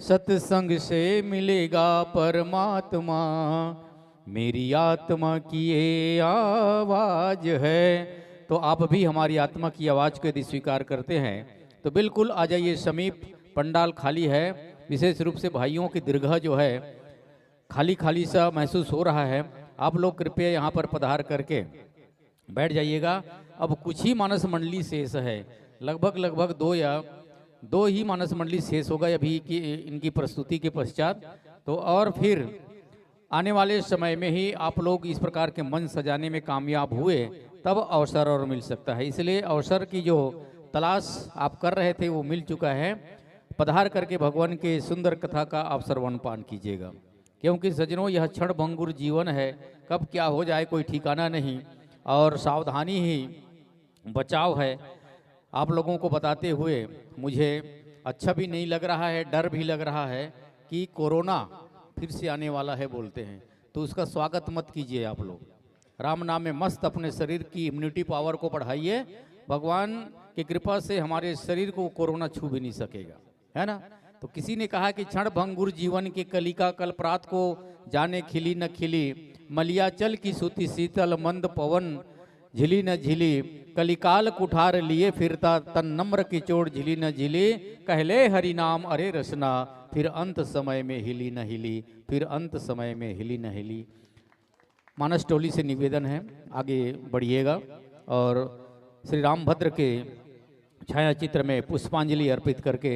सत्संग से मिलेगा परमात्मा, मेरी आत्मा की ये आवाज है। तो आप भी हमारी आत्मा की आवाज को यदि स्वीकार करते हैं तो बिल्कुल आ जाइए समीप, पंडाल खाली है। विशेष रूप से भाइयों की दीर्घा जो है, खाली खाली सा महसूस हो रहा है। आप लोग कृपया यहाँ पर पधार करके बैठ जाइएगा। अब कुछ ही मानस मंडली शेष है, लगभग लगभग दो या दो ही मानस मंडली शेष होगा अभी की इनकी प्रस्तुति के पश्चात। तो और फिर आने वाले समय में ही आप लोग इस प्रकार के मंच सजाने में कामयाब हुए, तब अवसर और मिल सकता है। इसलिए अवसर की जो तलाश आप कर रहे थे वो मिल चुका है। पधार करके भगवान के सुंदर कथा का आप श्रवण पान कीजिएगा, क्योंकि सज्जनों, यह क्षण भंगुर जीवन है, कब क्या हो जाए कोई ठिकाना नहीं। और सावधानी ही बचाव है। आप लोगों को बताते हुए मुझे अच्छा भी नहीं लग रहा है, डर भी लग रहा है कि कोरोना फिर से आने वाला है बोलते हैं, तो उसका स्वागत मत कीजिए आप लोग। राम नाम में मस्त अपने शरीर की इम्यूनिटी पावर को बढ़ाइए। भगवान की कृपा से हमारे शरीर को कोरोना छू भी नहीं सकेगा, है ना? तो किसी ने कहा कि क्षण भंगुर जीवन के कलिका कल प्रात को, जाने खिली न खिली, मलियाचल की सूती शीतल मंद पवन झिली न झिली, कलिकाल कुठार लिए फिरता तन नम्र की चोट झिली न झिली, कहले हरि नाम अरे रसना, फिर अंत समय में हिली न हिली, फिर अंत समय में हिली न हिली। मानस टोली से निवेदन है, आगे बढ़िएगा और श्री रामभद्र के छाया चित्र में पुष्पांजलि अर्पित करके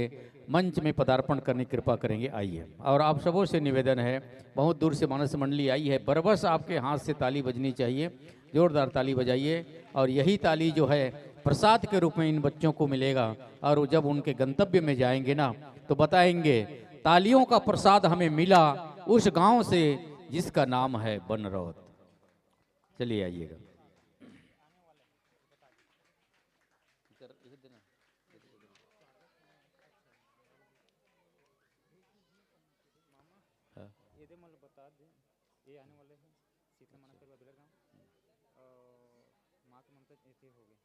मंच में पदार्पण करने की कृपा करेंगे। आइए, और आप सबों से निवेदन है, बहुत दूर से मानस मंडली आई है, बरबस आपके हाथ से ताली बजनी चाहिए, जोरदार ताली बजाइए। और यही ताली जो है प्रसाद के रूप में इन बच्चों को मिलेगा, और वो जब उनके गंतव्य में जाएंगे ना, तो बताएंगे, तालियों का प्रसाद हमें मिला उस गांव से जिसका नाम है बनरौत। चलिए आइएगा। हाँ। ये दे, मतलब, बता दे, ये आने वाले हैं, शीतला मानस परिवार बेलर गांव, और माँ के ममता ये हो गए,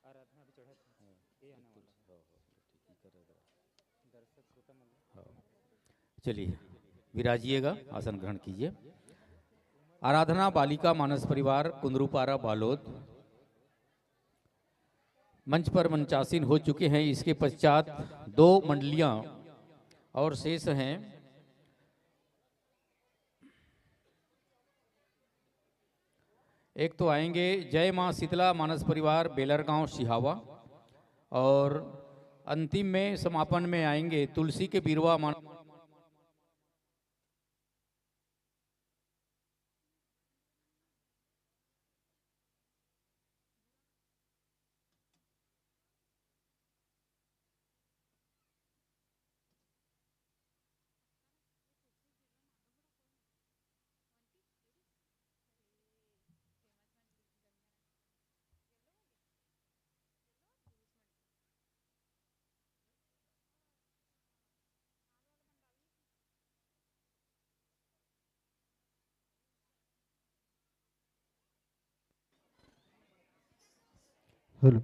आराधना अभी चढ़ा था, ये आने वाला है। हाँ, हाँ, ठीक, ये कर रहे हैं। दर्शक श्रोता मंडल। हाँ। चलिए, विराजिएगा, आसन ग्रहण कीजिए। आराधना बालिका मानस परिवार कुंदरूपारा बालोद मंच पर मंचासीन हो चुके हैं। इसके पश्चात दो मंडलियां और शेष हैं। एक तो आएंगे जय मां शीतला मानस परिवार बेलरगांव सिहावा, और अंतिम में समापन में आएंगे तुलसी के बिरवा मान हेलो।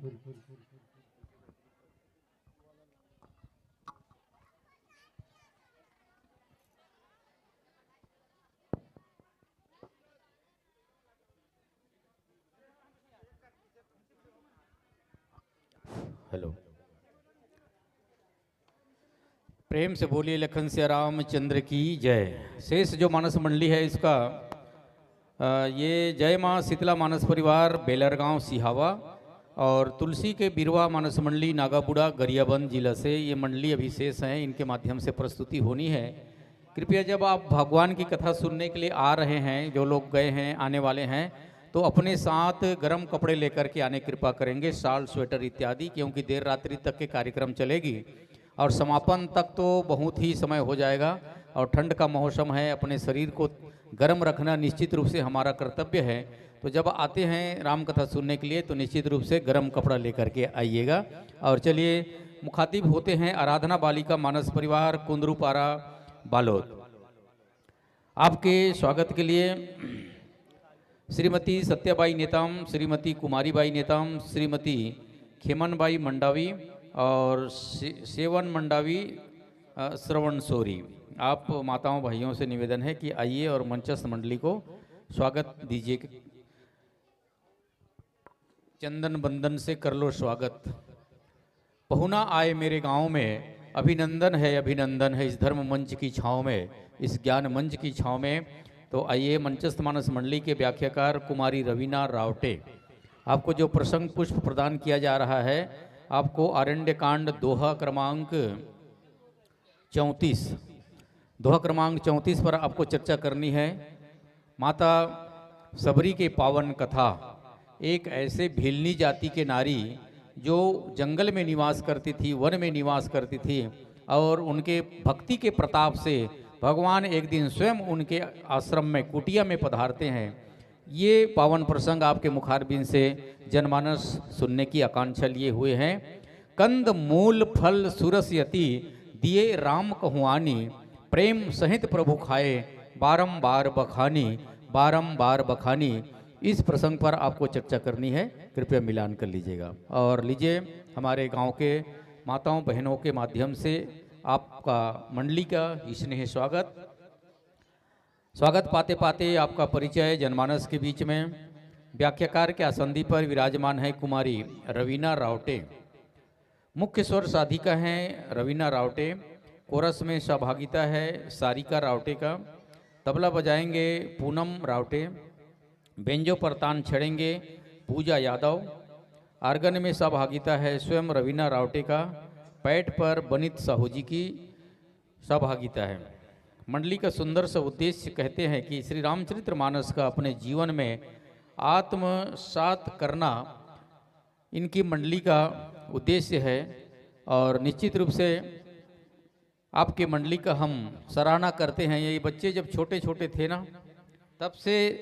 हेलो। प्रेम से बोलिए लखन सिया रामचंद्र की जय। शेष जो मानस मंडली है इसका, अ, ये जय माँ शीतला मानस परिवार बेलरगांव सिहावा और तुलसी के बिरवा मानस मंडली नागाबुड़ा गरियाबंद जिला से ये मंडली अभी शेष हैं, इनके माध्यम से प्रस्तुति होनी है। कृपया जब आप भगवान की कथा सुनने के लिए आ रहे हैं, जो लोग गए हैं, आने वाले हैं, तो अपने साथ गर्म कपड़े लेकर के आने कृपा करेंगे, शाल, स्वेटर इत्यादि, क्योंकि देर रात्रि तक के कार्यक्रम चलेगी और समापन तक तो बहुत ही समय हो जाएगा और ठंड का मौसम है, अपने शरीर को गर्म रखना निश्चित रूप से हमारा कर्तव्य है। तो जब आते हैं राम कथा सुनने के लिए तो निश्चित रूप से गर्म कपड़ा लेकर के आइएगा। और चलिए, मुखातिब होते हैं आराधना बालिका मानस परिवार कुंदरूपारा बालोद। आपके स्वागत के लिए श्रीमती सत्याबाई नेताम, श्रीमती कुमारीबाई नेताम, श्रीमती खेमनबाई मंडावी और से-, सेवन मंडावी, अ, श्रवण सोरी। आप माताओं भाइयों से निवेदन है कि आइए और मंचस्थ मंडली को स्वागत दीजिए। चंदन बंदन से कर लो स्वागत। पहुना आए मेरे गांव में, अभिनंदन है, अभिनंदन है इस धर्म मंच की छांव में, इस ज्ञान मंच की छांव में। तो आइए, मंचस्थ मानस मंडली के व्याख्याकार कुमारी रवीना रावटे, आपको जो प्रसंग पुष्प प्रदान किया जा रहा है, आपको आरण्य कांड दोहा क्रमांक चौंतीस, दोहा क्रमांक चौंतीस पर आपको चर्चा करनी है। माता सबरी के पावन कथा, एक ऐसे भीलनी जाति के नारी जो जंगल में निवास करती थी, वन में निवास करती थी, और उनके भक्ति के प्रताप से भगवान एक दिन स्वयं उनके आश्रम में, कुटिया में पधारते हैं। ये पावन प्रसंग आपके मुखारबिंद से जनमानस सुनने की आकांक्षा लिए हुए हैं। कंद मूल फल सुरस यति, दिए राम कहुआनी, प्रेम सहित प्रभु खाए, बारंबार बखानी, बारंबार बखानी। इस प्रसंग पर आपको चर्चा करनी है, कृपया मिलान कर लीजिएगा। और लीजिए, हमारे गांव के माताओं बहनों के माध्यम से आपका मंडली का स्नेह स्वागत। स्वागत पाते पाते आपका परिचय जनमानस के बीच में। व्याख्याकार के आसंदी पर विराजमान है कुमारी रवीना रावटे। मुख्य स्वर साधिका हैं रवीना रावटे। कोरस में सहभागिता है सारिका रावटे का। तबला बजाएंगे पूनम रावटे। बेंजो पर तान छेड़ेंगे पूजा यादव। आर्गन में सहभागिता है स्वयं रवीना रावटे का। पैट पर बनित साहू जी की सहभागिता है। मंडली का सुंदर सा उद्देश्य कहते हैं कि श्री रामचरित्र मानस का अपने जीवन में आत्मसात करना इनकी मंडली का उद्देश्य है। और निश्चित रूप से आपके मंडली का हम सराहना करते हैं। ये बच्चे जब छोटे छोटे थे ना, तब से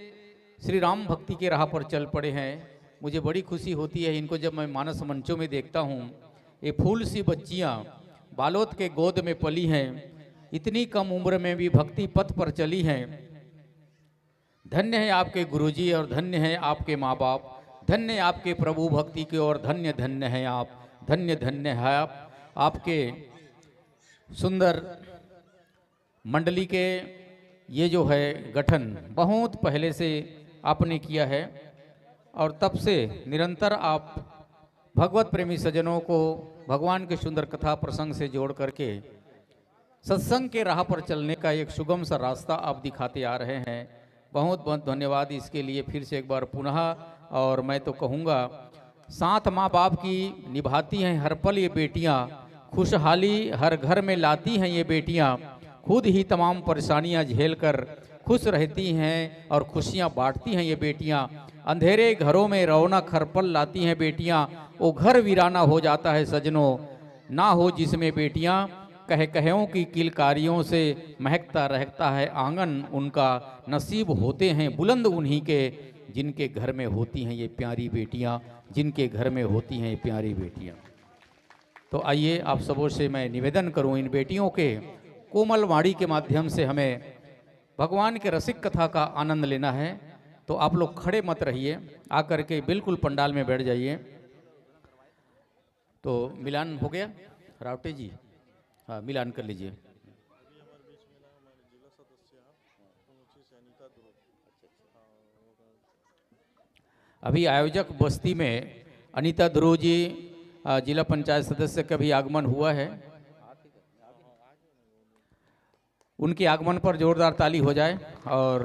श्री राम भक्ति के राह पर चल पड़े हैं। मुझे बड़ी खुशी होती है इनको जब मैं मानस मंचों में देखता हूँ। ये फूल सी बच्चियाँ बालोद के गोद में पली हैं, इतनी कम उम्र में भी भक्ति पथ पर चली हैं। धन्य है आपके गुरुजी और धन्य है आपके माँ बाप, धन्य आपके प्रभु भक्ति के और धन्य धन्य है आप, धन्य धन्य है आप। आपके सुंदर मंडली के ये जो है गठन बहुत पहले से आपने किया है और तब से निरंतर आप भगवत प्रेमी सज्जनों को भगवान के सुंदर कथा प्रसंग से जोड़ करके सत्संग के राह पर चलने का एक सुगम सा रास्ता आप दिखाते आ रहे हैं। बहुत बहुत धन्यवाद इसके लिए फिर से एक बार पुनः। और मैं तो कहूँगा, साथ माँ बाप की निभाती हैं हर पल ये बेटियाँ, खुशहाली हर घर में लाती हैं ये बेटियाँ, खुद ही तमाम परेशानियाँ झेल कर खुश रहती हैं और खुशियाँ बांटती हैं ये बेटियाँ। अंधेरे घरों में रौनक हर पल लाती हैं बेटियाँ, वो घर वीराना हो जाता है सजनों, ना हो जिसमें बेटियाँ। कह कहेओं की किलकारियों से महकता रहता है आंगन उनका, नसीब होते हैं बुलंद उन्हीं के, जिनके घर में होती हैं ये प्यारी बेटियाँ, जिनके घर में होती हैं ये प्यारी बेटियाँ। तो आइए, आप सबों से मैं निवेदन करूँ, इन बेटियों के कोमल वाणी के माध्यम से हमें भगवान के रसिक कथा का आनंद लेना है। तो आप लोग खड़े मत रहिए, आकर के बिल्कुल पंडाल में बैठ जाइए। तो मिलान हो गया रावटे जी? हाँ, मिलान कर लीजिए। अभी आयोजक बस्ती में अनिता ध्रुव जी, अ, जिला पंचायत सदस्य का भी आगमन हुआ है। उनके आगमन पर जोरदार ताली हो जाए। और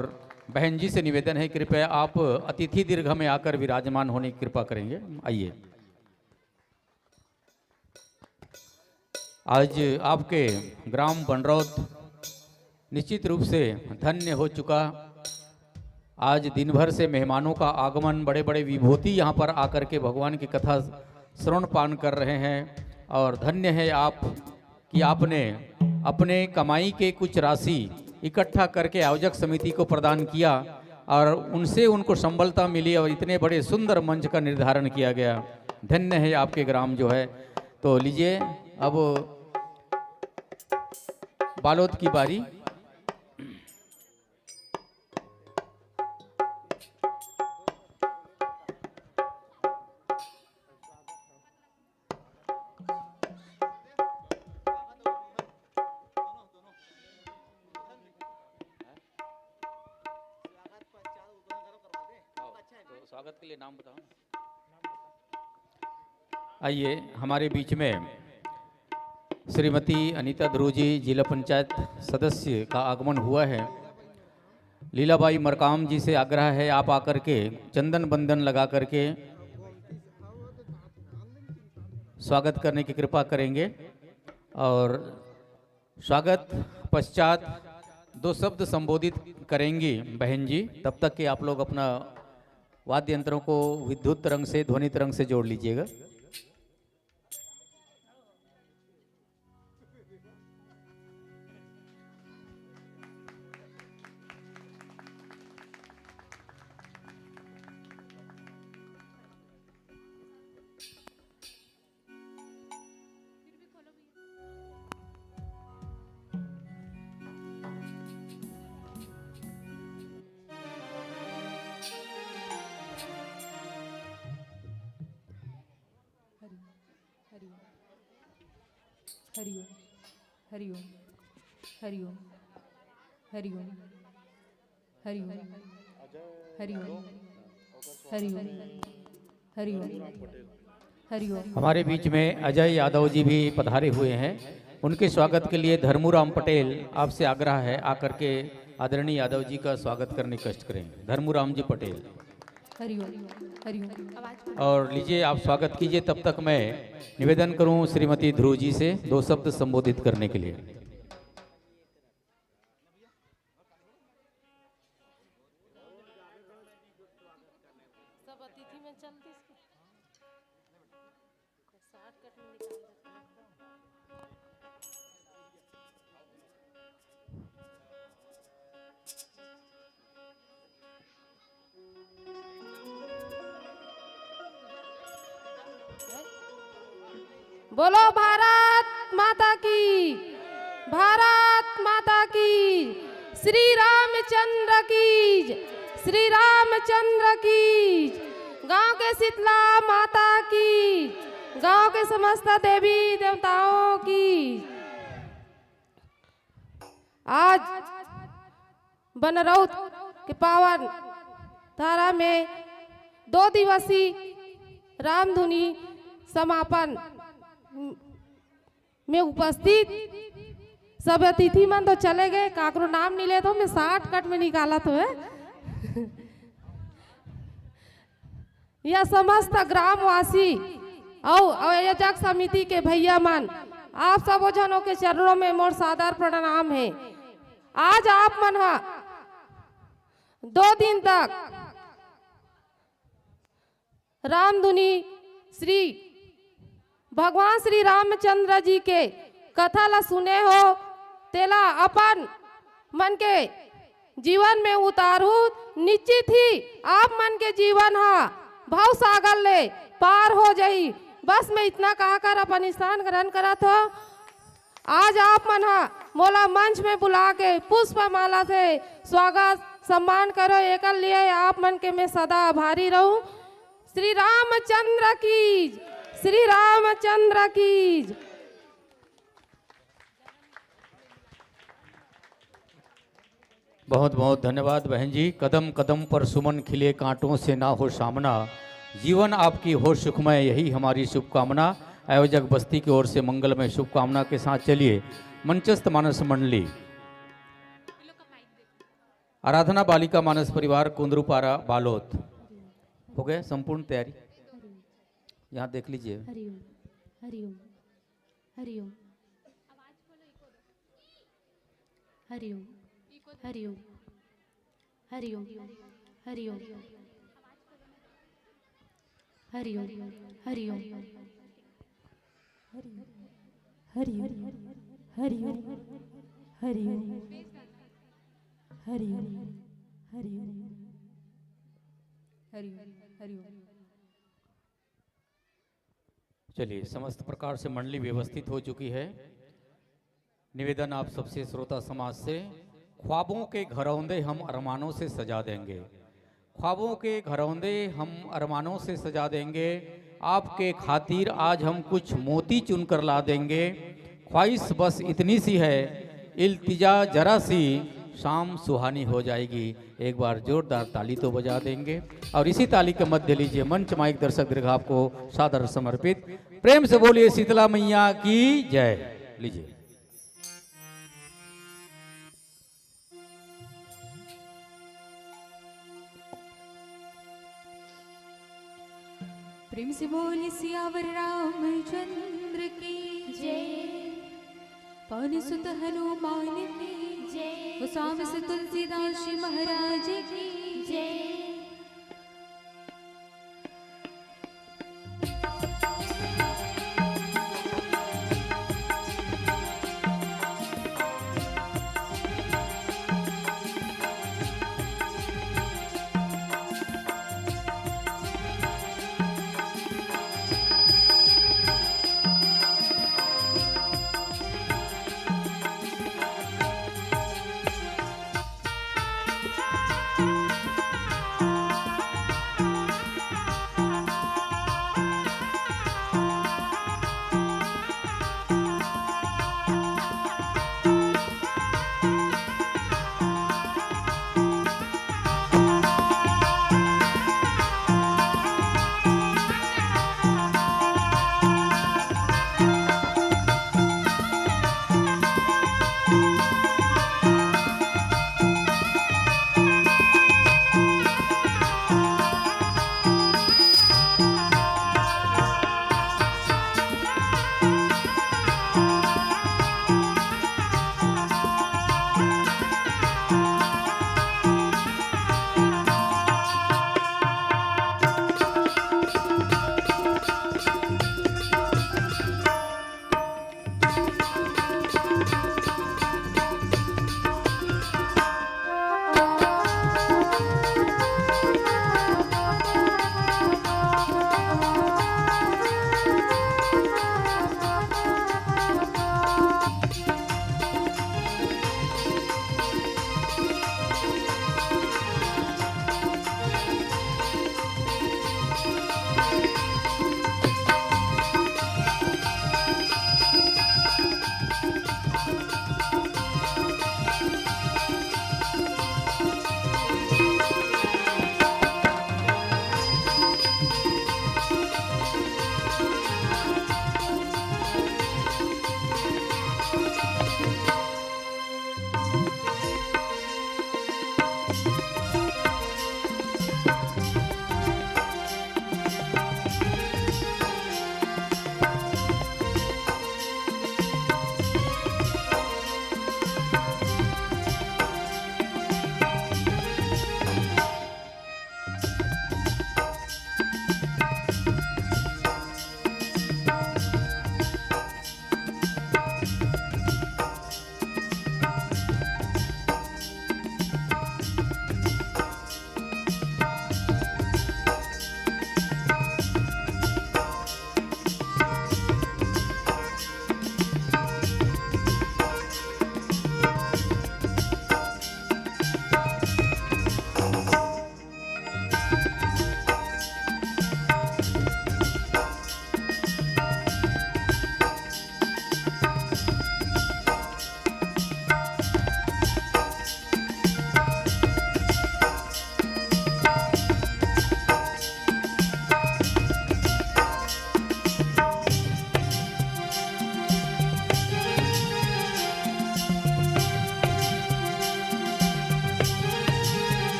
बहन जी से निवेदन है, कृपया आप अतिथि दीर्घ में आकर विराजमान होने की कृपा करेंगे। आइए। आज आपके ग्राम बनरौत निश्चित रूप से धन्य हो चुका। आज दिन भर से मेहमानों का आगमन, बड़े बड़े विभूति यहाँ पर आकर के भगवान की कथा श्रवण पान कर रहे हैं। और धन्य है आप कि आपने अपने कमाई के कुछ राशि इकट्ठा करके आयोजक समिति को प्रदान किया और उनसे उनको संबलता मिली और इतने बड़े सुंदर मंच का निर्धारण किया गया। धन्य है आपके ग्राम जो है। तो लीजिए, अब बालोद की बारी। तो स्वागत के लिए नाम बताओ। आइए, हमारे बीच में श्रीमती अनीता ध्रुव जी, जिला पंचायत सदस्य, का आगमन हुआ है। लीलाबाई मरकाम जी से आग्रह है, आप आकर के चंदन बंदन लगा करके स्वागत करने की कृपा करेंगे। और स्वागत पश्चात दो शब्द संबोधित करेंगी बहन जी। तब तक के आप लोग अपना वाद्य यंत्रों को विद्युत तरंग से, ध्वनि तरंग से जोड़ लीजिएगा। हरि हरि हरि ओम। हरि ओम। हरि ओम। हरि ओम। हरि ओम। हरि ओम। हरि ओम। हरि ओम। हरि ओम। हमारे बीच में अजय यादव जी भी पधारे हुए हैं। उनके स्वागत के लिए धर्मूराम पटेल, आपसे आग्रह है, आकर के आदरणीय यादव जी का स्वागत करने के कष्ट करें। धर्मूराम जी पटेल। हरि ओम। हरि ओम। आवाज। और लीजिए, आप स्वागत कीजिए। तब तक मैं निवेदन करूं श्रीमती ध्रुव जी से दो शब्द संबोधित करने के लिए। सब अतिथि में चलती इसको। शॉर्टकट में निकाल देते हैं। बोलो भारत माता की, भारत माता की, श्री रामचंद्र की, श्री रामचंद्र की, गांव के शीतला माता की, गांव के समस्त देवी देवताओं की। आज बनरौत के पावन धारा में दो दिवसीय रामधुनी समापन में उपस्थित सब अतिथि मन तो चले गए, काकरो नाम नहीं लेत हों, मैं शॉर्टकट में निकालत हों। यह समस्त ग्रामवासी और आयोजक समिति के भैया मन, आप सबो झनों के चरणों में मोर सादर प्रणाम है। आज आप मन हा दो दिन तक रामधुनी श्री भगवान श्री रामचंद्र जी के कथा ला सुने हो, तेला अपन मन के जीवन में उतारू, निश्चित ही आप मन के जीवन हा भव सागर ले पार हो जाही। बस मैं इतना कहकर अपन स्थान ग्रहण करत हों। आज आप मन हा मोला मंच में बुला के पुष्प माला से स्वागत सम्मान करो, एकर लिए आप मन के मैं सदा आभारी रहूं। श्री रामचंद्र की, श्री रामचंद्र की। बहुत बहुत धन्यवाद बहन जी। कदम कदम पर सुमन खिले, कांटों से ना हो सामना, जीवन आपकी हो सुखमय, यही हमारी शुभकामना। आयोजक बस्ती की ओर से मंगलमय शुभकामना के साथ चलिए मंचस्थ मानस मंडली, आराधना बालिका मानस परिवार कुंदरूपारा बालोद। हो गया संपूर्ण तैयारी? यहाँ देख लीजिए। हरिओम। हरिओम। हरिओम। हरिओम। हरिओम। हरिओम। हरिओम। हरिओम। हरिओम। हरिओम। हरिओम। हरिओम। हरिओम। हरिओम। हरिओम। चलिए, समस्त प्रकार से मंडली व्यवस्थित हो चुकी है। निवेदन आप सबसे श्रोता समाज से, ख्वाबों के घरौंदे हम अरमानों से सजा देंगे। ख्वाबों के घरौंदे हम अरमानों से सजा देंगे। आपके खातिर आज हम कुछ मोती चुन कर ला देंगे। ख्वाहिश बस इतनी सी है, इल्तिजा जरा सी, शाम सुहानी हो जाएगी। एक बार जोरदार ताली तो बजा देंगे। और इसी ताली के मध्य लीजिए, मंच माइक दर्शक दीर्घ आपको सादर समर्पित। प्रेम से बोलिए शीतला मैया की जय। लीजिए। प्रेम से बोल सियावर रामचंद्र की जय। पवन सुत हनुमान की जय। गोस्वामी से तुलसीदास जी महाराज की जय।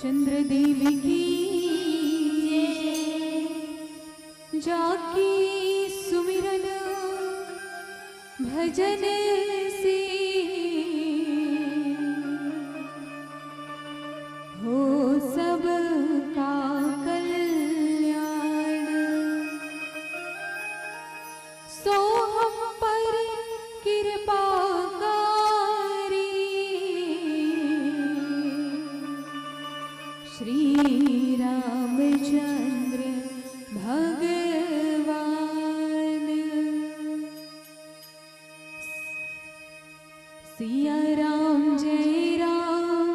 चंद्र देव की जय। जाकी सुमिरन भजन से हो सबका कल्याण। सो हम पर कृपा करी श्री रामचंद्र भगवान। सिया राम जय राम,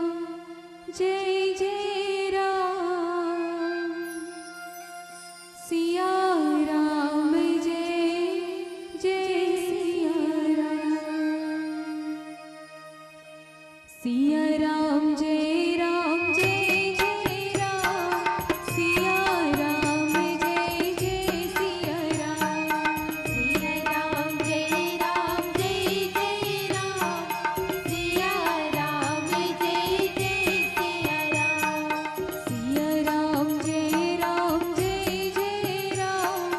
जय जय राम। सिया राम जय, जय सिया राम। सिया राम जय राम, जय जय राम। सिया राम जय, जय सिया राम। सिया राम जय राम, जय जय राम। सिया राम जय, जय सिया राम। सिया राम जय राम, जय जय राम।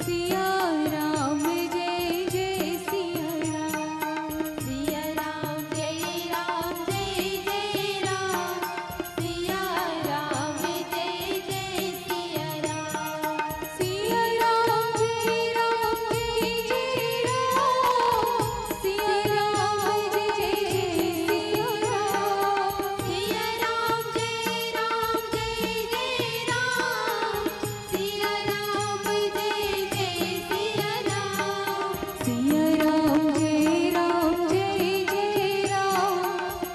सिया राम जय, जय सिया राम। सिया राम जय राम, जय जय राम। सिया राम जय, जय सिया राम। सिया राम जय राम, जय जय राम। सिया राम जय, जय सिया राम। सिया राम जय राम, जय जय राम। सिया राम जय, जय सिया राम। सिया राम जय राम, जय जय राम।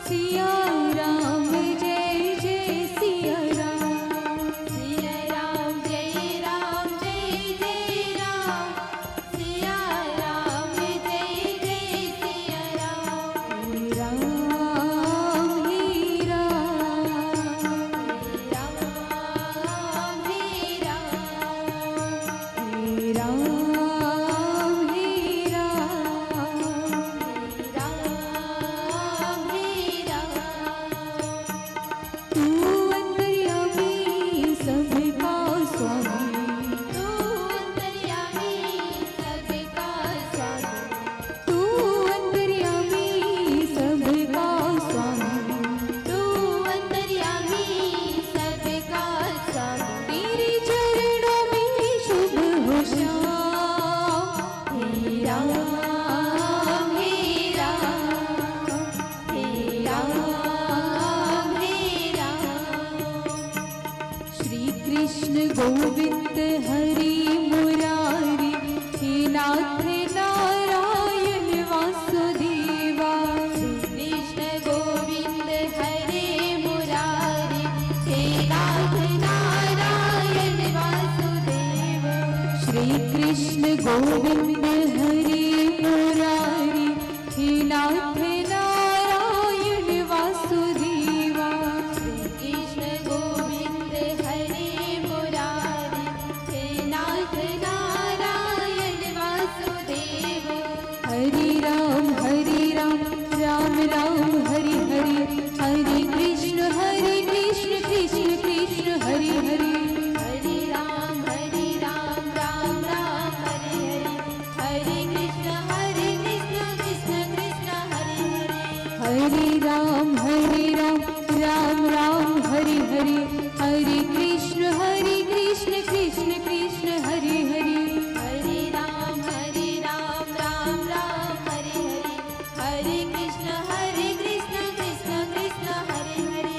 सिया राम जय, जय सिया राम। सिया राम जय राम, जय जय राम। सिया राम जय, जय सिया राम। राम ही राम। राम ही राम। राम ही राम। राम ही राम। तू अंतर्यामी सबका स्वामी। तू अंतर्यामी सबका स्वामी। तू अंतर्यामी सबका स्वामी। तू अंतर्यामी सबका स्वामी। तेरे चरणों में शुभ हो श्याम। हे राम, हे राम, हे राम, हे राम। श्री कृष्ण गोविंद हरि मुरारी, हे नाथ नारायण वासुदेवा। श्री कृष्ण गोविंद हरि मुरारी, हे नाथ नारायण वासुदेव। श्री कृष्ण गोविंद हरि मुरारी, हे नाथ नारायण वासुदेवा। श्री कृष्ण गोविंद हरि मुरारी, हे नाथ नारायण वासुदेव। हरे राम हरे राम, राम राम हरे हरे। हरे कृष्ण हरे कृष्ण, कृष्ण कृष्ण हरे हरे। हरे राम हरे राम, राम राम हरे हरे। हरे कृष्ण हरे कृष्ण, कृष्ण कृष्ण हरे हरे। हरे राम हरे राम, राम राम हरे हरे। हरे कृष्ण हरे कृष्ण, कृष्ण कृष्ण हरे हरे। हरे राम हरे राम, राम राम हरे हरे। हरे कृष्ण हरे कृष्ण, कृष्ण कृष्ण हरे हरे।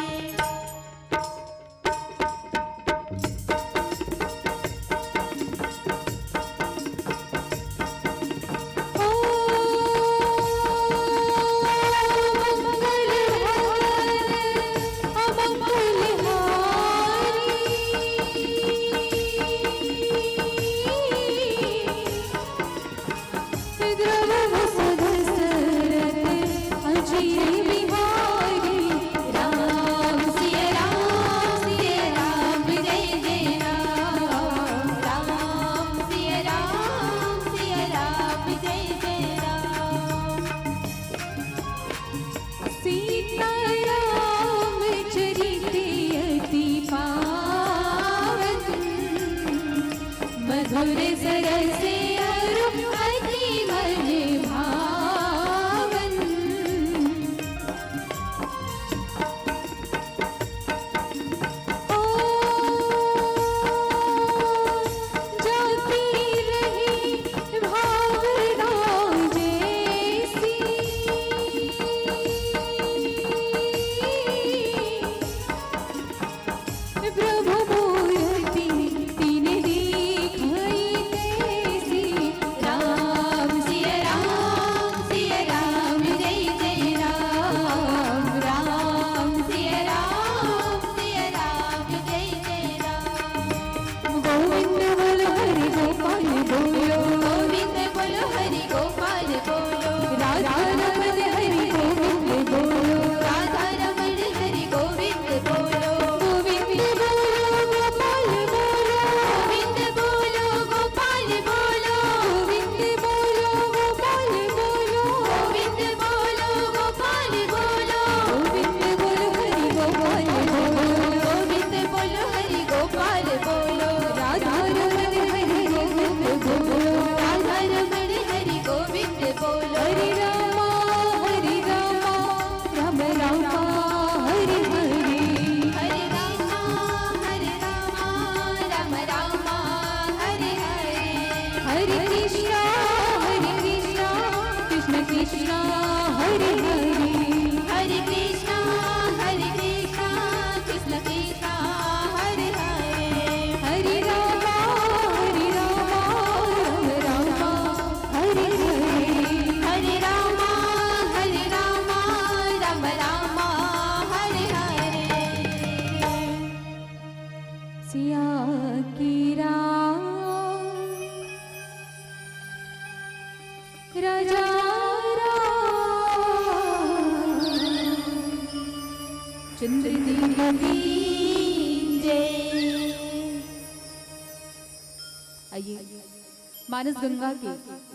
मानस गंगा के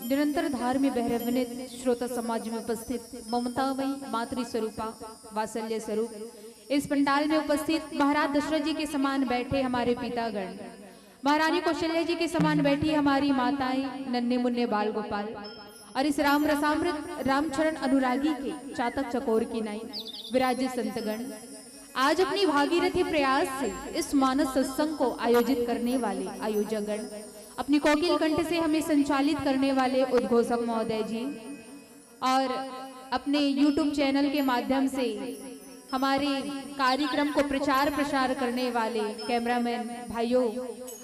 निरंतर धार में बहरवनित श्रोता समाज में उपस्थित ममतामयी मातृ स्वरूपा, वात्सल्य स्वरूप, इस पंडाल में उपस्थित महाराज दशरथ जी के समान बैठे हमारे पितागण, महारानी कौशल्या जी के समान बैठी हमारी माताएं, नन्हे मुन्ने बाल गोपाल, और इस राम रसामृत रामचरण अनुरागी के चातक चकोर की नाई विराजित संतगण, आज अपनी भागीरथी प्रयास से इस मानस सत्संग को आयोजित करने वाले आयोजकगण, अपनी कोकिल कंठ से हमें संचालित करने वाले उद्घोषक महोदय जी, और अपने YouTube चैनल के माध्यम से हमारे कार्यक्रम को प्रचार प्रसार करने वाले कैमरामैन भाइयों,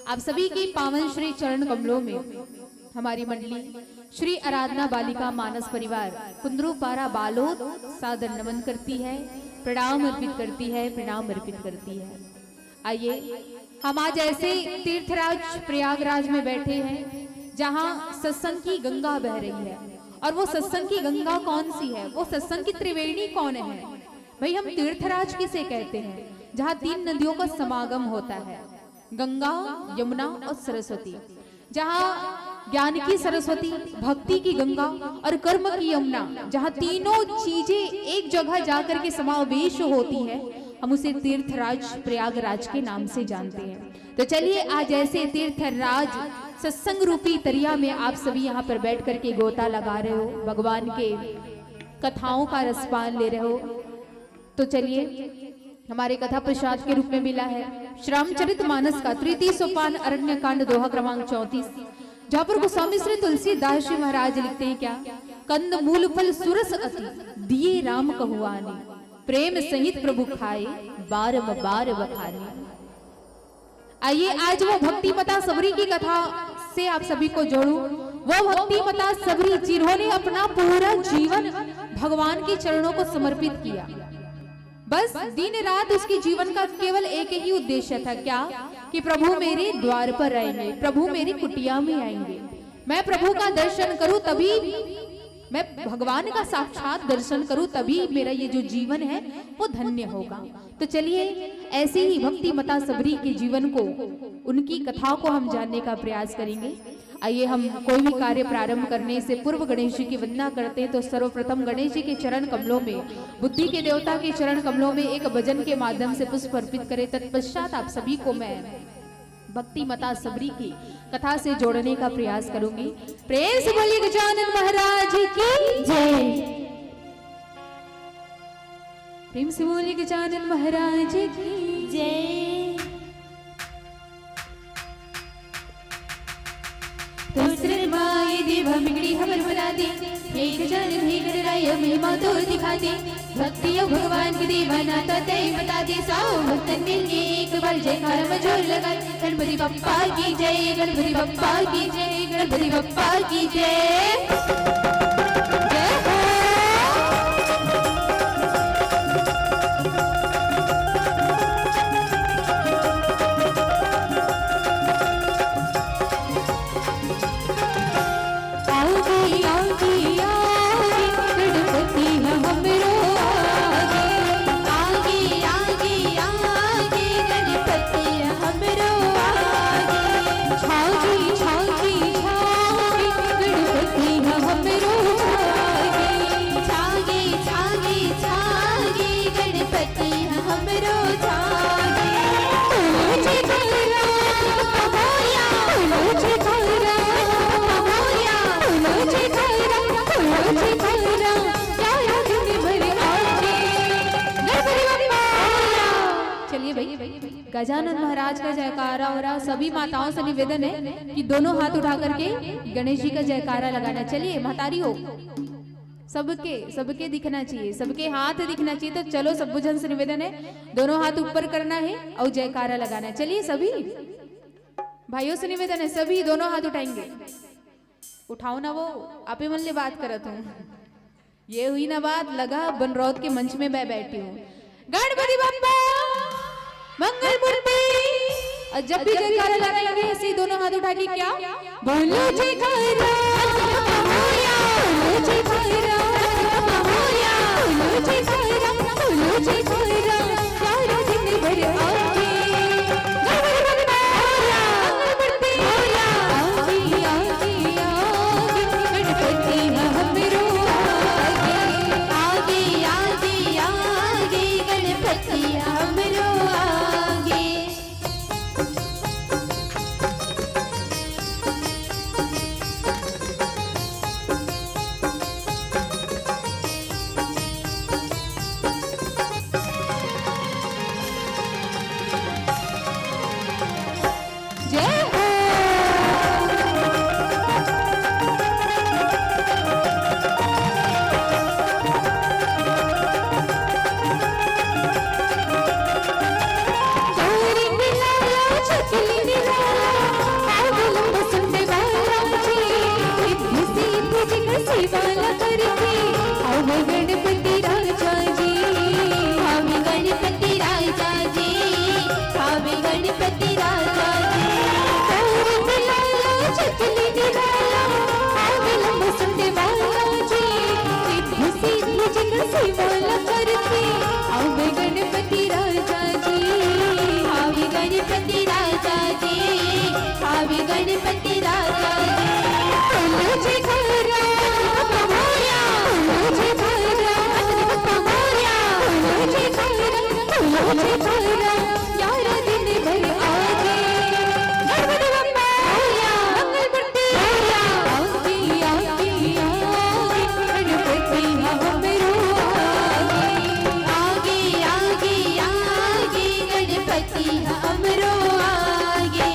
आप सभी के पावन श्री चरण कमलों में हमारी मंडली श्री आराधना बालिका मानस परिवार कुंदरू पारा बालोद सादर नमन करती है, प्रणाम अर्पित करती है, प्रणाम अर्पित करती है। आइए, हम आज ऐसे तीर्थराज प्रयागराज में बैठे हैं जहां सत्संग की गंगा बह रही है। और वो सत्संग की गंगा कौन सी है, वो सत्संग की त्रिवेणी कौन है? भाई, हम तीर्थराज किसे कहते हैं? जहां तीन नदियों का समागम होता है, गंगा, यमुना और सरस्वती, जहाँ ज्ञान की सरस्वती, भक्ति की गंगा और कर्म की यमुना, जहाँ तीनों चीजें एक जगह जाकर के समावेश होती है, हम उसे तीर्थराज प्रयागराज के नाम से जानते हैं। तो चलिए, आज ऐसे तीर्थराज सत्संग रूपी तरिया में आप सभी यहाँ पर बैठ करके गोता लगा रहे हो, भगवान के कथाओं का रसपान ले रहे हो, तो चलिए, हमारे कथा प्रसाद के रूप में मिला है श्री रामचरित मानस का तृतीय सोपान अरण्य कांड दोहा क्रमांक चौंतीस, जहाँ पर गोस्वामी श्री तुलसीदास जी महाराज लिखते हैं क्या, कंद मूल फल सुरस अति, दिए राम कहुआनी, प्रेम सहित प्रभु खाए, बारम बार बखानी। आइए, आज वो भक्ति माता सबरी की कथा से आप सभी को जोड़ूं। वो भक्ति माता सबरी जिन्होंने अपना पूरा जीवन भगवान के चरणों को समर्पित किया। बस दिन रात उसके जीवन का केवल एक ही उद्देश्य था, क्या? कि प्रभु मेरे द्वार पर आएंगे, प्रभु मेरी कुटिया में आएंगे, मैं प्रभु का दर्शन करूं, तभी मैं भगवान का साक्षात दर्शन करूं, तभी मेरा ये जो जीवन है वो धन्य होगा। तो चलिए, ऐसे ही भक्ति माता सबरी के जीवन को, उनकी कथा को हम जानने का प्रयास करेंगे। आइए, हम कोई भी कार्य प्रारंभ करने से पूर्व गणेश जी की वंदना करते हैं। तो सर्वप्रथम गणेश जी के चरण कमलों में, बुद्धि के देवता के चरण कमलों में एक भजन के माध्यम से पुष्प अर्पित करें। तत्पश्चात आप सभी को मैं भक्ति माता सबरी की कथा से जोड़ने का प्रयास करूंगी। प्रेम से बोलिए गजानन महाराज की जय। प्रेम से बोलिए गजानन महाराज की जय। तो शरण माए देवा मिगड़ी हमर बना दे, हे गजानन हे गणराय महिमा तो दिखा दे। भक्ति अउ भगवान के दीवाना तो तय बता दे, साओ भक्तन मिलके एक बार जयकारा में जोर लगा दे। गणपति बप्पा की जय, गणपति बप्पा की जय, गणपति बप्पा की जय। जय हो। आगे, आगे, आगे, गणपति ह हमरो आगे। आगे, आगे, आगे, गणपति ह हमरो आगे। छागे, छागे, छागे, गणपति ह हमरो आगे। छागे, छागे, छागे, गणपति ह हमरो छागे। बोलो जयकारा, बोलो जयकारा, बोलो जयकारा, बोलो जयकारा, प्यारा दिन भर आजे। गणपति बप्पा। चलिए भाई, गजानन महाराज का जयकारा हो रहा। सभी माताओं से निवेदन है कि दोनों हाथ उठा करके गणेश जी का जयकारा लगाना। चलिए, महतारी हो, सबके, सबके दिखना चाहिए, सबके हाथ दिखना चाहिए। तो चलो, सब जन से निवेदन है, दोनों हाथ ऊपर करना है और जयकारा लगाना है। चलिए सभी भाइयों से निवेदन है, सभी दोनों हाथ उठाएंगे। उठाओ ना, वो आपे मन ले बात करत हूँ। ये हुई ना बात, लगा बनरौत के मंच में मैं बैठी हूँ। गणपति बप्पा, मंगल मूर्ति। और जब भी जयकारा लगाएंगे, ऐसे ही दोनों हाथ उठा के क्या? बोलो जयकारा, बोलो जयकारा, बोलो जयकारा, बोलो जयकारा, प्यारा दिन भर आजे। गणपति बप्पा, मंगल मूर्ति। सेवा ला करके आवे गणपति राजा जी, आवे गणपति राजा जी, आवे गणपति राजा जी। बोलो जयकारा, बोलो जयकारा, बोलो जयकारा, बोलो जयकारा। ग्यारह दिन भर आगे गणपति बप्पा मोरया, मंगल मूर्ति मोरया, आगे, आगे, आगे, गणपति हमरो आगे। आगे, आगे, आगे, गणपति हमरो आगे।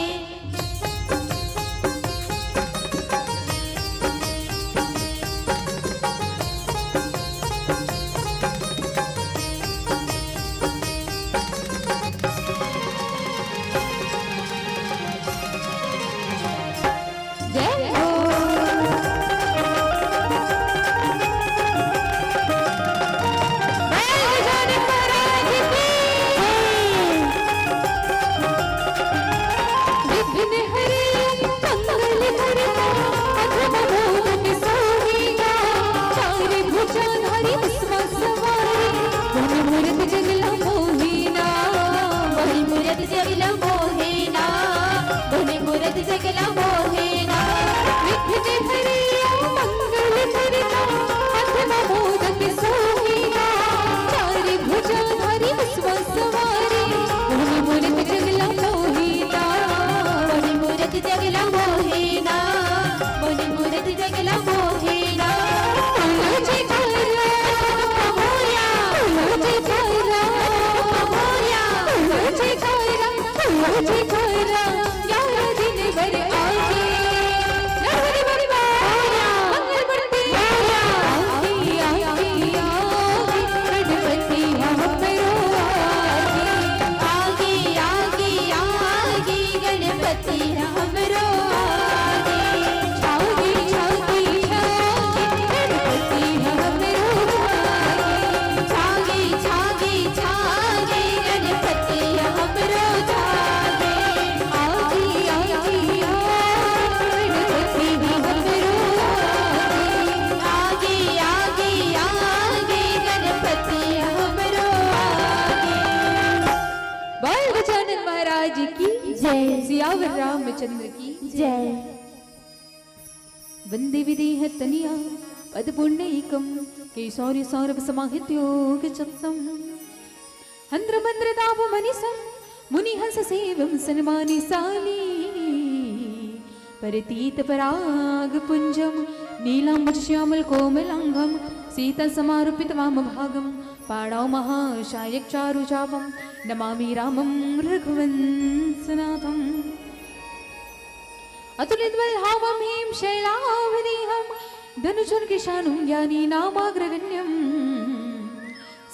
जय हो। बोल गजानन महाराज की जय। विघ्न हरे मंगल करता अधम मोदक सोहिना, चारि भुजाधारी उसमा सवारी, मोहि मूरत जगला मोहिना, मोहि मूरत जगला मोहिना, मोहि मूरत जगला मोहिना। विघ्न हरे मंगल करता अधम मोदक सोहिना, चारि भुजाधारी उसमा सवारी, मोहि मूरत जगला मोहिना, मोहि मूरत जगला मोहिना, मोहि मूरत जगला मोहिना। बोलो जयकारा, बोलो जयकारा, बोलो जयकारा, बोलो जयकारा। ग्यारह दिन भर आगे गणपति बप्पा मोरया, मंगल मूर्ति मोरया, आगे, आगे, आगे, गणपति हमरो आगे। आगे, आगे, आगे, गणपति हमरो आगे। छागे, छागे, छागे, गणपति हमरो आगे। छागे, छागे, छागे, गणपति हमरो छागे। आगे, आगे, आगे, गणपति हमरो आगे। आगे, आगे, आगे, गणपति हमरो आगे। बोल गजानन महाराज की जय। सियावर रामचंद्र की जय। वंदे विदेह तनिया पद पुण्यकम केशौरी सौरभ समाहित योग चक्कम। हंद्र मंद्र ताप मनिसम मुनि हंस सेवम सनमानि साली। परतीत पराग पुंजम नीलांबुज श्यामल कोमलांगम सीता समारोपित वाम भागम पाणौ महाशायक चारु चापम नमामि रामम रघुवंशनाथम। अतुलित बलधावम भीम शैलावधीहम धनुषं कृशानुं ज्ञानी नामाग्रगण्यम।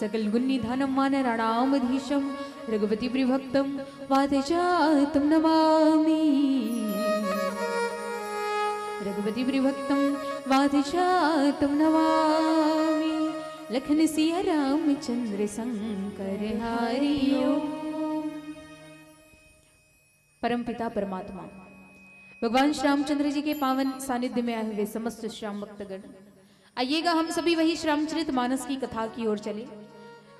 सकल गुण निधानम वानराणाम अधीशम रघुपति प्रियभक्तम वातजातम नमामि। रघुपति प्रियभक्तम वातजातम नमामि। लखन सिया रामचंद्र शंकर हरि ओम। परमपिता परमात्मा भगवान श्री रामचंद्र जी के पावन सानिध्य में आए हुए समस्त श्याम भक्तगण, आइएगा हम सभी वही श्री रामचरित मानस की कथा की ओर चले।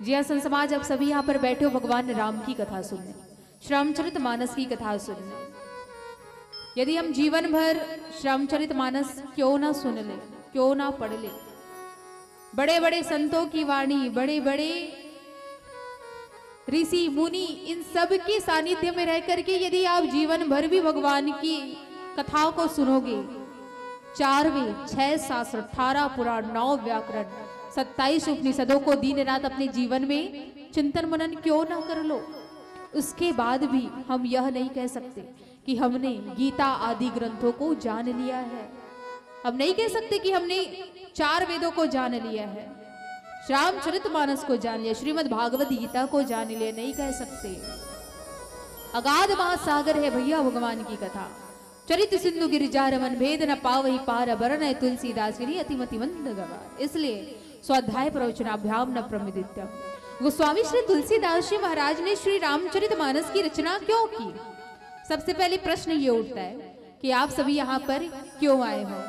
जी हाँ, संत समाज, आप सभी यहाँ पर बैठे हो भगवान राम की कथा सुनने। श्री रामचरित मानस की कथा सुनने, यदि हम जीवन भर श्री रामचरित मानस क्यों ना सुन ले, क्यों ना पढ़ ले, बड़े बड़े संतों की वाणी, बड़े बड़े ऋषि मुनि, इन सब के सानिध्य में रह करके यदि आप जीवन भर भी भगवान की कथाओं को सुनोगे, चार वेद, छह शास्त्र, अठारह पुराण, नौ व्याकरण, सत्ताईस उपनिषदों को दिन रात अपने जीवन में चिंतन मनन क्यों ना कर लो, उसके बाद भी हम यह नहीं कह सकते कि हमने गीता आदि ग्रंथों को जान लिया है। हम नहीं कह सकते कि हमने चार वेदों को जान लिया है। श्री रामचरित मानस को जान लिया, श्रीमद् भागवत गीता को जान लिया, नहीं कह सकते। अगाध महासागर है भैया भगवान की कथा। चरित सिंधु गिरिजा रमन भेद न पावहि पार बरन तुलसीदास गिरि अति मति मंद गवार। इसलिए स्वाध्याय प्रवचनाभ्याम न प्रमिदित्यम। गोस्वामी श्री तुलसीदास जी महाराज ने श्री रामचरित मानस की रचना क्यों की? सबसे पहले प्रश्न ये उठता है कि आप सभी यहाँ पर क्यों आए हो?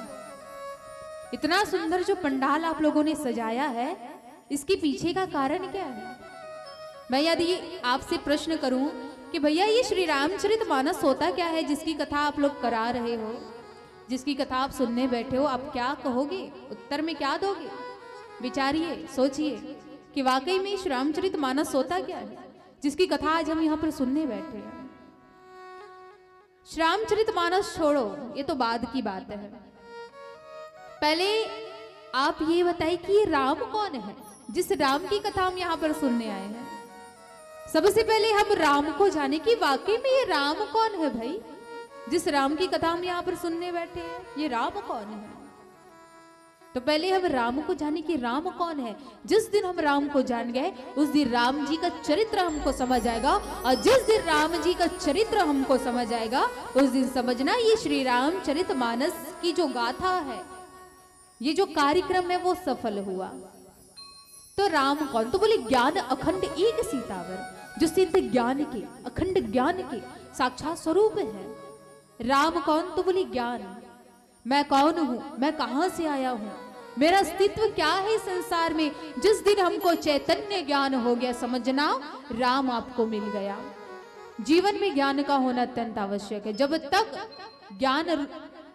इतना सुंदर जो पंडाल आप लोगों ने सजाया है, इसके पीछे का कारण क्या है? मैं यदि आपसे प्रश्न करूं कि भैया, ये श्री रामचरित मानस होता क्या है, जिसकी कथा आप लोग करा रहे हो, जिसकी कथा आप सुनने बैठे हो, आप क्या कहोगे, उत्तर में क्या दोगे? विचारिए, सोचिए कि वाकई में श्री रामचरित मानस होता क्या है, जिसकी कथा आज हम यहाँ पर सुनने बैठे हैं। श्री रामचरित मानस छोड़ो, ये तो बाद की बात है। पहले आप ये बताइए कि ये राम कौन है, जिस राम की कथा हम यहाँ पर सुनने आए हैं। सबसे पहले हम राम को जाने कि वाकई में ये राम कौन है भाई, जिस राम की कथा हम यहाँ पर सुनने बैठे हैं। ये राम कौन है? तो पहले हम राम को जाने कि राम कौन है। जिस दिन हम राम को जान गए, उस दिन राम जी का चरित्र हमको समझ आएगा, और जिस दिन राम जी का चरित्र हमको समझ आएगा, उस दिन समझना, ये श्री रामचरित मानस की जो गाथा है, ये जो कार्यक्रम है, वो सफल हुआ। तो राम कौन? तो बोले, ज्ञान अखंड एक सीतावर, जो सिद्ध ज्ञान के, अखंड ज्ञान के साक्षात स्वरूप है। राम कौन? तो बोले, ज्ञान। मैं कौन हूँ, मैं कहाँ से आया हूँ, मेरा अस्तित्व क्या है इस संसार में। जिस दिन हमको चैतन्य ज्ञान हो गया, समझना, राम आपको मिल गया। जीवन में ज्ञान का होना अत्यंत आवश्यक है। जब तक ज्ञान रू-,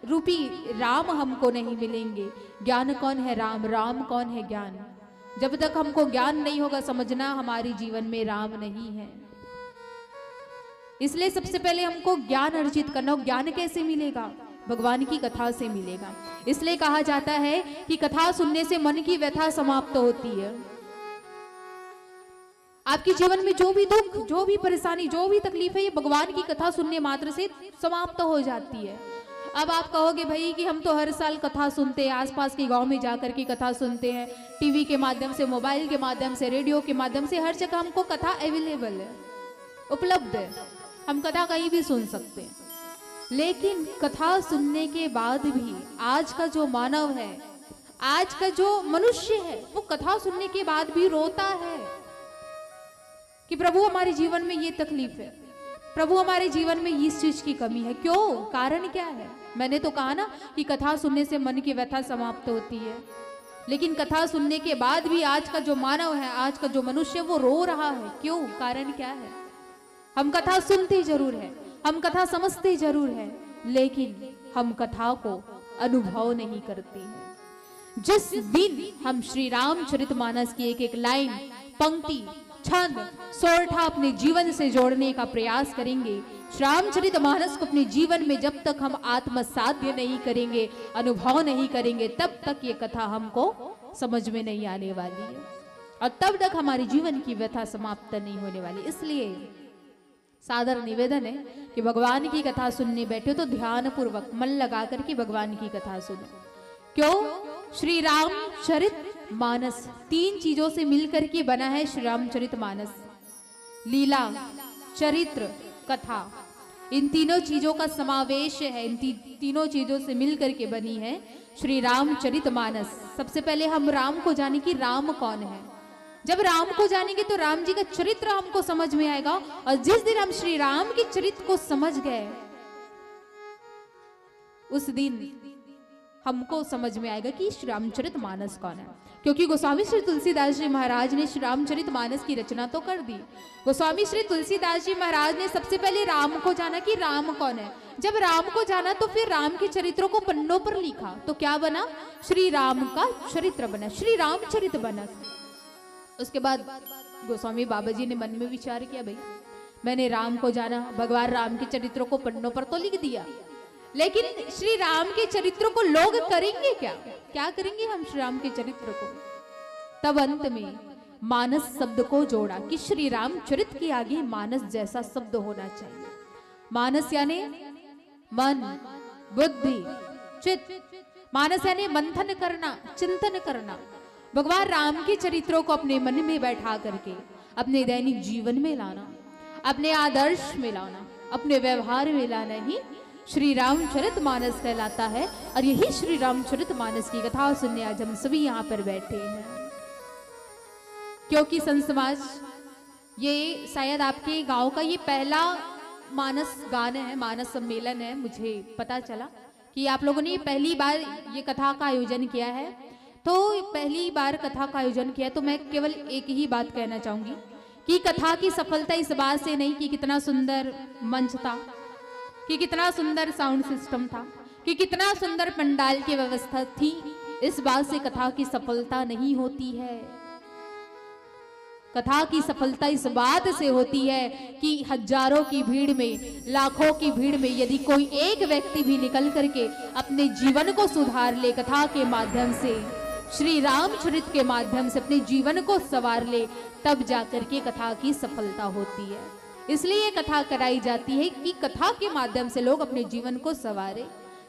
रूपी राम हमको नहीं मिलेंगे, ज्ञान कौन है? राम। राम कौन है? ज्ञान। जब तक हमको ज्ञान नहीं होगा, समझना, हमारे जीवन में राम नहीं है। इसलिए सबसे पहले हमको ज्ञान अर्जित करना हो। ज्ञान कैसे मिलेगा? भगवान की कथा से मिलेगा। इसलिए कहा जाता है कि कथा सुनने से मन की व्यथा समाप्त होती है। आपके जीवन में जो भी दुख, जो भी परेशानी, जो भी तकलीफ है, ये भगवान की कथा सुनने मात्र से समाप्त हो जाती है। अब आप कहोगे, भाई, कि हम तो हर साल कथा सुनते हैं, आसपास के गांव में जाकर के कथा सुनते हैं, टीवी के माध्यम से, मोबाइल के माध्यम से, रेडियो के माध्यम से, हर जगह हमको कथा अवेलेबल है, उपलब्ध है, हम कथा कहीं भी सुन सकते हैं। लेकिन कथा सुनने के बाद भी आज का जो मानव है, आज का जो मनुष्य है, वो कथा सुनने के बाद भी रोता है कि प्रभु, हमारे जीवन में ये तकलीफ है, प्रभु, हमारे जीवन में इस चीज की कमी है। क्यों? कारण क्या है? मैंने तो कहा ना कि कथा सुनने से मन की व्यथा समाप्त होती है, लेकिन कथा सुनने के बाद भी आज का जो मानव है, आज का जो मनुष्य है, वो रो रहा है। क्यों? कारण क्या है? हम कथा सुनते जरूर है, हम कथा समझते जरूर है, लेकिन हम कथा को अनुभव नहीं करते हैं। जिस दिन हम श्री रामचरित मानस की एक एक लाइन, पंक्ति, छंद, सोरठा अपने जीवन से जोड़ने का प्रयास करेंगे, श्री रामचरित मानस को अपने जीवन में जब तक हम आत्मसाध्य नहीं करेंगे, अनुभव नहीं करेंगे, तब तक ये कथा हमको समझ में नहीं आने वाली है और तब तक हमारे जीवन की व्यथा समाप्त नहीं होने वाली। इसलिए सादर निवेदन है कि भगवान की कथा सुनने बैठे हो तो ध्यानपूर्वक मन लगा करके भगवान की कथा सुनो। क्यों? श्री रामचरित मानस तीन चीजों से मिलकर के बना है श्री रामचरित मानस। लीला, चरित्र, कथा, इन तीनों चीजों का समावेश है, इन ती-, तीनों चीजों से मिलकर के बनी है श्री रामचरित मानस। सबसे पहले हम राम को जाने कि राम कौन है। जब राम को जानेंगे तो राम जी का चरित्र हमको समझ में आएगा, और जिस दिन हम श्री राम के चरित्र को समझ गए, उस दिन हमको समझ में आएगा कि श्री रामचरित मानस कौन है। क्योंकि गोस्वामी श्री तुलसीदास जी महाराज ने श्री रामचरित मानस की रचना तो कर दी। गोस्वामी श्री तुलसीदास जी महाराज ने सबसे पहले राम को जाना कि राम कौन है। जब राम को जाना तो फिर राम के चरित्रों को पन्नों पर लिखा, तो क्या बना? श्री राम का चरित्र बना, श्री रामचरित बना। उसके बाद गोस्वामी बाबा जी ने मन में विचार किया, भाई, मैंने राम को जाना, भगवान राम के चरित्रों को पन्नों पर तो लिख दिया, लेकिन श्री राम के चरित्र को लोग करेंगे क्या? क्या करेंगे हम श्री राम के चरित्र को? तब अंत में मानस शब्द को जोड़ा कि श्री रामचरित के आगे मानस जैसा शब्द होना चाहिए। मानस यानी मन, बुद्धि, चित्त। मानस यानी मंथन करना, चिंतन करना, भगवान राम के चरित्रों को अपने मन में बैठा करके अपने दैनिक जीवन में लाना, अपने आदर्श में लाना, अपने व्यवहार में लाना ही श्री रामचरित मानस कहलाता है। और यही श्री रामचरित मानस की कथा सुनने आज हम सभी यहाँ पर बैठे हैं, क्योंकि संत समाज, ये शायद आपके गांव का ये पहला मानस गान है, मानस सम्मेलन है। मुझे पता चला कि आप लोगों ने ये पहली बार ये कथा का आयोजन किया है। तो पहली बार कथा का आयोजन किया, तो मैं केवल एक ही बात कहना चाहूंगी कि कथा की सफलता इस बात से नहीं कि कितना सुंदर मंच था, कि कितना सुंदर साउंड सिस्टम था, कि कितना सुंदर पंडाल की व्यवस्था थी। इस बात से कथा की सफलता नहीं होती है। कथा की सफलता इस बात से होती है कि हजारों की भीड़ में, लाखों की भीड़ में यदि कोई एक व्यक्ति भी निकल करके अपने जीवन को सुधार ले, कथा के माध्यम से, श्री रामचरित के माध्यम से अपने जीवन को संवार ले, तब जाकर के कथा की सफलता होती है। इसलिए ये कथा कराई जाती है कि कथा के माध्यम से लोग अपने जीवन को संवारे।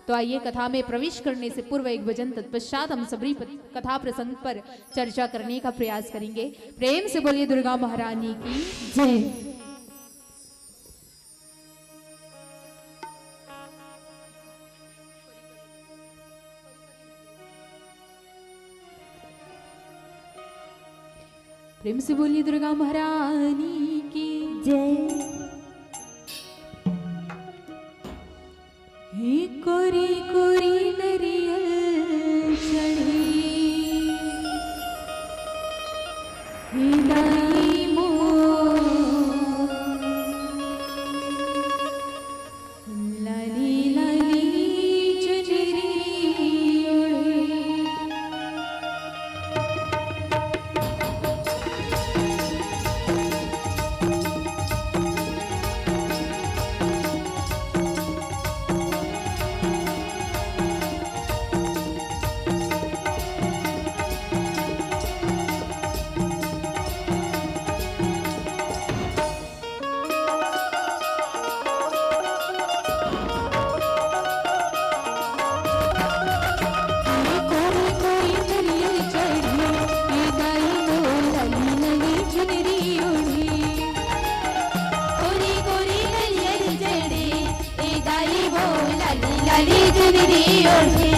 तो आइए, कथा में प्रवेश करने से पूर्व एक भजन, तत्पश्चात हम सभी प-, कथा प्रसंग पर चर्चा करने का प्रयास करेंगे। प्रेम से बोलिए दुर्गा महारानी की जय। प्रेम से बोलिए दुर्गा महारानी की जय। हे कोरी कोरी नरियल चढ़ी, हे दाई मोर, लाली लाली चुनरी ओढ़ी।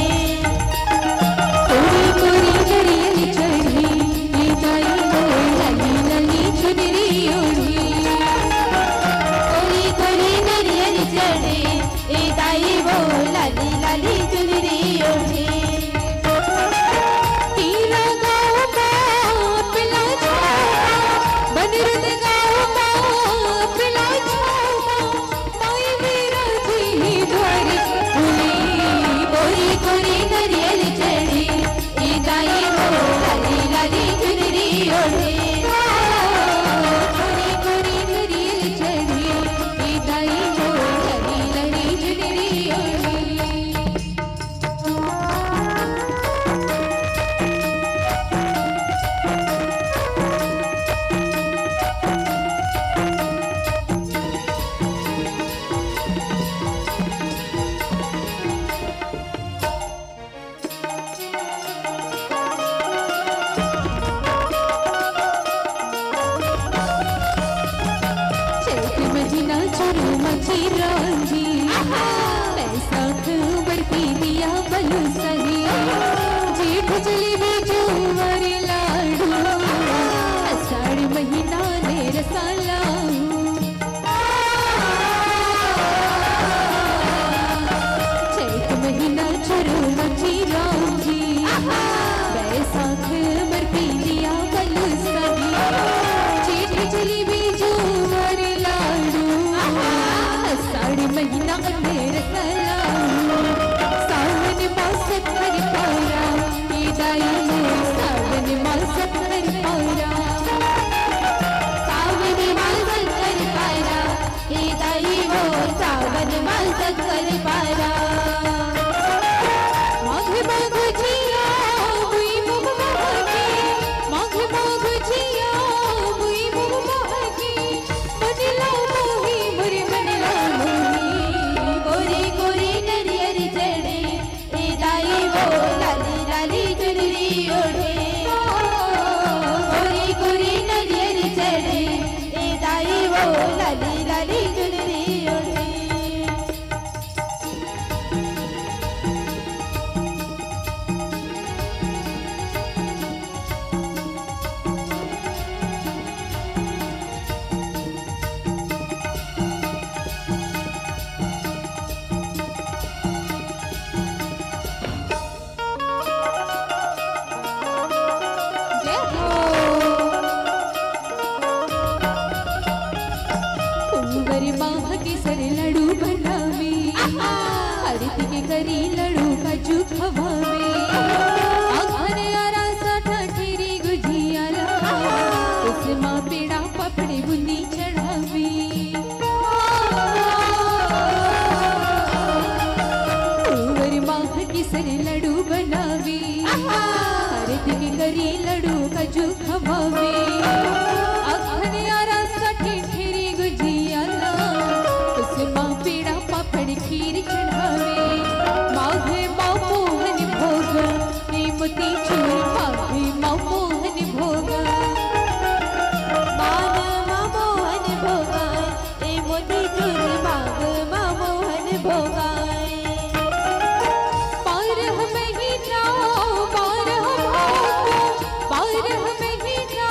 केसर लड्डू बनावे, आरती के करी लड्डू काजू खवावे, अखन आरा साठा ठेरी गुजिया ला, उसमा पेड़ा पापड़ी बुंदी चढ़ावे। कुंवर माह केसर लड्डू बनावे, आरती के करी लड्डू काजू खवावे, अखन आरा साठा ठेरी गुजिया ला, उसमा पेड़ा पापड़ खीर चढ़ावे। माघ मा मोहन भोग, ए मोती चूर, माघ मा मोहन भोग। माघ मा मोहन भोग, ए मोती चूर, माघ मा मोहन भोग। बारह महीना, बारह भोग, बारह महीना,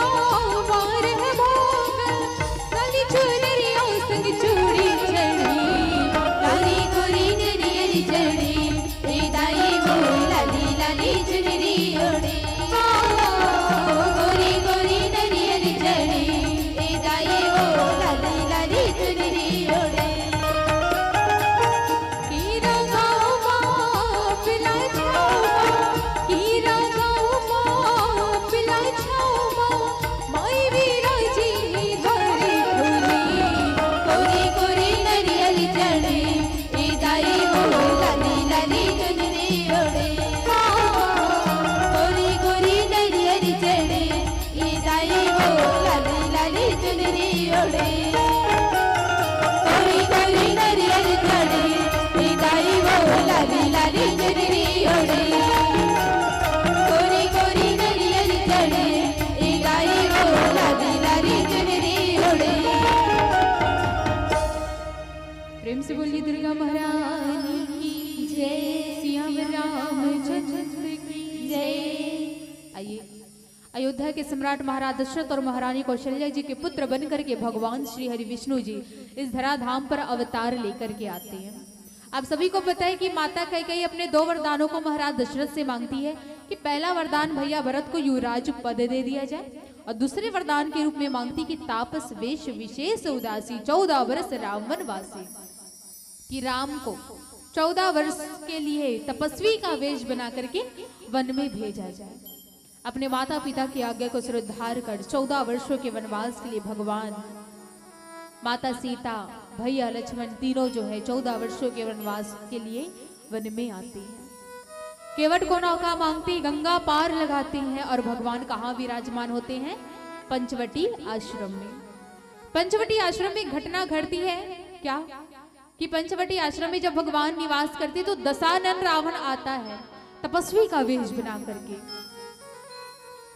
बारह भोग। काली चुनरिया संग चूड़ी चढ़ी, काली गोरी नरियर चढ़ी, ए दाई वो लाली लाली चुनरी ओढ़े। ओ गोरी गोरी नरियर चढ़ी, ए दाई वो लाली लाली चुनरी ओढ़े। कीरा गाँव मा पिला छावा, कीरा गाँव मा पिला छावा, माई विराजी हरी खुली। कोरी कोरी नरियल चढ़े, ए दाई वो लाली लाली चुनरी ओढ़े। कोरी कोरी नरियल चढ़े, ए दाई वो लाली लाली चुनरी ओढ़े। कोरी कोरी नरियल चढ़े, ए दाई वो लाली लाली चुनरी ओढ़े। कोरी कोरी नरियल चढ़े, ए दाई वो लाली लाली चुनरी ओढ़े। प्रेम से बोलिए दुर्गा महारानी की जय, सियावर रामचंद्र की जय। आइए, अयोध्या के सम्राट महाराज दशरथ और महारानी कौशल्या जी के पुत्र बन करके भगवान श्री हरि विष्णु जी इस धरा धाम पर अवतार लेकर के आते हैं। आप सभी को पता है कि माता कैकेयी अपने दो वरदानों को महाराज दशरथ से मांगती है कि पहला वरदान भैया भरत को युवराज पद दे दिया जाए, और दूसरे वरदान के रूप में मांगती कि तापस वेश विशेष उदासी, चौदह वर्ष राम वनवासी, कि राम को चौदह वर्ष के लिए तपस्वी का वेश बना करके वन में भेजा जाए। अपने माता पिता की आज्ञा को सिरोधार कर चौदह वर्षों के वनवास के लिए भगवान, माता सीता, भैया लक्ष्मण तीनों जो है चौदह वर्षों के वनवास के लिए वन में आते हैं। केवट को नौका मांगते गंगा पार लगाते हैं और भगवान कहाँ विराजमान होते हैं? पंचवटी आश्रम में। पंचवटी आश्रम में घटना घटती है। क्या? कि पंचवटी आश्रम में जब भगवान निवास करते तो दशानन रावण आता है तपस्वी का वेश बना करके,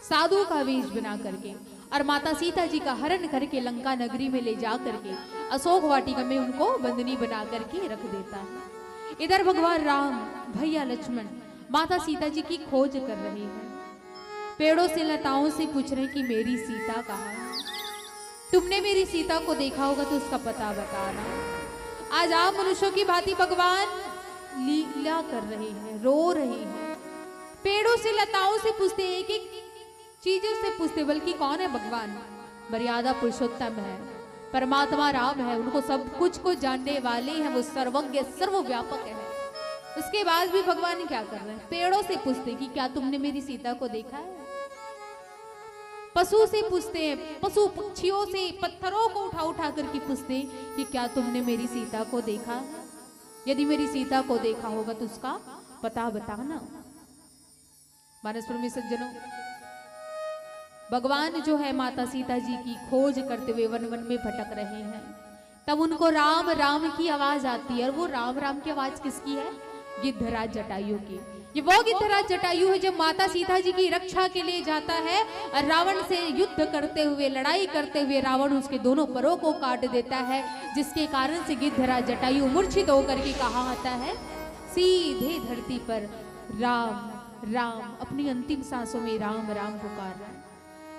साधु का वेश बना करके, और माता सीता जी का हरण करके लंका नगरी में ले जा करके अशोक वाटिका में उनको बंदनी बना करके रख देता है। इधर भगवान राम, भैया लक्ष्मण माता सीता जी की खोज कर रहे हैं। पेड़ों से, लताओं से पूछ रहे हैं कि मेरी सीता कहाँ है? तुमने मेरी सीता को देखा होगा तो उसका पता बताना। आज आप मनुष्यों की भांति भगवान लीला कर रहे हैं, रो रहे हैं। पेड़ों से, लताओं से पूछते हैं, एक एक चीजों से पूछते, बल्कि कौन है भगवान? मर्यादा पुरुषोत्तम है, परमात्मा राम है, उनको सब कुछ को जानने वाले हैं, वो सर्वज्ञ सर्वव्यापक है। उसके बाद भी भगवान क्या कर रहे हैं? पेड़ों से पूछते कि क्या तुमने मेरी सीता को देखा है? पशु से पूछते हैं, पशु पक्षियों से, पत्थरों को उठा उठा करके पूछते हैं कि क्या तुमने मेरी सीता को देखा है? यदि मेरी सीता को देखा होगा तो उसका पता बताना। मानस प्रेमी सज्जनों, भगवान जो है माता सीता जी की खोज करते हुए वन वन में भटक रहे हैं, तब उनको राम राम की आवाज आती है। और वो राम राम की आवाज किसकी है? गिद्धराज जटायु की। ये वो गिद्धराज जटायु है जो माता सीता जी की रक्षा के लिए जाता है और रावण से युद्ध करते हुए, लड़ाई करते हुए रावण उसके दोनों परों को काट देता है, जिसके कारण से गिद्धराज जटायु मूर्छित होकर के कहाँ आता है? सीधे धरती पर राम राम, अपनी अंतिम सांसों में राम राम पुकार रहा है।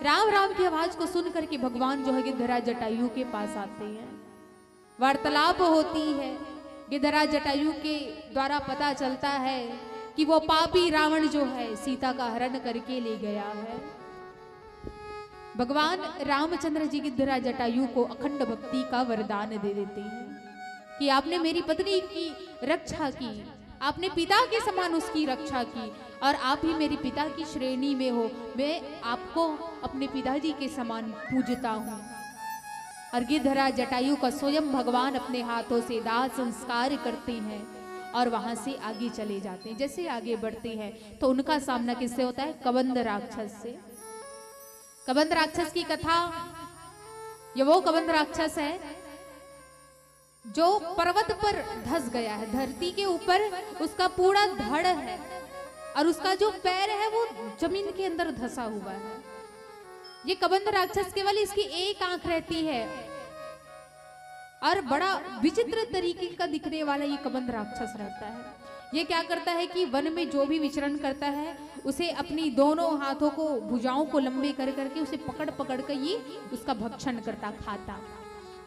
राम राम की आवाज को सुन करके भगवान जो है गिद्धराज जटायु के पास आते हैं, वार्तालाप होती है। गिद्धराज जटायु के द्वारा पता चलता है कि वो पापी रावण जो है सीता का हरण करके ले गया है। भगवान रामचंद्र जी गिद्धराज जटायु को अखंड भक्ति का वरदान दे देते हैं। कि आपने मेरी पत्नी की रक्षा की, आपने पिता के समान उसकी रक्षा की, और आप ही मेरे पिता की श्रेणी में हो। मैं आपको अपने पिताजी के समान पूजता हूँ। और गिरधरा जटायु का स्वयं भगवान अपने हाथों से दाह संस्कार करते हैं और वहां से आगे चले जाते हैं। जैसे आगे बढ़ते हैं तो उनका सामना किससे होता है? कबंध राक्षस से। कबंध राक्षस की कथा, ये वो कबंध राक्षस है जो पर्वत पर धस गया है, धरती के ऊपर उसका पूरा धड़ है और उसका जो पैर है वो जमीन के अंदर धसा हुआ है। ये कबंध राक्षस केवल इसकी एक आंख रहती है और बड़ा विचित्र तरीके का दिखने वाला ये कबंध राक्षस रहता है। ये क्या करता है कि वन में जो भी विचरण करता है उसे अपनी दोनों हाथों को, भुजाओं को लंबे कर करके उसे पकड़ पकड़ कर ये उसका भक्षण करता, खाता।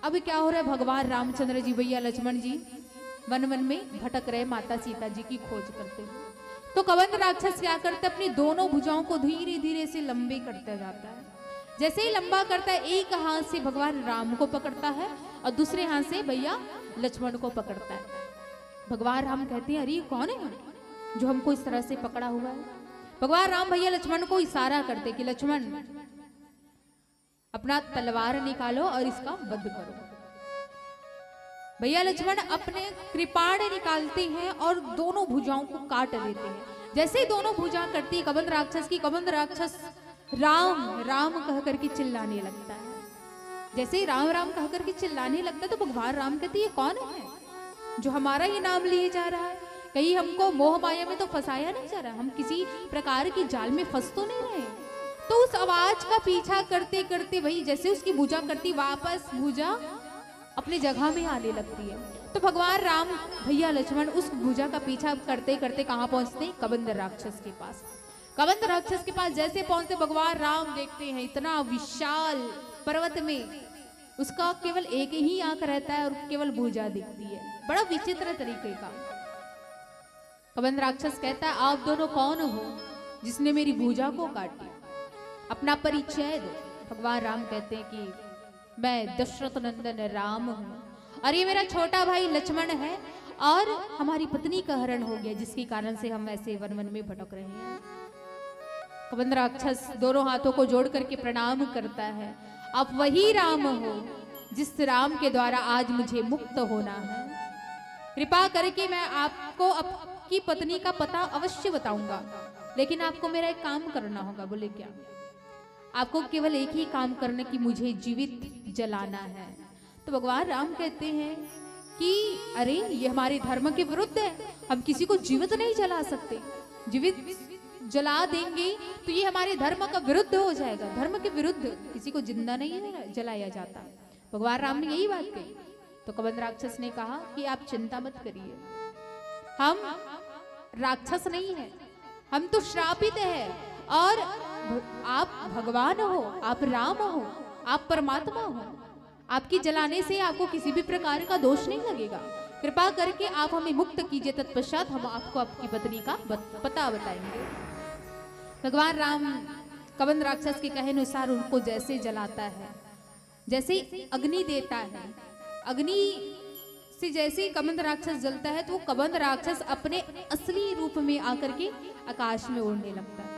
अब क्या हो रहा है, भगवान रामचंद्र जी भैया लक्ष्मण जी वन वन में भटक रहे, माता सीता जी की खोज करते हुए। तो कबंध राक्षस क्या करता है, अपनी दोनों भुजाओं को धीरे धीरे से लंबे करता जाता है। जैसे ही लंबा करता है, एक हाथ से भगवान राम को पकड़ता है और दूसरे हाथ से भैया लक्ष्मण को पकड़ता है। भगवान राम कहते हैं, अरे, ये कौन है जो हमको इस तरह से पकड़ा हुआ है? भगवान राम भैया लक्ष्मण को इशारा करते कि लक्ष्मण, अपना तलवार निकालो और इसका वध करो। भैया लक्ष्मण अपने कृपाण निकालते हैं और दोनों भुजाओं को काट देते हैं। जैसे ही दोनों भुजा करती है कबंध राक्षस की, कबंध राक्षस राम राम कह करके चिल्लाने लगता है। जैसे ही राम राम कह करके चिल्लाने लगता है तो भगवान राम कहते, ये कौन है जो हमारा ही नाम लिए जा रहा है? कहीं हमको मोह माया में तो फंसाया नहीं जा रहा, हम किसी प्रकार की जाल में फंस तो नहीं रहे? तो उस आवाज का पीछा करते करते वही जैसे उसकी भुजा करती, वापस भुजा अपनी जगह में आने लगती है। तो भगवान राम भैया लक्ष्मण उस भुजा का पीछा करते करते कहाँ पहुंचते हैं? कबंध राक्षस के पास। कबंध राक्षस के पास जैसे पहुंचते, भगवान राम देखते हैं इतना विशाल पर्वत में उसका केवल एक ही आंख रहता है और केवल भुजा दिखती है, बड़ा विचित्र तरीके का। कबंध राक्षस कहता है, आप दोनों कौन हो जिसने मेरी भुजा को काटी? अपना परिचय दो। भगवान राम कहते हैं कि मैं दशरथ नंदन राम हूँ और ये मेरा छोटा भाई लक्ष्मण है और हमारी पत्नी का हरण हो गया, जिसके कारण से हम ऐसे वन वन में भटक रहे हैं। कबंध राक्षस दोनों हाथों को जोड़ करके प्रणाम करता है, आप वही राम हो जिस राम के द्वारा आज मुझे मुक्त होना है। कृपा करके मैं आपको आपकी पत्नी का पता अवश्य बताऊंगा, लेकिन आपको मेरा एक काम करना होगा। बोले, क्या? आपको केवल एक ही काम करना कि मुझे जीवित जलाना है। तो भगवान राम कहते हैं कि अरे, ये हमारे धर्म के विरुद्ध है, हम किसी को जीवित नहीं जला सकते। जीवित जला देंगे तो ये हमारे धर्म का विरुद्ध हो जाएगा, धर्म के विरुद्ध, किसी को जिंदा नहीं जलाया जाता। भगवान राम ने यही बात कही। तो कबंध राक्षस ने कहा कि आप चिंता मत करिए, हम राक्षस नहीं है, हम तो श्रापित है और भ-, आप भगवान हो, आप राम हो, आप परमात्मा हो। आपकी जलाने से आपको किसी भी प्रकार का दोष नहीं लगेगा। कृपा करके आप हमें मुक्त कीजिए, तत्पश्चात हम आपको आपकी पत्नी का बत-, पता बताएंगे। भगवान राम कबंध राक्षस के कहे अनुसार उनको जैसे जलाता है, जैसे अग्नि देता है, अग्नि से जैसे ही कबंध राक्षस जलता है तो वो कबंध राक्षस अपने असली रूप में आकर के आकाश में उड़ने लगता है।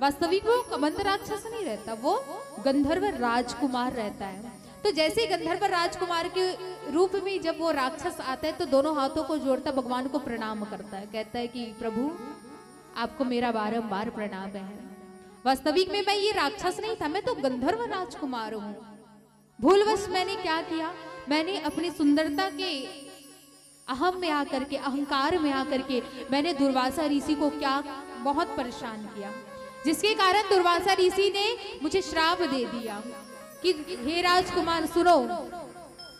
वास्तविक वो कबंध राक्षस नहीं रहता, वो गंधर्व राजकुमार रहता है। तो जैसे ही गंधर्व राजकुमार के रूप में जब वो राक्षस आता है तो दोनों हाथों को जोड़ता, भगवान को प्रणाम करता है, कहता है कि प्रभु, आपको मेरा बारंबार प्रणाम है। वास्तविक में मैं ये राक्षस नहीं था, मैं तो गंधर्व राजकुमार हूँ। भूलवश मैंने क्या किया, मैंने अपनी सुंदरता के अहम में आकर के, अहंकार में आकर के मैंने दुर्वासा ऋषि को क्या बहुत परेशान किया, जिसके कारण दुर्वासा ऋषि ने मुझे श्राप दे दिया कि हे राजकुमार सुनो,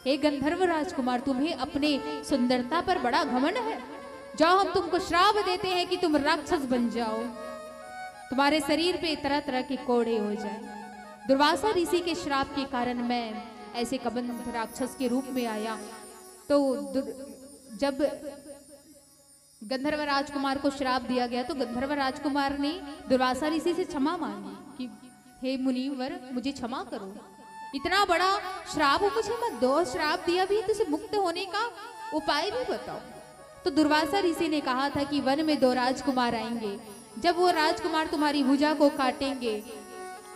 हे गंधर्व राजकुमार, तुम्हें अपने सुंदरता पर बड़ा घमंड है। जाओ, हम तुमको श्राप देते हैं कि तुम राक्षस बन जाओ, तुम्हारे शरीर पे तरह तरह के कोढ़े हो जाए। दुर्वासा ऋषि के श्राप के कारण मैं ऐसे कबंध राक्षस के रूप में आया। तो दुर-, जब गंधर्व राजकुमार को श्राप दिया गया तो गंधर्व राजकुमार ने दुर्वासा ऋषि से क्षमा मांगी कि हे मुनिवर, मुझे क्षमा करो, इतना बड़ा श्राप मुझे मत दो, और श्राप दिया भी है तो उसे मुक्त होने का उपाय भी बताओ। तो दुर्वासा ऋषि ने कहा था कि वन में दो राजकुमार आएंगे, जब वो राजकुमार तुम्हारी भुजा को काटेंगे,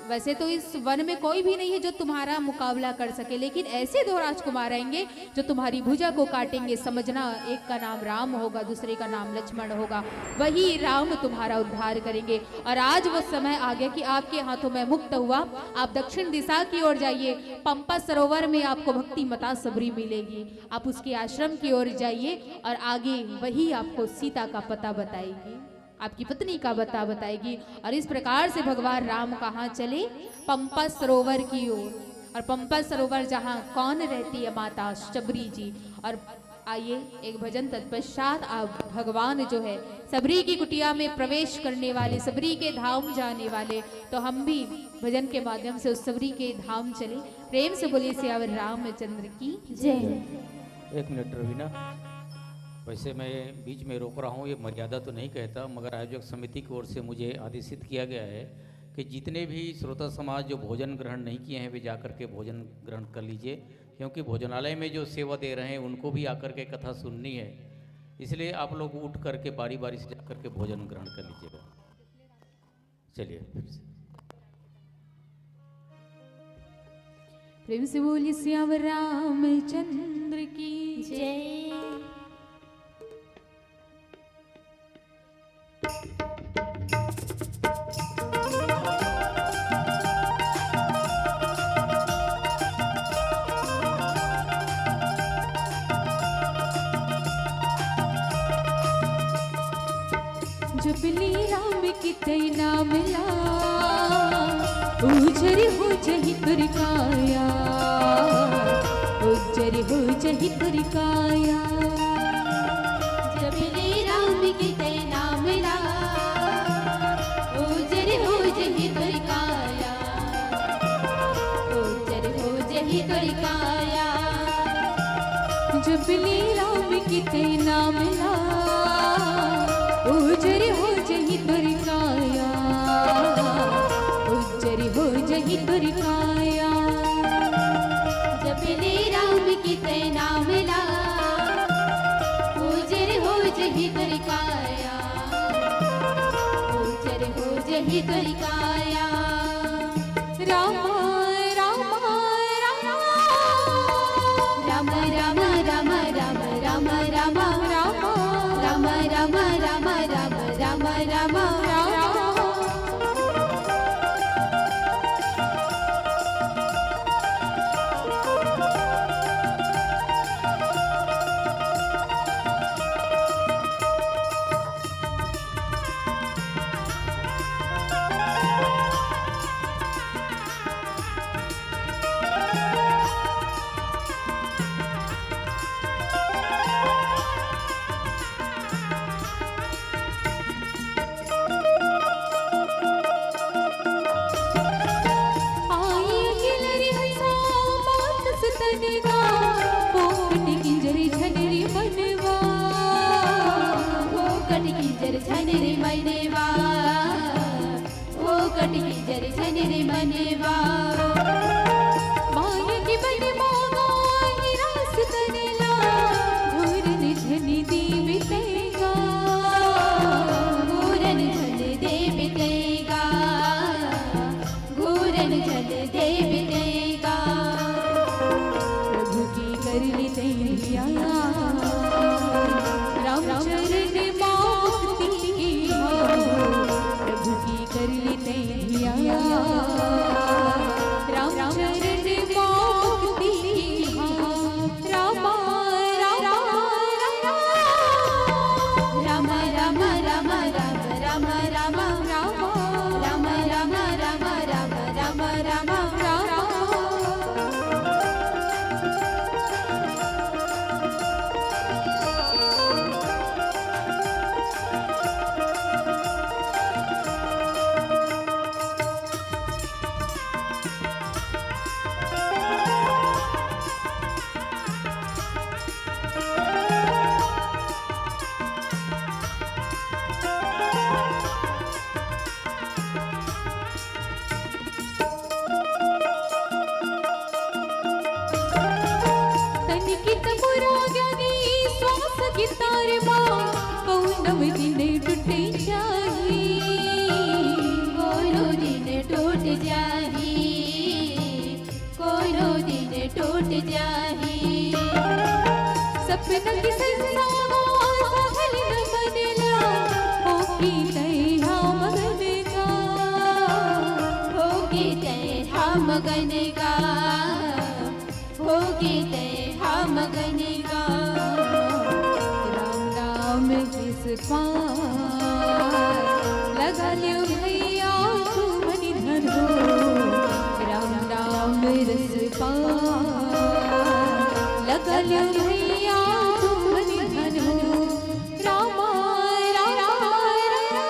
वैसे तो इस वन में कोई भी नहीं है जो तुम्हारा मुकाबला कर सके, लेकिन ऐसे दो राजकुमार आएंगे जो तुम्हारी भुजा को काटेंगे। समझना, एक का नाम राम होगा, दूसरे का नाम लक्ष्मण होगा। वही राम तुम्हारा उद्धार करेंगे। और आज वो समय आ गया कि आपके हाथों में मुक्त हुआ। आप दक्षिण दिशा की ओर जाइए, पंपा सरोवर में आपको भक्ति माता शबरी मिलेगी। आप उसके आश्रम की ओर जाइए और आगे वही आपको सीता का पता बताएगी, आपकी पत्नी का पता बताएगी। और इस प्रकार से भगवान राम कहाँ चले? पंपा सरोवर की ओर। और पंपा सरोवर जहाँ कौन रहती है? माता शबरी जी। और आइए, एक भजन तत्पश्चात आप भगवान जो है शबरी की कुटिया में प्रवेश करने वाले, शबरी के धाम जाने वाले, तो हम भी भजन के माध्यम से उस शबरी के धाम चले। प्रेम से बोलिए सियावर रामचंद्र की जय। एक मिनट रवीना, वैसे मैं बीच में रोक रहा हूँ, ये मर्यादा तो नहीं कहता, मगर आयोजक समिति की ओर से मुझे आदेशित किया गया है कि जितने भी श्रोता समाज जो भोजन ग्रहण नहीं किए हैं, वे जाकर के भोजन ग्रहण कर लीजिए, क्योंकि भोजनालय में जो सेवा दे रहे हैं, उनको भी आकर के कथा सुननी है। इसलिए आप लोग उठ करके बारी बारी से जाकर के भोजन ग्रहण कर लीजिएगा। चलिए, फिर से। प्रेम से बोलिए सियावर रामचंद्र की जय। जपली राम कितै नाम ला, उजर हो जही तोर काया, उजर हो जही तोर काया। जपली राम कितै नाम ला, उजर हो जही तोर काया, उजर हो जही तोर काया। जपली राम कितै नाम ला, उजर हो जही तोर काया, उजर हो जही तोर काया। जपली राम कितै नाम ला, उजर हो जही तोर काया, उजर हो जही तोर काया। राम राम राम राम राम राम राम राम राम राम राम राम राम राम राम राम राम। कि तार मा कौनव दिन टूट जाही, कोनो दिन टूट जाही, कोनो दिन टूट जाही। सपना के संसार सहल न बनेला, होके तैहा मगन का, होके तैहा मगन का, होके तैहा मगन का। राम राम जिस पार लगा लियो भैया तुमन धन हो, राम राम रस पार लगा लियो भैया तुमन धन हो। रामा, रामा, रामा।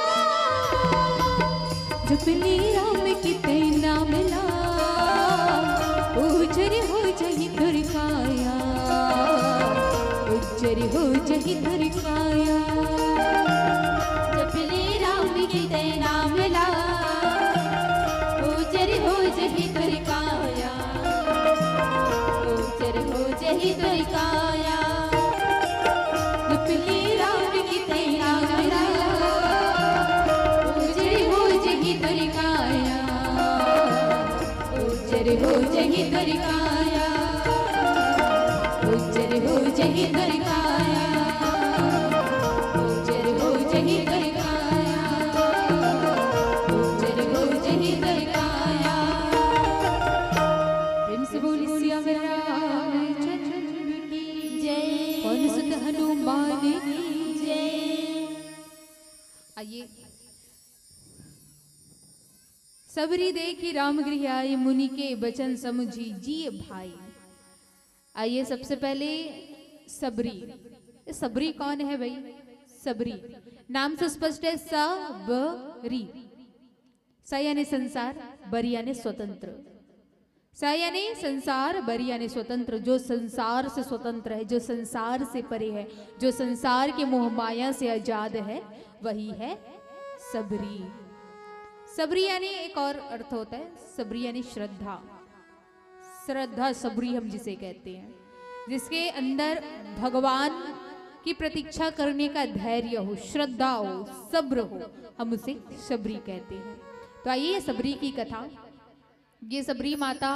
जपले राम के तै नाम ला, उजर हो जाही तोर काया, उजर हो जाही तोर काया। जपले राम के तै नाम ला, उजर हो जाही तोर काया, उजर हो जाही तोर काया। जपले राम के तै नाम ला, उजर हो जाही तोर काया, उजर हो जाही तोर काया, उजर हो जाही तोर काया, उजर हो जाही तोर काया, उजर हो जाही तोर काया। प्रेम से बोली सियावर रामचंद्र की जय। पवन सुत हनुमान की जय। आइए, सबरी देखि राम गृह आए, मुनि के बचन समुझि जिय भाई। आइए, सबसे पहले सबरी। ये सबरी कौन है भाई? सबरी नाम से स्पष्ट है, स ब री। स यानी संसार, बरी यानी स्वतंत्र। स यानी संसार, बरी यानी स्वतंत्र। जो संसार से स्वतंत्र है, जो संसार से परे है, जो संसार के मोह माया से आजाद है, वही है सबरी। सबरी यानी एक और अर्थ होता है, सबरी यानी श्रद्धा। श्रद्धा सबरी हम जिसे कहते हैं, जिसके अंदर भगवान की प्रतीक्षा करने का धैर्य हो, श्रद्धा हो, सब्र हो, हम उसे सबरी कहते हैं। तो आइए, ये सबरी की कथा। ये सबरी माता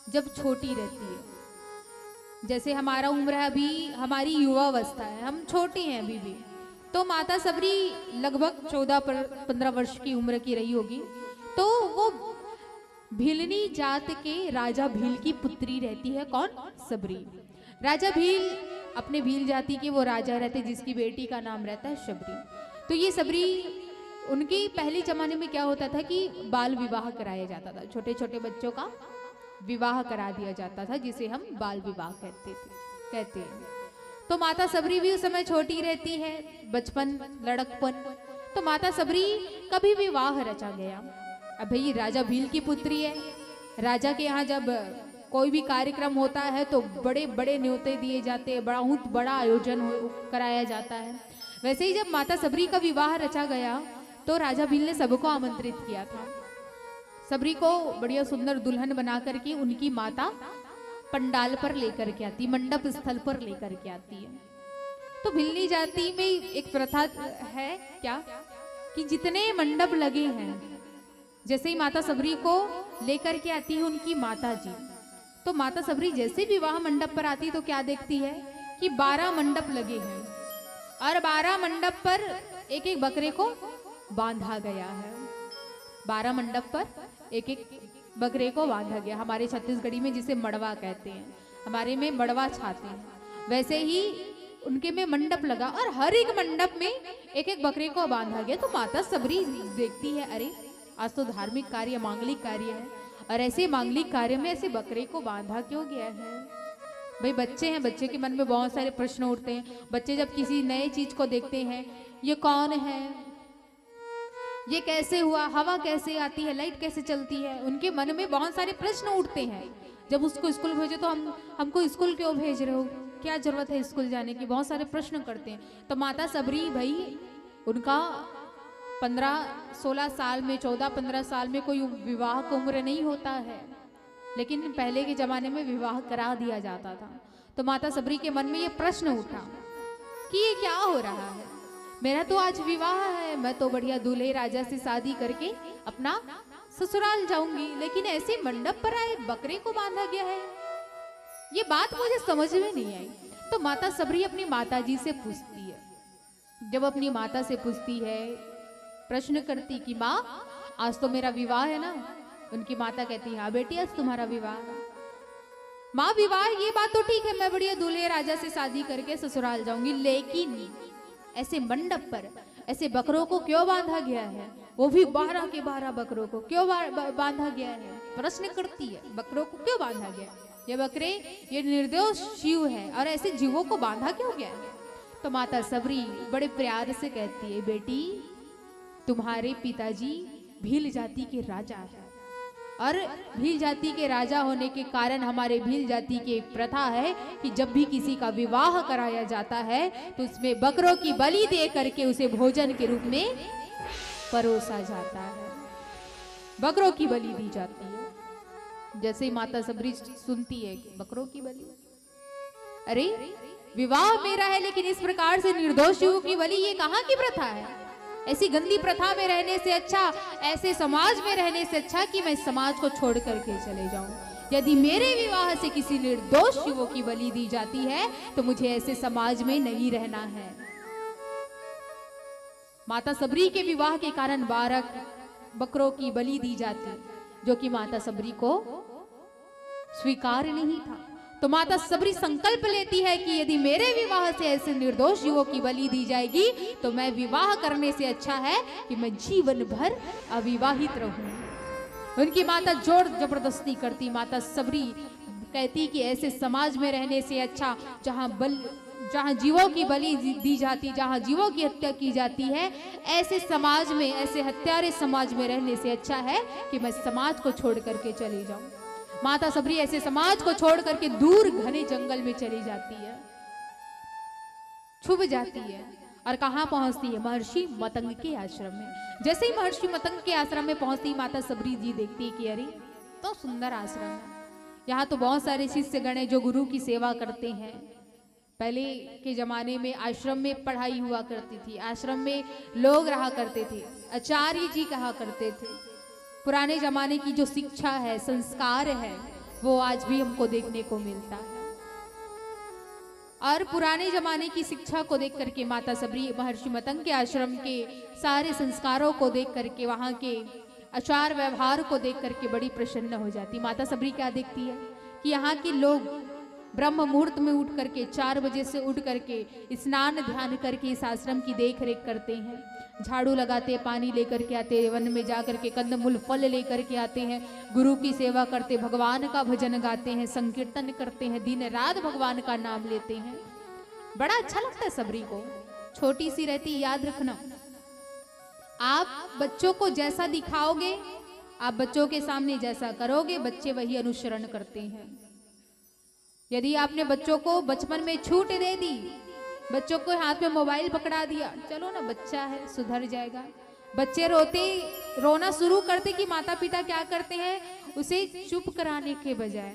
जब छोटी रहती है, जैसे हमारा उम्र है अभी, हमारी युवावस्था है, हम छोटे हैं अभी भी, तो माता सबरी लगभग चौदह पर पन्द्रह वर्ष की उम्र की रही होगी। तो वो भिलनी जात के राजा भील की पुत्री रहती है। कौन? सबरी। राजा भील, अपने भील जाति के वो राजा रहते, जिसकी बेटी का नाम रहता है शबरी। तो ये सबरी, उनके पहले जमाने में क्या होता था कि बाल विवाह कराया जाता था, छोटे छोटे बच्चों का विवाह करा दिया जाता था, जिसे हम बाल विवाह कहते थे, कहते हैं। तो माता सबरी भी उस समय छोटी रहती है, बचपन, लड़कपन। तो माता सबरी का भी विवाह रचा गया। अब भाई, राजा भील की पुत्री है, राजा के यहाँ जब कोई भी कार्यक्रम होता है तो बड़े बड़े न्योते दिए जाते हैं, बहुत बड़ा आयोजन हो, कराया जाता है। वैसे ही जब माता सबरी का विवाह रचा गया तो राजा भील ने सबको आमंत्रित किया था। सबरी को बढ़िया सुंदर दुल्हन बना करके उनकी माता पंडाल पर लेकर के आती, मंडप स्थल पर लेकर के आती है। तो भिलनी जाति में एक प्रथा है क्या, कि जितने मंडप लगे हैं, जैसे ही माता सबरी को लेकर के आती है उनकी माता जी, तो माता सबरी जैसे विवाह मंडप पर आती तो क्या देखती है कि बारह मंडप लगे हैं और बारह मंडप पर एक एक बकरे को बांधा गया है। बारह मंडप पर एक एक बकरे को बांधा गया। हमारे छत्तीसगढ़ी में जिसे मड़वा कहते हैं, हमारे में मड़वा छाते हैं, वैसे ही उनके में मंडप लगा और हर एक मंडप में एक एक बकरे को बांधा गया। तो माता सबरी देखती है, अरे, आज तो धार्मिक कार्य, मांगलिक कार्य है और ऐसे मांगलिक कार्य में ऐसे बकरे को बांधा क्यों गया है? भाई, बच्चे हैं, बच्चे के मन में बहुत सारे प्रश्न उठते हैं। बच्चे जब किसी नए चीज को देखते हैं, ये कौन है, ये कैसे हुआ, हवा कैसे आती है, लाइट कैसे चलती है, उनके मन में बहुत सारे प्रश्न उठते हैं। जब उसको स्कूल भेजो तो हम हमको स्कूल क्यों भेज रहे हो, क्या जरूरत है स्कूल जाने की, बहुत सारे प्रश्न करते हैं। तो माता सबरी भाई, उनका पन्द्रह सोलह साल में, चौदह पन्द्रह साल में कोई विवाह का उम्र नहीं होता है, लेकिन पहले के जमाने में विवाह करा दिया जाता था। तो माता सबरी के मन में ये प्रश्न उठा। कि ये क्या हो रहा है? मेरा तो आज विवाह है, मैं तो बढ़िया दूल्हे राजा से शादी करके अपना ससुराल जाऊंगी, लेकिन ऐसे मंडप पर आए बकरे को बांधा गया है। ये बात मुझे समझ में नहीं आई। तो माता सबरी अपनी माता जी से पूछती है। जब अपनी माता से पूछती है, प्रश्न करती कि माँ, आज तो मेरा विवाह है ना? उनकी माता कहती है, हाँ बेटी, आज तुम्हारा विवाह है। माँ, विवाह, ये बात तो ठीक है, मैं बढ़िया दूल्हे राजा से शादी करके ससुराल जाऊंगी, लेकिन ऐसे मंडप पर ऐसे बकरों को क्यों बांधा गया है? वो भी बारह के बारह बकरों को क्यों बा-, बा-, बांधा गया है? प्रश्न करती है, बकरों को क्यों बांधा गया? ये बकरे, ये निर्दोष जीव है और ऐसे जीवों को बांधा क्यों गया है? तो माता सबरी बड़े प्यार से कहती है, बेटी, तुम्हारे पिताजी भील जाति के राजा हैं और भील जाति के राजा होने के कारण हमारे भील जाति की एक प्रथा है कि जब भी किसी का विवाह कराया जाता है तो उसमें बकरों की बलि दे करके उसे भोजन के रूप में परोसा जाता है, बकरों की बलि दी जाती है। जैसे ही माता सबरी सुनती है कि बकरों की बलि, अरे, विवाह मेरा है लेकिन इस प्रकार से निर्दोष जीवों की बलि, ये कहाँ की प्रथा है? ऐसी गंदी प्रथा में रहने से अच्छा, ऐसे समाज में रहने से अच्छा कि मैं समाज को छोड़ करके चले जाऊं। यदि मेरे विवाह से किसी निर्दोष जीवों की बलि दी जाती है तो मुझे ऐसे समाज में नहीं रहना है। माता सबरी के विवाह के कारण बारह बकरों की बलि दी जाती, जो कि माता सबरी को स्वीकार नहीं था। तो माता सबरी संकल्प लेती है कि यदि मेरे विवाह से ऐसे निर्दोष जीवों की बलि दी जाएगी तो मैं विवाह करने से अच्छा है कि मैं जीवन भर अविवाहित रहूं। उनकी माता जोर जबरदस्ती करती, माता सबरी कहती कि ऐसे समाज में रहने से अच्छा, जहां बल जहां जीवों की बलि दी जाती, जहां जीवों की हत्या की जाती है, ऐसे समाज में, ऐसे हत्यारे समाज में रहने से अच्छा है कि मैं समाज को छोड़ करके चली जाऊं। माता सबरी ऐसे समाज को छोड़ करके दूर घने जंगल में चली जाती है, छुप जाती है। और कहाँ पहुंचती है? महर्षि मतंग के आश्रम में। जैसे ही महर्षि मतंग के आश्रम में पहुंचती, माता सबरी जी देखती है कि अरे, तो सुंदर आश्रम है, यहाँ तो बहुत सारे शिष्य गण हैं जो गुरु की सेवा करते हैं। पहले के जमाने में आश्रम में पढ़ाई हुआ करती थी, आश्रम में लोग रहा करते थे, आचार्य जी कहा करते थे। पुराने जमाने की जो शिक्षा है, संस्कार है, वो आज भी हमको देखने को मिलता है। और पुराने जमाने की शिक्षा को देख करके माता सबरी महर्षि मतंग के आश्रम के सारे संस्कारों को देख करके, वहाँ के आचार व्यवहार को देख करके बड़ी प्रसन्न हो जाती। माता सबरी क्या देखती है कि यहाँ के लोग ब्रह्म मुहूर्त में उठ करके, चार बजे से उठ करके स्नान ध्यान करके इस आश्रम की देख रेख करते हैं, झाड़ू लगाते, पानी लेकर के आते, वन में जा करके कंदमूल फल लेकर के आते हैं, गुरु की सेवा करते, भगवान का भजन गाते हैं, संकीर्तन करते हैं, दिन रात भगवान का नाम लेते हैं। बड़ा अच्छा लगता है सबरी को। छोटी सी रहती, याद रखना, आप बच्चों को जैसा दिखाओगे, आप बच्चों के सामने जैसा करोगे, बच्चे वही अनुसरण करते हैं। यदि आपने बच्चों को बचपन में छूट दे दी, बच्चों को हाथ में मोबाइल पकड़ा दिया, चलो ना, बच्चा है, सुधर जाएगा। बच्चे रोते, रोना शुरू करते कि माता पिता क्या करते हैं, उसे चुप कराने के बजाय,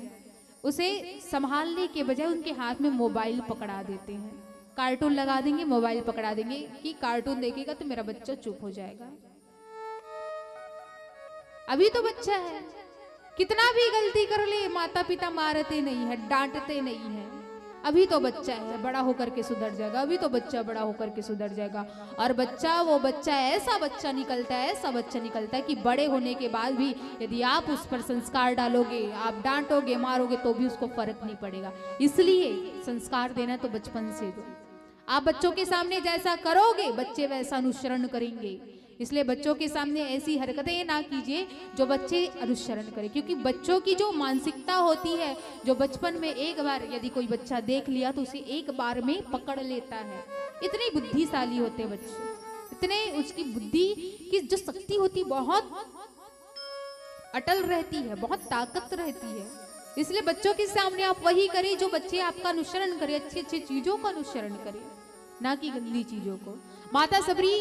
उसे संभालने के बजाय उनके हाथ में मोबाइल पकड़ा देते हैं। कार्टून लगा देंगे, मोबाइल पकड़ा देंगे कि कार्टून देखेगा तो मेरा बच्चा चुप हो जाएगा। अभी तो बच्चा है, कितना भी गलती कर ले, माता पिता मारते नहीं है, डांटते नहीं है। अभी तो बच्चा है, बड़ा होकर के सुधर जाएगा, अभी तो बच्चा बड़ा होकर के सुधर जाएगा। और बच्चा, वो बच्चा, ऐसा बच्चा निकलता है, ऐसा बच्चा निकलता है कि बड़े होने के बाद भी यदि आप उस पर संस्कार डालोगे, आप डांटोगे, मारोगे, तो भी उसको फर्क नहीं पड़ेगा। इसलिए संस्कार देना तो बचपन से दो। आप बच्चों के सामने जैसा करोगे, बच्चे वैसा अनुसरण करेंगे। इसलिए बच्चों के सामने ऐसी हरकतें ना कीजिए जो बच्चे अनुसरण करें, क्योंकि बच्चों की जो मानसिकता होती है, जो बचपन में एक बार यदि कोई बच्चा देख लिया तो उसे एक बार में पकड़ लेता है। इतने बुद्धिशाली होते हैं बच्चे, इतने, उसकी बुद्धि की जो शक्ति होती, बहुत अटल रहती है, बहुत ताकत रहती है। इसलिए बच्चों के सामने आप वही करें जो बच्चे आपका अनुसरण करें, अच्छी अच्छी चीजों का अनुसरण करें, ना कि गंदी चीजों को। माता सबरी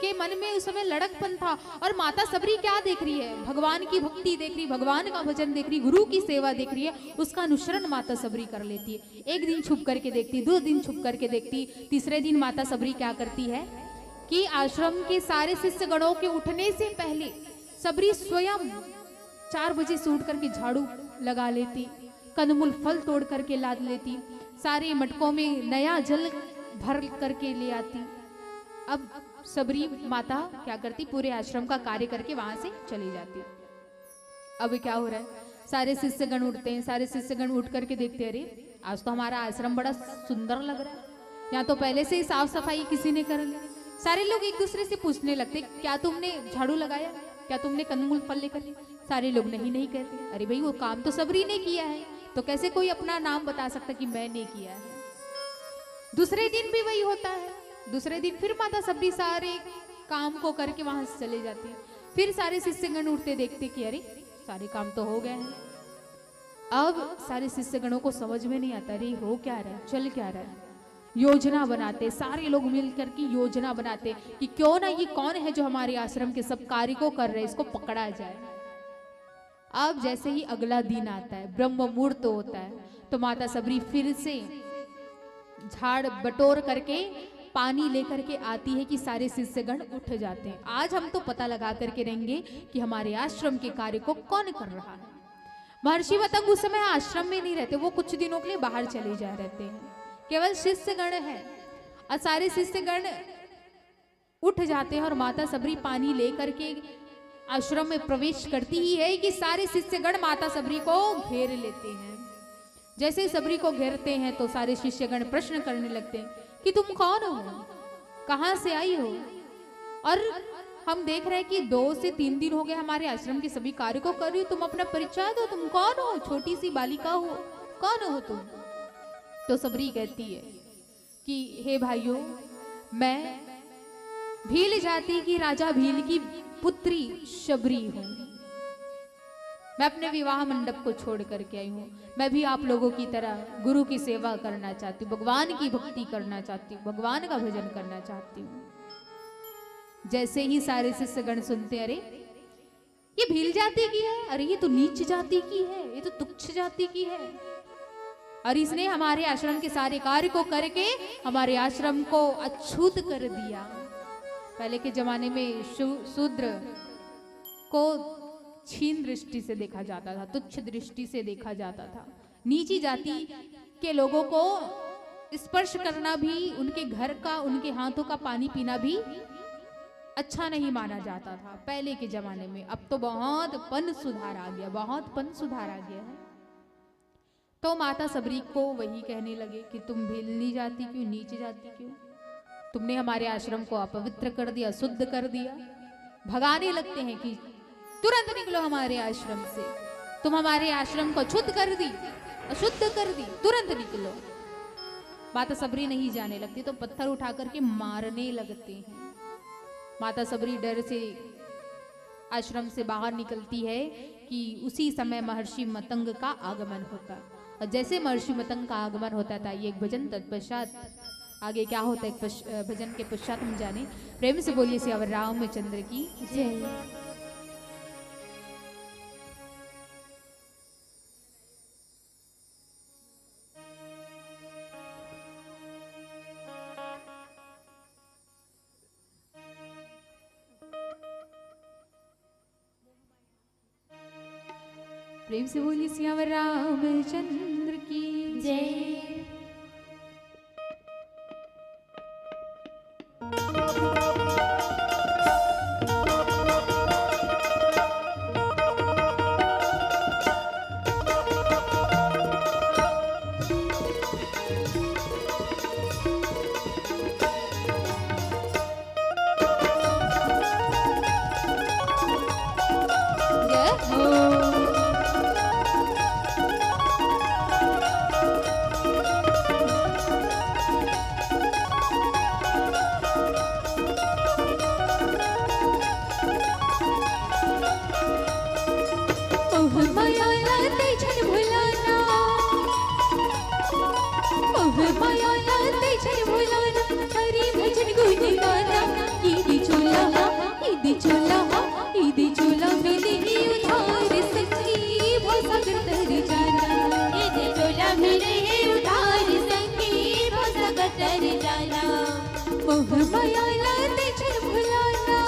के मन में उस समय लड़कपन था। और माता सबरी क्या देख रही है? भगवान की भक्ति देख रही, भगवान का भजन देख रही, गुरु की सेवा देख रही है, उसका अनुसरण माता सबरी कर लेती है। एक दिन छुप करके देखती, दो दिन छुप करके देखती, तीसरे दिन माता सबरी क्या करती है कि आश्रम के सारे शिष्य गणों के उठने से पहले सबरी स्वयं चार बजे से उठ करके झाड़ू लगा लेती, कंदमूल फल तोड़ करके लाद लेती, सारे मटकों में नया जल भर करके ले आती। अब सबरी माता क्या करती, पूरे आश्रम का कार्य करके वहां से चली जाती। अब क्या हो रहा है, सारे शिष्यगण उठते हैं, सारे शिष्यगण उठ करके देखते हैं, अरे, आज तो हमारा आश्रम बड़ा सुंदर लग रहा है, यहाँ तो पहले से ही साफ सफाई किसी ने कर ली। सारे लोग एक दूसरे से पूछने लगते, क्या तुमने झाड़ू लगाया, क्या तुमने कंदमूल फल लेकर? सारे लोग नहीं नहीं कहते। अरे भाई, वो काम तो सबरी ने किया है, तो कैसे कोई अपना नाम बता सकता कि मैंने किया है? दूसरे दिन भी वही होता है। दूसरे दिन फिर माता सबरी सारे काम को करके वहां से चले जाती है। फिर सारे शिष्यगण उठते, देखते कि अरे, सारे काम तो हो गए हैं। अब सारे शिष्यगणों को समझ में नहीं आता, अरे, हो क्या रहा है, चल क्या रहा है। योजना बनाते, सारे लोग मिल करके योजना बनाते कि क्यों ना, ये कौन है जो हमारे आश्रम के सब कार्य को कर रहे हैं, इसको पकड़ा जाए। अब जैसे ही अगला दिन आता है, ब्रह्म मुहूर्त होता है, तो माता सबरी फिर से झाड़ बटोर करके पानी लेकर के आती है कि सारे शिष्यगण उठ जाते हैं। आज हम तो पता लगा करके रहेंगे कि हमारे आश्रम के कार्य को कौन कर रहा है। महर्षि मतंग उस समय आश्रम में नहीं रहते, वो कुछ दिनों के लिए बाहर चले जा रहते हैं, केवल शिष्यगण है। और सारे शिष्यगण उठ जाते हैं और माता सबरी पानी लेकर के आश्रम में प्रवेश करती ही है कि सारे शिष्यगण माता सबरी को घेर लेते हैं। जैसे ही सबरी को घेरते हैं तो सारे शिष्यगण प्रश्न करने लगते हैं कि तुम कौन हो, कहाँ से आई हो? और हम देख रहे हैं कि दो से तीन दिन हो गए हमारे आश्रम के सभी कार्य को कर रही हो, तुम अपना परिचय दो, तुम कौन हो, छोटी सी बालिका हो, कौन हो तुम? तो सबरी कहती है कि हे भाइयों, मैं भील जाति की, राजा भील की पुत्री शबरी हूँ। मैं अपने विवाह मंडप को छोड़ करके आई हूँ। मैं भी आप लोगों की तरह गुरु की सेवा करना चाहती हूँ, भगवान की भक्ति करना चाहती हूँ, भगवान का भजन करना चाहती हूँ। जैसे ही सारे शिष्यगण सुनते, अरे, ये भील जाति की है, अरे, ये तो नीच जाति की है, ये तो तुच्छ जाति की है, और इसने हमारे आश्रम के सारे कार्य को करके हमारे आश्रम को अछूत कर दिया। पहले के जमाने में शू-, शूद्र को छीन दृष्टि से देखा जाता था, तुच्छ दृष्टि से देखा जाता था। नीची जाति के लोगों को स्पर्श करना भी, उनके घर का, उनके हाथों का पानी पीना भी अच्छा नहीं माना जाता था पहले के जमाने में। अब तो बहुत पन सुधार आ गया, बहुत पन सुधार आ गया है। तो माता सबरी को वही कहने लगे कि तुम भीलनी जाति क्यों, नीच जाति क्यों, तुमने हमारे आश्रम को अपवित्र कर दिया, शुद्ध कर दिया। भगाने लगते हैं कि तुरंत निकलो हमारे आश्रम से, तुम हमारे आश्रम को अशुद्ध कर दी, अशुद्ध कर दी, तुरंत निकलो। माता सबरी नहीं जाने लगती तो पत्थर उठा करके मारने लगते हैं। माता सबरी डर से आश्रम से बाहर निकलती है कि उसी समय महर्षि मतंग का आगमन होता। और जैसे महर्षि मतंग का आगमन होता था, ये एक भजन तत्पश्चात आगे क्या होता है, एक पश-, अ, भजन के पश्चात हम जाने। प्रेम से बोलिए सियावर रामचंद्र की जय। प्रेम से बोलिए सियावर रामचंद्र की जय। ओह माया ला ते झन भुलाना,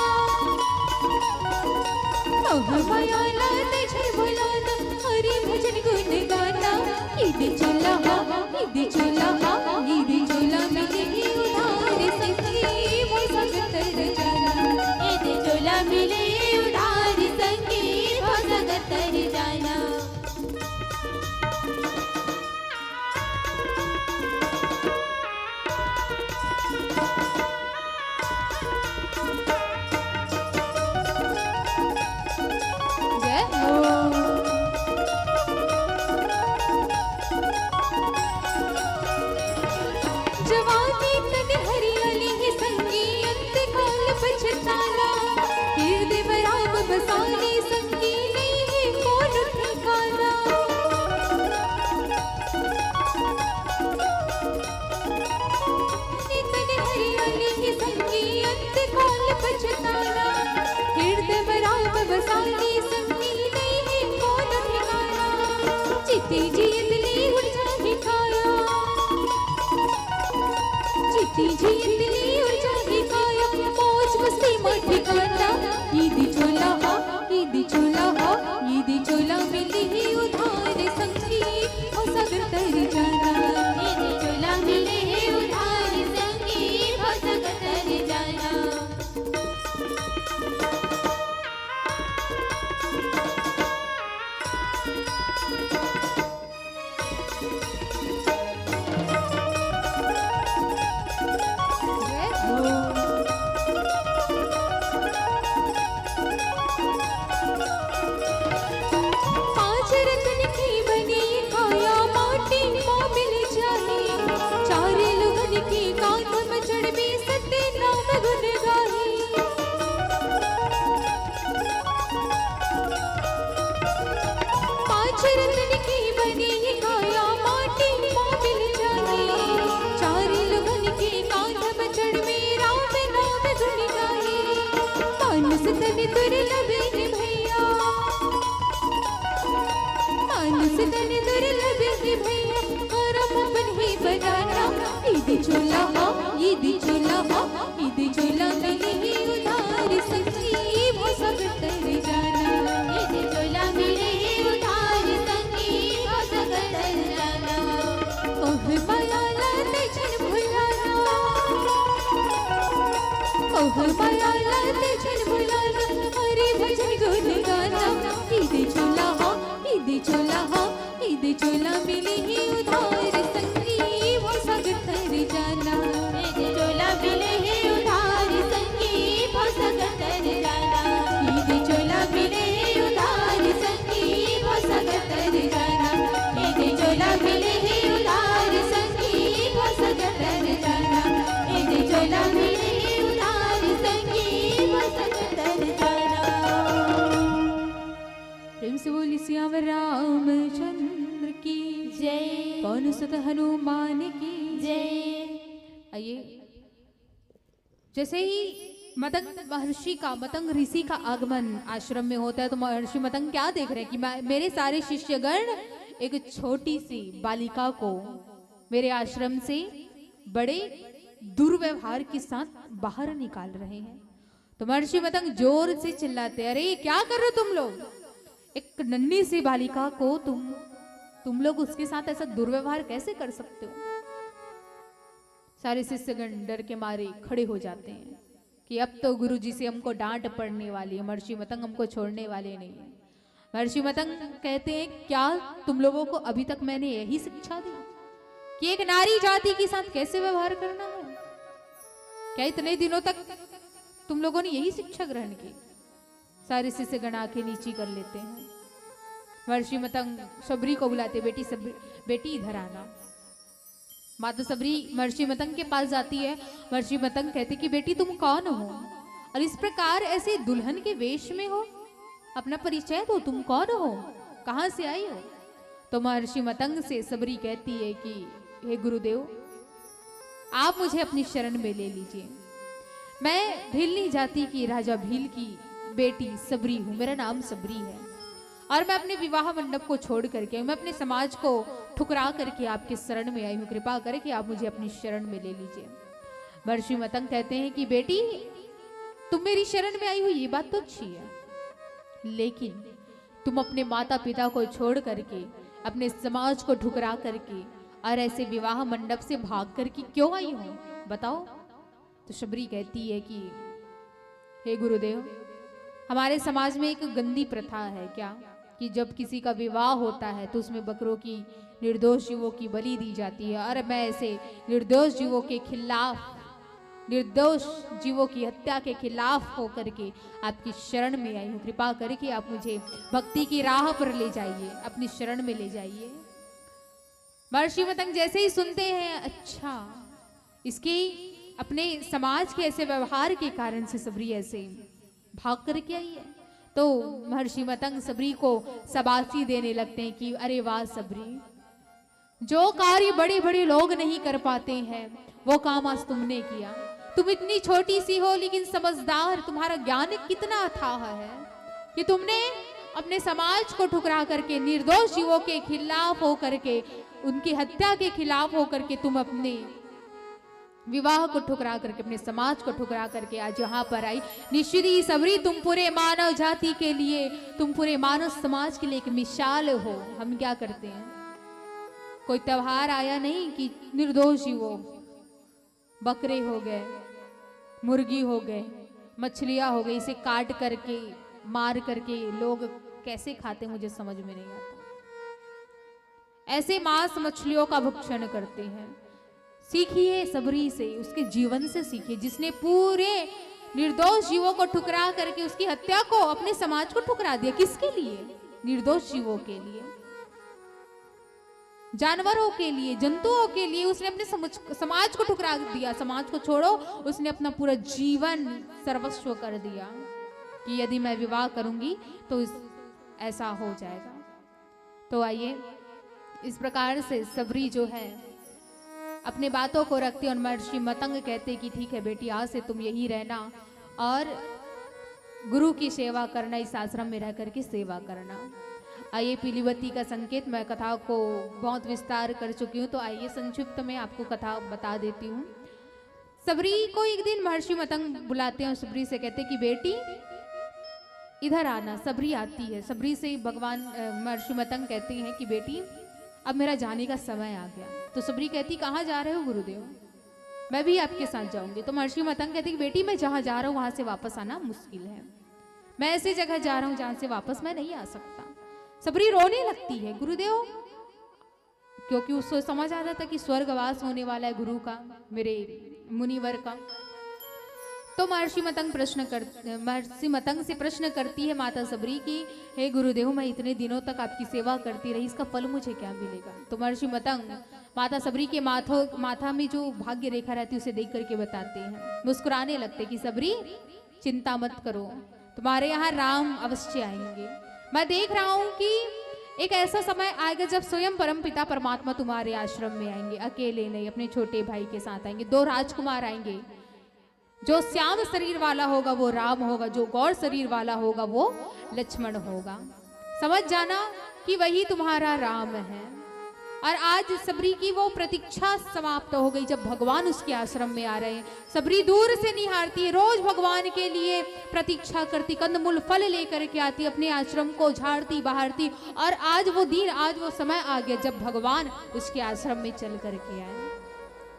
ओह माया ला ते झन भुलाना, हरि भजन गुण गाना। ईदे चोला हा, ईदे चोला हा, ईदे चोला मिले ही उधार संगी, वो सागर तर जाना। ईदे चोला मिले ही उधार संगी, वो सागर तर जाना। जय हो। जवानी तन हरियाली है संगी, अंत काल पछताना। हृदय में राम बसाने संगी, नहीं है कौन ठिकाना। तन हरियाली है संगी, अंत काल पछताना। हृदय में राम बसाने संगी, नहीं है कौन ठिकाना। जीते जी इतनी उलझा है काया, जीते जी इतनी उलझा है काया, मौज मस्ती में ठिकाना। ईदे चोला हा, ईदे चोला हा, ईदे चोला मिले ही उधार संगी, वो सागर तर जाना। ईदे चोला मिले ही उधार संगी, वो सागर तर जाना। पांच रतन की बनी काया, माटी में मिल जाही। चार लोगन के कांध में चढ़बे, सत्य नाम गुण गाही। पांच रतन की बनी काया, माटी में मिल जाही। चार लोगन के कांध में चढ़बे, राम नाम गुण गाही। मानुष तन दुर्लभ है भैया, मानुष तन दुर्लभ है भैया, करम अपन ही बनाना। ईदे चोला हा, ईदे चोला हा, ईदे चोला मिले ही उधार संगी, वो सागर तर जाना। ईदे चोला मिले ही उधार संगी, वो सागर तर जाना। ओह माया ला ते झन भुलाना, ओह माया ला ते झन भुलाना, हरि भजन गुण गाना। ईदे चोला हा, ईदे चोला हा, ईदे चोला मिले ही उधार संगी, वो सागर तर जाना। ईदे चोला मिले ही उधार संगी, वो सागर तर जाना। ईदे चोला मिले ही उधार संगी, वो सागर तर जाना। ईदे चोला मिले ही उधार संगी, वो सागर तर जाना। ईदे चोला मिले ही उधार संगी, वो सागर तर जाना। प्रेम से बोली सियावर रामचंद्र की जय। पवन सुत हनुमान की जय। आइए, जैसे ही मतंग महर्षि का, मतंग ऋषि का आगमन आश्रम में होता है, तो महर्षि मतंग क्या देख रहे हैं कि मैं, मेरे सारे शिष्यगण एक छोटी सी बालिका को मेरे आश्रम से बड़े दुर्व्यवहार के साथ बाहर निकाल रहे हैं। तो महर्षि मतंग जोर से चिल्लाते, "अरे, क्या कर रहे हो तुम लोग? एक नन्ही सी बालिका को तुम, तुम लोग उसके साथ ऐसा दुर्व्यवहार कैसे कर सकते हो?" सारे शिष्यगण डर के मारे खड़े हो जाते हैं कि अब तो गुरु जी से हमको डांट पड़ने वाली है, महर्षि मतंग हमको छोड़ने वाले नहीं है। महर्षि मतंग कहते हैं, "क्या तुम लोगों को अभी तक मैंने यही शिक्षा दी कि एक नारी जाति के साथ कैसे व्यवहार करना है? क्या इतने दिनों तक तुम लोगों ने यही शिक्षा ग्रहण की?" सारे शिष्यगण आंखें नीची कर लेते हैं। महर्षि मतंग शबरी को बुलाते, "बेटी शबरी, बेटी इधर आना।" माता शबरी महर्षि मतंग के पास जाती है। महर्षि मतंग कहते कि, "बेटी, तुम कौन हो और इस प्रकार ऐसे दुल्हन के वेश में हो? अपना परिचय दो, तुम कौन हो, कहाँ से आई हो?" तो महर्षि मतंग से शबरी कहती है कि, "हे गुरुदेव, आप मुझे अपनी शरण में ले लीजिए। मैं भीलनी जाति की, राजा भील की बेटी शबरी हूँ, मेरा नाम शबरी है, और मैं अपने विवाह मंडप को छोड़ करके, मैं अपने समाज को ठुकरा करके आपके शरण में आई हूँ। कृपा करके आप मुझे अपनी शरण में ले लीजिए।" महर्षि मतंग कहते हैं कि बेटी, तुम मेरी शरण में आई हो, ये बात तो अच्छी है, लेकिन तुम अपने माता पिता को छोड़ करके, अपने समाज को ठुकरा करके और ऐसे विवाह मंडप से भाग करके क्यों आई हो, बताओ। तो शबरी कहती है कि हे गुरुदेव, हमारे समाज में एक गंदी प्रथा है क्या कि जब किसी का विवाह होता है तो उसमें बकरों की, निर्दोष जीवों की बलि दी जाती है, और मैं ऐसे निर्दोष जीवों के खिलाफ, निर्दोष जीवों की हत्या के खिलाफ होकर के आपकी शरण में आई हूँ। कृपा करके आप मुझे भक्ति की राह पर ले जाइए, अपनी शरण में ले जाइए। महर्षि मतंग जैसे ही सुनते हैं, अच्छा, इसके अपने समाज के ऐसे व्यवहार के कारण से शबरी ऐसे भाग करके आई है। तो महर्षि मतंग शबरी को शाबाशी देने लगते हैं कि अरे वाह शबरी, जो कार्य बड़े बड़े लोग नहीं कर पाते हैं, वो काम आज तुमने किया। तुम इतनी छोटी सी हो लेकिन समझदार, तुम्हारा ज्ञान कितना अथाह है कि तुमने अपने समाज को ठुकरा करके, निर्दोष जीवों के खिलाफ होकर के, उनकी हत्या के खिलाफ होकर के तुम अपने विवाह को ठुकरा करके, अपने समाज को ठुकरा करके आज यहाँ पर आई। निश्चित ही शबरी, तुम पूरे मानव जाति के लिए, तुम पूरे मानव समाज के लिए एक मिसाल हो। हम क्या करते हैं, कोई त्योहार आया नहीं कि निर्दोष जीवों, बकरे हो गए, मुर्गी हो गए, मछलियाँ हो गई, इसे काट करके, मार करके लोग कैसे खाते, मुझे समझ में नहीं आता। ऐसे मांस मछलियों का भक्षण करते हैं। सीखिए शबरी से, उसके जीवन से सीखिए, जिसने पूरे निर्दोष जीवों को ठुकरा करके, उसकी हत्या को, अपने समाज को ठुकरा दिया। किसके लिए? निर्दोष जीवों के लिए, जानवरों के लिए, जंतुओं के लिए। उसने अपने समझ, समाज को ठुकरा दिया। समाज को छोड़ो, उसने अपना पूरा जीवन सर्वस्व कर दिया कि यदि मैं विवाह करूंगी तो इस, ऐसा हो जाएगा। तो आइए, इस प्रकार से शबरी जो है, अपने बातों को रखती और महर्षि मतंग कहते कि ठीक है बेटी, आज से तुम यही रहना और गुरु की सेवा करना, इस आश्रम में रह करके सेवा करना। आइए, पीलीवती का संकेत, मैं कथा को बहुत विस्तार कर चुकी हूँ, तो आइए संक्षिप्त में आपको कथा बता देती हूँ। शबरी को एक दिन महर्षि मतंग बुलाते हैं और शबरी से कहते कि बेटी, इधर आना। शबरी आती है। शबरी से भगवान, अ, महर्षि मतंग कहते हैं कि बेटी, अब मेरा जाने का समय आ गया। तो शबरी कहती, कहाँ जा रहे हो गुरुदेव? मैं भी आपके साथ जाऊंगी। तो महर्षि मतंग कहते कि बेटी, मैं जहाँ जा रहा हूँ वहाँ से वापस आना मुश्किल है। मैं ऐसी जगह जा रहा हूँ जहाँ से वापस मैं नहीं आ सकता। शबरी रोने लगती है, गुरुदेव, क्योंकि उसको समझ आ जाता कि स्वर्गवास होने वाला है गुरु का, मेरे मुनिवर का। तो महर्षि मतंग प्रश्न कर, महर्षि मतंग से प्रश्न करती है माता शबरी कि हे गुरुदेव, मैं इतने दिनों तक आपकी सेवा करती रही, इसका फल मुझे क्या मिलेगा? तो महर्षि मतंग माता शबरी के माथो, माथा में जो भाग्य रेखा रहती है, उसे देख करके बताते हैं, मुस्कुराने लगते कि शबरी, चिंता मत करो, तुम्हारे यहाँ राम अवश्य आएंगे। मैं देख रहा हूँ कि एक ऐसा समय आएगा जब स्वयं परम पिता परमात्मा तुम्हारे आश्रम में आएंगे, अकेले नहीं, अपने छोटे भाई के साथ आएंगे। दो राजकुमार आएंगे, जो श्याम शरीर वाला होगा वो राम होगा, जो गौर शरीर वाला होगा वो लक्ष्मण होगा। समझ जाना कि वही तुम्हारा राम है। और आज शबरी की वो प्रतीक्षा समाप्त हो गई जब भगवान उसके आश्रम में आ रहे हैं। शबरी दूर से निहारती है, रोज भगवान के लिए प्रतीक्षा करती, कंदमूल फल लेकर के आती, अपने आश्रम को झाड़ती बहारती। और आज वो दिन, आज वो समय आ गया जब भगवान उसके आश्रम में चल करके आए।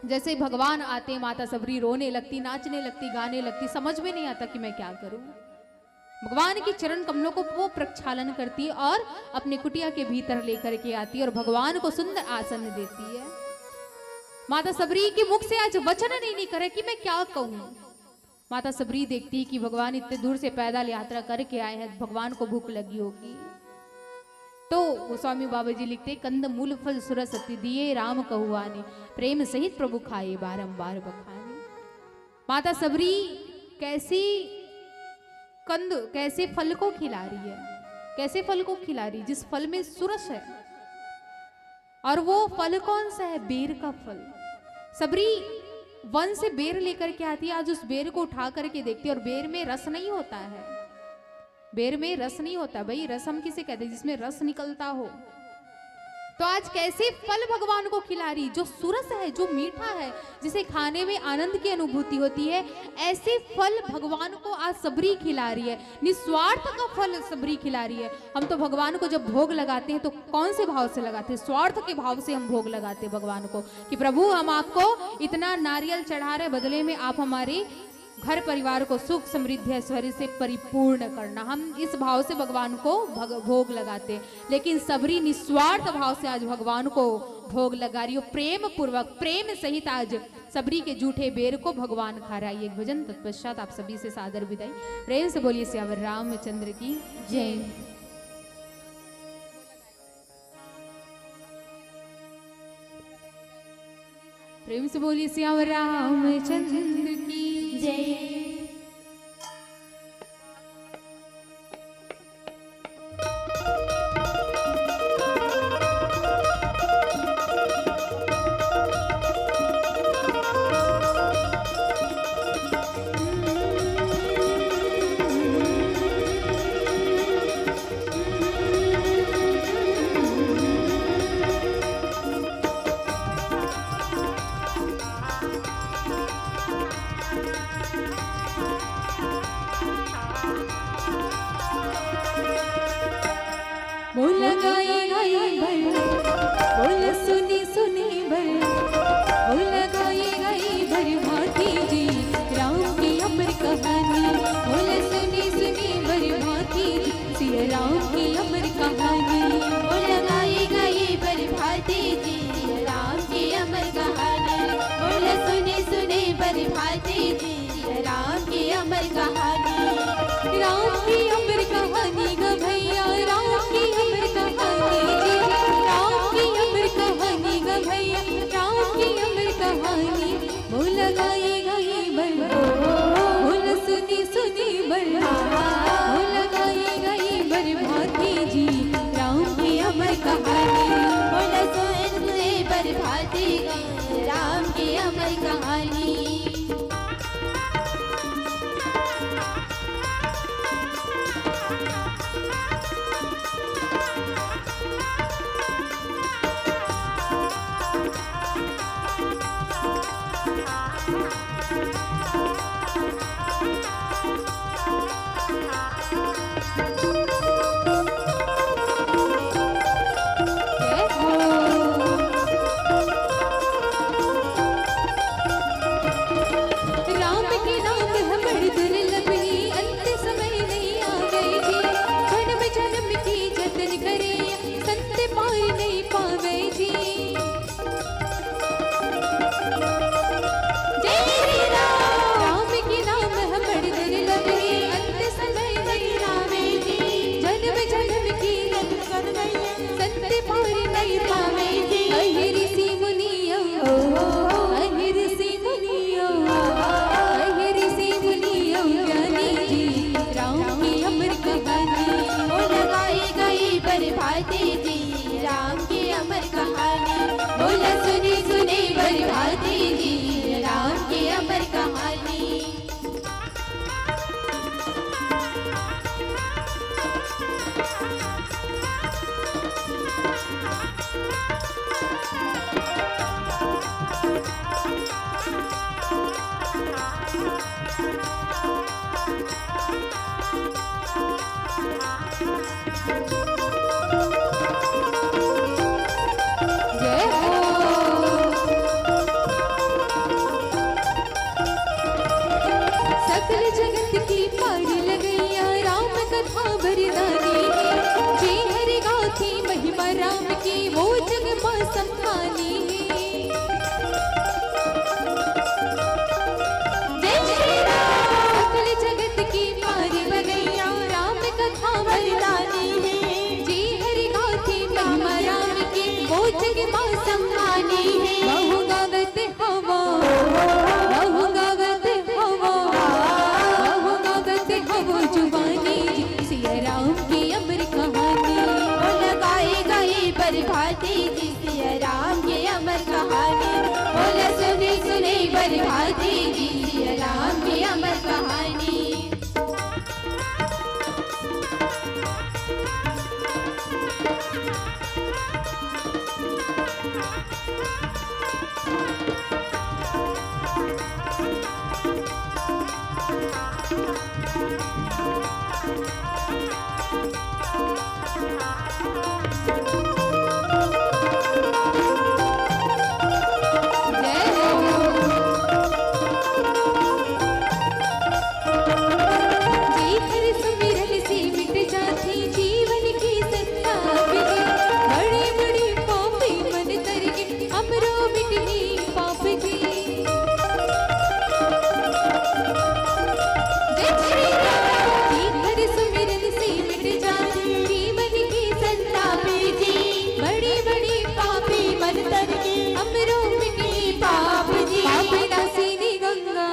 जैसे ही भगवान आते, माता शबरी रोने लगती, नाचने लगती, गाने लगती, समझ में नहीं आता कि मैं क्या करूं। भगवान के चरण कमलों को वो प्रक्षालन करती और अपने कुटिया के भीतर लेकर के आती और भगवान को सुंदर आसन देती है। माता शबरी के मुख से आज वचन नहीं निकले कि मैं क्या कहूं। माता शबरी देखती है कि भगवान इतने दूर से पैदल यात्रा करके आए हैं, भगवान को भूख लगी होगी। तो गोस्वामी बाबा जी लिखते, कंद मूल फल सुरस अति दिए, राम कहु आने, प्रेम सहित प्रभु खाए, बारंबार बखाने। माता शबरी कैसी कंद, कैसे फल को खिला रही है, कैसे फल को खिला रही, जिस फल में सुरस है, और वो फल कौन सा है? बेर का फल। शबरी वन से बेर लेकर के आती है। आज उस बेर को उठा करके देखती है और बेर में रस नहीं होता है। बेर में रस नहीं होता भाई, रस हम किसे कहते हैं? जिसमें रस निकलता हो। तो आज कैसे फल भगवान को खिला रही, जो सुरस है, जो मीठा है, जिसे खाने में आनंद की अनुभूति होती है, ऐसे फल भगवान को आज सबरी खिला रही है। निस्वार्थ का फल सबरी खिला रही है। हम तो भगवान को जब भोग लगाते हैं तो कौन से भाव से लगाते हैं? स्वार्थ के भाव से हम भोग लगाते हैं भगवान को कि प्रभु, हम आपको इतना नारियल चढ़ा रहे, बदले में आप हमारे घर परिवार को सुख, समृद्धि, ऐश्वर्य से परिपूर्ण करना। हम इस भाव से भगवान को भग-, भोग लगाते हैं। लेकिन सबरी निस्वार्थ भाव से आज भगवान को भोग लगा रही हो, प्रेम पूर्वक, प्रेम सहित आज सबरी के जूठे बेर को भगवान खा रहा है। ये भजन तत्पश्चात आप सभी से सादर विदाई। प्रेम से बोलिए सियावर रामचंद्र की जय। प्रेम से बोलिए सियावर रामचंद्र की जय। मोला गाई गाई बर, मोला सुनी सुनी बर, मोला गाई गाई बर भाती जी राम की अमर कहानी। मोला सुनी सुनी बर भाती जी सिया राम की अमर कहानी। मोला गाई गाई बर भाती जी सिया राम की अमर कहानी। मोला सुनी सुनी बर भाती जी राम की अमर कहानी। राम की अमर कहानी ग भैया, राम की अमर कहानी जी, राम की अमर कहानी ग भैया, राम की अमर कहानी। मोला गाई गाई बर, मोला सुनी सुनी बर, मोला गाई गाई बर भाती जी राम की अमर कहानी। मोला सुनी सुनी बर भाती जी राम की अमर कहानी। राम के नाम ह बड़ दुर्लभ हे, अंत समय नहीं आवे जी। जन्म जन्म के जतन करे, संत पार नहीं पावे जी। जय श्री राम। राम के नाम ह बड़ दुर्लभ हे, अंत समय नहीं आवे जी। जन्म जन्म के जतन करे, संत पार नहीं पावे जी। अहि ऋषि मुनि अउ, अहि ऋषि मुनि अउ, अहि ऋषि मुनि अउ ज्ञानी जी राम की अमर कहानी। मोला गाई गाई बर भाती जी राम की अमर कहानी। मोला सुनी सुनी बर भाती जी राम की अमर कहानी। जय हो। सकल जगत के पार लगइया, राम कथा बरदानी हे। जे हर गाथे महिमा राम के, वो जग मा सम्मानी हे। जय श्री राम। सकल जगत के पार लगइया, राम कथा बरदानी हे। जे हर गाथे महिमा राम के, वो जग मा सम्मानी हे। महूँ गावत हवँ, महूँ गावत हवँ, महूँ गावत हवँ जुबानी जी, सिया राम की अमर कहानी। मोला गाई गाई बर भाती जी, सिया राम की अमर कहानी। मोला सुनी सुनी बर भाती जी, सिया राम की अमर कहानी। अंतर के हमरो मिटी पाप जी। पाप नाशिनी गंगा।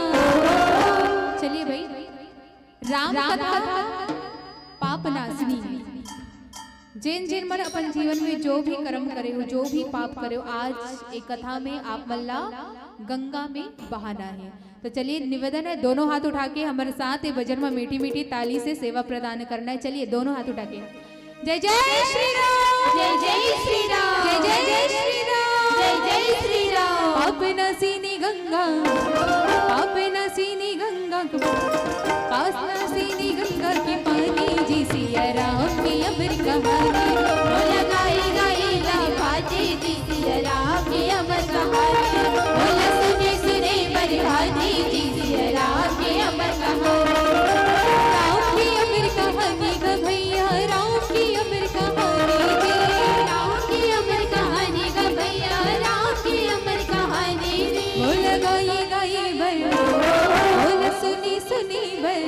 चलिए भाई, राम कथा पाप नाशिनी। जेन जेन मन अपन जीवन में जो भी कर्म करे हो, जो भी पाप करे हो, आज एक कथा में आप मन ला गंगा में बहाना है। तो चलिए, निवेदन है, दोनों हाथ उठा के हमारे साथ ये भजन में मीठी मीठी ताली से सेवा प्रदान करना है। चलिए, दोनों हाथ उठा के, जय जय श्री राम, जय जय श्री राम, जय जय श्री राम, जय जय श्री राम। पाप नाशिनी गंगा, पाप नाशिनी गंगा, पाप नाशिनी गंगा के पानी जी सिया राम की अमर कहानी। बोला गाए गाए ला भाते जी सिया राम की अमर कहानी। बोला सुने सुने बर भाते जी सिया राम की अमर कहानी। राम की अमर कहानी ग भैया, राम की अमर कहानी जी। राम की अमर कहानी ग भैया, राम की अमर कहानी जी। बोला गाए गाए बर, बोला सुने सुने बर।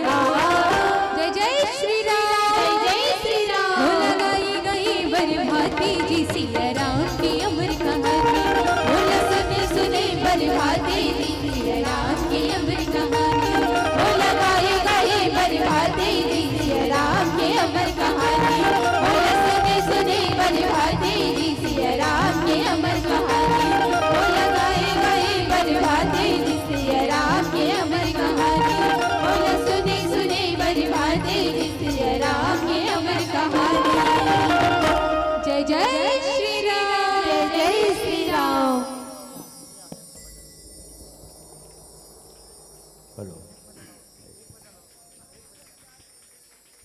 जय जय श्री राम, जय जय श्री राम। बोला गाए गाए बर भाते जी सिया राम की अमर कहानी। बोला सुने सुने बर भाते जी सिया राम की अमर कहानी। बोला गाए गाए बर भाते जी सिया राम की अमर कहानी। बोला सुने सुने बर भाते जी सिया राम की अमर कहानी। बोला गाए गाए बर भाते जी सिया राम की अमर कहानी। बोला सुने सुने बर भाते जी सिया राम की अमर कहानी। जय जय श्री राम, जय जय श्री राम। हेलो।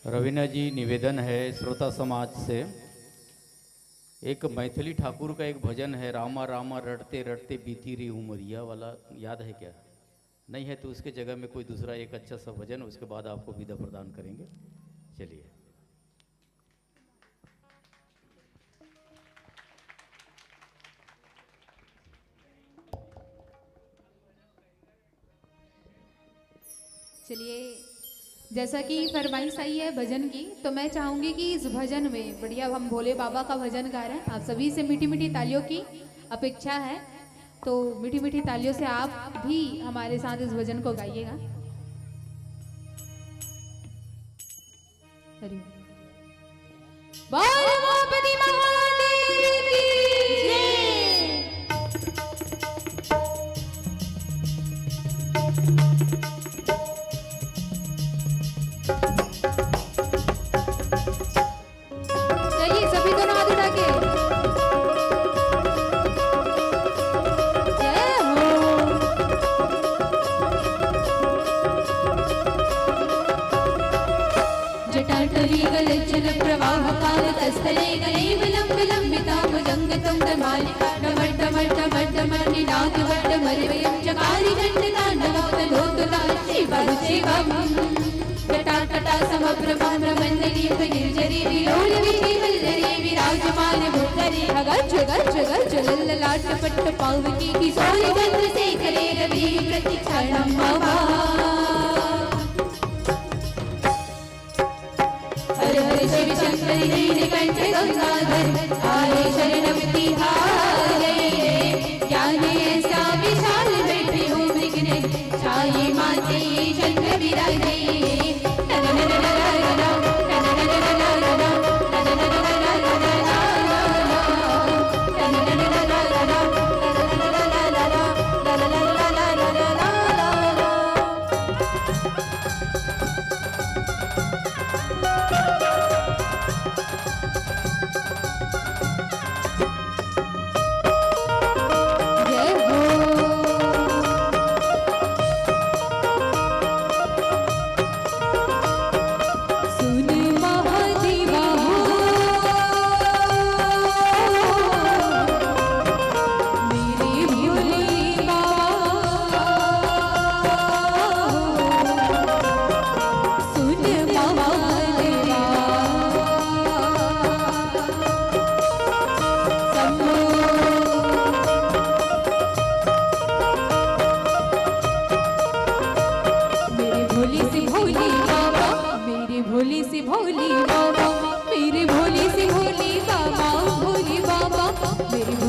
रवीना जी, निवेदन है श्रोता समाज से, एक मैथिली ठाकुर का एक भजन है, रामा रामा रटते रटते बीती री उमरिया वाला, याद है क्या? नहीं है तो उसके जगह में कोई दूसरा एक अच्छा सा भजन, उसके बाद आपको विदा प्रदान करेंगे। चलिए। चलिए, जैसा कि फरमाइश आई है भजन की, तो मैं चाहूंगी कि इस भजन में, बढ़िया, हम भोले बाबा का भजन गा रहे हैं, आप सभी से मीठी मीठी तालियों की अपेक्षा है। तो मीठी मीठी तालियों से आप भी हमारे साथ इस भजन को गाइएगा। हरि ओम। बोल उमापति महादेव की जय। चलिए, सभी दोनों हाथ उठा के। जय हो। जटाटवीगलज्जलप्रवाहपादतस्थले गलेव लम्बलम्बिताभुजङ्गतुण्डमालिका डमड्डमड्डमड्डमड्डिनाथवड्डमरवयं चकारि चण्डताण्डवं तनोतु नः शिवं शिवम्। जटाकटासमभ्रमं भ्रमन्ददीपनिर्झरे विलोलविषयवल्लरे विराजमानभूतले गगज्ज गज्ज गज्ज लल्ललाटपट्टपावके किशोरचन्द्रशेखरे रविः प्रतिक्षणं मम। हर हर शिव शंकर नीलकंठ गंगाधर, आए शरणम तिहारे। ज्ञान ऐसा विशाल बैठे हो मृग नैन, छाये माथे चंद्र विराजे। जय हो।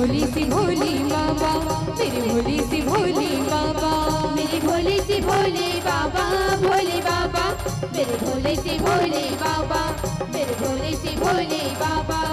भोले से भोले बाबा, मेरे भोले से भोले बाबा, मेरे भोले से भोले बाबा, भोले बाबा, मेरे भोले से भोले बाबा, मेरे भोले से भोले बाबा।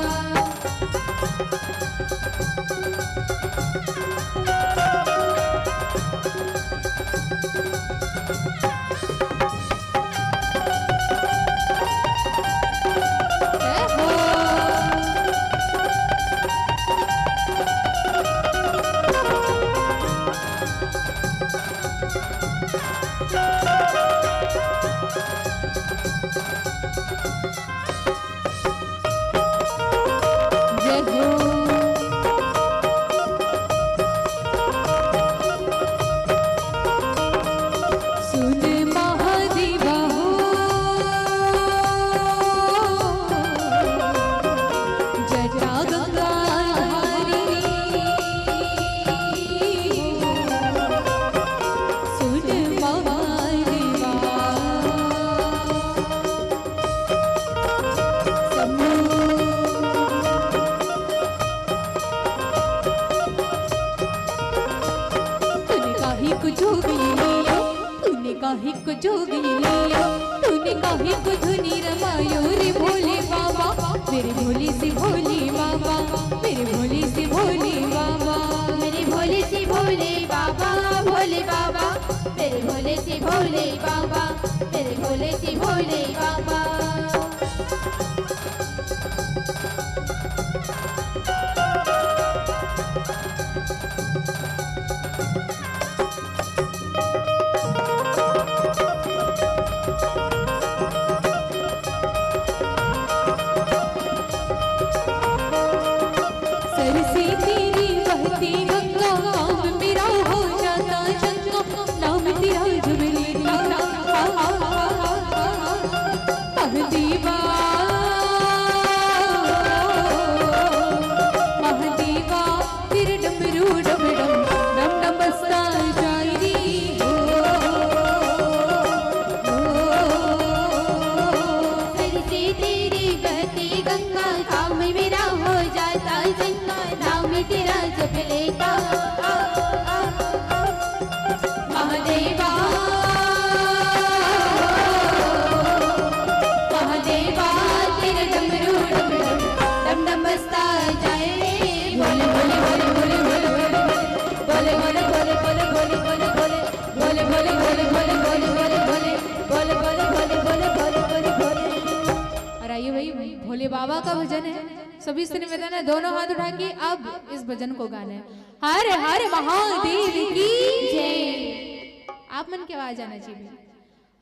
और आइए भाई, भोले बाबा का भजन है। सभी से निवेदन है, दोनों हाथ उठा के अब इस भजन को गाना है। हर हर महादेव की जय। आप मन की आवाज आना चाहिए।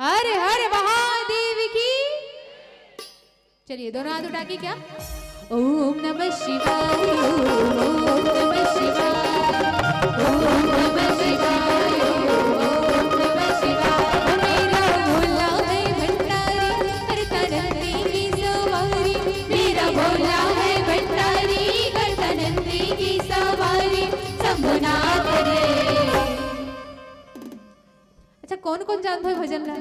हर हर महादेव की। चलिए, दोनों हाथ उठा के क्या? ओम नमः शिवाय, ओम नमः शिवाय, ओम नमः शिवाय, ओम नमः शिवाय। मेरा भोला है भंडारी, करता नंदी की सवारी। मेरा भोला है भंडारी, करता नंदी की सवारी। शंभुनाथ रे। अच्छा, कौन कौन जानता है भजन ला?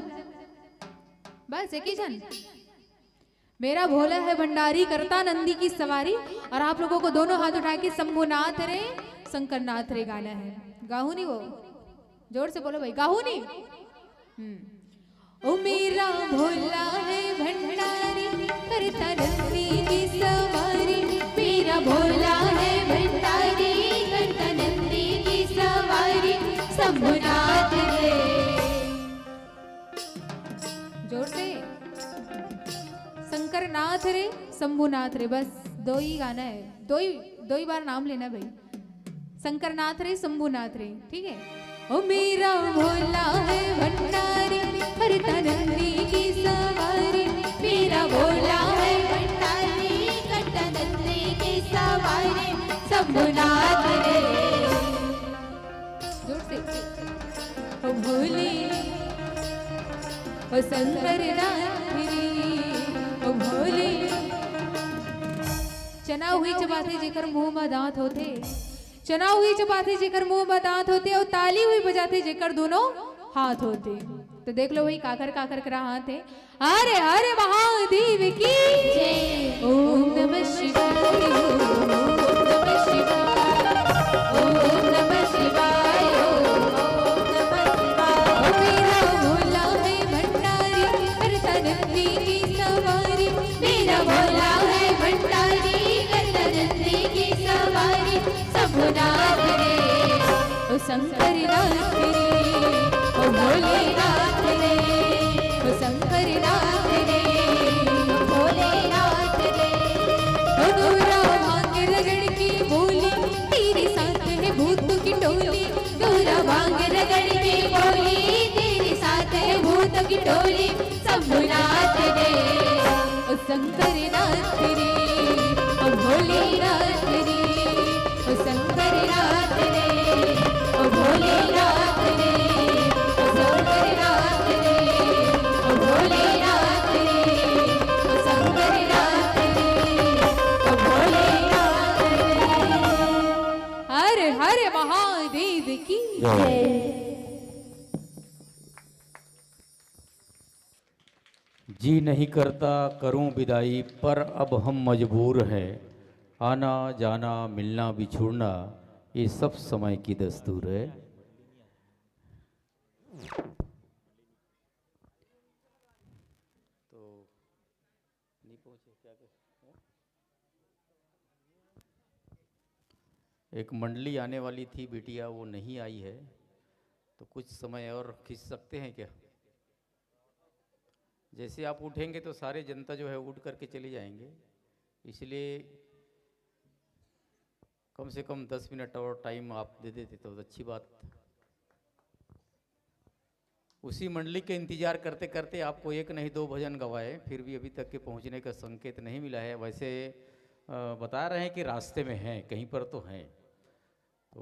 बस एक ही जन। मेरा भोला है भंडारी, करता नंदी की सवारी। और आप लोगों को दोनों हाथ उठा के शंभुनाथ रे, शंकरनाथ रे गाना है। गाहू नहीं वो? जोर से बोलो भाई, गाहू नहीं? हम्म। ओ मेरा भोला है भंडारी, करता नंदी की सवारी। मेरा भोला है भंडारी, करता नंदी की सवारी। शंभुनाथ रे। जोर से। शंकरनाथ रे, शंभुनाथ रे, बस दो ही गाना है, दो ही, दो ही बार नाम लेना है भाई। शंकरनाथ रे, शंभुनाथ रे, ठीक है। ओ मेरा भोला है भंडारी, करता नंदी की सवारी। मेरा भोला है भंडारी, करता नंदी की सवारी। शंभुनाथ रे। जोर से। ओ भोले, ओ शंकरनाथ रे, ओ भोले। चना हुई चबाथे जेकर मुंह म दांत होथे, चना हुई चबाथे जेकर मुंह म दांत होथे, अउ ताली हुई बजाथे जेकर दोनों हाथ होथे। तो देख लो भाई, काकर काकर करा हाथ है। हर हर महादेव की जय। ओम नमः शिवाय, ओम नमः शिवाय, शंभुनाथ रे, ओ शंकर नाथ रे, ओ भोलेनाथ रे, ओ शंकर नाथ रे, ओ भोलेनाथ रे। ओ गोरा भांग रगड़ के बोली, तेरे साथ है भूत की टोली। गोरा भांग रगड़ के बोली, तेरे साथ है भूत की टोली। शंभुनाथ रे, ओ शंकर नाथ रे, ओ भोलेनाथ रे, ओ शंकर नाथ रे, ओ भोलेनाथ रे, ओ शंकर नाथ रे, ओ भोलेनाथ रे, ओ शंकर नाथ रे, ओ भोलेनाथ रे। हर हर महादेव की जय। जी नहीं करता करूं विदाई, पर अब हम मजबूर हैं। आना जाना, मिलना बिछुड़ना, ये सब समय की दस्तूर है। तो नहीं पहुंचे क्या? एक मंडली आने वाली थी बिटिया, वो नहीं आई है, तो कुछ समय और खींच सकते हैं क्या? जैसे आप उठेंगे तो सारे जनता जो है उठ करके चली जाएंगे, इसलिए कम से कम दस मिनट और टाइम आप दे देते तो अच्छी बात। उसी मंडली के इंतजार करते करते आपको एक नहीं दो भजन गवाए, फिर भी अभी तक के पहुंचने का संकेत नहीं मिला है। वैसे अ, बता रहे हैं कि रास्ते में हैं, कहीं पर तो हैं। तो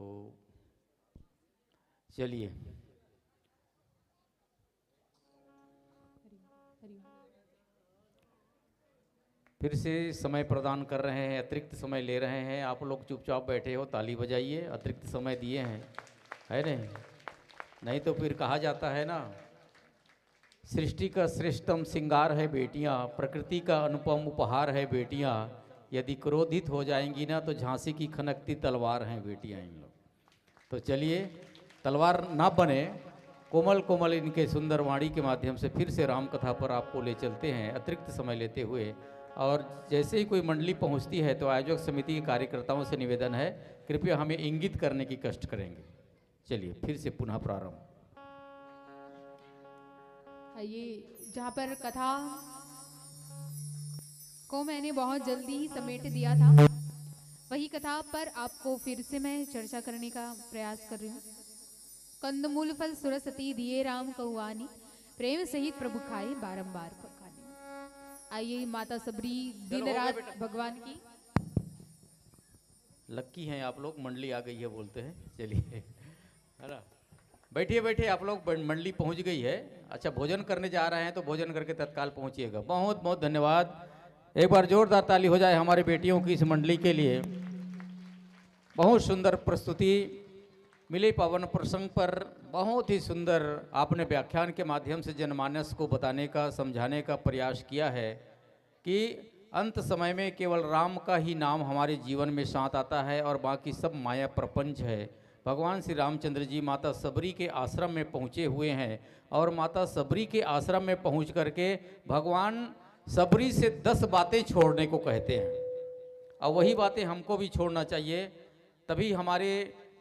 चलिए, फिर से समय प्रदान कर रहे हैं, अतिरिक्त समय ले रहे हैं। आप लोग चुपचाप बैठे हो, ताली बजाइए, अतिरिक्त समय दिए हैं, है नहीं? नहीं तो फिर कहा जाता है ना, सृष्टि का श्रेष्ठतम श्रृंगार है बेटियां, प्रकृति का अनुपम उपहार है बेटियां। यदि क्रोधित हो जाएंगी ना, तो झांसी की खनकती तलवार हैं बेटियां इन लोग। तो चलिए, तलवार ना बने, कोमल कोमल इनके सुंदर वाणी के माध्यम से फिर से राम कथा पर आपको ले चलते हैं अतिरिक्त समय लेते हुए। और जैसे ही कोई मंडली पहुंचती है, तो आयोजक समिति के कार्यकर्ताओं से निवेदन है, कृपया हमें इंगित करने की कष्ट करेंगे। चलिए, फिर से पुनः प्रारंभ। हाँ, ये जहाँ पर कथा को मैंने बहुत जल्दी ही समेट दिया था, वही कथा पर आपको फिर से मैं चर्चा करने का प्रयास कर रही हूँ। कंदमूल फल सुरसती दिए राम कहुआनी, प्रेम सहित प्रभु खाए बारंबार पकानी। आइए, माता सबरी दिन रात भगवान की। लक्की हैं आप लोग, मंडली आ गई है बोलते हैं। चलिए, है ना, बैठिए, बैठिए, आप लोग, बं-, मंडली पहुंच गई है। अच्छा, भोजन करने जा रहे हैं तो भोजन करके तत्काल पहुंचिएगा। बहुत बहुत धन्यवाद। एक बार जोरदार ताली हो जाए हमारी बेटियों की इस मंडली के लिए। बहुत सुंदर प्रस्तुति मिले पावन प्रसंग पर, बहुत ही सुंदर आपने व्याख्यान के माध्यम से जनमानस को बताने का, समझाने का प्रयास किया है कि अंत समय में केवल राम का ही नाम हमारे जीवन में साथ आता है और बाकी सब माया प्रपंच है। भगवान श्री रामचंद्र जी माता सबरी के आश्रम में पहुँचे हुए हैं और माता सबरी के आश्रम में पहुँच करके भगवान सबरी से दस बातें छोड़ने को कहते हैं। और वही बातें हमको भी छोड़ना चाहिए, तभी हमारे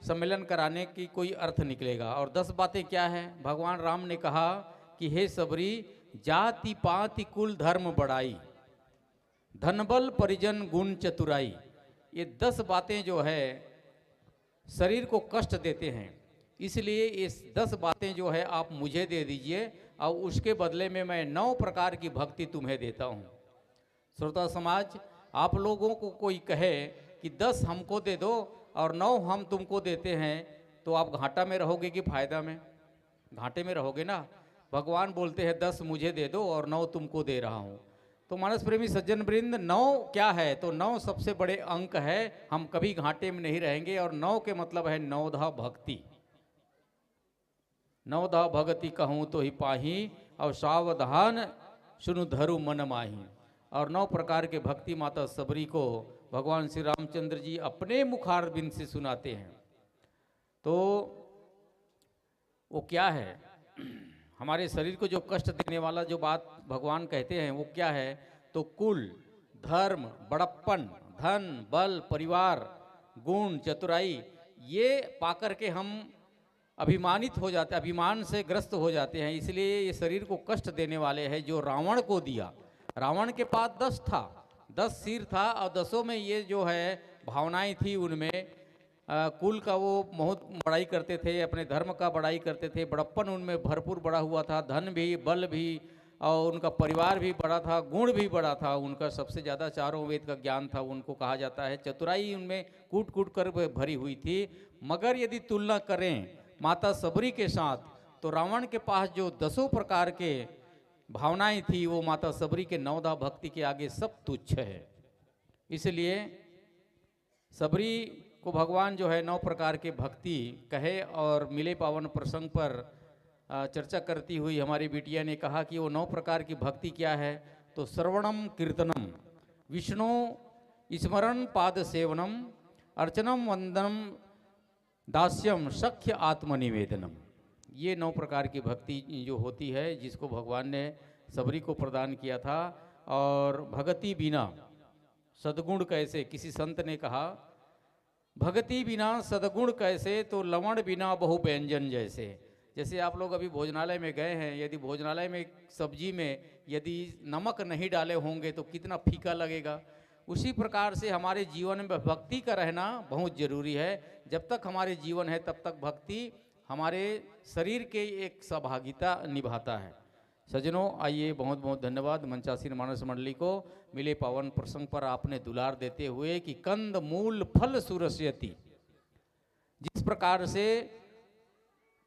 सम्मेलन कराने की कोई अर्थ निकलेगा। और दस बातें क्या है? भगवान राम ने कहा कि हे सबरी, जाति पाति कुल धर्म बड़ाई, धन बल परिजन गुण चतुराई। ये दस बातें जो है शरीर को कष्ट देते हैं, इसलिए ये दस बातें जो है आप मुझे दे दीजिए और उसके बदले में मैं नौ प्रकार की भक्ति तुम्हें देता हूँ। श्रोता समाज, आप लोगों को कोई कहे कि दस हमको दे दो और नौ हम तुमको देते हैं, तो आप घाटा में रहोगे कि फायदा में? घाटे में रहोगे ना। भगवान बोलते हैं, दस मुझे दे दो और नौ तुमको दे रहा हूँ। तो मानस प्रेमी सज्जन वृंद, नौ क्या है? तो नौ सबसे बड़े अंक है। हम कभी घाटे में नहीं रहेंगे। और नौ के मतलब है नवधा भक्ति। नवधा भगति कहूँ तो ही पाही, और सावधान सुनु धरु मन माही। और नौ प्रकार के भक्ति माता सबरी को भगवान श्री रामचंद्र जी अपने मुखारविंद से सुनाते हैं। तो वो क्या है? हमारे शरीर को जो कष्ट देने वाला जो बात भगवान कहते हैं, वो क्या है? तो कुल, धर्म, बड़प्पन, धन, बल, परिवार, गुण, चतुराई, ये पा करके हम अभिमानित हो जाते, अभिमान से ग्रस्त हो जाते हैं। इसलिए ये शरीर को कष्ट देने वाले हैं, जो रावण को दिया। रावण के पास दस था, दस सिर था, और दसों में ये जो है भावनाएं थी उनमें। अ, कुल का वो बहुत बड़ाई करते थे, अपने धर्म का बड़ाई करते थे। बड़प्पन उनमें भरपूर बड़ा हुआ था, धन भी, बल भी, और उनका परिवार भी बड़ा था, गुण भी बड़ा था उनका। सबसे ज़्यादा चारों वेद का ज्ञान था, उनको कहा जाता है। चतुराई उनमें कूट कूट कर भ-, भरी हुई थी। मगर यदि तुलना करें माता सबरी के साथ, तो रावण के पास जो दसों प्रकार के भावनाएं थी, वो माता सबरी के नवधा भक्ति के आगे सब तुच्छ है। इसलिए सबरी को भगवान जो है नौ प्रकार के भक्ति कहे, और मिले पावन प्रसंग पर, अ, चर्चा करती हुई हमारी बिटिया ने कहा कि वो नौ प्रकार की भक्ति क्या है। तो श्रवणम कीर्तनम, विष्णु स्मरण पाद सेवनम, अर्चनम वंदनम, दास्यम सख्य आत्मनिवेदनम। ये नौ प्रकार की भक्ति जो होती है, जिसको भगवान ने सबरी को प्रदान किया था। और भगति बिना सद्गुण कैसे, किसी संत ने कहा, भगति बिना सद्गुण कैसे, तो लवण बिना बहु व्यंजन जैसे। जैसे आप लोग अभी भोजनालय में गए हैं, यदि भोजनालय में सब्जी में यदि नमक नहीं डाले होंगे तो कितना फीका लगेगा। उसी प्रकार से हमारे जीवन में भक्ति का रहना बहुत जरूरी है। जब तक हमारे जीवन है, तब तक भक्ति हमारे शरीर के एक सहभागिता निभाता है। सज्जनों, आइए, बहुत बहुत धन्यवाद मंचासीन मानस मंडली को, मिले पावन प्रसंग पर आपने दुलार देते हुए कि कंद मूल फल सुरस्यति। जिस प्रकार से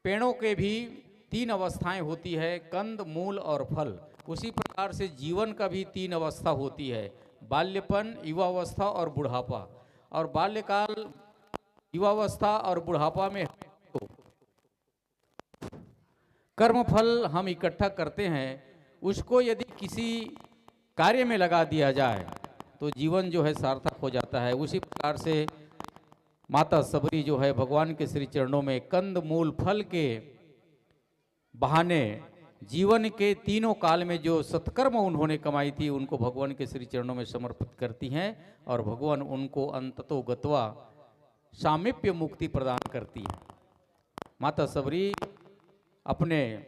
पेड़ों के भी तीन अवस्थाएं होती है, कंद, मूल और फल, उसी प्रकार से जीवन का भी तीन अवस्था होती है, बाल्यपन, युवावस्था और बुढ़ापा। और बाल्यकाल, युवावस्था और बुढ़ापा में कर्मफल हम इकट्ठा करते हैं, उसको यदि किसी कार्य में लगा दिया जाए, तो जीवन जो है सार्थक हो जाता है। उसी प्रकार से माता सबरी जो है भगवान के श्री चरणों में कंद मूल फल के बहाने जीवन के तीनों काल में जो सत्कर्म उन्होंने कमाई थी, उनको भगवान के श्री चरणों में समर्पित करती हैं, और भगवान उनको अंततो गत्वा सामीप्य मुक्ति प्रदान करती है। माता सबरी अपने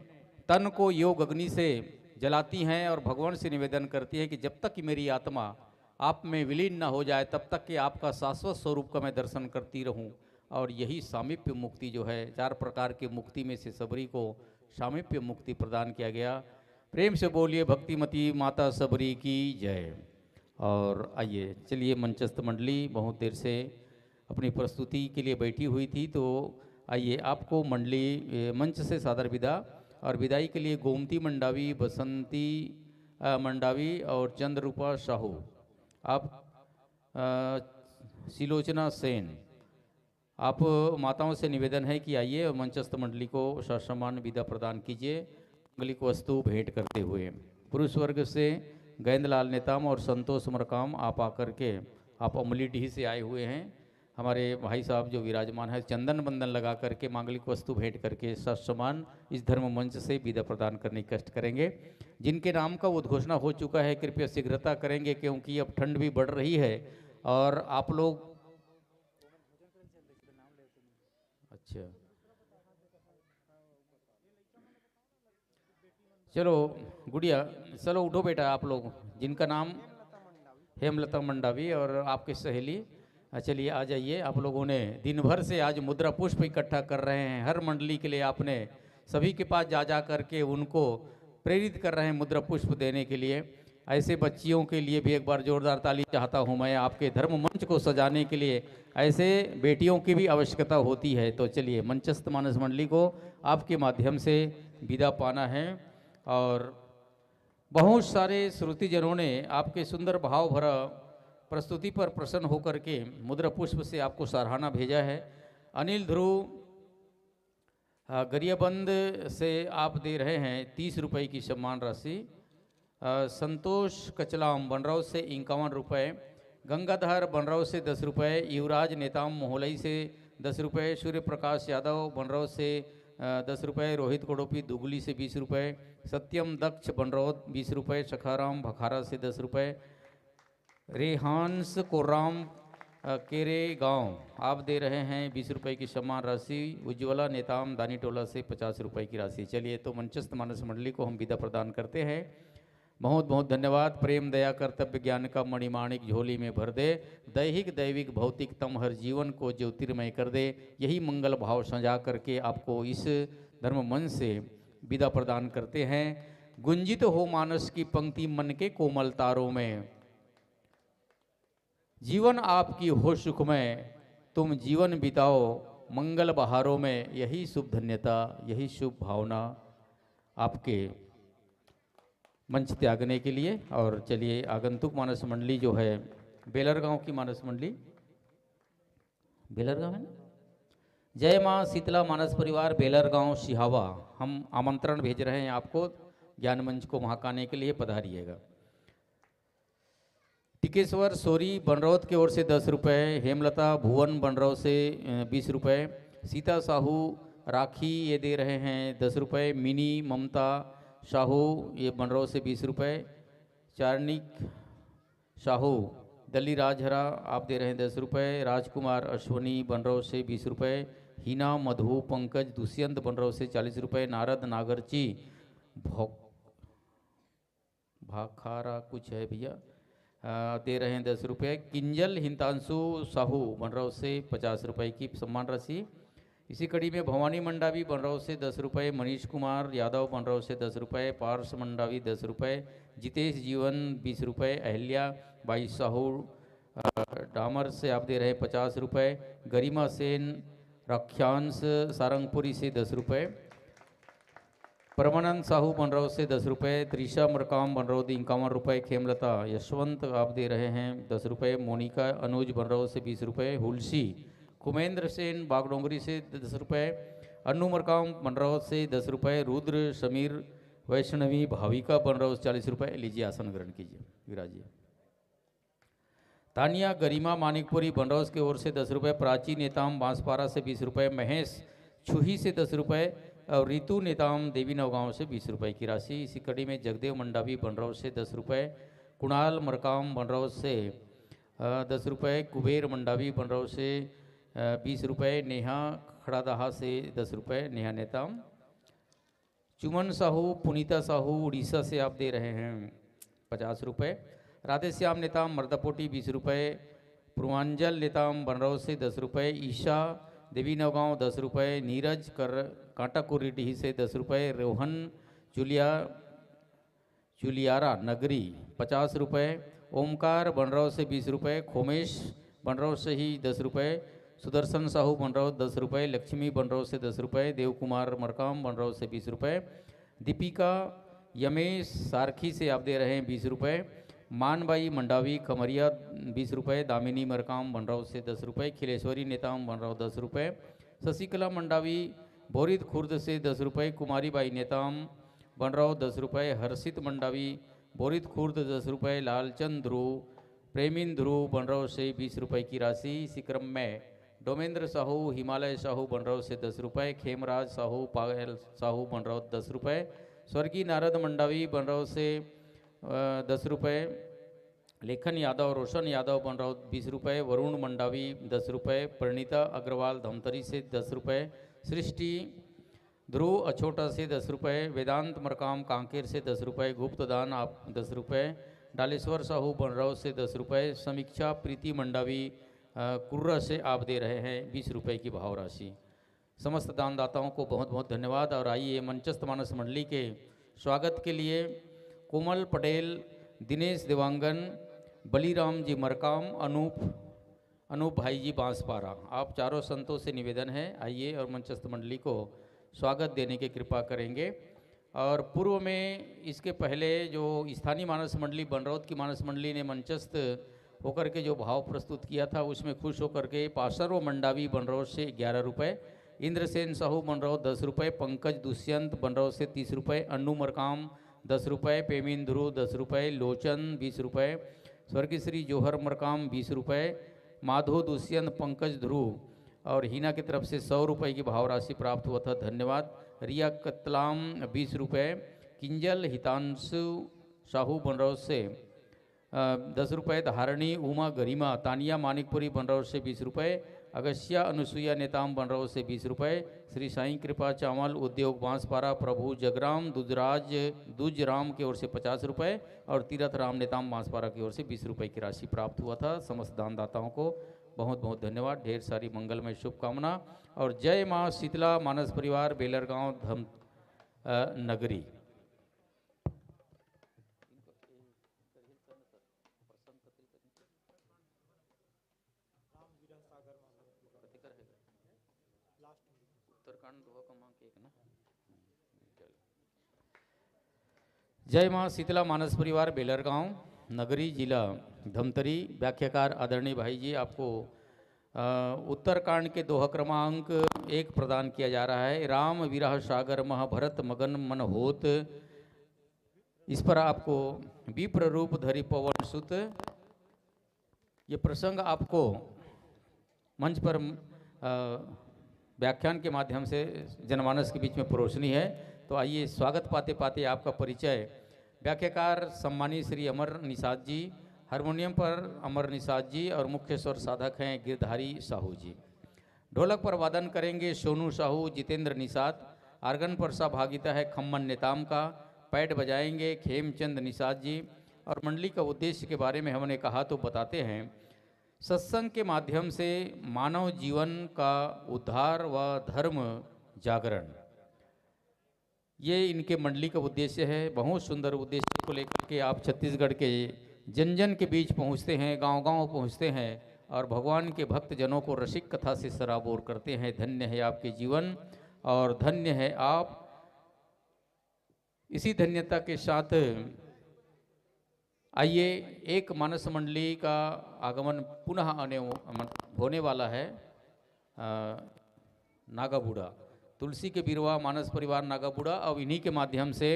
तन को योग अग्नि से जलाती हैं और भगवान से निवेदन करती हैं कि जब तक कि मेरी आत्मा आप में विलीन न हो जाए, तब तक कि आपका शाश्वत स्वरूप का मैं दर्शन करती रहूं। और यही सामीप्य मुक्ति जो है, चार प्रकार की मुक्ति में से सबरी को सामीप्य मुक्ति प्रदान किया गया। प्रेम से बोलिए भक्तिमती माता सबरी की जय। और आइए, चलिए, मंचस्थ मंडली बहुत देर से अपनी प्रस्तुति के लिए बैठी हुई थी, तो आइए, आपको मंडली, ए, मंच से सादर विदा। और विदाई के लिए गोमती मंडावी, बसंती, अ, मंडावी और चंद्ररूपा साहू, आप, अ, सिलोचना सेन, आप माताओं से निवेदन है कि आइए और मंचस्थ मंडली को ससम्मान विदा प्रदान कीजिए। मांगलिक वस्तु भेंट करते हुए पुरुष वर्ग से गैंदलाल नेताम और संतोष मरकाम, आप आकर के, आप अमलीडीह से आए हुए हैं। हमारे भाई साहब जो विराजमान है, चंदन बंदन लगा करके, मांगलिक वस्तु भेंट करके ससम्मान इस धर्म मंच से विदा प्रदान करने के कष्ट करेंगे। जिनके नाम का उद्घोषणा हो चुका है, कृपया शीघ्रता करेंगे, क्योंकि अब ठंड भी बढ़ रही है और आप लोग, अच्छा, चलो गुड़िया, चलो उठो बेटा, आप लोग जिनका नाम हेमलता मंडावी और आपकी सहेली, आ, चलिए आ जाइए। आप लोगों ने दिन भर से आज मुद्रा पुष्प इकट्ठा कर रहे हैं, हर मंडली के लिए आपने सभी के पास जा जा करके उनको प्रेरित कर रहे हैं मुद्रा पुष्प देने के लिए। ऐसे बच्चियों के लिए भी एक बार जोरदार ताली चाहता हूं मैं, आपके धर्म मंच को सजाने के लिए ऐसे बेटियों की भी आवश्यकता होती है। तो चलिए, मंचस्थ मानस मंडली को आपके माध्यम से विदा पाना है। और बहुत सारे श्रोतीजनों ने आपके सुंदर भाव भरा प्रस्तुति पर प्रसन्न होकर के मुद्रा पुष्प से आपको सराहना भेजा है। अनिल ध्रुव, अ, गरियाबंद से आप दे रहे हैं तीस रुपए की सम्मान राशि। अ, संतोष कचलाम बनरौत से इक्यावन रुपए, गंगाधर बनरौत से दस रुपए, युवराज नेताम मोहलई से दस रुपए, सूर्य प्रकाश यादव बनरौत से, अ, दस रुपए, रोहित कोडोपी दुगली से बीस रुपए, सत्यम दक्ष बनरौत बीस रुपए, सखाराम भखारा से दस रुपए, रेहांस कोराम अ, केरे गांव, आप दे रहे हैं बीस रुपए की सम्मान राशि। उज्ज्वला नेताम दानी टोला से पचास रुपए की राशि। चलिए, तो मंचस्थ मानस मंडली को हम विदा प्रदान करते हैं। बहुत बहुत धन्यवाद। प्रेम दया कर्तव्य ज्ञान का मणिमाणिक झोली में भर दे, दैहिक दैविक भौतिक तम हर जीवन को ज्योतिर्मय कर दे। यही मंगल भाव सजा करके आपको इस धर्म मंच से विदा प्रदान करते हैं। गुंजित हो मानस की पंक्ति मन के कोमल तारों में, जीवन आपकी हो सुखमय, तुम जीवन बिताओ मंगल बहारों में। यही शुभ धन्यता, यही शुभ भावना आपके मंच त्यागने के लिए। और चलिए, आगंतुक मानस मंडली जो है बेलर गांव की मानस मंडली, बेलर गांव है ना, जय मां शीतला मानस परिवार बेलर गांव सिहावा, हम आमंत्रण भेज रहे हैं आपको ज्ञान मंच को वहां आने के लिए, पधारिएगा। टिकेश्वर सोरी बनरौत की ओर से दस रुपये, हेमलता भुवन बनरौत से बीस रुपये, सीता साहू राखी ये दे रहे हैं दस रुपये, मिनी ममता साहू ये बनरौत से बीस रुपये, चार्निक साहू दल्ली राजहरा आप दे रहे हैं दस रुपये, राजकुमार अश्वनी बनरौत से बीस रुपये, हिना मधु पंकज दुष्यंत बनरौत से चालीस रुपये, नारद नागरची भो भाखारा कुछ है भैया, दे रहे हैं दस रुपये। किंजल हिंतांशु साहू बनरौत से पचास रुपये की सम्मान राशि। इसी कड़ी में भवानी मंडावी बनरौत से दस रुपये, मनीष कुमार यादव बनरौत से दस रुपये, पार्श मंडावी दस रुपये, जितेश जीवन बीस रुपये, अहिल्या बाई साहू डामर से आप दे रहे हैं पचास रुपये, गरिमा सेन राख्यांश सारंगपुरी से दस रुपये, परमानंद साहू बनरौत से दस रुपये, त्रिशा मरकाम बनरौत इक्यावन रुपये, खेमलता यशवंत आप दे रहे हैं दस रुपये, मोनिका अनुज बनरौत से बीस रुपये, हुलसी कुमेंद्र सेन बागडोंगरी से दस रुपये, अन्नू मरकाम बनरौत से दस रुपये, रुद्र समीर वैष्णवी भाविका बनरौत चालीस रुपये। लीजिए, आसन ग्रहण कीजिए, विराजिए। तानिया गरिमा मानिकपुरी बनरौस की ओर से दस रुपये, प्राची नेताम बांसपारा से बीस रुपये, महेश छुही से दस रुपये और रितु नेताम देवी नौगांव से बीस रुपये की राशि। इसी कड़ी में जगदेव मंडावी बनरौस से दस रुपये, कुणाल मरकाम बनरौस से दस रुपये, कुबेर मंडावी बनरौस से बीस रुपये, नेहा खड़ादहा से दस रुपये, नेहा नेताम चुमन साहू, पुनीता साहू उड़ीसा से आप दे रहे हैं पचास रुपये। राधेश्याम नेताम मर्दापोटी बीस रुपये, पूर्वांजल नेताम बनरौस से दस रुपये, ईशा देवी नौगांव दस रुपये, नीरज कर कांटाकुरीडीह से दस रुपये, रोहन चुलिया चुलियारा नगरी पचास रुपये, ओमकार बनरौस से बीस रुपये, खोमेश बनरौस से ही दस रुपये, सुदर्शन साहू बनरौस दस रुपये, लक्ष्मी बनरौस से दस रुपये, देव कुमार मरकाम बनरौस से बीस रुपये, दीपिका यमेश सारखी से आप दे रहे हैं बीस रुपये, मानबाई मंडावी खमरिया बीस रुपये, दामिनी मरकाम बनरौस से दस रुपये, खिलेश्वरी नेताम बनरौस दस रुपये, शशिकला मंडावी बोरिद खुर्द से दस रुपये, कुमारी बाई नेताम बनरौस दस रुपये, हर्षित मंडावी बोरिद खुर्द दस रुपये, लालचंद ध्रुव प्रेमिन ध्रुव बनरौस से बीस रुपये की राशि। इसी क्रम में डोमेंद्र साहू, हिमालय साहू बनरौस से दस रुपये, खेमराज साहू, पायल साहू बनरौस दस रुपये, स्वर्गीय नारद मंडावी बनरौस से दस रुपये, लेखन यादव, रोशन यादव बनरौस बीस रुपये, वरुण मंडावी दस रुपये, प्रणीता अग्रवाल धमतरी से दस रुपये, सृष्टि ध्रुव अछोटा से दस रुपये, वेदांत मरकाम कांकेर से दस रुपये, गुप्त दान आप दस रुपये, डालेश्वर साहू बनरौस से दस रुपये, समीक्षा प्रीति मंडावी कुर्रा से आप दे रहे हैं बीस रुपये की भाव राशि। समस्त दानदाताओं को बहुत बहुत धन्यवाद। और आइए, मंचस्थ मानस मंडली के स्वागत के लिए कोमल पटेल, दिनेश देवांगन, बलिराम जी मरकाम, अनूप अनूप भाई जी बांसपारा, आप चारों संतों से निवेदन है, आइए और मंचस्थ मंडली को स्वागत देने की कृपा करेंगे। और पूर्व में, इसके पहले जो स्थानीय मानस मंडली बनरौत की मानस मंडली ने मंचस्थ होकर के जो भाव प्रस्तुत किया था, उसमें खुश होकर के पार्श्व मंडावी बनरौत से ग्यारह रुपये, इंद्रसेन साहू बनरौत दस रुपये, पंकज दुष्यंत बनरौत से तीस रुपये, अन्नू मरकाम दस रुपये, पेमिन ध्रुव दस रुपये, लोचन बीस रुपये, स्वर्गीय श्री जोहर मरकाम बीस रुपये, माधो दुष्यंत पंकज ध्रुव और हीना की तरफ से सौ रुपये की भाव राशि प्राप्त हुआ था, धन्यवाद। रिया कतलाम बीस रुपये, किंजल हितांशु साहू बनरौत से दस रुपये। धारणी उमा गरिमा तानिया मानिकपुरी बनरौर से बीस रुपये। अगस्या अनुसुईया नेताम बनरौर से बीस रुपये। श्री साईं कृपा चावल उद्योग बांसपारा प्रभु जगराम दुजराज दुजराम की ओर से पचास रुपये और तीरथ राम नेताम बांसपारा की ओर से बीस रुपये की राशि प्राप्त हुआ था। समस्त दानदाताओं को बहुत बहुत धन्यवाद। ढेर सारी मंगलमय शुभकामना। और जय माँ शीतला मानस परिवार बेलरगांव धम अ, नगरी। उत्तरकांड दोहा क्रमांक एक ना। जय माँ शीतला मानस परिवार बेलरगांव नगरी जिला धमतरी। व्याख्याकार आदरणीय भाई जी आपको अ, उत्तरकांड के दोहा क्रमांक एक प्रदान किया जा रहा है। राम विरह सागर महाभरत मगन मन होत, इस पर आपको विप्र रूप धरि पवन सुत, ये प्रसंग आपको मंच पर अ, व्याख्यान के माध्यम से जनमानस के बीच में परोसनी है। तो आइए, स्वागत पाते पाते आपका परिचय। व्याख्याकार सम्मानित श्री अमर निषाद जी, हारमोनियम पर अमर निषाद जी और मुख्य स्वर साधक हैं गिरधारी साहू जी। ढोलक पर वादन करेंगे सोनू साहू, जितेंद्र निषाद। आर्गन पर सहभागिता है खम्मन नेताम का। पैड बजाएंगे खेमचंद निषाद जी। और मंडली का उद्देश्य के बारे में हमने कहा तो बताते हैं, सत्संग के माध्यम से मानव जीवन का उद्धार व धर्म जागरण, ये इनके मंडली का उद्देश्य है। बहुत सुंदर उद्देश्य को लेकर के आप छत्तीसगढ़ के जन जन के बीच पहुंचते हैं, गांव गांव पहुंचते हैं और भगवान के भक्त जनों को रसिक कथा से सराबोर करते हैं। धन्य है आपके जीवन और धन्य है आप। इसी धन्यता के साथ आइए, एक मानस मंडली का आगमन पुनः आने होने वाला है। अ, नागाबूढ़ा, तुलसी के बिरवा मानस परिवार नागाबूढ़ा, अब इन्हीं के माध्यम से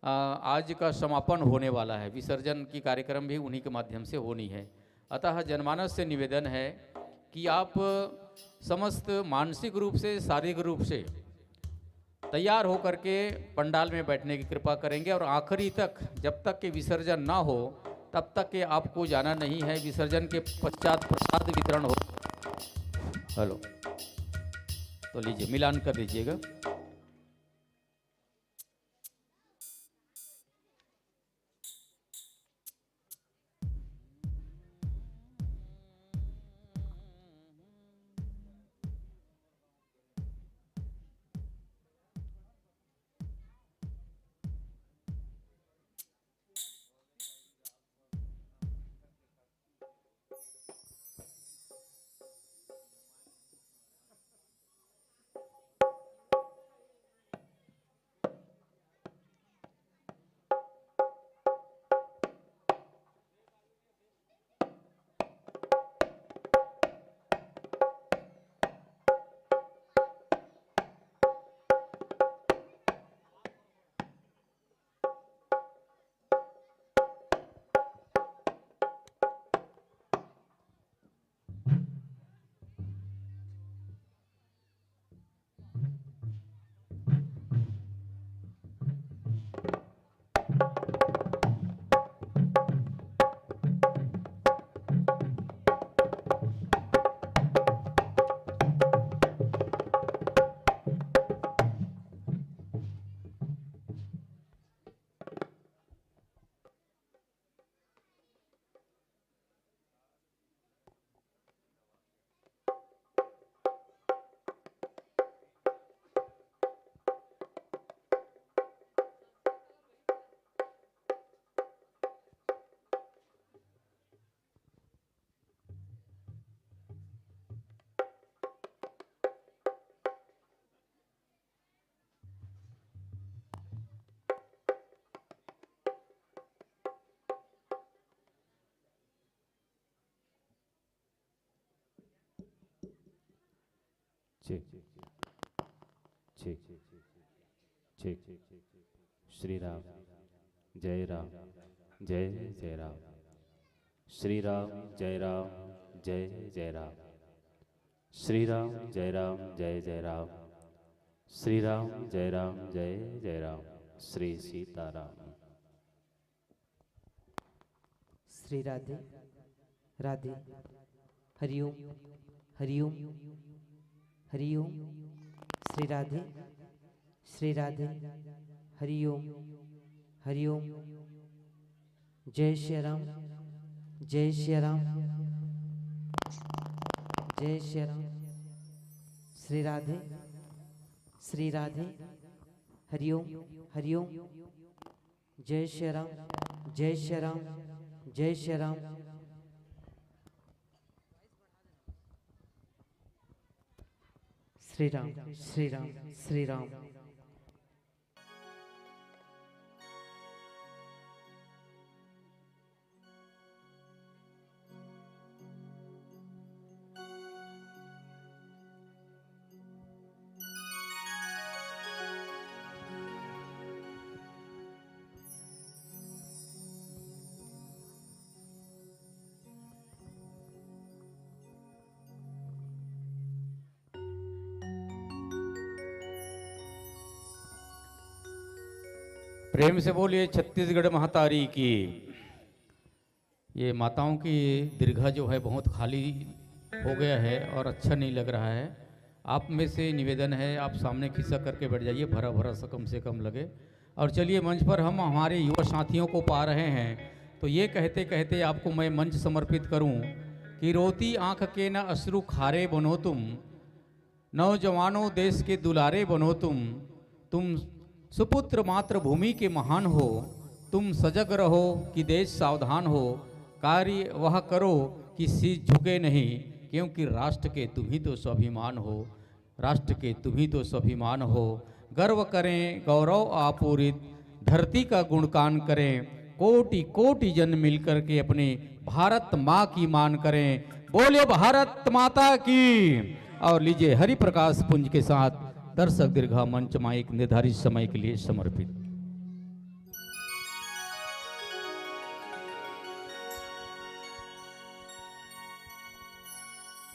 अ, आज का समापन होने वाला है। विसर्जन की कार्यक्रम भी उन्हीं के माध्यम से होनी है। अतः जनमानस से निवेदन है कि आप समस्त मानसिक रूप से, शारीरिक रूप से तैयार होकर के पंडाल में बैठने की कृपा करेंगे और आखिरी तक, जब तक कि विसर्जन ना हो, तब तक के आपको जाना नहीं है। विसर्जन के पश्चात प्रसाद वितरण हो। हेलो, तो लीजिए, मिलान कर दीजिएगा। ठीक, ठीक, ठीक। श्री राम, जय राम, जय जय राम। श्री राम, जय राम, जय जय राम। श्री राम, जय राम, जय जय राम। श्री राम, जय राम, जय जय राम। श्री सीताराम। श्री राधे, राधे। हरिओम, हरिओम, हरिओम। श्री राधे, श्री राधे। हरिओम, हरिओम। जय श्री राम, जय श्री राम, जय श्री राम। श्री राधे, श्री राधे। हरिओम, हरिओम। जय श्री राम, जय श्री राम, जय श्री राम। श्री राम, श्री राम, श्री राम। प्रेम से बोलिए छत्तीसगढ़ महतारी की। ये माताओं की दीर्घा जो है बहुत खाली हो गया है और अच्छा नहीं लग रहा है। आप में से निवेदन है, आप सामने खिस्सा करके बैठ जाइए, भरा भरा सा कम से कम लगे। और चलिए, मंच पर हम हमारे युवा साथियों को पा रहे हैं, तो ये कहते कहते आपको मैं मंच समर्पित करूं कि रोती आंख के न अश्रु खारे बनो तुम, नौजवानों देश के दुलारे बनो तुम, तुम सुपुत्र मातृभूमि के महान हो, तुम सजग रहो कि देश सावधान हो, कार्य वह करो कि शीश झुके नहीं, क्योंकि राष्ट्र के तुम ही तो स्वाभिमान हो, राष्ट्र के तुम ही तो स्वाभिमान हो। गर्व करें गौरव आपूरित, धरती का गुणगान करें, कोटि कोटि जन मिलकर के अपने भारत माँ की मान करें। बोलिए भारत माता की। और लीजिए, हरि प्रकाश पुंज के साथ दर्शक दीर्घा मंच माइक निर्धारित समय के लिए समर्पित।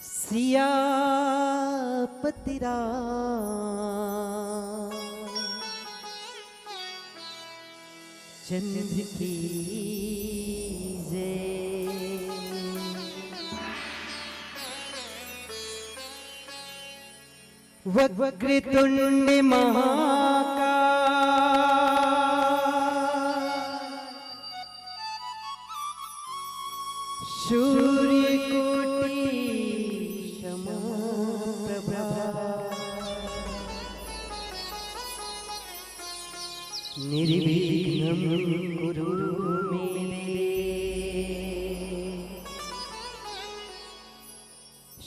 सियापति राम चंद्र की जय। वक्रतुंड महाकाय सूर्य कोटि समप्रभा। निर्विघ्नं कुरु मे देव।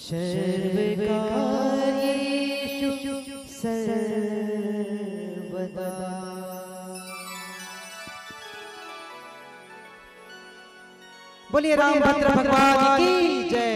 सर्वकार्येषु सर्वदा। बोलिए रामभद्र भगवान की जय।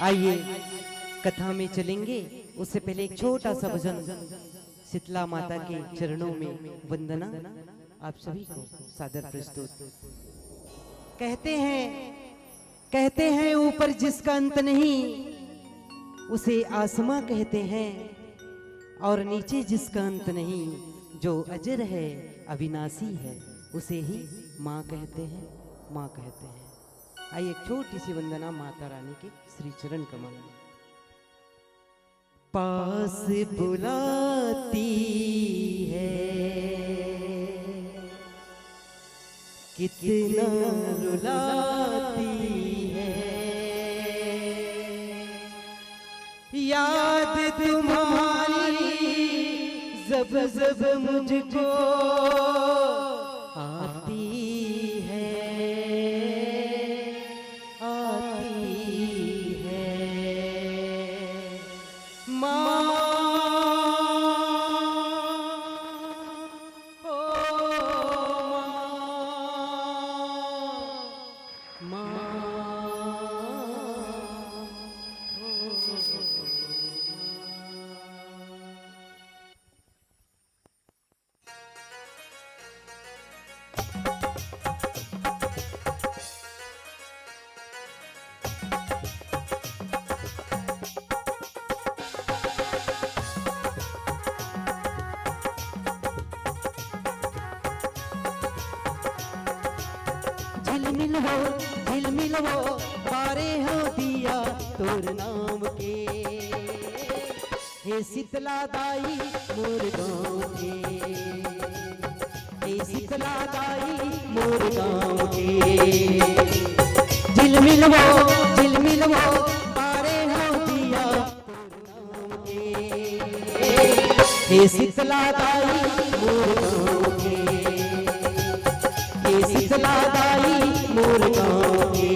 आइए, कथा में चलेंगे, उससे पहले एक छोटा सा भजन, शीतला माता के चरणों में वंदना, आप सभी को सादर प्रस्तुत। कहते हैं, कहते हैं, ऊपर जिसका अंत नहीं, उसे आसमां कहते हैं, और नीचे जिसका अंत नहीं, जो अजर है, अविनाशी है, उसे ही माँ कहते हैं, माँ कहते हैं। आइए, एक छोटी सी वंदना माता रानी के श्री चरण कमल में। पास बुलाती है, कितना रुलाती है याद तुम्हारी, जब जब मुझको आती है, आती है। माँ, ओ माँ, माँ, ओ माँ। झिलमिल वो, झिलमिल वो, बारे हो दिया तोर नाम के। हे शीतला दाई मोर गाँव के, हे शीतला दाई मोर गाँव के। झिलमिल वो, झिलमिल वो, बारे हो दिया तोर नाम के। हे शीतला दाई मोर गाँव के, हे शीतला दाई मोर गाँव के।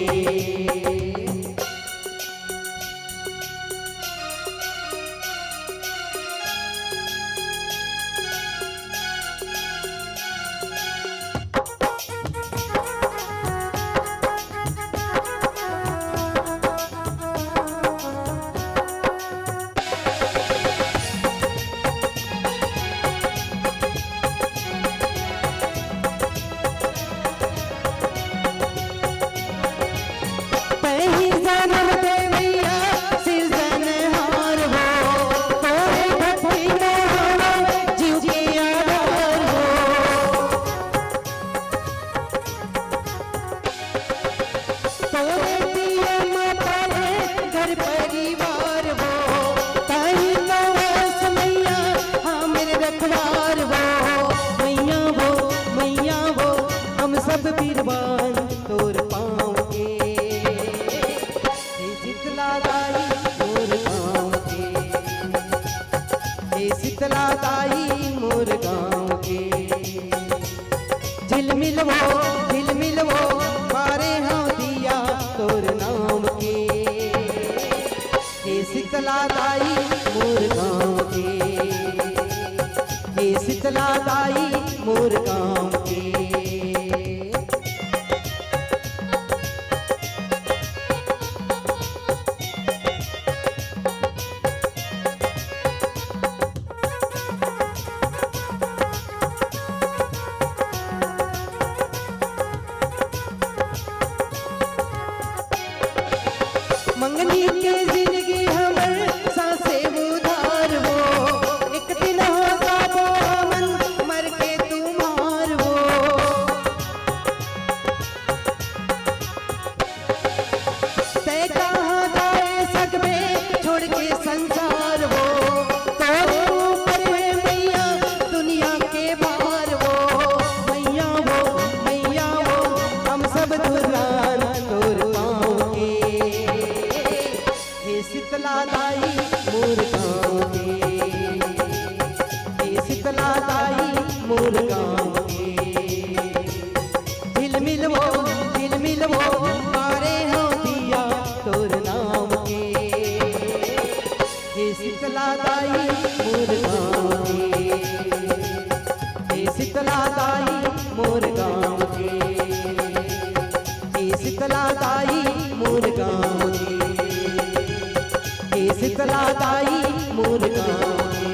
पही जन्म दे मैया सिरजनहार वो, तोरे भक्ति में हवे जीव के आधार वो। तोरे पिया माता रे घर परिवार वो, ताही तो आस मैया हमर रखवार वो। मैया वो, मैया वो, हम सब बिरवान तोर पाँव के। हे शीतला दाई मोर गाँव के, हे शीतला दाई मोर गाँव के। झिलमिल वो, झिलमिल वो, बारे हो दिया तोर नाम के। हे शीतला दाई मोर गाँव के, हे शीतला दाई मोर गाँव के। मंगनी के जिनगी हमर सांसे उधार वो, एक दिन हो जाबो हमन मर के तुम्हार वो। तै कहाँ जाए सकबे छोड़ के संसार वो, तोरे ऊपर है मैया दुनिया के भार वो। मैया वो, मैया वो, हम सब धुर्रान तोर पाँव के। हे शीतला दाई मोर गाँव के, हे शीतला दाई मोर गाँव के। झिलमिल वो, झिलमिल वो, बारे हो दिया तोर नाम के। हे शीतला दाई मोर गाँव के, हे शीतला दाई मोर गाँव के, हे शीतला दाई मोर गाँव के। शीतला दाई मोर गाँव के,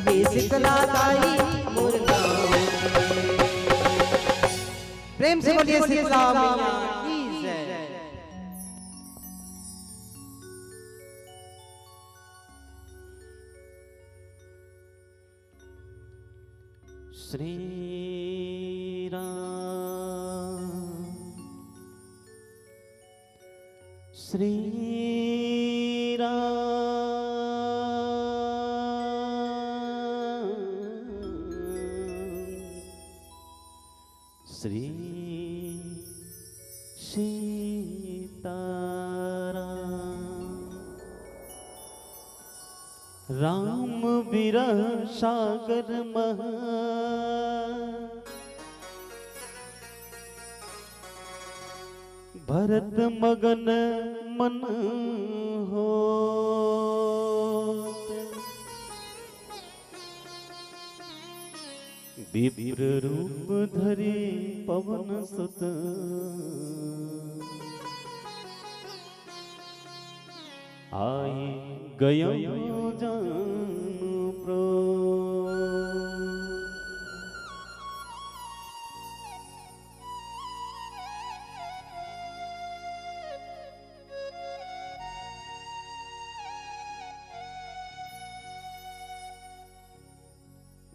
हे शीतला दाई मोर गाँव के। प्रेम से बोलिए शीतला मैया की जय। श्री राम, श्री राम, श्री सीताराम। राम विरह सागर महा, भरत मगन मन होत। विप्र रूप धरि पवन सुत, आई गयो जानु प्रो।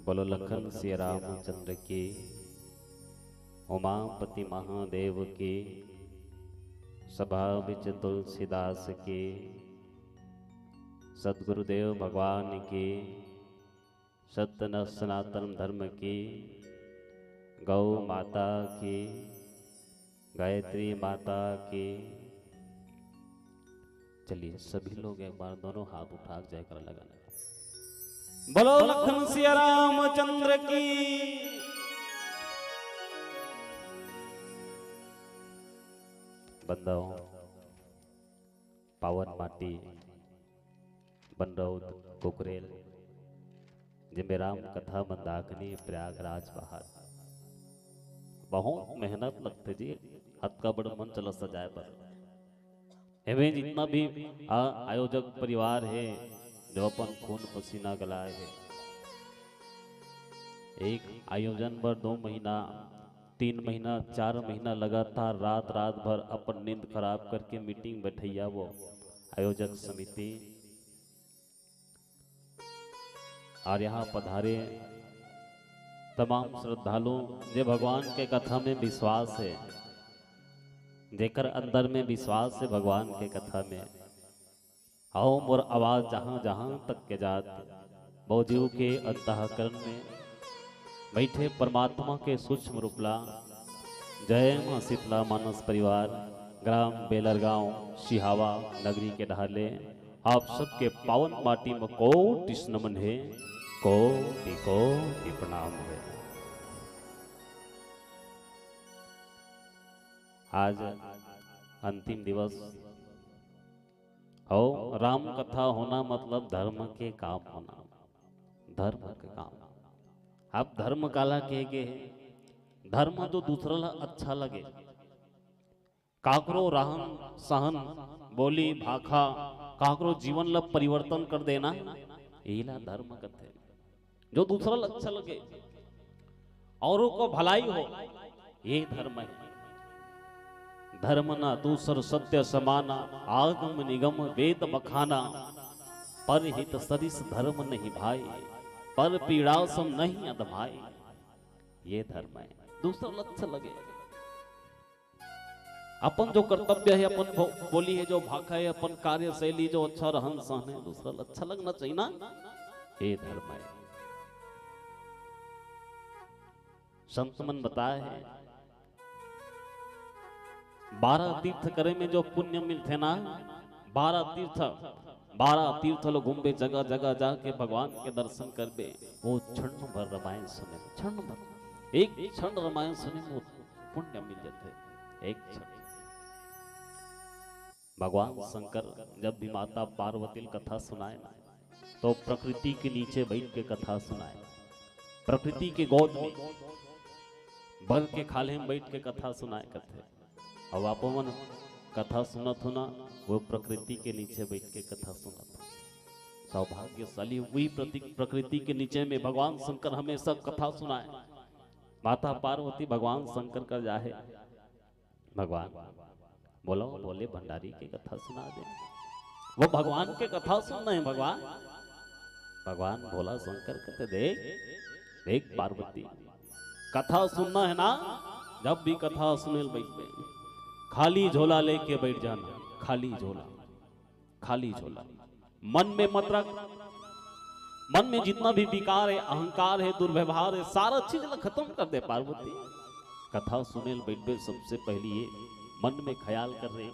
बोलो लखन सिया रामचंद्र की, उमापति महादेव की, सभा बिच तुलसीदास की, सतगुरुदेव भगवान की, सत्य न सनातन धर्म की, गौ माता की, गायत्री माता की। चलिए सभी लोग एक बार दोनों हाथ उठा के जयकारा लगाना। बोलो लखन सिया रामचंद्र की। बंदाओं, पावन माटी बनरौद कुकरेल, जेमे राम कथा मंदाकिनी प्रयागराज बाहर। बहुत मेहनत लगथे जी, अतका बड़ मंच ल सजाए बर। एमे जितना भी आ-, आयोजक परिवार हे, जो अपन खून पसीना गलाए हे, एक आयोजन बर दो महीना, तीन महीना, चार महीना लगातार रात रात भर अपन नींद खराब करके मीटिंग बैठैया वो आयोजक समिति। और यहाँ पधारे तमाम श्रद्धालु, जे भगवान के कथा में विश्वास हे, जेकर अंदर में विश्वास हे भगवान के कथा में, आओ मोर आवाज जहां जहां तक के जात, बौजीव के अंतःकरण में बैठे परमात्मा के सूक्ष्म रूप ला। जय मां शीतला मानस परिवार, ग्राम बेलरगांव, सिहावा नगरी के डहर ले आप सबके पावन माटी में कोटि नमन हे, कोटि कोटि प्रणाम हे। आज अंतिम दिवस अउ राम कथा होना मतलब धर्म के काम होना, धर्म के काम। अब धर्म काला कहे गे हे? धर्म तो दूसरा ला अच्छा लगे, काकरो रहन सहन, बोली भाखा, काकरो जीवन ला परिवर्तन कर देना, एला धर्म कथे। जो दूसरा ला अच्छा लगे, औरों को भलाई हो, ये धर्म है। धर्म न दूसर सत्य समाना, आगम निगम वेद बखाना। पर हित सरिस धर्म नहीं भाई, पर पीड़ा सम नहीं अधमाई। ये धर्म है, दूसरा ला अच्छा लगे। अपन जो कर्तव्य है, अपन भो-, बोली है, जो भाखा है, अपन कार्यशैली, जो अच्छा रहन सहन है, दूसरा ला अच्छा लगना चाहिए ना, ये धर्म है। संत मन बताए हे, बारह तीर्थ करे में जो पुण्य मिलथे ना, बारह तीर्थ, बारह तीर्थ लो घूमबे, जगह जगह जाके भगवान के दर्शन करबे, वो क्षण भर रामायण सुने में, क्षण भर, एक क्षण रामायण सुने में वो पुण्य मिल जाथे, एक क्षण। भगवान शंकर जब भी माता पार्वती ल कथा सुनाए ना, तो प्रकृति के नीचे बैठ के कथा सुनाए, प्रकृति के गोद में बर के खाल्हे में बैठ के कथा सुनाए कथे। अब आप मन कथा सुनत हो ना, वो प्रकृति के नीचे बैठ के कथा सुनत हो। सौभाग्यशाली वही प्रति-, प्रकृति के नीचे में भगवान शंकर हमेशा कथा सुनाए। माता पार्वती भगवान शंकर कर जाहे, "भगवान, बोलो, भोले भंडारी के कथा सुना दे।" वो भगवान के कथा सुन रहे हैं, भगवान। भगवान भोला शंकर कहते, "देख, देख पार्वती, कथा सुनना है ना, जब भी कथा सुने ल बैठबे, खाली झोला लेके बैठ जाना, खाली झोला, खाली झोला। मन में मत रख, मन में जितना भी विकार है, अहंकार है, दुर्व्यवहार है, सारा चीज ला खत्म कर दे पार्वती। कथा सुने ल बैठबे, सबसे पहले ये मन में ख्याल कर रहे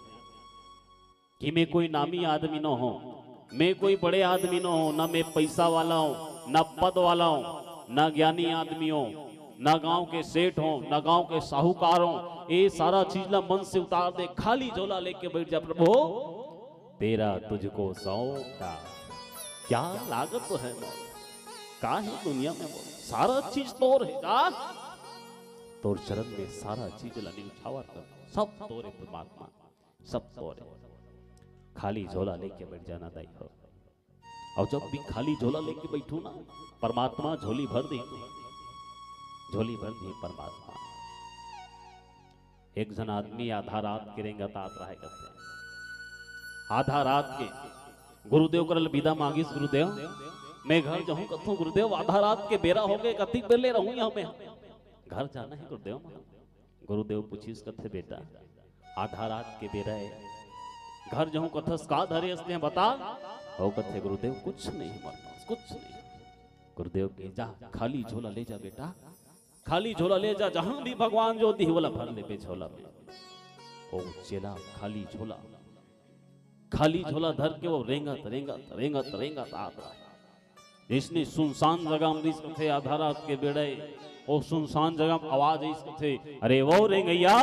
कि मैं कोई नामी आदमी न हो, मैं कोई बड़े आदमी न हो, ना मैं पैसा वाला हूँ, ना पद वाला हूँ, ना ज्ञानी आदमी हो, ना गांव के सेठ हो, ना गांव के साहूकार हो। ये सारा चीज ला मन से उतार दे, खाली झोला लेके बैठ जा, प्रभु, तेरा तुझको सौंपता।" क्या लागत तो है मौत, का है दुनिया में मौत? सारा चीज तोर है, जा तोर चरण में सारा चीज ला न्यौछावर कर, सब तोरे परमात्मा, सब तोरे। खाली झोला लेके बैठ जाना दाई हो। और जब भी खाली झोला लेके बैठू ना, परमात्मा झोली भर दे, झोली भर दे परमात्मा। एक झन आदमी आधा रात के रेंगत आत रहे करते, आधा रात के गुरुदेव कर ले विदा मांगिस, "गुरुदेव, मैं घर जाहूं," कथों, "गुरुदेव, आधा रात के बेरा हो गए, कतिक बेर ले रहूं यहां मैं?" "घर जाना है गुरुदेव।" गुरुदेव पूछिस कथे, "बेटा, आधा रात के बेरा है, घर जाहूं कथस, का धरे हस तें बता?" हो कथे, "गुरुदेव, कुछ नहीं मोर पास, कुछ नहीं।" गुरुदेव कहे, "जा, खाली झोला ले जा बेटा, खाली झोला ले जा, जहां भी भगवान जो दिही ओला भर लेबे झोला में।" ओ चेला खाली झोला, खाली झोला धर के वो रेंगत, रेंगत, रेंगत, रेंगत आत रहे। जइसने सुनसान जगह में रिहिस कथे आधा रात के बेड़ा ए, ओ सुनसान जगह में आवाज आइस कथे, "अरे वो रेंगइया,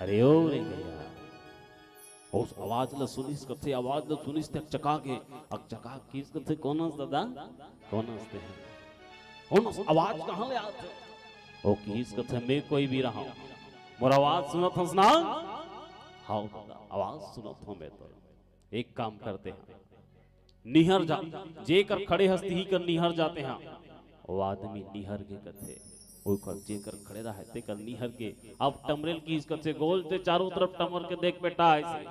अरे ओ रेंगइया।" उस आवाज ल सुनिस कथे, आवाज ल सुनिस ते अकचका के, अकचका के किहिस कथे, "कोन हस दादा? कोन हस तें?" कोन हस? आवाज कहां ले आत हे? ओ किहिस कथे, "मैं कोई भी रहा हूं, मोर आवाज सुनत हस ना?" "हाव दादा, आवाज सुनत हों मैं तो।" एक काम करते हैं, निहर जा, जेकर खड़े हस तिही कर निहर जाते हैं। वो आदमी निहर के कथे, ओकर जेकर खड़े रहे तेकर निहर के, अब टमरे ल किहिस कथे, "गोल ते चारों तरफ टमर के देख बेटा," अइसे।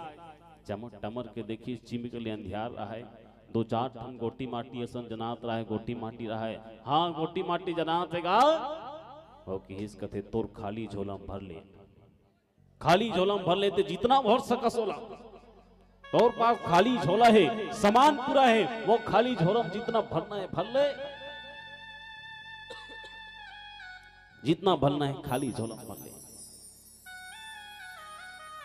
जब टमर के देखिस, चिमिक ले अंधियार रहे, दो चार ठन गोटी माटी असन जनात रहे, गोटी माटी रहे, "हां, गोटी माटी जनात हे गा?" वो किहिस कथे, "तोर खाली झोला म भर ले।" खाली झोला म भर ले ते जितना भर सकस ओला। तोर पास खाली झोला हे, सामान पूरा हे, वो खाली झोला म जितना भरना हे भर ले, जितना भरना हे खाली झोला म भर ले।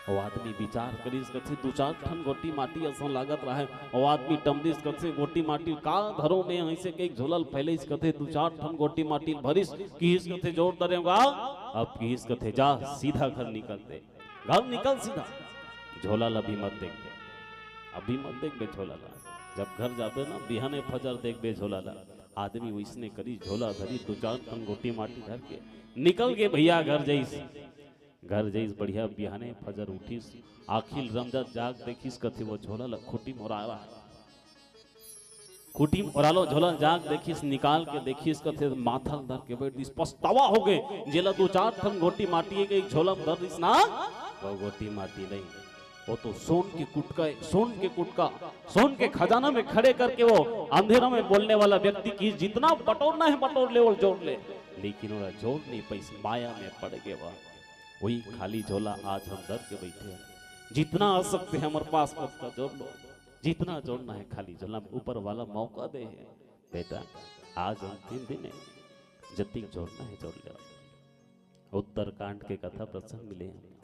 वो आदमी विचार करिस कथे, दू चार ठन गोटी माटी असन लागत रहे। वो आदमी टमरिस कथे, गोटी माटी का धरों मैं, अइसे कहिके झोला ल फैलाइस कथे, दू चार ठन गोटी माटी ल भरिस, किहिस कथे, "जोर धरे हों गा।" अब किहिस कथे, "जा सीधा घर निकल दे।" घर निकल सीधा, झोला ला अभी मत देखबे, अभी मत देखबे झोला ला। जब घर जाबे ना, बिहाने फजर देखबे झोला ला। आदमी वइसने करिस, झोला धरिस, दू चार ठन गोटी माटी धर के निकल गे भइया, घर जइस। घर जइस बढ़िया, बिहाने फजर उठिस, आँखी ल रमजत जाग देखिस कथे वो झोला ला खूंटी म ओराय रहे। खूंटी म ओरालो झोला ल जाग देखिस, निकाल के देखिस कथे, माथा ल धर के बइठ दिस। पछतावा हो गे, जेला दू चार ठन गोटी माटी एक, एक झोला म धर दिस ना, वो गोटी माटी नहीं, वो तो सोन के कुटका हे, सोन के कुटका, सोन के खजाना में खड़े करके वो अंधेरा में बोलने वाला व्यक्ति किहिस, "जितना बटोरना हे बटोर ले, वो जोर ले, लेकिन ओला जोर नहीं पाइस, माया में पड़ गे वो।" वही खाली झोला आज हम धर के बइठे हन। जितना आ सकथे हमर पास, ओतना जोर लो। जितना जोड़ना हे खाली झोला में, ऊपर वाला मौका दे हे। बेटा, आज अंतिम दिन हे, जतिक जोड़ना हे जोड़ ले। उत्तरकांड के कथा प्रसंग मिले हे।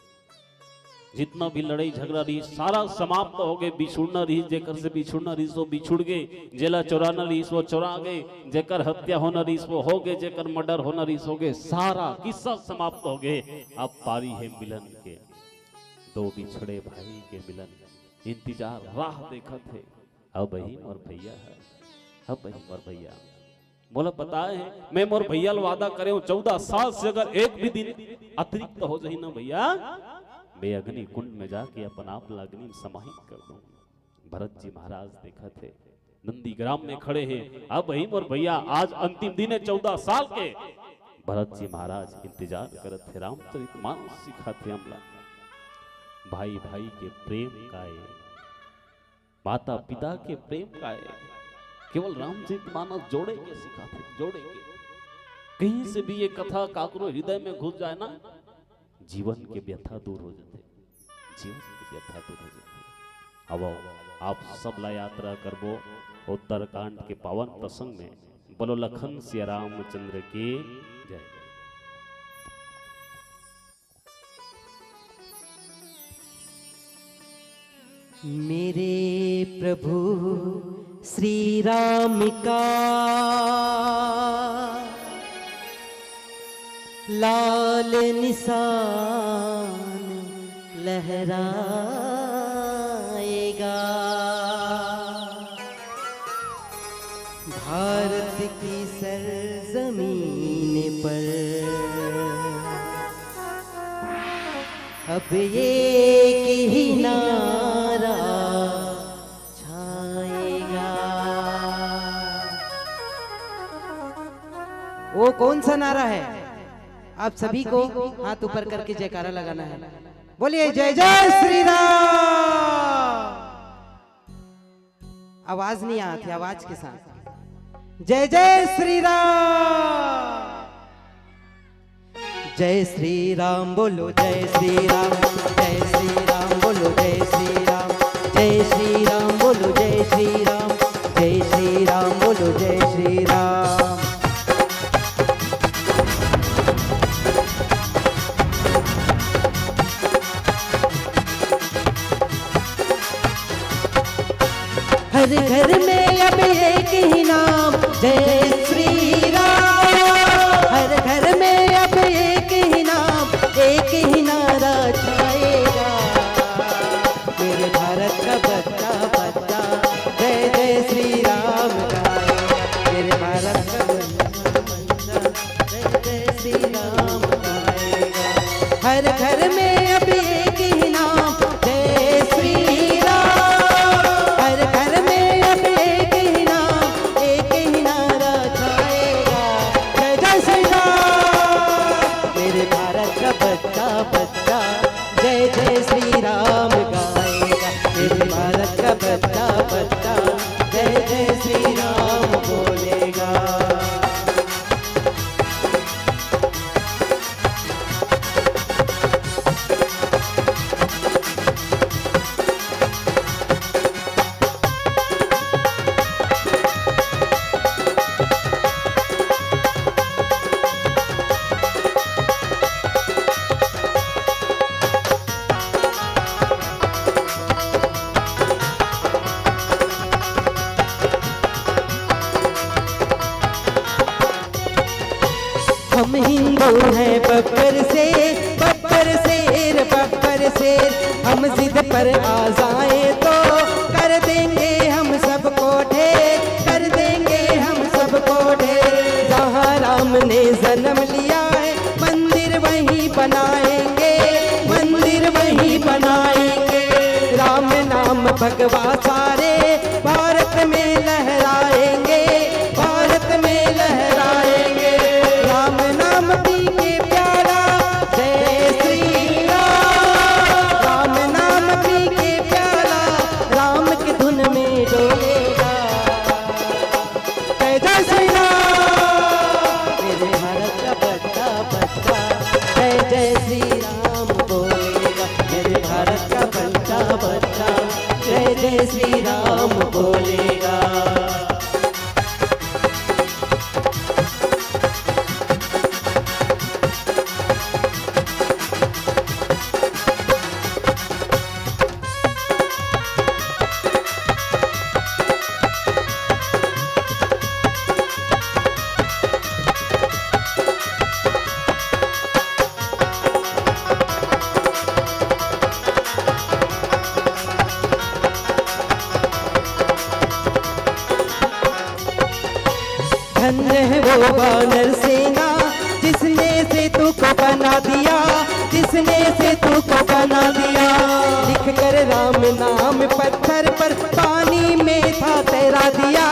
जितना भी लड़ाई झगड़ा रहिस, सारा समाप्त हो गे। बिछुड़ना रहिस, जेकर से बिछुड़ना रहिस, वो बिछुड़ गे। जेला चोराना रहिस, वो चोरा गे। जेकर हत्या होना रहिस, वो हो गे। जेकर मर्डर होना रहिस, हो गे। सारा किस्सा समाप्त हो गे। अब पारी हे मिलन के, दो बिछड़े भाई के मिलन। इंतजार, राह देखत हे। अब ही मोर भैया हे, अब ही मोर भैया। मोला पता हे, मैं मोर भैया ल वादा करे हों, चौदह साल से अगर एक भी दिन अतिरिक्त हो जाही ना भैया, मैं अग्नि कुंड में जाके अपन आप ला अग्नि में समाहित कर दूं। भरत जी महाराज देखत हे, नंदीग्राम में खड़े हे। अब वही मोर भैया, आज अंतिम दिन हे चौदह साल के। भरत जी महाराज इंतजार करत हे, रामचरित मानस सिखात हे हमला। भाई भाई के प्रेम का ए, माता पिता के प्रेम का ए, केवल रामचरित मानस जोड़े के सिखात हे, जोड़े के। कहीं से भी ये कथा काकरो हृदय में घुस जाए ना, जीवन के व्यथा दूर हो जाथे, जीवन के व्यथा दूर हो जाथे। अब आप सब ला यात्रा करबो उत्तरकांड के पावन प्रसंग में। बोलो लखन सिया रामचंद्र की जय। मेरे प्रभु श्री राम का लाल निशान लहराएगा। भारत की सरजमीन पर अब एक ही नारा छाएगा। वो कौन सा नारा है? आप सभी को हाथ ऊपर करके जयकारा लगाना है। बोलिए, जय जय श्री राम। आवाज नहीं आती, आवाज के साथ। जय जय श्री राम। जय श्री राम बोलो, जय श्री राम। जय श्री राम बोलो, जय श्री राम। जय श्री राम बोलो, जय श्री राम। जय श्री राम बोलो, जय श्री राम। हर घर में अब एक ही नाम, जय श्री राम। हर घर में अब एक ही नाम, एक ही नारा छाएगा। मेरे भारत का बच्चा, बच्चा, जय जय श्री राम गाएगा। मेरे भारत का बच्चा, बच्चा, जय जय श्री राम गाएगा। हर घर में अब एक ही नाम, जय श्री राम। हर घर में अब एक ही नाम, एक ही नारा छाएगा, जय जय श्री राम। मेरे भारत का बच्चा, बच्चा, जय जय श्री राम गाएगा। मेरे भारत का बच्चा, बच्चा, जय जय श्री राम बोलेगा। हम हिंदू हैं बब्बर से, बब्बर शेर, बब्बर शेर। हम जिद पर आ जाए तो कर देंगे हम सबको ढेर, कर देंगे हम सबको ढेर। जहाँ राम ने जन्म लिया है, मंदिर वहीं बनाएंगे, मंदिर वहीं बनाएंगे। राम नाम भगवा सारे भारत में लहराएंगे, भारत में लहराएंगे। राम नाम पी के प्याला, जय श्री राम। राम नाम पी के प्याला, राम की धुन में डोलेगा। जय जय श्री राम। मेरे भारत का बच्चा, बच्चा, जय जय श्री राम बोलेगा। मेरे भारत का बच्चा, बच्चा, जय जय श्री राम बोलेगा। धन्य है वो वानर सेना, जिसने सेतु को बना दिया, जिस हंसने से तू को बना दिया। लिख कर राम नाम पत्थर पर, पानी में था तैरा दिया,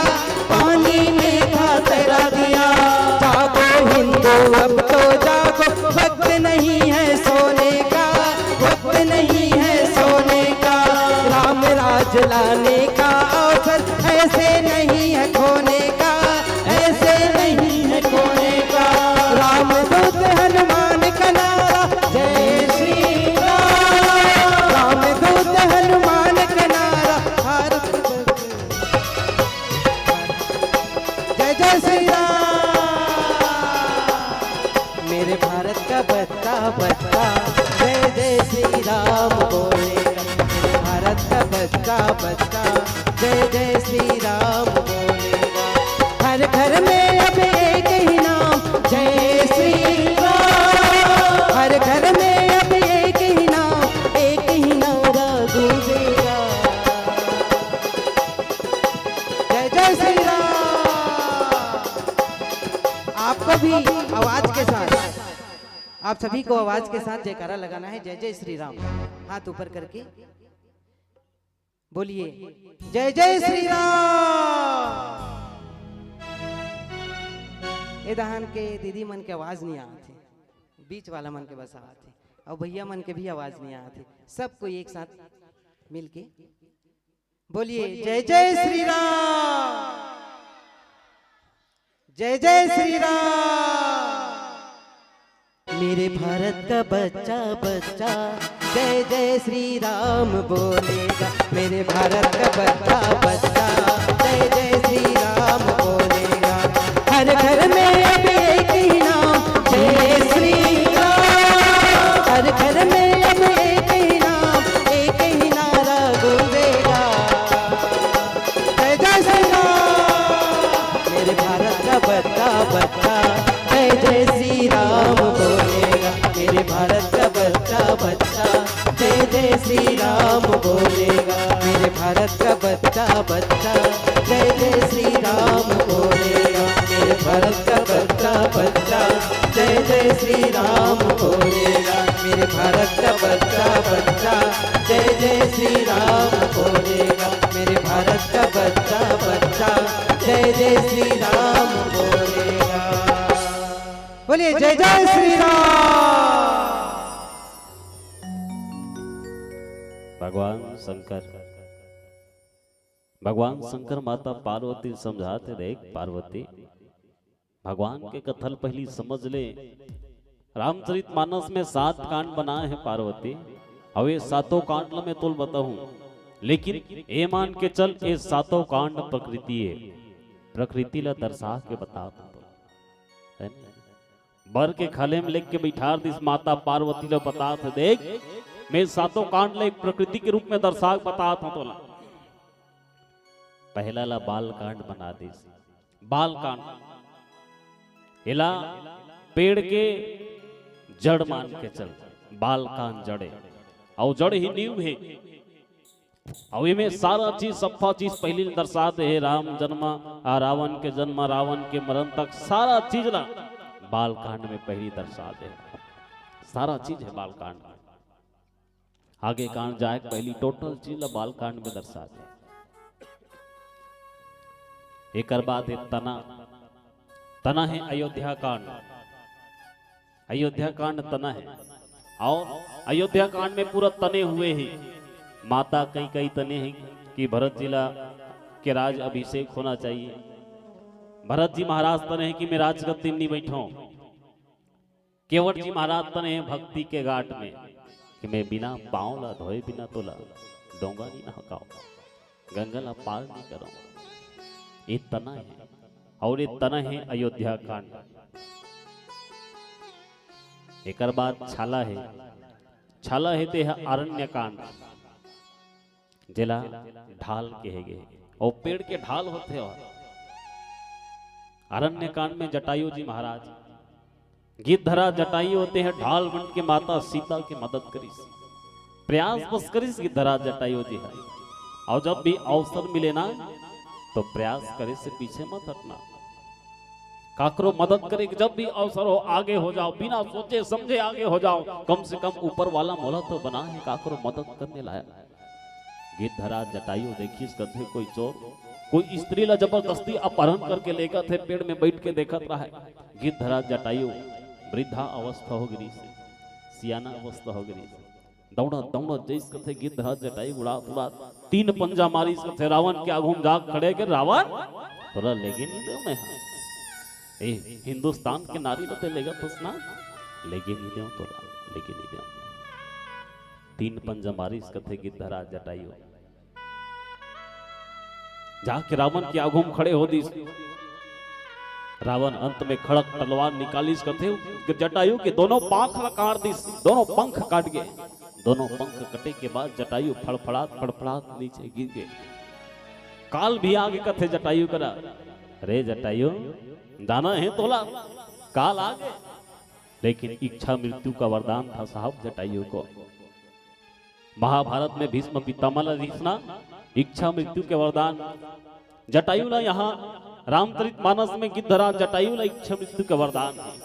पानी में था तैरा दिया। जागो हिंदू, अब तो जागो, वक्त नहीं है सोने का, वक्त नहीं है सोने का। राम राज लाने का अवसर ऐसे नहीं है खोने का, ऐसे नहीं है खोने का। रामदूत हनुमान का नारा, जय श्री राम। रामदूत हनुमान का नारा, भारत, जय जय श्री राम। मेरे भारत का बच्चा बच्चा जय जय श्री राम बोलेगा। मेरे भारत का बच्चा बच्चा जय जय श्री राम बोलेगा। हर घर में अब एक ही नाम, जय श्री राम। हर घर में अब एक ही नाम, एक ही नारा गूंजेगा, जय जय श्री राम। आपको भी आवाज के साथ, आप सभी को आवाज के साथ जयकारा लगाना है, जय जय श्री राम। हाथ ऊपर करके बोलिए, जय जय श्री राम। ए दहान के दीदी मन के आवाज नहीं आत हे, बीच वाला मन के बस आत हे, और भैया मन के भी आवाज नहीं आत हे। सबको एक साथ मिलके बोलिए, जय जय श्री राम, जय जय श्री राम। मेरे भारत का बच्चा बच्चा जय जय श्री राम बोलेगा। मेरे भारत का बच्चा बच्चा जय जय श्री राम बोलेगा। हर घर में अब एक ही नाम, जय श्री राम। हर घर में अब एक ही नाम, एक ही नारा गूंजेगा, जय जय श्री राम। मेरे भारत का बच्चा बच्चा जय जय श्री राम बोलेगा। मेरे भारत का बच्चा बच्चा जय जय श्री राम बोलेगा। मेरे भारत का बच्चा बच्चा जय जय श्री राम बोलेगा। मेरे भारत का बच्चा बच्चा जय जय श्री राम बोलेगा। मेरे भारत का बच्चा बच्चा जय जय श्री राम बोलेगा। मेरे भारत का बच्चा बच्चा जय जय श्री राम बोलेगा। बोलिए, जय जय श्री राम। भगवान शंकर, भगवान शंकर माता पार्वती समझात हे, देख पार्वती, भगवान के कथा ल पहिली समझ ले। रामचरित मानस में सात कांड बनाए हे पार्वती, अउ ये सातों कांड ल मैं तोल बताहूं, लेकिन ए मान के चल, ये सातों कांड प्रकृति हे, प्रकृति ल दर्शा के बतात हे तोला, हे ना? बर के खले में लेके बिठार दिस माता पार्वती ल बतात हे, देख, मैं सातों कांड ल एक प्रकृति के रूप में दर्शा के बतात हंव तोला। पहला ला बाल कांड बना दिस। बाल कांड, एला पेड़ के जड़ मान के चल, बाल कांड जड़े, अउ जड़ ही नींव हे। अउ एमे सारा चीज, सफा चीज पहिली ल दर्शा दे हे, राम जन्म, आ रावण के जन्म, रावण के मरण तक सारा चीज ला बाल कांड में पहिली दर्शा दे हे। सारा चीज हे बाल कांड में। आगे कांड जाए के पहिली टोटल चीज ला बाल कांड में दर्शा दे। एकर बाद हे तना, तना हे अयोध्या कांड। अयोध्या कांड तना हे, अउ अयोध्या कांड में पूरा तने हुए हे। माता कई कई तने हे कि भरत जी ला के राज अभिषेक होना चाहिए। भरत जी महाराज तने हे कि मैं राजगद्दी में नहीं बैठो। केवट जी महाराज तने हे भक्ति के घाट में कि मैं बिना पांव ला धोए बिना तोला डोंगा नहीं नहकाओ, गंगा ला पार नहीं करो। ये तना हे, अउ ये तना हे अयोध्या कांड। एकर बाद छाला हे, छाला हे ते ह अरण्य कांड, जेला ढाल कहे गे, अउ पेड़ के ढाल होथे। अउ अरण्य कांड में जटायु जी महाराज, गिद्धराज जटायु होते हैं, ढाल बन के माता सीता के मदद करिस, प्रयास बस करिस गिद्धराज जटायु जी ह। अउ जब भी अवसर मिले ना, तो प्रयास करे से पीछे मत हटना। काकरो मदद करे के जब भी अवसर हो, आगे हो जाओ, बिना सोचे समझे आगे हो जाओ। कम से कम ऊपर वाला मोला तो बना है काकरो मदद करने लायक। गिद्धराज जटायु देखिस कथे कोई चोर, कोई स्त्री ला जबरदस्ती अपहरण करके लेगत हे, पेड़ में बैठ के देखत रहा है। गिद्धराज जटायु वृद्धा अवस्था हो गिस, सियाना अवस्था हो गिस। दौड़त दौड़त जइस कथे गिद्धराज जटायु उड़ात उड़ात तीन पंजा मारिस कथे रावण के आगू म जा खड़े के, "रावण, तोला लेगे नहीं देव मैं हा। ए, हिंदुस्तान के नारी ल ते लेगत हस ना, लेगे नहीं देव तोला, लेगे नहीं देव।" तीन पंजा मारिस कथे गिद्धराज जटायु। जाके रावण के आगू म खड़े हो दिस। रावण अंत में खड़ग तलवार निकालिस कथे, जटायु के दोनों पांख ला काट दिस, दोनों पंख काट गे। दोनों पंख कटे के बाद जटायु फड़फड़ात फड़फड़ात नीचे गिर गे। काल भी आगे कथे जटायु करा, "रे जटायु, जाना है तोला, काल आगे।" लेकिन इच्छा मृत्यु का वरदान था साहब जटायु को। महाभारत में भीष्म पितामह ला रिहिस ना, इच्छा मृत्यु के वरदान। जटायु ला यहाँ रामचरित मानस में गिद्धराज जटायु ला इच्छा मृत्यु के वरदान हे।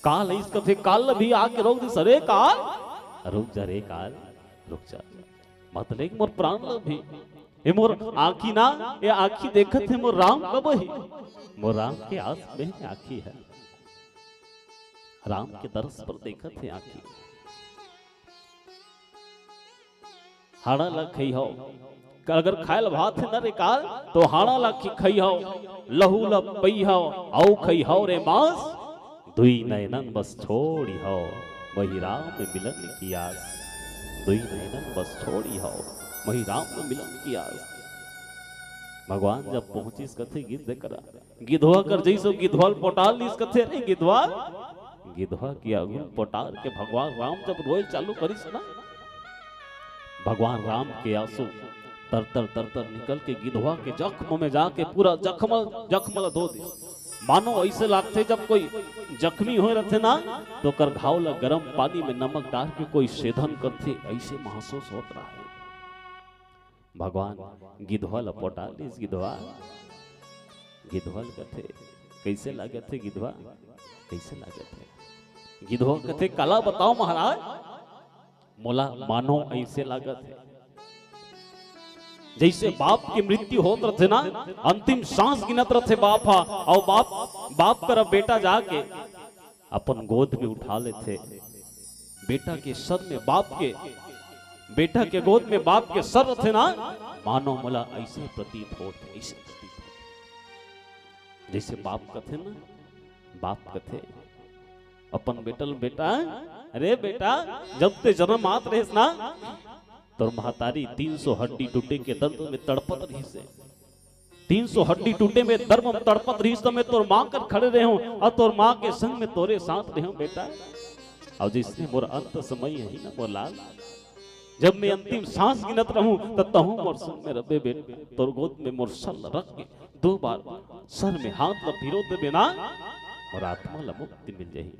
काल अइस कथे, काल ला भी आके रोक दिस, "अरे काल, रुक जा रे काल, रुक जा। मत ले मोर प्राण ला भी। ये मोर आँखी ना, ये आँखी देखत हे मोर राम कब ही। मोर राम के आस में आँखी है। राम के दरस पर देखत हे आँखी।" हाड़ा ला खइहव। अगर खायल भात हे न रे काल, तो हाड़ा ला खि-, खइहव, लहू ला पइहव, अउ खइहव रे मांस, दुई नैनन बस छोड़िहव, मही राम मिलन की आस। दुई नैनन बस छोड़िहव, मही राम मिलन की आस। भगवान जब पहुंचिस कथे गिद्ध करा, गिधवा कर जइसो गिधवा ल पोटार लिस कथे, "अरे गिधवा।" गिधवा के आगू पोटार के भगवान राम जब रोए चालू करिस ना, भगवान राम के आंसू तर तर तर तर निकल के गिधवा के जख्म में जाके पूरा जख्म, जख्म ल धो दिस। मानो ऐसे लागथे जब कोई जख्मी होए रथे ना, तो ओकर घाव ल गरम पानी में नमक डाल के कोई सेधन करथे, ऐसे महसूस होत रहा है। भगवान गिधवा ल पोटा लिस, गिधवा। गिधवा ल कथे, "कइसे लागत हे गिधवा? कइसे लागत हे?" गिधवा कथे, "काला बताओ महाराज, मोला मानो अइसे लागत हे, जइसे बाप के मृत्यु होत रथे ना, अंतिम सांस गिनत रथे बाप हा, अउ बाप, बाप करा बेटा जाके अपन गोद में उठा लेथे। बेटा के सर में बाप के, बेटा के गोद में बाप के सर रथे ना, मानो मोला ऐसे प्रतीत होत, ऐसे प्रतीत होत।" जैसे बाप कथे ना, बाप कथे अपन बेटा ल, "बेटा, अरे बेटा, जब ते जन्म आत रहेस ना, तोर महतारी तीन सौ हड्डी टूटे के दर्द में तड़पत रहिस हे।" तीन सौ हड्डी टूटे में दर्द में तड़पत रहिस, त मैं तोर माँ कर खड़े रहे हूँ अउ तोर माँ के संग में तोरे साथ रहे हूँ बेटा। अउ जइसने मोर अंत समय ही ना मोर लाल, जब मैं अंतिम सांस गिनत रहूं, त तहूं मोर संग में रबे बेटा, तोर गोद में मोर सर ल रख के दो बार सर में हाथ ल पिरो देबे ना, मोर आत्मा ल मुक्ति मिल जाही।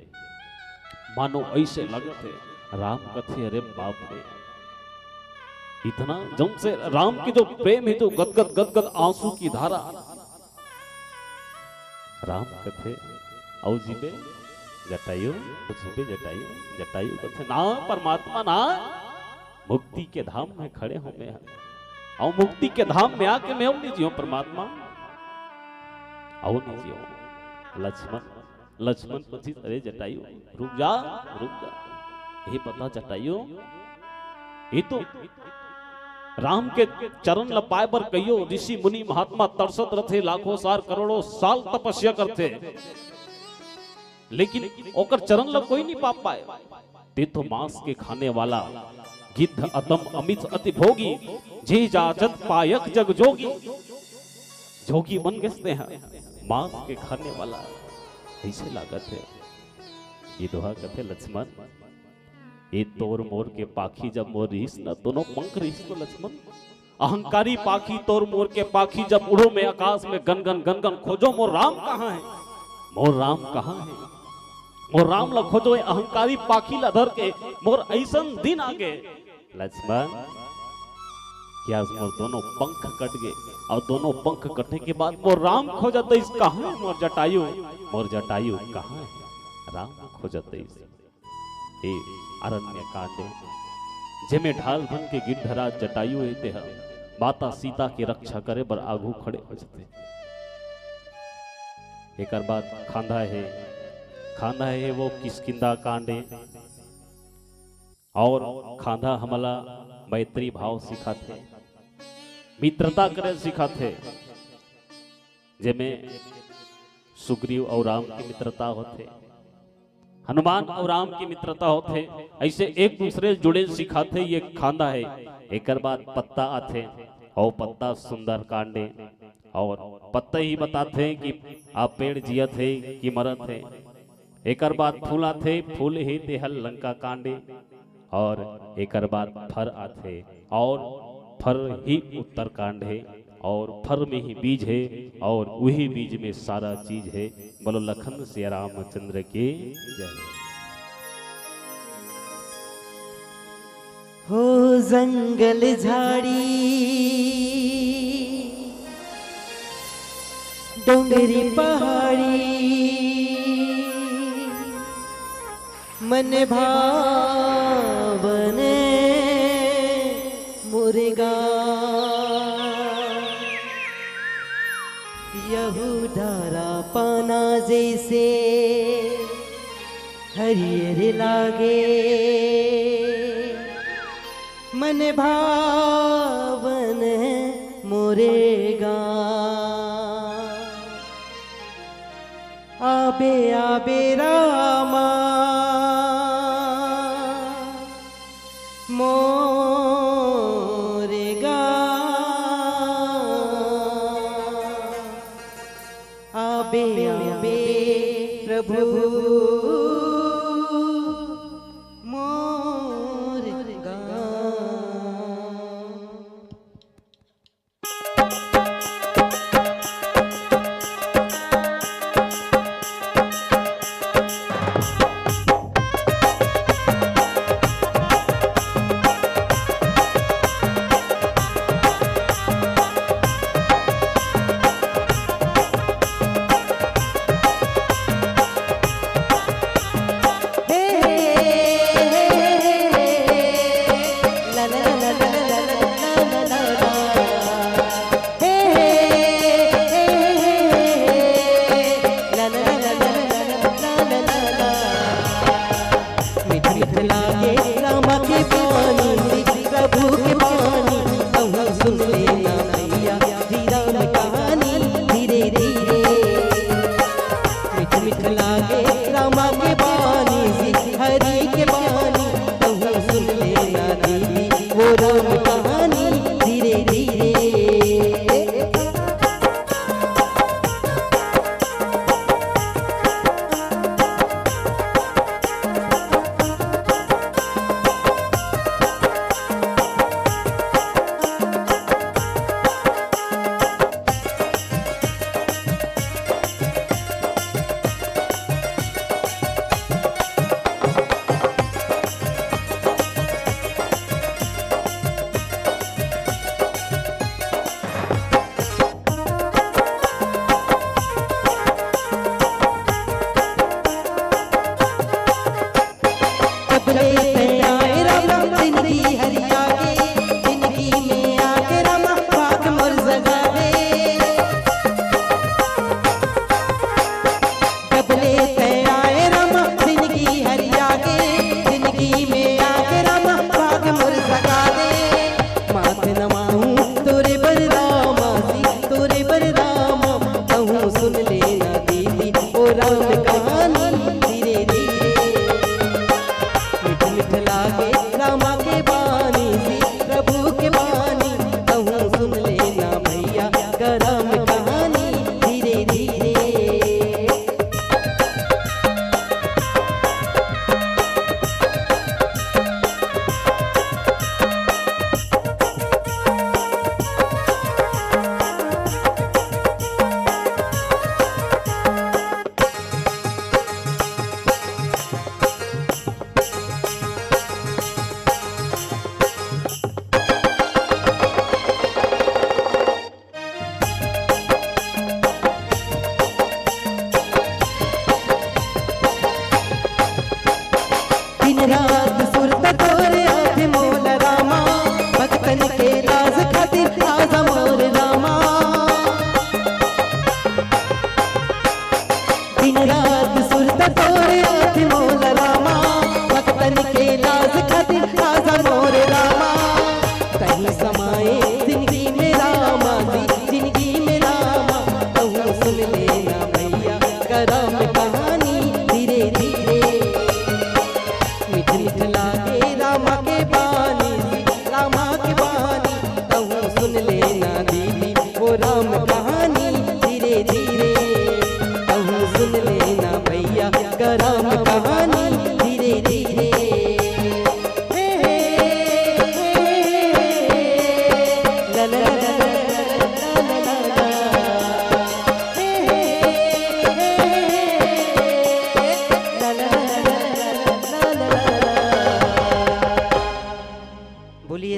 मानो ऐसे लगत हे, राम कथे, "अरे बाप रे, इतना जम से राम के जो प्रेम हे, जो गदगद गदगद आंसू की धारा।" राम कथे, "अउ जीबे जटायु, अउ जीबे जटायु।" जटायु कथे, "ना परमात्मा ना, मुक्ति के धाम में खड़े हूं मैं, अउ मुक्ति के धाम में आके मैं अउ नहीं जियो परमात्मा, अउ नहीं जियो।" लक्ष्मण लक्ष्मण कथिस, "अरे जटायु, रुक जा, रुक जा। ये बता जटायु, ये तो राम के चरण ल पाए बर कइयो ऋषि मुनि महात्मा तरसत रथे, लाखों साल करोड़ों साल तपस्या करथे, लेकिन ओकर चरण ल कोई नहीं पा पाए। ते तो मांस के खाने वाला गिद्ध अतम अमित अति भोगी, जे जाचत पायक जग जोगी।" जोगी बन गेस तेहा, मांस के खाने वाला। अइसे लागत हे। गिधवा कथे, "लक्ष्मण, ये तोर मोर के पाखी जब मोर रिहिस न, दोनों पंख रिहिस न लक्ष्मण, अहंकारी पाखी, तोर मोर के पाखी जब उड़ो में आकाश में गनगन गनगन खोजो, मोर राम कहाँ हे? मोर राम कहाँ हे? मोर राम ला खोजो, ये अहंकारी पाखी ला धर के मोर अइसन दिन आगे।" लक्ष्मण, कि आज मोर दोनों पंख कट गे, अउ दोनों पंख कटे के बाद मोर राम खोजत आइस, कहाँ हे मोर जटायु, मोर जटायु कहाँ हे, राम खोजत आइस। हे अरण्य कांड, जेमे ढाल बन के गिरधराज जटायु हे, तेह माता सीता के रक्षा करे बर आगू खड़े हो जाथे। एकर बाद खांधा हे, खांधा हे वो किष्किंधा कांड हे। अउ खांधा हमला मैत्री भाव सिखाथे, मित्रता करे सिखाथे, जेमे सुग्रीव अउ राम के मित्रता होथे, हनुमान अउ राम के मित्रता होथे। अइसे एक दूसरे जुड़े सिखाथे, ये खांधा हे। एकर बाद पत्ता आथे, अउ पत्ता सुंदर कांड हे। अउ पत्ता ही बताथे कि आप पेड़ जियत हे कि मरत हे। एकर बाद फूल आथे, फूल ही तेह लंका कांड हे। अउ एकर बाद फर आथे, अउ फर ही उत्तरकांड हे, अउ फर में ही बीज हे, अउ उही बीज में सारा चीज हे। बोलो लखन सिया रामचंद्र की जय। हो जंगल झाड़ी डोंगरी पहाड़ी, मन भावन मुर्गा। यहू डारा पाना जैसे हरियर लागे, मन भावन मोरे गाँव। आबे आबे रामा मोरे गाँव। आबे आबे प्रभु मोर गाँव। मीठ मीठ लागे रामा के पानी, प्रभु के पानी, कहूँ सुन लेना भैया, श्री राम कहानी धीरे धीरे। मीठ मीठ लागे रामा के पानी, हरि के पानी, कहूँ सुन लेना दीदी, वो राम कहानी धीरे धीरे।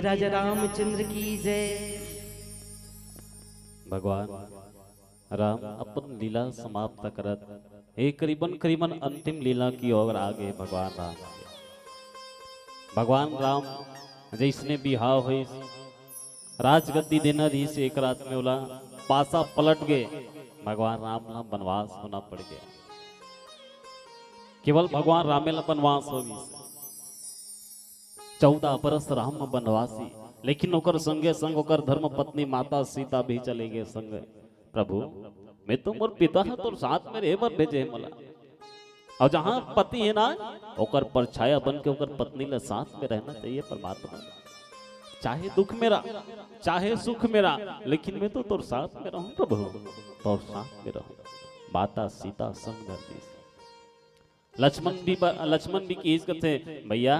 राजा रामचंद्र की जय। भगवान राम अपन लीला समाप्त करत हे, करीबन करीबन अंतिम लीला की ओर आगे भगवान राम। भगवान राम जइसने बिहाव होइस, राजगद्दी देना रहिस एक रात में ओला, पासा पलट गे, भगवान राम ला बनवास होना पड़ गया। केवल भगवान रामे ला बनवास हो गइस। चौदह बरस राम बनवासी, लेकिन ओकर संगे संग ओकर धर्म पत्नी माता सीता भी चले गए संग। प्रभु, मैं तो मोर पिता ह तोर साथ में रहे बर भेजे हे मोला। अउ जहाँ पति हे ना, ओकर परछाया बन के ओकर पत्नी ला साथ में रहना चाहिए परमात्मा। चाहे दुख मेरा, चाहे सुख मेरा, लेकिन मैं तो तोर साथ में रहूं प्रभु, तोर साथ में रहूं। माता सीता संग धर दीस। लक्ष्मण भी ब-, लक्ष्मण भी किहिस कथे, भैया,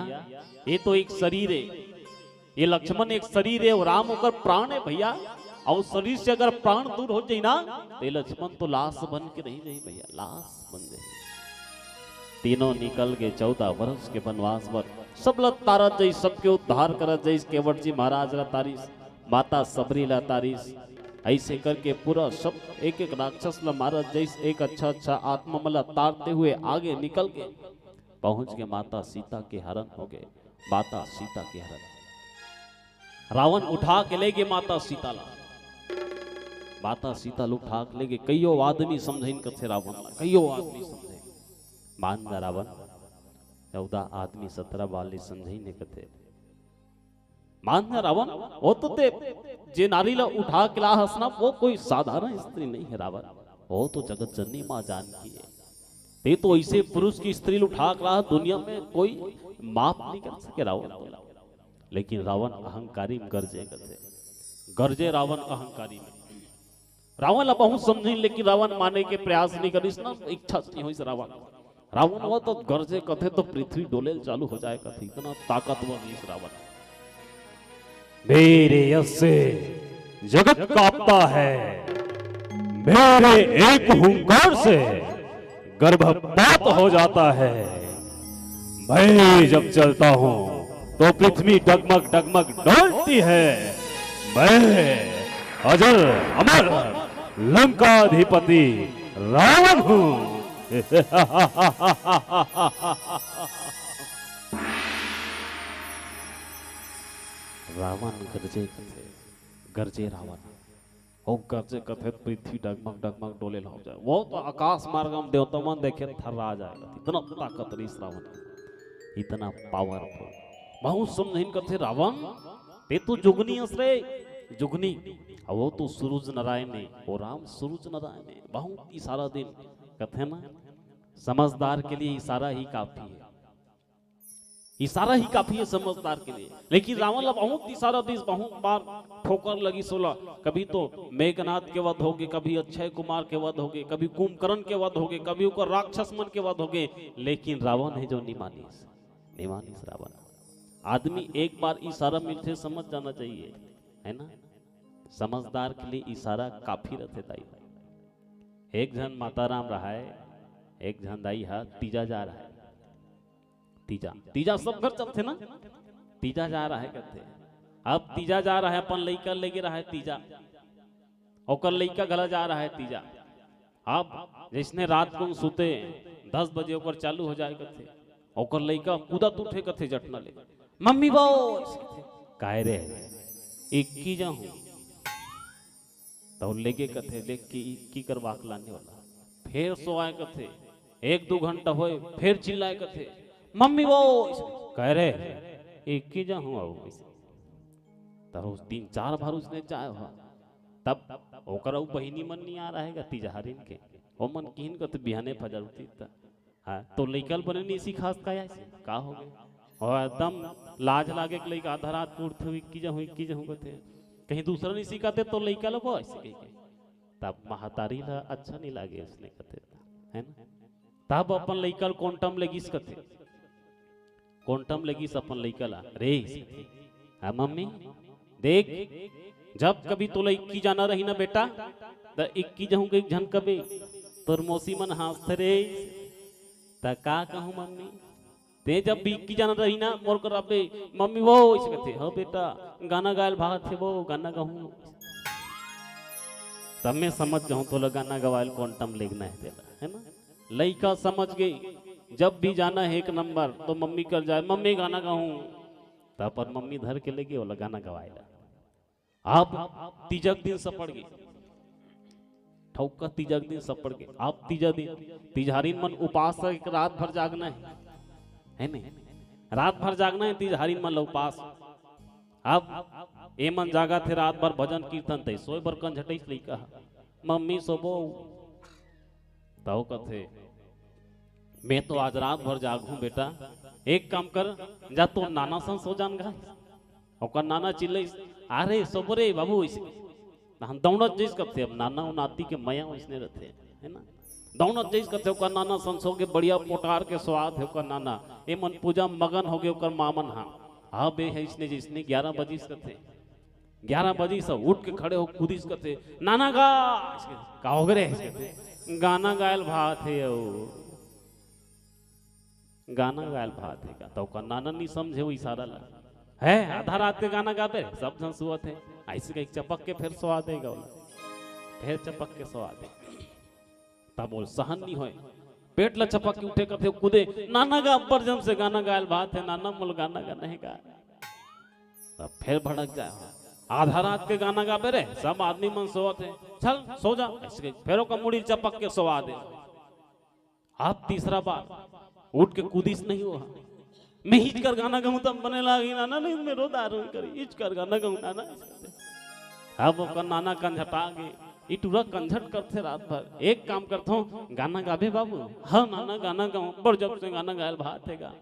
ये तो एक शरीर हे, ये लक्ष्मण एक शरीर हे अउ राम ओकर प्राण हे भैया। अउ शरीर से अगर प्राण दूर हो जाई ना, तो ये लक्ष्मण तो लाश बन के रहि जाई भैया, लाश बन जाई। तीनों निकल गे चौदह वर्ष के बनवास बर। सब ला तारत जइस, सबके उद्धार करत जइस, केवट जी महाराज ला तारिस, माता सबरी ला तारिस। ऐसे करके पूरा सब एक एक राक्षस ला मारत जइस, एक अच्छा अच्छा आत्मा मन ला तारते हुए आगे निकल के पहुंच के माता सीता के हरण हो गए। माता सीता के हरण, रावण उठा के ले गए माता सीता ला। माता सीता ला उठा के ले गए। कईयो आदमी समझाइन कथे रावण ला, कईयो आदमी समझाइन। मान जा रावण, चौदह आदमी सत्रह वाले समझाइन कथे। मान जा रावण, वो तो ते जे नारी ला उठा के ला हस ना, वो कोई साधारण स्त्री नहीं है रावण, वो तो जगत जननी माँ जानकी है। ते तो ऐसे पुरुष की स्त्री ला उठा के ला, दुनिया में कोई माफ नहीं कर सके रावण। लेकिन रावण अहंकारी में गरजे कथे, गरजे रावण अहंकारी में। रावण ला बहुत समझाइन, लेकिन रावण माने के प्रयास नहीं करिस ना, इच्छा नहीं होइस रावण। रावण वो तो गरजे कथे तो पृथ्वी डोले चालू हो जाए कथे, इतना ताकतवर रहिस रावण। मेरे यश से जगत कांपता है, मेरे एक हुंकार से गर्भपात हो जाता है। मैं जब चलता हूँ तो पृथ्वी डगमग डगमग डोलती है। मैं अजर अमर लंकाधिपति रावण हूँ। रावण गरजे कथे, गरजे रावण। हो गरजे कथे पृथ्वी डगमग डगमग डोले लग जाए। वो तो आकाश मार्ग में देवता मन देखे थर्रा जाए। इतना ताकत रहिस रावण, इतना पावरफुल। बहुत समझाइन कथे रावण, ते तो जुगनी अस रे, जुगनी। अब वो तो सूरज नारायण है, वो राम सूरज नारायण है। बहुत इशारा दिन कथे ना, समझदार के लिए इशारा ही काफी है। इशारा ही काफी है समझदार के लिए। लेकिन रावण ला बहुत इशारा दिस, बहुत बार ठोकर लगिस ओला। कभी तो मेघनाथ के वध होगे, कभी अक्षय कुमार के वध होगे, कभी कुंभकर्ण के वध होगे, कभी ओकर राक्षस मन के वध होगे, लेकिन रावण है जो नि मानिस, नि मानिस रावण। आदमी एक बार इशारा मिलथे, समझ जाना चाहिए, है ना? समझदार के लिए इशारा काफी रथे दाई। एक झन माता राम रहाय, एक झन दाई हा तीजा जा रहाय। तीजा, तीजा सब घर चलथे ना, तीजा जा रहाय कथे। अब तीजा जा रहाय, अपन लइका लेगे रहाय तीजा, ओकर लइका घला जा रहाय तीजा। अब जइसने रात को सुते, दस बजे ओकर चालू हो जाए कथे, ओकर लइका कूदत उठे कथे जटना ले, "मम्मी वो," "काय रे?" "इक्की जाहूं।" तौ लेगे कथे, "देख के इक्की कर वाक लाने वाला।" फेर सोवाय कथे, एक दू घंटा होय, फेर चिल्लाय कथे, "मम्मी वो," "काय रे?" "इक्की जाहूं अउ।" तब तीन चार बार उसने चाहे हो, तब ओकर अउ बहिनी मन नहीं आ रहा है तीजहारिन के, ओ मन किहिन कथे बिहाने फजर उठी त। हाँ, तो लइका ल बने नहीं सिखास का ऐसे? का हो गए? और एकदम लाज लागे के लइका आधा रात के उठथे, "इक्की जाहूं, इक्की जाहूं," कथे। कहीं दूसरा नहीं सिखाते तो लइका ल वो ऐसे कह के। तब महतारी ला अच्छा नहीं लागे उसने कथे, है ना? तब अपन लइका ल कोंटम लेगिस कथे। कोंटम लेगिस अपन लइका ला, "रे," "हाँ मम्मी, देख, जब कभी तोला इक्की जाना रही ना बेटा, त इक्की जाहूं कहिके झन कबे, तोर मौसी मन हाँसथे रे।" "त का कहूं मम्मी?" ते जब भी की जाना रही ना, मोर कर अबे, "मम्मी वो," इसे कहते, "हो बेटा, गाना गायल भात हे वो, गाना गाहूँ।" तब मैं समझ जाहूँ तोला गाना गवायल quantum लेगना हे तेला, है ना? लइका समझ गे, जब भी जाना हे एक नंबर, तो मम्मी कर जाय, "मम्मी गाना गाहूँ।" तब पर मम्मी धर के लेगे, ओला गाना गवाय ला। अब तीजा के दिन सपड़ गे, ठौका तीजा के दिन सपड़ गे। अब तीजा दिन, तिजहारिन मन उपास रह के रात भर जागना हे, है नहीं? रात भर जागना हे तिजहारिन मन ला उपास। अब ए मन जागत हे रात भर भजन कीर्तन, ते सोय बर कंझटइस लइका ह, "मम्मी सोबो।" तव कथे, "मैं तो आज रात भर जागहूँ बेटा, एक काम कर, जा तोर नाना संग सो जान गा।" ओकर नाना चिल्लइस, "अरे सोबो रे बाबू," इसे। हम दौड़त जइस कथे, अब नाना अउ नाती के मया ओइसने रथे, है ना? दौड़त जइस कथे, ओकर नाना संग सो गे, बढ़िया पोटार के स्वाद हे ओकर नाना। ए मन पूजा मगन होगे ओकर मामन हा। अब ए हे इसने जइसने ग्यारह बजिस कथे, ग्यारह बजिस, उठ के खड़े हो कूदिस कथे, "नाना गा।" "का होगे रे?" कथे, "गाना गायल भात हे अउ।" गाना गायल भात हे का? त ओकर नाना नी समझे वो इशारा ला। "है, आधा रात के गाना गाबे?" सब झन सुवत हे। अइसे कहिके चपक के फेर सोवा दे गा ओला। फेर चपक के सोवा दे। तब ओला सहन नी होय। पेट ला चपक के उठे कथे, कूदे, "नाना गा, अब्बड़ जम से गाना गायल भात हे, नाना मोला गाना गाना हे गा।" तब फेर भड़क जाय, "आधा रात के गाना गाबे रे, सब आदमी मन सोवत हे, चल सो जा।" अइसे कहिके फेर ओकर मुड़ी चपक के सोवा दे। अब तीसरा बार उठ के कूदिस नहीं वो। "मैं हिचकर गाना गाहूँ तब बने लागी नाना, नहीं मैं रोदा रोई करी, हिचकर गाना गाहूँ नाना।" अब ओकर नाना कंझटा गे, ई टूरा कंझट करथे रात भर। "एक काम करथों, गाना गाबे बाबू?" "हाँ नाना, गाना गाहूँ, बड़ जब से गाना गायल भात हे गा।"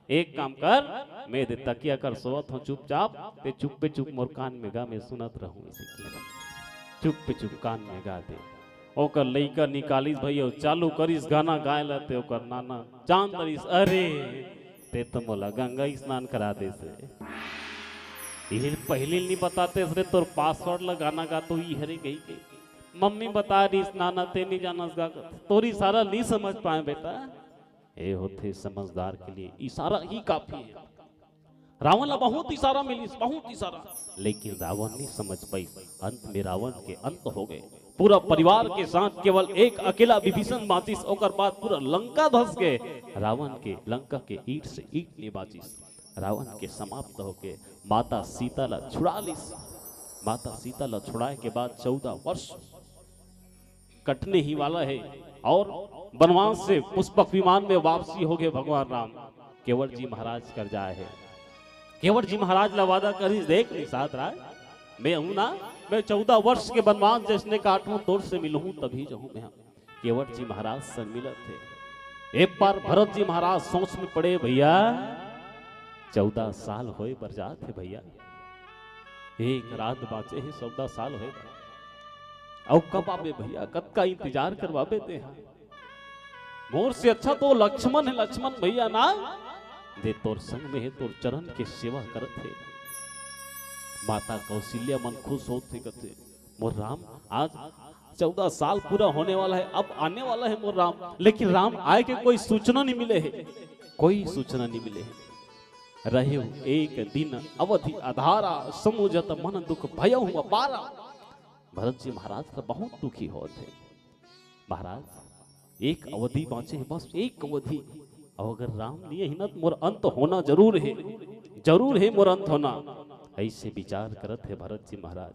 "एक काम कर, मैं दे तकिया कर सोवत हों चुपचाप, ते चुप्पे चुप मोर कान में गा, मैं सुनत रहूं।" इसे की चुप्पे चुप कान में गा दे। ओकर लइका निकालिस भई अउ चालू करिस गाना गाय ला, ते ओकर नाना जान डरिस, "अरे, ते तो मोला गंगा स्नान करा देस रे। ये पहली नी बतातेस रे, तोर password ला गाना गा तो ई हरे गई के। मम्मी बता रहीस, नाना ते नी जानस गा, तोर इशारा नी समझ पाए बेटा।" ए होथे समझदार के लिए इशारा ही काफी है। रावण ला बहुत इशारा मिलिस, बहुत इशारा, लेकिन रावण नहीं समझ पाई। अंत में रावण के अंत हो गए। पूरा परिवार के साथ केवल एक अकेला विभीषण बाचिस, ओकर बाद पूरा लंका धस के रावण के, लंका के ईंट से ईंट नहीं बाचिस। रावण के समाप्त होके माता सीता ला छुड़ा लिस। माता सीता ला छुड़ाए के बाद चौदह वर्ष कटने ही वाला है और वनवास से पुष्पक विमान में वापसी हो गए भगवान राम। केवट जी महाराज कर जाए है। केवट जी महाराज ला वादा करिस, "देख निषाद राय, मैं हूं ना, मैं चौदह वर्ष के वनवास जैसने काटूं, तोर से मिलूं तभी जाऊं मैं।" केवट जी महाराज से मिलत हे। एक बार भरत जी महाराज सोच में पड़े, "भैया, चौदह साल होए बर जात हे भैया, एक रात बाचे हे, चौदह साल होए बर। अउ कब आबे भैया, कतका इंतजार करवाबे ते हा? मोर से अच्छा तो लक्ष्मण हे, लक्ष्मण भैया ना, जे तोर संग में हे, तोर चरण के सेवा करत हे।" माता कौशल्या मन खुश होत हे, कथे, "मोर राम, आज चौदह साल पूरा होने वाला है, अब आने वाला है मोर राम, लेकिन राम आए के कोई सूचना नहीं मिले है, कोई सूचना नहीं मिले है। रहे एक दिन अवधि अधारा, समुझत मन दुख भयहु अपारा।" भरत जी महाराज तो बहुत दुखी होत हे। "महाराज, एक अवधि बांचे हे, बस एक अवधि, अउ अगर राम नहीं आही ना, तो मोर अंत होना जरूर हे, जरूर हे मोर अंत होना।" ऐसे विचार करत हे भरत जी महाराज।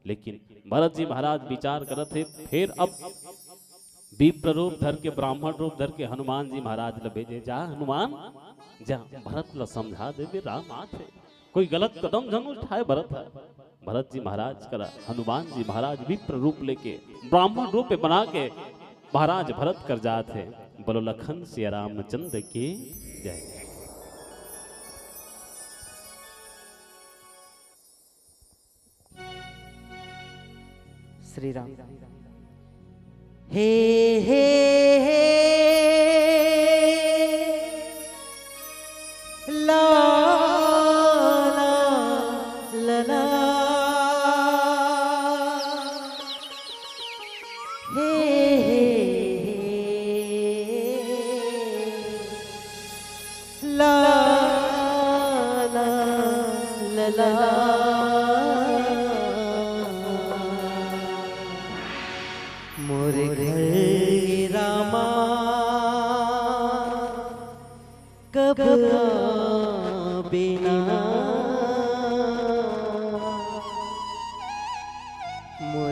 लेकिन भरत जी महाराज विचार करत हे, फिर अब विप्र रूप धर के, ब्राह्मण रूप धर के हनुमान जी महाराज ल भेजे, "जा हनुमान, जा भरत ल समझा देबे, राम आत हे, कोई गलत कदम झन उठाए भरत ह।" भरत जी महाराज करा हनुमान जी महाराज विप्र रूप लेके, ब्राह्मण रूप में बना के महाराज भरत कर जात हे। बोलो लखन सिया रामचंद्र की जय। श्री राम। हे हे हे, ला ला ला ला। हे हे हे, ला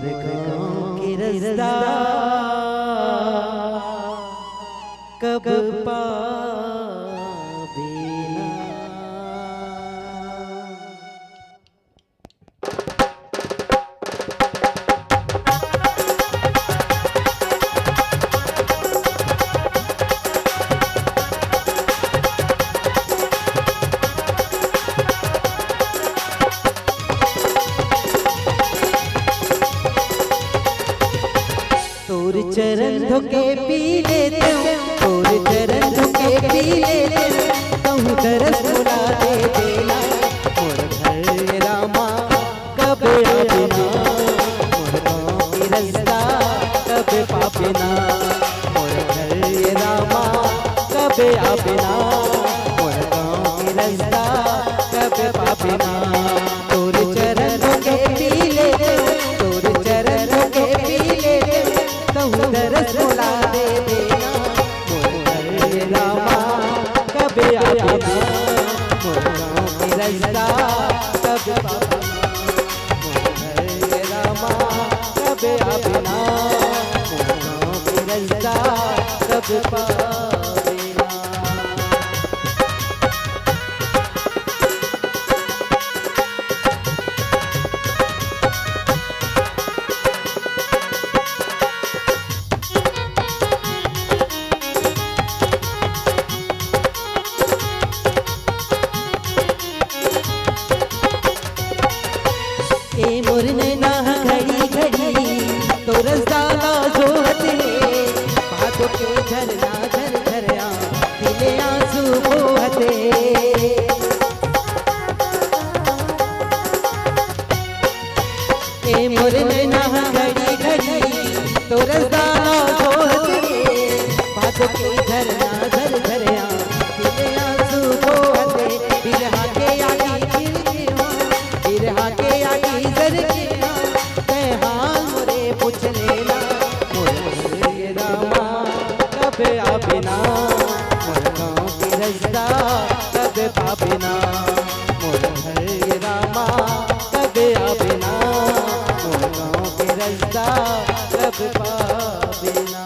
मोर गाँव के रस्ता कब पाबे ना। तोर चरण धोके पी लेतेंव, तोर चरण धोके पी लेतेंव, कहूँ दरस मोला दे देना। मोर घर रामा कब आबे ना, मोर गाँव के रस्ता कब पाबे ना। मोर घर रामा कब आबे ना, मोर गाँव के रस्ता कब पाबे ना। तोर चरण धोके पी लेतेंव, तोर चरण धोके पी लेतेंव, कहूँ दरस मोला दे देना। मोर घर रामा कब आबे ना, मोर गाँव के रस्ता कब पाबे ना। मोर घर रामा कब आबे ना, मोर गाँव के रस्ता कब पाबे ना। ए मोर नैना ह घड़ी घड़ी तोर रस्ता ला जोहत हे, भादो के झरना झर झर आँखी ले आँसू बोहत हे। ए मोर नैना ह घड़ी घड़ी तोर रस्ता ला जोहत हे, भादो के झरना झर झर आँखी ले आँसू बोहत हे। बिरहा के आगी झिलके हो, बिरहा के आगी झिलके हो, तैं हाल मोरे पूछ लेना। मोर रामा कब आबे ना, मोर गाँव के रस्ता कब पाबे ना। मोर घर रामा कब आबे ना, मोर गाँव के रस्ता कब पाबे ना।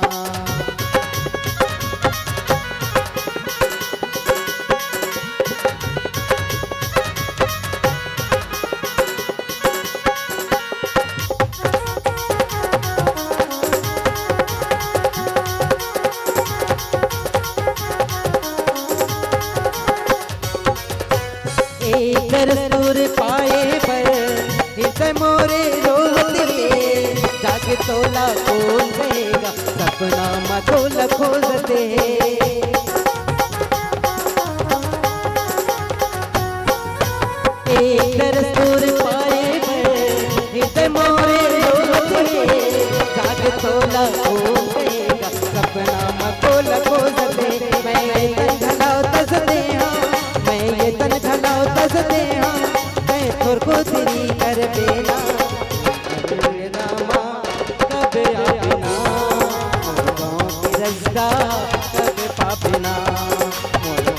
एक दरस तोर पाए बर हृदय मोरे रोवत हे, जाके तोला कोन कहेगा, सपना म तोला खोजत हे। एक दरस तोर पाए बर हृदय मोरे रोवत हे, जाके तोला कोन कहेगा, सपना म तोला खोजत हे। मैं ये तन घलव तस दे हँव, मैं ये तन घलव तस दे हँव, तैं थोरको देरी करबे ना। रामा कब आबे ना, मोर गाँव के रस्ता कब पाबे ना। मोर घर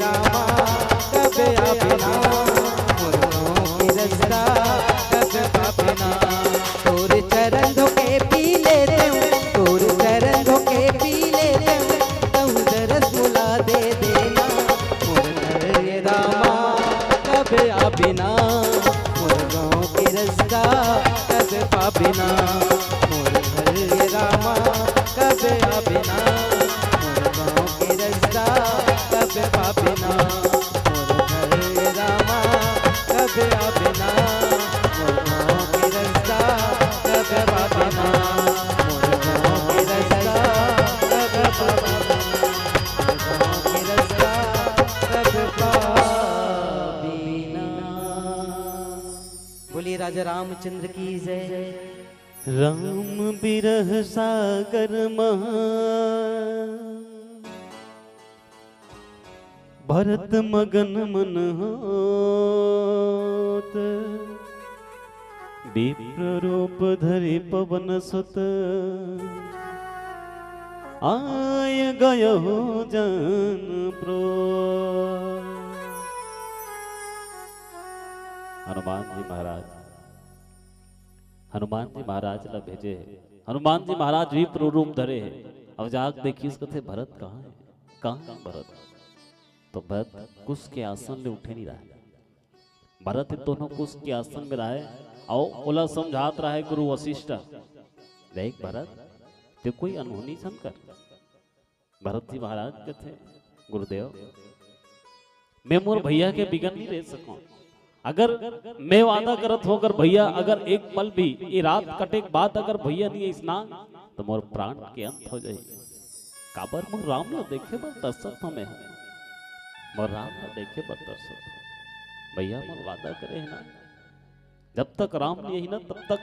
रामा कब आबे ना, मोर गाँव के रस्ता कब पाबे ना। तोर चरण धोके पी लेतेंव, तोर चरण धोके पी लेतेंव, कहूँ दरस मोला दे देना। मोर घर रामा कब आबे ना, मोर गाँव के रस्ता कब पाबे ना। मोर घर रामा कब आबे ना, मोर गाँव के रस्ता कब पाबे ना। मोर घर रामा कब आबे ना, मोर गाँव के रस्ता कब पाबे ना। मोर गाँव के रस्ता कब पाबे ना, मोर गाँव के रस्ता कब पाबे ना। बोलिए राजा रामचंद्र की जय। राम बिरह सागर महा भरत मगन मन होत, विप्र रूप धरि पवन सुत आय गयहु जन प्रो। हनुमान जी महाराज हनुमान जी महाराज ला भेजे हे। हनुमान जी महाराज विप्र रूप धरे हे। अब जाके देखिस, कथे, "भरत कहाँ हे? कहाँ हे भरत?" तो भरत कुश के आसन ले उठे नहीं रहय। भरत ह दोनों कुश के आसन में रहय, अउ ओला समझात रहय गुरु वशिष्ठ, "देख भरत, ते कोई अनहोनी झन कर।" भरत जी महाराज कथे, "गुरुदेव, मैं मोर भैया के बिगर नहीं रह सकूं। अगर मैं वादा करत हों, अगर भैया अगर एक पल भी, ये रात कटे के बाद अगर भैया नहीं आइस ना, तो मोर प्राण के अंत हो जाही। काबर मोर राम ला देखे बर तरसत हों मैं, मोर राम ला देखे बर तरसत हों। भैया मोर वादा करे हे ना, जब तक राम नहीं आही ना, तब तक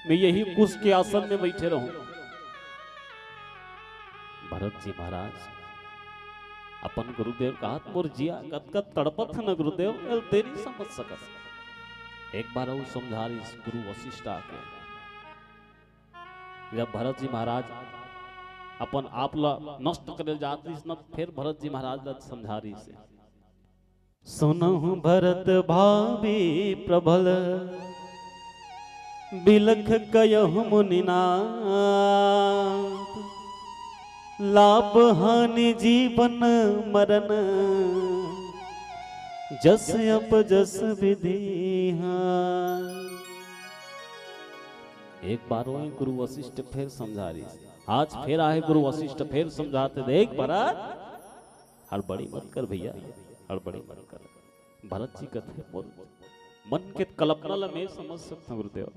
मैं यही कुश के आसन में बैठे रहूं।" भरत जी महाराज अपन गुरुदेव कहत, "मोर जिया कतका तड़पत हे ना गुरुदेव, एल ते नहीं समझ सकस।" एक बार अउ समझारिस गुरु वशिष्ठ आके। जब भरत जी महाराज अपन आप ला नष्ट करे जात रहिस ना, फिर भरत जी महाराज ला समझारिस हे। सुनहु भरत भावी प्रबल, बिलख कयहु मुनिनाथ। लाभ हानि जीवन मरण, जस अप जस विधि हाथ। एक बार वही गुरु वशिष्ठ फिर समझारिस। आज फिर आहे गुरु वशिष्ठ, फिर समझाथे, "देख भरत, हड़बड़ी मत कर भैया, हड़बड़ी मत कर।" भरत जी कथे, "मोर मन के कल्पना ला मैं समझ सकता हूँ गुरुदेव,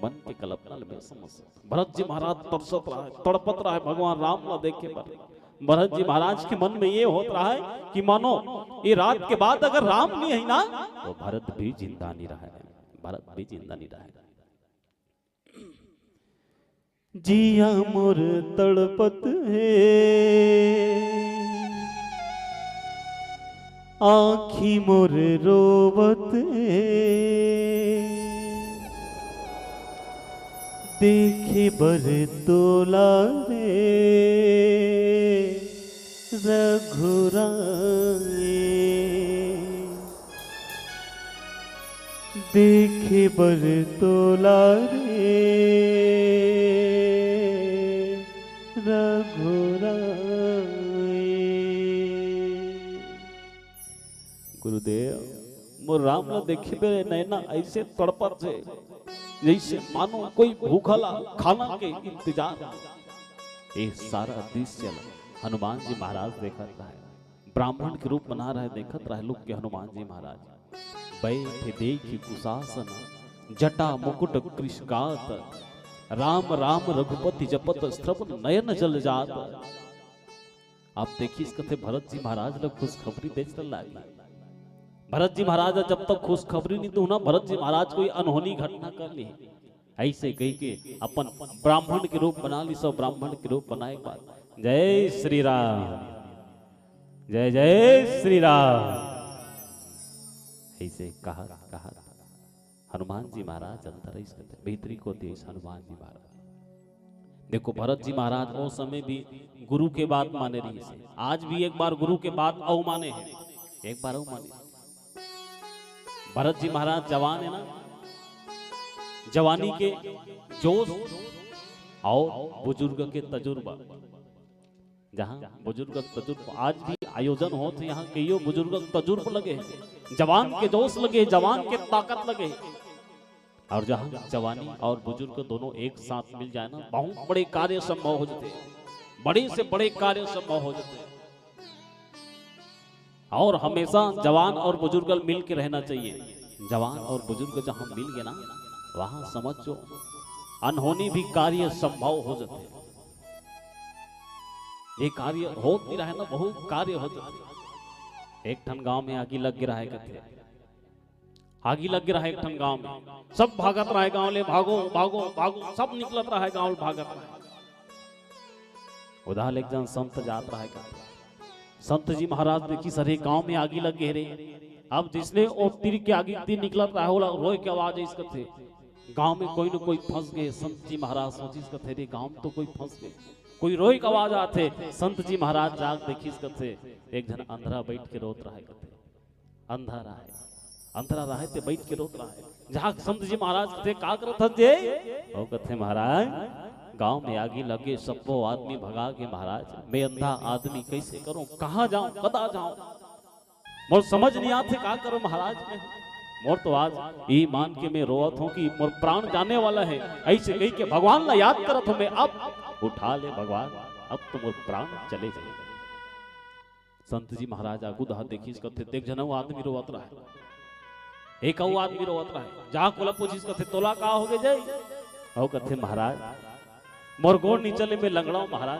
मन के कल्पना ला मैं समझ सकता हूँ।" भरत जी महाराज तरसत रहय, तड़पत रहय, भगवान राम ला देखे बर। भरत जी महाराज के मन में ये होत रहय कि मानो ये रात के बाद अगर राम नहीं आही ना, तो भरत भी जिंदा नहीं रहय, भरत भी जिंदा नहीं रहय। जिया मोर तड़पत हे, आँखी मोर रोवत हे, देखे बर तोला रे रघुराई। देखे बर तोला रे रघुराई। गुरुदेव, मोर राम ला देखे बर नैना ऐसे तड़पत हे, जैसे मानो कोई भूखा ला खाना के इंतजार हे। ये सारा दृश्य ला हनुमान जी महाराज देखत रहय। ब्राह्मण के रूप बना रहय, देखत रहय लोग के हनुमान जी महाराज। बैठे देखि कुशासन, जटा मुकुट कृष गात। राम राम रघुपति जपत, श्रवण नयन जल जात। अब देखिस कथे भरत जी महाराज ला खुशखबरी देत लागी। भरत जी महाराज जब तक खुशखबरी नहीं दूं ना, भरत जी महाराज कोई अनहोनी घटना कर ली। ऐसे कहिके अपन ब्राह्मण के रूप बना लिस अउ ब्राह्मण के रूप बनाए के बाद, "जय श्री राम, जय जय श्री राम।" ऐसे कहत कहत हनुमान जी महाराज अंदर आइस कथे, भीतरी कोति आइस हनुमान जी महाराज। देखो, भरत जी महाराज ओ समय भी गुरु के बात माने रहिस हे, आज भी एक बार गुरु के बात अउ माने हे, एक बार अउ माने। भरत जी महाराज जवान हे ना, जवानी के जोश अउ बुजुर्ग के तजुर्बा, जहाँ बुजुर्ग के तजुर्बा आज भी आयोजन होत हे, यहाँ कइयो बुजुर्ग के तजुर्बा लगे हे, जवान के जोश लगे हे, जवान के ताकत लगे हे। अउ जहाँ जवानी अउ बुजुर्ग दोनों एक साथ मिल जाए ना, बहुत बड़े कार्य संभव हो जाथे, बड़े से बड़े कार्य संभव हो जाथे। अउ हमेशा जवान अउ बुजुर्ग मिल के रहना चाहिए। जवान अउ बुजुर्ग जहाँ मिल गे ना, वहाँ समझ जो अनहोनी भी कार्य संभव हो जाथे। ये कार्य होत नहीं रहे ना, बहुत कार्य हो जाथे। एक ठन गांव में आगी लग गे रहे कथे, आगी लग गे रहे एक ठन गांव में, सब भागत रहे गांव ले, "भागो, भागो, भागो", सब निकलत रहे गांव ले भागत रहे। उधार ले एक जन संत जात रहे का, संत जी महाराज देखिस, "अरे गांव में आगी लग गे रे।" अब जिसने ओ तीर के आगी तीर निकलत रहे, ओला रोए के आवाज आइस कथे, गांव में कोई न कोई फंस गे। संत जी महाराज सोचिस कथे, "अरे गांव में तो कोई फंस गे।" कोई रोए के आवाज आथे, संत जी महाराज जाग देखिस कथे, एक झन अंधरा बैठ के रोत रहे कथे। अंधरा रहे, अंधरा रहे ते बैठ के रोत रहे। जहाँ संत जी महाराज कथे, "का करत हस जे?" वो कथे, "महाराज, गांव में आगी लगे, सब्बो आदमी भगा के महाराज, मैं अंधा आदमी कैसे करूं, कहाँ जाऊं, कदा जाऊं, मोर समझ नहीं आते, का करूं महाराज मैं, मोर तो आज ये मान के मैं रोवत हूं कि मोर प्राण जाने वाला है।" ऐसे कही के भगवान ला याद करत हूं मैं, "अब उठा ले भगवान, अब तो मोर प्राण चले जाए।" संत जी महाराज आगू डहर देखिस कथे, "देख झन, वो आदमी रोवत रहा है, एक अउ आदमी रोवत रहा है।" जा कोला पूछिस कथे, "तोला का होगे जाई?" अउ कथे, "महाराज, मोर गोड़ नी चले, मैं लंगड़ा हूं महाराज,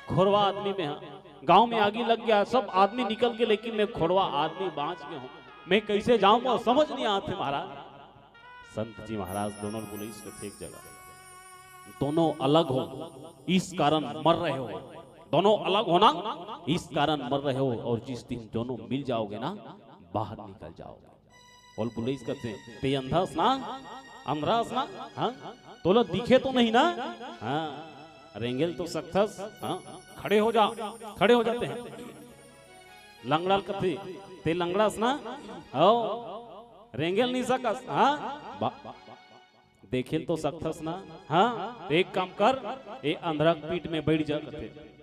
खोरवा आदमी मैं हां, गांव में आगी लग गया, सब आदमी निकल गए, लेकिन मैं खोरवा आदमी बांच गया हूं, मैं कैसे जाऊं, मोर समझ नहीं आते महाराज।" संत जी महाराज दोनों ल बुलाइस कथे एक जगह, "दोनों अलग हो, इस कारण मर रहे हो, दोनों अलग हो ना, इस कारण मर रहे हो, और जिस दिन दोनों मिल जाओगे ना, बाहर निकल जाओगे।" ओला बुलाइस कथे, "ते अंधा अस ना, अंधरा अस ना, हां? तोला दिखे तो नहीं ना? हां, रेंगे ल तो सकथस, हां? खड़े हो जा, खड़े हो जा ते हां। लंगड़ा ल कथे, ते लंगड़ा अस ना, हो, रेंगे ल नहीं सकस, हां? बा-, देखे ल तो सकथस ना, हां? ते एक काम कर, ए अंधरा के पीठ में बैठ जा," कथे।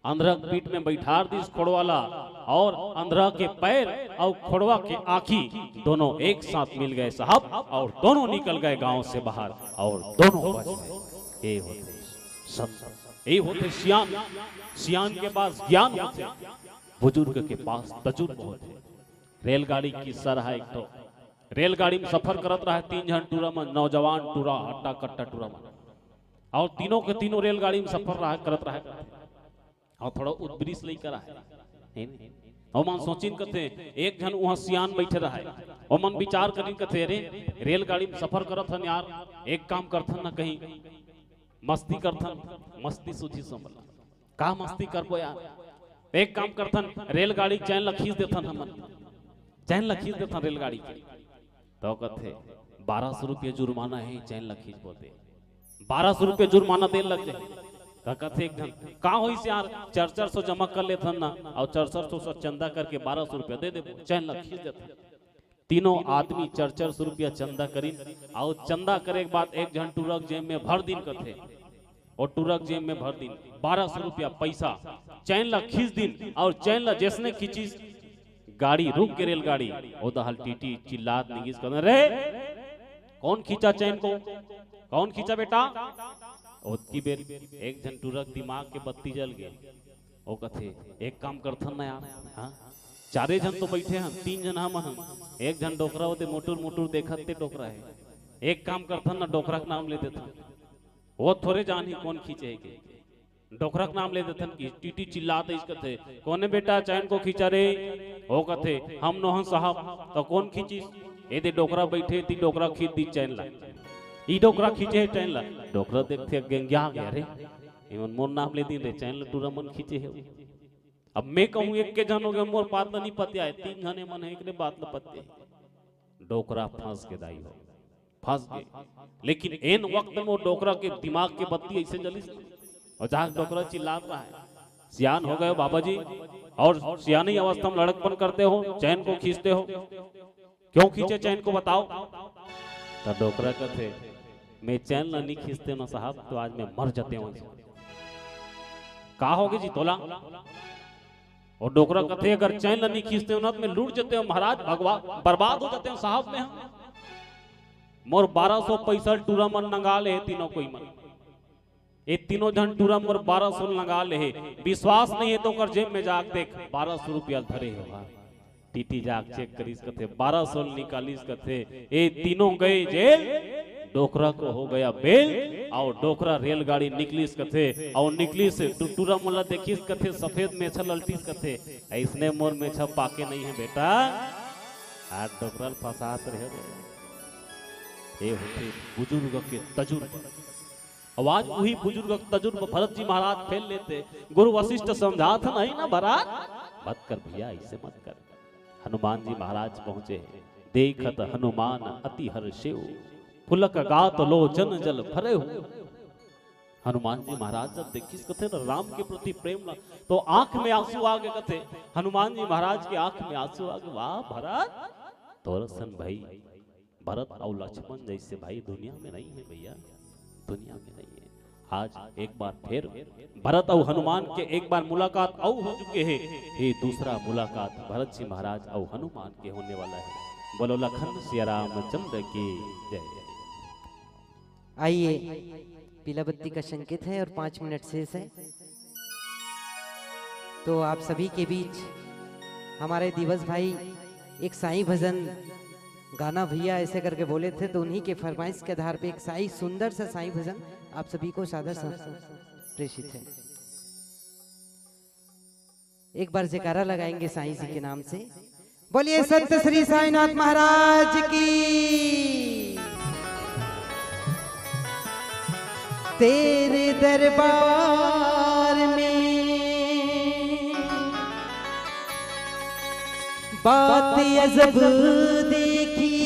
अंधरा के पीठ में बैठार दिस खोड़वा ला, और अंधरा के पैर और खोड़वा के आंखी दोनों एक साथ मिल गए साहब, और दोनों निकल गए गांव से बाहर, और दोनों बच गए। ए होथे संत, ए होथे सियान, सियान के पास ज्ञान होथे, बुजुर्ग के पास तजुर्बा होथे। रेलगाड़ी के किस्सा रहा एक ठो। रेलगाड़ी में सफर करत रहा तीन झन टूरा मन, नौजवान टूरा, हट्टा कट्टा टूरा मन, और तीनों के तीनों रेलगाड़ी में सफर रहा, करत रहा। और थोड़ा उद्बृस लइका रहा है, है नी? ओमन सोचिन कथे, एक झन उहाँ सियान बैठे रहा है, ओमन विचार करिन कथे, "अरे, रेलगाड़ी में सफर करत हन यार, एक काम करथन ना, कहीं मस्ती करथन, मस्ती सूझी समझ।" "का मस्ती करबो यार? एक काम करथन, रेलगाड़ी चैन ला खींच देथन हमन, चैन ला खींच देथन रेलगाड़ी के।" तो कथे, "बारह सौ रुपया जुर्माना है, चैन ला खींचबो ते, बारह सौ रुपया जुर्माना दे लग जाए।" तो कथे एक झन, "का होइस यार, चार चार सौ जमा कर लेथन ना, और चार चार सौ से चंदा करके बारह सौ रुपया दे देबो, चैन ला खींच देथन।" तीनों आदमी चार चार सौ रुपया चंदा करिन, और चंदा करे के बाद एक झन टूरा के जेब में भर दिन कथे, और टूरा के जेब में भर दिन बारह सौ रुपया पैसा, चैन ला खींच दिन, और चैन ला जैसने खींचिस, गाड़ी रुक गे, रेलगाड़ी। ओ दहल टीटी चिल्लात निगिस कथे, "रे, कौन खींचा चैन को? कौन खींचा बेटा?" ओतकी बेर एक झन टूरा के दिमाग के बत्ती जल गे। ओ कथे, "एक काम करथन ना यार, हां? चारे झन तो बैठे हन, तीन झन हमन हन, एक झन डोकरा ओदे मुटुर मुटुर देखत ते डोकरा है, एक काम करथन ना, डोकरा के नाम ले देथन, वो थोरे जानही कौन खींचे है के।" डोकरा के नाम ले देथन कि टीटी चिल्लात अइस कथे, "कोने बेटा चैन को खींचा रे?" ओ कथे, "हम नोहन साहब।" "तो कौन खींचिस?" "एदे डोकरा बैठे, ती डोकरा खींच दी चैन ला, ई डोकरा खींचे है चैन ला।" डोकरा देखथे, गेंगिया गया, "रे, एमन मोर नाम ले दिन रे, चैन ला टूरा मन खींचे है।" अब मैं कहूं, एक के झन हो गए, मोर बात ला नहीं पत्याए, तीन झने मन है, एकरे बात ला पत्याए। डोकरा फंस के दाई हो, फंस गए। लेकिन एन वक्त में वो डोकरा के दिमाग के बत्ती ऐसे जलिस, और जहां डोकरा चिल्लात रहा है, "सियान हो गए हो बाबा जी, और सियानी अवस्था में लड़कपन करते हो, चैन को खींचते हो, क्यों खींचे चैन को बताओ?" तो डोकरा कथे, "मैं चैन ला नहीं खींचते ना साहब, तो आज मैं मर जाते हूँ।" "का होगे जी तोला?" और डोकरा कथे, "अगर चैन ला नहीं खींचते हो ना, तो मैं लूट जाते हूँ महाराज, भगवा-, बर्बाद हो जाते हूँ साहब मैं। मोर बारह सौ पैसा टूरा मन नंगा ले हे तीनों कोई मन, ये तीनों झन टूरा मोर बारह सौ नंगा ले हे। विश्वास नहीं है तो ओकर जेब में जाके देख, बारह सौ रुपया धरे हे।" टीटी जाके चेक करिस कथे, बारह सौ निकालिस कथे, "ए तीनों गए जेल, डोकरा को हो गया बेल।" और डोकरा रेलगाड़ी निकलिस कथे, और निकलिस टू-, टूरा मोला देखिस कथे, सफेद मेछा ललटिस कथे, "ऐसने मोर मेछा पाके नहीं है बेटा, आज डोकरा ल फंसात रहे रे।" ए होथे बुजुर्ग के तजुर्बा। अब आज वही बुजुर्ग के तजुर्बा भरत जी महाराज फेल लेते, गुरु वशिष्ठ समझात नहीं ना भरत, "मत कर भैया, ऐसे मत कर।" हनुमान जी महाराज पहुंचे, देखत हनुमान अति हर्षेव, पुलक गात लोचन जल भरेव। हनुमान जी महाराज जब देखिस कथे ना राम के प्रति प्रेम ला, तो आंख में आंसू आ गए कथे। हनुमान जी महाराज के आंख में आंसू आ गए, "वाह भरत, तोर सन भाई भरत अउ लक्ष्मण जैसे भाई दुनिया में नहीं है भैया, दुनिया में नहीं है। आज एक बार फिर भरत अउ हनुमान के एक बार मुलाकात अउ हो चुके हे। ये दूसरा मुलाकात भरत जी महाराज अउ हनुमान के होने वाला है। बोलो लखन सिया रामचंद्र की जय। आइए, पीला बत्ती का संकेत है और पाँच मिनट शेष है। तो आप सभी के बीच हमारे दिवस भाई एक साईं भजन गाना भैया ऐसे करके बोले थे, तो उन्हीं के फरमाइश के आधार पे एक साईं, सुंदर सा साईं भजन आप सभी को सादर से प्रेषित है। एक बार जयकारा लगाएंगे साईं जी के नाम से। बोलिए सत्य श्री साईनाथ महाराज की। तेरे दरबार में बात अजब देखी,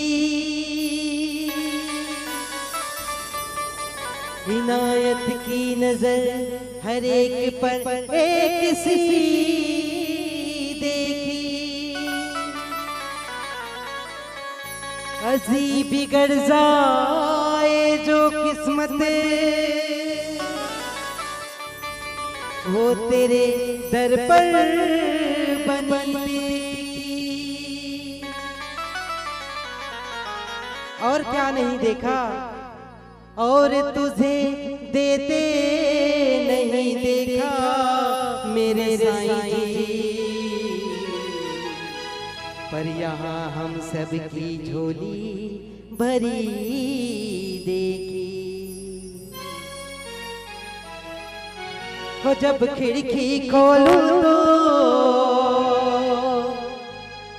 इनायत की नजर हर एक पर एक सी देखी। अजी बिगड़ जाए जो किस्मत, वो तेरे दर पर बनी थी। और क्या नहीं देखा, और तुझे देते नहीं देखा मेरे साईं जी, पर यहाँ हम सबकी झोली भरी देखी। हो जब खिड़की खोलूं तो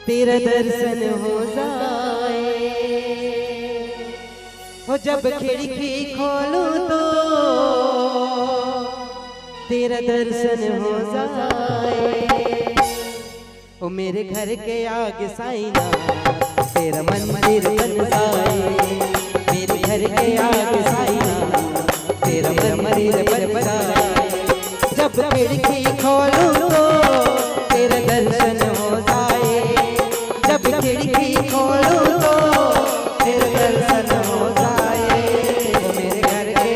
तेरा दर्शन हो जाए, हो जब खिड़की खोलूं तो तेरा दर्शन हो जाए। ओ मेरे घर के आगे साईं ना, तेरा मंदिर बन जाए। मेरे घर के आगे साईं ना, तेरा मंदिर बन जाए। जब खिड़की खोलूं तो तेरा दर्शन हो जाए। जब खिड़की खोलूं तो तेरा दर्शन हो जाए। ओ मेरे घर के,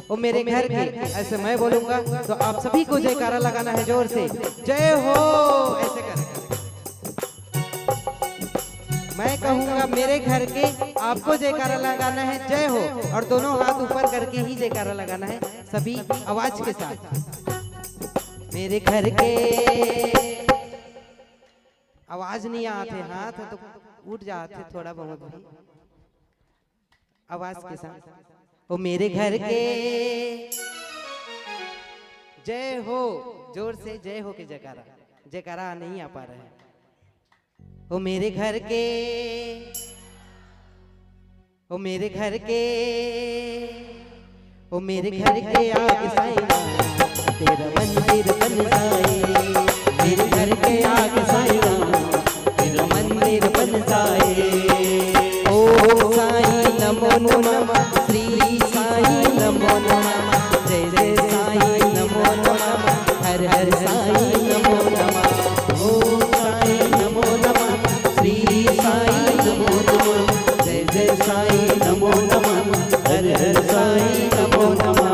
ओ मेरे घर के, ऐसे मैं बोलूंगा तो आप सभी को जयकारा लगाना है जोर से, जय हो, ऐसे कर। मैं कहूंगा मेरे घर के, आपको जयकारा लगाना है जय हो, और दोनों हाथ ऊपर करके ही जयकारा लगाना है सभी आवाज के साथ। मेरे घर के आवाज नहीं आते, हाथ तो उठ जाते थोड़ा बहुत भी। आवाज के साथ, ओ मेरे घर के जय हो, जोर से जय हो के जयकारा, जयकारा नहीं आ पा रहे हैं। ओ मेरे घर के, ओ मेरे घर के, ओ मेरे घर के आगे साईं ना, तेरा मंदिर बन जाए। मेरे घर के आगे साईं ना, तेरा मंदिर बन जाए। ओम साईं नमो नमः, श्री साईं नमो नमः, जय जय साईं नमो नमः, हर हर साईं नमो नमः। ओम साईं नमो नमः, श्री साईं नमो नमः, जय जय साईं नमो नमः, हर हर साईं नमो नमः।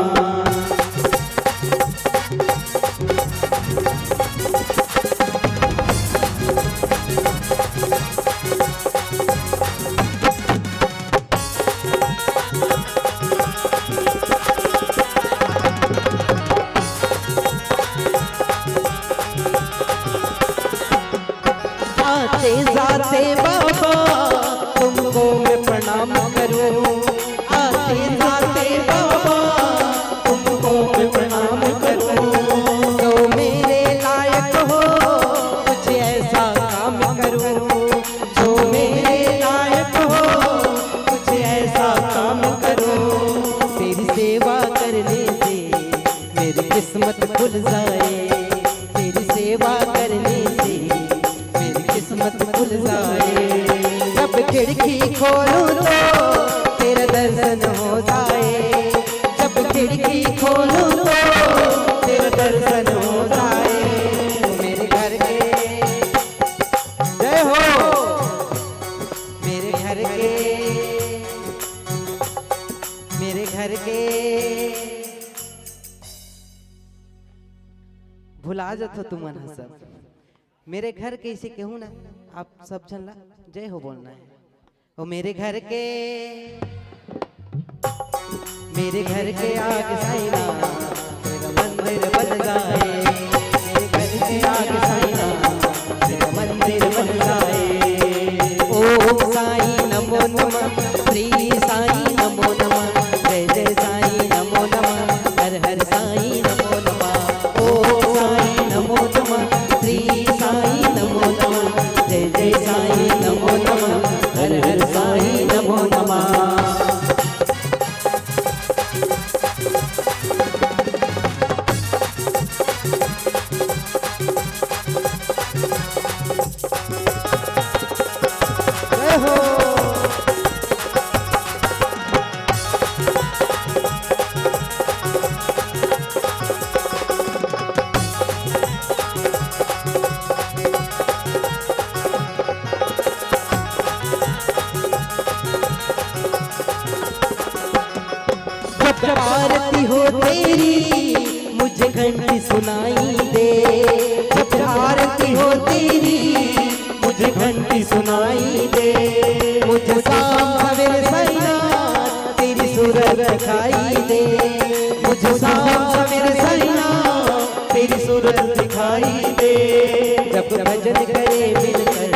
आते जाते बाबा तुमको मैं प्रणाम करूं, आते जाते बाबा तुमको मैं प्रणाम करूं। जो मेरे लायक हो कुछ ऐसा काम करूं, जो मेरे लायक हो कुछ ऐसा काम करूं। तेरी सेवा करने से मेरी किस्मत खुल जाए, तेरी सेवा करने से मेरी किस्मत खुल जाए। जब खिड़की खोलूं तो तेरा दर्शन हो जाए, जब खिड़की खोलूं तो तेरा दर्शन हो जाए। मेरे घर के, जय हो, भुला जाथो तुमन ह सब। मेरे घर के इसे कहूँ ना, आप सब झन ला जय हो बोलना है। ओ मेरे घर के, मेरे घर के आगे साईं ना, तेरा मंदिर बन जाए। मेरे घर के आगे साईं ना, तेरा मंदिर बन जाए। ओम साईं नमो नमः, श्री साईं नमो नमः, जय जय साईं नमो नमः, हर हर साईं नमो नमः। ओम साईं नमो नमः, श्री साईं नमो नमः, जय जय साईं नमो नमः, हर हर साईं नमो नमः। जय हो। जब आरती हो तेरी, मुझे घंटी सुनाई दे। जब आरती हो तेरी, मुझे घंटी सुनाई दे। मुझे शाम सवेरे साईं ना, तेरी सूरत दिखाई दे। मुझे शाम सवेरे साईं ना, तेरी सूरत दिखाई दे। जब भजन करे मिलकर,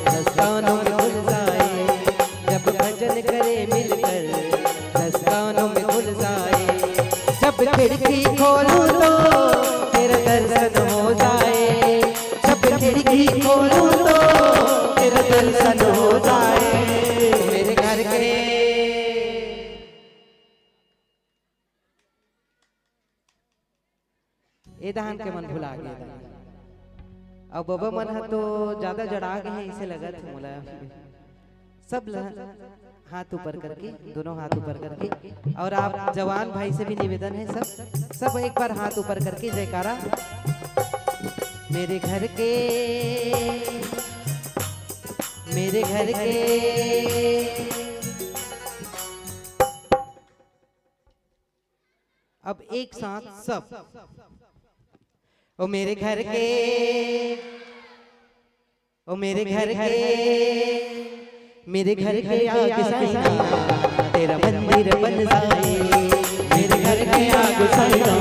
दस्तानों में घुल जाए। जब भजन करे मिलकर, दस्तानों में घुल जाए। जब खिड़की खोलूं तो तेरा दर्शन हो जाए। जब खिड़की खोलूं तो तेरा दर्शन हो जाए। मेरे घर के ए दहान के मन भुला गे। अउ बबा मन ह तो ज्यादा जड़ा गे हे, इसे लगत हे मोला। सब ल हाथ ऊपर करके, दोनों हाथ ऊपर करके, और आप जवान भाई से भी निवेदन है, सब, सब एक बार हाथ ऊपर करके जयकारा। मेरे घर के, मेरे घर के। अब एक साथ सब। ओ मेरे घर के, ओ मेरे घर के, मेरे घर के आगे साईं ना, तेरा मंदिर बन जाए। मेरे घर के आगे साईं ना,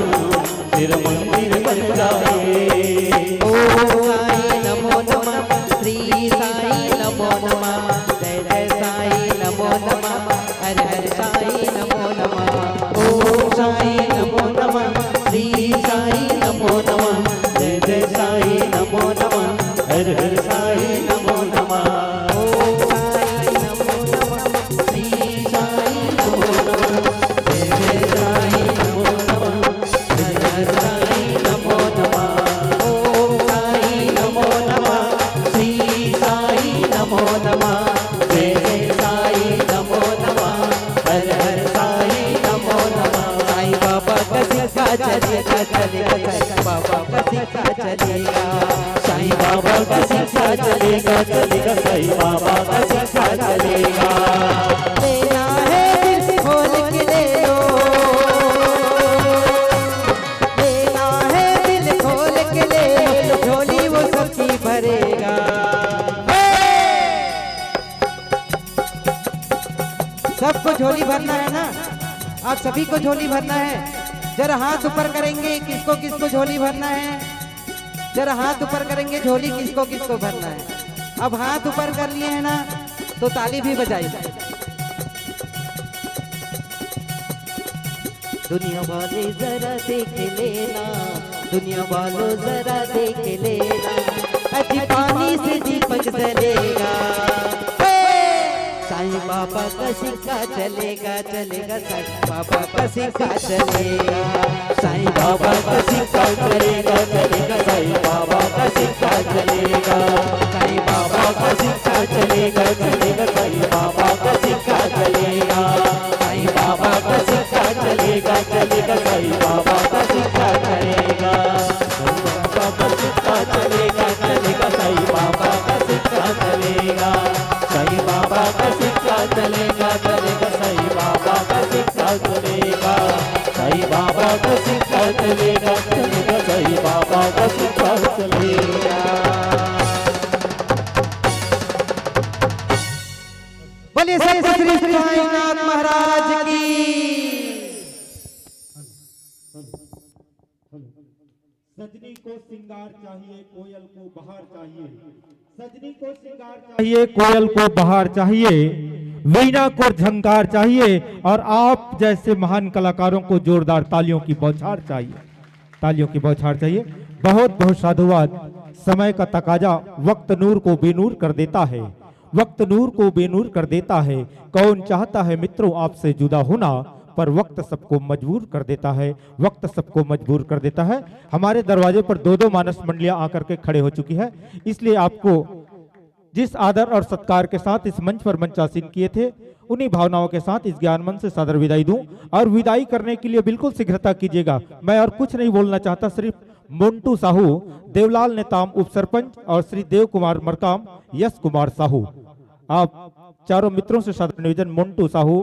तेरा मंदिर बन जाए। ओम साईं नमो नमः, श्री साईं नमो नमः, जय जय साईं नमो नमः, हर हर साईं नमो नमः। ओम साईं नमो नमः, श्री साईं नमो नमः, जय जय साईं नमो नमः, हर हर साईं नमो नमः। ओम साईं नमो नमः, श्री साईं नमो नमः, जय जय साईं नमो नमः, हर हर साईं नमो नमः। ओम साईं नमो नमः, श्री साईं नमो नमः, जय जय साईं नमो नमः, हर हर साईं नमो नमः। साईं बाबा का सिक्का चलेगा, चलेगा, साईं बाबा का सिक्का चलेगा। साईं बाबा का सिक्का चलेगा, चलेगा, साईं बाबा का सिक्का चलेगा। लेना है दिल खोल के ले लो, लेना है दिल खोल के ले लो, झोली वो सबकी भरेगा। सबको झोली भरना है ना, आप सभी को झोली भरना है। जरा हाथ ऊपर करेंगे, किसको किसको झोली भरना है, जरा हाथ ऊपर करेंगे, झोली किसको किसको भरना है। अब हाथ ऊपर कर लिए हैं ना, तो ताली भी बजाइए। दुनिया वाले जरा देख लेना, दुनिया वालों जरा देख लेना, अजी पानी से दीपक जलेगा। हे! साईं बाबा का सिक्का चलेगा, चलेगा, साईं बाबा का सिक्का चलेगा। साईं बाबा का सिक्का चलेगा, चलेगा, साईं बाबा का सिक्का चलेगा। साईं बाबा का सिक्का चलेगा, चलेगा, साईं बाबा का सिक्का चलेगा। साईं बाबा का सिक्का चलेगा, चलेगा, साईं बाबा का सिक्का चलेगा। साईं बाबा का सिक्का चलेगा, चलेगा, साईं बाबा का सिक्का चलेगा। साईं बाबा का सिक्का चलेगा, चलेगा, साईं बाबा का सिक्का चलेगा। साईं बाबा का सिक्का चलेगा, चलेगा, साईं बाबा का सिक्का बोलिए श्री श्री साईनाथ महाराज की। सजनी को श्रृंगार चाहिए, कोयल को बहार चाहिए। सजनी को श्रृंगार चाहिए, कोयल को बहार चाहिए, वीणा को झंकार चाहिए और आप जैसे महान कलाकारों को जोरदार तालियों की बौछार चाहिए। तालियों की बौछार चाहिए। बहुत बहुत साधुवाद। समय का तकाजा वक्त नूर को बेनूर कर देता है, वक्त नूर को बेनूर कर देता है। कौन चाहता है मित्रों आपसे जुदा होना, पर वक्त सबको मजबूर कर देता है, वक्त सबको मजबूर कर देता है। हमारे दरवाजे पर दो दो मानस मंडलियां आकर के खड़े हो चुकी है, इसलिए आपको जिस आदर और सत्कार के साथ इस मंच पर मंचासीन किए थे, उन्हीं भावनाओं के साथ इस ज्ञान मंच से सादर विदाई दूं। और विदाई करने के लिए बिल्कुल शीघ्रता कीजिएगा। मैं और कुछ नहीं बोलना चाहता, सिर्फ मोंटू साहू, देवलाल नेताम उप सरपंच और श्री देव कुमार मरकाम, यश कुमार साहू, आप चारों मित्रों से सादर निवेदन। मोंटू साहू,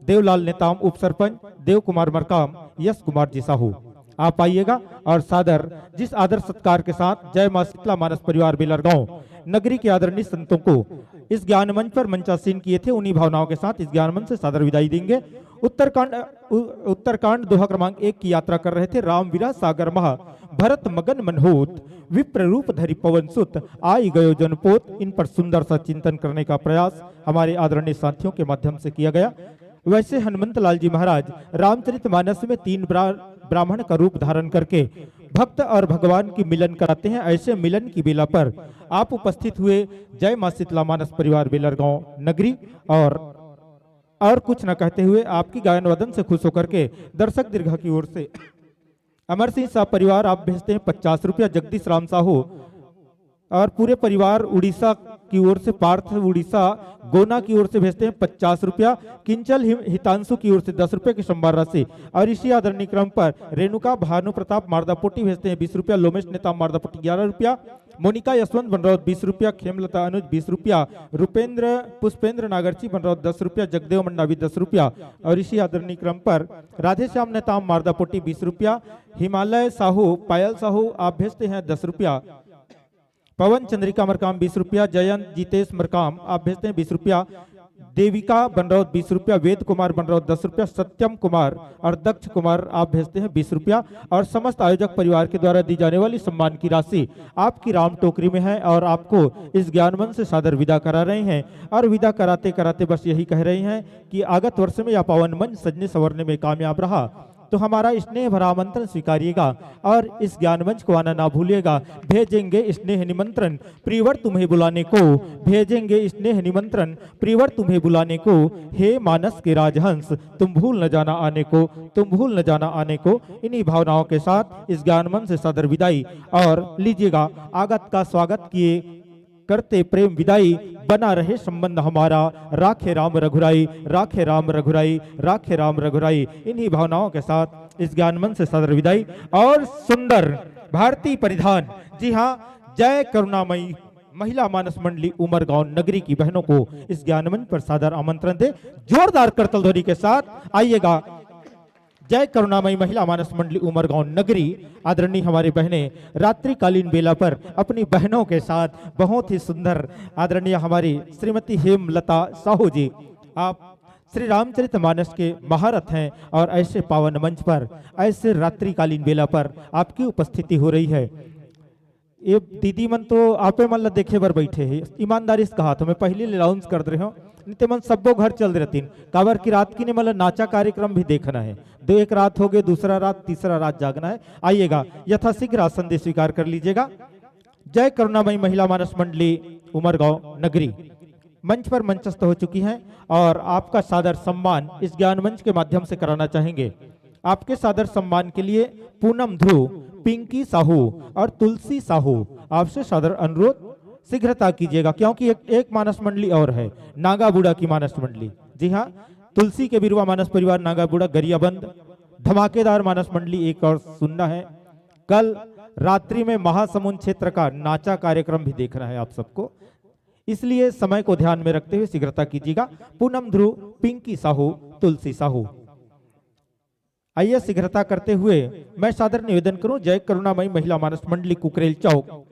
देवलाल नेताम उप सरपंच, देव कुमार मरकाम, यश कुमार जी साहू, आप आइएगा और सादर, जिस आदर सत्कार के साथ जय माँ शीतला मानस परिवार बेलरगांव नगरी के आदरणीय संतों को इस ज्ञान मंच पर मंचासीन किए थे, उन्हीं भावनाओं के साथ इस ज्ञान मंच से सादर विदाई देंगे। उत्तरकांड उ- उत्तरकांड दोहा क्रमांक एक की यात्रा कर रहे थे रामवीरा सागर महा, भरत मगन मन होत, विप्र रूप धरि पवन सुत, आई गयो जनपोत। इन पर सुंदर सा चिंतन करने का प्रयास हमारे आदरणीय साथियों के माध्यम से किया गया। वैसे हनुमंत लाल जी महाराज रामचरित मानस में तीन ब्रा-, ब्राह्मण का रूप धारण करके भक्त और भगवान की मिलन कराते हैं। ऐसे मिलन की बेला पर आप उपस्थित हुए जय माँ शीतला मानस परिवार बेलरगांव नगरी, और और कुछ न कहते हुए आपकी गायन वादन से खुश होकर के दर्शक दीर्घा की ओर से अमर सिंह साहब परिवार आप भेजते हैं पचास रुपया, जगदीश राम साहू और पूरे परिवार उड़ीसा की ओर से, पार्थ उड़ीसा गोना की ओर से भेजते हैं पचास रुपया, किंचल हिम- हितांशु की ओर से दस रुपये की संभार राशि। और इसी आदरणीय क्रम पर रेणुका भानु प्रताप मारदापोटी भेजते हैं बीस रुपया, लोमेश नेता मारदापोटी ग्यारह रुपया, मोनिका यशवंत बनरौत बीस रुपया, खेमलता अनुज बीस रुपया, रुपेंद्र पुष्पेंद्र नागरची बनरौत दस रुपया, जगदेव मंडावी दस रुपया। और इसी आदरणीय क्रम पर राधेश्याम नेताम मारदापोटी बीस रुपया, हिमालय साहू, पायल साहू आप भेजते हैं दस रुपया, पवन चंद्रिका मरकाम बीस रुपया, जयंत जीतेश मरकाम आप भेजते हैं बीस रुपया, देविका बनरौत बीस रुपया, वेद कुमार बनरौत दस रुपया, सत्यम कुमार और दक्ष कुमार आप भेजते हैं बीस रुपया। और समस्त आयोजक परिवार के द्वारा दी जाने वाली सम्मान की राशि आपकी राम टोकरी में है और आपको इस ज्ञान मंच से सादर विदा करा रहे हैं। और विदा कराते कराते बस यही कह रहे हैं कि आगत वर्ष में यह पावन मंच सजने संवरने में कामयाब रहा तो हमारा स्नेह भरा आमंत्रण स्वीकारिएगा और इस ज्ञान मंच को आना ना भूलिएगा। भेजेंगे स्नेह निमंत्रण प्रियवर तुम्हें बुलाने को, भेजेंगे स्नेह निमंत्रण प्रियवर तुम्हें बुलाने को। हे मानस के राजहंस, तुम भूल न जाना आने को, तुम भूल न जाना आने को। इन्हीं भावनाओं के साथ इस ज्ञान मंच से सादर विदाई। और लीजिएगा, आगत का स्वागत किए करते प्रेम विदाई, बना रहे संबंध हमारा, राखे राम रघुराई, राखे राम रघुराई, राखे राम रघुराई। इन्हीं भावनाओं के साथ इस ज्ञान मंच से सादर विदाई। और सुंदर भारतीय परिधान, जी हाँ, जय करुणामयी महिला मानस मंडली उमरगांव नगरी की बहनों को इस ज्ञान मंच पर सादर आमंत्रण दे। जोरदार करतल ध्वनि के साथ आइएगा। जय करुणामयी महिला मानस मंडली उमरगांव नगरी। आदरणीय हमारी बहनें रात्रिकालीन बेला पर अपनी बहनों के साथ बहुत ही सुंदर, आदरणीय हमारी श्रीमती हेमलता साहू जी, आप श्री रामचरित मानस के महारथ हैं और ऐसे पावन मंच पर, ऐसे रात्रिकालीन बेला पर आपकी उपस्थिति हो रही है। ये दीदी मन तो आपे मन ला देखे बर बैठे हे, ईमानदारी से कहा तो मैं पहले ले अनाउंस कर दे रहे हो, नहीं ते मन सब्बो घर चल दे रहतीन। काबर कि रात की ने मन ला नाचा कार्यक्रम भी देखना है। दो एक रात हो गए, दूसरा रात, तीसरा रात जागना है। आइएगा, यथाशीघ्र आसन दे स्वीकार कर लीजिएगा। जय करुणामयी महिला मानस मंडली उमरगांव नगरी मंच पर मंचस्थ हो चुकी हैं और आपका सादर सम्मान इस ज्ञान मंच के माध्यम से कराना चाहेंगे। आपके सादर सम्मान के लिए पूनम ध्रुव, पिंकी साहू और तुलसी साहू, आपसे सादर अनुरोध, शीघ्रता कीजिएगा, क्योंकि एक, एक मानस मंडली और है, नागाबुड़ा की मानस मंडली। जी हाँ, तुलसी के बिरुवा मानस परिवार नागाबुड़ा गरियाबंद, धमाकेदार मानस मंडली एक और सुनना है। कल रात्रि में महासमुंद क्षेत्र का नाचा कार्यक्रम भी देखना है आप सबको, इसलिए समय को ध्यान में रखते हुए शीघ्रता कीजिएगा। पूनम ध्रुव, पिंकी साहू, तुलसी साहू। आइए, शीघ्रता करते हुए मैं सादर निवेदन करूं, जय करुणामयी महिला मानस मंडली कुकरेल चौक,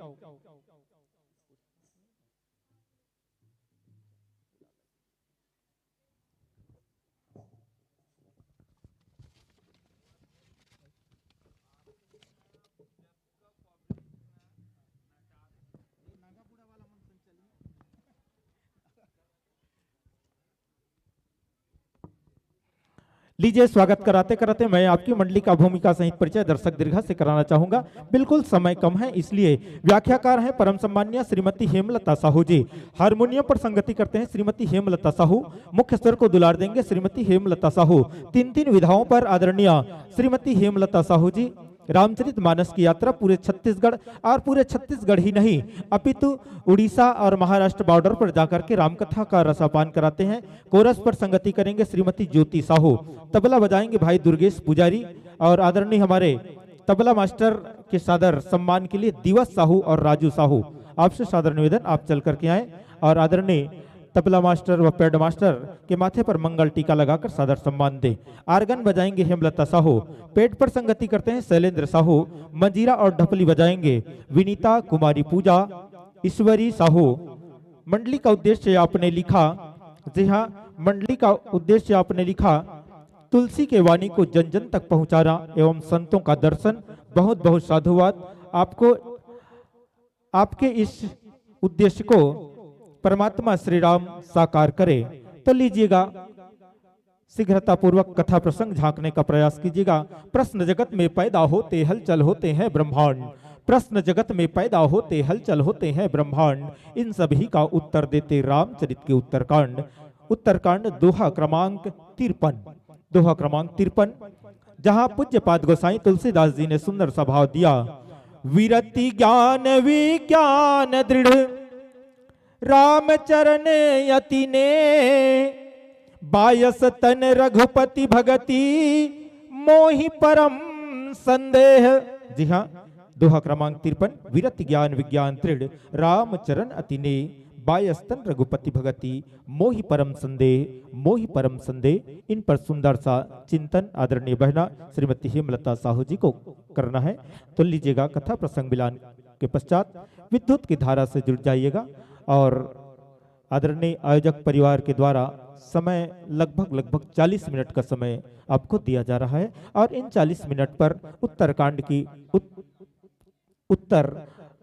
लीजिए, स्वागत कराते कराते मैं आपकी मंडली का भूमिका सहित परिचय दर्शक दीर्घा से कराना चाहूंगा। बिल्कुल समय कम है, इसलिए व्याख्याकार हैं परम सम्मान्य श्रीमती हेमलता साहू जी, हारमोनियम पर संगति करते हैं श्रीमती हेमलता साहू, मुख्य स्वर को दुलार देंगे श्रीमती हेमलता साहू, तीन तीन विधाओं पर आदरणीय श्रीमती हेमलता साहू जी रामचरित मानस की यात्रा पूरे छत्तीसगढ़, और पूरे छत्तीसगढ़ ही नहीं, अपितु उड़ीसा और महाराष्ट्र बॉर्डर पर जाकर के रामकथा का रसापान कराते हैं। कोरस पर संगति करेंगे श्रीमती ज्योति साहू, तबला बजाएंगे भाई दुर्गेश पुजारी, और आदरणीय हमारे तबला मास्टर के सादर सम्मान के लिए दिवस साहू और राजू साहू, आपसे सादर निवेदन, आप चल करके आए। और आदरणीय तबला मास्टर व पैड मास्टर के माथे पर मंगल टीका लगाकर सादर सम्मान दे। आर्गन बजाएंगे हेमलता साहू, पैड पर संगति करते हैं शैलेंद्र साहू, मंजीरा और ढपली बजाएंगे विनीता कुमारी पूजा, ईश्वरी साहू। मंडली का उद्देश्य आपने लिखा, जी हाँ, मंडली का उद्देश्य आपने लिखा, तुलसी के वाणी को जन जन तक पहुंचाना एवं संतों का दर्शन। बहुत बहुत साधुवाद आपको, आपके इस उद्देश्य को परमात्मा श्री राम साकार करे। तो लीजिएगा, शीघ्रतापूर्वक कथा प्रसंग झांकने का प्रयास कीजिएगा। प्रश्न जगत में पैदा होते हलचल होते हैं ब्रह्मांड, प्रश्न जगत में पैदा होते हलचल होते हैं ब्रह्मांड, इन सभी का उत्तर देते रामचरित के उत्तरकांड। उत्तरकांड दोहा क्रमांक तिरपन, दोहा क्रमांक तिरपन, जहां पूज्यपाद गोसाई तुलसीदास जी ने सुंदर सा भाव दिया, विरति ज्ञान विज्ञान दृढ़ रामचरण अति ने, बायस तन रघुपति भगति मोहि परम संदेह। जी हाँ, दोहा क्रमांक तिरपन, विरत ज्ञान विज्ञान दृढ़ रामचरण अति ने, बायस तन रघुपति भगति मोहि परम संदेह, मोहि परम संदेह। इन पर सुंदर सा चिंतन आदरणीय बहना श्रीमती हेमलता साहू जी को करना है। तो लीजिएगा, कथा प्रसंग मिलान के पश्चात विद्युत की धारा से जुड़ जाइएगा। और आदरणीय आयोजक परिवार के द्वारा समय लगभग, लगभग चालीस मिनट का समय आपको दिया जा रहा है और इन चालीस मिनट पर उत्तरकांड की उत-, उत्तर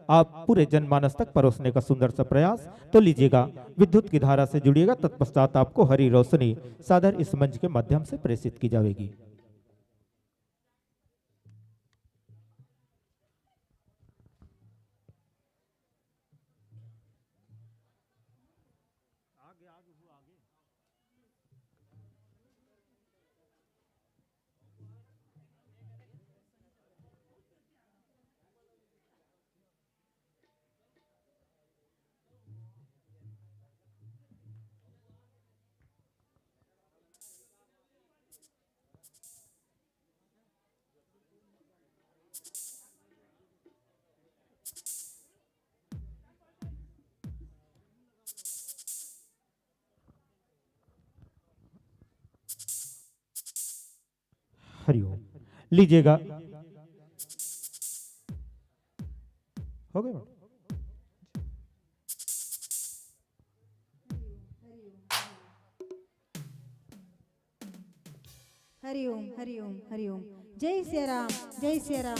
आप पूरे जनमानस तक परोसने का सुंदर सा प्रयास। तो लीजिएगा, विद्युत की धारा से जुड़िएगा, तत्पश्चात आपको हरी रोशनी सादर इस मंच के माध्यम से प्रेषित की जाएगी। हरिओम। लीजिएगा, हो गया। हरिओम, हरिओम, हरिओम। जय सिया राम, जय सिया राम।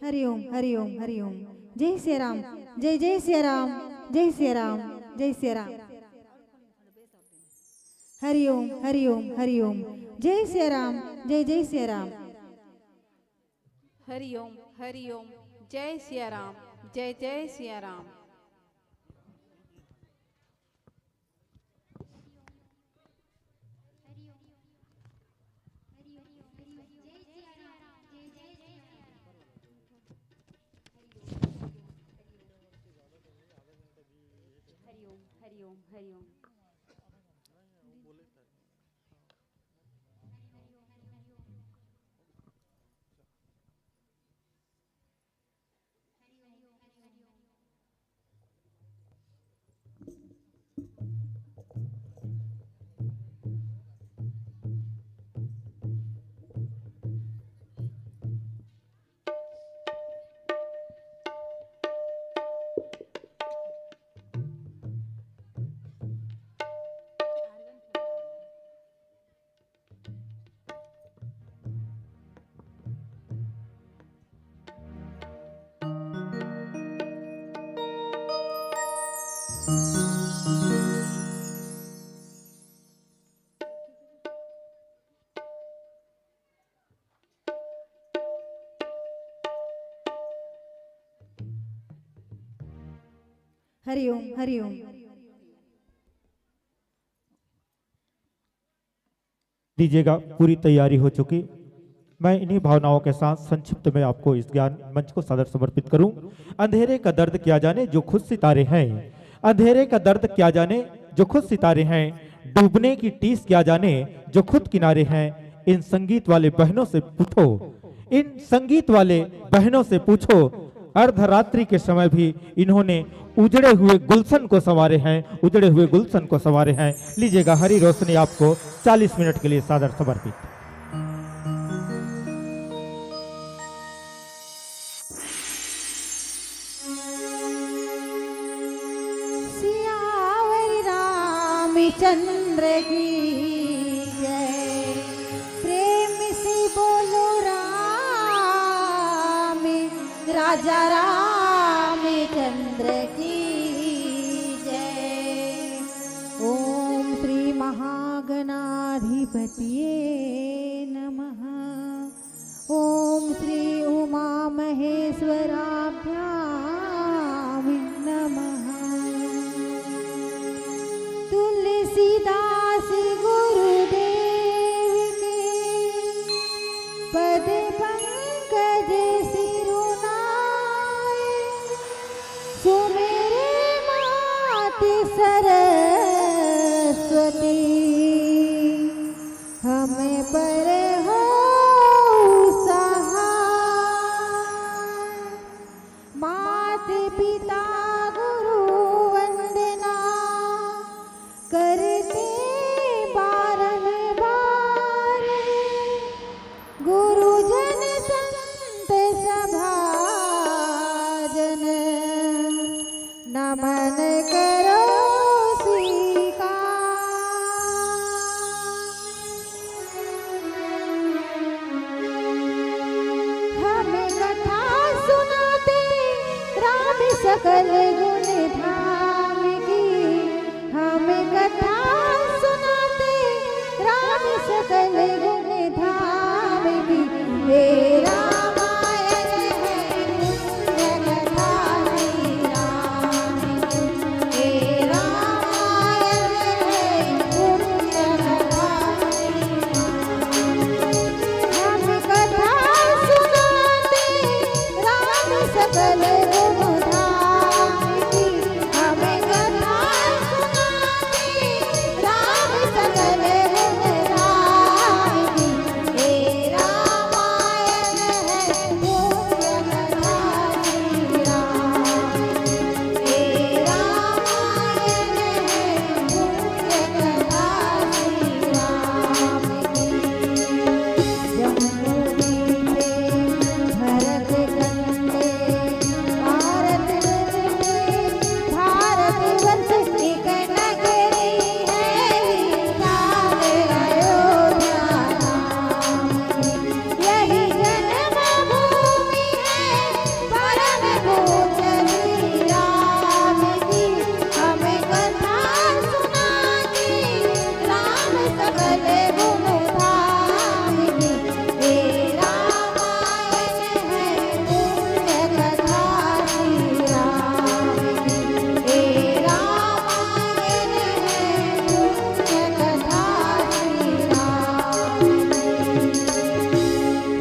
हरिओम, हरिओम, हरिओम। जय सिया राम, जय, जय सिया राम, जय सिया राम, जय सिया राम। हरिओम, हरिओम, हरिओम। जय सिया राम, जय, जय सिया राम। हरिओम, हरिओम। जय सिया राम, जय, जय सिया राम। हरिओम, हरिओम, हरिओम। हरिओम, हरिओम। दीजिएगा, पूरी तैयारी हो चुकी। मैं इन्हीं भावनाओं के साथ संक्षिप्त में आपको इस ज्ञान मंच को सादर समर्पित करूं। अंधेरे का दर्द क्या जाने जो खुद सितारे हैं, अंधेरे का दर्द क्या जाने जो खुद सितारे हैं, डूबने की टीस क्या जाने जो खुद किनारे हैं। इन संगीत वाले बहनों से पूछो, इन संगीत वाले बहनों से पूछो, अर्धरात्रि के समय भी इन्होंने उजड़े हुए गुलशन को संवारे हैं, उजड़े हुए गुलशन को संवारे हैं। लीजिएगा, हरी रोशनी आपको चालीस मिनट के लिए सादर समर्पित। सियावर रामचंद्र की जय। प्रेम से बोलो राम, राजा रामचंद्र की जय। ओम श्री महागणाधिपतिये नमः। ओम श्री उमा महेश्वराभ्याम नमः। तुलसीदास गुरुदेव के पद पंकज सिरुनाय। सुमेरे मात सरस्वती हम पर हो सहाय। मात पिता गुरु वंदना करते बारंबार। गुरुजन संत सभा जन नमन करो स्वीकार। हम कथा सुनाते राम सकल गुण धाम की। हम कथा सुनाते राम सकल गुण धाम की। हे रामायण है पुण्य कथा श्री राम की। हे रामायण है पुण्य कथा श्री राम की। हम कथा सुनाते राम सकल गुण धाम की। हम कथा सुनाते राम सकल गुण धाम की। हे रामायण है पुण्य कथा श्री राम की। हे रामायण है पुण्य कथा श्री राम की। जम्बूद्वीपे भरतखंडे भारतवर्षे, भारतवर्ष एक नगरी है विशाल अयोध्या धाम। यही जन्मभूमि है परम पूज्य श्री राम की। हमें कथा सुनाती राम सकल गुण धाम की। हे रामायण है पुण्य कथा श्री राम की। हे रामायण है पुण्य कथा श्री राम की।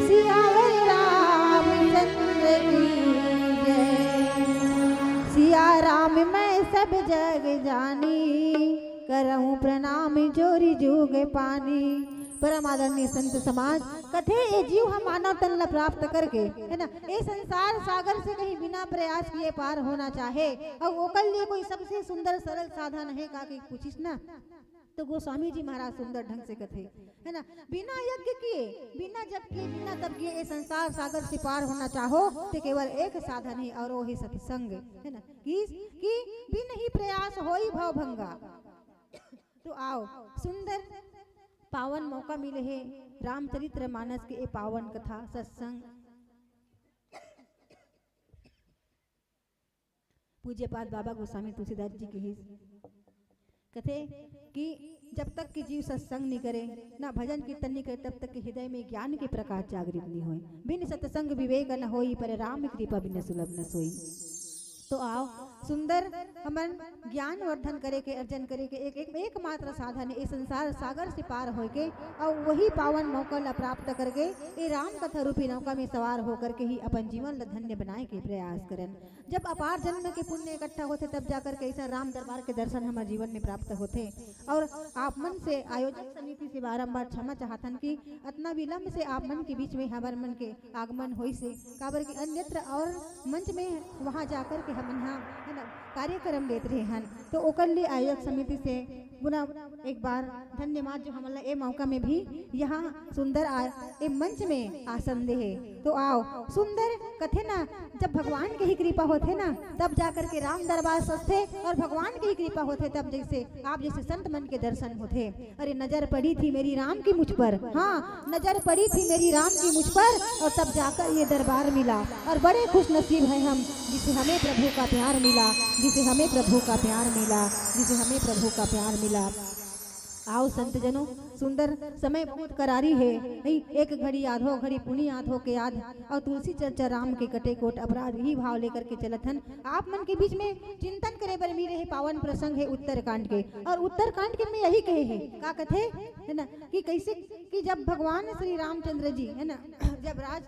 सियावर रामचंद्र की जय। सिया राम मैं सब जग जानी, करहूँ प्रणाम जोरि जुग पानी। परम आदरणीय संत समाज, कथे ए जीव ह मानव तन ला प्राप्त करके, है ना, ए संसार सागर से कहीं बिना प्रयास किए पार होना चाहे, अउ ओकर लिए कोई सबसे सुंदर सरल साधन हे का, कहि पूछिस ना, तो गोस्वामी जी महाराज सुंदर ढंग से कथे, है ना, बिना यज्ञ किए, बिना जप किए, बिना तप किए ए संसार सागर से पार होना चाहो, तो केवल एक साधन हे, अउ वो हे सत्संग, है ना, कि, कि बिन ही प्रयास होई भव भंगा। तो आओ, सुंदर पावन मौका मिले हे रामचरित्र मानस के ए पावन कथा सत्संग। पूज्यपाद बाबा गोस्वामी तुलसीदास जी कहिस, कथे कि जब तक कि जीव सत्संग नहीं करे, ना भजन कीर्तन नहीं करे, तब तक कि हृदय में ज्ञान के प्रकाश जागृत नहीं होए। बिन सत्संग विवेक न होई, पर राम कृपा बिन सुलभ न सोई। तो आओ, सुंदर हमन ज्ञान वर्धन करे के, अर्जन करे के एक, एक, एकमात्र साधन हे, ए संसार सागर से पार होय के, अउ वही पावन मौका ला प्राप्त करके ए राम कथा रूपी नौका में सवार होकर के ही अपन जीवन ला धन्य बनाए के प्रयास करन। जब अपार जन्म के पुण्य इकट्ठा होथे, तब जाकर के ऐसा राम दरबार के दर्शन हमर जीवन में प्राप्त होथे। और आप मन से, आयोजक समिति से बारंबार क्षमा चाहथन कि अतना विलंब से आप मन के बीच में हमर मन के आगमन होइस हे, काबर कि अन्यत्र और मंच में वहाँ जाकर के हमन हा, है ना, कार्यक्रम लेत रहे हन। तो ओकर लिए आयोजक समिति से पुनः एक बार धन्यवाद, जो हमन ला ए मौका में भी यहाँ सुंदर आ, ए मंच में आसन दे हे। तो आओ, सुंदर कथे ना, जब भगवान के ही कृपा होथे ना, तब जाकर के राम दरबार सजथे, और भगवान के ही कृपा होथे, तब जैसे आप जैसे संत मन के दर्शन होथे। अरे, नजर पड़ी थी मेरी राम की मुझ पर, हाँ, नजर पड़ी थी मेरी राम की मुझ पर, और तब जाकर ये दरबार मिला। और बड़े खुश नसीब हैं हम, जिसे हमें प्रभु का प्यार मिला, जिसे हमें प्रभु का प्यार मिला, जिसे हमें प्रभु का प्यार मिला। आओ संत जनों, सुंदर समय बहुत करारी हे, नहीं? एक घड़ी आधो घड़ी पुनीत हो के आध, और तुलसी चर्चा राम के कटे कोट अपराध, यही भाव लेकर के चलत हन। आप मन के बीच में चिंतन करे बर मिले हे, पावन प्रसंग हे उत्तरकांड के, और उत्तरकांड के में यही कहे हे, का कथे, है ना, कि कैसे, कि जब भगवान श्री रामचंद्र जी, है ना, जब राज,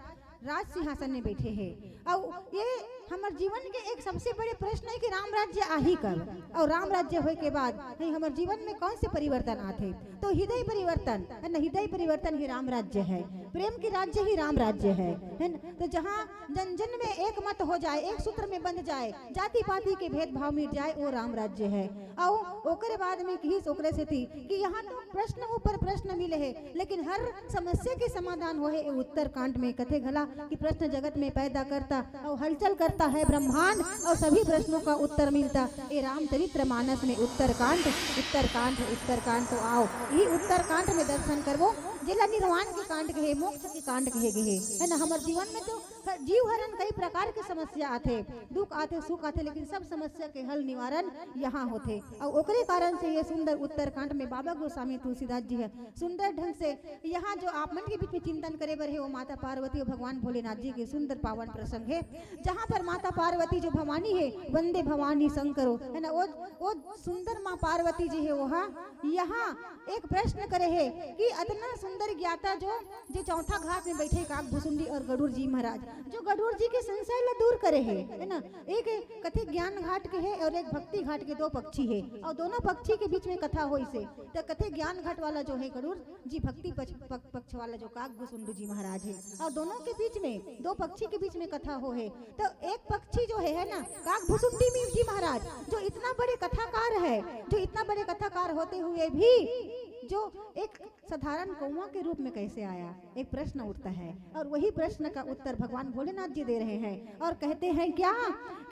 राज सिंहासन में बैठे हे, और ये हमर जीवन के एक सबसे बड़े प्रश्न हे कि राम राज्य आही कब, और राम राज्य होए के बाद, नहीं, हमर जीवन में कौन से परिवर्तन आथे। तो हृदय परिवर्तन, है ना, हृदय परिवर्तन ही राम राज्य है, प्रेम के राज्य ही राम राज्य है, है ना। तो जहाँ जन जन में एक मत हो जाए, एक सूत्र में बंध जाए, जाति पाति के भेदभाव मिट जाए, वो राम राज्य है। अउ ओकरे बाद में किहिस ओकरे सेती कि यहाँ तो प्रश्न ऊपर प्रश्न मिले हे, लेकिन हर समस्या के समाधान होहे ए उत्तरकांड में। कथे घला कि प्रश्न जगत में पैदा करता और हलचल करता है ब्रह्मांड, और सभी प्रश्नों का उत्तर मिलता ए रामचरित्र मानस में। उत्तरकांड, उत्तरकांड, उत्तरकांड। तो आओ, यही उत्तरकांड में दर्शन करबो, जेला निर्वाण के कांड कहे, मोक्ष के कांड कहे गए हे, है ना। हमर जीवन में तो जीव हरण कई प्रकार के समस्या आथे, दुख आथे, सुख आथे, लेकिन सब समस्या के हल निवारण यहाँ होथे। और ओकरे कारण से ये सुंदर उत्तरकांड में बाबा गोस्वामी तुलसीदास जी है सुंदर ढंग से यहाँ जो आप मन के बीच में चिंतन करे बर हे, वो माता पार्वती और भगवान भोलेनाथ जी के सुंदर पावन प्रसंग है, जहाँ पर माता पार्वती जो भवानी है, वंदे भवानी शंकरो, है ना, वो, वो सुंदर माँ पार्वती जी है, वो, हाँ, यहाँ एक प्रश्न करे हे कि अतना सुंदर ज्ञाता जो, जे चौथा घाट में बैठे काग भुसुंडी और गरुड़ जी महाराज, जो गरुड़ जी के संशय ला दूर करे हे, है ना। एक कथे ज्ञान घाट के हे और एक भक्ति घाट के, दो पक्षी हे, और दोनों पक्षी के बीच में कथा होइस हे। तो कथे ज्ञान घाट वाला जो है गरुड़ जी, भक्ति पक्ष, पक-, पक्ष वाला जो काग भुसुंडी जी महाराज है, और दोनों के बीच में, दो पक्षी के बीच में कथा हो है। तो एक पक्षी जो है, है ना, काग भुसुंडी जी महाराज, जो इतना बड़े कथाकार है, जो इतना बड़े कथाकार होते हुए भी जो एक साधारण कौवा के रूप में कैसे आया, एक प्रश्न उठता है। और वही प्रश्न का उत्तर भगवान भोलेनाथ जी दे रहे हैं और कहते हैं क्या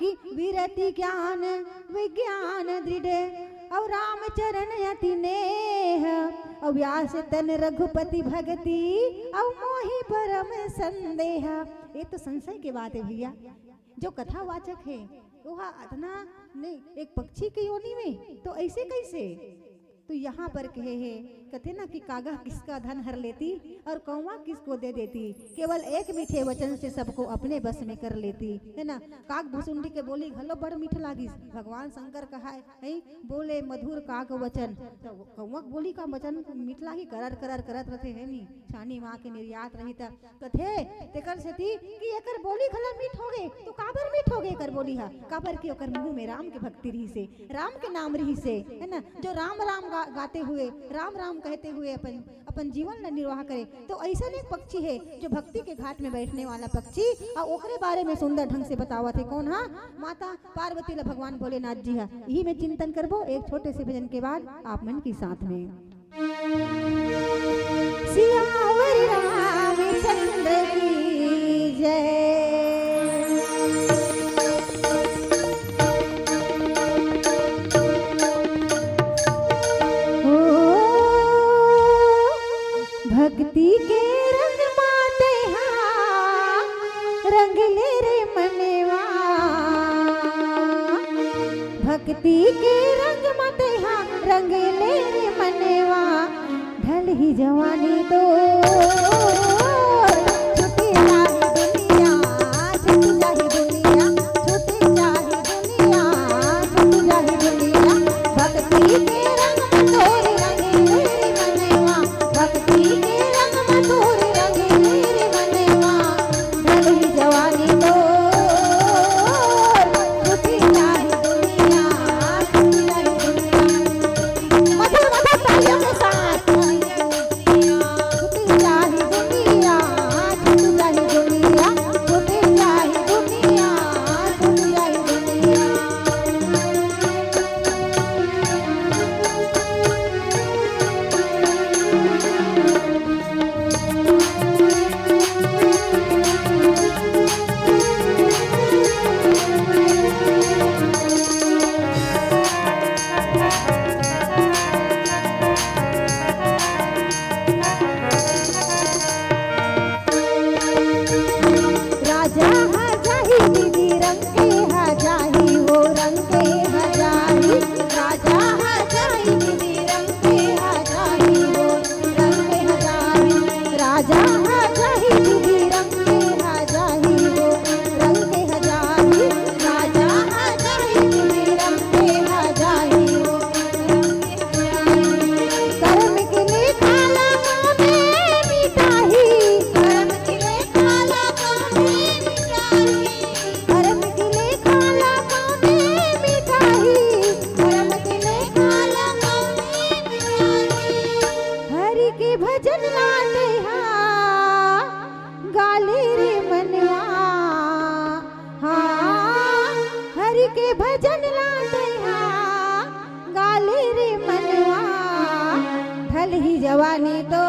कि विरति ज्ञान विज्ञान दृढ़, और रामचरण अति नेह, और व्यास तन रघुपति भगति, और मोहि परम संदेह। ये तो संशय के बात है भैया, जो कथावाचक है वो अतना नहीं, एक पक्षी के योनि में, तो ऐसे कैसे? तो यहाँ पर कहे हे, कथे ना कि कागा किसका धन हर लेती और कौवा किसको दे देती। केवल एक मीठे वचन से सबको अपने बस में कर लेती, है ना। काग भुसुंडी के बोली घलो बड़ मीठ लागिस। भगवान शंकर कहाय, "हई बोले मधुर काग वचन।" तो कौवा के बोली का वचन मीठ लागी, करर करर करत रथे, है नी, छानी माँ के निर्यात रही त कथे, तेकर सेती कि एकर बोली घला मीठ होगे। तो काबर मीठ होगे एकर बोली हा? काबर कि ओकर मुंह में राम के भक्ति रहिसे, राम के नाम रहिसे, है ना, जो राम राम गा-, गाते हुए, राम राम कहते हुए अपन, अपन जीवन ला निर्वाह करे। तो ऐसन एक पक्षी है जो भक्ति के घाट में बैठने वाला पक्षी, और ओकरे बारे में सुंदर ढंग से बतावत है। कौन हा? माता पार्वती ला भगवान भोलेनाथ जी हा। यही में चिंतन करबो एक छोटे से भजन के बाद आप मन के साथ में। सियावर रामचंद्र की जय। ओ, भक्ति के रंग माते हाँ, रंग ले रे मनवा। भक्ति के रंग म तेहा रंग ले रे मनवा, ढलही जवानी तो। छूटी जाही दुनिया, छूटी जाही दुनिया, छूटी जाही दुनिया। जवानी तो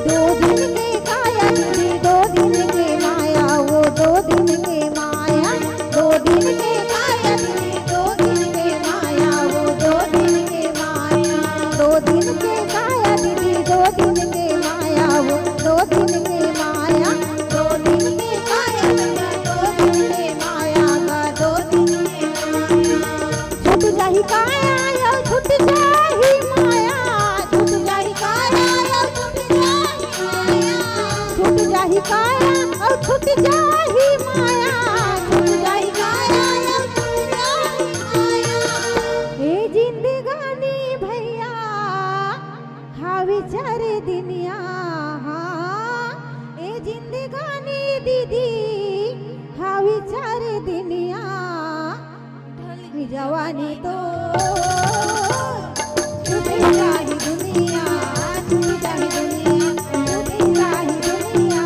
दो दिन के काया दीदी, दो दिन के माया, वो दो दिन के माया, दो दिन के काया दीदी, दो दिन के माया, वो दो दिन के माया, दो दिन के काया दीदी, दो दिन के माया, वो दो दिन के माया, दो दिन के काया दीदी, दो दिन के माया, दो दिन के माया। छूट जाही काया अउ छूट जाही माया, छूट जाही काया अउ छूट जाही माया, छूट जाही काया अउ छूट जाही माया, छूट जाही काया अउ छूट जाही माया। ए जिंदगानी भैया, हावी चार दिनिया, हाँ, ए जिंदगानी दीदी, हावी चार दिनिया। जवानी तो छूट जाही दुनिया, छूट जाही दुनिया, छूट जाही दुनिया,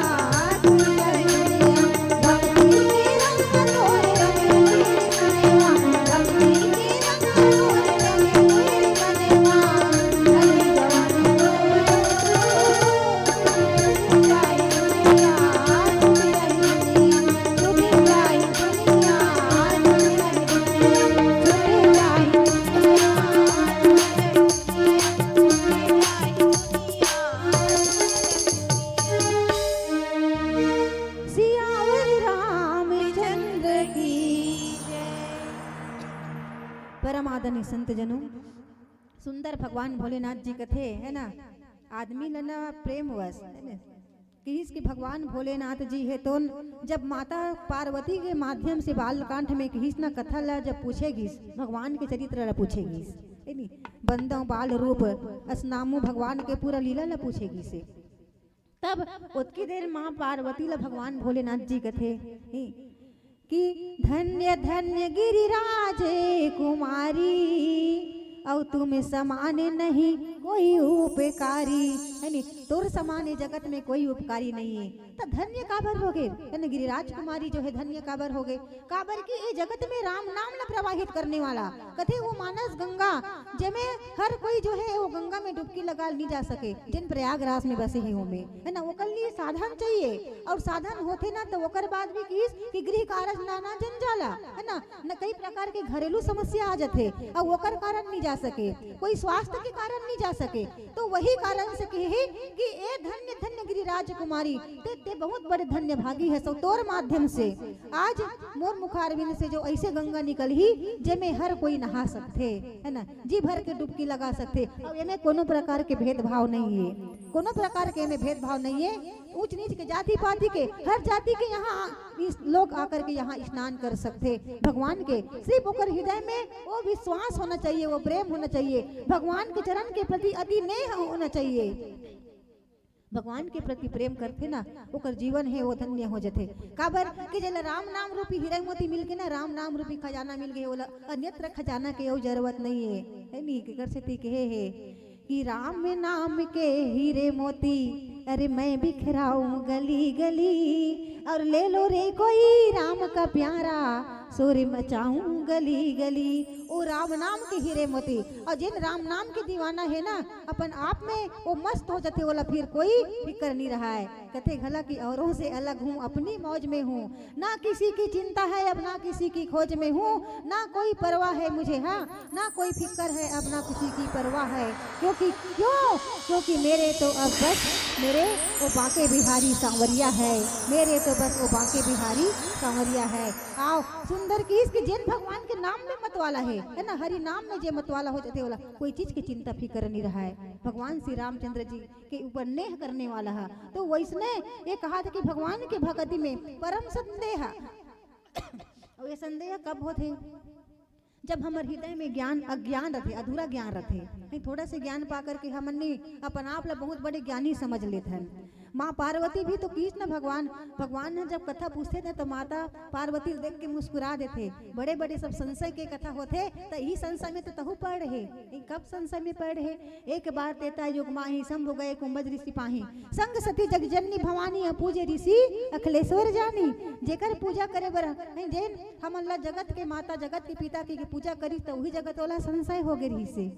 छूट जाही दुनिया। भक्ति के रंग तोरे रंग, भक्ति के रंग तोरे रंग, सियावर रामचंद्र की जय। परम आदरणीय संत जनों, सुंदर भगवान भोलेनाथ जी कथे, है ना, आदमी ल ना प्रेम वश, है ना, किहिस कि भगवान भोलेनाथ जी हे तोन, जब माता पार्वती के माध्यम से बालकांड में किहिस ना कथा ला जब पूछे गिस, भगवान के चरित्र ला पूछे गिस, है नी, बंदव बाल रूप असनामू भगवान के पूरा लीला ला पूछे गिस हे। तब ओतकी देर माँ पार्वती ला भगवान भोलेनाथ जी कथे, हे, कि धन्य धन्य गिरिराज कुमारी, अउ तुम समान नहीं कोई उपकारी, है नी, तोर समान ए जगत में कोई उपकारी नहीं है। त धन्य काबर होगे, है ना, गिरिराज कुमारी जो है धन्य काबर होगे, काबर कि ए जगत में राम नाम ला प्रवाहित करने वाला, कथे वो मानस गंगा, जेमे हर कोई जो है वो गंगा में डुबकी लगा नहीं जा सके, जिन प्रयागराज में बसे हैं वो में, है ना, ओकर लिए साधन चाहिए, और साधन होथे ना तो ओकर बाद भी किहिस कि गृह कारज नाना जंजाला, है ना, न कई प्रकार के घरेलू समस्या आ जाथे, अउ ओकर कारण नहीं जा सके, कोई स्वास्थ्य के कारण नहीं जा सके, तो वही कारण से कहे कि ए धन्य धन्य गिरिराज कुमारी, ते, ते बहुत बड़े धन्य भागी है, सो तोर माध्यम से आज मोर मुखारविंद से जो ऐसे गंगा निकलही, जेमे हर कोई नहा सकथे, है ना, जी भर के डुबकी लगा सकथे, अउ एमे कोनो प्रकार के भेदभाव नहीं है, कोनो प्रकार के एमे भेदभाव नहीं है। ऊंच नीच के, जाति पाति के, हर जाति के यहाँ इस लोग आकर के यहाँ स्नान कर सकथे। भगवान के सिर्फ ओकर हृदय में वो विश्वास होना चाहिए, वो प्रेम होना चाहिए, भगवान के चरण के प्रति अति नेह होना चाहिए। भगवान के प्रति प्रेम करथे ना, ओकर जीवन हे वो धन्य हो जथे। काबर कि जेला राम नाम रूपी हीरा मोती मिल के ना, राम नाम रूपी खजाना मिल गए, ओला अन्यत्र खजाना के अउ जरूरत नहीं है, है नी? केकर सेती कहे हे कि राम नाम के हीरे मोती, अरे मैं बिखराऊं गली गली, और ले लो रे कोई राम का प्यारा, शोर मचाऊं गली गली। ओ राम नाम के हीरे मोती, और जिन राम नाम के दीवाना हे ना, अपन आप में वो मस्त हो जाथे, ओला फिर कोई फिकर नहीं रहा है। कथे घला कि औरों से अलग हूँ, अपनी मौज में हूँ, ना किसी की चिंता है, अब ना किसी की खोज में हूँ, ना कोई परवाह है मुझे, हाँ, ना कोई फिकर है, अब ना किसी की परवाह है। क्योंकि, क्यों? क्योंकि मेरे तो अब बस मेरे वो बांके बिहारी सांवरिया है, मेरे तो बस वो बांके बिहारी सांवरिया है। आओ, सुंदर किहिस कि जेन भगवान के नाम में मतवाला है, है ना, हरि नाम में जे मतवाला हो जाथे, ओला कोई चीज के चिंता फिकर नहीं रहा है। भगवान श्री रामचंद्र जी के ऊपर नेह करने वाला है, तो वैसने ये कहा था कि भगवान के भक्ति में परम संदेह। और ये संदेह कब होथे? जब हमर हृदय में ज्ञान, अज्ञान रथे, अधूरा ज्ञान रथे, नहीं, थोड़ा से ज्ञान पा करके हमन ने अपन आप ला बहुत बड़े ज्ञानी समझ लेथन। माँ पार्वती भी तो किहिस ना, भगवान, भगवान ह जब कथा पूछथे ना, तो माता पार्वती ल देख के मुस्कुरा देथे। बड़े बड़े सब संशय के कथा होथे, त इही संशय में तो तहू पड़ रहे। ई कब संशय में पड़ रहे? एक बार त्रेता युग माही, शंभु गए कुंभज ऋषि पाही। संग सती जग जननी भवानी, अ पूजे ऋषि अखिलेश्वर जानी। जेकर पूजा करे बर, नहीं, जेन हमन ला जगत के माता, जगत के पिता के, के पूजा करिस, त उही जगत ओला संशय हो गे रहिसे।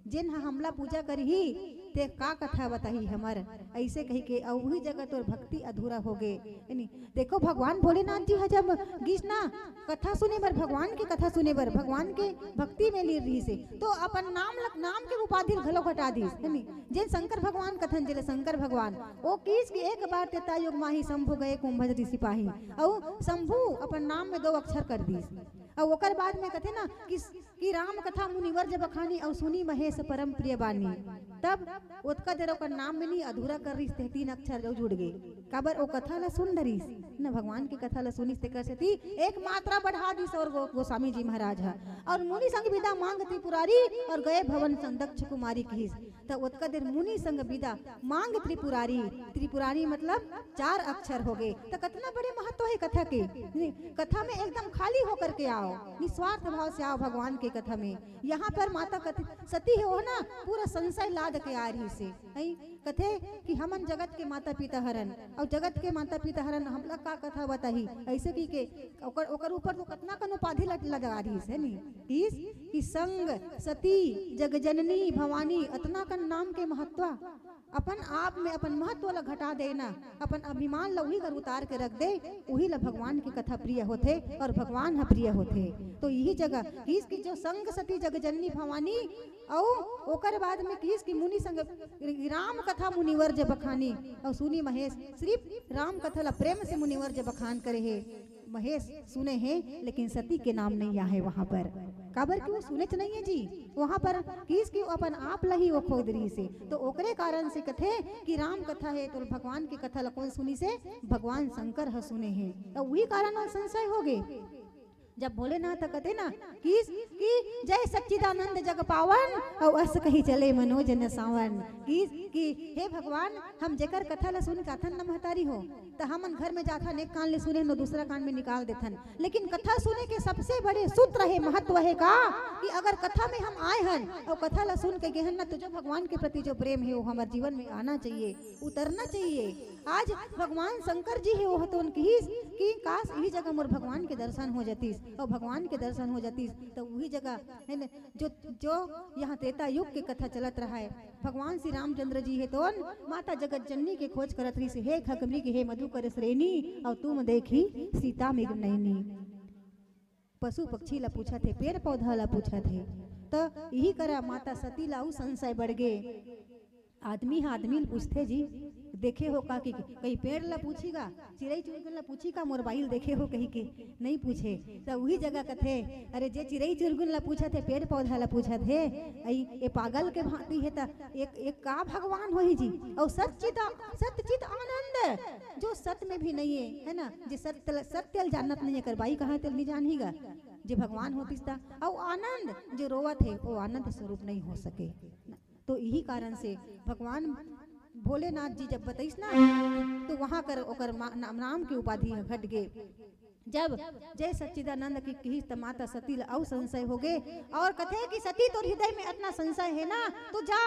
जेन ह हमला पूजा करही, ते का कथा बताही हमर? ऐसे कही के, अउ उही जगत तोर भक्ति अधूरा हो गे। यानी देखो, भगवान भोलेनाथ जी ह जब गिस ना, कथा सुने बर, भगवान के कथा सुने बर, भगवान के भक्ति में लीन रहिसे, तो अपन नाम ल-, नाम के उपाधि ल घलो घटा दिस, है नी? जेन शंकर भगवान कथन, जेला शंकर भगवान, ओ किहिस कि एक बार त्रेता युग माही, शंभु गए कुंभज ऋषि पाही। अउ शंभु अपन नाम में दो अक्षर कर दिस। अउ ओकर बाद में कथे ना कि, कि राम कथा मुनिवर जब बखानी, अउ सुनी महेश परम प्रिय बानी। तब ओतका देर ओकर नाम में नहीं, अधूरा कर रिहिस, ते तीन अक्षर जो जुड़ गे। काबर? ओ कथा ला सुन डरिस न, भगवान के कथा ला सुनिस, तेकर सेती एक मात्रा बढ़ा दिस। और गो-, गोस्वामी जी महाराज ह, और मुनि संग बिदा मांग त्रिपुरारी, और गए भवन संग दक्ष कुमारी किहिस। त ओतका देर मुनि संग बिदा मांग त्रिपुरारी, त्रिपुरारी मतलब चार अक्षर हो गे। त कतना बड़े महत्व हे कथा के। नहीं, कथा में एकदम खाली होकर के आओ, निस्वार्थ भाव से आओ भगवान के कथा में। यहाँ पर माता कथ-, सती हे, वो ना पूरा संशय लाद के आ रहिसे। हैं? कथे कि हमन जगत के माता पिता हरन, अउ जगत के माता पिता हरन, हमला का कथा बताही? ऐसे कहि के ओकर, ओकर ऊपर तो कतना कन उपाधि लग-, लगा रहिस, है नी? किहिस कि संग सती जग जननी भवानी, अतना कन नाम के महत्व, अपन आप में अपन महत्व ला घटा देना, अपन अभिमान ला उही कर उतार के रख दे, उही ला भगवान के कथा प्रिय होथे और भगवान ह प्रिय होथे। तो यही जगह किहिस कि जो संग सती जग जननी भवानी, अउ ओकर बाद में किहिस कि मुनि संग राम कथा मुनिवर जब बखानी, अउ सुनी महेश, सिर्फ राम कथा ला प्रेम से मुनिवर जब बखान करे हे। महेश सुने हे, लेकिन सती के नाम नहीं आहे वहां पर। काबर कि वो सुनेच नहीं है जी। वहां पर किहिस कि अपन आप ला ही वो खोद रहिसे। तो ओकरे कारण से कथे कि राम कथा हे, तो भगवान के कथा ला कोन सुनिसे? भगवान शंकर ह सुने हे। तो वही कारण वो संशय हो गे। जब भोलेनाथ कथे ना किहिस कि जय सच्चिदानंद जग पावन, अउ अस कही चले मनोज न सावन। किहिस कि हे भगवान, हम जेकर कथा ला सुन के आथन न महतारी हो, त हमन घर में जाथन, एक कान ले सुने हन, दूसरा कान में निकाल देथन। लेकिन कथा सुने के सबसे बड़े सूत्र हे, महत्व हे का, कि अगर कथा में हम आए हन और कथा ला सुन के गे हन ना, तो जो भगवान के प्रति जो प्रेम हे, वो हमर जीवन में आना चाहिए, उतरना चाहिए। आज भगवान शंकर जी हे, वो तो किहिस कि काश यही जगह मोर भगवान के दर्शन हो जातिस, और भगवान के दर्शन हो जातिस, तो वही जगह है ना, जो, जो यहाँ त्रेता युग के कथा चलत रहा है। भगवान श्री रामचंद्र जी हे तोन माता जगत जननी के खोज करत रहिस, हे खग मृग हे मधुकर श्रेणी, और तुम देखी सीता मृग नैनी। पशु पक्षी ला पूछत हे, पेड़ पौधा ला पूछत हे, त इही करा माता सती ला अउ संशय बढ़ गे। आदमी ह आदमी ल पूछथे जी, देखे हो का कि कहीं पेड़ ला पूछी गा, चिरई चुरगुन ला पूछी का, मोर बाई ल देखे हो कही के? नहीं पूछे। त उही जगह कथे, अरे जे चिरई चुरगुन ला पूछत हे, पेड़ पौधा ला पूछत हे, अई ए पागल के भांति हे, त एक, एक का भगवान होही जी? और सच्चित, सच्चित आनंद जो सत में भी नहीं है, है ना, जे सत्य ल-, सत्य ल जानत नहीं है, कर बाई कहाँ तेल नहीं जानही गा, जे भगवान होतिस त। और आनंद जो रोवत है, वो आनंद स्वरूप नहीं हो सके। तो यही कारण से भगवान भोलेनाथ जी जब बताइस ना, तो वहां कर ओकर मा-, नाम, नाम के उपाधि ह घट गे। जब जय सच्चिदानंद की किहिस त माता सती ल अउ संशय हो गे, और कथे कि सती तोर हृदय में अतना संशय है ना, तो जा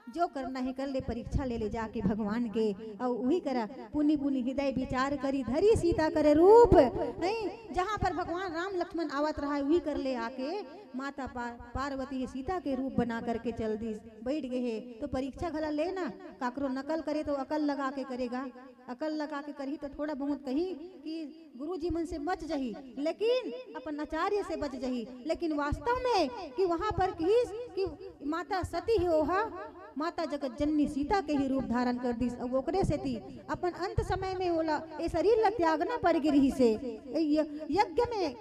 जो करना हे कर ले, परीक्षा ले ले जाके भगवान के, अउ उही करा पुनि पुनि हृदय विचार करी, धरी सीता करे रूप। नहीं, जहाँ पर भगवान राम लक्ष्मण आवत रहा है, उही कर ले आके माता पा-, पार्वती हे सीता के रूप बना करके चल दिस, बैठ गए हे। तो परीक्षा घला लेना, काकरो नकल करे तो अकल लगा के करेगा, अकल लगा के करही तो थोड़ा बहुत कही कि गुरुजी मन से बच जही, लेकिन अपन आचार्य से बच जही। लेकिन वास्तव में कि वहां पर किहिस कि माता सती ही ओहा माता जगत जननी सीता के ही रूप धारण कर दिस। अउ ओकरे सेती अपन अंत समय में ओला ए शरीर ला त्यागना पड़ गे रिहिसे। ए य-, यज्ञ में,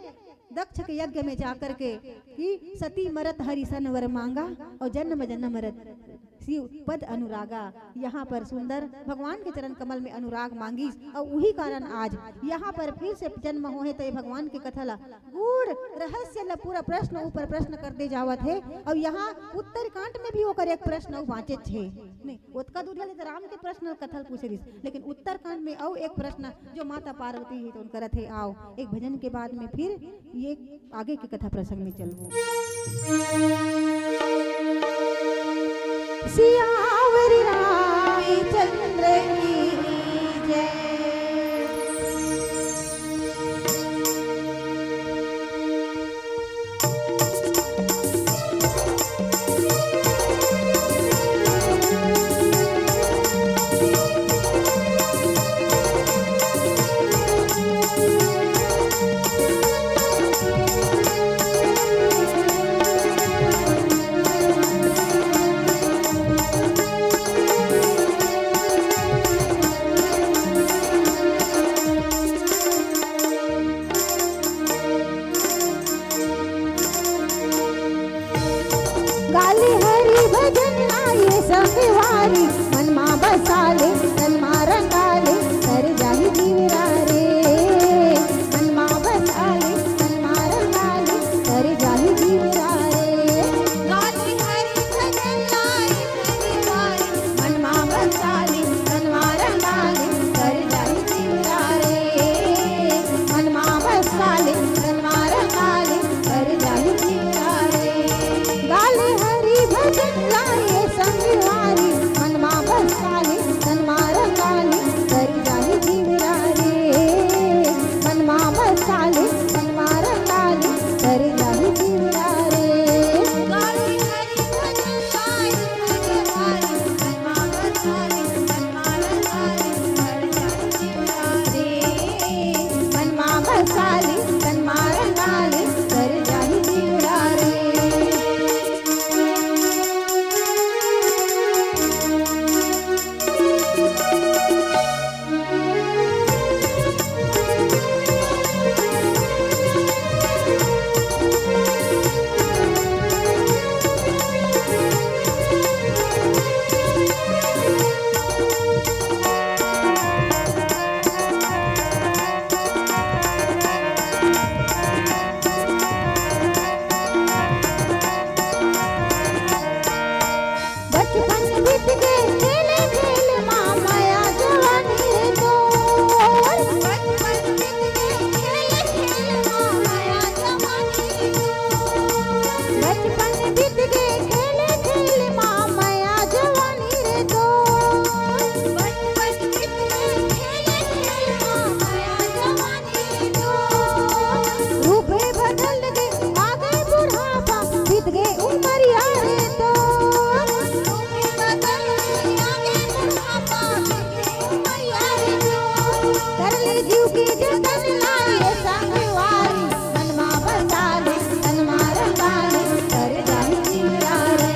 दक्ष के यज्ञ में जाकर के कि सती मरत हरि सन वर मांगा अउ जन्म जन्म मरत शिव पद अनुरागा। यहाँ पर सुंदर भगवान के चरण कमल में अनुराग मांगिस अउ उही कारण आज यहाँ पर फिर से जन्म होहे। तो ये भगवान के कथा ला गूढ़ रहस्य ला पूरा प्रश्न ऊपर प्रश्न करते जावत हे। अउ यहाँ उत्तरकांड में भी ओकर एक प्रश्न अउ बाँचेच हे। नहीं, ओतका दूरिहा ले तो राम के प्रश्न कथा ल पूछे रिहिस, लेकिन उत्तरकांड में अउ एक प्रश्न जो माता पार्वती ही तो करत हे। आओ, एक भजन के बाद में फिर ये आगे के कथा प्रसंग में चलबो। सियावर रामचंद्र की जय। गाले हरि भजन आए संगवारी, मन मा बसाले, तन मा रंगाले, तर जाही जीवरा रे। मन मा बसाले, तन मा रंगाले, तर जाही जीवरा रे। गाले हरि भजन आए संगवारी, मन मा बसाले, तन मा रंगाले, तर जाही जीवरा रे। मन मा बसाले, तन मा रंगाले, कर जाही जीवरा रे। गाले हरि भजन लाए संगवारी, मन मा बसाले, तन मा रंगाले, कर जाही जीवरा रे। मन मा बसाले, तन मा रंगाले, कर जाही जीवरा रे। गाले हरि भजन लाए संगवारी, मन मा बसाले, तन मा रंगाले, कर जाही जीवरा रे। मन मा बसाले, तन मा रंगाले, कर जाही जीवरा रे। बचपन बीत गे खेले खेल मा मया जवानी रे तोर। बचपन बीत गे खेले खेल मा मया जवानी रे तोर। बचपन बीत गे खेले खेल मा मया जवानी रे तोर। बचपन बीत गे खेले खेल मा मया जवानी रूपे बदल गे, आ गे बुढ़ापा, बीत गे उमरिया रे तोर। रूपे बदल गे, आ गे बुढ़ापा, बीत गे उमरिया रे तोर। कर ले जीव के जतन लाए संगवारी, मन मा बसा ले, तन मा रंगा ले, कर जाही जीवरा रे।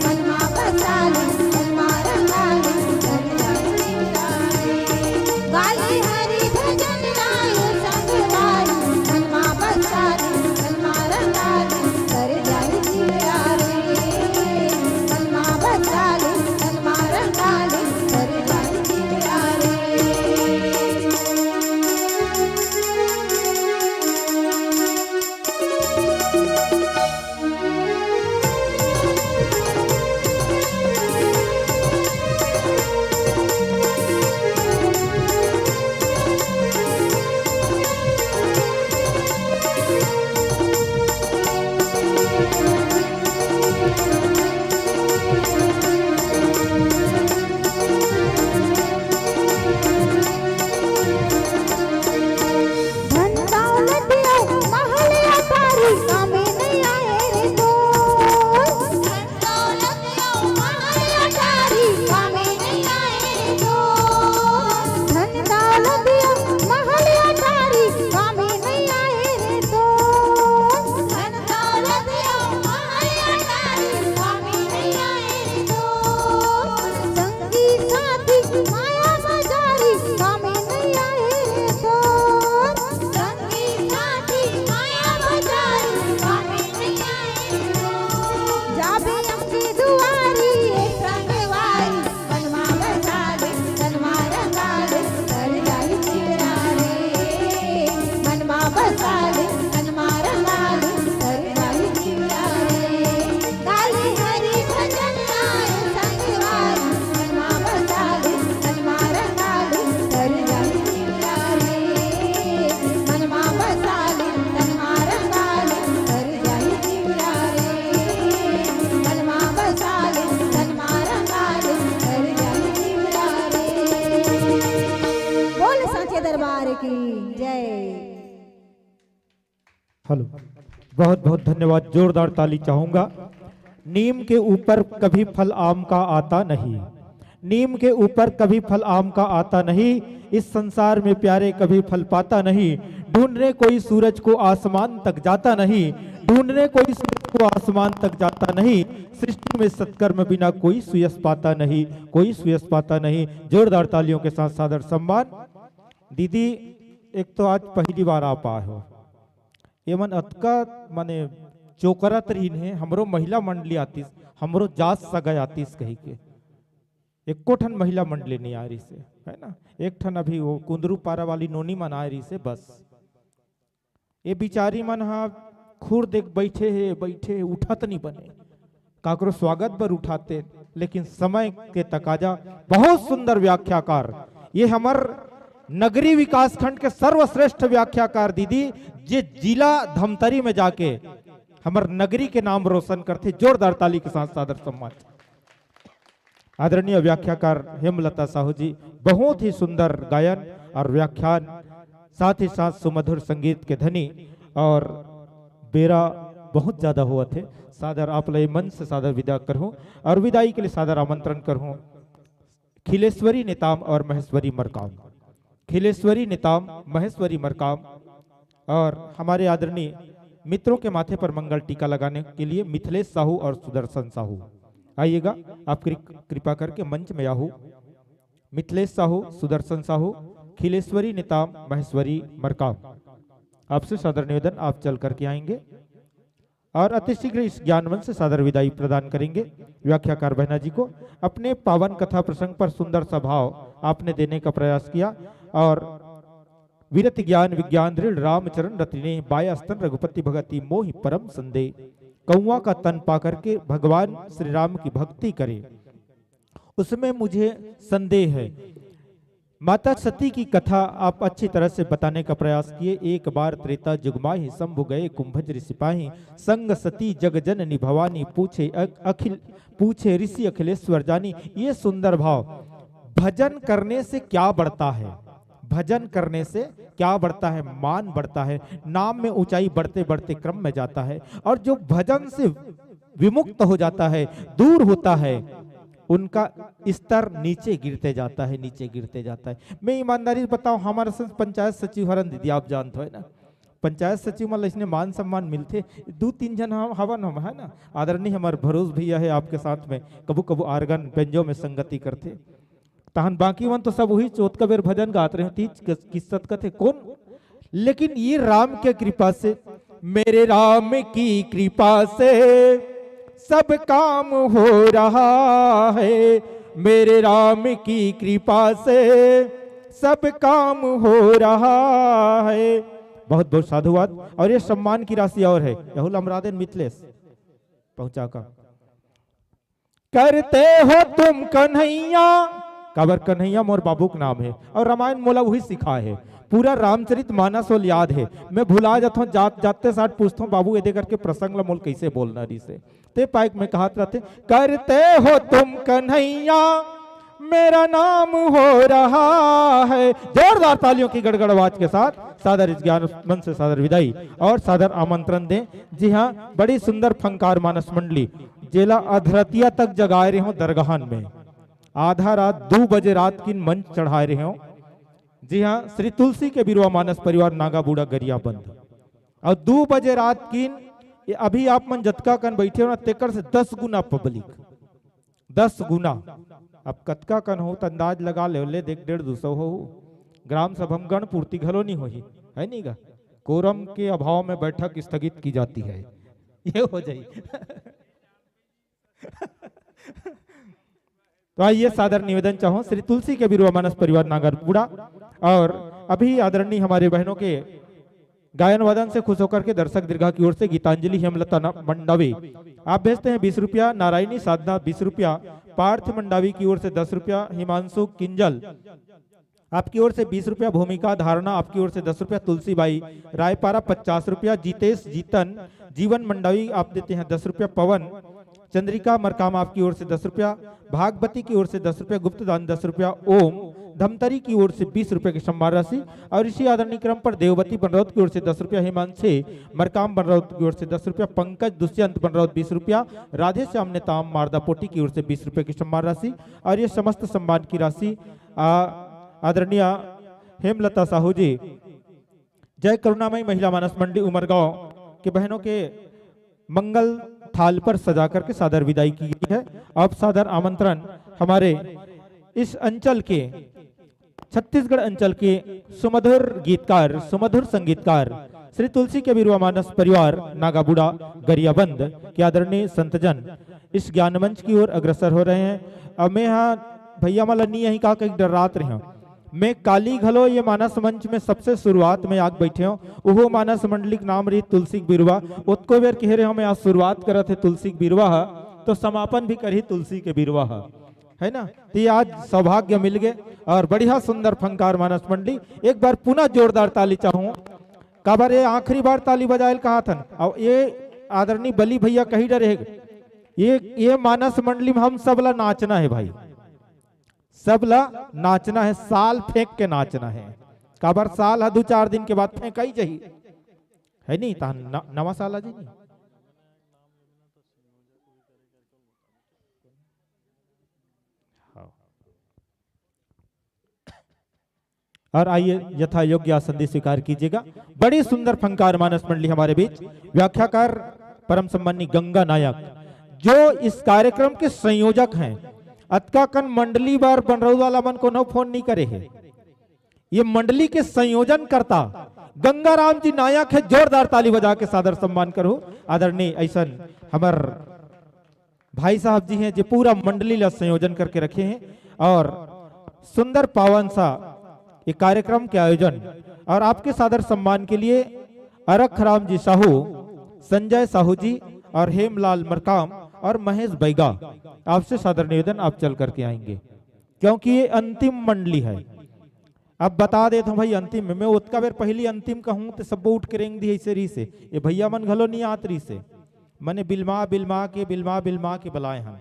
मन मा बसा ले, तन मा रंगा ले, कर जाही जीवरा रे। गाले हरि भजन गाए संगवारी, मन मा बसा ले, तन मा रंगा ले, कर जाही जीवरा रे। मन मा बसा ले, तन मा रंगा ले, कर जाही जीवरा रे। दरबार की जय। हेलो, बहुत बहुत धन्यवाद, जोरदार ताली चाहूंगा। नीम के ऊपर कभी फल आम का आता नहीं, नीम के ऊपर कभी फल आम का आता नहीं, इस संसार में प्यारे कभी फल पाता नहीं। ढूंढने कोई सूरज को आसमान तक जाता नहीं, ढूंढने कोई सूरज को आसमान तक जाता नहीं। सृष्टि में सत्कर्म बिना कोई सुयश पाता नहीं, कोई सुयश पाता नहीं। जोरदार तालियों के साथ सादर सम्मान। दीदी, एक तो आज पहली बार आप आए हो, ये मन अतका माने चोकरत रहिन हे, हमरो महिला मंडली आतिस, हमरो जात सगा आतिस कही के। एको ठन महिला मंडली नहीं आ रही से, है ना? एक ठन अभी वो कुंदरू पारा वाली नोनी मन आ रही से बस। ये बिचारी मन हा खुर देख बैठे हे, बैठे हे, उठत नहीं बने। काकरो स्वागत बर उठाते, लेकिन समय के तकाजा। बहुत सुंदर व्याख्याकार, ये हमर नगरी विकासखंड के सर्वश्रेष्ठ व्याख्याकार दीदी, जे जिला धमतरी में जाके हमर नगरी के नाम रोशन करथे। जोरदार ताली के साथ सादर सम्मान। आदरणीय व्याख्याकार हेमलता साहू जी, बहुत ही सुंदर गायन और व्याख्यान, साथ ही साथ सुमधुर संगीत के धनी और बेरा बहुत ज्यादा हुआ थे। सादर आप लय मंच से सादर विदा करहूँ और विदाई के लिए सादर आमंत्रण करहूँ खिलेश्वरी नेताम और महेश्वरी मरकाम, खिलेश्वरी नेताम, महेश्वरी मरकाम और हमारे आदरणीय मित्रों के माथे पर मंगल टीका लगाने के लिए मिथिलेश साहू और सुदर्शन साहू। आइएगा, आप कृ-, कृपा करके मंच में आहू। मिथिलेश साहू, सुदर्शन साहू, खिलेश्वरी नेताम, महेश्वरी मरकाम, आपसे सादर निवेदन, आप चल करके आएंगे और अतिशीघ्र इस ज्ञान मंच से सादर विदाई प्रदान करेंगे व्याख्याकार बहना जी को। अपने पावन कथा प्रसंग पर सुंदर सा भाव आपने देने का प्रयास किया और विरत ज्ञान विज्ञान दृढ़ रामचरण रतिने, बाया स्तन रघुपति भगति मोहि परम संदेह। कौआ का तन पा करके भगवान श्री राम की भक्ति करे, उसमें मुझे संदेह है। माता सती की कथा आप अच्छी तरह से बताने का प्रयास किए। एक बार त्रेता जुग माहि शंभु गए कुंभज ऋषि पाहि, संग सती जग जननी भवानी, पूछे अख-, अखिल, पूछे ऋषि अखिलेश्वर जानी। ये सुंदर भाव, भजन करने से क्या बढ़ता है? भजन करने से क्या बढ़ता है? मान बढ़ता है, नाम में ऊंचाई बढ़ते बढ़ते क्रम में जाता है। और जो भजन से विमुक्त हो जाता है, दूर होता है, उनका स्तर नीचे गिरते जाता है, नीचे गिरते जाता है। मैं ईमानदारी से बताऊं, हमारे संग पंचायत सचिव हरन दीदी, आप जानते हो, है ना, पंचायत सचिव मन ल इसने मान सम्मान मिलथे। दू तीन झन हम हवन हम, है ना, आदरणीय हमारे भरोस भैया है आपके साथ में, कभू कभू आर्गन बेंजो में संगति करथे। तहन बाकी मन तो सब वही चोतका बेर भजन गात रहे, तीज किस्सत कथे कौन। लेकिन ये राम के कृपा से, मेरे राम की कृपा से सब काम हो रहा है, मेरे राम की कृपा से सब काम हो रहा है। बहुत बहुत साधुवाद। और ये सम्मान की राशि और है, यहू ल अमरादेन मिथलेश पहुंचा का। करते हो तुम कन्हैया, काबर कन्हैया मोर बाबू के नाम है और रामायण मोला वही सिखाए है। पूरा रामचरित मानस ओला याद है। मैं भुला जाथों, जात जाते साथ पूछथों, "बाबू, एदे करके प्रसंग ला मोला कैसे बोलना रिसे?" ते पाइक में कहत रहते, "करते हो तुम कन्हैया, मेरा नाम हो रहा है।" जोरदार तालियों की गड़गड़ आवाज के साथ सादर इस ज्ञान मंच से सादर विदाई और सादर आमंत्रण दें। जी हाँ, बड़ी सुंदर फंकार मानस मंडली, जेला अधरतिया तक जगाए रहे हो दरगाहन में। आधा रात दू बजे रात किन मंच चढ़ाए रहे हो। जी हाँ, श्री तुलसी के बिरवा मानस परिवार नागाबूढ़ा गरियाबंद। और दू बजे रात किन, ये अभी आप मन जतका कन बैठे हो ना, तेकर से दस गुना पब्लिक, दस गुना। अब कतका कन हो त अंदाज लगा ले, ले देख, डेढ़ दू सौ हो। ग्राम सभा में गण पूर्ति घलो नहीं होही, है नहीं गा? कोरम के अभाव में बैठक स्थगित की जाती है, ये हो जाई। तो आइए, सादर निवेदन चाहूँ श्री तुलसी के बिरुवा मानस परिवार नागरपुरा। और अभी आदरणीय हमारे बहनों के गायन वादन से खुश होकर के दर्शक दीर्घा की ओर से गीतांजलि हेमलता न-, मंडावी, आप भेजते हैं बीस रुपया, नारायणी साधना बीस रुपया, पार्थ मंडावी की ओर से दस रुपया, हिमांशु किंजल आपकी ओर से बीस रुपया, भूमिका धारणा आपकी ओर से दस रुपया, तुलसीबाई रायपारा पचास रुपया, जीतेश जीतन जीवन मंडावी आप देते हैं दस रुपया, पवन चंद्रिका मरकाम आपकी ओर से दस रुपया, भागवती की ओर से दस रुपया, गुप्त दान दस रुपया, ओम धमतरी की ओर से बीस रुपए की सम्मान राशि। और इसी आदरणीय क्रम पर देववती बनरौत की ओर से दस रुपया, हिमांशु मरकाम बनरौत की ओर से दस रुपया, पंकज दुष्यंत बनरौत बीस रुपया, राधे श्याम नेताम मारदापोटी की ओर से बीस रुपए की सम्मान राशि। और ये समस्त सम्मान की राशि आ, आदरणीय हेमलता साहू जी, जय करुणामयी महिला मानस मंडली उमरगांव के बहनों के मंगल थाल पर सजा करके सादर विदाई की गई है। अब सादर आमंत्रण हमारे इस अंचल के, छत्तीसगढ़ अंचल के सुमधुर गीतकार, सुमधुर संगीतकार श्री तुलसी के बिरुवा मानस परिवार नागाबुड़ा गरियाबंद के आदरणीय संतजन इस ज्ञान मंच की ओर अग्रसर हो रहे हैं। अब मैं यहाँ भैया मला नी यही का कहीं डर्रात रहे हूँ। मैं काली घलो ये मानस मंच में सबसे शुरुआत में आग बैठे हूँ। उहो मानस मंडली के नाम रही तुलसी के बिरुवा। ओतको बेर कहे रहे हूँ, मैं आज शुरुआत करत है तुलसी के बिरुवा ह, तो समापन भी करही तुलसी के बिरुवा ह, है ना? तो ये आज सौभाग्य मिल गए और बढ़िया सुंदर फंकार मानस मंडली। एक बार पुनः जोरदार ताली चाहूँ। काबर ये आखिरी बार ताली बजायल कहा थन। और ये आदरणीय बली भैया कही डरे हे, ये, ये मानस मंडली में हम सब ला नाचना है भाई, सब ला नाचना है, साल फेंक के नाचना है। काबर साल ह दू चार दिन के बाद फेंकाई जही, है नी? तहन न-, नवा साल आ जही नी। हाँ। और आइए, यथा योग्य आसन भी स्वीकार कीजिएगा। बड़ी सुंदर फंकार मानस मंडली हमारे बीच, व्याख्याकार परम सम्मानी गंगा नायक, जो इस कार्यक्रम के संयोजक हैं। अतका कन मंडली बर बनरौत वाला मन कोनो फोन नहीं करे है। ये मंडली के संयोजनकर्ता गंगाराम जी नायक है। जोरदार ताली बजा के सादर सम्मान करो आदरणीय ऐसन हमर भाई साहब जी हैं, जो पूरा मंडली ला संयोजन करके रखे हैं। और सुंदर पावन सा ये कार्यक्रम के आयोजन और आपके सादर सम्मान के लिए अरख राम जी साहू, संजय साहू जी और हेमलाल मरकाम और महेश बैगा, आपसे सादर निवेदन, आप चल करके आएंगे, क्योंकि ये अंतिम मंडली है। अब बता देत हूँ भाई, अंतिम में मैं ओतका बेर पहली अंतिम कहूँ तो सब उठ के रेंग दी ऐसे रही से, ये भैया मन घलो नहीं आत रही से। मने बिलमा बिलमा के, बिलमा बिलमा के बुलाए हन।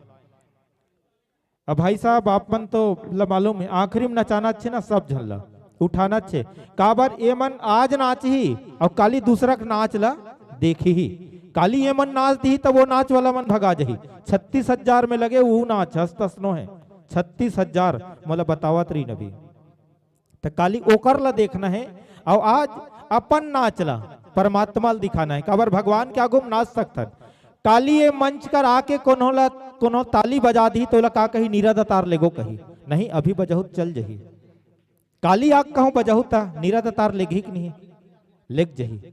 अब भाई साहब, आप मन तो ल मालूम है, आखिरी में नचाना अच्छे ना, सब झन ला उठाना अच्छे। काबर ये मन आज नाचही और काली दूसरा के नाच ला देखही। काली ये मन नाच दिही तब वो नाच वाला मन भगा जही। छत्तीस हजार में लगे वो नाच हस्त असनो है, छत्तीस हजार मोला बतावत रही नबी। त काली ओकर ला देखना है, अउ आज अपन नाच ला परमात्मा ला दिखाना है। काबर भगवान के आगू म नाच सकथन। काली ये मंच कर आके कोनो ला, कोनो ताली बजा दी, तो ला का कही, नीरा दतार लेगो कही। नहीं, अभी बजहू त चल जही। काली आग कहूँ बजहू त नीरा दतार लेगही कि नहीं? लेग जही।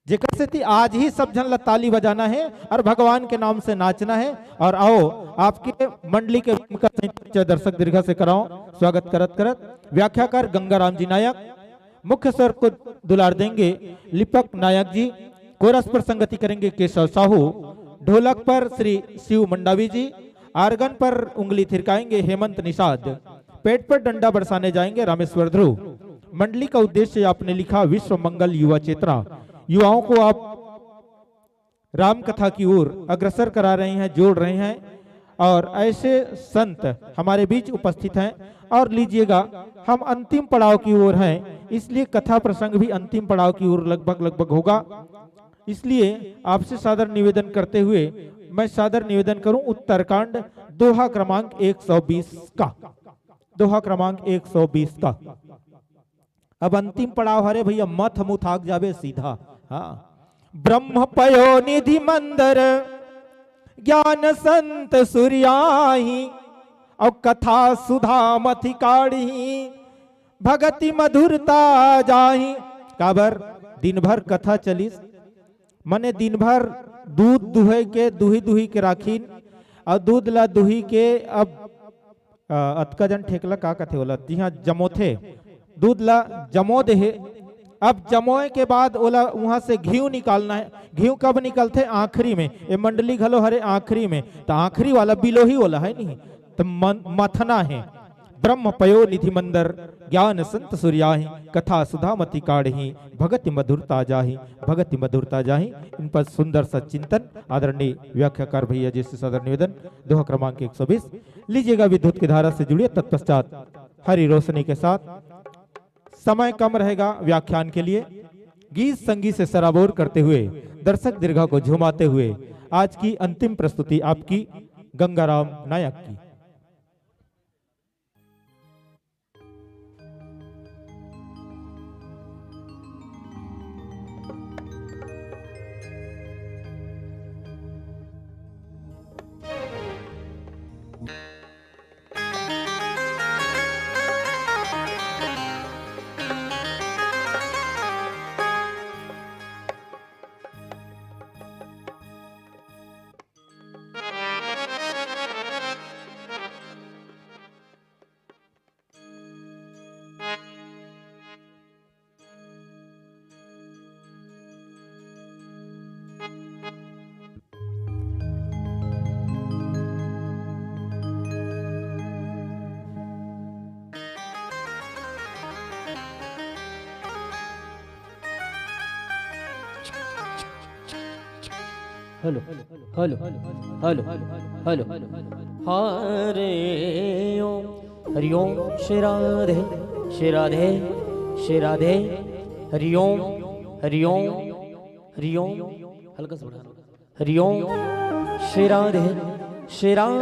जेकर सेती आज ही सब झन ला ताली बजाना है और भगवान के नाम से नाचना है। और आओ, आपके मंडली के मुख्य दर्शक दीर्घा से कराओ, स्वागत करत करत व्याख्याकार गंगाराम जी नायक, मुख्य स्वर को दुलार देंगे लिपक नायक जी, कोरस पर संगति करेंगे केशव साहू, ढोलक पर श्री शिव मंडावी जी, आर्गन पर उंगली थिरकाएंगे हेमंत निषाद, पेट पर डंडा बरसाने जाएंगे रामेश्वर ध्रुव। मंडली का उद्देश्य आपने लिखा विश्व मंगल युवा चेतना, युवाओं को आप राम कथा की ओर अग्रसर करा रहे हैं, जोड़ रहे हैं। और ऐसे संत हमारे बीच उपस्थित हैं। और लीजिएगा, हम अंतिम पड़ाव की ओर हैं, इसलिए कथा प्रसंग भी अंतिम पड़ाव की ओर लगभग लगभग होगा। इसलिए आपसे सादर निवेदन करते हुए मैं सादर निवेदन करूं उत्तरकांड दोहा क्रमांक एक सौ बीस का, दोहा क्रमांक एक सौ बीस का। अब अंतिम पड़ाव हरे भैया, मत हम उठाक जाबे सीधा। हाँ, ब्रह्म पयो निधि मंदर, ज्ञान संत सुरियाही, और कथा सुधा मथि काढ़ी, भगति मधुरता जाही। काबर दिन भर कथा चलिस, मने दिन भर दूध दुहे के, दुही दुही के राखिन, और दूध ला दुही के अब अ, अतका जन ठेकला का कथे ओला, जिहाँ जमोथे, दूध ला जमो देहे। अब जमोए के बाद ओला उहाँ से घीव निकालना है। घीव कब निकलथे? आखिरी में। ये मंडली घलो हरे आखिरी में, त आखिरी वाला बिलोही ओला है नहीं, त मन-, मथना है। ब्रह्म पयो निधि मंदर, ज्ञान संत सुरियाही, कथा सुधा मति काढ़ही, भगति मधुरता जाही, भगति मधुरता जाही। इन पर सुंदर सा चिंतन आदरणीय व्याख्याकार भैया जी से सादर निवेदन, दोहा क्रमांक एक सौ बीस। लीजिएगा विद्युत की धारा से जुड़िए, तत्पश्चात हरी रोशनी के साथ। समय कम रहेगा व्याख्यान के लिए। गीत संगीत से सराबोर करते हुए, दर्शक दीर्घा को झुमाते हुए आज की अंतिम प्रस्तुति आपकी गंगाराम नायक की। Hello, hello, hello, hello. Hari Om, Hari Om, Shri Radhe, Shri Radhe, Shri Radhe. Hari Om, Hari Om, Hari Om. हल्का सा बढ़ा लो। हरि ओम, श्री राधे, श्री राधे,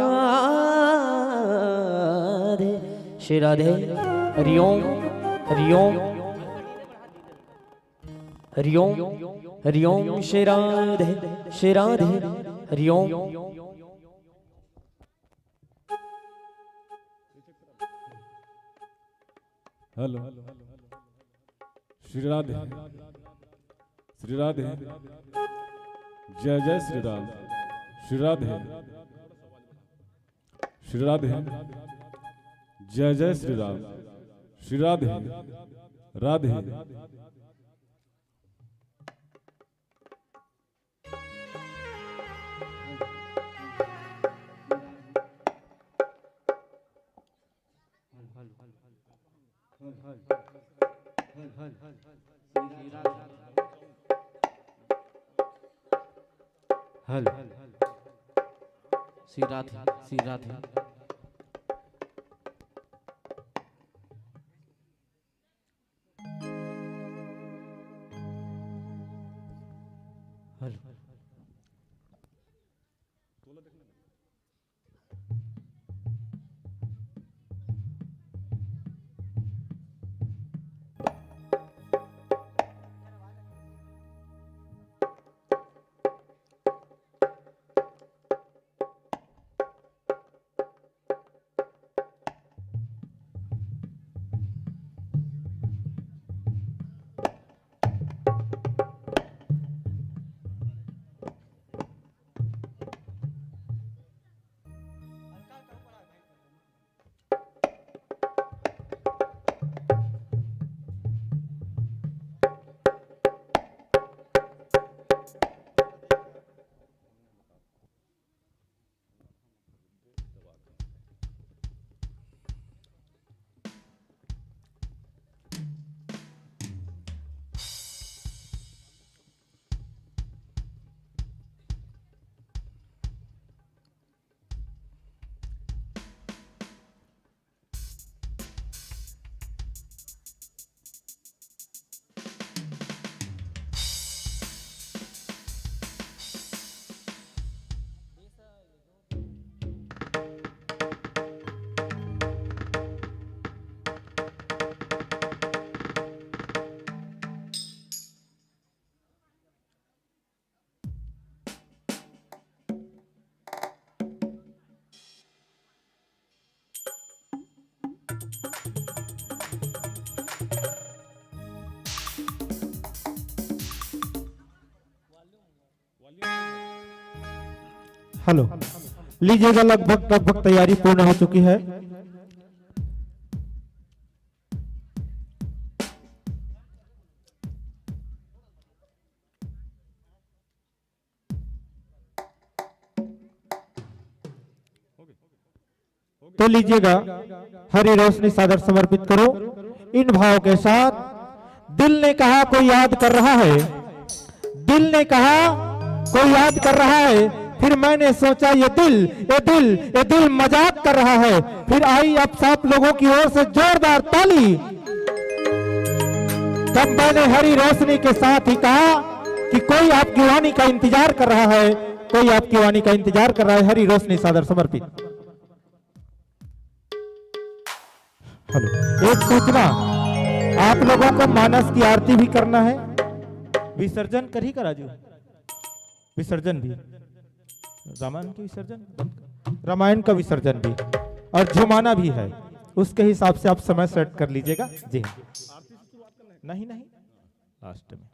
श्री राधे। हरि ओम, हरि ओम। हरि ओम, हरि ओम, श्री राधे, श्री राधे, हरि ओम। हेलो, श्री राधे, श्री राधे, जय जय श्री राम, श्री राधे, श्री राधे, जय जय श्री राम, श्री राधे, राधे। हेलो, श्री राधे, श्री राधे। हेलो। हेलो, लीजिएगा, लगभग, लगभग तैयारी पूर्ण हो चुकी है। तो लीजिएगा, हरी रोशनी सादर समर्पित करो। इन भाव के साथ दिल ने कहा कोई याद कर रहा है, दिल ने कहा कोई याद कर रहा है। फिर मैंने सोचा ये दिल, ये दिल, ये दिल मजाक कर रहा है। फिर आई अब सब लोगों की ओर से जोरदार ताली। तब मैंने हरी रोशनी के साथ ही कहा कि कोई आपकी वाणी का इंतजार कर रहा है, कोई आपकी वाणी का इंतजार कर रहा है। हरी रोशनी सादर समर्पित। हेलो, एक सूचना, आप लोगों को मानस की आरती भी करना है। विसर्जन कर ही करा जो, विसर्जन भी, रामायण की विसर्जन, रामायण का विसर्जन भी, और जुमाना भी है। उसके हिसाब से आप समय सेट कर लीजिएगा। जी हाँ। नहीं, नहीं, लास्ट में।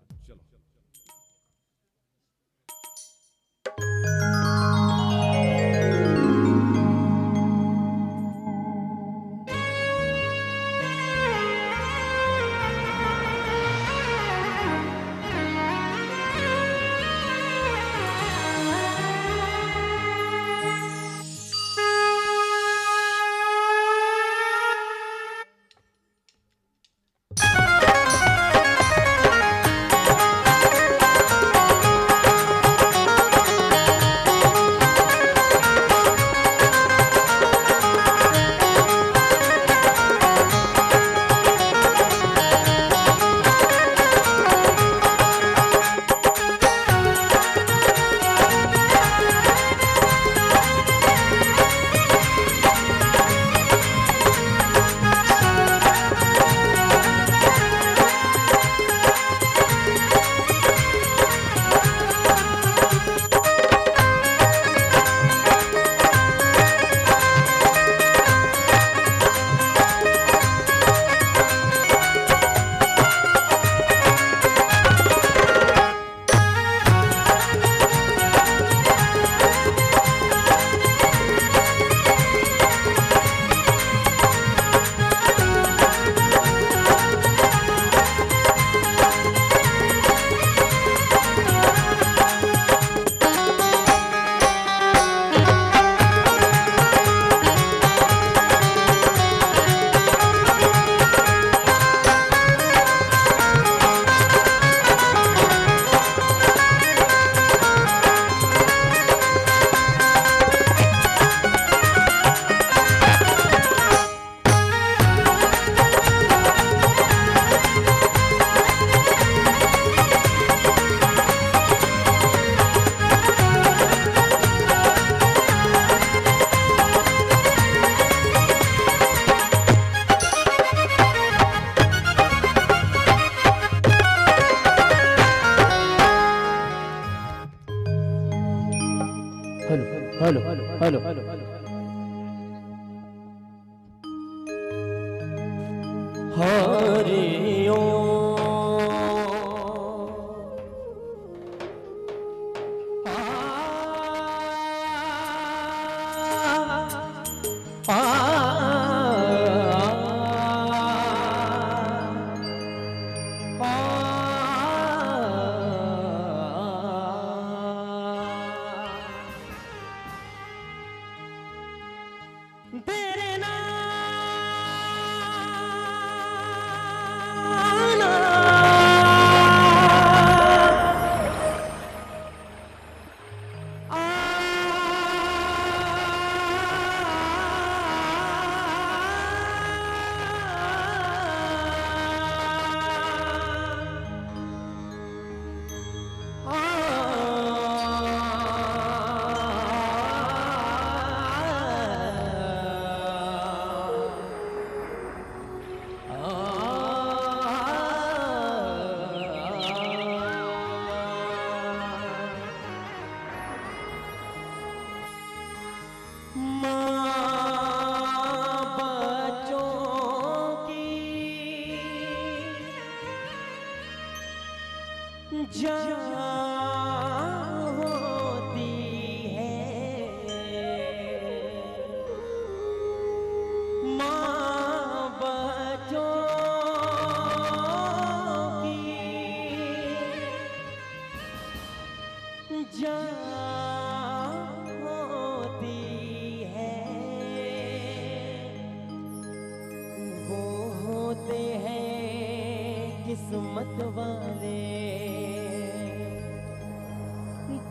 Hello, hello, hello. Hari Om. आ, आ, आ, आ। तेरे नाम माँ बच्चों की जान होती है, माँ बच्चों की जान होती है, वो होते हैं किस्मत वाले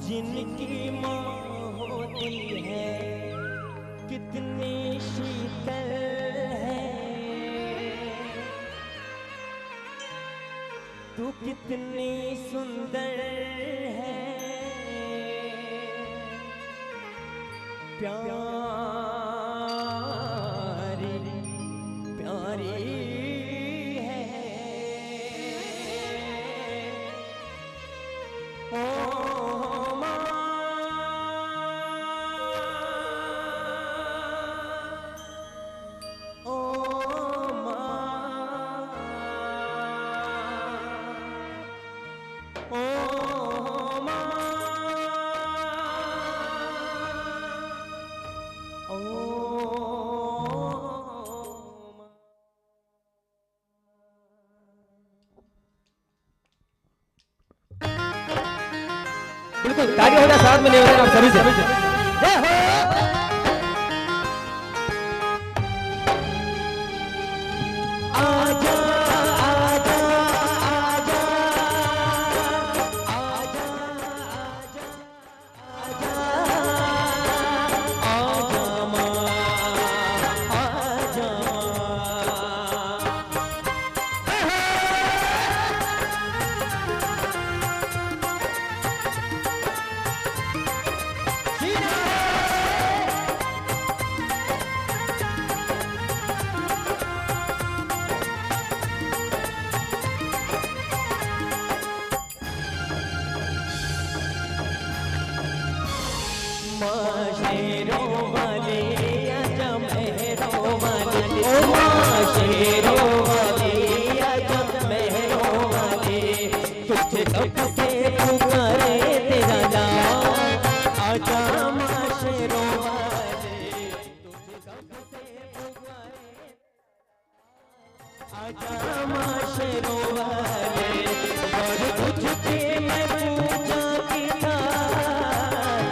जिनकी माँ होती है कितनी शीतल है, तू कितनी सुंदर है प्यारी, प्यारी है। ओ माँ, ओ माँ, ओ माँ, ओ माँ। बिल्कुल, ताली हो जाए, साथ में लेवल आप सभी से। जय हो। आजा, आजा, आजा, आजा, आजा, आजा, आजा माँ, आजा माँ। माँ शेरों वाली आजा, मेहरों वाली, ओ माँ शेरों वाली आजा, मेहरों वाली, तुझे कब से पुकारे तेरा लाल, आजा माँ शेरों वाली, तुझे कब से पुकारे। आजा माँ शेरों वाले, वर तुझ पे मैं पूजा की थाल,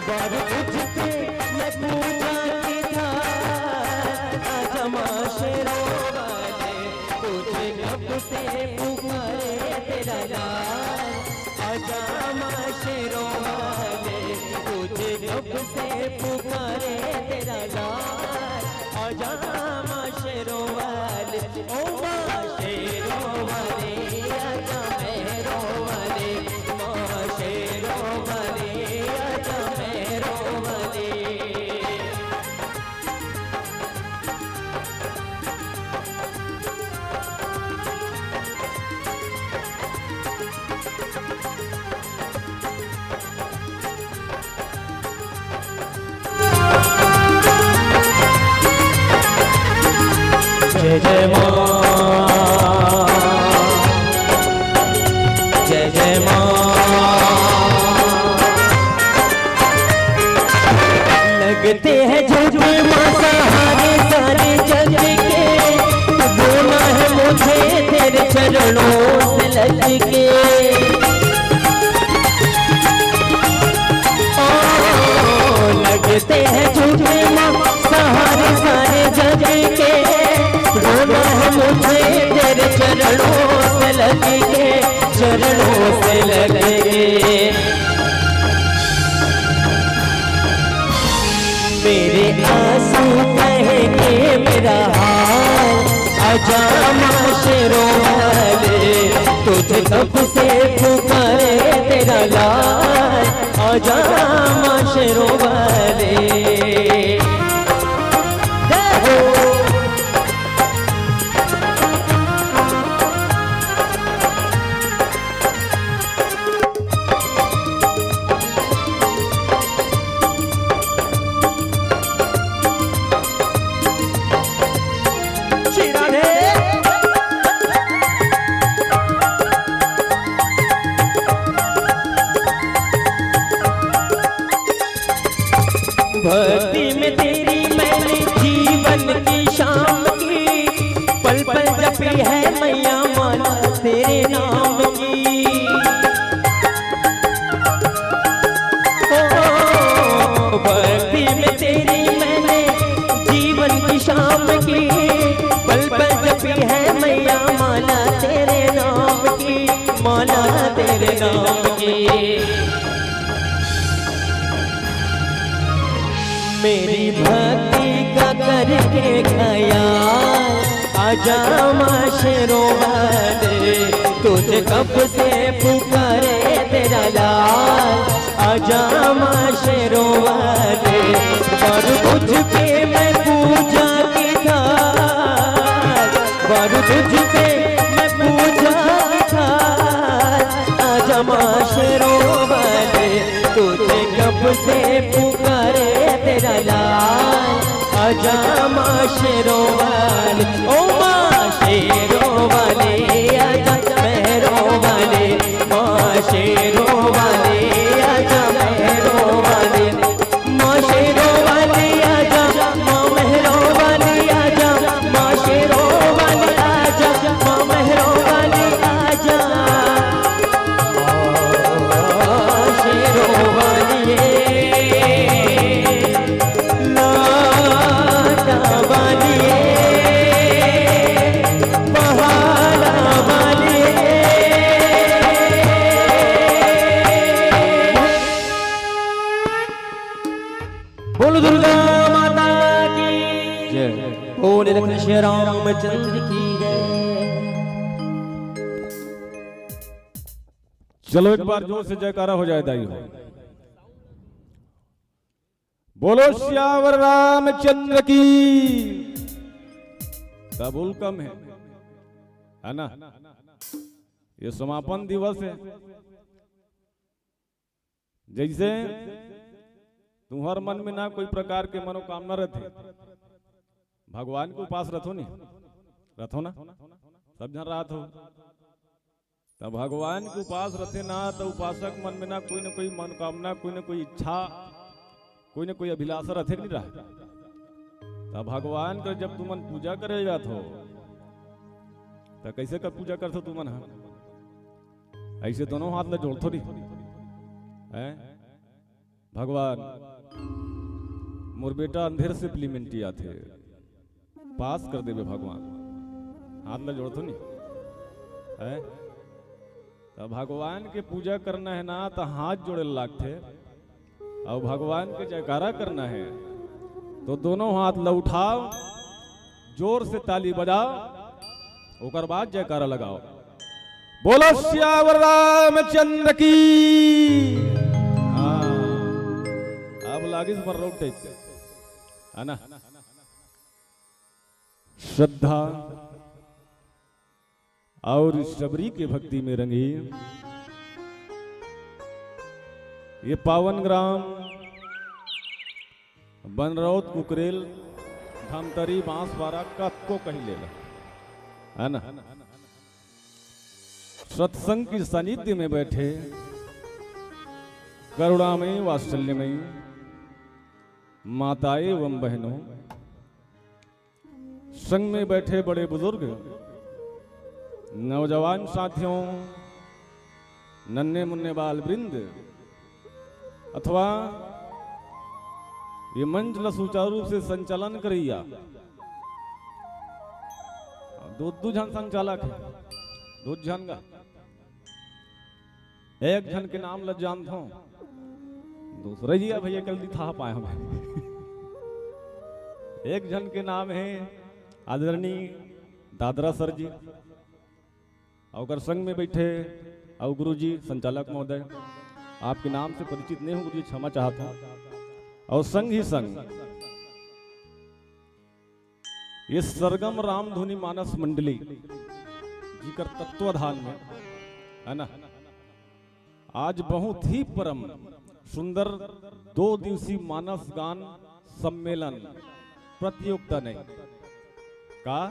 वर तुझ पे मैं पूजा की थाल। आजा माँ शेरों वाले, तुझे कब से पुकारे तेरा लाल। आजा माँ शेरों वाले, तुझे कब से पुकारे तेरा लाल। आजा माँ शेरों वाले, ओ माँ शेरों वाले, आजा मेहरों वाले, माँ शेरों वाले, आजा मेहरों वाले। जय जय माँ, जय जय माँ। लगते हैं झूठ माँ सहारे सारे जग के, रोना है मुझे तेरे चरणों से लग के। ओ, लगते हैं झूठ माँ सहारे सारे जग के, रोना है मुझे तेरे चरणों से लग के, चरणों से लग के। मेरे आंसू कहेंगे मेरा हाल, आजा माँ शेरों वाले, तुझे कब से पुकारे तेरा लाल, आजा माँ शेरों वाले। जय हो। श्री राधे। भक्ति में तेरी मैंने जीवन की शाम की, पल पल जपी है मैया माला तेरे नाम की। ओ, भक्ति में तेरी मैंने जीवन की शाम की, पल पल जपी है मैया माला तेरे नाम मेरी भक्ति का करके ख्याल, आजा माँ शेरों वाले, तुझे कब से पुकारे तेरा लाल। आजा माँ शेरों वाले, पर तुझ पे मैं पूजा की थाल, पर तुझ पे मैं पूजा की थाल। आजा माँ शेरों वाले, तुझे कब से पुकारे तेरा लाल। आजा माँ शेरों वाले, ओ माँ शेरों वाले, आजा मेहरों वाले, माँ शेरों वाले, आजा मेहरों वाले, माँ शेरों वाले, आजा, माँ मेहरों वाले, आजा, माँ शेरों वाले, आजा, माँ मेहरों वाले, आजा। शेरों वालिए, लाटा वालिए, पहाड़ा वालिए। बोल दुर्गा माता की जय। बोल लखन श्री रामचंद्र की जय। चलो, एक बार जोर से जयकारा हो जाए, दाई हो। बोलो सियावर रामचंद्र की। कबूल कम है, है ना? ये समापन दिवस है। जैसे तुम्हार मन में ना कोई प्रकार के मनोकामना रहते, भगवान के उपास रथो नहीं, रथो ना, सब झन रात हो। तब भगवान के उपास रथे ना, तो उपासक मन में ना कोई ना कोई मनोकामना, कोई ना कोई इच्छा, कोई ना कोई अभिलाषा रथे कि नहीं रहे? तब भगवान के जब तुमन पूजा करे जात हो, तो कैसे कर पूजा करथो तुमन ह? ऐसे दोनों हाथ ला जोड़थो नहीं, हैं? भगवान, मोर बेटा अंधेर से प्लीमेंटी आथे, पास कर देबे भगवान। हाथ ला जोड़थो नहीं, हैं? तो भगवान के पूजा करना है ना, तो हाथ जोड़े लागथे, और भगवान के जयकारा करना है, तो दोनों हाथ ला उठाओ, जोर से ताली बजाओ, ओकर बाद जयकारा लगाओ। बोलो सियावर रामचंद्र की। हाँ, अब लागिस पर रोक टाइप के, है ना? श्रद्धा और शबरी के भक्ति में रंगी ये पावन ग्राम बनरौत कुकरेल धमतरी बांसवारा कतको कही लेला, है ना? सत्संग की सानिध्य में बैठे करुणामयी वात्सल्यमयी माताएं एवं बहनों, संग में बैठे बड़े बुजुर्ग, नौजवान साथियों, नन्हे मुन्ने बाल वृंद अथवा ये मंच ला सुचारू रूप से संचालन करइया दू दू झन संचालक है, दू झन का एक झन के नाम ल जानथों, दूसरे जी भैया कल दिखा पाए हमें। एक झन के नाम है आदरणीय दादरा सर जी, और ओकर संग में बैठे और गुरु जी संचालक महोदय, आपके नाम से परिचित नहीं हूँ गुरु जी, क्षमा चाहता हूँ। और संग ही संग ये सरगम रामधुनी मानस मंडली जी कर तत्वाधान में, है ना, आज बहुत ही परम सुंदर दो दिवसीय मानस गान सम्मेलन प्रतियोगिता नहीं का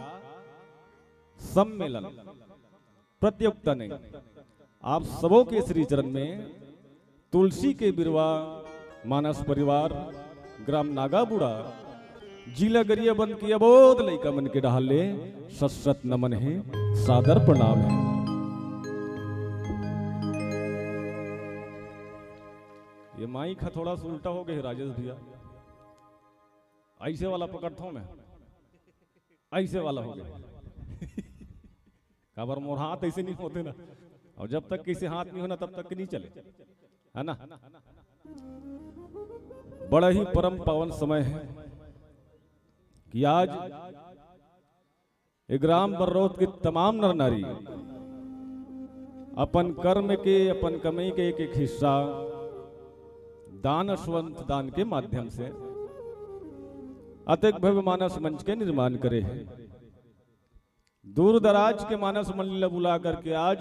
सम्मेलन प्रतियोगिता नहीं, आप सबों के श्री चरण में तुलसी के बिरवा मानस परिवार, ग्राम नागाबुड़ा, जिला गरियाबंद के अबोध लइका मन के डहार ले सशरत नमन है, सादर प्रणाम है। ये माइक ह थोड़ा सा उल्टा हो गए राजेश भैया, ऐसे वाला पकड़ता हूँ मैं, ऐसे वाला हो गया। काबर मोर हाथ ऐसे नहीं होते ना, और जब तक किसी हाथ नहीं होना तब तक नहीं चले, है ना? बड़ा ही परम पावन समय है कि आज ये ग्राम बररौत के तमाम नर नारी अपन कर्म के, अपन कमाई के एक एक हिस्सा दान, अश्वंत दान के माध्यम से अतेक भव्य मानस मंच के निर्माण करे हैं। दूर दराज के मानस मंडली ला बुला करके आज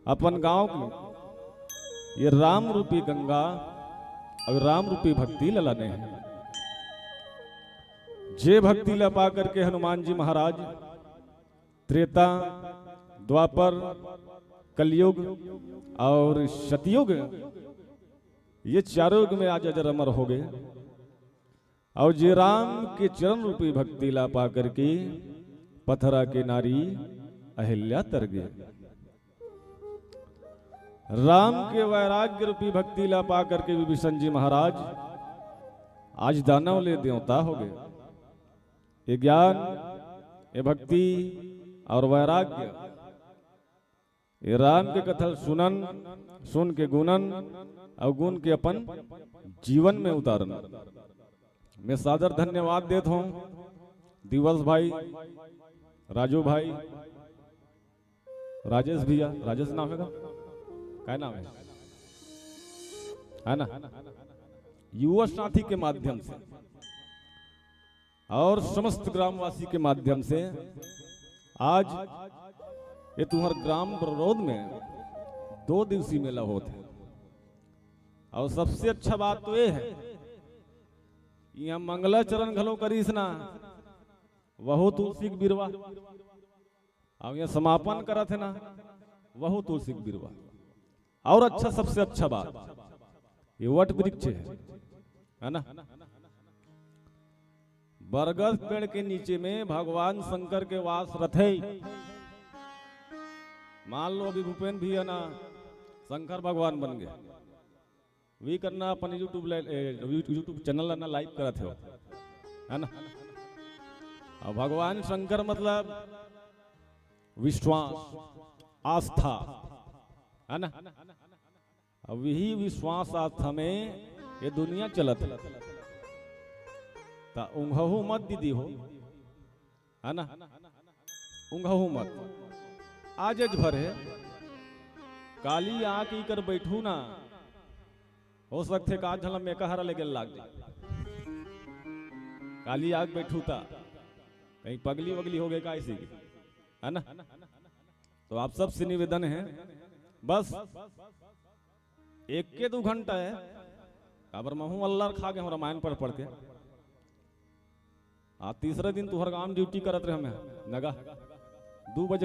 अपन गांव के ये राम रूपी गंगा और राम रूपी भक्ति ला लाने हैं। जे भक्ति ला पा करके हनुमान जी महाराज त्रेता, द्वापर, कलयुग और सतयुग, ये चारों युग में आज अजर अमर हो गए। और जे राम के चरण रूपी भक्ति ला पा करके पथरा के नारी अहिल्या तर गए। राम के वैराग्य रूपी भक्ति ला पा करके विभीषण जी महाराज आज दानव ले देवता हो गए। ये ज्ञान, ये भक्ति और वैराग्य, ये राम के कथा सुनन, सुन के गुणन और गुण के अपन जीवन में उतारन। मैं सादर धन्यवाद देत हूँ दिवस भाई, राजू भाई, राजेश भैया, राजेश नाम है का? काय नाम है? है ना? युवा साथी के माध्यम से और समस्त ग्रामवासी के माध्यम से आज ये तुम्हार ग्राम बररौद में दो दिवसीय मेला होत है। और सबसे अच्छा बात तो ये है, यहाँ मंगलाचरण घलो करीस ना, वहू तुलसी के बिरवा, और यहाँ समापन करत है ना, वहू तुलसी के बिरवा। और अच्छा, सबसे अच्छा बात, ये वट वृक्ष है, है ना? बरगद पेड़ के नीचे में भगवान शंकर के वास रथे। मान लो अभी भूपेन भी है ना, शंकर भगवान बन गए। वी करना अपन YouTube ला-, ए, YouTube channel ला ना live करत हो, है ना? अब भगवान शंकर मतलब विश्वास, आस्था, है ना? अब यही विश्वास आस्था में ये दुनिया चलत है। ता उंघहू मत दीदी हो, है ना? उंघहू मत। आज अज भर है, काली आके कर बैठू ना, हो सकथे का झलम में कहरा ले गेल लाग जाए। काली आके बैठू ता कहीं पगली वगली हो गए का इसी की, है ना? तो आप सबसे निवेदन है, बस एक के दो घंटा है, काबर महू अल्लार खा गए हम रामायण पढ़ पढ़ के। आ तीसरे दिन तुहर गांव ड्यूटी करत रहे हमें नगा दो बजे